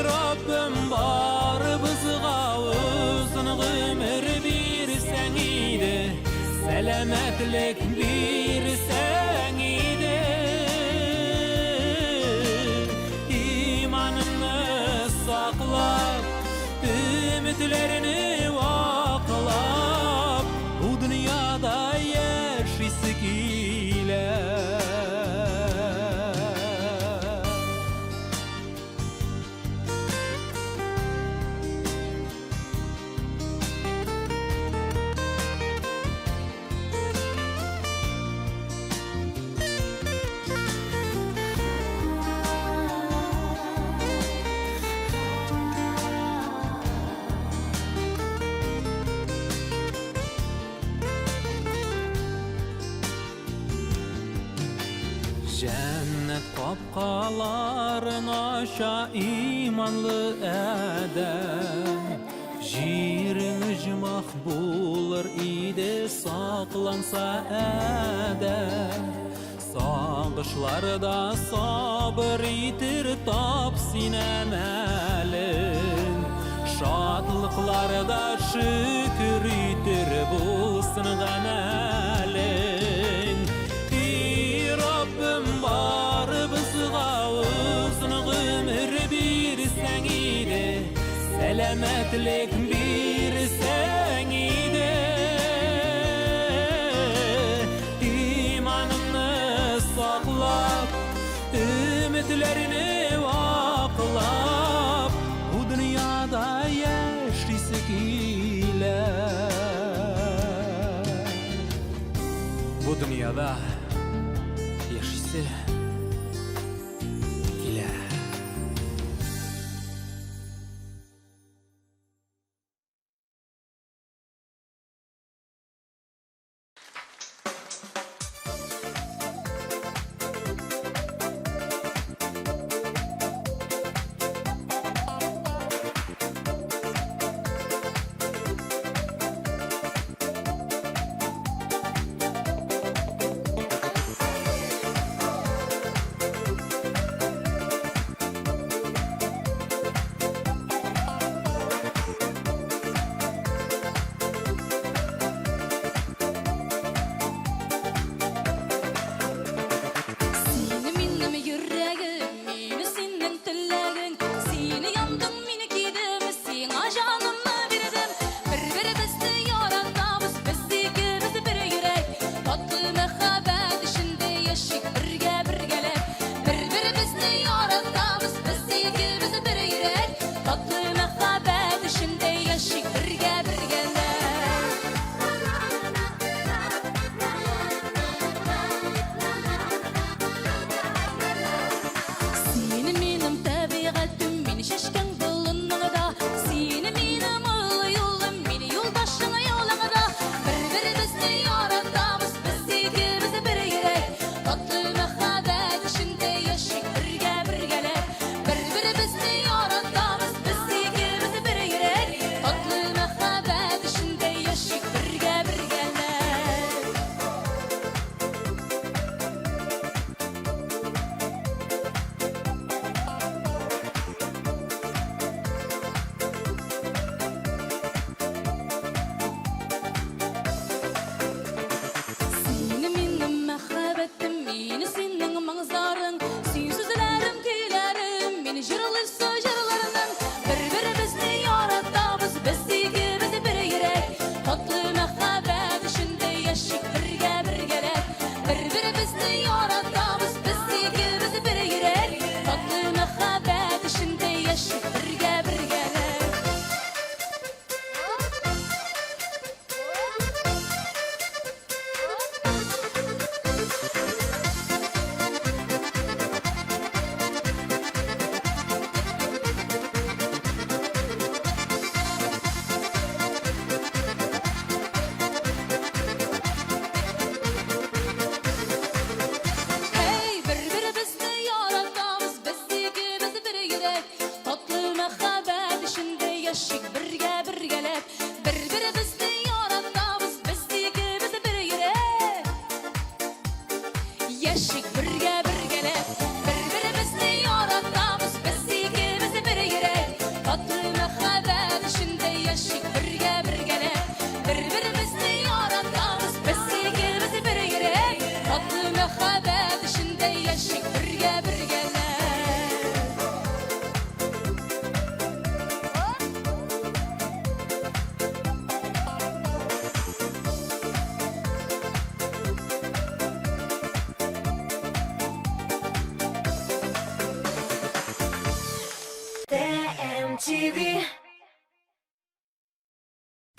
Раббым, барыбызга озын гомер бирсәң иде, сәламәтлек бирсәң иде. Иманымны саклап, өметләрне аклап, бу дөньяда яшисе килә. Җәннәт капкаларын ача иманлы адәм. Җирең оҗмах булыр иде сакланса адәм. Сагышларда сабыр итер тап син әмәлен. Шатлыкларда шөкер итер булсын гамәлең. И Раббым, барыбызга озын гомер бирсәң иде, сәламәтлек бирсәң иде. Иманымны саклап, өметләрне аклап, бу дөньяда яшисе килә. Бу дөньяда яшисе килә.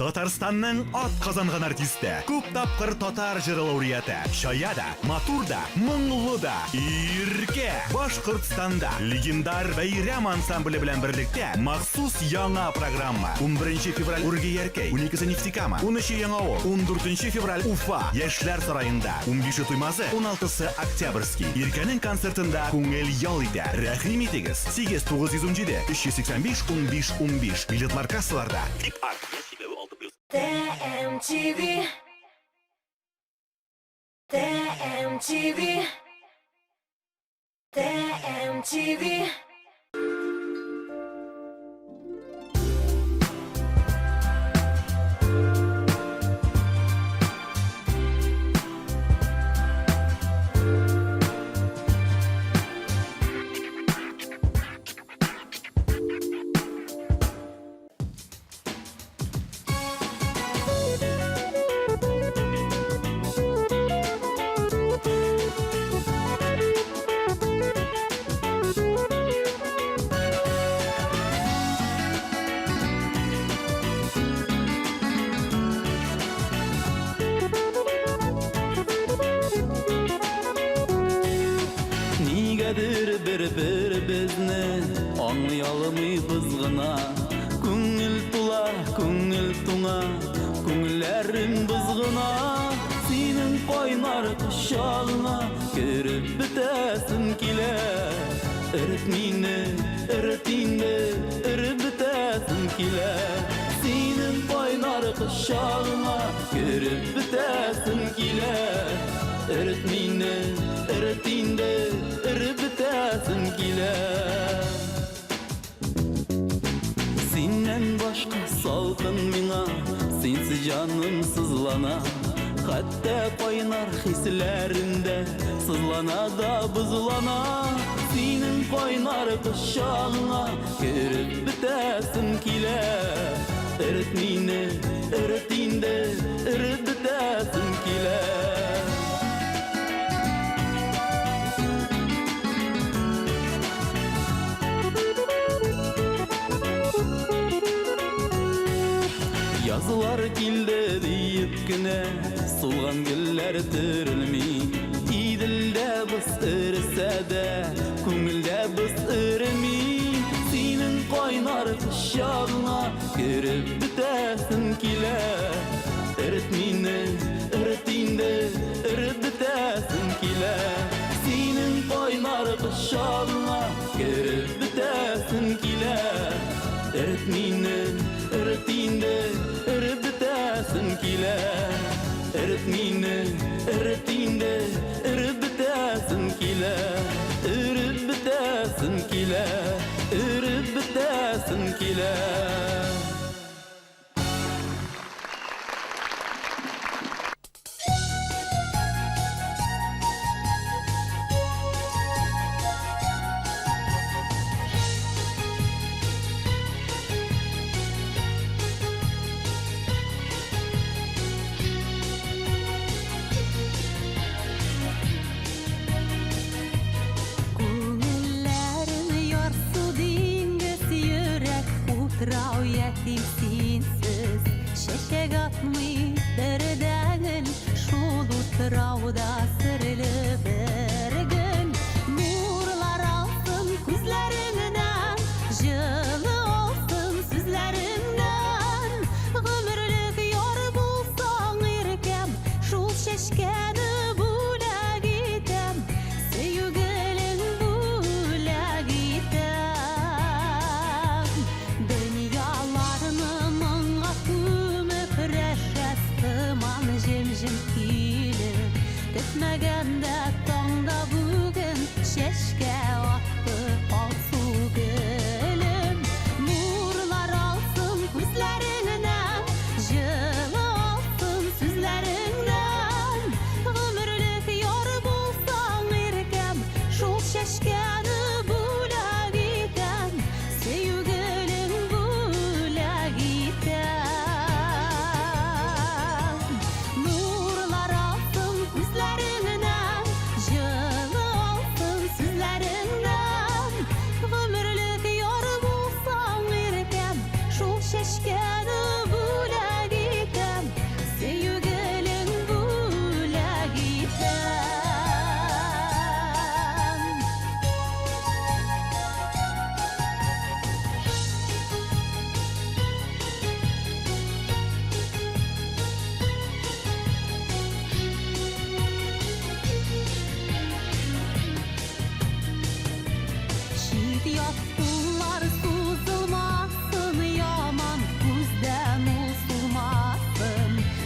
Татарстанның ат казанган артисты, күп тапкыр татар җыры лауреаты, чая да, матур да, моңлы да, Иркә! Башкортстанда легендар Бәйрәм ансамбле белән берлектә махсус яңа программа. 11 февраль Үрге-Яркәй, 12 Нефтекама, 13 Яңавыл, 14 февраль Уфа, Яшьләр сараенда, 15 Туймазы, 16 Октябрьский. Иркәнең концертында күңел ял итә. Рәхим итегез! 8 917 385 15 15. Билетлар кассаларда. Тип А. ТМТВ ТМТВ ТМТВ Нигәдер бер-беребезне аңлый алмыйбыз гына. Күңел тула, күңел туңа, күңелләрем бозгына. Синең кайнар кочагыңа кереп бетәсем килә. Эрет мине, эрет инде, эреп бетәсем килә. Синең кайнар кочагыңа кереп бетәсем килә. Эрет мине, эрет инде, эреп бетәсем килә. Синнән башка салкын миңа, синсез җаным сызлана. Хәтта кайнар хисләрем дә сызлана да бозлана. Синең кайнар кочагыңа кереп бетәсем килә. Эрет мине, эрет инде, эреп бетәсем килә. Язлар килде диеп кенә сулган гөлләр терелми. Иделдә боз эресә дә, күңелдә боз эреми. Синең кайнар кочагыңа кереп бетәсем килә. Эрет мине, эрет инде, эреп бетәсем килә. Синең кайнар кочагыңа кереп бетәсем килә. Эрет мине, эрет инде, эреп бетәсем килә. Эрет мине, эрет инде, эреп бетәсем килә. Эреп бетәсем килә, эреп бетәсем килә. Күңелләрен ярсу диңгез, йөрәк утрау ятим синсез. Чәчәк атмый бер дә гөл, шул утрауда серле бер гөл. Нурлар алсын күзләреңнән, җылы алсын сүзләреңнән. Гомерлек яр булсаң, иркәм, шул чәчкәне бүләк итәм. Сөю гөлен бүләк итәм. Дөньяларны моңга күмеп, рәшә сыман җем-җем килеп, көтмәгәндә таңда бүген чәчкә атты алсу гөлем. Нурлар алсын күзләреңнән, җылы алсын сүзләреңнән. Гомерлек яр булсаң, иркәм, шул чәчкәне бүләк итәм. Сөю гөлен бүләк итәм. Нурлар алсын күзләреңнән,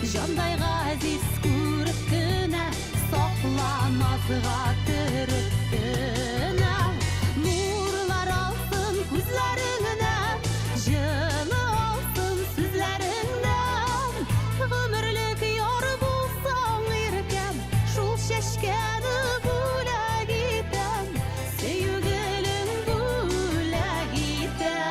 Җандай газиз күреп кенә, Сакла назга төреп кенә. Нурлар алсын күзләреңнән, Җылы алсын сүзләреңнән. Гомерлек яр булсаң, иркәм, Шул чәчкәне бүләк итәм, Сөю гөлен бүләк итәм.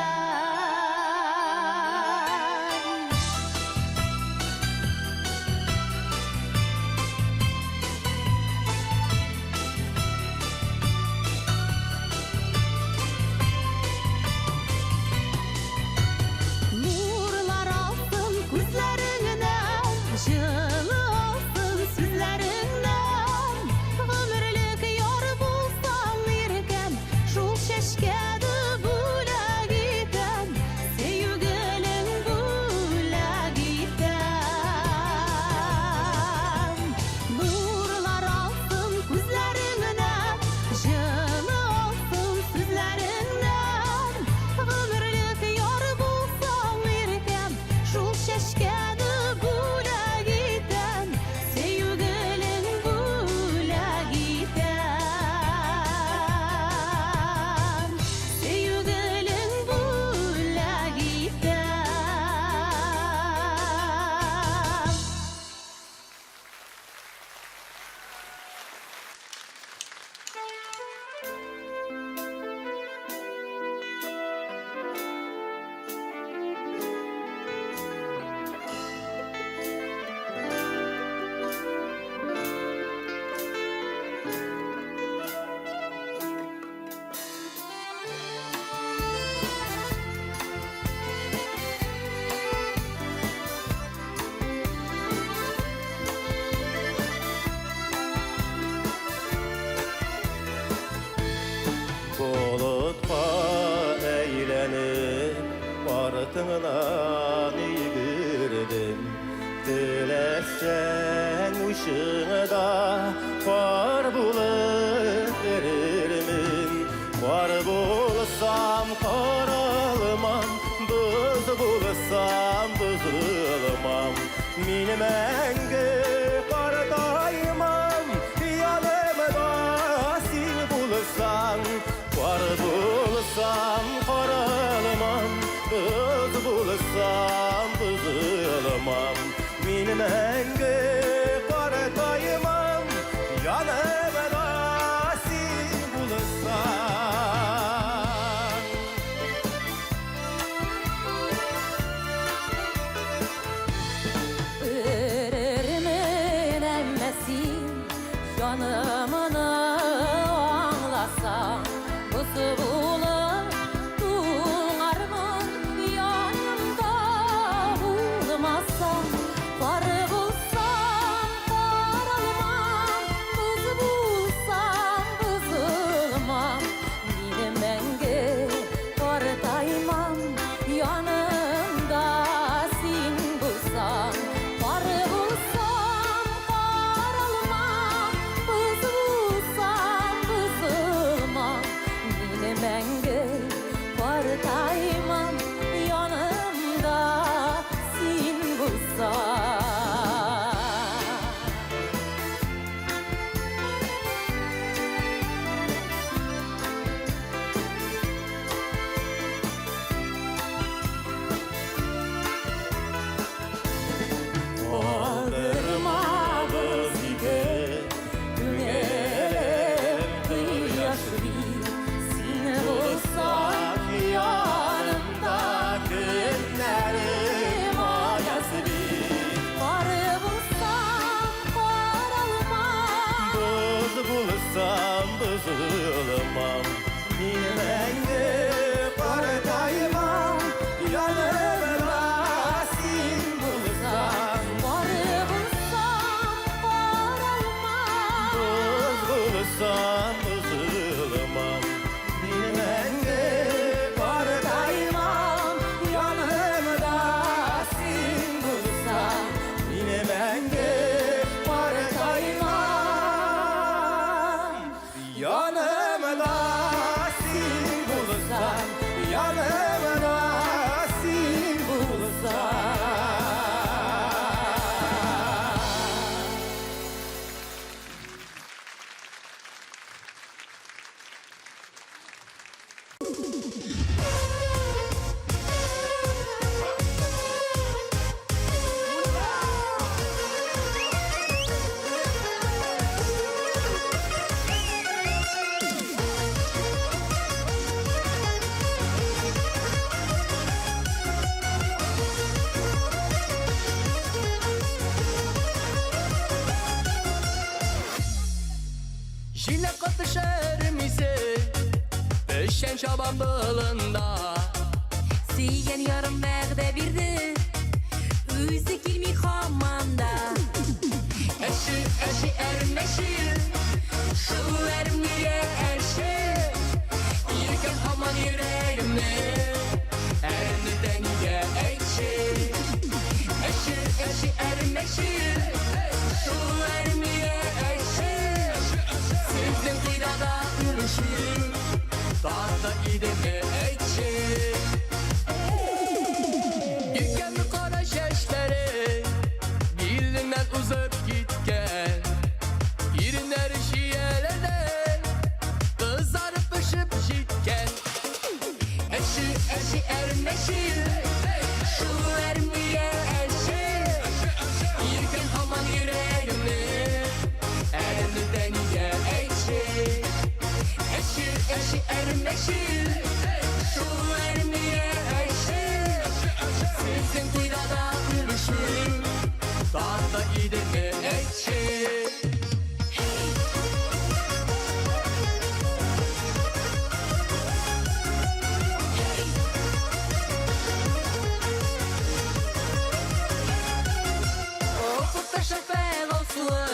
Нурлар алсын күзләреңнән, Җылы алсын сүзләреңнән. Гомерлек яр булсаң, иркәм, Шул чәчкәне бүләк итәм, Сөю гөлен бүләк итәм. Нурлар алсын күзләреңнән, Җылы алсын сүзләреңнән. Гомерлек яр булсаң, иркәм, Шул чәчкәне бүләк итәм, Сөю гөлен бүләк итәм. Сөю гөлен бүләк итәм. Болытка әйләнеп, артыңнан йөгердем. Теләсәң учыңда кар булып эрермен. Кар булсам каралмам, боз булсам бозылмам. Мин мәңге картаймам, янымда син булсаң. Кар булсам каралмам, боз булсам бозылмам. Мин мәңге картаймам, янымда син булсаң. Өрермен әмма син җанымны аңласаң, Боз булып туңармын, янымда булмасаң. Кар булсам каралмам, боз булсам бозылмам. Мин мәңге картаймам, янымда син булсаң. Кар булсам каралмам, боз булсам бозылмам. Мин мәңге картаймам, янымда син булсаң. Калдырмагыз иде, күңелем кояш бит. Син булсаң янымда, көннәрем аяз бит. Кар булсам каралмам, Боз булсам бозылмам, мин мәңге картаймам, янымда син булсаң. Кар булсам каралмам, Боз булсам бозылмам, мин мәңге картаймам, янымда син булсаң. Мин мәңге картаймам, янымда. Җиләк катыш әрем исе, Печән чабам болында. Сөйгән ярым вәгъдә бирде, Үзе килми һаман да. Әче, әче, әрем әче, Шул әрем нигә әче? Иркәм һаман йөрәгемне, Әрнетә нигә әйтче? Әче, әче, әрем әче, Шул әрем нигә әче? Сезнең туйда да өлешем Татлы идеме әйтче? Иркәм кара чәчләре Биленнән узып киткән, Иреннәре чияләрдән Кызарып пешеп җиткән. Әче, әче, әрем әче, Шул әрем нигә әче? Иркәм һаман йөрәгемне Әрнетә нигә әйтче? Әче, әче, әрем әче, Шул әрем нигә әче? Сезнең туйда да өлешем Татлы идеме әйтче? Офыкта шәфәкъ алсулы,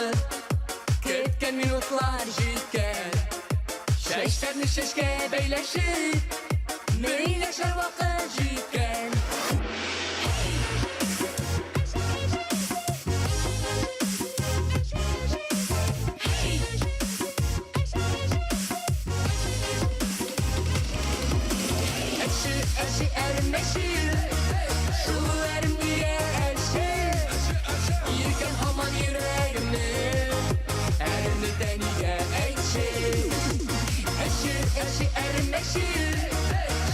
Көткән минутлар җиткән. Чәчләрне чәчкә бәйләшеп, Мөйләшер вакыт җиткән. Әче, әче, әрем әче, Шул әрем нигә әче? Иркәм һаман йөрәгемне Әрнетә нигә әйтче? Әче, әче, әрем әче,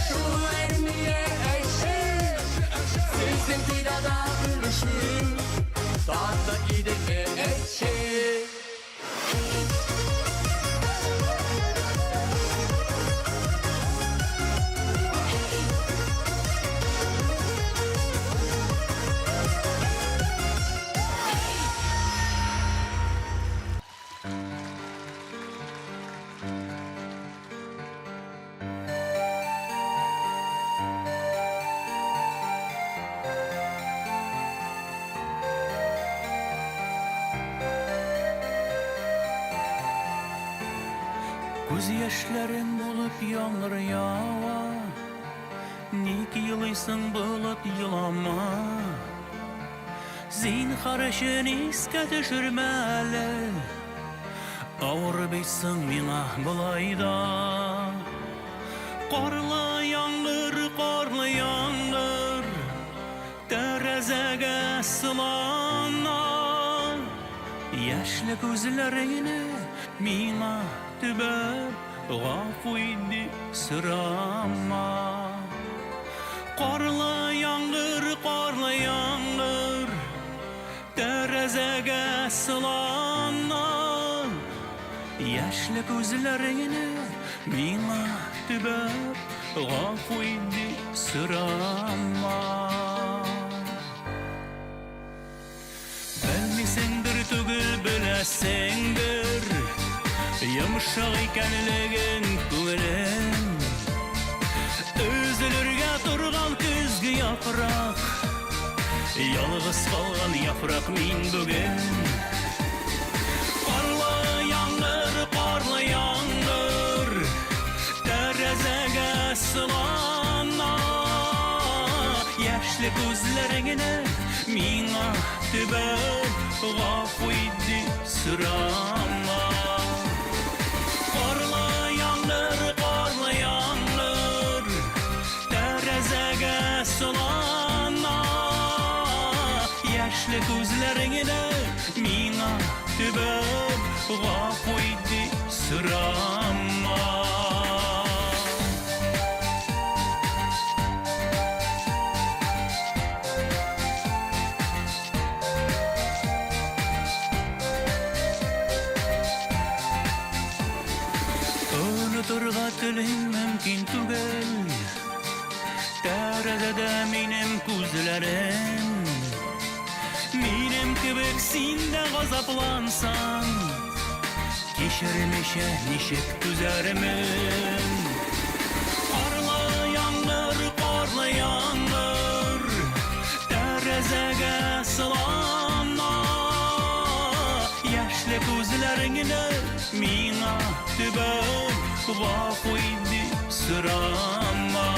Шул әрем нигә әче? Сезнең туйда да өлешем Татлы идеме әйтче? Күз яшьләрең булып яңгыр ява. Ник елыйсың, болыт, елама. Зинһар өчен искә төшермә әле. Авыр бит соң миңа болай да. Карлы яңгыр, карлы яңгыр, Тәрәзәгә сылана. Яшьле күзләреңне миңа төбәп, Гафу ит дип сорама. Карлы яңгыр, карлы яңгыр, Тәрәзәгә сылана. Яшьле күзләреңне миңа төбәп, Гафу ит дип сорама. Белмисеңдер түгел, беләсеңдер, Йомшак икәнлеген күңелем. Өзелергә торган көзге яфрак, Ялгыз калган яфрак мин бүген. Карлы яңгыр, карлы яңгыр, Тәрәзәгә сылана. Яшьле күзләреңне миңа төбәп, Гафу ит дип сорама. Карлы яңгыр, карлы яңгыр, Тәрәзәгә сылана. Яшьле күзләреңне миңа төбәп, Гафу ит дип сорама. Онытырга телим, мөмкин түгел. Тәрәзәдә минем күзләрем. Минем кебек син дә газаплансаң, Кичермичә ничек түзәрмен? Карлы яңгыр, карлы яңгыр, тәрәзәгә сылана. Яшьле күзләреңне миңа төбәп, гафу ит дип сорама.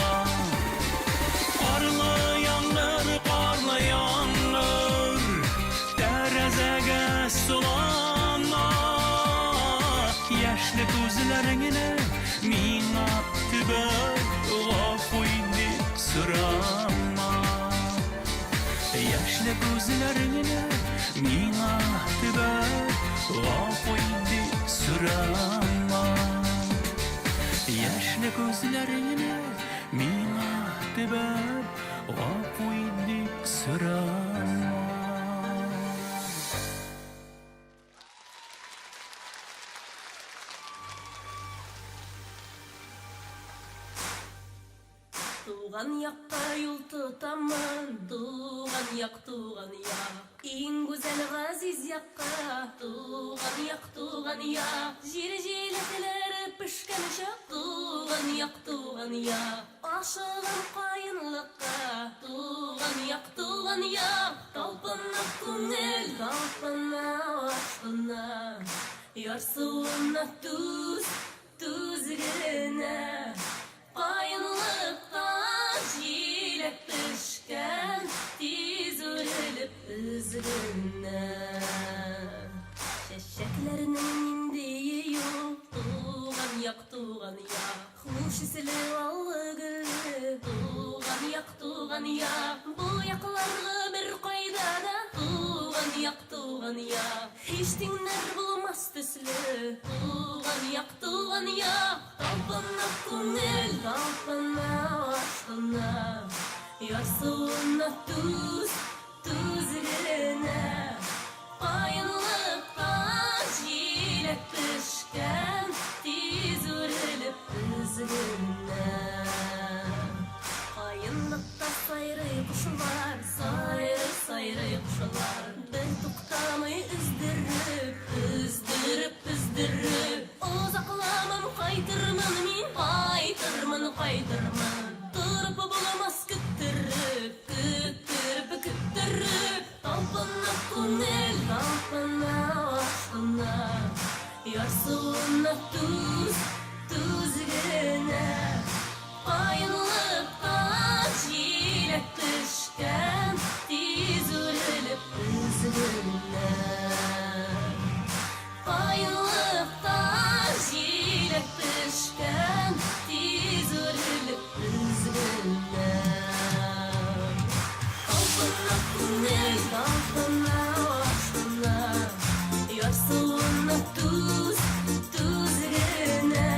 Карлы яңгыр, карлы яңгыр, тәрәзәгә сылана. Яшьле күзләреңне миңа төбәп, гафу ит дип сорама. Яшьле күзләреңне миңа төбәп, гафу ит дип сорама. Яшьле күзләреңне миңа төбәп, гафу ит дип сорама. Туган якка юл тотамын, туган як, туган як. Иң гүзәл газиз якка, туган як, туган як. Җир җиләкләре пешкән чак, туган як, туган як. Ашыгам каенлыкка, туган як, туган як. Талпына күңел, талпына, ашкына. Ярсуына түз, түз генә. Каенлыкта җиләк пешкән, тиз үрелеп өзгенә. Чәчәкләрнең ниндие юк, туган як, туган як. Хуш исле аллы гөлле, туган як, туган як. Бу якларга бер кайда да, туган як, туган як. Һич тиңнәр булмас төсле, туган як, туган як. Талпына күңел, талпына, ашкына. Ярсуына түз, түз генә. Каенлыкта җиләк пешкән, тиз үрелеп өзгенә. Каенлыкта сайрый кошлар, сайрый, сайрый кошлар. Бер туктамый өздереп, өздереп, өздереп. Озакламам кайтырмын мин, кайтырмын, кайтырмын. Торып булмас көттереп, көттереп, көттереп. Талпына күңел, талпына, ашкына. Ярсуына түз, түз генә. Каенлыкта җиләк пешкән, тиз үрелеп өзгенә. Каенлыкта җиләк пешкән, тиз үрелеп өзгенә. Талпына күңел, талпына, ашкына. Ярсуына түз, түз генә.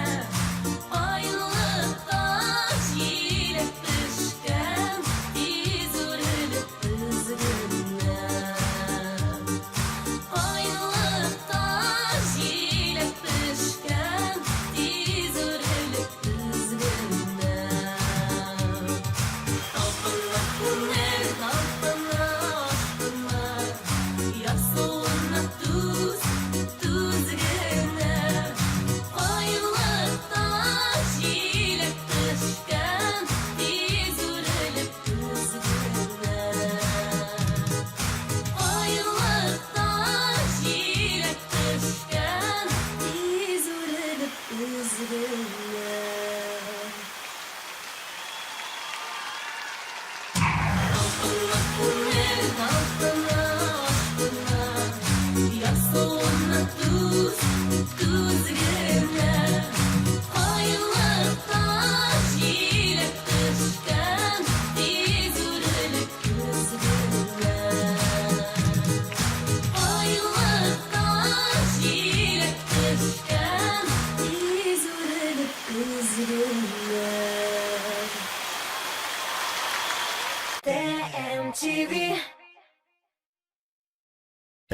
Каенлыкта җиләк пешкән, тиз үрелеп өзгенә. Каенлыкта җиләк пешкән, тиз үрелеп өзгенә. Талпына күңел, талпына, ашкына. Ярсуына түз, түз генә. Каенлыкта җиләк пешкән, тиз үрелеп өзгенә. Каенлыкта җиләк пешкән, тиз үрелеп өзгенә. Талпына күңел, талпына, ашкына. Ярсуына түз, түз генә. Каенлыкта җиләк пешкән, тиз үрелеп өзгенә. Каенлыкта җиләк пешкән, тиз үрелеп өзгенә. ТМТВ.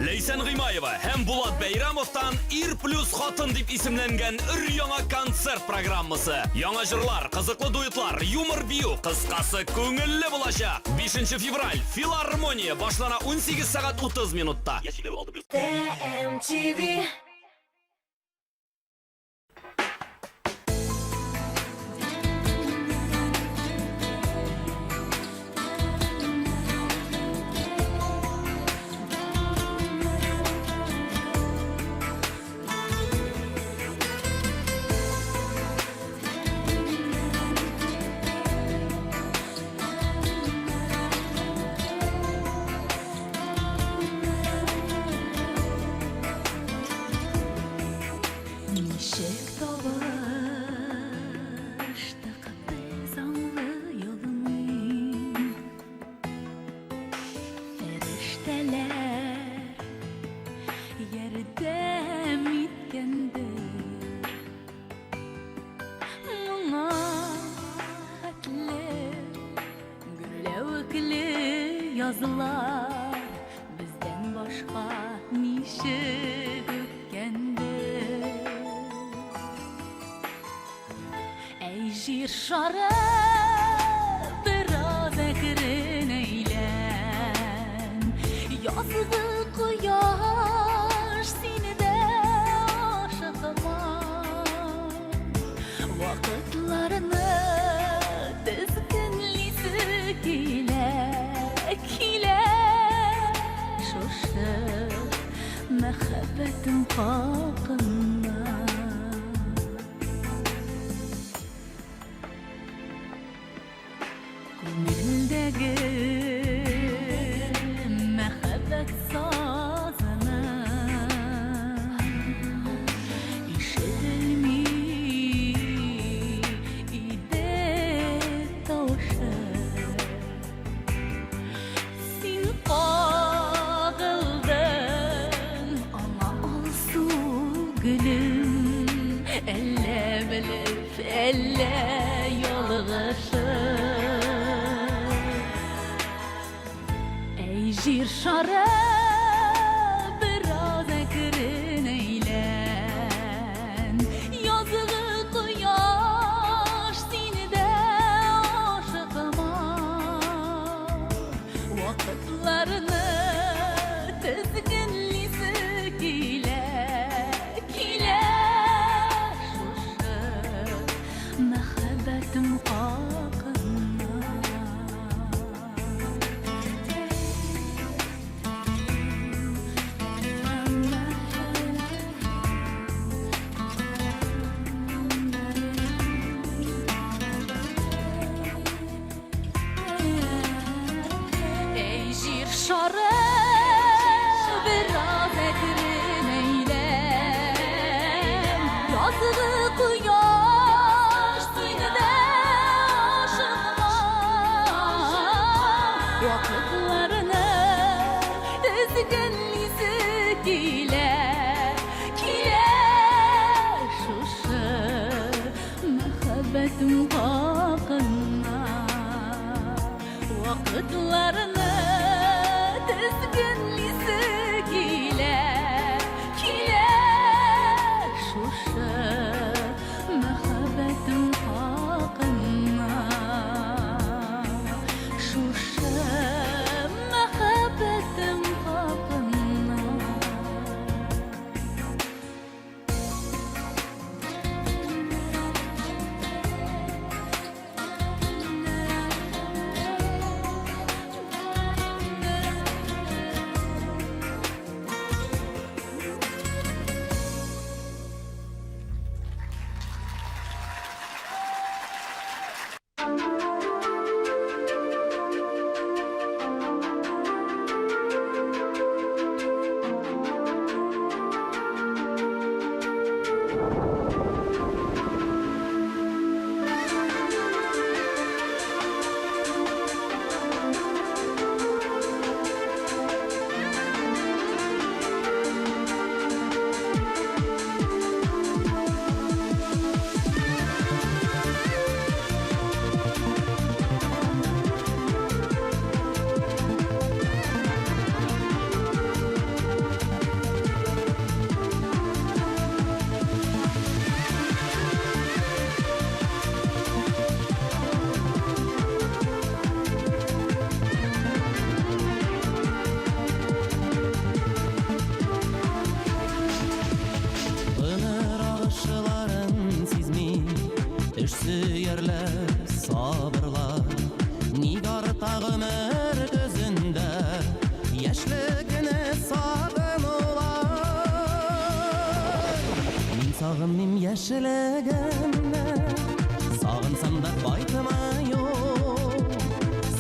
Ләйсән Гыймаева һәм Булат Бәйрамовтан Ир плюс хатын дип исемләнгән өр-яңа концерт программасы. Яңа җырлар, кызыклы дуэтлар, юмор бию, кыскасы күңелле булачак. 5 февраль, филармония башлана 18 сәгать 30 минутта. ТМТВ. Язлар бездән башка ничек үткәндер. Әй, җир шары, бераз әкрен әйлән. Язгы кояш сине дә ашыкма. Вакытларны тезгенлисе килә, килә. Шушы мәхәббәтем хакына. Күңелдәге мәхәббәт сазының ишетелми иде тавышы. Син кагылдың аңа алсу гөлем, әллә белеп, әллә ялгышып. Әй, җир шары, бераз әкрен әйлән. Язгы кояш сине дә ашыкма. Вакытларны тезгенлисе килә, килә. Шушы мәхәббәтем хакына. Әй, җир шары, бераз әкрен әйлән. Язгы кояш сине дә ашыкма. Вакытларны тезгенлисе килә, килә. Шушы мәхәббәтем хакына. Вакытларны тезгенлисе килә, килә. Шушы мәхәббәтем хакына. Шушы мәхәббәтем хакына. Гомер агышларын сизми, Эш сөярләр, сабырлар. Ник арта гомер көзендә Яшьлекне сагынулар? Мин сагынмыйм яшьлегемне, Сагынсам да кайтмый ул.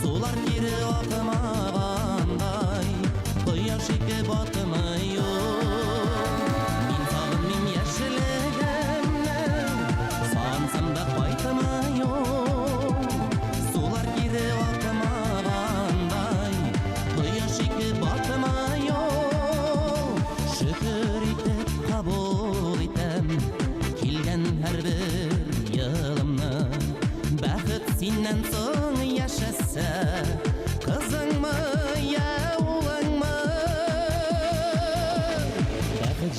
Сулар кире акмагандай, Кояш ике батмый ул. Мин сагынмыйм яшьлегемне, Сагынсам да кайтмый ул. Сулар кире акмагандай, Кояш ике батмый ул. Шөкер итеп кабул итәм Килгән һәрбер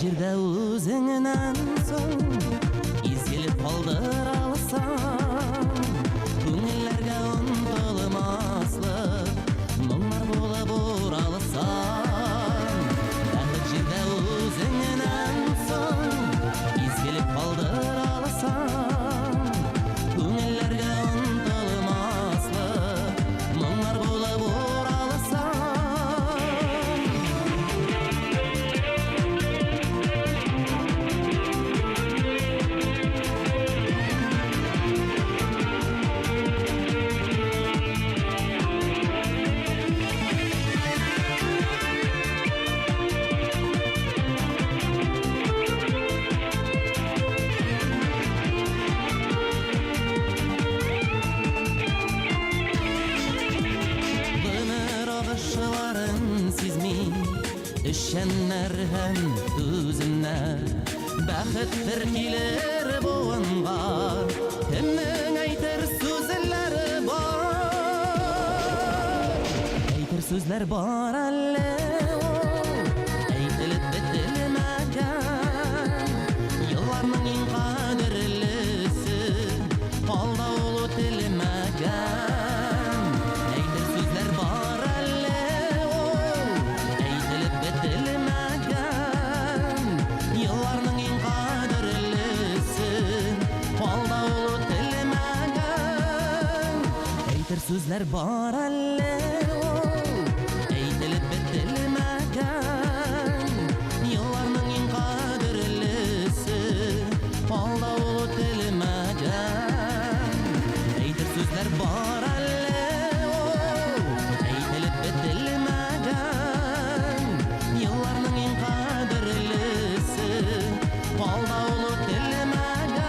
җирдә үзеңнән соң изгелек калдыра алсам, күңелләргә онытылмаслык моңнар булып уралсам. Бәхет җирдә үзеңнән соң изгелек калдыра алсам, күңелләргә онытылмаслык моңнар булып уралсам. Гомер агышларын сизми Эшчәннәр һәм түземнәр. Бәхеттер килер буынга, Кемнең әйтер сүзләре бар. Әйтер сүзләр бар әле ул, Әйтелеп бетелмәгән. Елларның иң кадерлесе Алда ул үтелмәгән. Әйтер сүзләр бар әле ул, Әйтелеп бетелмәгән. Елларның иң кадерлесе Алда ул үтелмәгән. Әйтер сүзләр бар әле ул, Әйтелеп бетелмәгән. Елларның иң кадерлесе Алда ул үтелмәгән. Әйтер сүзләр бар әле ул, Әйтелеп бетелмәгән. Елларның иң кадерлесе Алда ул үтелмәгән.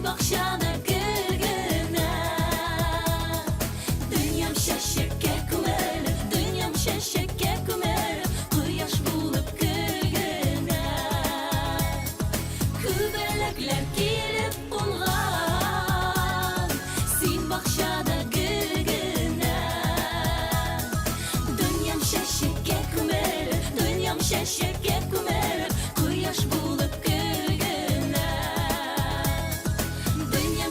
бакчада гөл генә. Дөньям чәчәккә күмелеп, дөньям чәчәккә күмелеп, кояш булып көл генә. Күбәләкләр килеп кунган, син бакчада гөл генә. Дөньям чәчәккә күмелеп, дөньям чәчәккә күмелеп, кояш булып көл генә. Дөньям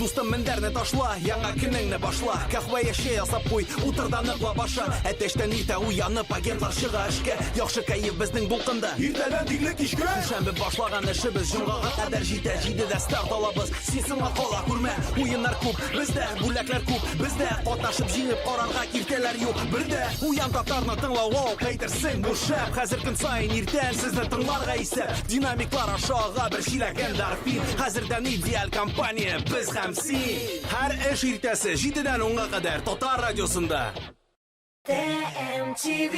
Дустым, мендәрне ташла, яңа көнеңне башла. Каһвә я чәй ясап куй, утыр да ныклап аша. Әтәчтән иртә уянып, агентлар чыга эшкә. Яхшы кәеф безнең дулкында. Иртәдән тикле кичкә. Шәмбе башлаган эшебез җомгага кадәр җитә. Җидедә старт алабыз. Син соңга кала күрмә. Уеннар күп, бездә бүләкләр күп. Бездә катнашып җиңеп карарга киртәләр юк. Бердә Уян татарны тыңлау вау, әйтерсең бу шәп. Хәзер көн саен иртән сезне тыңларга исәп. Динамиклар аша ага бер чиләк эндорфин. Хәзердән идеаль компания без һәм син. Һәр эш иртәсе 7-дән 10-га кадәр Татар радиосында. ТМТВ.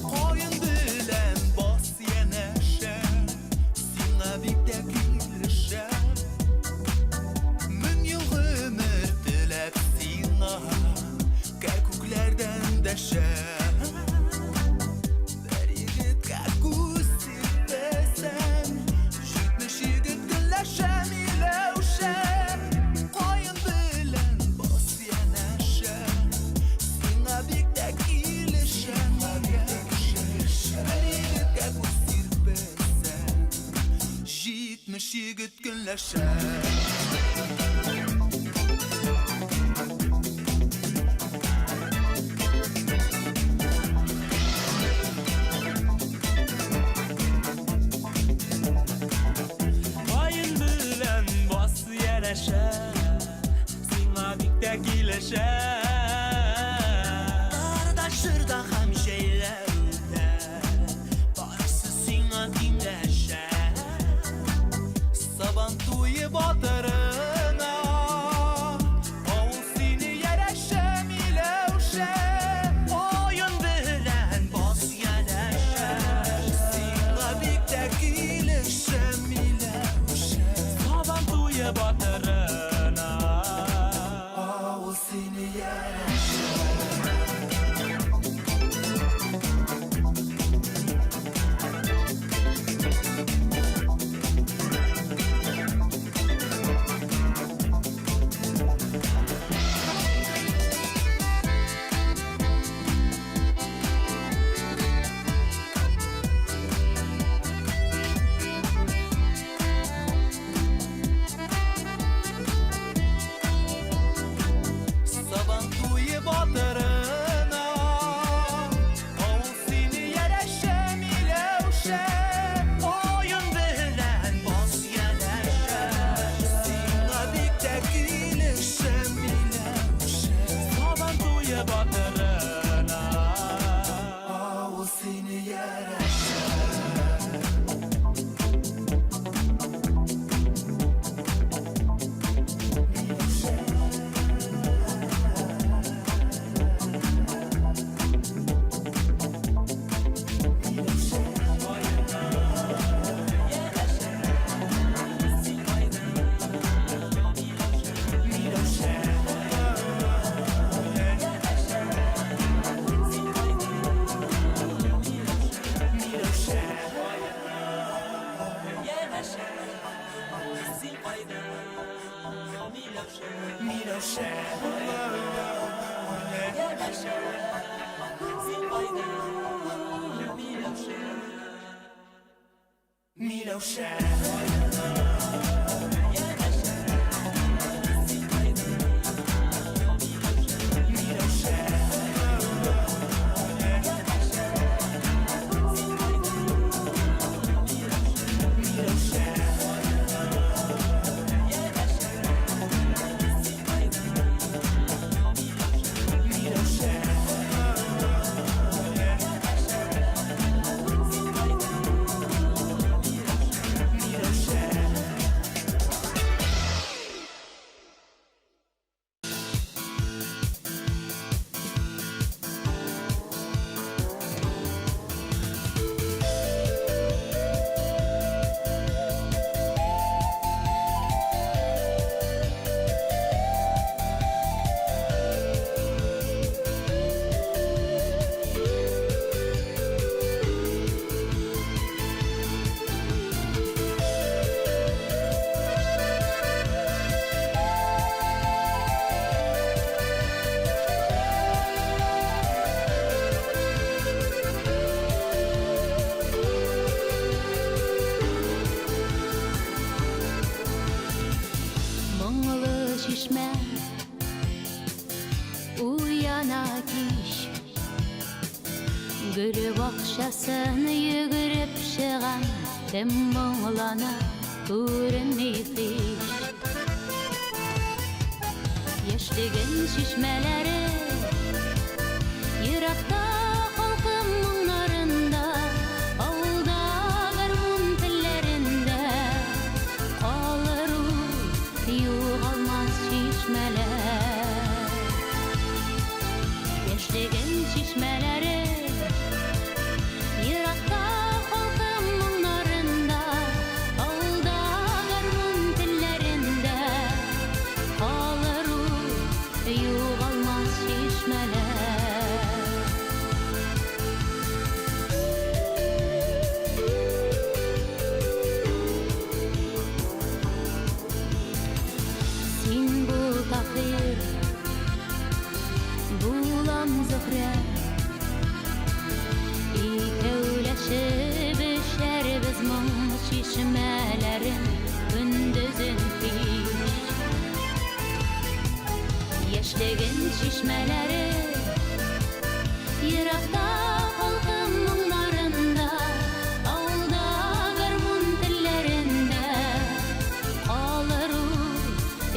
Каен белән бас янәшә, сиңа бик тә килешә. Мең ел гомер теләп сиңа, кәкүкләрдән дәшә. Бер егеткә күз сирпесәң, 70 егет көнләшә, Миләүшә. Каен белән бас янәшә, сиңа бик тә килешә, Бер егеткә күз сирпесәң, 70 егет көнләшә. Каен белән бас янәшә, сиңа бик тә килешә. Тарда шырда һәм җәйләүдә, барысы сиңа тиңләшә. Сабан туе батырына, авыл сине ярәшә, Миләүшә. Каен белән бас янәшә, Сиңа бик тә килешә, Миләүшә. Сабан туе батырына, Авыл сине ярәшә. Сабан туе батырына, авыл сине ярәшә, Миләүшә. Каен белән бас янәшә, Сиңа бик тә килешә, Миләүшә. Сабан туе батырына, Авыл сине ярәшә. Миләүшә. Миләүшә. Миләүшә. Гөл бакчасын йөгереп чыгам, кем моңлана, күренми һич. Яшьлеген чишмәләре еракта халкым моңнарында, авылда гармун телләрендә калыр ул югалмас чишмәләр. Яшьлеген чишмәләре еракта халкым моңнарында, авылда гармун телләрендә калыр ул югалмас чишмәләр. Син бул Таһир, булам Зөһрә. Икәүләшеп эчәрбез моң чишмәләрен көндезен кич. Яшьлеген чишмәләре еракта халкым моңнарында, авылда гармун телләрендә калыр ул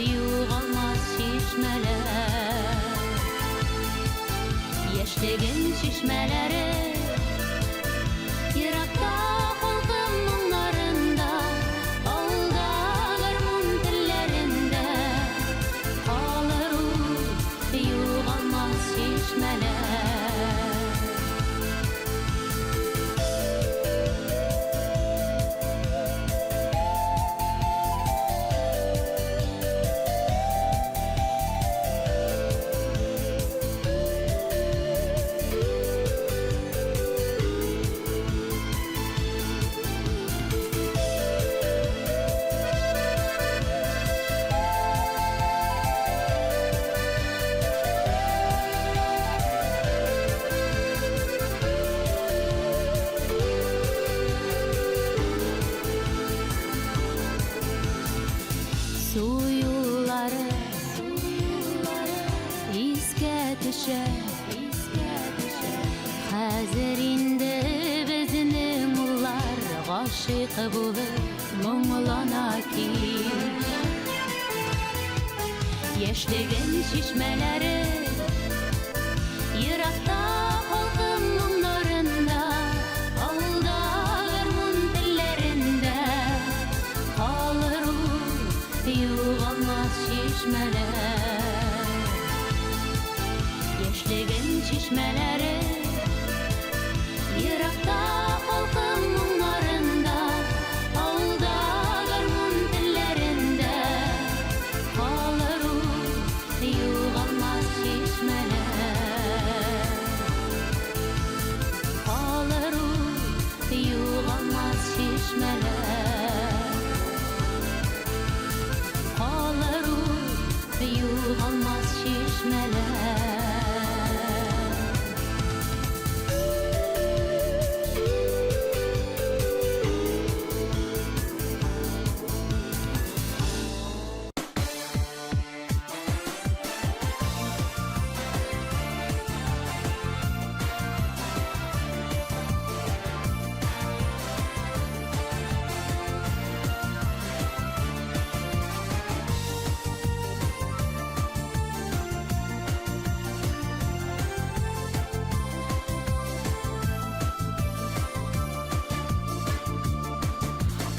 югалмас чишмәләр. Яшьлеген чишмәләре еракта халкым моңнарында, авылда гармун телләрендә калыр ул югалмас чишмәләр. Су юллары искә төшә, Хәзер инде безнең уллар гашыйк булып моңлана кич. Яшьлеген чишмәләре еракта халкым моңнарында, авылда гармун телләрендә калыр ул югалмас чишмәләр. Яшьлеген чишмәләре еракта халкым моңнарында, авылда гармун телләрендә калыр ул югалмас чишмәләр. Калыр ул югалмас чишмәләр. Калыр ул югалмас чишмәләр.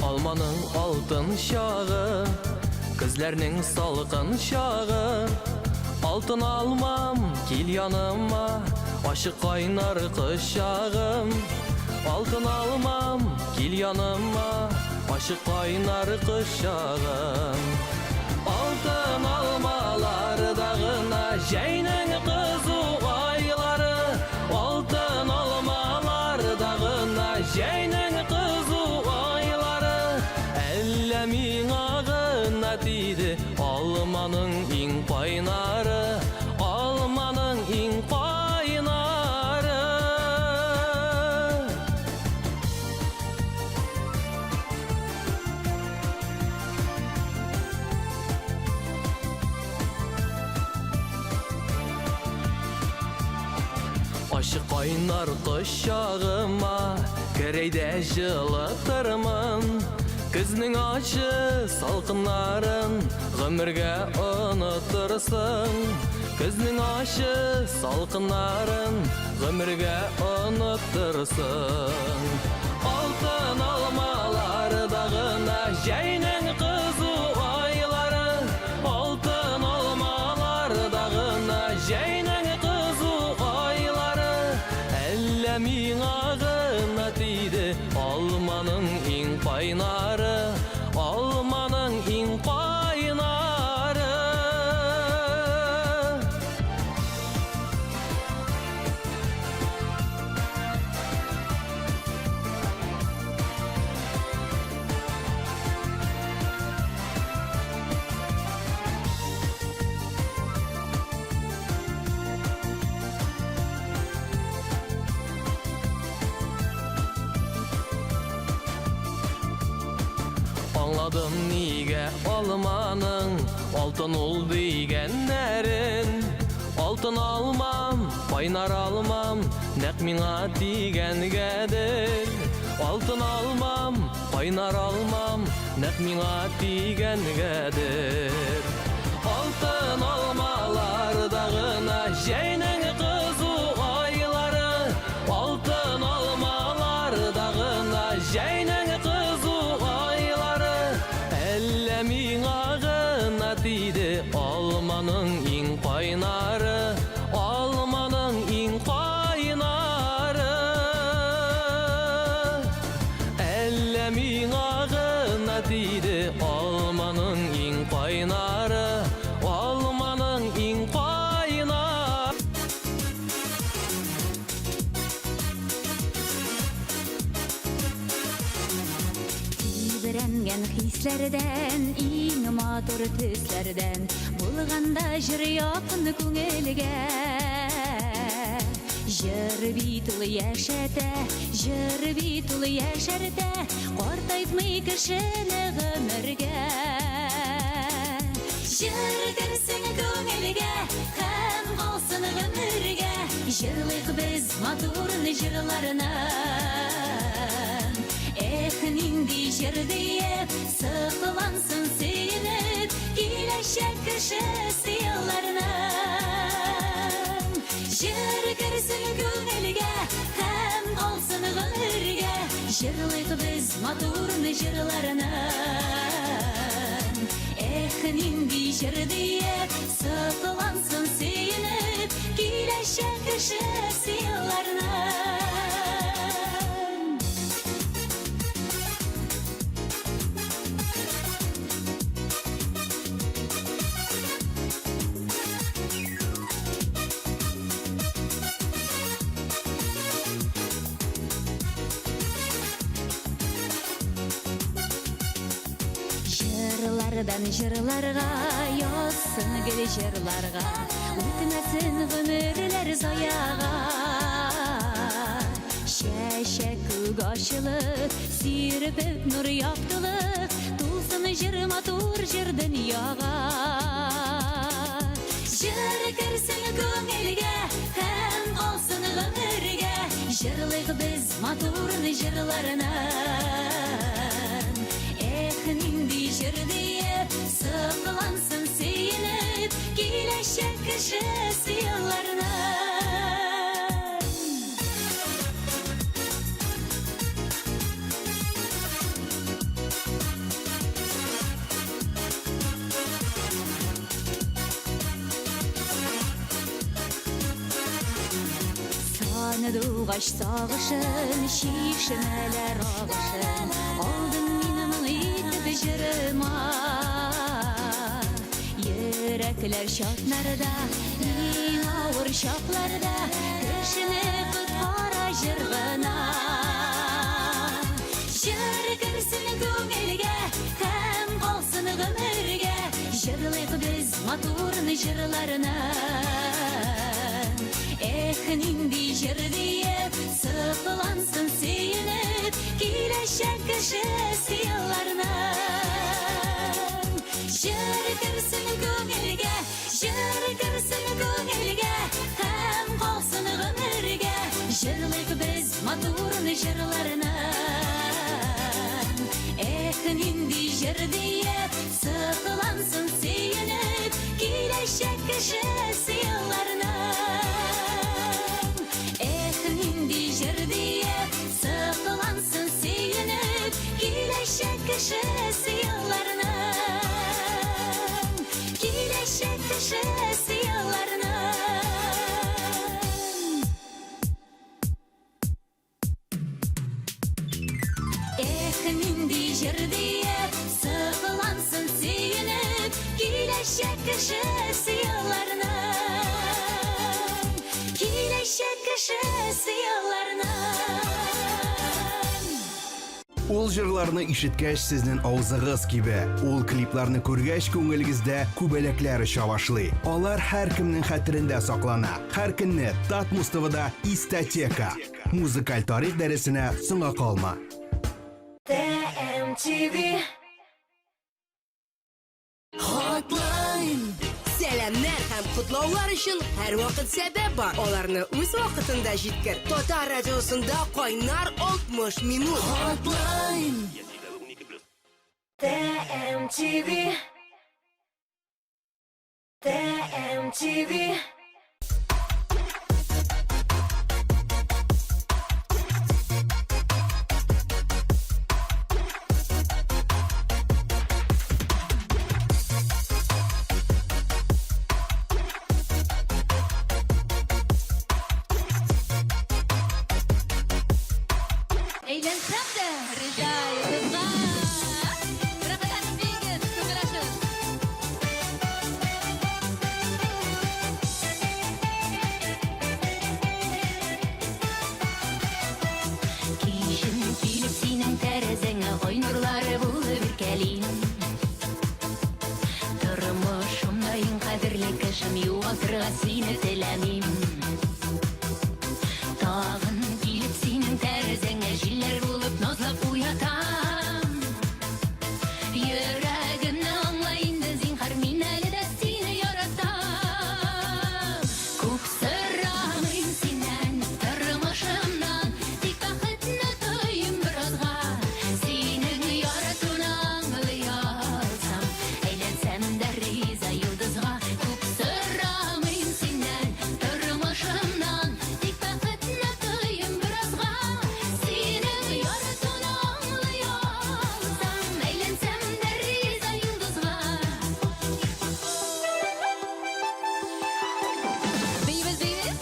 Алманың алтын чагы, көзләрнең салкын чагы. Алтын алмам, кил яныма, ачык кайнар кочагым. Алтын алмам, кил яныма, ачык кайнар кочагым. Алтын алмаларда гына җәйнең кызу айлары, алтын алмаларда гына җәйнең кызу айлары. Әллә миңа гына тиде алманың иң кайнары, алманың иң кайнары. Ачы Кайнар кочагыма кер әйдә җылытырмын. Көзнең ачы салкыннарын гомергә онытырсың. Көзнең ачы салкыннарын гомергә онытырсың. Алтын алмаларда гына җәйнең кызу айлары. Алтын алмаларда гына җәйнең кызу айлары. Әллә миңа гына тиде алманың иң кайнары, алманың иң кайнары. Аңладым нигә алманың алтын ул дигәннәрен. Алтын алмам, кайнар алмам, нәкъ миңа тигәнгәдер. Алтын алмам, кайнар алмам, нәкъ миңа тигәнгәдер. Алтын алмаларда гына җәйнең кызу айлары. Алтын алмаларда гына җәйнең кызу айлары. Әллә миңа гына тиде алманың иң кайнары, алманың иң кайнары. Әллә миңа гына тиде алманың иң кайнары, алманың иң кайнары. Тибрәнгән хисләрдән, иң матур төсләрдән булганда җыр якын күңелгә. Җыр бит ул яшәтә, җыр бит ул яшәртә, картайтмый кешене гомергә. Җыр керсен күңелгә һәм калсын гомергә, җырлыйк без матур җырларны. Эх, нинди җыр диеп, сыклансын сөенеп, киләчәк кешесе елларның. Җыр керсен күңелгә һәм калсын гомергә, җырлыйк без матур җырларны. Эх, нинди җыр диеп, сыклансын сөенеп, киләчәк кешесе елларның. Җырлардан җырларга, язсын гел җырларга, үтмәсен гомерләр заяга. Чәчәк күк ачылып, сирпеп нур яктылык, тулсын җыр матур җыр дөньяга. Җыр керсен күңелгә һәм калсын гомергә, җырлыйк без матур җырларны. Эх, нинди җыр диеп, сыклансын сөенеп, киләчәк кешесе елларның. Сандугач сагышын, чишмәләр агышын, алдым мин моң итеп җырыма. Йөрәкләр чатнарда, иң авыр чакларда, кешене коткара җыр гына. Җыр керсен күңелгә һәм калсын гомергә, җырлыйк без матур җырларны. Эх, нинди җыр диеп, сыклансын сөенеп, киләчәк кешесе елларның. Җыр керсен күңелгә, җыр керсен күңелгә, һәм калсын гомергә, Җырлыйк без матур җырларны. Эх, нинди җыр диеп, сыклансын сөенеп, киләчәк кешесе елларның. Эх, нинди җыр диеп, сыклансын сөенеп, киләчәк кешесе елларның. Киләчәк кешесе елларның. Эх, нинди җыр диеп, сыклансын сөенеп, киләчәк кешесе елларның. Киләчәк кешесе елларның. Ул җырларны ишеткәч, сезнең авызыгыз кибә. Ул клипларны күргәч, күңелегездә күбәләкләр оча башлый. Алар һәркемнең хәтерендә саклана. Һәр көнне Татмус ТВда Истотека. Музыкаль тарих дәресенә соңга калма. ТМТВ. Hotline. Сәламнәр һәм котлаулар өчен һәрвакыт сәбәп бар. Аларны үз вакытында җиткер. Татар радиосында кайнар 60 минут. Hotline. ТМТВ. ТМТВ. Әйләнсәм дә риза йолдызга. Рәхәтләнеп биегез, күңел ачыгыз. Кичен килеп синең тәрәзәңә ай нурлары булып иркәлим. Тормышымда иң кадерле кешем югалтырга сине теләмим. Тагын килеп синең тәрәзәңә җилләр булып назлап уятам. Йөрәгемне аңла инде, зинһар, мин әле дә сине яратам. Күп сорамыйм синнән, тормышымнан, тик бәхетне тойым беразга. Синең яратуны аңлый алсам, әйләнсәм дә риза йолдызга. Күп сорамыйм синнән, тормышымнан, тик бәхетне тойым беразга. Синең яратуны аңлый алсам, әйләнсәм дә риза йолдызга. Биибез, биибез.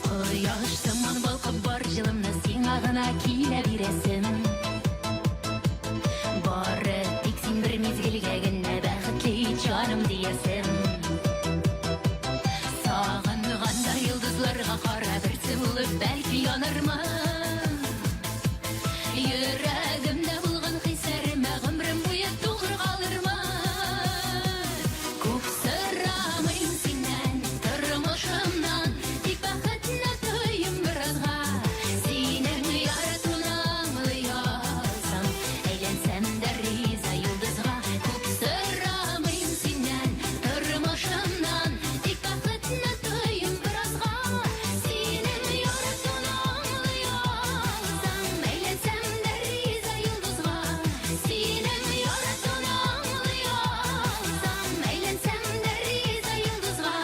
Кояш сыман балкып бар җылымны сиңа гына килә бирәсем. Бары тик син бер мизгелгә генә бәхетле ит җаным диясем. Сагынганда йолдызларга кара берсе булып бәлки янырмын. Йөрәгемдә булган хисләремә гомерем буе тугры калырмын. Күп сорамыйм синнән, тормышымнан, тик бәхетне тойым беразга. Синең яратуны аңлый алсам, әйләнсәм дә риза йолдызга. Күп сорамыйм синнән, тормышымнан, тик бәхетне тойым беразга. Синең яратуны аңлый алсам, әйләнсәм дә риза йолдызга. Синең яратуны аңлый алсам, әйләнсәм дә риза йолдызга.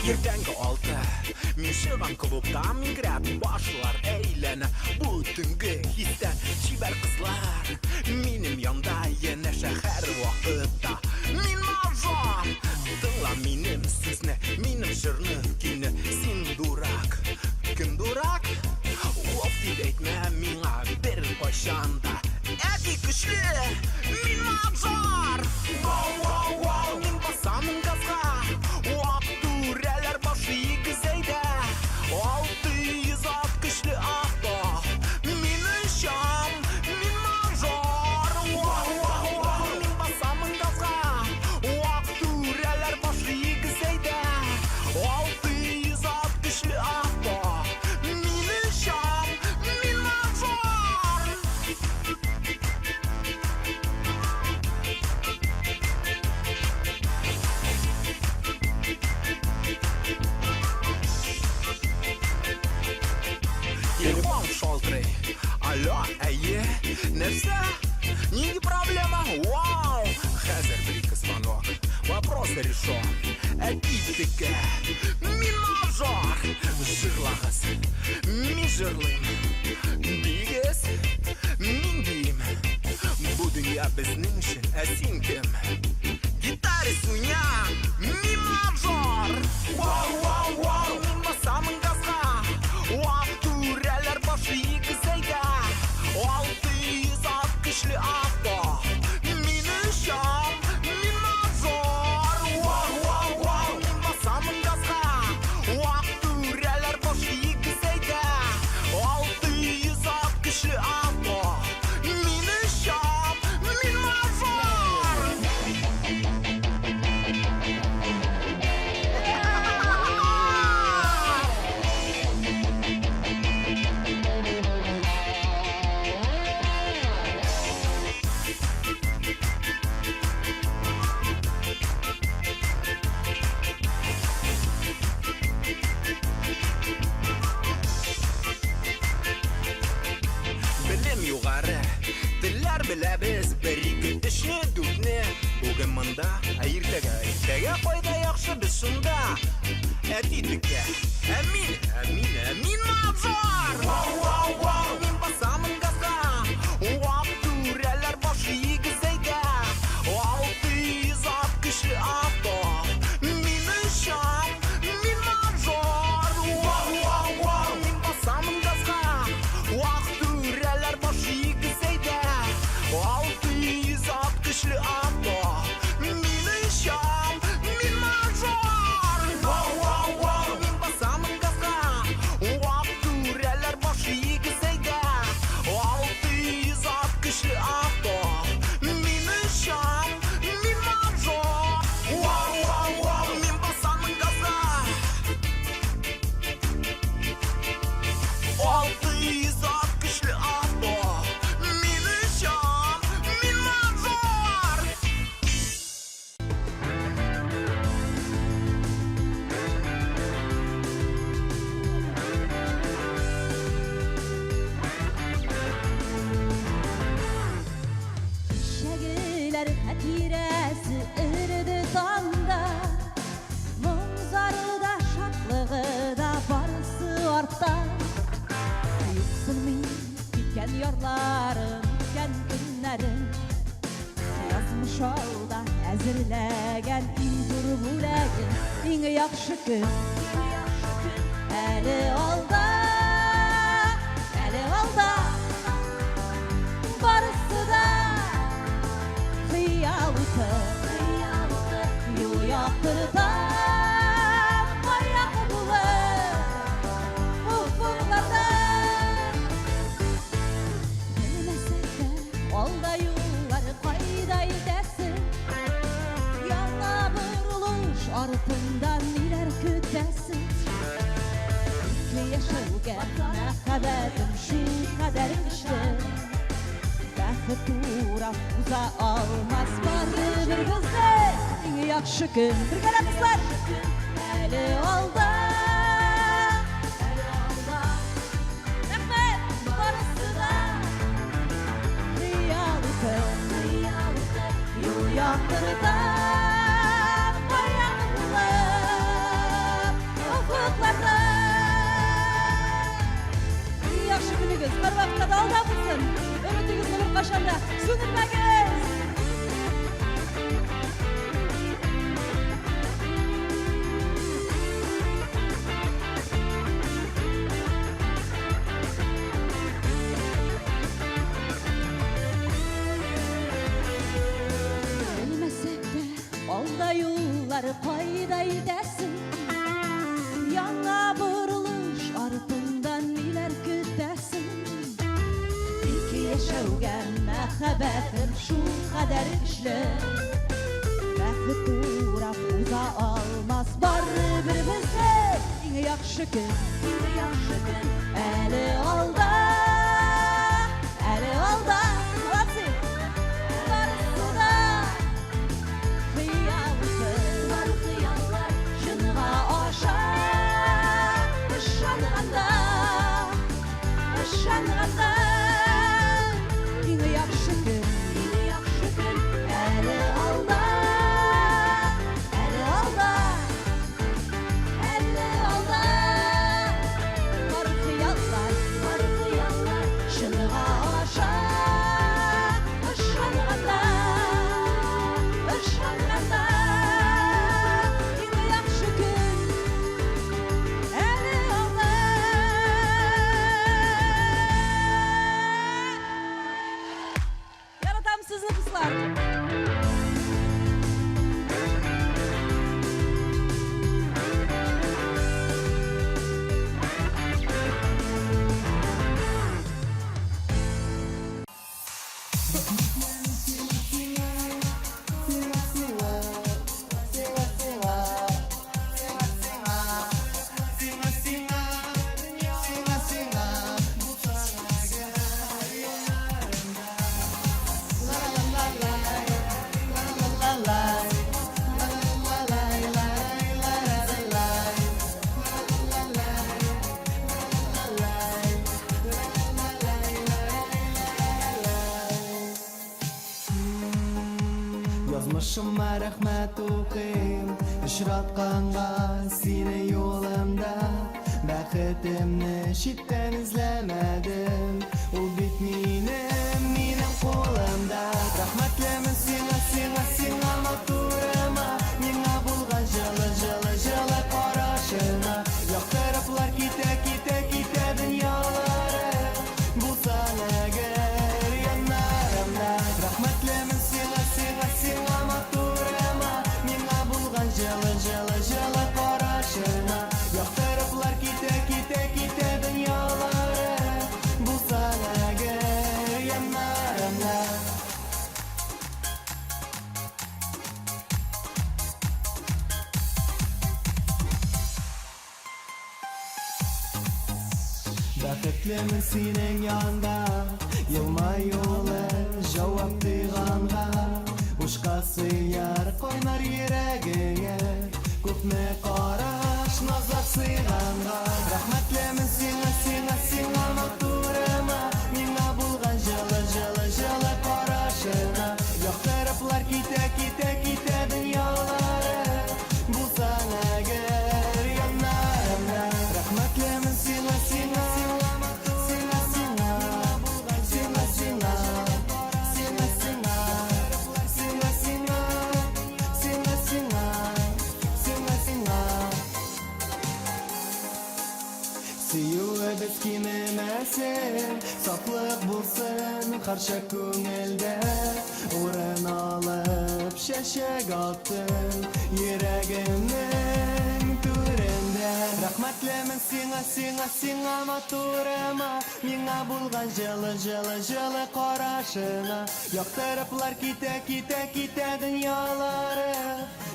Иртәнге 6. Мин чыгам клубтан, миңгерәп башлар әйләнә. Бу төнге хистән чибәр кызлар минем янда янәшә һәр вакытта. Мин мажор! Тыңла минем сүзне, минем җырны, көйне. Син дурак. Кем дурак? Беркайчан да әти көчле, мин мажор. Вау, вау, вау, мин басамын газга. Вак түрәләр башы игезәйдә. 600 ат көчле авто. Мин очам, мин мажор. Вау, вау, вау, мин басамын газга. Вак түрәләр башы игезәйдә. 600 ат көчле авто. Мин очам, мин мажор. Телефон шалтырый. Алло, әйе, нәрсә? Нинди проблема? Вау! Хәзер бер-ике звонок. Вопрос решен. Әти текә. Мин мажор. Җырлагыз. Мин җырлыйм. Биегез. Мин биим. Бу дөнья безнең өчен, ә син кем? Гитарист уйна. Мин мажор. Вау, вау, вау, мин басамын газга. Вак түрәләр башы игезәйдә. 600 ат көчле авто. Мин очам, мин мажор. Вау, вау, вау, мин басамын газга. Вак түрәләр башы игезәйдә. 600 ат көчле авто. Мин очам, мин мажор. Белем югары, телләр беләбез, бер, ике, өчне, дүртне. Бүген монда, ә иртәгә, иртәгә кайда яхшы без шунда. Әти текә, ә мин, ә мин, ә мин мажор. Вау, вау, вау, мин басамын газга. Вак түрәләр башы игезәйдә. 600 ат көчле авто. Мин очам, мин мажор. Вау, вау, вау, мин басамын газга. Вак түрәләр башы игезәйдә. 600 ат көчле авто. Мин очам, мин мажор. Вау, вау, вау, мин басамын газга. Вак түрәләр башы игезәйдә. 600 ат көчле авто. Мин очам, мин мажор. Вау, вау, вау, мин басамын газга. 600 ат көчле авто. Мин очам, мин мажор. Кичәгеләр хатирәсе эреде таңда. Моң-зары да, шатлыгы да барысы артта. Юксынмый киткән ярларым, үткән көннәрем. Язмыш алда әзерләгән иң зур бүләгем, иң яхшы көн. Әле алда, әле алда. Барысы да хыял уты, юл яктырта, маяк булып уфыкларда. Белмәсәк тә алда юллар кайда илтәсен, яңа борылыш артында ниләр көтәсен. Ике яшәүгә мәхәббәтем шулкадәр көчле. Бәхет урап уза алмас барыбер безне. Иң яхшы көн бергәләп, дуслар. Әле алда, әле алда. Рәхмәт, барысы да хыял уты, хыял уты, юл яктырта, маяк булып офыкларда. Иң яхшы көнегез һәрвакытта да алда булсын. Өметегезне беркайчан да сүндермәгез. юллар кайда илтәсең? Яңа борылыш артында ниләр көтәсең? Тик яшәүгә мәхәббәтем шул кадәр көчле. Бәхет урап уза алмас барыбер безне. Иң яхшы көн, иң яхшы көн әле алда, әле алда. Молодцы! Барысы да хыялсыз, бар хыяллар чынга аша. Ышанганда, ышанганда. Иң яхшы көн, иң яхшы көн әле алда, әле алда, әле алда. Бар хыяллар, бар хыяллар чынга аша. Ышанганда, ышанганда. Иң яхшы көн әле алда. Яратам сезне, дуслар. Язмышыма рәхмәт укыйм, очратканга сине юлымда. Бәхетемне читтән эзләмәдем, ул бит минем, минем кулымда. Рәхмәтлемен сиңа, сиңа, сиңа, матурыма, миңа булган җылы, җылы, җылы карашыңа. Яктырыплар китә, китә, китә дөньялары, булсаң әгәр яннарымда. Рәхмәтлемен сиңа, сиңа, сиңа, матурыма, миңа булган җылы, җылы, җылы карашыңа. Яктырыплар китә, китә, китә дөньялары, булсаң әгәр яннарымда. Бәхетлемен синең янда, елмаюлы җавап тойганга. Ушка сыяр кайнар йөрәгеңә, күпме караш, назлар сыйганга. Рәхмәтлемен сиңа, сиңа, сиңа, матурыма, миңа булган җылы, җылы, җылы карашыңа. Яктырыплар китә, китә, китә дөньялары, булсаң әгәр яннарымда. Рәхмәтлемен сиңа, сиңа, сиңа, сиңа, сиңа, сиңа, сиңа, сиңа, сиңа, сиңа, сиңа, сиңа, сиңа, сиңа. Сөюебез кимемәсен, сафлык булсын һәрчак күңелдә. Урын алып чәчәк аттың йөрәгемнең түрендә. Рәхмәтлемен сиңа, сиңа, сиңа, матурыма, миңа булган җылы, җылы, җылы карашыңа. Яктырыплар китә, китә, китә дөньялары,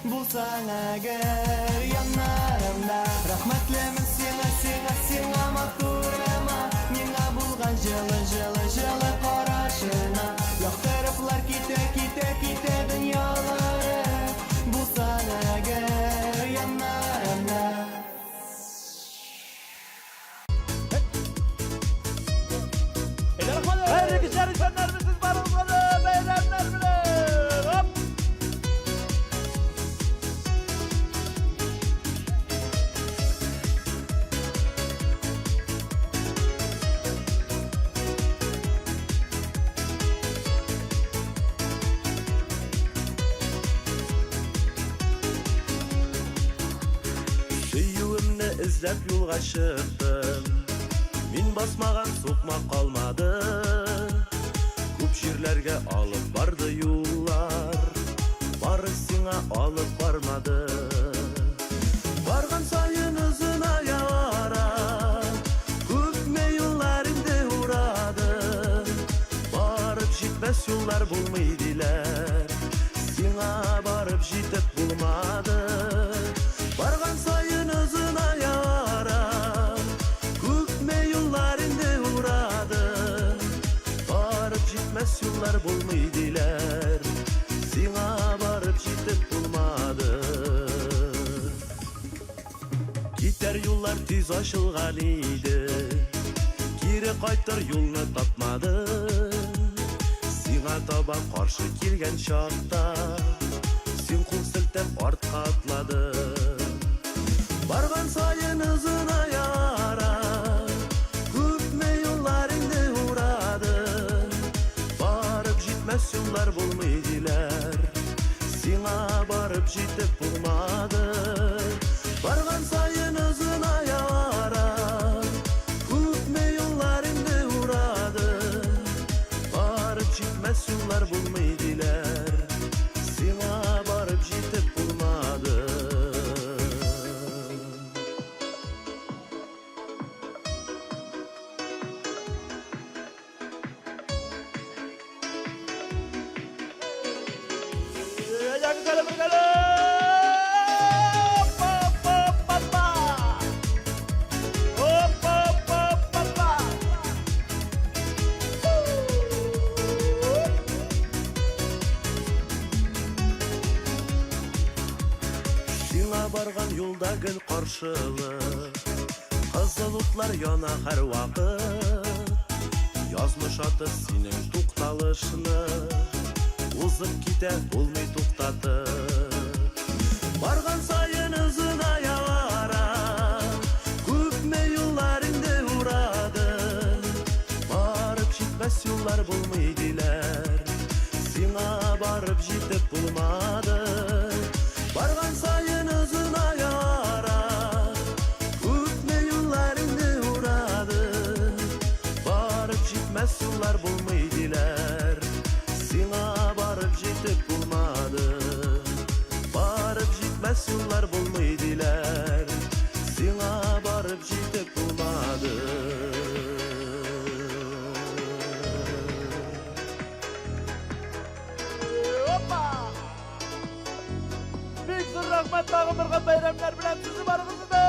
булсаң әгәр яннарымда. Рәхмәтлемен сиңа, сиңа, сиңа, матурыма, миңа булган җылы, җылы, җылы карашыңа. Яктырыплар китә, китә, китә дөньялары, булсаң әгәр яннарымда. Хәерле кичләр, исәннәрмесез, барыгызга да бәйрәмнәр белән! Оп! Сөюемне эзләп юлга чыктым, Мин басмаган сукмак калмады. Күп җирләргә алып барды юллар, Бары сиңа алып бармады. җитмәс юллар булмый диләр. Сиңа барып җитеп булмады. Барган саен озыная ара. Күпме юллар инде урады. Барып җитмәс юллар булмый диләр. Сиңа барып җитеп булмады. Китәр юллар тиз ачылган иде. Кире кайтыр юлны тапмадым. Сиңа таба каршы килгән чакта син кул селтәп артка атладың. Барган саен озыная ара, күпме юллар инде урадым. Барып җитмәс юллар булмый диләр. Сиңа барып җитеп булмады. Барган саен озыная ара, күпме юллар инде урады. Барып җитмәс юллар булмый диләр. Сиңа барып җитеп булмады. Әйдәгез әле бергәләп! Опа-опа-опа! Опа-опа-опа! Сиңа барган юлда гел каршылык. Кызыл утлар яна һәрвакыт. Язмыш аты синең тукталышны узып китә, булмый туктатып. Барган саен озыная ара, күпме юллар инде урады. Барып җитмәс юллар булмый диләр. Сиңа барып җитеп булмады. Барган саен озыная ара, күпме юллар инде урады. Барып җитмәс юллар булмый диләр. Сиңа барып җитеп булмады. Барып җитмәс юллар булмый диләр. Сиңа барып җитеп булмады. Опа! Бик зур рәхмәт тагын бер кат бәйрәмнәр белән сезне барыгызны да!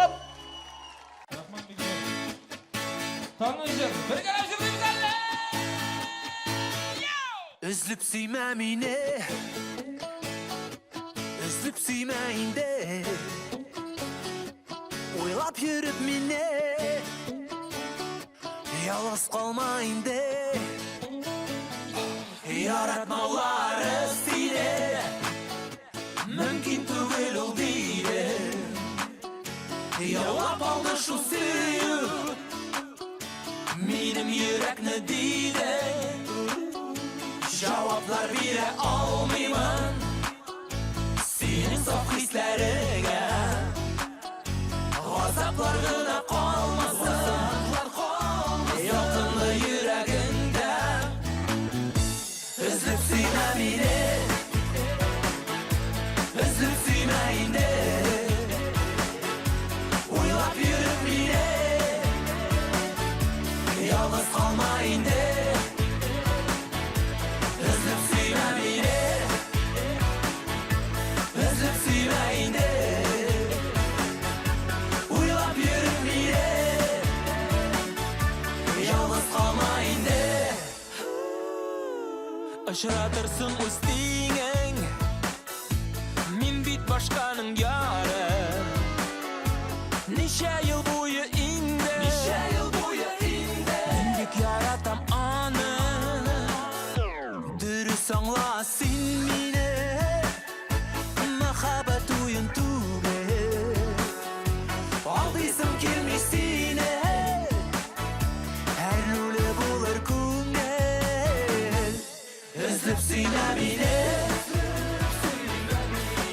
Оп! Таңғы җыр. Бергәләп җырлыйбыз әле! Өзлеп сөймә мине, Өзлеп сөймә инде. Уйлап йөреп мине, Ялгыз калма инде. Яратмаулары сине Мөмкин түгел ул диде. Яулап алды шул сөю Минем йөрәкне диде. Җаваплар бирә алмыймын Синең саф хисләреңә. Газаплар гына калмасын Ялкынлы йөрәгеңдә. Өзлеп сөймә мине, Өзлеп сөймә инде. Уйлап йөреп мине, Ялгыз калма инде. Өзлеп сөймә мине, Өзлеп сөймә инде. Уйлап йөреп мине, Ялгыз калма инде. Очратырсың үз тиңең, Мин бит башканың яры. Ничә ел буе инде, Ничә ел буе инде, Мин бик яратам аны. Дөрес аңла син мине, Мәхәббәт уен түгел. Алдыйсым килми сине, Әрнүле булыр күңел. Өзлеп сөймә мине,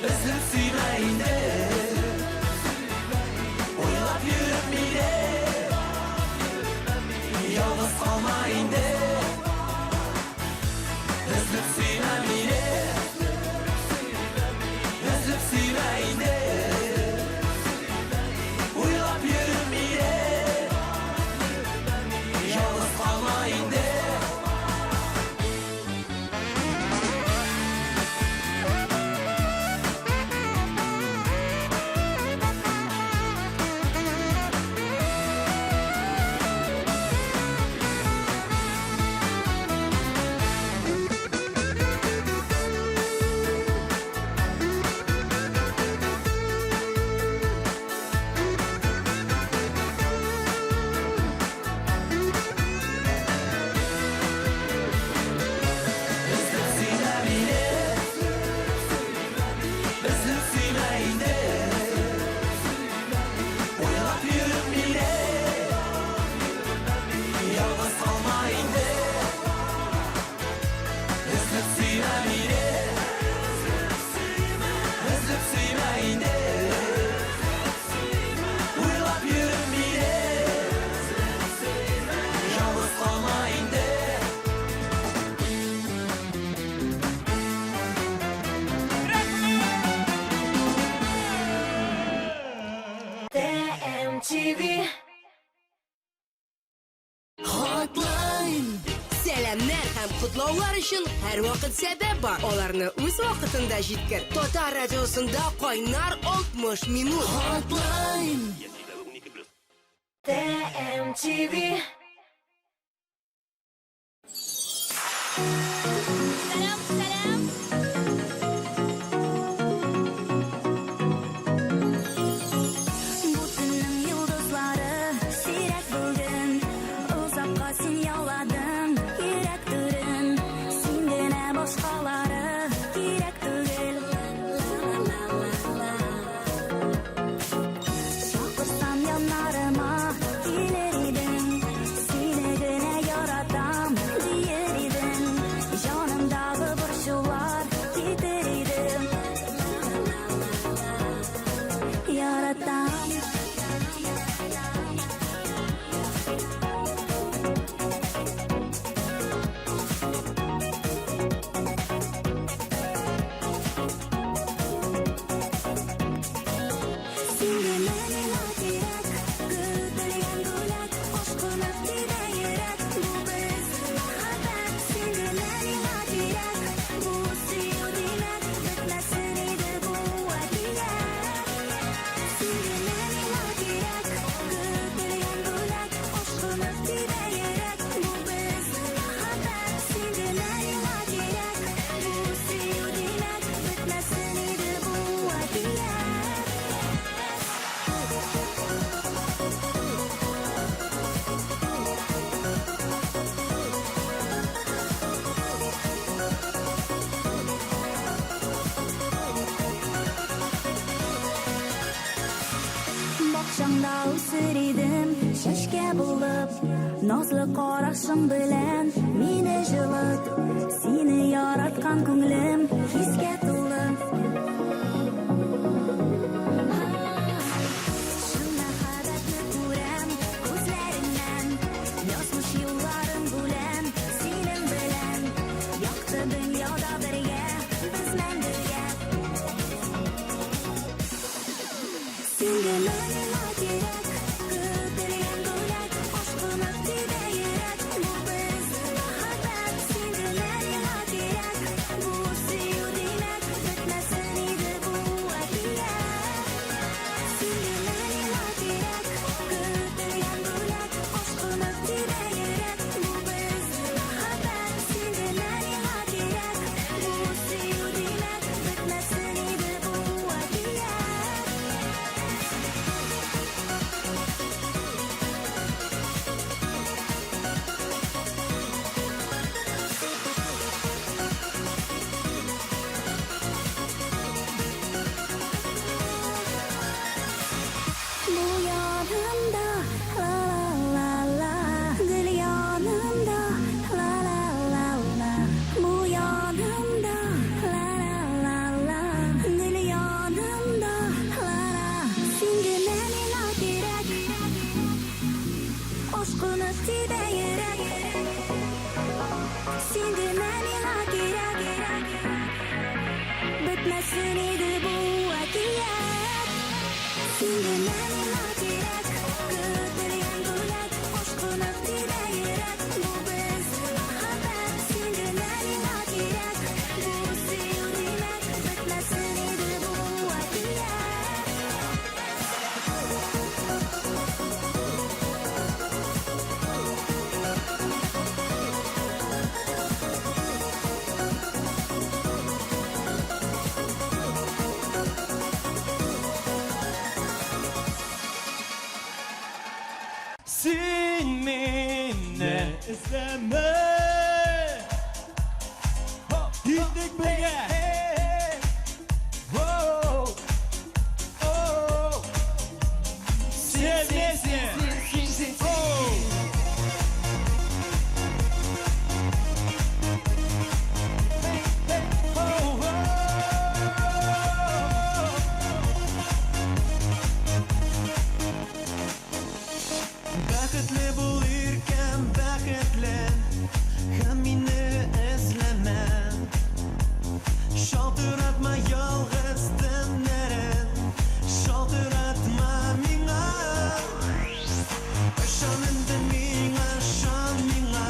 Өзлеп сөймә инде. Уйлап йөреп мине, Ялгыз калма инде. Өзлеп сөймә мине, Өзлеп сөймә инде. Уйлап йөреп мине, Ялгыз калма инде. котлаулар өчен һәрвакыт сәбәп бар. Аларны үз вакытында җиткер. Татар радиосында кайнар 60 минут. Hotline. TMTV. Сәлам, сәлам. Бу төннең йолдызлары сирәк бүген. Озакка син яуладың йөрәк түрен. Син генә, башкалары кирәк түгел. Чакырсам яннарыма килер идең. Сине генә яратам дияр идең. Җанымдагы борчулар китер иде. Яратам. Син генә миңа кирәк, көтелгән бүләк, ашкынып тибә йөрәк, бу безнең мәхәббәт. Син генә миңа кирәк, бу сөю димәк, бетмәсен иде бу әкият. Син генә миңа кирәк, көтелгән бүләк, ашкынып тибә йөрәк, бу безнең мәхәббәт. Син генә миңа кирәк, бу сөю димәк, бетмәсен иде бу әкият. Бакчаңда үсер идем чәчкә булып, назлы карашың белән мине җылыт. Сине яраткан күңелем хискә тулы. Чын мәхәббәтне күрәм күзләреңнән, язмыш юлларын бүләм синең белән. Якты дөньяда бергә без мәңгегә. Син генә миңа кирәк, көтелгән бүләк, ашкынып тибә йөрәк, бу безнең мәхәббәт. Син генә миңа кирәк, бу сөю димәк, бетмәсен иде бу әкият. Син генә миңа кирәк, көтелгән бүләк, ашкынып тибә йөрәк, бу безнең мәхәббәт. Син генә миңа кирәк, бу сөю димәк, бетмәсен иде бу әкият. Бу янымда, ла-ла-ла-ла, гөл янымда, ла-ла-ла-ла. Бу янымда, ла-ла-ла-ла, гөл янымда, ла-ла. Син генә миңа кирәк, ашкынып тибә йөрәк. Син генә миңа кирәк, бетмәсен иде бу әкият. Син генә миңа кирәк, көтелгән бүләк, ашкынып тибә йөрәк, бу безнең мәхәббәт. Син генә миңа кирәк, бу сөю димәк, бетмәсен иде бу әкият. Син мине эзләмә. Киттек бергә. Воу. Оу. Все вместе. Оу. Оу, оу. Бәхетле бул, иркәм, бәхетле Һәм мине эзләмә. Шалтыратма ялгыз төннәрен, Шалтыратма миңа. Ышан инде миңа, ышан миңа.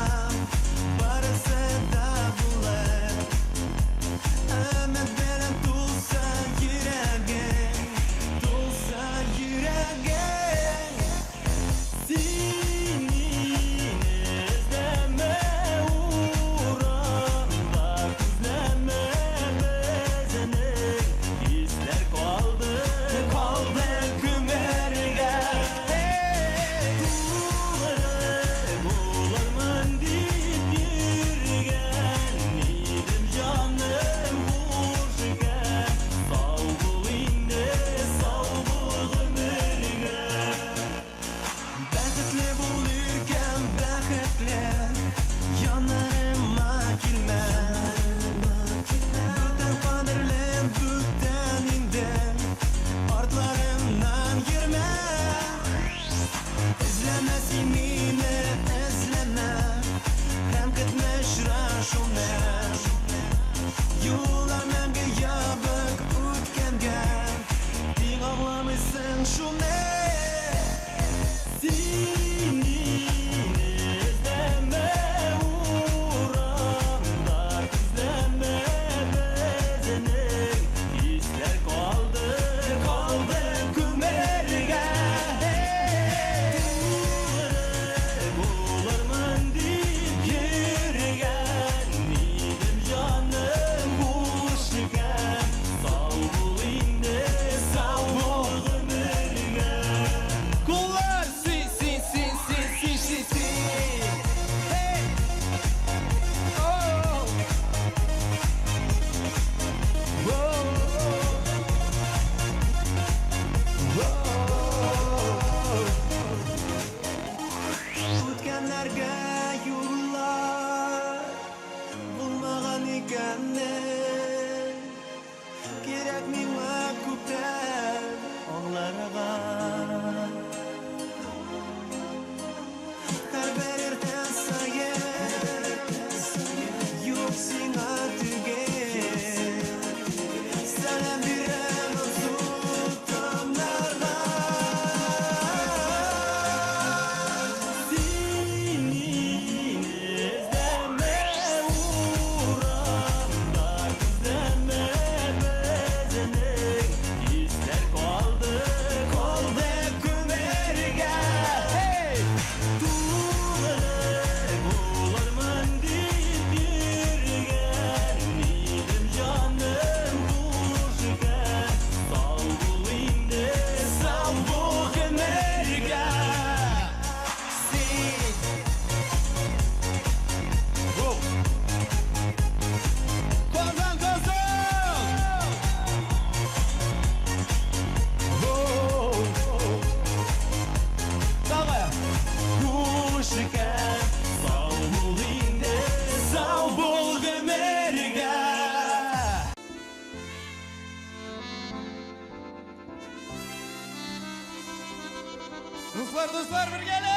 Дуслар, дуслар, бергәләп!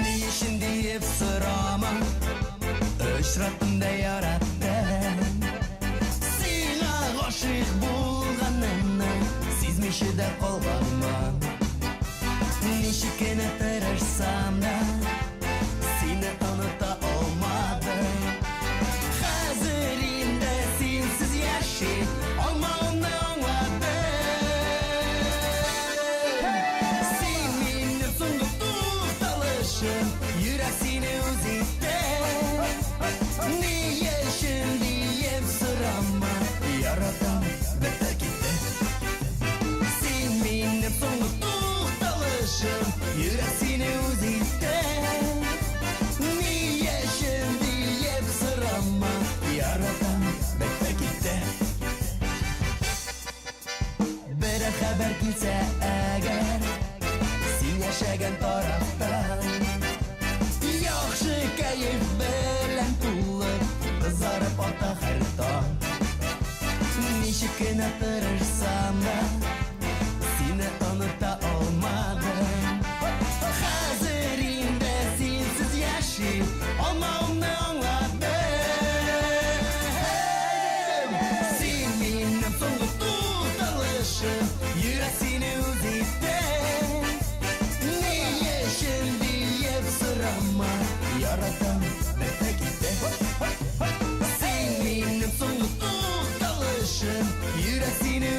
Ни өчен диеп сорама, Очраттым да яраттым. Сиңа гашыйк булганымны Сизмичә дә калганмын. Ничек кенә тырышсам да, Сине оныта алмадым. Хәзер инде синсез яши алмавымны аңладым. Син минем соңгы тукталышым, Йөрәк сине үз итте. Ни өчен диеп сорама, Яратам, бетте китте. Син минем соңгы тукталышым, Йөрәк сине үз итте. Ни өчен диеп сорама, Яратам, бетте китте. Берәр хәбәр килсә әгәр Син яшәгән тарафтан, Яхшы кәеф белән тулып, Кызарып ата һәр таң. Ничек кенә тырышсам да, Сине оныта алмадым. Хәзер инде синсез яши алмавымны аңладым. Син минем соңгы тукталышым, Йөрәк сине үз итте. Ни өчен диеп сорама, Яратам, бетте китте. Син минем соңгы тукталышым, Йөрәк сине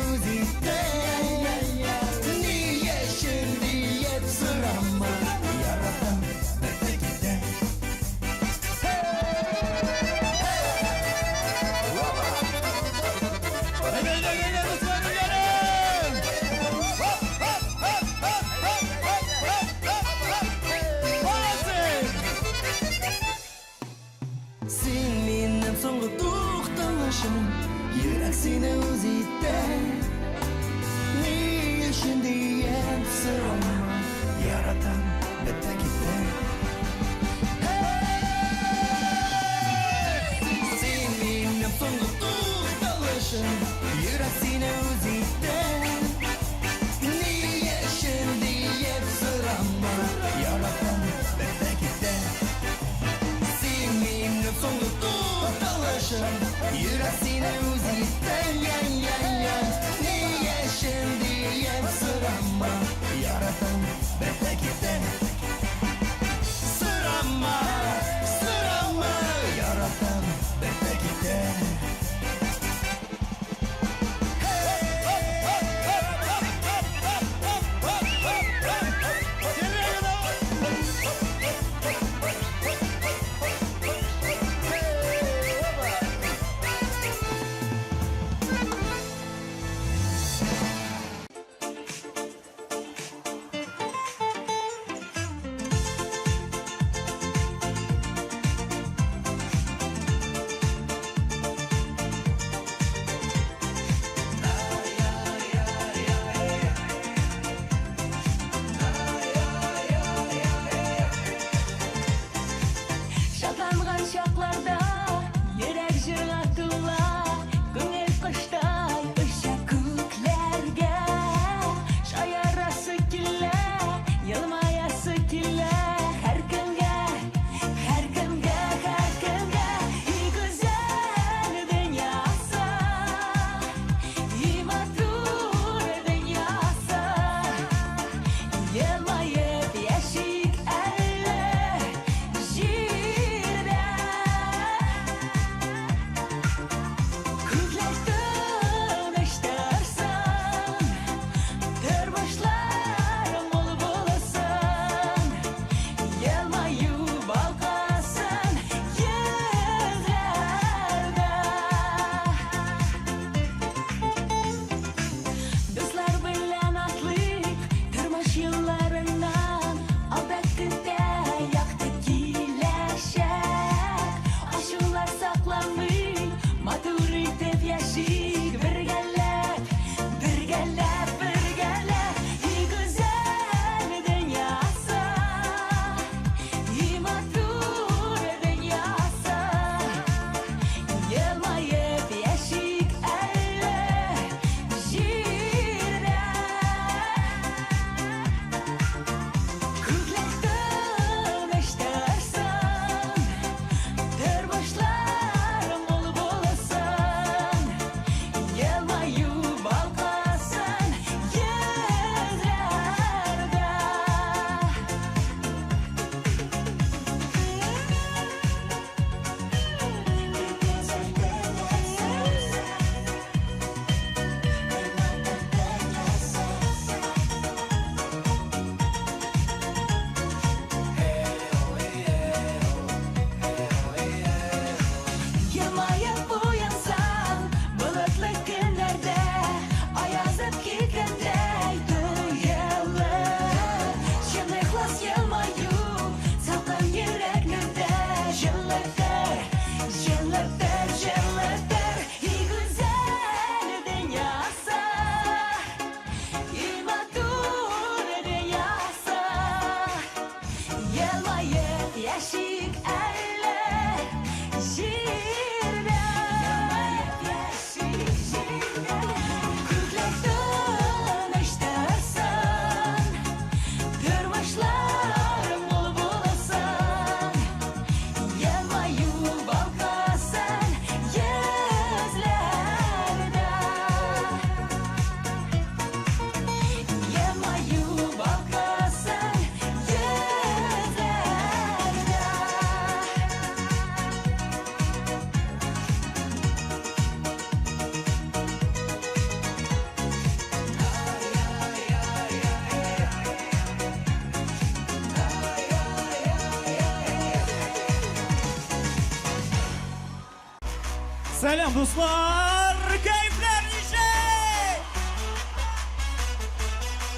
Сәлам, дуслар! Кәефләр ничек?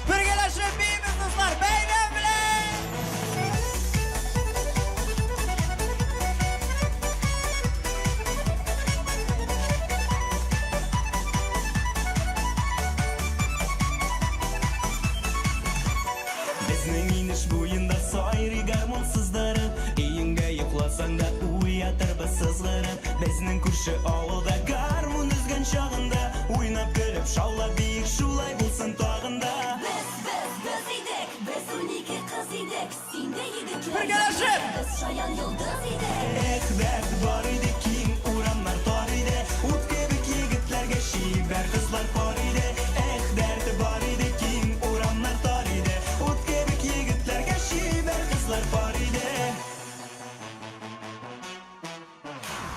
Бергәләшеп биибез, дуслар! Бәйрәм белән! Безнең инеш буенда сайрый гармун сыздырып, Өеңдә йокласаң да уятырбыз сызгырып. Безнең күрше авылда гармун өзгән чагында, Уйнап көлеп шаулап биек шулай булсын тагын да. Без, без, без идек, без 12 кыз идек, син дә егетләр. Бергәләшеп! Без шаян йолдыз идек. Эх, дәрт бар иде, киң урамнар тар иде, Ут кебек егетләргә чибәр кызлар пар иде. Эх, дәрт бар иде, киң урамнар тар иде, Ут кебек егетләргә чибәр кызлар пар иде.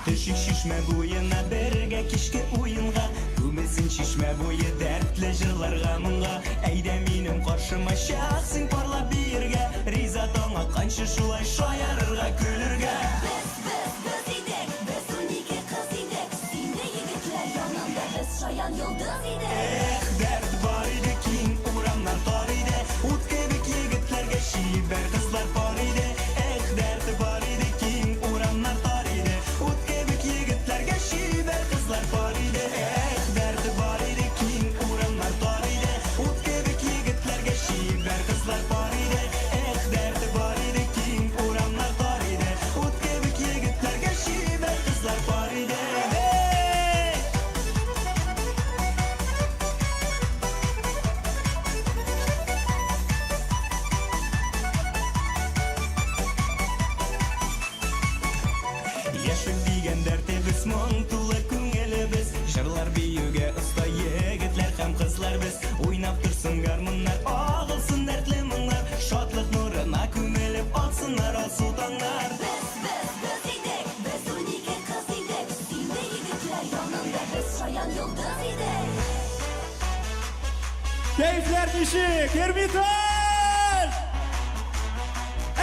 Төшик чишмә буена бергә кичке уенга, Күмелсен чишмә буе дәртле җырларга моңга. Әйдә минем каршыма чык син парлап биергә, Риза таң атканчы шулай шаярырга, көлергә. Без, без, без идек, без 12 кыз идек, син дә егетләр янында, без шаян йолдыз идек. Эх, дәрт бар иде, киң урамнар тар иде, Ут кебек егетләргә чибәр кызлар пар иде. Эх, дәрт бар иде, киң урамнар тар иде, Ут кебек егетләргә чибәр кызлар пар иде. Эх, дәрт бар иде, киң урамнар тар иде, Ут кебек егетләргә чибәр кызлар пар иде. Эх, дәрт бар иде, киң урамнар тар иде, Ут кебек егетләргә чибәр кызлар пар иде. Hey! Яшьлек дигән дәртебез, моң тулы күңелебез, Җырлар биюгә оста егетләр һәм кызлар без. Уйнап торсын гармуннар, агылсын дәртле моңнар, Шатлык нурына күмелеп атсыннар алсу таңнар. Без, без, без идек, без 12 кыз идек, син дә егетләр янында, без шаян йолдыз идек. Кәефләр ничек? Эрмитаж!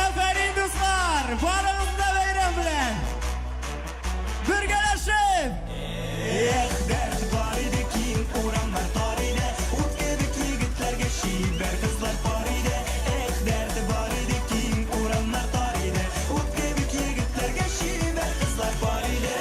Афәрин, дуслар! Барыгызны да бәйрәм белән! Бергәләшеп! Эх, дәрт бар иде, киң урамнар тар иде, Ут кебек егетләргә чибәр кызлар пар иде. Эх, дәрт бар иде, киң урамнар тар иде, Ут кебек егетләргә чибәр кызлар пар иде.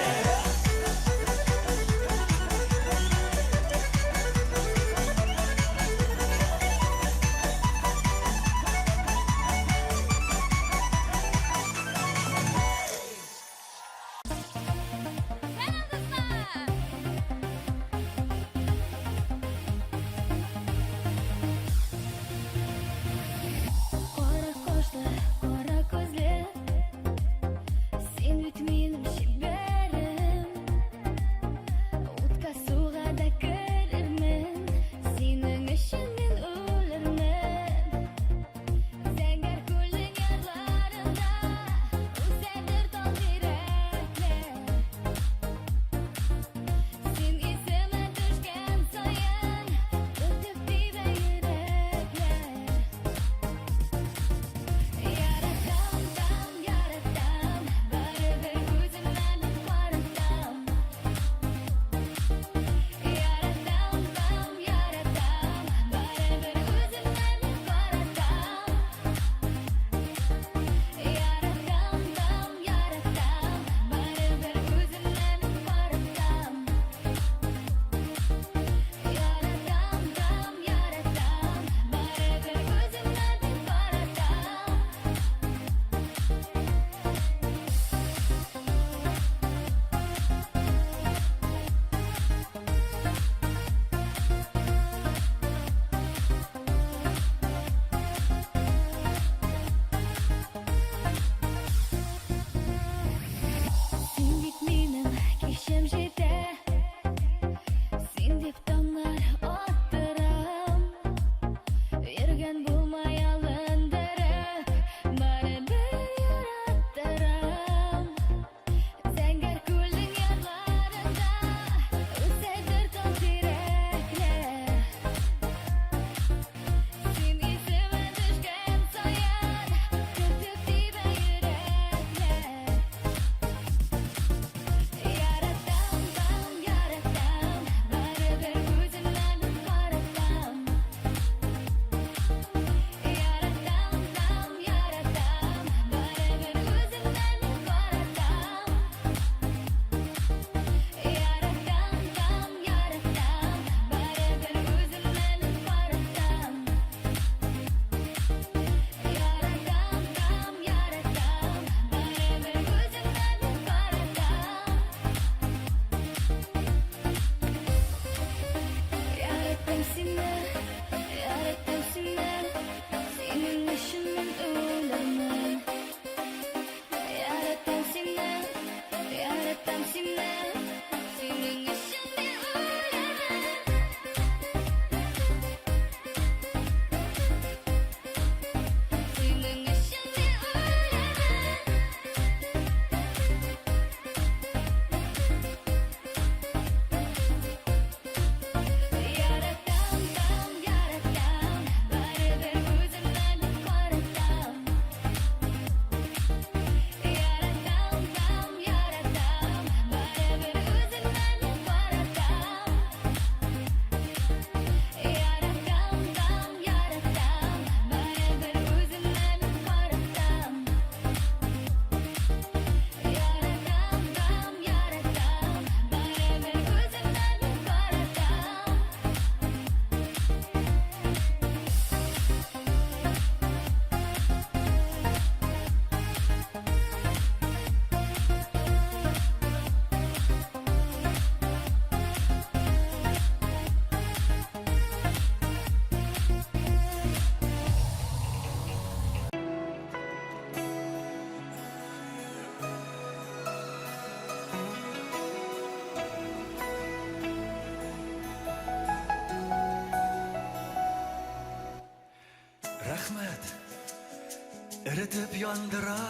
Эретеп яндыра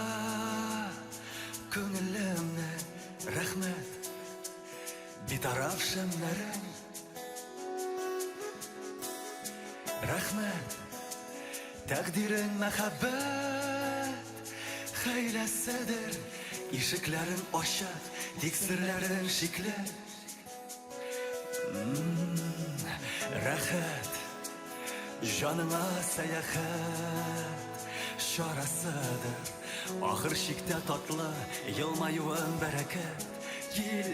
күңелемне. Рәхмәт, битараф шәмнәрең. Рәхмәт, тәкъдирең мәхәббәт хәйләседер. Ишекләрең ачык, тик серләрең шикле. Рәхәт, җаныңа сәяхәт чарасыдыр. Ахыр чиктә татлы елмаюың бәрәкәт. Кил,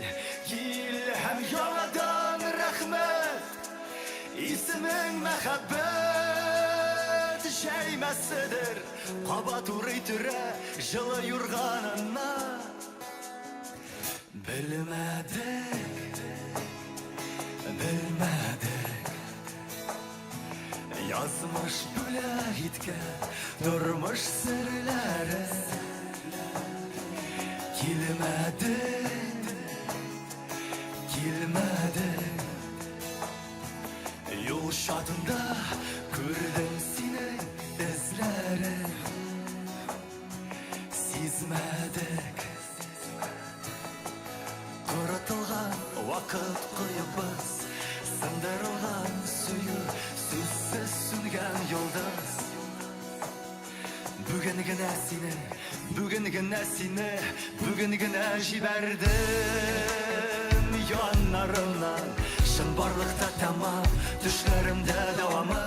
кил һәм яңадан рәхмәт. Исемең мәхәббәт җәймәседер. Кабат урый төрә җылы юрганына. Белмәдек, белмәдек. Язмыш бүләк иткән тормыш серләре. Килмәдең, килмәдең. Юл чатында күрдем синең эзләрең. Сизмәдек. Корытылган вакыт коебыз, сындырылган сөю, сүзсез сүнгән йолдыз. Бүген генә сине, бүген генә сине, бүген генә җибәрдем яннарымнан. Чынбарлыкта тәмам, төшләремдә дәвамы.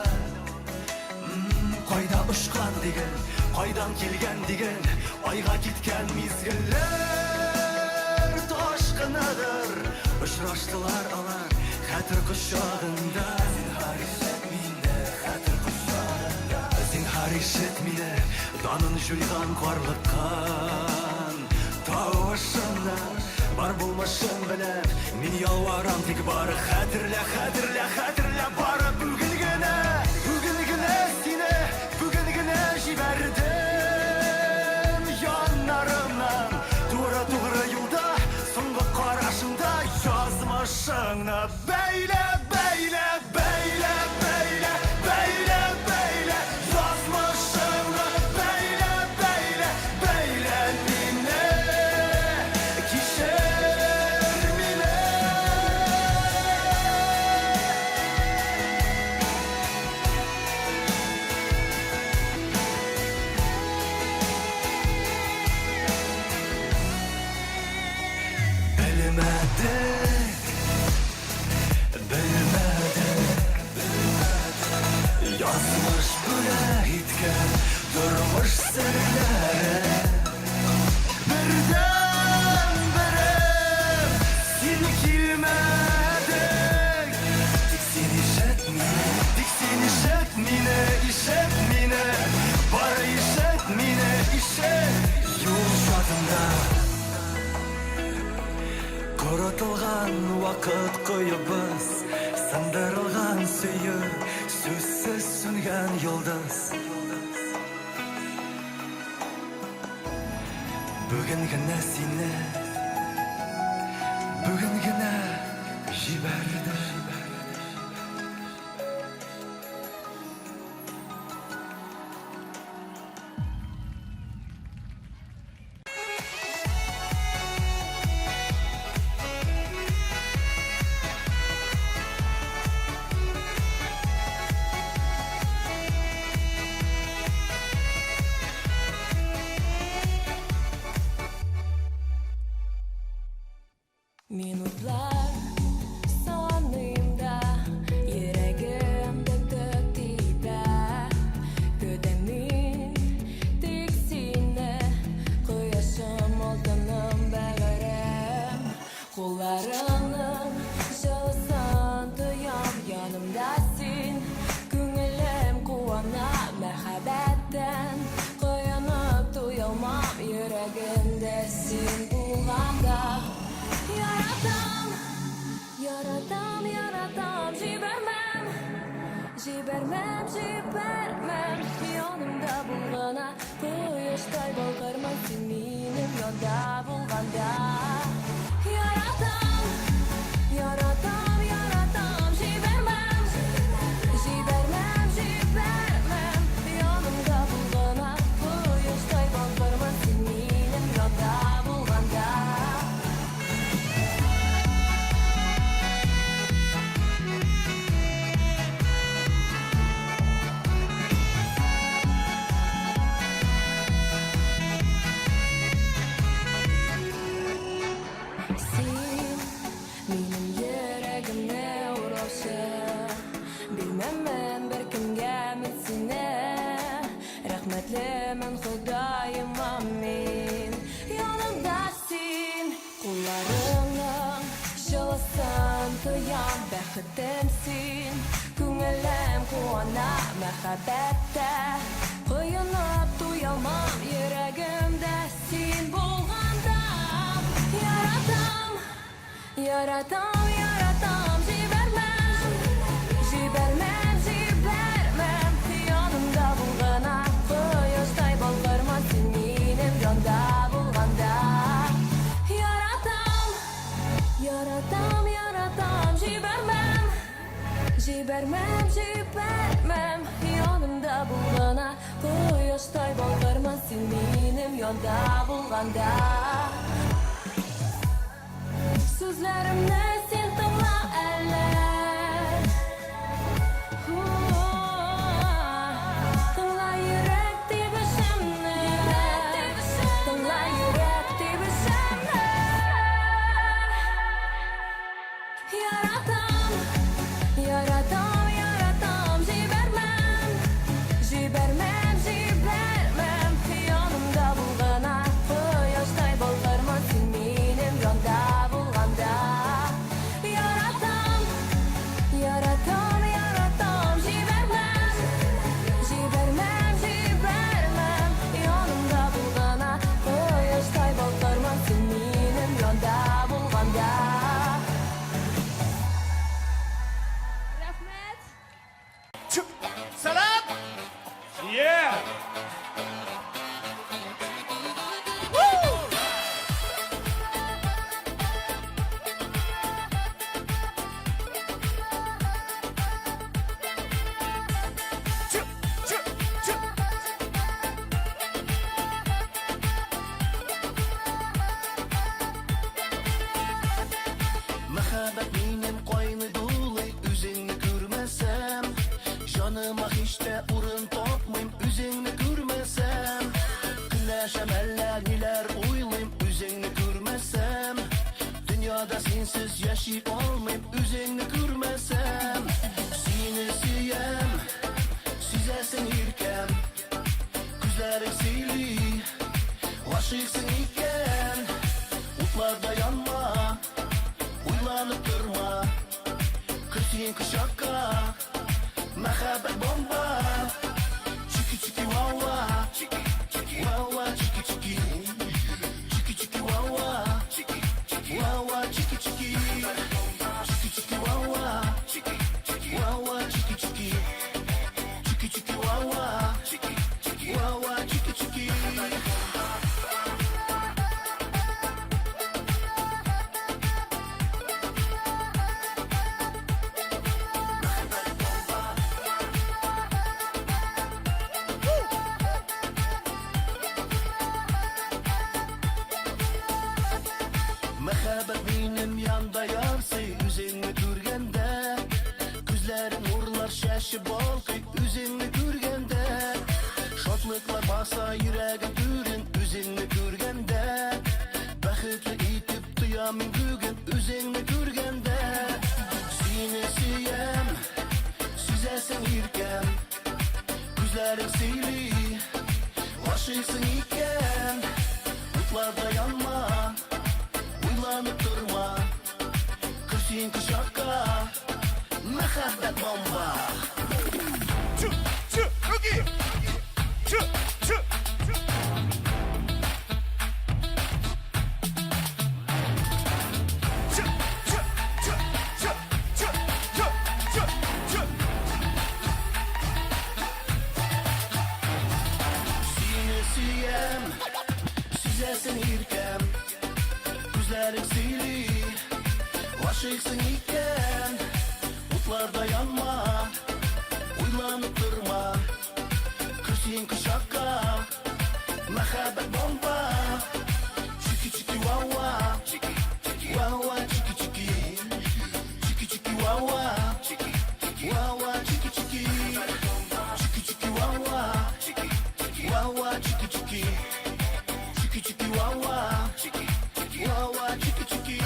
Кайда очкан диген, кайдан килгән диген, айга киткән мизгелләр ташкыныдыр. Очраштылар алар хәтер кочагында. Зинһар ишет мине, хәтер кочагында. Зинһар ишет мине, данын җуйган карлыккан тавышымны. Бар булмышым белән мин ялварам, тик бары хәтерлә, хәтерлә, хәтерлә, бары бүген генә, бүген генә сине, бүген генә җибәрдем яннарымнан. Туры тугры юлда, соңгы карашыңда язмышыңны бәйлә, бәйлә, бәйлә, бәйлә, бәйлә, бәйлә, язмышыңны бәйлә, бәйлә, бәйлә мине, кичер мине. Белмәдек, белмәдек, язмыш бүләк иткән тормыш серләре. Бердән-берем син килмәдең. Тик син ишет мине, тик син ишет мине, ишет мине, бары ишет мине, ишет. Юл чатында корытылган вакыт коебыз, сындырылган сөю, сүзсез сүнгән йолдыз. Бүген генә сине, бүген генә җибәрдем. Минутлар саныйм да, йөрәгем дөп-дөп тибә. Көтәм мин тик сине, кояшым, алтыным, бәгырем. Кулларыңның җылысын тоям, янымда син, күңелем куана мәхәббәттән. Коенып туялмам, йөрәгемдә син булганда. Яратам, яратам, яратам, җибәрмәм, җибәрмәм, җибәрмәм. Янымда булгана, кояштай балкырмын син минем янда булганда. Яратам, яратам, яратам, җибәрмәм, җибәрмәм, җибәрмәм. Янымда булгана, кояштай Син минем йөрәгемне урлаучы. Бирмәмен беркемгә мин сине. Рәхмәтлемен Ходаема мин. Янымда син, кулларыңның җылысын тоям, бәхетем син. Күңелем куана мәхәббәттә. Коенып туялмам йөрәгемдә син булганда. Яратам, яратам, яратам, җибәрмәм, җибәрмәм, җибәрмәм. Янымда булгана, кояштай балкырмын син минем янда булганда. Яратам, яратам, яратам, җибәрмәм, җибәрмәм, җибәрмәм. Янымда булгана, кояштай балкырмын син минем янда булганда. Сүзләремне син тыңла әле. Тыңла йөрәк тибешемне. Тыңла йөрәк тибешемне. Яратам, яратам, яратам, җибәрмәм, җибәрмәм, җибәрмәм. Янымда булгана, кояштай балкырмын син минем янда булганда. Яратам, яратам, яратам, җибәрмәм, җибәрмәм, җибәрмәм. Янымда булгана, кояштай балкырмын син минем янда булганда. Рәхмәт. Сәлам! Yeah! Мәхәббәт минем кайный дулый, үзеңне күрмәсәм. Җаныма һич тә урын тапмыйм, үзеңне күрмәсәм. Көнләшәм әллә ниләр уйлыйм, үзеңне күрмәсәм. Дөньяда синсез яши алмыйм, үзеңне күрмәсәм. Сине сөям, сизәсең иркәм. Күзләрең сөйли, гашыйксың икән. Утларда янма, уйланып торма. Кер син кочакка, мәхәббәт бомба. Чики-чики вау-ва, вау-ва, чики-чики. Чики-чики вау-ва, вау-ва, чики-чики. Чики-чики вау-ва, вау-ва, чики-чики. Чики-чики вау-ва, вау-ва, чики-чики. Мәхәббәт минем янда ярсый, үзеңне күргәндә. Күзләрең нурлар чәчеп балкый, үзеңне күргәндә. Шатлыклар баса йөрәгем түрен, үзеңне күргәндә. Бәхетле итеп тоям мин бүген, үзеңне күргәндә. Сине сөям, сизәсең иркәм. Күзләрең сөйли, гашыйксың икән. Утларда янма, уйланып торма. Кер син кочакка, мәхәббәт бомба. Чү, чү, руки! Чү, чү, чү. Чү, чү, чү, чү, чү, чү, чү, чү. Сине сөям, сизәсең иркәм. Күзләрең сөйли, гашыйксың икән. Утларда янма, уйланып торма. Кер син кочакка, мәхәббәт бомба. Чики-чики вау-ва, вау-ва, чики-чики. Чики-чики вау-ва, вау-ва, чики-чики. Чики-чики вау-ва, вау-ва, чики-чики. Чики-чики вау-ва, вау-ва, чики-чики.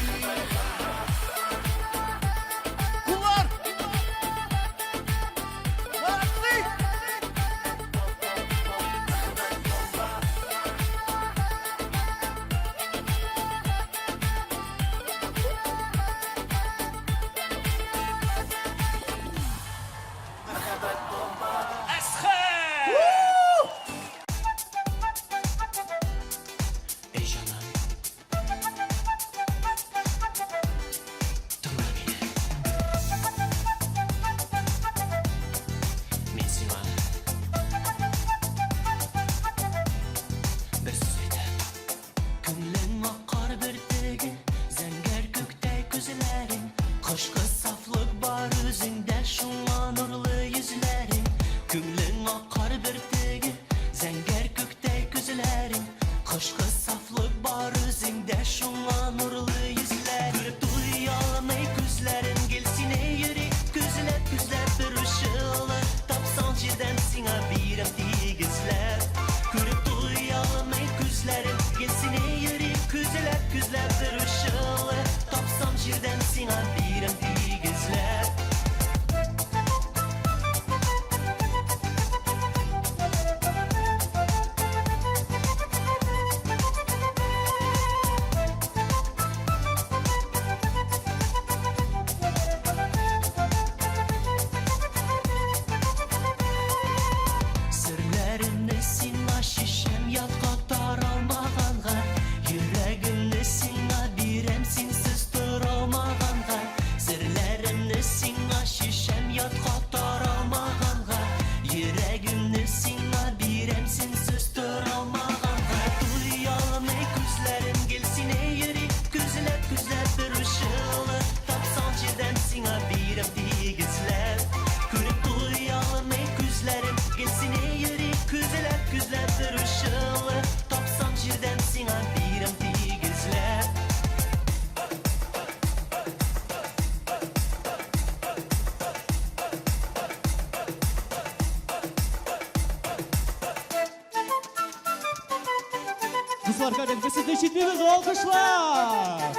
Дуслар, кадер, без сезне ишетмибез, алкышлар!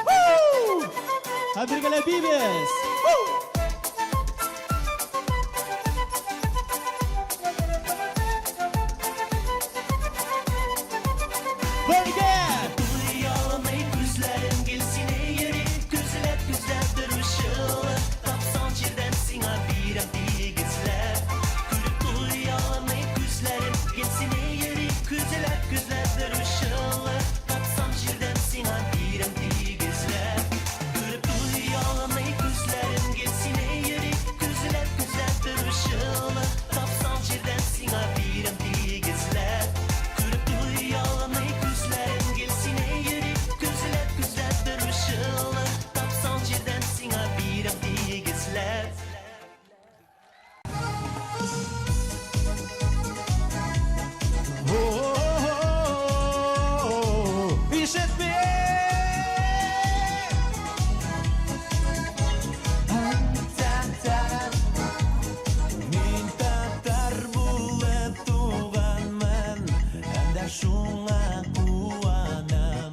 Һәм бергәләп биибез! Бергә! Туялмый күзләрем гел сине йөри, күзләп күзләп бер учылы, тапсам җирдән сиңа бирәм тигезләп. Күреп туялмый күзләрем гел сине йөри, күзләп күзләп бер учылы, тапсам җирдән сиңа бирәм тигезләп. Күреп туялмый күзләрем гел сине йөри, күзләп күзләп бер учылы, тапсам җирдән сиңа бирәм тигезләп. Күреп туялмый күзләрем гел сине йөри, күзләп күзләп бер учылы, тапсам җирдән сиңа бирәм тигезләп. Ишетми! Мин татар булып туганмын, һәм дә шуңа куанам.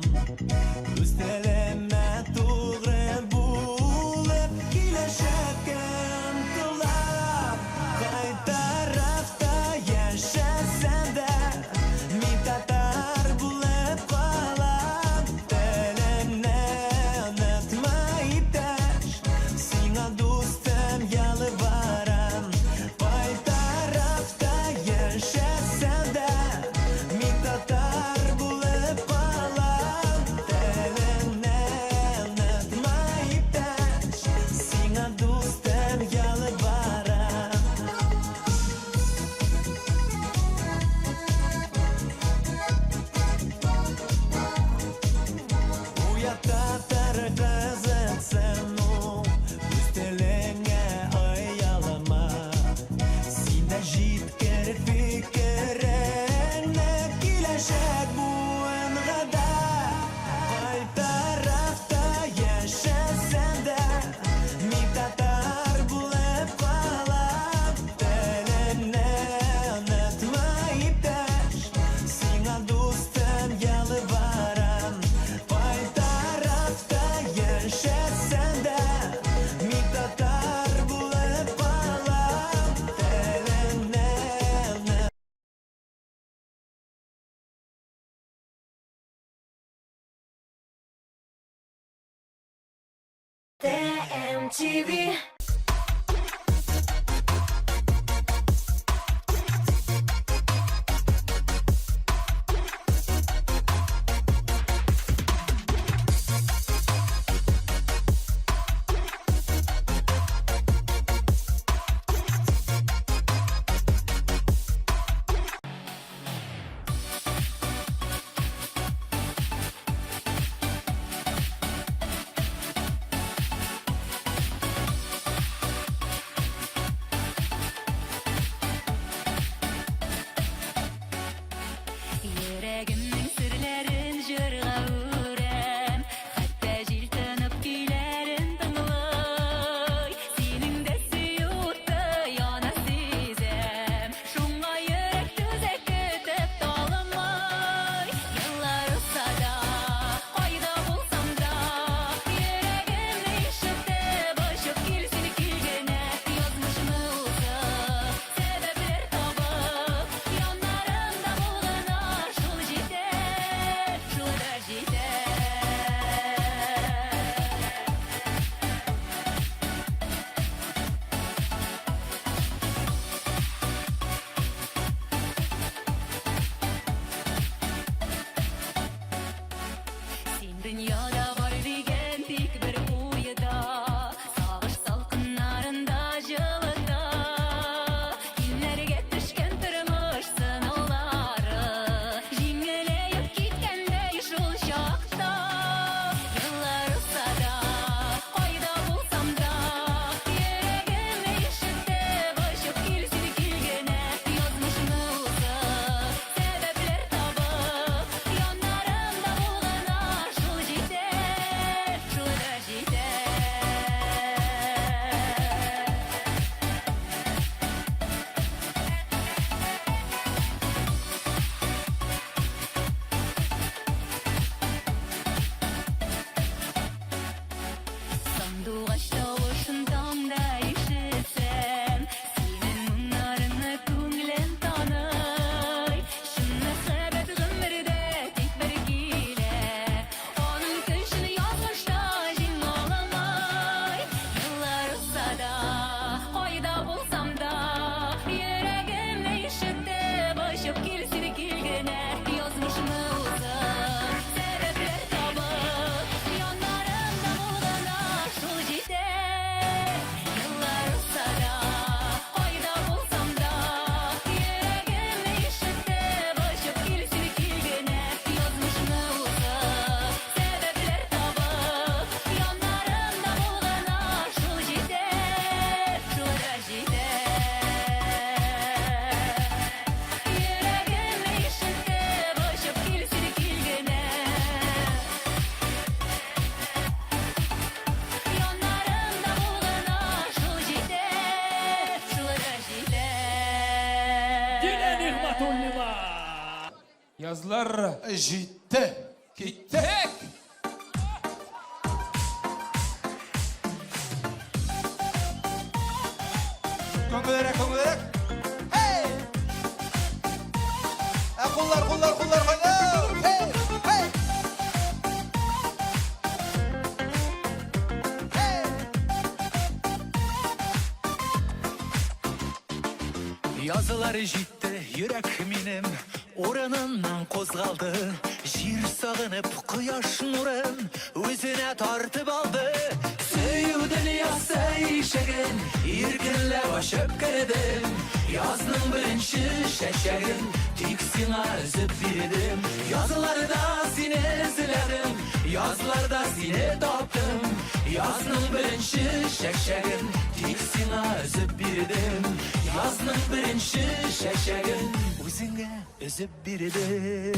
Үз телемә тугры булып киләчәккә омтылам. Кай тарафта яшәсәм дә, мин татар булып калам. Телемне онытма, иптәш, сиңа дустым ялварам. Кай тарафта яшәсәм дә, мин татар булып калам. Телемне онытма, иптәш, сиңа дустым ялварам. Уят татар кызыксыну, үз телеңә оялма. Син дә җиткер фикереңне киләчәк буынга да. Кай тарафта яшәсәм дә, мин татар булып калам. Телемне онытма, иптәш, сиңа дустым ялварам. Кай тарафта яшәсәм дә, мин татар булып калам. Телемне онытма. ТМТВ. Гатауллина. Язлар җитте. Киттек! Күңелерәк, күңелерәк. Hey! Ә куллар, куллар, куллар кайда? Hey! Hey! Язлар җитте, йөрәк минем урыныннан кузгалды. Җир сагынып, кояш нурын үзенә тартып алды. Сөю дөньясы ишеген иркенләп ачып кердем. Язның беренче чәчәген тик сиңа өзеп бирдем. Язларда сине эзләдем, язларда сине таптым. Язның беренче чәчәген тик сиңа өзеп бирдем. Язның беренче чәчәген үзеңә өзеп бирдем.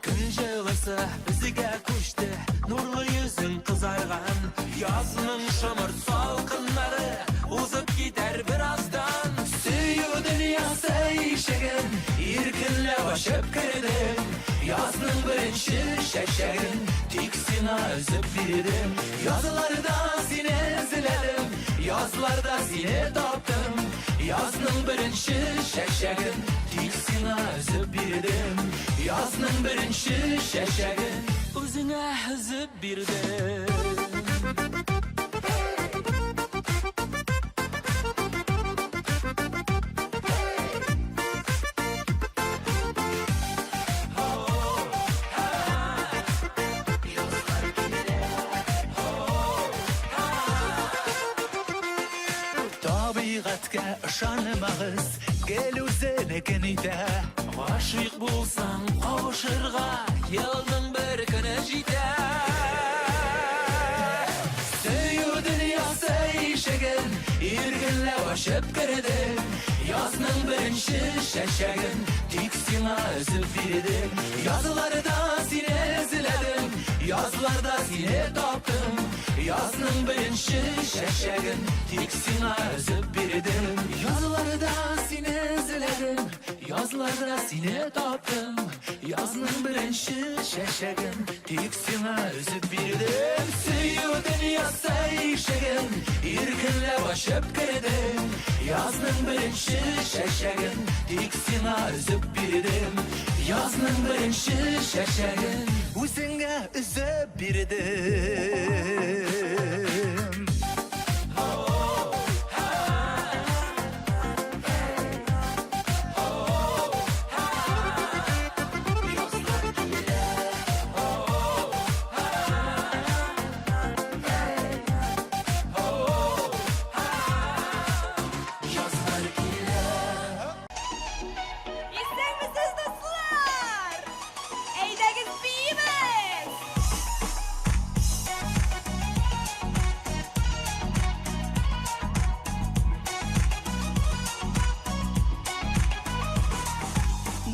Көн җылысы безгә күчте, нурлы йөзең кызарган. Язның шомырт салкыннары узып китәр бераздан. Сөю дөньясы ишеген иркенләп ачып кердем. Язның беренче чәчәген тик сиңа өзеп бирдем. Язларда сине эзләдем, язларда сине таптым. Язның беренче чәчәген тик сиңа өзеп бирдем. Язның беренче чәчәген үзеңә өзеп бирдем. Табигатькә ышанмагыз, гел үзенекен итә. Гашыйк булсаң, кавышырга елның бер көне җитә. Сөю дөньясы ишеген иркенләп ачып кердем. Язның беренче чәчәген тик сиңа өзеп бирдем. Язларда сине эзләдем, язларда сине таптым. Язның беренче чәчәген тик сиңа өзеп бирдем. Язларда сине эзләдем, язларда сине таптым. Язның беренче чәчәген тик сиңа өзеп бирдем. Сөю дөньясы ишеген иркенләп ачып кердем. Язның беренче чәчәген тик сиңа өзеп бирдем. Язның беренче чәчәген үзеңә өзеп бирдем. Исәнмесез, дуслар! Әйдәгез биибез!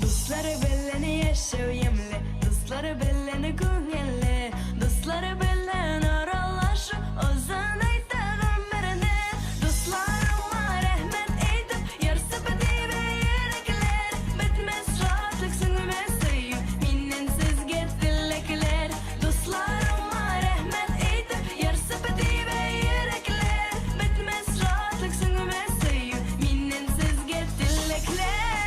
Дуслары белән яшәү ямьле, дуслары белән күңелле.